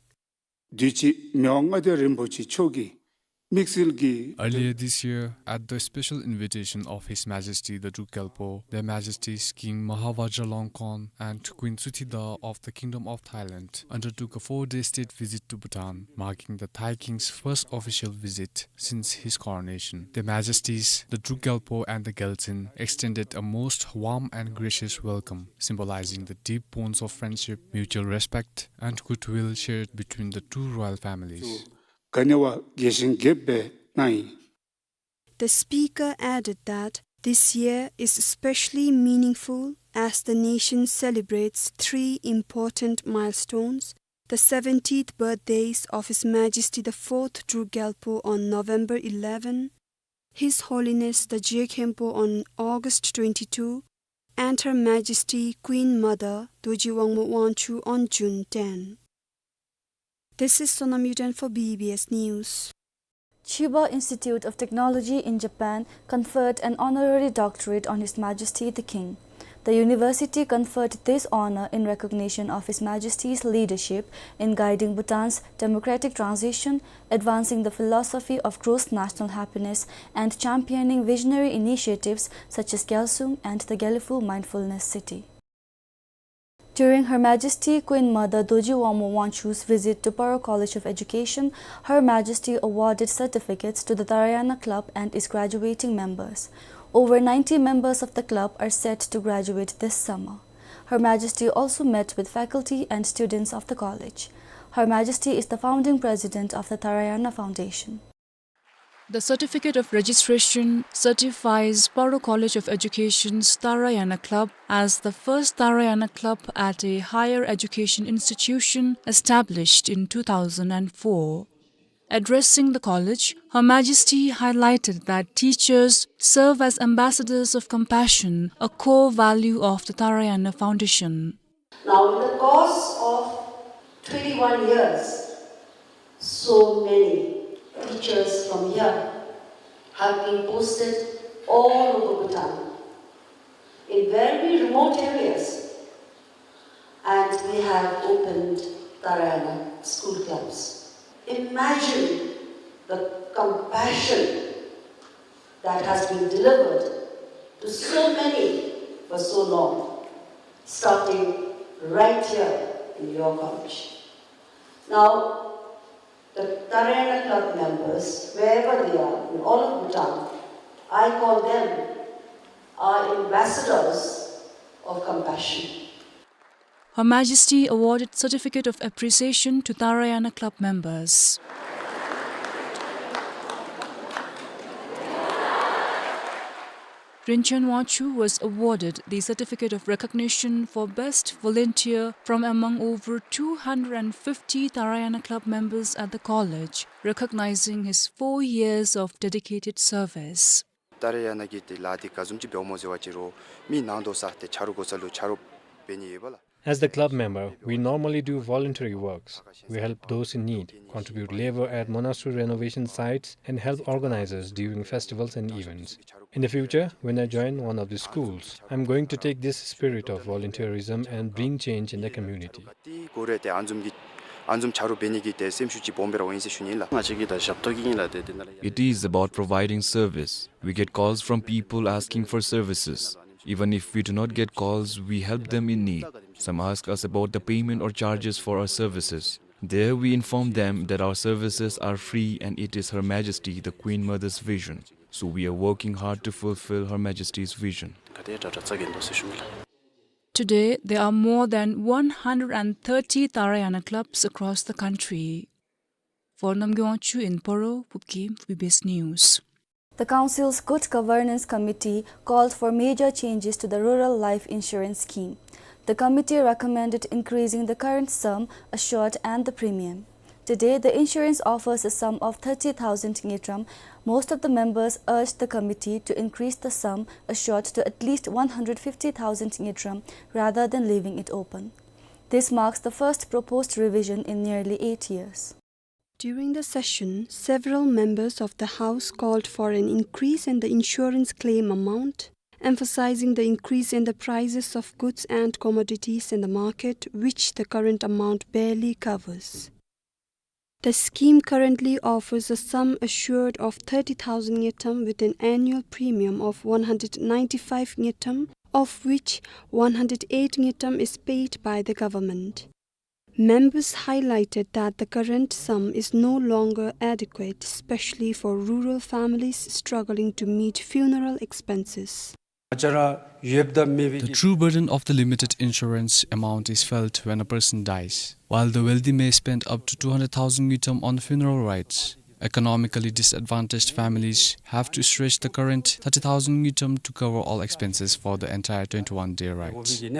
དུས་ཅི་མི་དབང་མངའ་བདག་རིན་པོ་ཆེ་མཆོག་གིས་དམིགས་བསལ་གྱིས། Earlier this year, at the special invitation of His Majesty the Druk Gyalpo, Their Majesties King Maha Vajiralongkorn and Queen Suthida of the Kingdom of Thailand undertook a four-day state visit to Bhutan, marking the Thai King's first official visit since his coronation. Their Majesties the Druk Gyalpo and the Gyaltsuen extended a most warm and gracious welcome, symbolizing the deep bonds of friendship, mutual respect, and goodwill shared between the two royal families. ག་ནི་བ་དགེ་ཞིང་རྒྱས་པའི་གནང་ཡི། The Speaker added that this year is especially meaningful as the nation celebrates three important milestones: the seventieth birthdays of His Majesty the Fourth Druk Gyalpo on November eleven, His Holiness the Je Khenpo on August twenty-two, and Her Majesty Queen Mother Dorji Wangmo Wangchuck on June ten. This is Sonam Yuden for B B S News. Chiba Institute of Technology in Japan conferred an honorary doctorate on His Majesty the King. The university conferred this honor in recognition of His Majesty's leadership in guiding Bhutan's democratic transition, advancing the philosophy of gross national happiness, and championing visionary initiatives such as Gyalsung and the Gelephu Mindfulness City. During Her Majesty Queen Mother Dorji Wangmo Wangchuck's visit to Paro College of Education, Her Majesty awarded certificates to the Tarayana Club and its graduating members. Over ninety members of the club are set to graduate this summer. Her Majesty also met with faculty and students of the college. Her Majesty is the founding president of the Tarayana Foundation. The certificate of registration certifies Paro College of Education's Tarayana Club as the first Tarayana club at a higher education institution established in two thousand and four. Addressing the college, Her Majesty highlighted that teachers serve as ambassadors of compassion, a core value of the Tarayana Foundation. Now, in the course of twenty-one years, so many teachers from here have been posted all over Bhutan, in very remote areas, and they have opened Tarayana school clubs. Imagine the compassion that has been delivered to so many for so long, starting right here in your college. Now, the Tarayana Club members, wherever they are, in all of Bhutan, I call them our ambassadors of compassion. Her Majesty awarded Certificate of Appreciation to Tarayana Club members. Rinchen Wangchuck was awarded the Certificate of Recognition for Best Volunteer from among over two hundred and fifty Tarayana Club members at the college, recognizing his four years of dedicated service. ཏཱ་རེ་ཡ་ན་གི་ཏེ་ལཱ་འདི་ག་བཟུམ་ཅིག་འབདཝ་སྨོ་ཟེར་བ་ཅིན་རུང་མི་ནང་དོག་ས་ཏེ་ཆ་རོགས་དགོ་ས་ལུ་ཆ་རོགས་འབད་ནི་ཡོད་པས་ལགས། As the club member, we normally do voluntary works. We help those in need, contribute labor at monastery renovation sites, and help organizers during festivals and events. In the future, when I join one of the schools, I'm going to take this spirit of volunteerism and bring change in the community. ཏེ་གོ་རེ་ཏེ་ཨ་ནི་བཟུམ་གྱི་ཨ་ནི་བཟུམ་ཆ་རོགས་འབད་ནི་གི་ཏེ་སེམས་ཤུགས་ཅིག་སྦོམ་སྦེ་ར་འོང་ཡི་ཟེར་ཞུ་ནི་ལགས། ང་བཅས་ཀྱི་ད་ཞབས་ཏོག་གི་ཨིན་ལགས། ཏེ་དེ་ནང་ལས། It is about providing service. We get calls from people asking for services. Even if we do not get calls, we help them in need. Some ask us about the payment or charges for our services. There we inform them that our services are free and it is Her Majesty the Queen Mother's vision. So we are working hard to fulfill Her Majesty's vision. ག་དེ་དྲག་དྲག་རྩ་འགེངས་དོ་ཟེར་ཞུ་ནི་ལགས། Today, there are more than one hundred and thirty Tarayana clubs across the country. For Namgay Wangchuck in Paro, Pupkim, B B S News. The Council's Good Governance Committee called for major changes to the Rural Life Insurance Scheme. The committee recommended increasing the current sum assured and the premium. Today, the insurance offers a sum of thirty thousand ngultrum. Most of the members urged the committee to increase the sum assured to at least one hundred fifty thousand ngultrum rather than leaving it open. This marks the first proposed revision in nearly eight years. During the session, several members of the House called for an increase in the insurance claim amount, emphasizing the increase in the prices of goods and commodities in the market, which the current amount barely covers. The scheme currently offers a sum assured of thirty thousand ngultrum with an annual premium of one hundred ninety-five ngultrum, of which one hundred eight ngultrum is paid by the government. Members highlighted that the current sum is no longer adequate, especially for rural families struggling to meet funeral expenses. The true burden of the limited insurance amount is felt when a person dies. While the wealthy may spend up to two hundred thousand ngultrum on funeral rites, economically disadvantaged families have to stretch the current thirty thousand ngultrum to cover all expenses for the entire twenty-one day rite. གཅིག་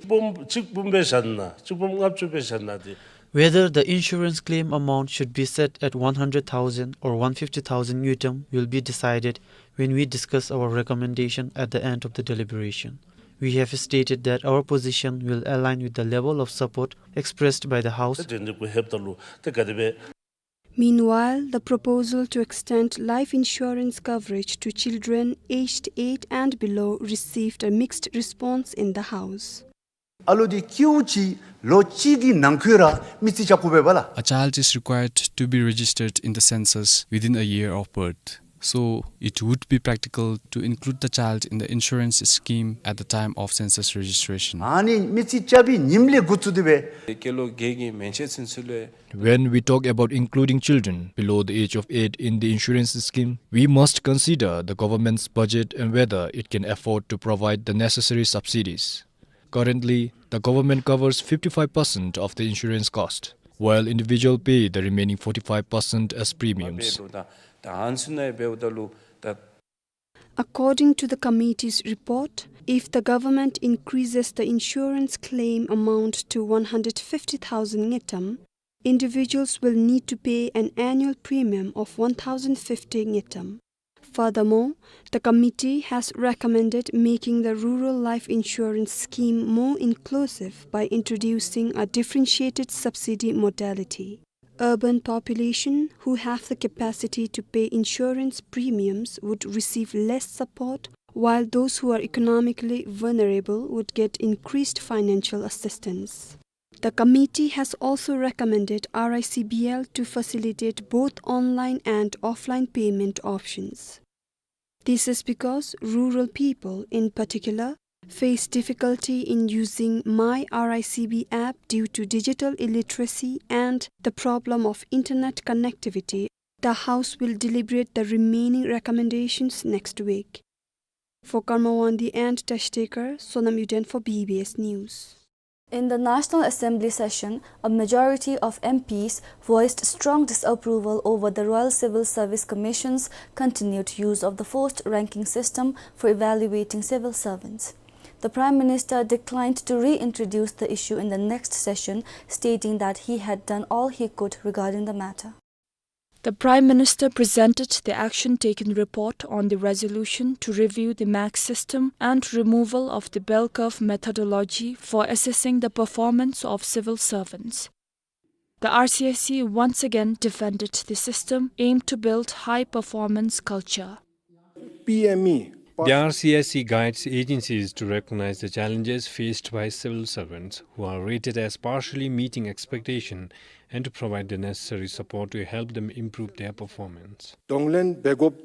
འབུམ་གཅིག་འབུམ་སྦེ་བཞག་ན་གཅིག་འབུམ་ལྔ་བཅུ་སྦེ་བཞག་ན་དེ། Whether the insurance claim amount should be set at one hundred thousand or one fifty thousand ngultrum will be decided when we discuss our recommendation at the end of the deliberation. We have stated that our position will align with the level of support expressed by the House. Meanwhile, the proposal to extend life insurance coverage to children aged eight and below received a mixed response in the House. ཨ་ལོ་འདི་སྐྱེཝ་ཅིག་ལོ་གཅིག་གི་ནང་འཁོད་ར་མི་རྩིས་རྐྱབ་དགོ་པས་ལགས། A child is required to be registered in the census within a year of birth. So, it would be practical to include the child in the insurance scheme at the time of census registration. ཨ་ནི་མི་རྩིས་རྐྱབ་པའི་ཉིནམ་ལས་འགོ་བཙུགས་ཏེ་སྦེ། སྐྱེས་ལོ་བརྒྱད་ཀྱི་མན་ཆད་ཚུན་ཚོད་ལས། When we talk about including children below the age of eight in the insurance scheme, we must consider the government's budget and whether it can afford to provide the necessary subsidies. Currently, the government covers fifty-five percent of the insurance cost, while individuals pay the remaining forty-five percent as premiums. According to the committee's report, if the government increases the insurance claim amount to one hundred fifty thousand ngultrum, individuals will need to pay an annual premium of one thousand fifty ngultrum. Furthermore, the committee has recommended making the rural life insurance scheme more inclusive by introducing a differentiated subsidy modality. Urban population who have the capacity to pay insurance premiums would receive less support, while those who are economically vulnerable would get increased financial assistance. The committee has also recommended R I C B L to facilitate both online and offline payment options. This is because rural people, in particular, face difficulty in using My R I C B app due to digital illiteracy and the problem of internet connectivity. The House will deliberate the remaining recommendations next week. For Karma Wangdi and Tashtekar, Sonam Yuden for B B S News. In the National Assembly session, a majority of M Ps voiced strong disapproval over the Royal Civil Service Commission's continued use of the forced ranking system for evaluating civil servants. The Prime Minister declined to reintroduce the issue in the next session, stating that he had done all he could regarding the matter. The Prime Minister presented the action taken report on the resolution to review the mark system and removal of the bell curve methodology for assessing the performance of civil servants. The R C S C once again defended the system aimed to build high performance culture. P M E. The R C S C guides agencies to recognize the challenges faced by civil servants who are rated as partially meeting expectation and to provide the necessary support to help them improve their performance. གདོང་ལེན་འབད་དགོཔ།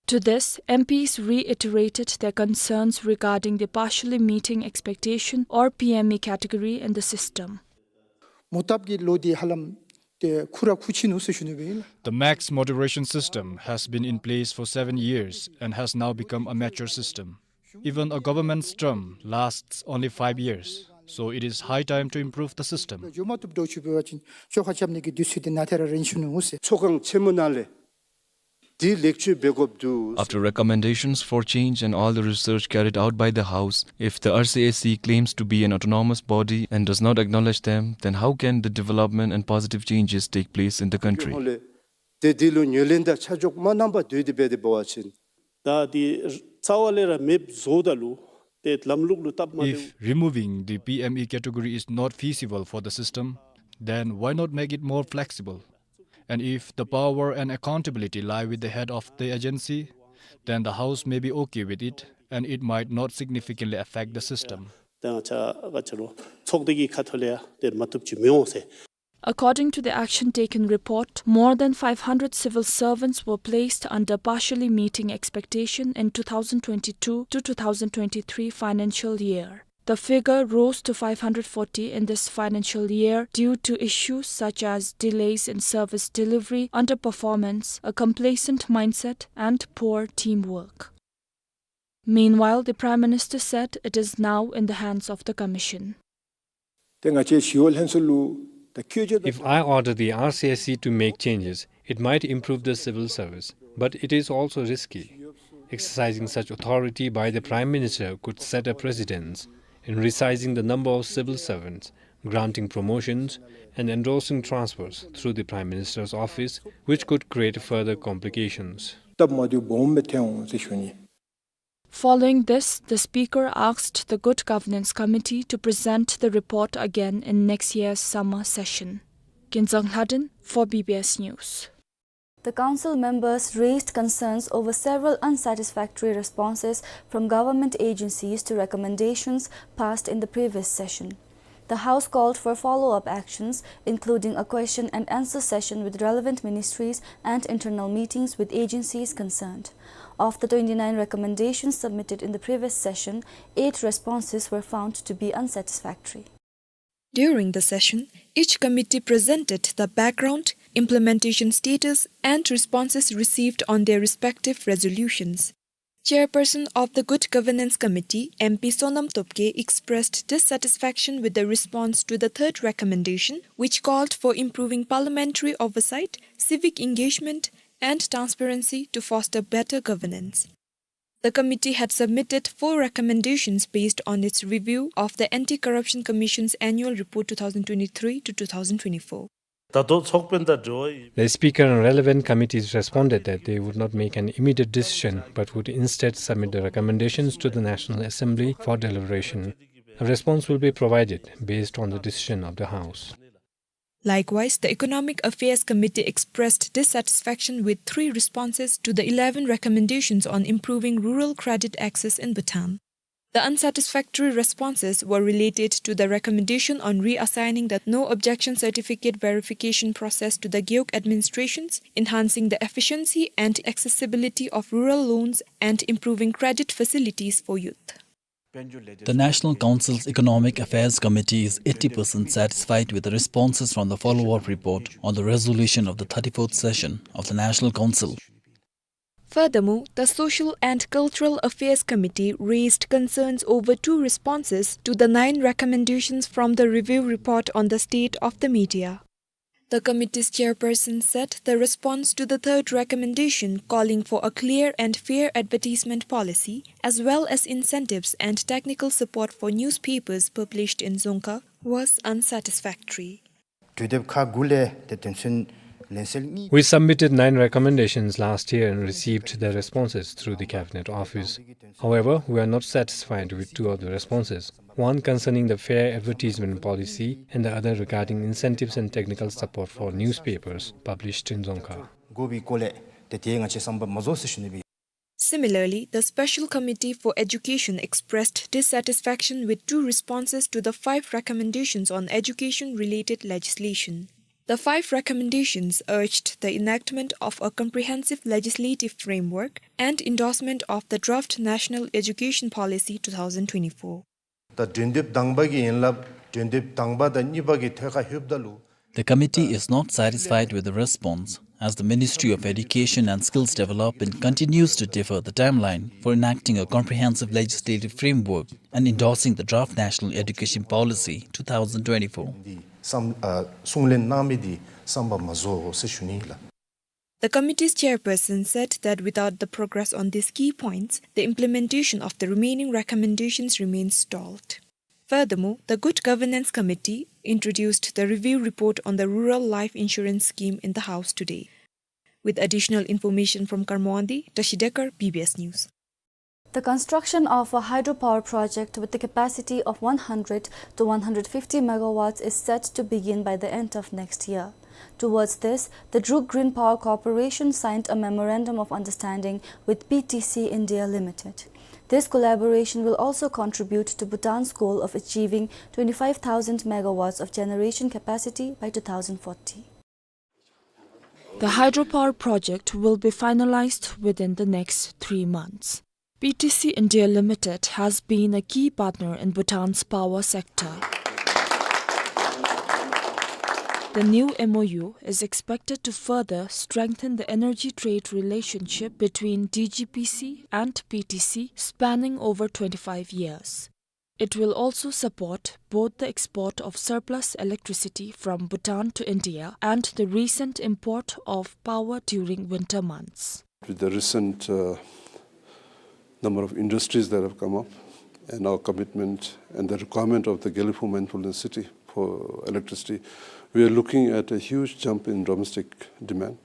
To this, M Ps reiterated their concerns regarding the partially meeting expectation or P M E category in the system. མོ་བཏབ་ཀྱི་ལོ་འདི་ཧ་ལམ་ཏེ་ཁུ་ར་ཁུ་ཆི་ནུག་ཟེར་ཞུ་ནི་སྦེ་ཨིན་ལགས། The marks moderation system has been in place for seven years and has now become a mature system. Even a government's term lasts only five years, so it is high time to improve the system. འགྱོ་མ་བཏུབ་འགྱོ་ཆུ་འབད་བ་ཅིན་བཅོ་ཁ་རྐྱབ་ནི་གི་དུས་ཚོད་འདི་ནཱ་ཏེ་ར་རན་ཆི་ནུག་ཟེར། ཚོགས་ཁང་ཆེན་མོ་ནང་ལས་འདི་ལེགས་བཅོས་འབད་དགོཔ་འདུག། After recommendations for change and all the research carried out by the House, if the R C S C claims to be an autonomous body and does not acknowledge them, then how can the development and positive changes take place in the country? ཏེ་འདི་ལུ་ངོས་ལེན་དང་ཆ་འཇོག་མ་གནང་པར་སྡོད་དེ་འབད་དེ་འབད་བ་ཅིན། ད་འདི་རྩ་བ་ལས་ར་མེདཔ་བཟོཝ་ད་ལུ་ཏེ་ལམ་ལུགས་ལུ་སྟབས་མ་བདེཝ། If removing the P M E category is not feasible for the system, then why not make it more flexible? And if the power and accountability lie with the head of the agency, then the House may be okay with it, and it might not significantly affect the system. ད་ང་བཅས་ག་ཅི་ལོ་ཚོགས་སྡེ་གི་ཁ་ཐུག་ལས་ཡང་ཏེ་མ་བཏུབ་ཅིག་མི་འོང་ཟེར། According to the action taken report, more than five hundred civil servants were placed under partially meeting expectation in two thousand twenty-two to two thousand twenty-three financial year. The figure rose to five hundred forty in this financial year due to issues such as delays in service delivery, underperformance, a complacent mindset, and poor teamwork. Meanwhile, the Prime Minister said it is now in the hands of the Commission. ཏེ་ང་བཅས་ཞི་གཡོག་ལྷན་ཚོགས་ལུ་ད་བཀོད་རྒྱ་ད། If I order the R C S C to make changes, it might improve the civil service, but it is also risky. Exercising such authority by the Prime Minister could set a precedence in resizing the number of civil servants, granting promotions, and endorsing transfers through the Prime Minister's office, which could create further complications. སྟབས་མ་བདེཝ་སྦོམ་སྦེ་ཐོན་འོང་ཟེར་ཞུ་ནི། Following this, the Speaker asked the Good Governance Committee to present the report again in next year's summer session. Kinzang Lhadon for B B S News. The council members raised concerns over several unsatisfactory responses from government agencies to recommendations passed in the previous session. The House called for follow-up actions, including a question and answer session with relevant ministries and internal meetings with agencies concerned. Of the twenty-nine recommendations submitted in the previous session, eight responses were found to be unsatisfactory. During the session, each committee presented the background, implementation status, and responses received on their respective resolutions. Chairperson of the Good Governance Committee, M P Sonam Topgay, expressed dissatisfaction with the response to the third recommendation, which called for improving parliamentary oversight, civic engagement, and transparency to foster better governance. The committee had submitted four recommendations based on its review of the Anti-Corruption Commission's annual report two thousand twenty-three to two thousand twenty-four. ད་ལྟོ་ཚོགས་དཔོན་དང་འབྲེལ་བ་ཡོད། The Speaker and relevant committees responded that they would not make an immediate decision, but would instead submit the recommendations to the National Assembly for deliberation. A response will be provided based on the decision of the House. Likewise, the Economic Affairs Committee expressed dissatisfaction with three responses to the eleven recommendations on improving rural credit access in Bhutan. The unsatisfactory responses were related to the recommendation on reassigning the no objection certificate verification process to the Gewog administrations, enhancing the efficiency and accessibility of rural loans, and improving credit facilities for youth. The National Council's Economic Affairs Committee is eighty percent satisfied with the responses from the follow-up report on the resolution of the thirty-fourth session of the National Council. Furthermore, the Social and Cultural Affairs Committee raised concerns over two responses to the nine recommendations from the review report on the state of the media. The committee's chairperson said the response to the third recommendation, calling for a clear and fair advertisement policy, as well as incentives and technical support for newspapers published in Dzongkha, was unsatisfactory. གྲོས་འདེབས་ཁག་དགུ་ལས་ཏེ་དོན་ཚན་ལན་གསལ་གཉིས། We submitted nine recommendations last year and received their responses through the Cabinet Office. However, we are not satisfied with two of the responses, one concerning the fair advertisement policy and the other regarding incentives and technical support for newspapers published in Dzongkha. དགོ་པའི་སྐོར་ལས་ཏེ་དེ་ང་བཅས་བསམ་པ་མ་རྫོགས་ཟེར་ཞུ་ནི་སྦེ། Similarly, the Special Committee for Education expressed dissatisfaction with two responses to the five recommendations on education-related legislation. The five recommendations urged the enactment of a comprehensive legislative framework and endorsement of the draft National Education Policy two thousand twenty-four. ད་གྲོས་འདེབས་དང་པ་གི་ཡན་ལག་གྲོས་འདེབས་དང་པ་དང་གཉིས་པ་གི་ཐད་ཁར་ལྷོདཔ་ད་ལུ། The committee is not satisfied with the response, as the Ministry of Education and Skills Development continues to defer the timeline for enacting a comprehensive legislative framework and endorsing the draft National Education Policy two thousand twenty-four. འདི་བསམ་ཨ་གསུང་ལན་གནང་མི་འདི་བསམ་པ་མ་རྫོགས་ཟེར་ཞུ་ནི་ལགས། The committee's chairperson said that without the progress on these key points, the implementation of the remaining recommendations remains stalled. Furthermore, the Good Governance Committee introduced the review report on the Rural Life Insurance Scheme in the House today. With additional information from Kurambawangdi, Tashi Dekar, B B S News. The construction of a hydropower project with the capacity of one hundred to one hundred fifty megawatts is set to begin by the end of next year. Towards this, the Druk Green Power Corporation signed a memorandum of understanding with P T C India Limited. This collaboration will also contribute to Bhutan's goal of achieving twenty-five thousand megawatts of generation capacity by two thousand forty. The hydropower project will be finalized within the next three months. P T C India Limited has been a key partner in Bhutan's power sector. The new M O U is expected to further strengthen the energy trade relationship between D G P C and P T C, spanning over twenty-five years. It will also support both the export of surplus electricity from Bhutan to India and the recent import of power during winter months. With the recent, uh, number of industries that have come up and our commitment and the requirement of the Gelephu Mindfulness City for electricity, we are looking at a huge jump in domestic demand,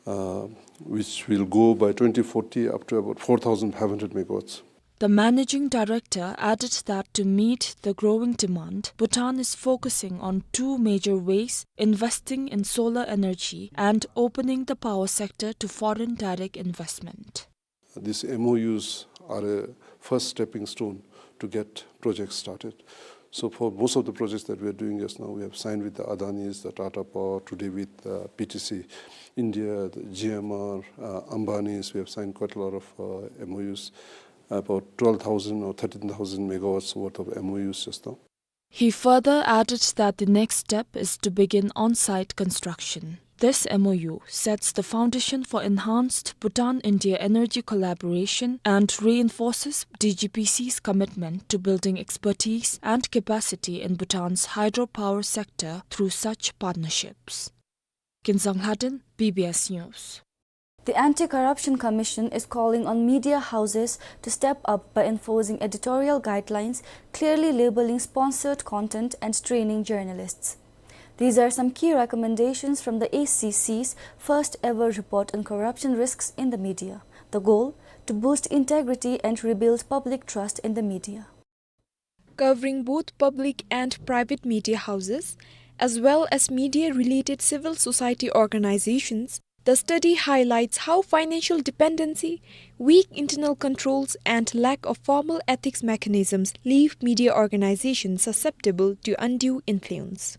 uh, which will go by twenty forty up to about four thousand five hundred megawatts. The managing director added that to meet the growing demand, Bhutan is focusing on two major ways: investing in solar energy and opening the power sector to foreign direct investment. These M O Us are a first stepping stone to get projects started. So for most of the projects that we are doing just now, we have signed with the Adanis, the Tata Power, today with, uh, P T C India, the G M R, uh, Ambanis. We have signed quite a lot of, uh, M O Us, about twelve thousand or thirteen thousand megawatts worth of M O Us just now. He further added that the next step is to begin on-site construction. This M O U sets the foundation for enhanced Bhutan-India energy collaboration and reinforces D G P C's commitment to building expertise and capacity in Bhutan's hydropower sector through such partnerships. Kinzang Lhaden, B B S News. The Anti-Corruption Commission is calling on media houses to step up by enforcing editorial guidelines, clearly labeling sponsored content, and training journalists. These are some key recommendations from the A C C's first ever report on corruption risks in the media. The goal: to boost integrity and rebuild public trust in the media. Covering both public and private media houses, as well as media-related civil society organizations, the study highlights how financial dependency, weak internal controls, and lack of formal ethics mechanisms leave media organizations susceptible to undue influence.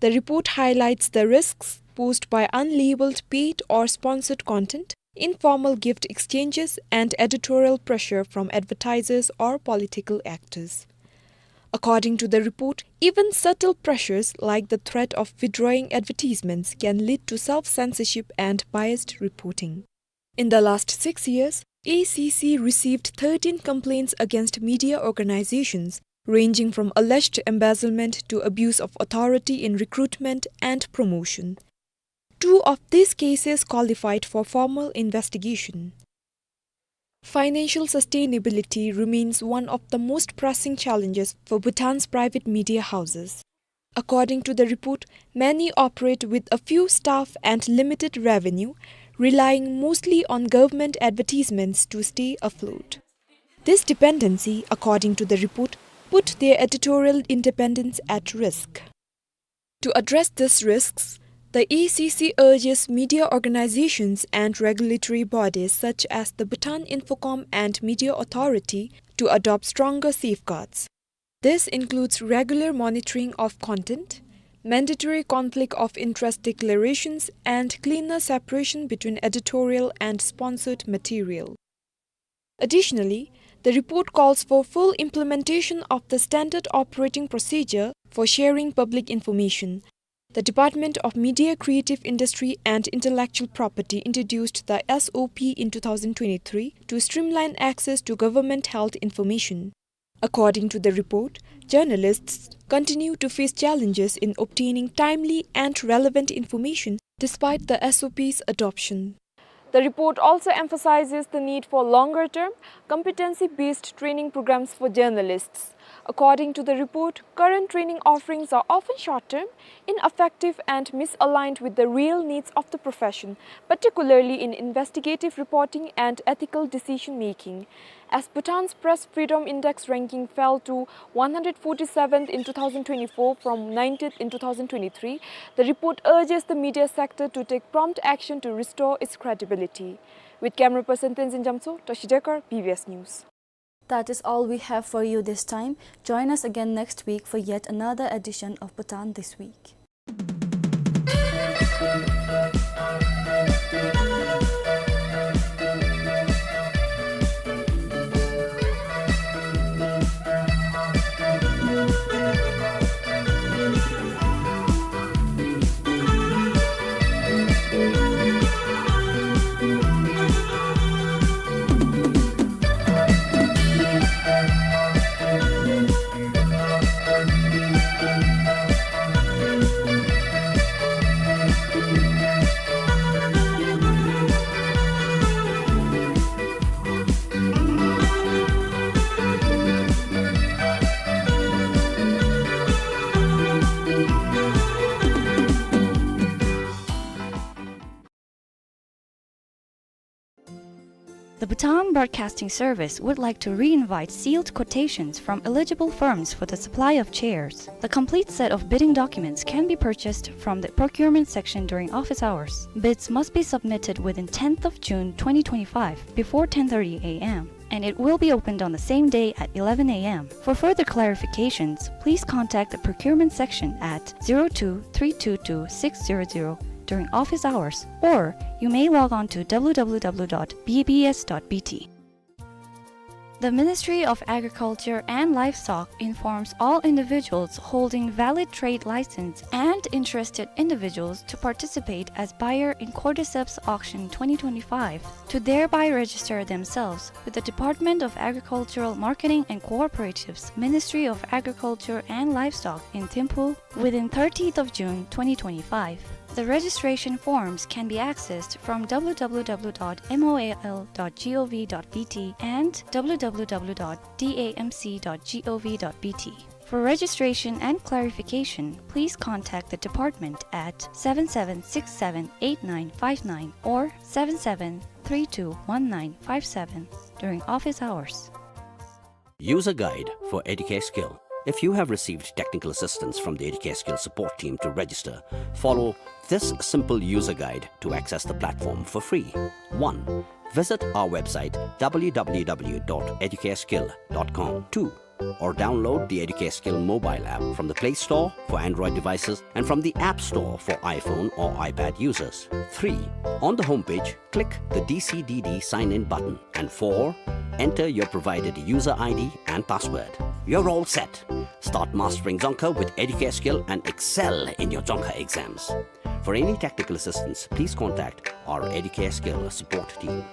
The report highlights the risks posed by unlabeled paid or sponsored content, informal gift exchanges, and editorial pressure from advertisers or political actors. According to the report, even subtle pressures like the threat of withdrawing advertisements can lead to self-censorship and biased reporting. In the last six years, A C C received thirteen complaints against media organizations, ranging from alleged embezzlement to abuse of authority in recruitment and promotion. Two of these cases qualified for formal investigation. Financial sustainability remains one of the most pressing challenges for Bhutan's private media houses. According to the report, many operate with a few staff and limited revenue, relying mostly on government advertisements to stay afloat. This dependency, according to the report, put their editorial independence at risk. To address these risks, the A C C urges media organizations and regulatory bodies such as the Bhutan Infocom and Media Authority to adopt stronger safeguards. This includes regular monitoring of content, mandatory conflict of interest declarations, and cleaner separation between editorial and sponsored material. Additionally, the report calls for full implementation of the standard operating procedure for sharing public information, the Department of Media, Creative Industry and Intellectual Property introduced the S O P in two thousand twenty-three to streamline access to government-held information. According to the report, journalists continue to face challenges in obtaining timely and relevant information despite the S O P's adoption. The report also emphasizes the need for longer-term, competency-based training programs for journalists. According to the report, current training offerings are often short-term, ineffective, and misaligned with the real needs of the profession, particularly in investigative reporting and ethical decision-making. As Bhutan's Press Freedom Index ranking fell to one hundred forty-seventh in two thousand twenty-four from ninetieth in two thousand twenty-three, the report urges the media sector to take prompt action to restore its credibility. With camera person Tenzin Jamso, Toshi Dekar, B B S News. That is all we have for you this time. Join us again next week for yet another edition of Bhutan This Week. The Bhutan Broadcasting Service would like to re-invite sealed quotations from eligible firms for the supply of chairs. The complete set of bidding documents can be purchased from the procurement section during office hours. Bids must be submitted within tenth of June twenty twenty-five before ten thirty A M and it will be opened on the same day at eleven a m. For further clarifications, please contact the procurement section at zero two three two two six zero zero during office hours, or you may log on to w w w dot b b s dot b t. The Ministry of Agriculture and Livestock informs all individuals holding valid trade license and interested individuals to participate as buyer in Cordyceps Auction twenty twenty-five to thereby register themselves with the Department of Agricultural Marketing and Cooperatives, Ministry of Agriculture and Livestock in Thimphu, within thirtieth of June twenty twenty-five. The registration forms can be accessed from w w w dot m o a l dot g o v dot b t and w w w dot d a m c dot g o v dot b t. For registration and clarification, please contact the department at seven seven six seven eight nine five nine or seven seven three two one nine five seven during office hours. User guide for Educare Skill. If you have received technical assistance from the Educare Skill support team to register, follow this simple user guide to access the platform for free. One, visit our website w w w dot educareskill dot com. Two, or download the Educare Skill mobile app from the Play Store for Android devices and from the App Store for iPhone or iPad users. Three, on the homepage, click the D C D D sign-in button. And four, enter your provided user I D and password. You're all set. Start mastering Dzongkha with Educare Skill and excel in your Dzongkha exams. For any technical assistance, please contact our Educare Skill support team.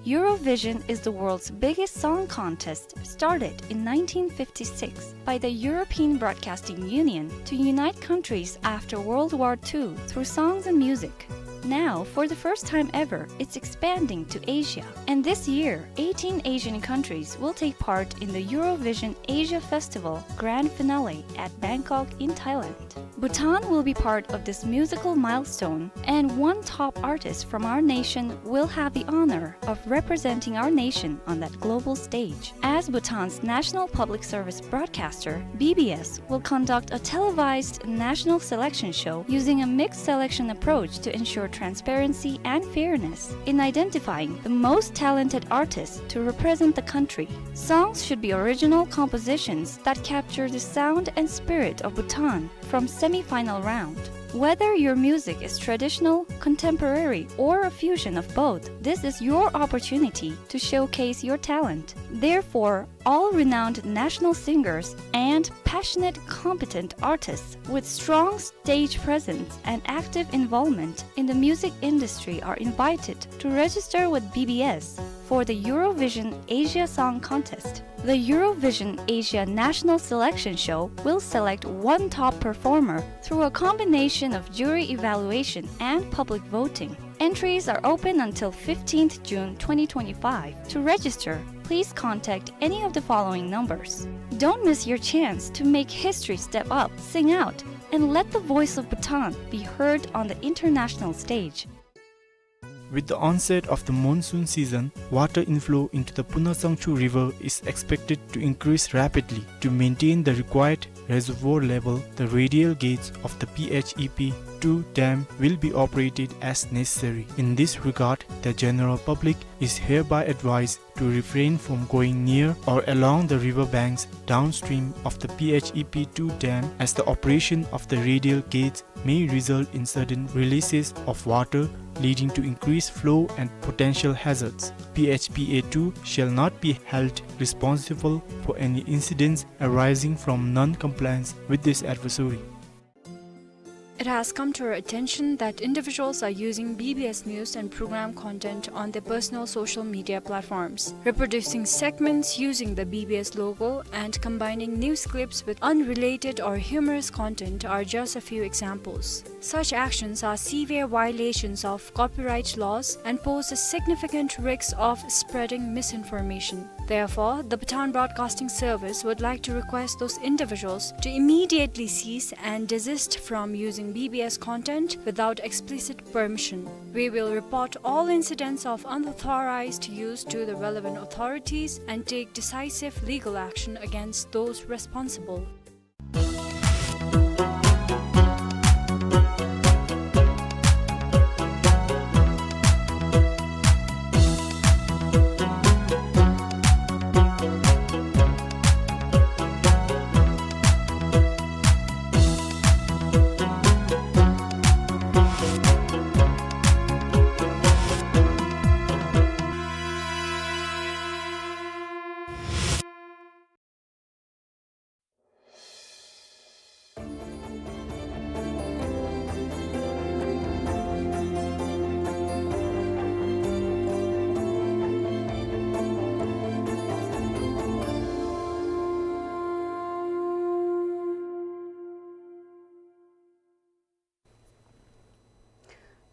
Eurovision is the world's biggest song contest, started in nineteen fifty-six by the European Broadcasting Union to unite countries after World War Two through songs and music. Now, for the first time ever, it's expanding to Asia. And this year, eighteen Asian countries will take part in the Eurovision Asia Festival Grand Finale at Bangkok in Thailand. Bhutan will be part of this musical milestone, and one top artist from our nation will have the honor of representing our nation on that global stage. As Bhutan's national public service broadcaster, B B S will conduct a televised national selection show using a mixed selection approach to ensure transparency and fairness in identifying the most talented artists to represent the country. Songs should be original compositions that capture the sound and spirit of Bhutan from semi-final round. Whether your music is traditional, contemporary, or a fusion of both, this is your opportunity to showcase your talent. Therefore, all renowned national singers and passionate, competent artists with strong stage presence and active involvement in the music industry are invited to register with B B S for the Eurovision Asia Song Contest. The Eurovision Asia National Selection Show will select one top performer through a combination of jury evaluation and public voting. Entries are open until fifteenth June twenty twenty-five. To register, please contact any of the following numbers. Don't miss your chance to make history, step up, sing out, and let the voice of Bhutan be heard on the international stage. With the onset of the monsoon season, water inflow into the Puna Sangchu River is expected to increase rapidly. To maintain the required reservoir level, the radial gates of the P H E P two dam will be operated as necessary. In this regard, the general public is hereby advised to refrain from going near or along the river banks downstream of the P H E P two dam, as the operation of the radial gates may result in sudden releases of water, leading to increased flow and potential hazards. P H P A two shall not be held responsible for any incidents arising from non-compliance with this advisory. It has come to our attention that individuals are using B B S news and program content on their personal social media platforms. Reproducing segments using the B B S logo and combining news clips with unrelated or humorous content are just a few examples. Such actions are severe violations of copyright laws and pose a significant risk of spreading misinformation. Therefore, the Bhutan Broadcasting Service would like to request those individuals to immediately cease and desist from using B B S content without explicit permission. We will report all incidents of unauthorized use to the relevant authorities and take decisive legal action against those responsible.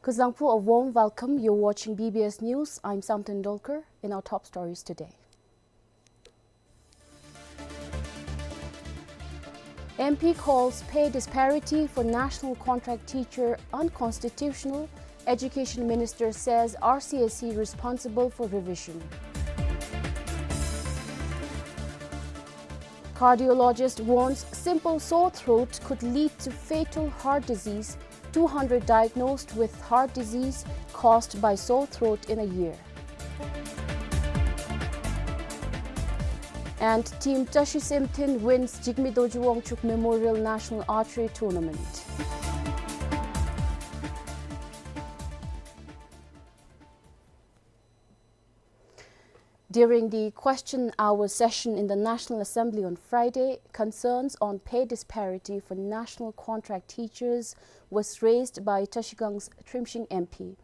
Kuzuzangpo, a warm welcome. You're watching B B S News. I'm Samten Dolkar. In our top stories today, M P calls pay disparity for national contract teacher unconstitutional. Education Minister says R C S C responsible for revision. Cardiologist warns simple sore throat could lead to fatal heart disease. Two hundred diagnosed with heart disease caused by sore throat in a year. And Team Tashi Semthen wins Jigme Dorji Wangchuck Memorial National Archery Tournament. During the question hour session in the National Assembly on Friday, concerns on pay disparity for national contract teachers was raised by Trashigang's Trimshing M P.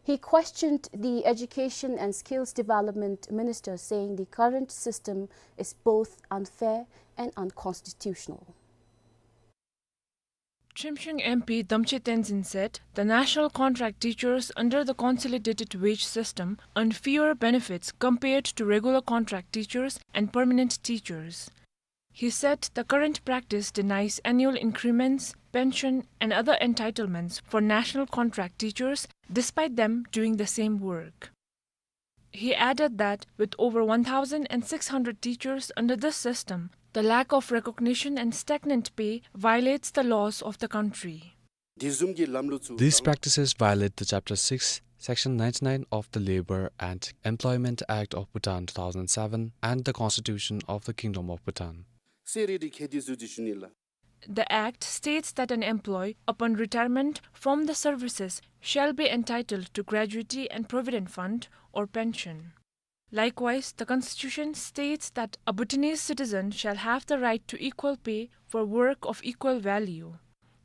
He questioned the Education and Skills Development Minister, saying the current system is both unfair and unconstitutional. Trimshing M P Damche Tenzin said the national contract teachers under the consolidated wage system earn fewer benefits compared to regular contract teachers and permanent teachers. He said the current practice denies annual increments, pension, and other entitlements for national contract teachers despite them doing the same work. He added that with over one thousand six hundred teachers under this system, the lack of recognition and stagnant pay violates the laws of the country. འདི་བཟུམ་གྱི་ལམ་ལུགས་ཚུ། These practices violate the Chapter six, Section ninety-nine of the Labour and Employment Act of Bhutan two thousand seven and the Constitution of the Kingdom of Bhutan. གསལ་རི་རི་ཁེ་འདི་ཚུ་ཅིག་ཞུ་ནི་ལགས། The Act states that an employee, upon retirement from the services, shall be entitled to gratuity and provident fund or pension. Likewise, the Constitution states that a Bhutanese citizen shall have the right to equal pay for work of equal value.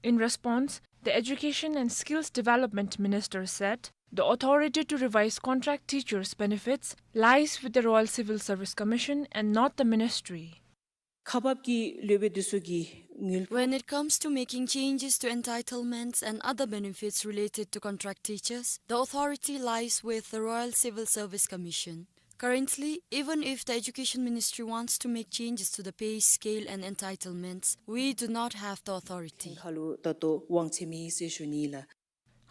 In response, the Education and Skills Development Minister said the authority to revise contract teachers' benefits lies with the Royal Civil Service Commission and not the ministry. ཁག་འབག་གི་ལུ་སྦེ་འདི་ཚུ་གི་ངོས། When it comes to making changes to entitlements and other benefits related to contract teachers, the authority lies with the Royal Civil Service Commission. Currently, even if the Education Ministry wants to make changes to the pay scale and entitlements, we do not have the authority. ཁ་ལུ་ད་ལྟོ་དབང་ཚད་མེད་ཟེར་ཞུ་ནི་ལགས།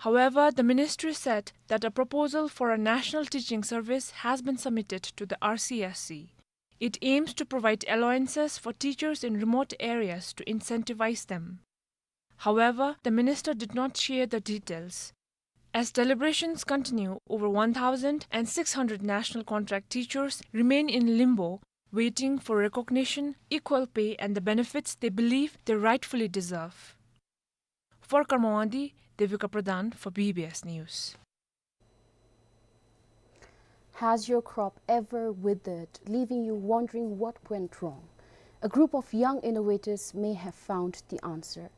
However, the ministry said that a proposal for a national teaching service has been submitted to the R C S C. It aims to provide allowances for teachers in remote areas to incentivize them. However, the minister did not share the details. As deliberations continue, over one thousand six hundred national contract teachers remain in limbo, waiting for recognition, equal pay, and the benefits they believe they rightfully deserve. For Karma Wangdi, Devika Pradhan for B B S News. Has your crop ever withered, leaving you wondering what went wrong? A group of young innovators may have found the answer.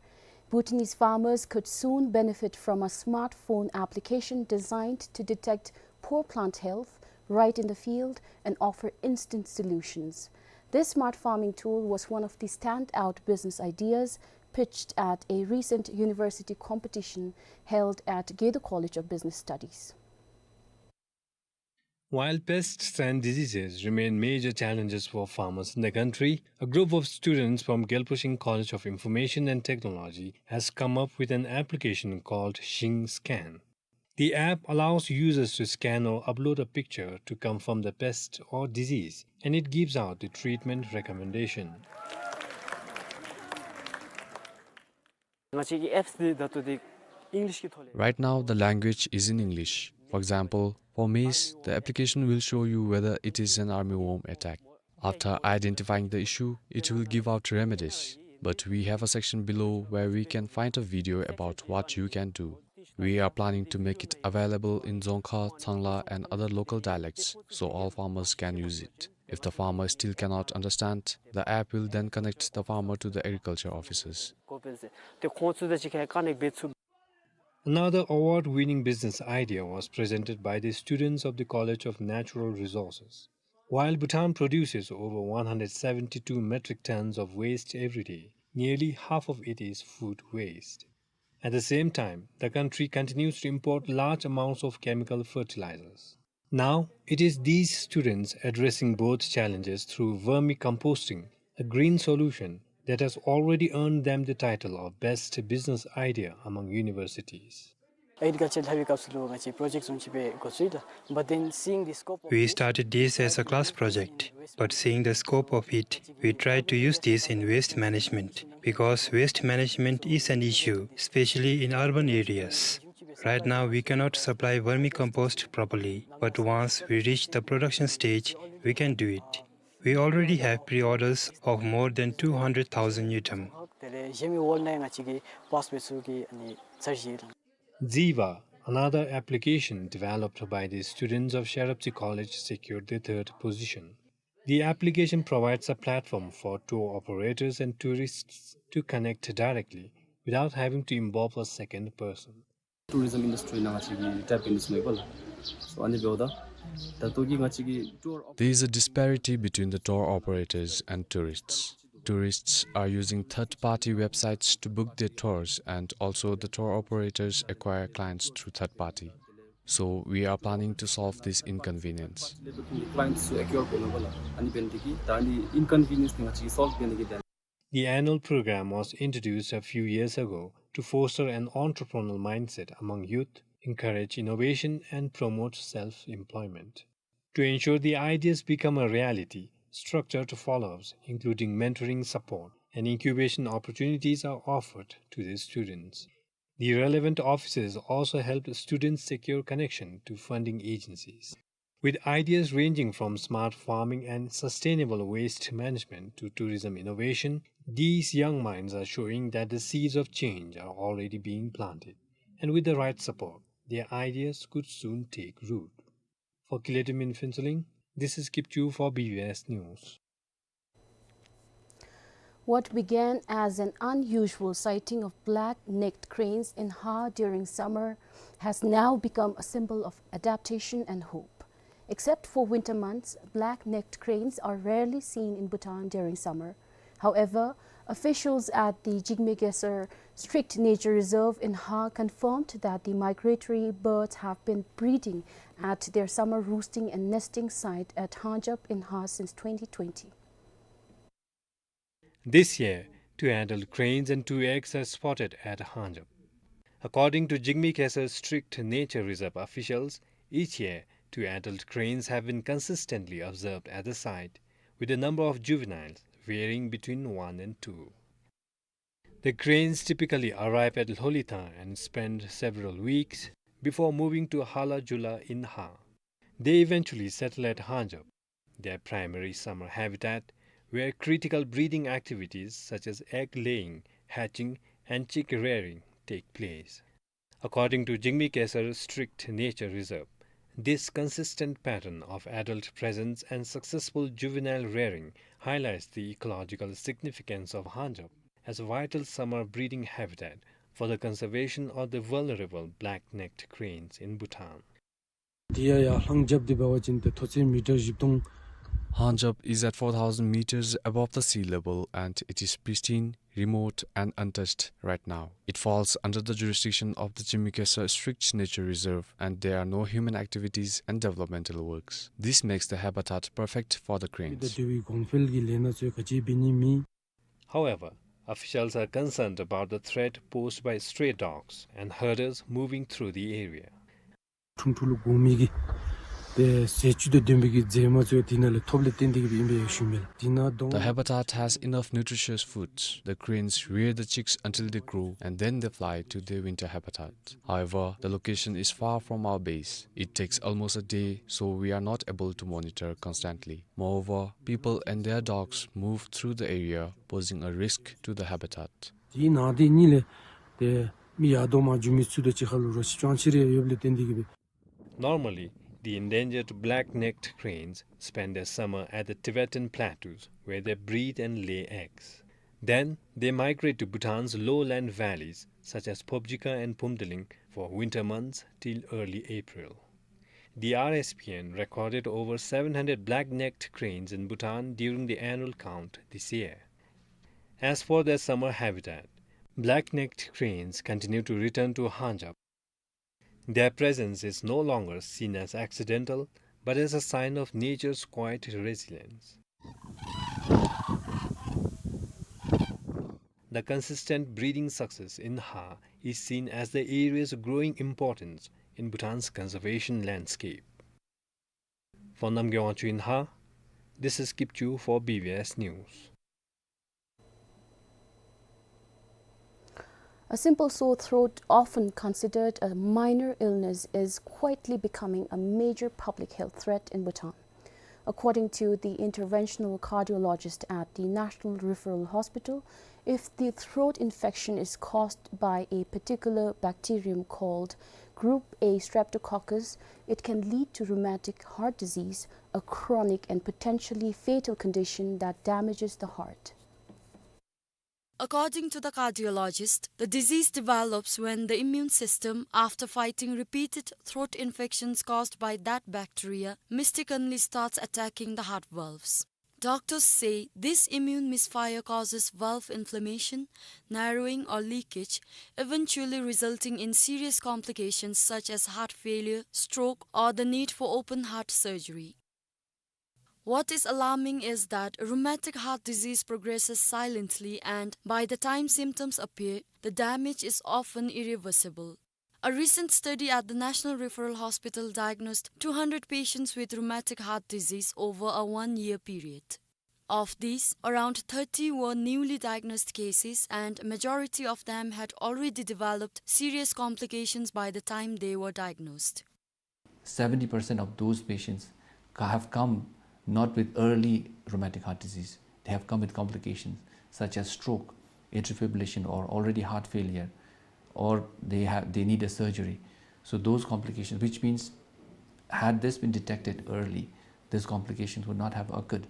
Bhutanese farmers could soon benefit from a smartphone application designed to detect poor plant health right in the field and offer instant solutions. This smart farming tool was one of the standout business ideas pitched at a recent university competition held at Gedo College of Business Studies. While pests and diseases remain major challenges for farmers in the country, a group of students from Gyalpo Shing College of Information and Technology has come up with an application called Shing Scan. The app allows users to scan or upload a picture to confirm the pest or disease, and it gives out the treatment recommendation. ང་བཅས་ཀྱི་ཨེཔསི་འདི་ད་ལྟོ་འདི་ཨིང་ལིཤ་གི་ཐོག་ལས། Right now, the language is in English. For example, for maize, the application will show you whether it is an armyworm attack. After identifying the issue, it will give out remedies. But we have a section below where we can find a video about what you can do. We are planning to make it available in Dzongkha, Tsangla, and other local dialects, so all farmers can use it. If the farmer still cannot understand, the app will then connect the farmer to the agriculture officers. Another award-winning business idea was presented by the students of the College of Natural Resources. While Bhutan produces over one hundred seventy-two metric tons of waste every day, nearly half of it is food waste. At the same time, the country continues to import large amounts of chemical fertilizers. Now, it is these students addressing both challenges through vermicomposting, a green solution that has already earned them the title of best business idea among universities. Agriculture ལྷབ་པའི་སྐབས་སུ་ལུ་ང་བཅས་project བཟུམ་ཅིག་སྦེ་འགོ་བཙུགས་ཡི་ལགས། But then seeing the scope of We this, started this as a class project, but seeing the scope of it, we tried to use this in waste management, because waste management is an issue, especially in urban areas. Right now, we cannot supply vermicompost properly, but once we reach the production stage, we can do it. We already have pre-orders of more than two hundred thousand ngultrum. དེ་ལས་གཞན་མི་འོག་ནང་ང་བཅས་ཀྱིས་པཱས་འབད་ཚུགས་པའི་ཨ་ནི་འཆར་གཞི་ཡོད་ལགས། Ziva, another application developed by the students of Sharapchi College, secured the third position. The application provides a platform for tour operators and tourists to connect directly without having to involve a second person. Tourism industry ནང་ང་བཅས་ཀྱིས་tap in ཞུ་ནི་ཨིན་པས་ལགས། So ཨ་ནི་འབདཝ་ད་ད་ལྟོ་གི་ང་བཅས་ཀྱི་tour op- There is a disparity between the tour operators and tourists. Tourists are using third-party websites to book their tours, and also the tour operators acquire clients through third-party. So we are planning to solve this inconvenience. Clients to acquire འབད་ནི་ཨིན་པས་ལགས། ཨ་ནི་འབད་ནི་དེ་གིས་ད་ཨ་ནི་inconvenience འདི་ང་བཅས་ཀྱིས་solve འབད་ནི་གི་དོན། The annual program was introduced a few years ago to foster an entrepreneurial mindset among youth, encourage innovation, and promote self-employment. To ensure the ideas become a reality, structured follow-ups, including mentoring support and incubation opportunities, are offered to the students. The relevant offices also help students secure connection to funding agencies. With ideas ranging from smart farming and sustainable waste management to tourism innovation, these young minds are showing that the seeds of change are already being planted, and with the right support, their ideas could soon take root. For Kiletimit Phuentsholing, this is Kipchu for B B S News. What began as an unusual sighting of black-necked cranes in Ha during summer has now become a symbol of adaptation and hope. Except for winter months, black-necked cranes are rarely seen in Bhutan during summer. However, officials at the Jigme Khesar Strict Nature Reserve in Ha confirmed that the migratory birds have been breeding at their summer roosting and nesting site at Hanjap in Ha since twenty twenty. This year, two adult cranes and two eggs are spotted at Hanjap. According to Jigme Khesar Strict Nature Reserve officials, each year, two adult cranes have been consistently observed at the site, with the number of juveniles varying between one and two. The cranes typically arrive at Lolithang and spend several weeks before moving to Hala Jula in Ha. They eventually settle at Hanjap, their primary summer habitat, where critical breeding activities such as egg laying, hatching, and chick rearing take place. According to Jigme Khesar Strict Nature Reserve, this consistent pattern of adult presence and successful juvenile rearing highlights the ecological significance of Hanjap as a vital summer breeding habitat for the conservation of the vulnerable black-necked cranes in Bhutan. དེ་ཡང་ཡར་ལྷང་རྒྱབ་སྟེ་འབད་བ་ཅིན་ཏེ་མཐོ་ཚད་མི་ཊར་བཞི་སྟོང། Hanjap is at four thousand meters above the sea level and it is pristine, remote and untouched right now. It falls under the jurisdiction of the Jigme Khesar Strict Nature Reserve and there are no human activities and developmental works. This makes the habitat perfect for the cranes. ད་དེ་བའི་གོང་འཕེལ་གྱི་ལས་སྣ་ཚུ་ག་ཅི་འབད་ནི་མེད། However, officials are concerned about the threat posed by stray dogs and herders moving through the area. ཁྲུང་ཁྲུང་ལུ་སྒོ་མི་གི་ཏེ་ཟས་བཅུད་དང་ལྡན་པའི་གི་རྫས་མ་ཚུ་དེ་ནང་ལས་ཐོབ་ལས་བརྟེན་ཏེ་གི་སྦེ་ཨིན་པས་ཞུ་མི་ལགས། དེ་ནང་དོང་། The habitat has enough nutritious foods. The cranes rear the chicks until they grow and then they fly to their winter habitat. However, the location is far from our base. It takes almost a day, so we are not able to monitor constantly. Moreover, people and their dogs move through the area, posing a risk to the habitat. དེ་ནང་དེ་གཉིས་ལས་ཏེ་མི་ཡར་དོ་མར་འགྱོ་མི་ཚུ་དང་གཅིག་ཁར་ལུ་རོགས་ཅིག་སྤྱང་ཆི་རེ་ཡོདཔ་ལས་བརྟེན་ཏེ་གི་སྦེ། Normally, the endangered black-necked cranes spend their summer at the Tibetan plateaus, where they breed and lay eggs. Then, they migrate to Bhutan's lowland valleys, such as Phobjikha and Phumdeling, for winter months till early April. The R S P N recorded over seven hundred black-necked cranes in Bhutan during the annual count this year. As for their summer habitat, Black-necked cranes continue to return to Hanjab. Their presence is no longer seen as accidental, but as a sign of nature's quiet resilience. The consistent breeding success in Ha is seen as the area's growing importance in Bhutan's conservation landscape. For Namgay Wangchuk in Ha, this is Kipchu for B B S News. A simple sore throat, often considered a minor illness, is quietly becoming a major public health threat in Bhutan. According to the interventional cardiologist at the National Referral Hospital, if the throat infection is caused by a particular bacterium called Group A Streptococcus, it can lead to rheumatic heart disease, a chronic and potentially fatal condition that damages the heart. According to the cardiologist, the disease develops when the immune system, after fighting repeated throat infections caused by that bacteria, mistakenly starts attacking the heart valves. Doctors say this immune misfire causes valve inflammation, narrowing or leakage, eventually resulting in serious complications such as heart failure, stroke, or the need for open heart surgery. What is alarming is that rheumatic heart disease progresses silently, and by the time symptoms appear, the damage is often irreversible. A recent study at the National Referral Hospital diagnosed two hundred patients with rheumatic heart disease over a one-year period. Of these, around thirty were newly diagnosed cases, and majority of them had already developed serious complications by the time they were diagnosed. Seventy percent of those patients ca-, have come not with early rheumatic heart disease. They have come with complications such as stroke, atrial fibrillation, or already heart failure, or they have, they need a surgery. So those complications, which means had this been detected early, these complications would not have occurred.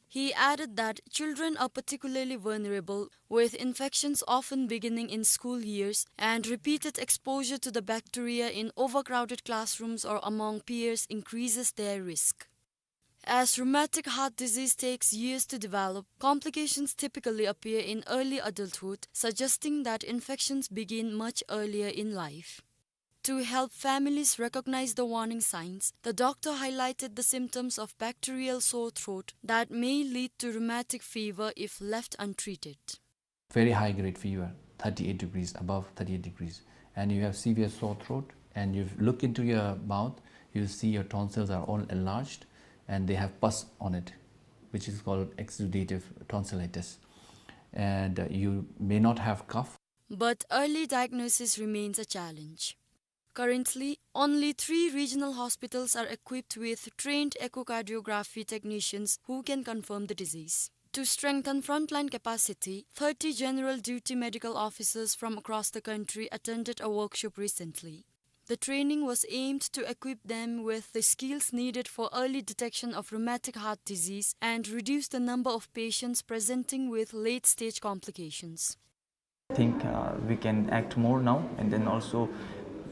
He added that children are particularly vulnerable, with infections often beginning in school years, and repeated exposure to the bacteria in overcrowded classrooms or among peers increases their risk. As rheumatic heart disease takes years to develop, complications typically appear in early adulthood, suggesting that infections begin much earlier in life. To help families recognize the warning signs, the doctor highlighted the symptoms of bacterial sore throat that may lead to rheumatic fever if left untreated. Very high grade fever, thirty-eight degrees, above thirty-eight degrees, and you have severe sore throat, and you look into your mouth, you see your tonsils are all enlarged and they have pus on it, which is called exudative tonsillitis. And, uh, you may not have cough. But early diagnosis remains a challenge. Currently, only three regional hospitals are equipped with trained echocardiography technicians who can confirm the disease. To strengthen frontline capacity, thirty general duty medical officers from across the country attended a workshop recently. The training was aimed to equip them with the skills needed for early detection of rheumatic heart disease and reduce the number of patients presenting with late-stage complications. I think, uh, we can act more now and then also,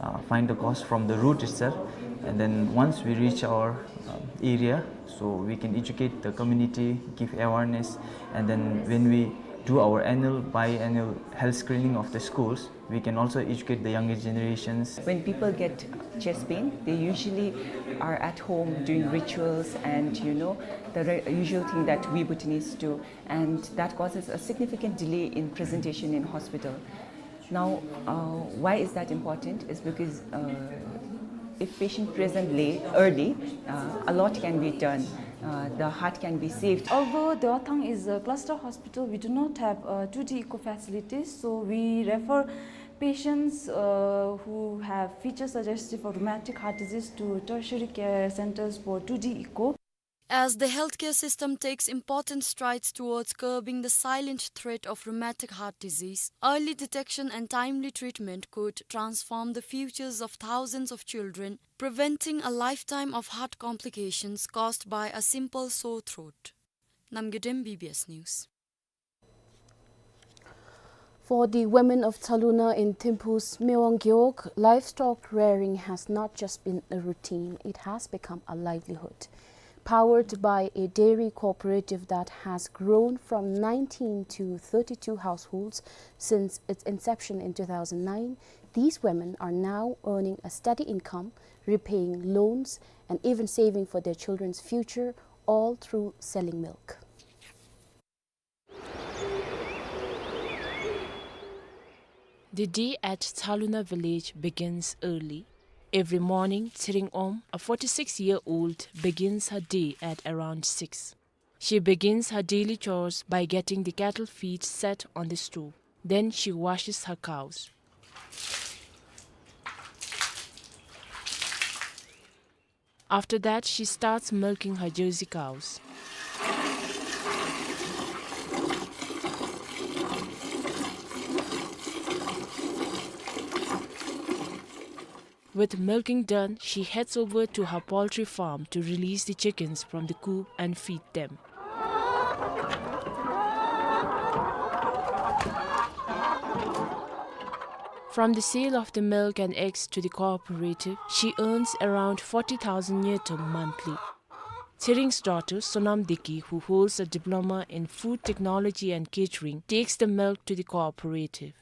uh, find the cause from the root itself. And then once we reach our, uh, area, so we can educate the community, give awareness, and then when we do our annual, biannual health screening of the schools, we can also educate the younger generations. When people get chest pain, they usually are at home doing rituals and, you know, the re-, usual thing that we Bhutanese do. And that causes a significant delay in presentation in hospital. Now, uh, why is that important? Is because, uh, if patient present late, early, uh, a lot can be done. Uh, the heart can be saved. Although Dewathang is a cluster hospital, we do not have, uh, two D echo facilities, so we refer patients, uh, who have feature suggestive of rheumatic heart disease to tertiary care centers for two D echo. As the healthcare system takes important strides towards curbing the silent threat of rheumatic heart disease, early detection and timely treatment could transform the futures of thousands of children, preventing a lifetime of heart complications caused by a simple sore throat. Namgay Dem, B B S News. For the women of Tsaluna in Thimphu's Mewang Gewog, livestock rearing has not just been a routine, it has become a livelihood. Powered by a dairy cooperative that has grown from nineteen to thirty-two households since its inception in two thousand nine, these women are now earning a steady income, repaying loans, and even saving for their children's future, all through selling milk. The day at Tsaluna village begins early. Every morning, Tsering Om, a forty-six-year-old, begins her day at around six. She begins her daily chores by getting the cattle feed set on the stove. Then she washes her cows. After that, she starts milking her Jersey cows. With milking done, she heads over to her poultry farm to release the chickens from the coop and feed them. From the sale of the milk and eggs to the cooperative, she earns around forty thousand ngultrum monthly. Tsering's daughter, Sonam Deki, who holds a diploma in food technology and catering, takes the milk to the cooperative.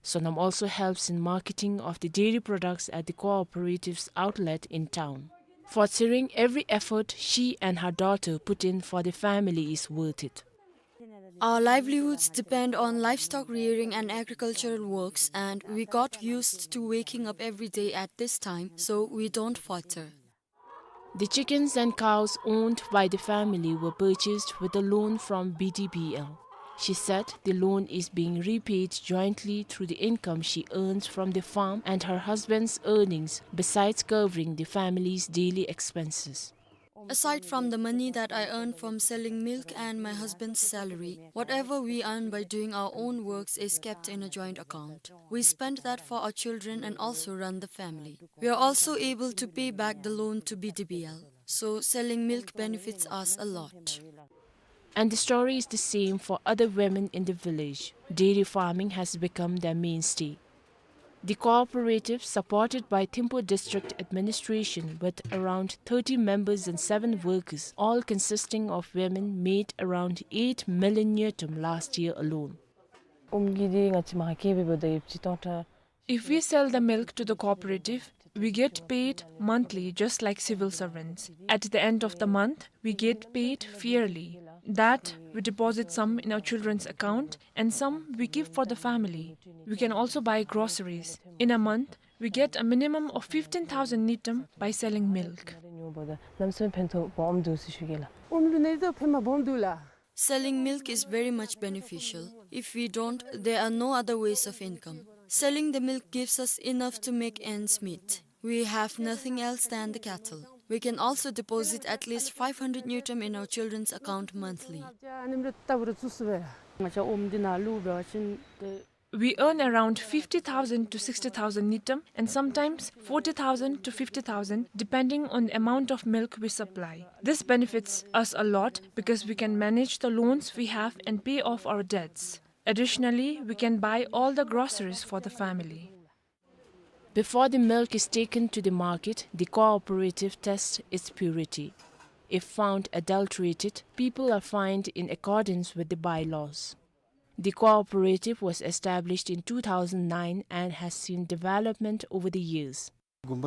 Sonam also helps in marketing of the dairy products at the cooperative's outlet in town. For Tsering, every effort she and her daughter put in for the family is worth it. Our livelihoods depend on livestock rearing and agricultural works, and we got used to waking up every day at this time, so we don't falter. The chickens and cows owned by the family were purchased with a loan from B D B L. She said the loan is being repaid jointly through the income she earns from the farm and her husband's earnings, besides covering the family's daily expenses. Aside from the money that I earn from selling milk and my husband's salary, whatever we earn by doing our own works is kept in a joint account. We spend that for our children and also run the family. We are also able to pay back the loan to B D B L, so selling milk benefits us a lot. And the story is the same for other women in the village. Dairy farming has become their mainstay. The cooperative, supported by Thimphu District Administration with around thirty members and seven workers, all consisting of women, made around eight million ngultrum last year alone. ཨོམ་གྱི་འདི་ང་བཅས་མ་སྐྱེས་པའི་བར་དུ་ཡིབ་ཅི་སྟོང་ཕྲག If we sell the milk to the cooperative, we get paid monthly just like civil servants. At the end of the month, we get paid fairly. That we deposit some in our children's account and some we keep for the family. We can also buy groceries. In a month, we get a minimum of fifteen thousand ngultrum by selling milk. Selling milk is very much beneficial. If we don't, there are no other ways of income. Selling the milk gives us enough to make ends meet. We have nothing else than the cattle. We can also deposit at least five hundred ngultrum in our children's account monthly. We earn around fifty thousand to sixty thousand ngultrum and sometimes forty thousand to fifty thousand, depending on the amount of milk we supply. This benefits us a lot because we can manage the loans we have and pay off our debts. Additionally, we can buy all the groceries for the family. Before the milk is taken to the market, the cooperative tests its purity. If found adulterated, people are fined in accordance with the bylaws. The cooperative was established in two thousand nine and has seen development over the years. From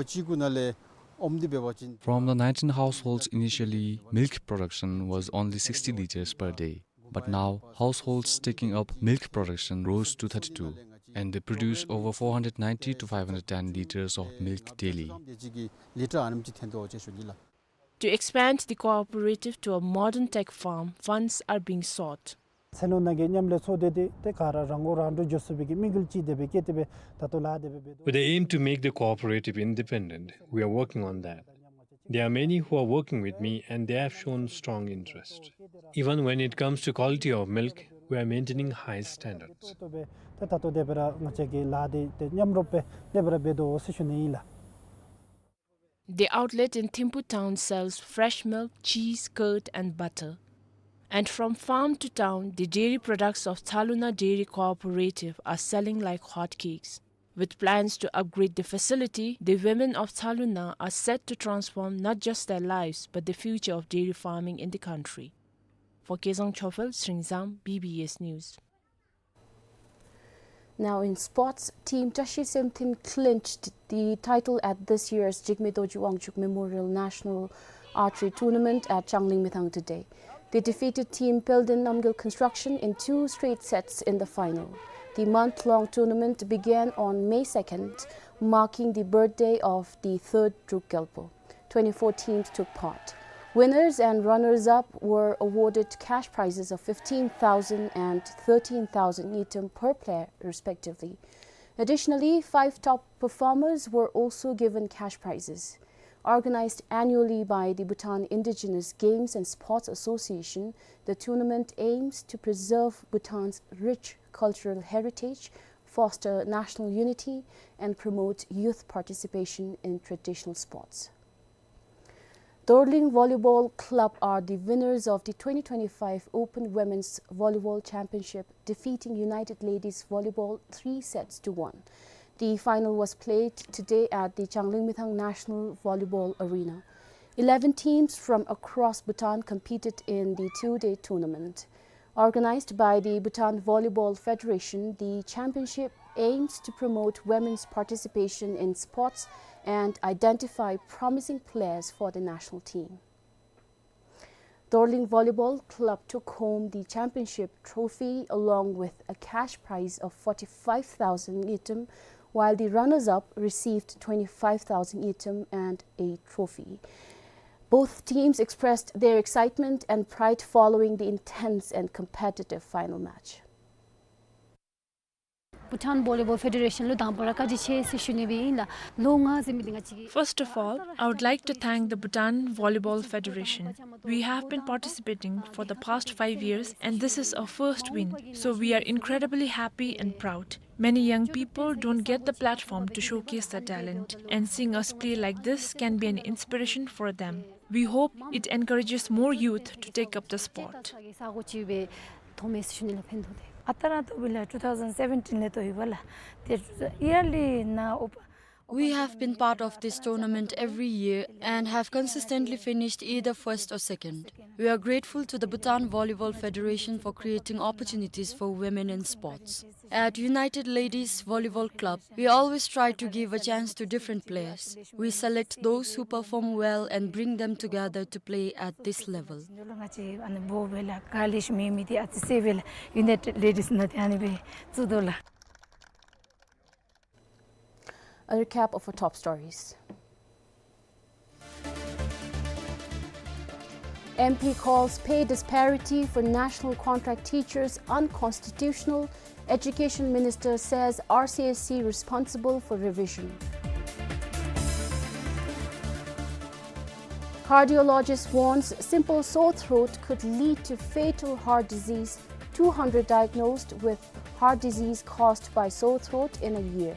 the nineteen households initially, milk production was only sixty liters per day. But now, households taking up milk production rose to thirty-two, and they produce over four hundred ninety to five hundred ten liters of milk daily. To expand the cooperative to a modern tech farm, funds are being sought. ཚེ་ནོར་ནང་གི་མཉམ་ལས་ཚོགས་སྡེ་དེ་ཏེ་ག་ར་རང་མགོ་རང་འདྲོངས་འགྱོ་ཚུགས་པའི་གི་དམིགས་ཡུལ་ཅིག་དེ་སྦེ་བསྐྱེད་དེ་སྦེ་ད་ལྟོ་ལཱ་དེ་སྦེ་འབད་དོ། With the aim to make the cooperative independent, we are working on that. There are many who are working with me and they have shown strong interest. Even when it comes to quality of milk, we are maintaining high standards. ཏེ་ད་ལྟོ་དེ་སྦེ་ར་ང་བཅས་ཀྱི་ལཱ་དེ་ཏེ་མཉམ་རོགས་སྦེ་དེ་སྦེ་ར་འབད་དོ་ཟེར་ཞུ་ནི་ཨིན་ལགས། The outlet in Thimphu town sells fresh milk, cheese, curd, and butter. And from farm to town, the dairy products of Tsaluna Dairy Cooperative are selling like hotcakes. With plans to upgrade the facility, the women of Tsaluna are set to transform not just their lives, but the future of dairy farming in the country. For Kezang Chophel, Sringzam, B B S News. Now in sports, Team Tashi Semthin clinched the title at this year's Jigme Dorji Wangchuck Memorial National Archery Tournament at Changling Mithang today. They defeated Team Pelden Namgyal Construction in two straight sets in the final. The month-long tournament began on May second, marking the birthday of the third Druk Gyalpo. Twenty-four teams took part. Winners and runners-up were awarded cash prizes of fifteen thousand and thirteen thousand ngultrum per player, respectively. Additionally, five top performers were also given cash prizes. Organized annually by the Bhutan Indigenous Games and Sports Association, the tournament aims to preserve Bhutan's rich cultural heritage, foster national unity, and promote youth participation in traditional sports. Dorling Volleyball Club are the winners of the twenty twenty-five Open Women's Volleyball Championship, defeating United Ladies Volleyball three sets to one. The final was played today at the Changling Mithang National Volleyball Arena. Eleven teams from across Bhutan competed in the two-day tournament. Organized by the Bhutan Volleyball Federation, the championship aims to promote women's participation in sports and identify promising players for the national team. Dorling Volleyball Club took home the championship trophy along with a cash prize of forty-five thousand ngultrum, while the runners-up received twenty-five thousand ngultrum and a trophy. Both teams expressed their excitement and pride following the intense and competitive final match. Bhutan Volleyball Federation ལུ་དང་པ་ར་བཀའ་དྲིན་ཆེ་ཟེར་ཞུ་ནི་སྦེ་ཨིན་ལགས། ལོ་ལྔ་ཟིན་མི་འདི་ང་བཅས་ཀྱི། First of all, I would like to thank the Bhutan Volleyball Federation. We have been participating for the past five years, and this is our first win, so we are incredibly happy and proud. Many young people don't get the platform to showcase their talent, and seeing us play like this can be an inspiration for them. We hope it encourages more youth to take up the sport. ཨ་རྟག་ར་ཏོག་ཏོ་སྦེ་ལགས་two thousand seventeen ལས་ཏོག་ཡོད་པ་ལགས། དེ་yearly ནང་ཨོ་པ། We have been part of this tournament every year and have consistently finished either first or second. We are grateful to the Bhutan Volleyball Federation for creating opportunities for women in sports. At United Ladies Volleyball Club, we always try to give a chance to different players. We select those who perform well and bring them together to play at this level. ང་བཅས་ཨ་ནི་བོ་སྦེ་ལགས་ག་ལེ་ཤ་མེད་མི་འདི་ཨ་ཙི་ཟེར་སྦེ་ལགས་United Ladies ནང་འདི་ཨ་ནི་སྦེ་བཙུགས་དོ་ལགས། A recap of our top stories. M P calls pay disparity for national contract teachers unconstitutional. Education Minister says R C S C responsible for revision. Cardiologist warns simple sore throat could lead to fatal heart disease. Two hundred diagnosed with heart disease caused by sore throat in a year.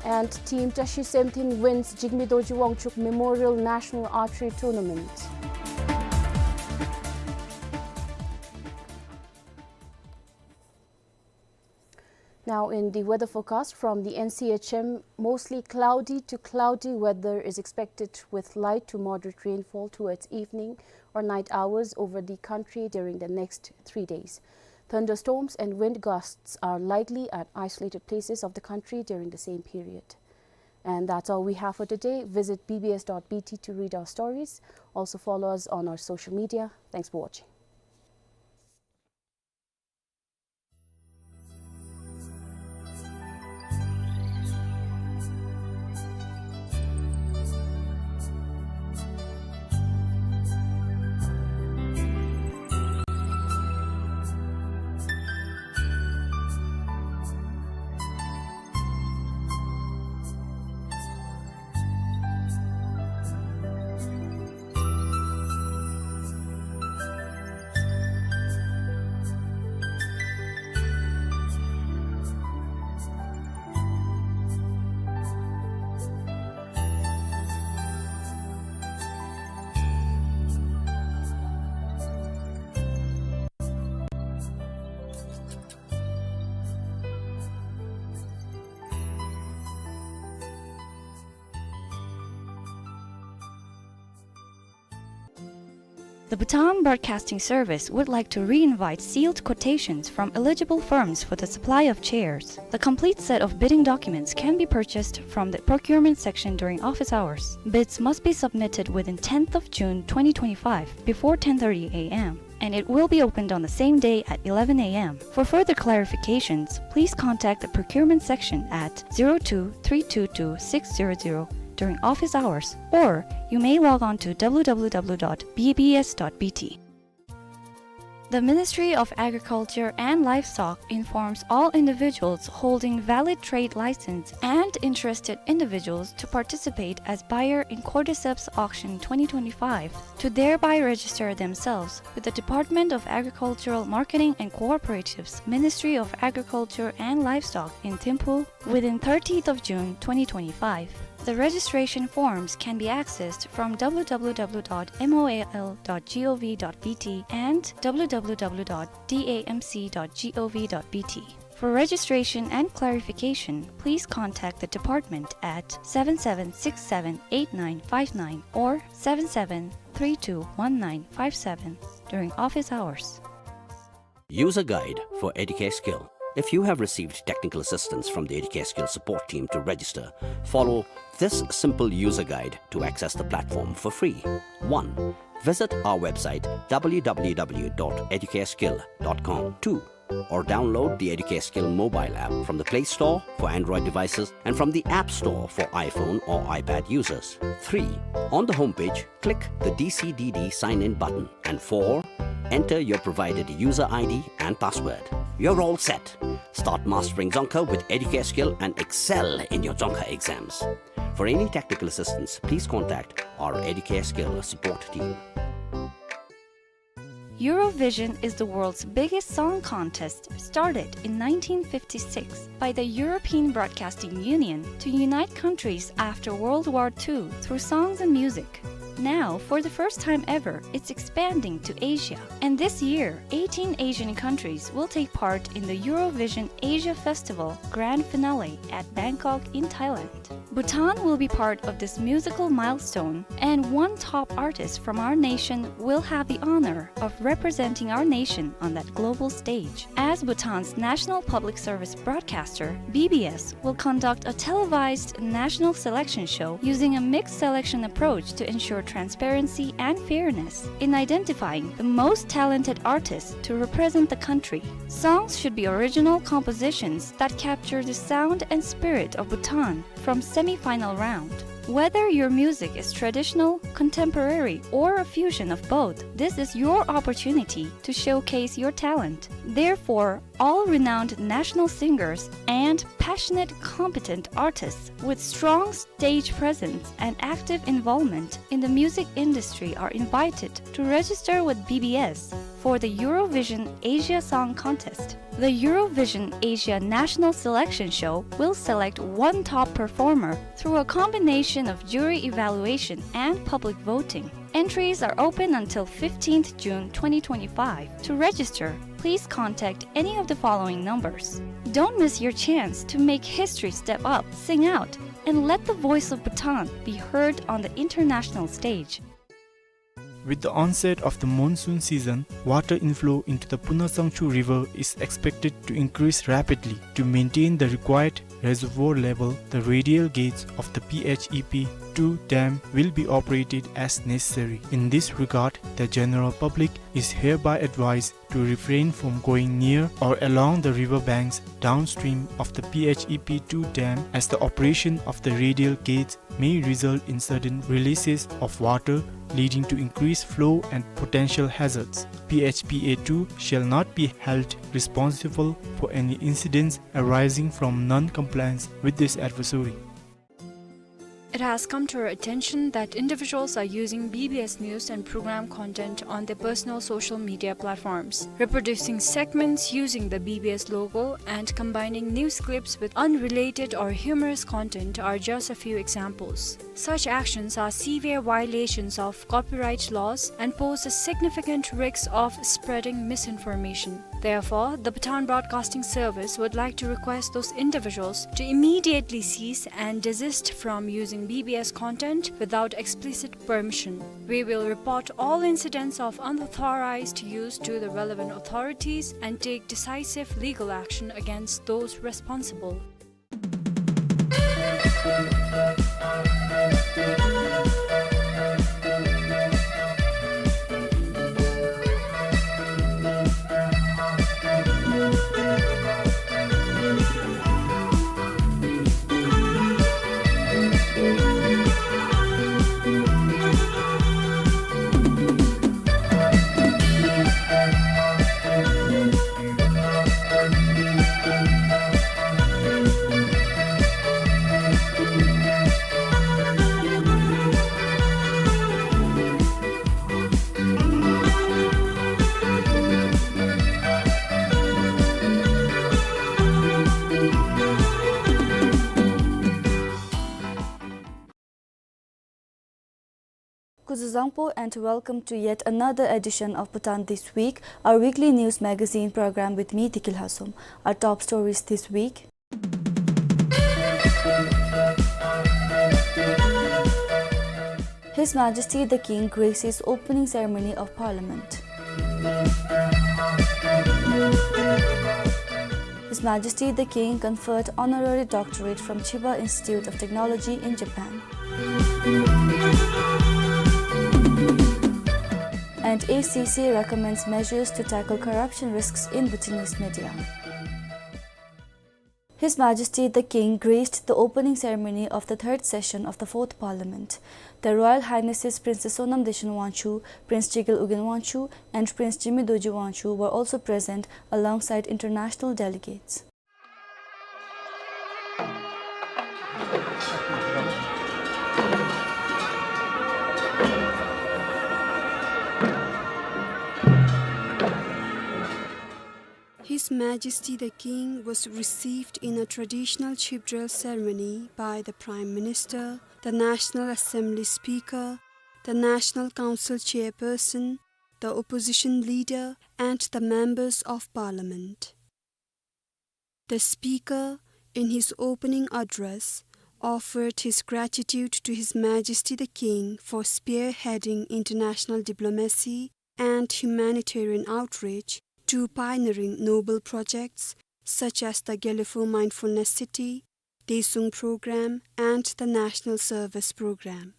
And Team Tashi Semthin wins Jigme Dorji Wangchuck Memorial National Archery Tournament. Now in the weather forecast from the N C H M, mostly cloudy to cloudy weather is expected with light to moderate rainfall towards evening or night hours over the country during the next three days. Thunderstorms and wind gusts are likely at isolated places of the country during the same period. And that's all we have for today. Visit B B S dot B T to read our stories. Also follow us on our social media. Thanks for watching. The Bhutan Broadcasting Service would like to re-invite sealed quotations from eligible firms for the supply of chairs. The complete set of bidding documents can be purchased from the procurement section during office hours. Bids must be submitted within tenth of June twenty twenty-five before ten thirty a m, and it will be opened on the same day at eleven a m. For further clarifications, please contact the procurement section at zero two three two two six zero zero during office hours, or you may log on to w w w dot b b s dot b t. The Ministry of Agriculture and Livestock informs all individuals holding valid trade license and interested individuals to participate as buyer in Cordyceps Auction twenty twenty-five to thereby register themselves with the Department of Agricultural Marketing and Cooperatives, Ministry of Agriculture and Livestock in Thimphu within thirtieth of June twenty twenty-five. The registration forms can be accessed from w w w dot m o a l dot gov dot b t and w w w dot d a m c dot gov dot b t. For registration and clarification, please contact the department at seven seven six seven eight nine five nine or seven seven three two one nine five seven during office hours. User guide for Educare Skill. If you have received technical assistance from the Educare Skill support team to register, follow this simple user guide to access the platform for free. One, visit our website w w w dot educare skill dot com. Two, or download the Educare Skill mobile app from the Play Store for Android devices and from the App Store for iPhone or iPad users. Three, on the homepage, click the D C D D sign-in button. And four, enter your provided user I D and password. You're all set. Start mastering Dzongkha with Educare Skill and excel in your Dzongkha exams. For any technical assistance, please contact our Educare Skill support team. Eurovision is the world's biggest song contest, started in nineteen fifty-six by the European Broadcasting Union to unite countries after World War Two through songs and music. Now, for the first time ever, it's expanding to Asia. And this year, eighteen Asian countries will take part in the Eurovision Asia Festival grand finale at Bangkok in Thailand. Bhutan will be part of this musical milestone, and one top artist from our nation will have the honor of representing our nation on that global stage. As Bhutan's national public service broadcaster, B B S will conduct a televised national selection show using a mixed selection approach to ensure transparency and fairness in identifying the most talented artists to represent the country. Songs should be original compositions that capture the sound and spirit of Bhutan from semi-final round. Whether your music is traditional, contemporary, or a fusion of both, this is your opportunity to showcase your talent. Therefore, all renowned national singers and passionate, competent artists with strong stage presence and active involvement in the music industry are invited to register with B B S for the Eurovision Asia Song Contest. The Eurovision Asia National Selection Show will select one top performer through a combination of jury evaluation and public voting. Entries are open until fifteenth June twenty twenty-five. To register, please contact any of the following numbers. Don't miss your chance to make history. Step up, sing out, and let the voice of Bhutan be heard on the international stage. With the onset of the monsoon season, water inflow into the Puna Sangchu River is expected to increase rapidly. To maintain the required reservoir level, the radial gates of the P H E P two dam will be operated as necessary. In this regard, the general public is hereby advised to refrain from going near or along the river banks downstream of the P H E P two dam, as the operation of the radial gates may result in sudden releases of water, leading to increased flow and potential hazards. P H P A two shall not be held responsible for any incidents arising from non-compliance with this advisory. It has come to our attention that individuals are using B B S news and program content on their personal social media platforms. Reproducing segments using the B B S logo and combining news clips with unrelated or humorous content are just a few examples. Such actions are severe violations of copyright laws and pose a significant risk of spreading misinformation. Therefore, the Bhutan Broadcasting Service would like to request those individuals to immediately cease and desist from using B B S content without explicit permission. We will report all incidents of unauthorized use to the relevant authorities and take decisive legal action against those responsible. Kuzuzangpo and welcome to yet another edition of Bhutan This Week, our weekly news magazine program with me, Diki Lhasum. Our top stories this week. His Majesty the King graces opening ceremony of Parliament. His Majesty the King conferred honorary doctorate from Chiba Institute of Technology in Japan. And A C C recommends measures to tackle corruption risks in Bhutanese media. His Majesty the King graced the opening ceremony of the third session of the Fourth Parliament. The Royal Highnesses Princess Sonam Dechen Wangchuck, Prince Chigel Ugyen Wangchuck, and Prince Jimmy Dorji Wangchuck were also present alongside international delegates. His Majesty the King was received in a traditional Chibdrel ceremony by the Prime Minister, the National Assembly Speaker, the National Council Chairperson, the Opposition Leader, and the Members of Parliament. The Speaker, in his opening address, offered his gratitude to His Majesty the King for spearheading international diplomacy and humanitarian outreach to pioneering noble projects such as the Gelephu Mindfulness City, Daesung Program, and the National Service Program.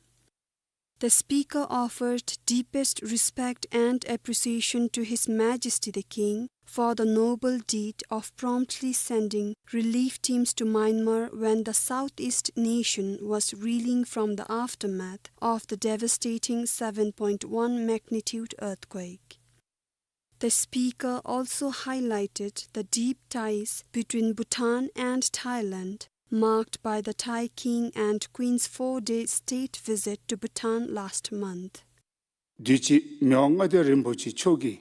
The Speaker offered deepest respect and appreciation to His Majesty the King for the noble deed of promptly sending relief teams to Myanmar when the southeast nation was reeling from the aftermath of the devastating seven point one magnitude earthquake. The Speaker also highlighted the deep ties between Bhutan and Thailand, marked by the Thai King and Queen's four-day state visit to Bhutan last month. དུས་ཅི་མི་དབང་མངའ་བདག་རིན་པོ་ཆེ་མཆོག་གིས་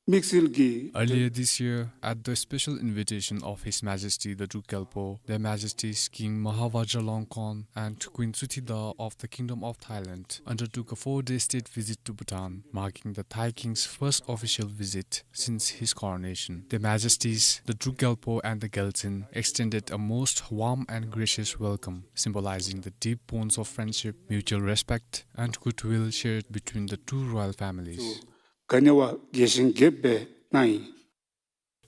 དམིགས་བསལ་གྱིས། Earlier this year, at the special invitation of His Majesty the Druk Gyalpo, Their Majesties King Maha Vajiralongkorn and Queen Suthida of the Kingdom of Thailand undertook a four-day state visit to Bhutan, marking the Thai King's first official visit since his coronation. Their Majesties, the Druk Gyalpo and the Gyaltsuen, extended a most warm and gracious welcome, symbolizing the deep bonds of friendship, mutual respect, and goodwill shared between the two royal families. ག་ནི་བ་རྒྱས་ཤིང་རྒྱསཔ་སྦེ་གནང་ཡི།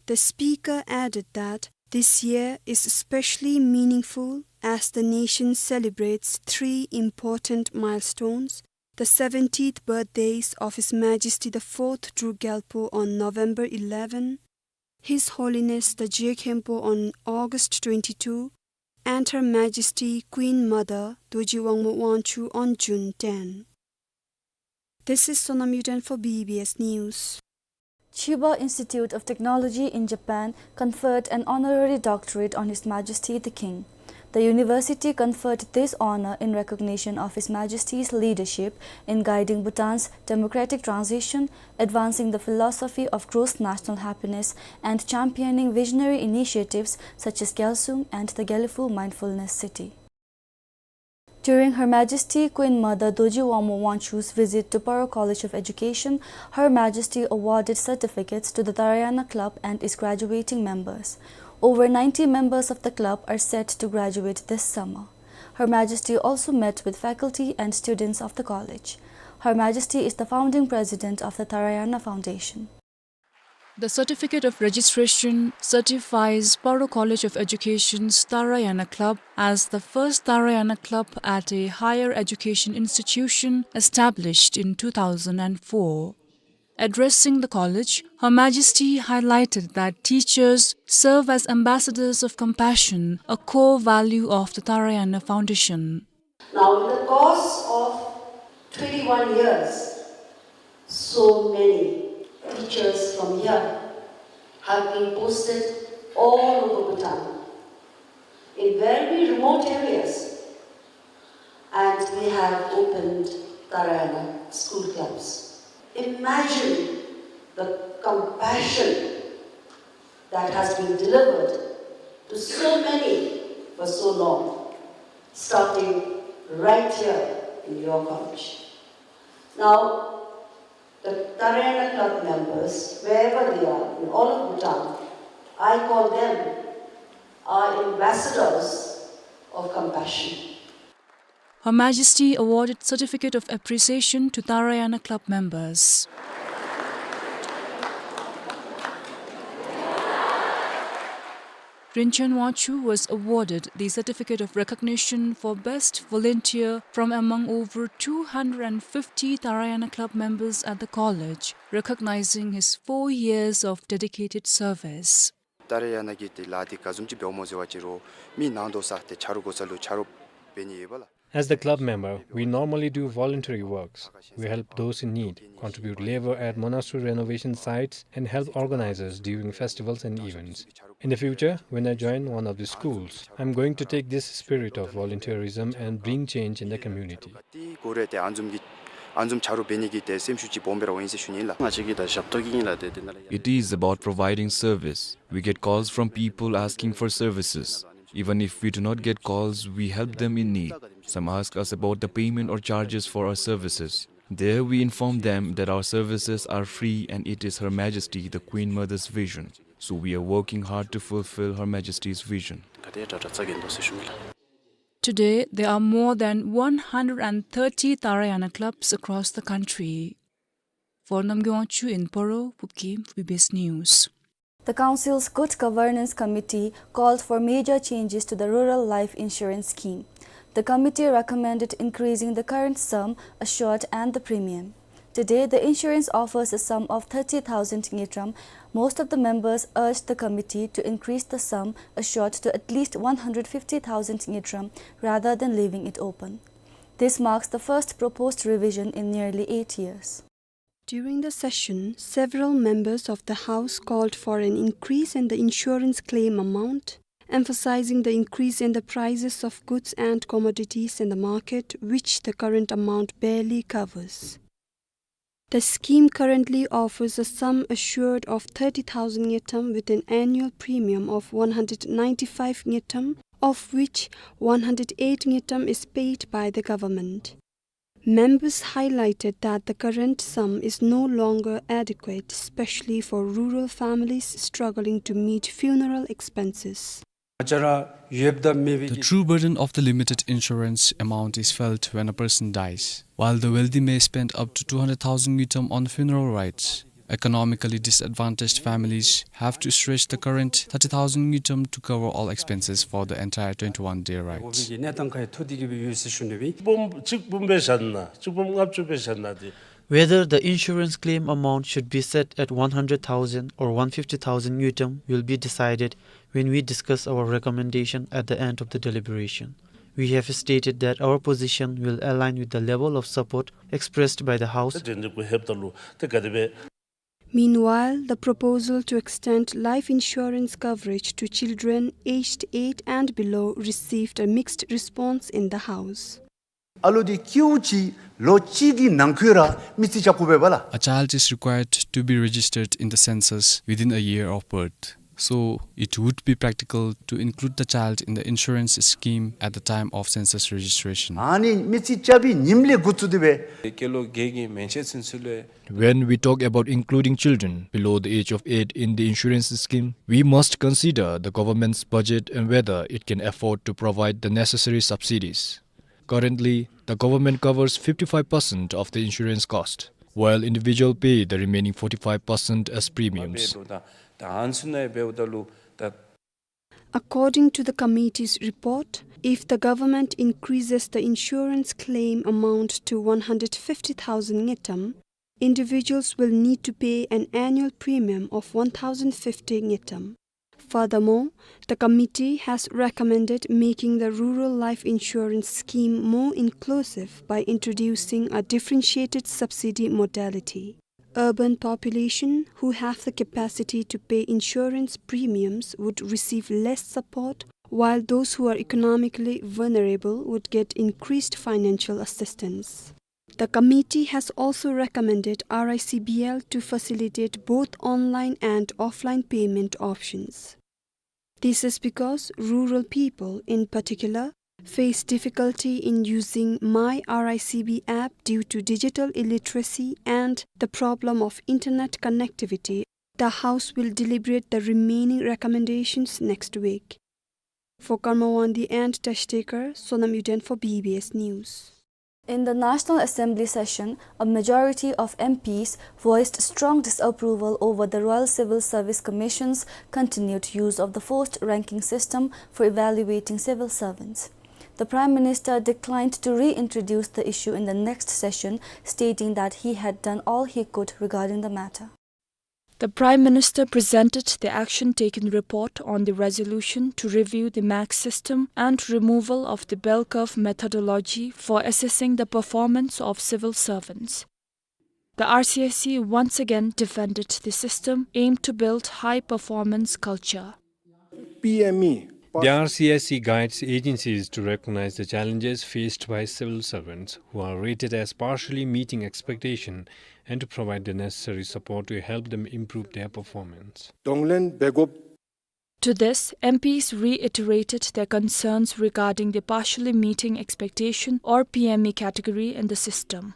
The Speaker added that this year is especially meaningful as the nation celebrates three important milestones: the seventieth birthdays of His Majesty the Fourth Druk Gyalpo on November eleven, His Holiness the Je Khenpo on August twenty-two, and Her Majesty Queen Mother Dorji Wangmo Wangchuck on June ten. This is Sonam Yuden for B B S News. Chiba Institute of Technology in Japan conferred an honorary doctorate on His Majesty the King. The university conferred this honor in recognition of His Majesty's leadership in guiding Bhutan's democratic transition, advancing the philosophy of gross national happiness, and championing visionary initiatives such as Gyalsung and the Gelephu Mindfulness City. During Her Majesty Queen Mother Dorji Wangmo Wangchuck's visit to Paro College of Education, Her Majesty awarded certificates to the Tarayana Club and its graduating members. Over ninety members of the club are set to graduate this summer. Her Majesty also met with faculty and students of the college. Her Majesty is the founding president of the Tarayana Foundation. The certificate of registration certifies Paro College of Education's Tarayana Club as the first Tarayana club at a higher education institution established in two thousand and four. Addressing the college, Her Majesty highlighted that teachers serve as ambassadors of compassion, a core value of the Tarayana Foundation. Now, in the course of twenty-one years, so many teachers from here have been posted all over Bhutan, in very remote areas, and we have opened Tarayana school clubs. Imagine the compassion that has been delivered to so many for so long, starting right here in your college. Now, the Tarayana Club members, wherever they are, in all of Bhutan, I call them our ambassadors of compassion. Her Majesty awarded Certificate of Appreciation to Tarayana Club members. Rinchen Wangchuck was awarded the Certificate of Recognition for Best Volunteer from among over two hundred and fifty Tarayana Club members at the college, recognizing his four years of dedicated service. ཏཱ་རེ་ཡ་ན་གི་ཏེ་ལཱ་འདི་ག་བཟུམ་ཅིག་འབདཝ་སྨོ་ཟེར་བ་ཅིན་རུང་མི་ནང་དོག་ས་ཏེ་ཆ་རོགས་དགོ་ས་ལུ་ཆ་རོགས་འབད་ནི་ཡོད་པས་ལགས། As the club member, we normally do voluntary works. We help those in need, contribute labor at monastery renovation sites, and help organizers during festivals and events. In the future, when I join one of the schools, I'm going to take this spirit of volunteerism and bring change in the community. ཏེ་གོ་རེ་ཏེ་ཨ་བཟུམ་གྱི་ཨ་བཟུམ་ཆ་རོགས་འབད་ནི་གི་ཏེ་སེམས་ཤུགས་ཅིག་སྦོམ་སྦེ་ར་འོང་ཡི་ཟེར་ཞུ་ནི་ལགས། ང་བཅས་ཀྱི་ད་ཞབས་ཏོག་གི་ཨིན་ལགས། ཏེ་ཏེ་ནཱ་ལས། It is about providing service. We get calls from people asking for services. Even if we do not get calls, we help them in need. Some ask us about the payment or charges for our services. There we inform them that our services are free and it is Her Majesty the Queen Mother's vision. So we are working hard to fulfill Her Majesty's vision. ག་དེ་དྲག་དྲག་རྩ་འགེངས་དོ་ཟེར་ཞུ་ནི་ལགས། Today, there are more than one hundred and thirty Tarayana clubs across the country. For Namgay Wangchuck in Paro, Pupkim, V B S News. The Council's Good Governance Committee called for major changes to the Rural Life Insurance Scheme. The committee recommended increasing the current sum assured and the premium. Today, the insurance offers a sum of thirty thousand ngultrum. Most of the members urged the committee to increase the sum assured to at least one hundred fifty thousand ngultrum rather than leaving it open. This marks the first proposed revision in nearly eight years. During the session, several members of the House called for an increase in the insurance claim amount, emphasizing the increase in the prices of goods and commodities in the market, which the current amount barely covers. The scheme currently offers a sum assured of thirty thousand ngultrum with an annual premium of one hundred ninety-five ngultrum, of which one hundred eight ngultrum is paid by the government. Members highlighted that the current sum is no longer adequate, especially for rural families struggling to meet funeral expenses. The true burden of the limited insurance amount is felt when a person dies. While the wealthy may spend up to two hundred thousand ngultrum on funeral rites, economically disadvantaged families have to stretch the current thirty thousand ngultrum to cover all expenses for the entire twenty-one day rites. གཅིག་འབུམ་གཅིག་འབུམ་སྦེ་བཞག་ན་གཅིག་འབུམ་ལྔ་བཅུ་སྦེ་བཞག་ན་ཏེ། Whether the insurance claim amount should be set at one hundred thousand or one fifty thousand ngultrum will be decided when we discuss our recommendation at the end of the deliberation. We have stated that our position will align with the level of support expressed by the House. Meanwhile, the proposal to extend life insurance coverage to children aged eight and below received a mixed response in the House. ཨ་ལོ་འདི་སྐྱེཝ་ཅིག་ལོ་གཅིག་གི་ནང་འཁོད་ར་མི་རྩིས་རྐྱབ་དགོ་པས་ལགས། A child is required to be registered in the census within a year of birth. So it would be practical to include the child in the insurance scheme at the time of census registration. ཨ་ནི་མི་རྩིས་རྐྱབ་པའི་ཉིནམ་ལས་འགོ་བཙུགས་ཏེ་སྦེ། སྐྱེས་ལོ་བརྒྱད་ཀྱི་མན་ཆད་ཚུན་ཚོད་ལས། When we talk about including children below the age of eight in the insurance scheme, we must consider the government's budget and whether it can afford to provide the necessary subsidies. Currently, the government covers fifty-five percent of the insurance cost, while individuals pay the remaining forty-five percent as premiums. According to the committee's report, if the government increases the insurance claim amount to one hundred fifty thousand ngultrum, individuals will need to pay an annual premium of one thousand fifty ngultrum. Furthermore, the committee has recommended making the rural life insurance scheme more inclusive by introducing a differentiated subsidy modality. Urban population who have the capacity to pay insurance premiums would receive less support, while those who are economically vulnerable would get increased financial assistance. The committee has also recommended R I C B L to facilitate both online and offline payment options. This is because rural people, in particular, face difficulty in using My R I C B app due to digital illiteracy and the problem of internet connectivity. The House will deliberate the remaining recommendations next week. For Karma Wangdi and Tashtekar, Sonam Yuden for B B S News. In the National Assembly session, a majority of M Ps voiced strong disapproval over the Royal Civil Service Commission's continued use of the forced ranking system for evaluating civil servants. The Prime Minister declined to reintroduce the issue in the next session, stating that he had done all he could regarding the matter. The Prime Minister presented the action taken report on the resolution to review the mark system and removal of the bell curve methodology for assessing the performance of civil servants. The R C S C once again defended the system aimed to build high performance culture. P M E. The R C S C guides agencies to recognize the challenges faced by civil servants who are rated as partially meeting expectation and to provide the necessary support to help them improve their performance. གདོང་ལེན་འབད་དགོཔ། To this, M Ps reiterated their concerns regarding the partially meeting expectation or P M E category in the system.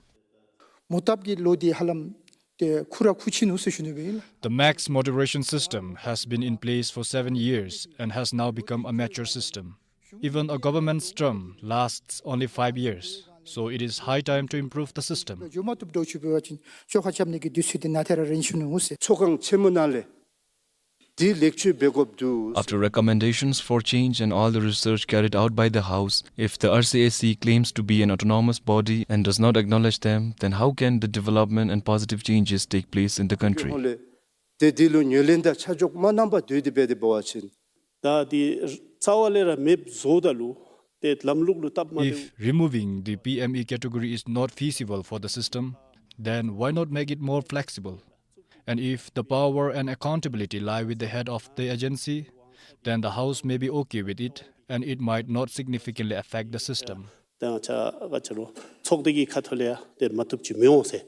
མོ་བཏབ་ཀྱི་ལོ་འདི་ཧ་ལམ་ཏེ་ཁུ་ར་ཁུ་ཆི་ནུག་ཟེར་ཞུ་ནི་སྦེ་ཨིན་ལགས། The marks moderation system has been in place for seven years and has now become a mature system. Even a government's term lasts only five years, so it is high time to improve the system. འགྱོ་མ་བཏུབ་འདྲཝ་ཅིག་འབད་བ་ཅིན་བཅོ་ཁ་རྐྱབ་ནི་གི་དུས་ཚོད་འདི་ནཱ་ཏེ་ར་རན་ཞུ་ནུག་ཟེར། ཚོགས་ཁང་ཆེན་མོ་ནང་ལས་འདི་ལེགས་བཅོས་འབད་དགོཔ་འདུག། After recommendations for change and all the research carried out by the House, if the R C S C claims to be an autonomous body and does not acknowledge them, then how can the development and positive changes take place in the country? ཏེ་འདི་ལུ་ངོས་ལེན་དང་ཆ་འཇོག་མ་གནང་པར་སྡོད་དེ་འབད་དེ་འབད་བ་ཅིན། ད་འདི་རྩ་བ་ལས་ར་མེདཔ་བཟོཝ་ད་ལུ་ཏེ་ལམ་ལུགས་ལུ་སྟབས་མ་བདེཝ། If removing the P M E category is not feasible for the system, then why not make it more flexible? And if the power and accountability lie with the head of the agency, then the House may be okay with it, and it might not significantly affect the system. ད་ང་བཅས་ག་ཅི་ལོ་ཚོགས་སྡེ་གི་ཁ་ཐུག་ལས་ཡང་ཏེ་མ་བཏུབ་ཅིག་མི་འོང་ཟེར།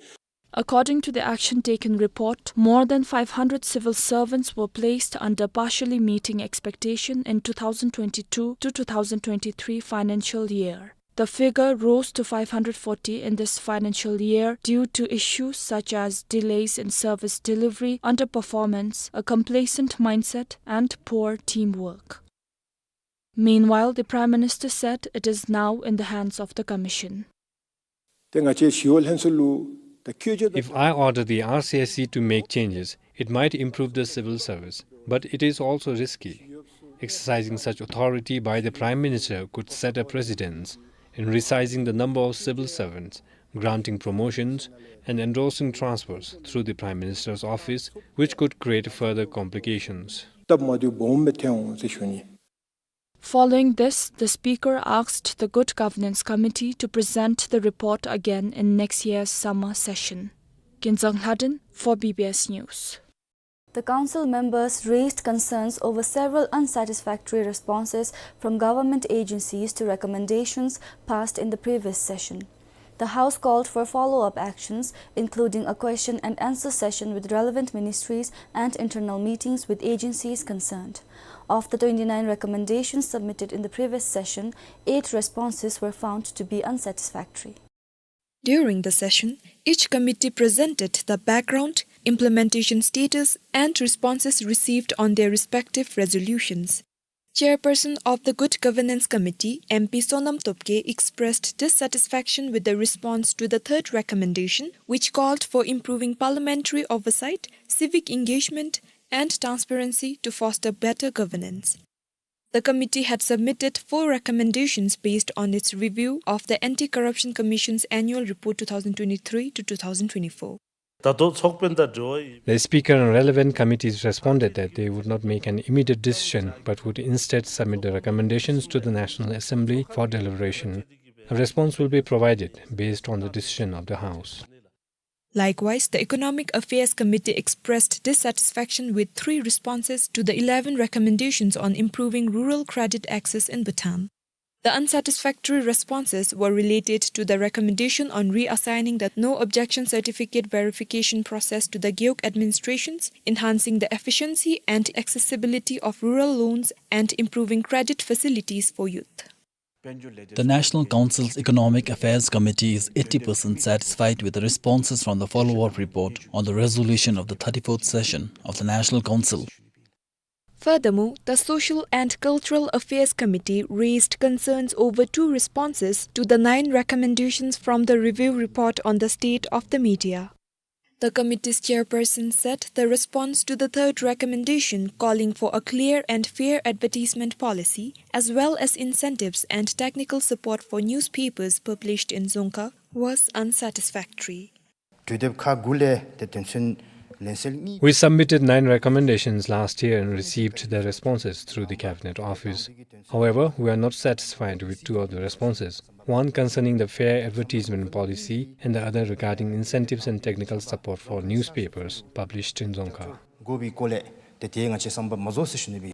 According to the action taken report, more than five hundred civil servants were placed under partially meeting expectation in two thousand twenty-two to two thousand twenty-three financial year. The figure rose to five hundred forty in this financial year due to issues such as delays in service delivery, underperformance, a complacent mindset, and poor teamwork. Meanwhile, the Prime Minister said it is now in the hands of the Commission. ཏེ་ང་བཅས་ཞི་གཡོག་ལྷན་ཚོགས་ལུ་ད་བཀོད་རྒྱ་ད། If I order the R C S C to make changes, it might improve the civil service, but it is also risky. Exercising such authority by the Prime Minister could set a precedence in resizing the number of civil servants, granting promotions, and endorsing transfers through the Prime Minister's office, which could create further complications. སྟབས་མ་བདེཝ་སྦོམ་སྦེ་ཐོན་འོང་ཟེར་ཞུ་ནི། Following this, the Speaker asked the Good Governance Committee to present the report again in next year's summer session. Kinzang Lhadon for B B S News. The council members raised concerns over several unsatisfactory responses from government agencies to recommendations passed in the previous session. The House called for follow-up actions, including a question and answer session with relevant ministries and internal meetings with agencies concerned. Of the twenty-nine recommendations submitted in the previous session, eight responses were found to be unsatisfactory. During the session, each committee presented the background, implementation status, and responses received on their respective resolutions. Chairperson of the Good Governance Committee, M P Sonam Topge, expressed dissatisfaction with the response to the third recommendation, which called for improving parliamentary oversight, civic engagement, and transparency to foster better governance. The committee had submitted four recommendations based on its review of the Anti-Corruption Commission's Annual Report two thousand twenty-three to two thousand twenty-four. ད་ལྟོ་ཚོགས་དཔོན་དང་འབྲེལ་བ་ཡོད། The Speaker and relevant committees responded that they would not make an immediate decision, but would instead submit the recommendations to the National Assembly for deliberation. A response will be provided based on the decision of the House. Likewise, the Economic Affairs Committee expressed dissatisfaction with three responses to the eleven recommendations on improving rural credit access in Bhutan. The unsatisfactory responses were related to the recommendation on reassigning the no objection certificate verification process to the Gewog administrations, enhancing the efficiency and accessibility of rural loans, and improving credit facilities for youth. The National Council's Economic Affairs Committee is eighty percent satisfied with the responses from the follow-up report on the resolution of the thirty-fourth session of the National Council. Furthermore, the Social and Cultural Affairs Committee raised concerns over two responses to the nine recommendations from the review report on the state of the media. The committee's chairperson said the response to the third recommendation, calling for a clear and fair advertisement policy, as well as incentives and technical support for newspapers published in Dzongkha, was unsatisfactory. གྲོས་འདེབས་ཁག་དགུ་ལས་ཏེ་དོན་ཚན་ལན་གསལ་གཉིས། We submitted nine recommendations last year and received their responses through the Cabinet Office. However, we are not satisfied with two of the responses, one concerning the fair advertisement policy and the other regarding incentives and technical support for newspapers published in Dzongkha. དགོ་པའི་སྐོར་ལས་ཏེ་དེ་ང་བཅས་བསམ་པ་མ་རྫོགས་ཟེར་ཞུ་ནི་སྦེ།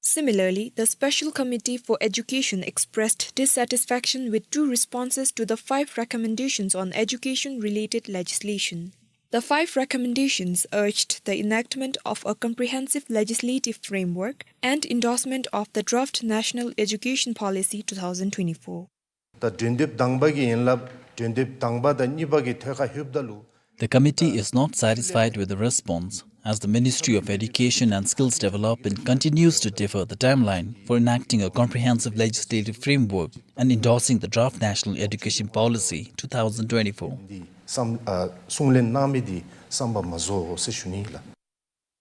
Similarly, the Special Committee for Education expressed dissatisfaction with two responses to the five recommendations on education-related legislation. The five recommendations urged the enactment of a comprehensive legislative framework and endorsement of the draft National Education Policy two thousand twenty-four. ད་གྲོས་འདེབས་དང་པ་གི་ཡན་ལག་གྲོས་འདེབས་དང་པ་དང་གཉིས་པ་གི་ཐད་ཁར་ལྷོདཔ་ད་ལུ། The committee is not satisfied with the response, as the Ministry of Education and Skills Development continues to defer the timeline for enacting a comprehensive legislative framework and endorsing the draft National Education Policy two thousand twenty-four. འདི་བསམ་ཨ་གསུང་ལན་གནང་མི་འདི་བསམ་པ་མ་རྫོགས་ཟེར་ཞུ་ནི་ལགས།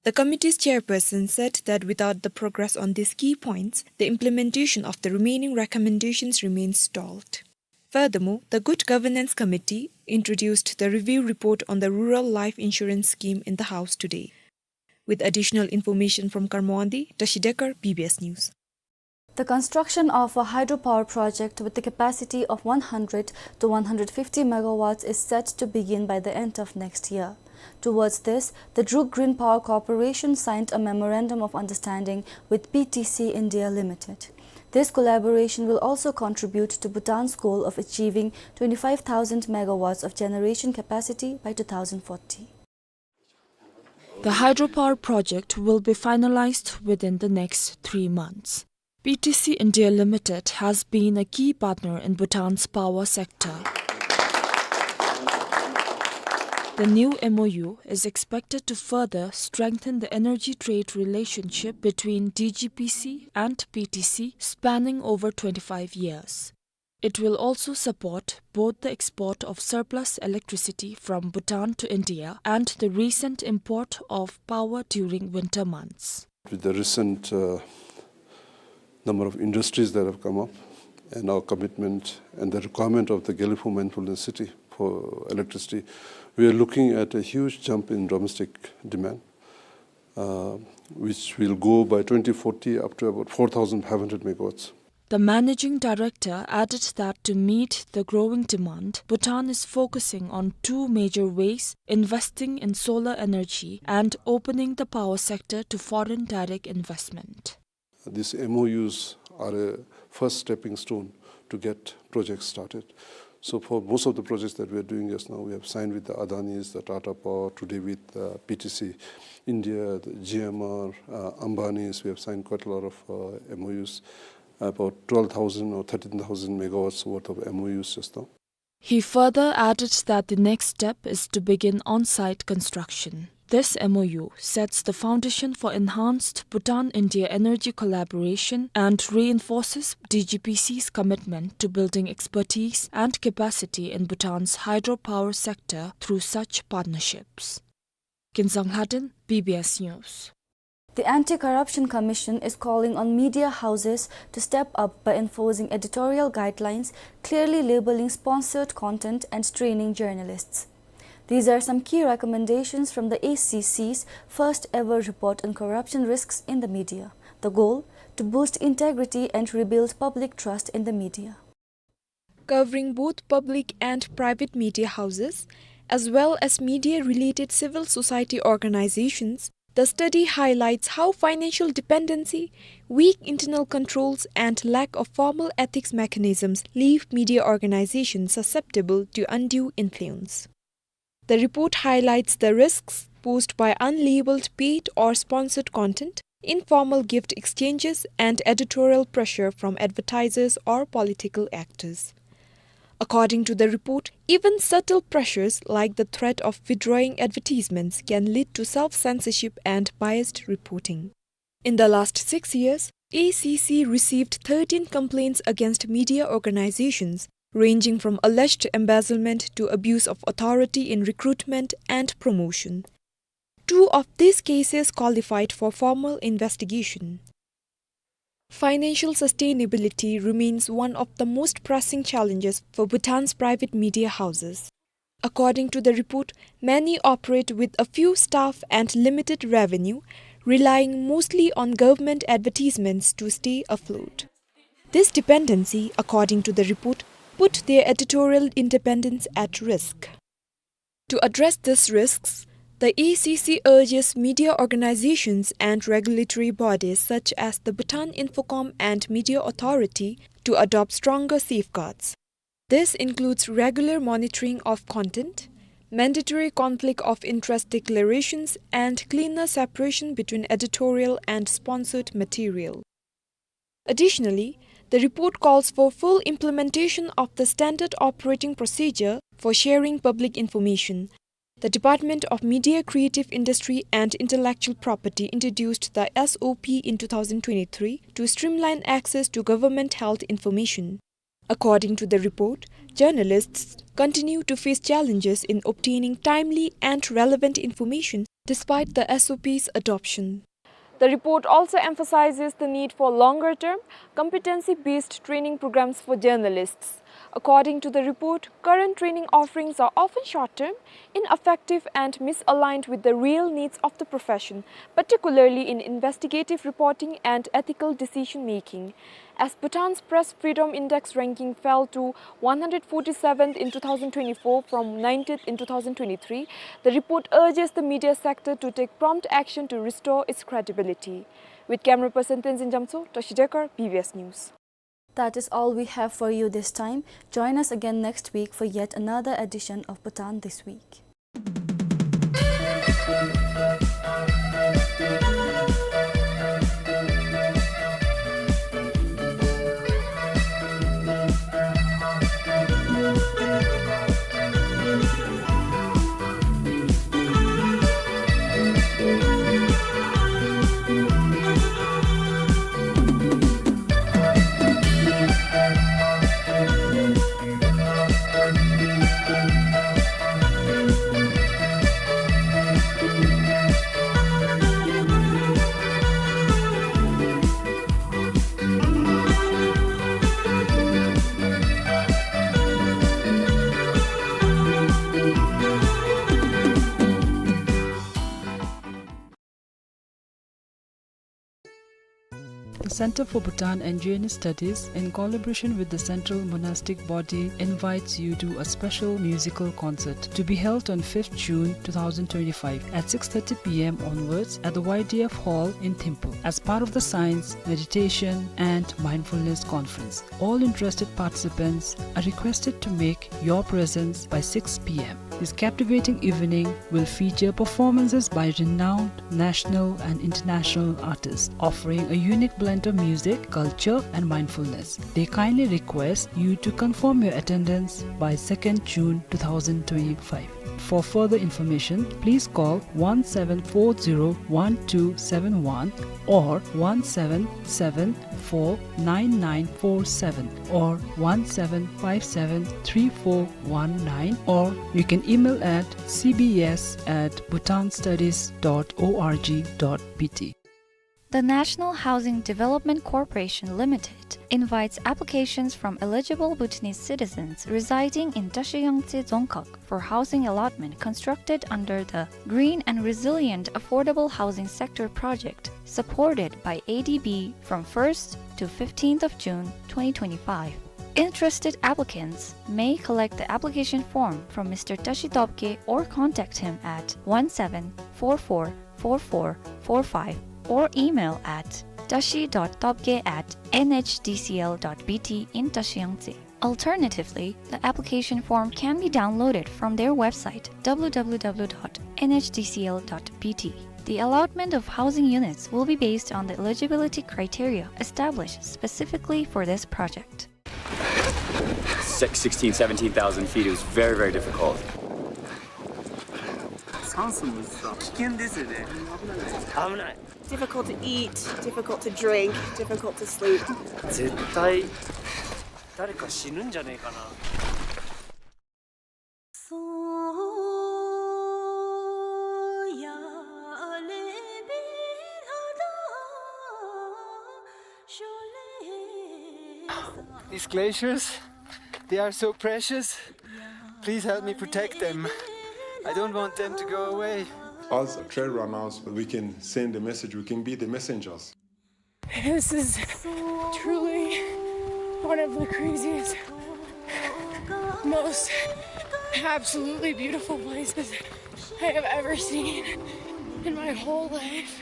The committee's chairperson said that without the progress on these key points, the implementation of the remaining recommendations remains stalled. Furthermore, the Good Governance Committee introduced the review report on the Rural Life Insurance Scheme in the House today. With additional information from Karmo Wangdi, Tashi Dekar, B B S News. The construction of a hydropower project with the capacity of one hundred to one hundred fifty megawatts is set to begin by the end of next year. Towards this, the Druk Green Power Corporation signed a memorandum of understanding with P T C India Limited. This collaboration will also contribute to Bhutan's goal of achieving twenty-five thousand megawatts of generation capacity by two thousand forty. The hydropower project will be finalized within the next three months. P T C India Limited has been a key partner in Bhutan's power sector. The new M O U is expected to further strengthen the energy trade relationship between D G P C and P T C, spanning over twenty-five years. It will also support both the export of surplus electricity from Bhutan to India and the recent import of power during winter months. With the recent, uh, number of industries that have come up and our commitment and the requirement of the Gelephu Mindfulness City for electricity, we are looking at a huge jump in domestic demand, uh, which will go by twenty forty up to about four thousand five hundred megawatts. The managing director added that to meet the growing demand, Bhutan is focusing on two major ways: investing in solar energy and opening the power sector to foreign direct investment. These M O Us are a first stepping stone to get projects started. So for most of the projects that we are doing just now, we have signed with the Adanis, the Tata Power, today with, uh, P T C India, the G M R, uh, Ambanis. We have signed quite a lot of, uh, M O Us, about twelve thousand or thirteen thousand megawatts worth of M O Us just now. He further added that the next step is to begin on-site construction. This M O U sets the foundation for enhanced Bhutan-India energy collaboration and reinforces D G P C's commitment to building expertise and capacity in Bhutan's hydropower sector through such partnerships. Kinzang Lhaden, B B S News. The Anti-Corruption Commission is calling on media houses to step up by enforcing editorial guidelines, clearly labeling sponsored content and training journalists. These are some key recommendations from the A C C's first ever report on corruption risks in the media. The goal: to boost integrity and rebuild public trust in the media. Covering both public and private media houses, as well as media-related civil society organizations, the study highlights how financial dependency, weak internal controls, and lack of formal ethics mechanisms leave media organizations susceptible to undue influence. The report highlights the risks posed by unlabeled paid or sponsored content, informal gift exchanges, and editorial pressure from advertisers or political actors. According to the report, even subtle pressures like the threat of withdrawing advertisements can lead to self-censorship and biased reporting. In the last six years, A C C received thirteen complaints against media organizations, ranging from alleged embezzlement to abuse of authority in recruitment and promotion. Two of these cases qualified for formal investigation. Financial sustainability remains one of the most pressing challenges for Bhutan's private media houses. According to the report, many operate with a few staff and limited revenue, relying mostly on government advertisements to stay afloat. This dependency, according to the report, put their editorial independence at risk. To address these risks, the A C C urges media organizations and regulatory bodies such as the Bhutan Infocom and Media Authority to adopt stronger safeguards. This includes regular monitoring of content, mandatory conflict of interest declarations, and cleaner separation between editorial and sponsored material. Additionally, the report calls for full implementation of the standard operating procedure for sharing public information. The Department of Media, Creative Industry and Intellectual Property introduced the S O P in two thousand twenty-three to streamline access to government-held information. According to the report, journalists continue to face challenges in obtaining timely and relevant information despite the S O P's adoption. The report also emphasizes the need for longer-term, competency-based training programs for journalists. According to the report, current training offerings are often short-term, ineffective, and misaligned with the real needs of the profession, particularly in investigative reporting and ethical decision-making. As Bhutan's Press Freedom Index ranking fell to one hundred forty-seventh in two thousand twenty-four from ninetieth in two thousand twenty-three, the report urges the media sector to take prompt action to restore its credibility. With camera person Tenzin Jamtso, Toshi Dekar, B B S News. That is all we have for you this time. Join us again next week for yet another edition of Bhutan This Week. Center for Bhutan and Indigenous Studies, in collaboration with the Central Monastic Body, invites you to a special musical concert to be held on fifth June two thousand twenty-five at six thirty p m onwards at the Y D F Hall in Thimphu as part of the Science, Meditation and Mindfulness Conference. All interested participants are requested to make your presence by six p m. This captivating evening will feature performances by renowned national and international artists, offering a unique blend of music, culture, and mindfulness. They kindly request you to confirm your attendance by second June two thousand twenty-five. For further information, please call one seven four zero one two seven one or one seven seven four nine nine four seven or one seven five seven three four one nine, or you can email at C B S at bhutanstudies dot org dot B T. The National Housing Development Corporation Limited invites applications from eligible Bhutanese citizens residing in Tashi Yangtse Dzongkhag for housing allotment constructed under the Green and Resilient Affordable Housing Sector Project, supported by A D B, from first to fifteenth of June twenty twenty-five. Interested applicants may collect the application form from Mister Tashi Topge or contact him at one seven four four four four four five or email at tashi dot topge at N H D C L dot B T in Tashi Yangtse. Alternatively, the application form can be downloaded from their website, W W W dot N H D C L dot B T. The allotment of housing units will be based on the eligibility criteria established specifically for this project. Six, sixteen, seventeen thousand feet, it was very, very difficult. 酸素もさ、危険ですよね。危ない。 Difficult to eat, difficult to drink, difficult to sleep. 絶対誰か死ぬんじゃねえかな。 These glaciers, they are so precious. Please help me protect them. I don't want them to go away. As trail runners, we can send a message, we can be the messengers. This is truly one of the craziest, most absolutely beautiful places I have ever seen in my whole life.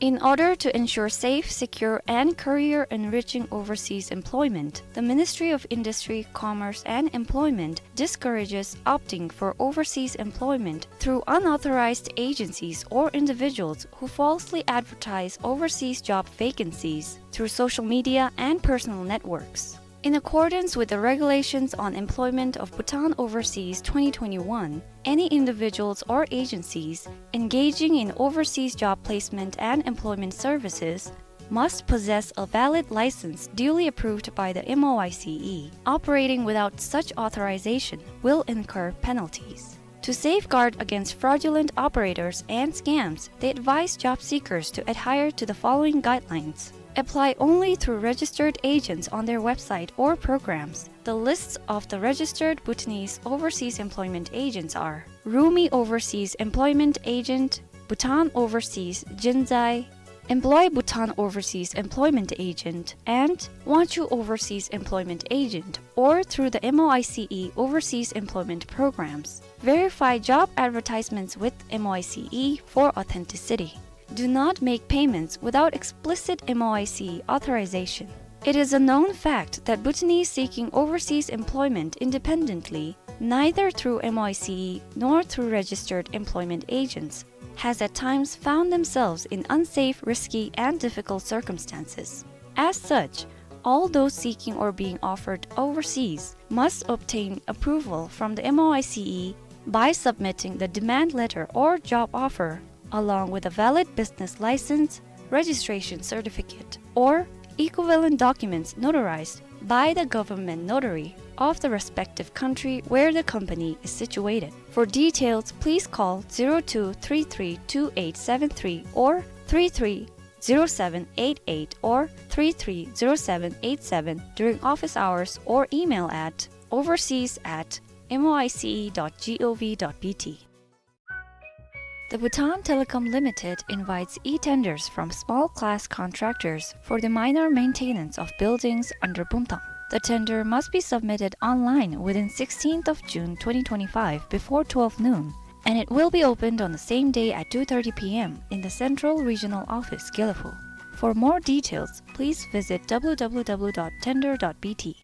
In order to ensure safe, secure, and career-enriching overseas employment, the Ministry of Industry, Commerce, and Employment discourages opting for overseas employment through unauthorized agencies or individuals who falsely advertise overseas job vacancies through social media and personal networks. In accordance with the Regulations on Employment of Bhutan Overseas twenty twenty-one, any individuals or agencies engaging in overseas job placement and employment services must possess a valid license duly approved by the M O I C E. Operating without such authorization will incur penalties. To safeguard against fraudulent operators and scams, they advise job seekers to adhere to the following guidelines. Apply only through registered agents on their website or programs. The lists of the registered Bhutanese overseas employment agents are Rumi Overseas Employment Agent, Bhutan Overseas Jinzai, Employ Bhutan Overseas Employment Agent, and Wangchuh Overseas Employment Agent, or through the M O I C E Overseas Employment Programs. Verify job advertisements with M O I C E for authenticity. Do not make payments without explicit M O I C E authorization. It is a known fact that Bhutanese seeking overseas employment independently, neither through M O I C E nor through registered employment agents, has at times found themselves in unsafe, risky, and difficult circumstances. As such, all those seeking or being offered overseas must obtain approval from the M O I C E by submitting the demand letter or job offer, along with a valid business license, registration certificate, or equivalent documents notarized by the government notary of the respective country where the company is situated. For details, please call zero two three three two eight seven three or three three zero seven eight eight or three three zero seven eight seven during office hours or email at overseas at M O I C E dot gov dot B T. The Bhutan Telecom Limited invites e-tenders from small-class contractors for the minor maintenance of buildings under Bumthang. The tender must be submitted online within sixteenth of June twenty twenty-five before twelve noon, and it will be opened on the same day at two thirty p m in the Central Regional Office, Gelephu. For more details, please visit w w w dot tender dot b t.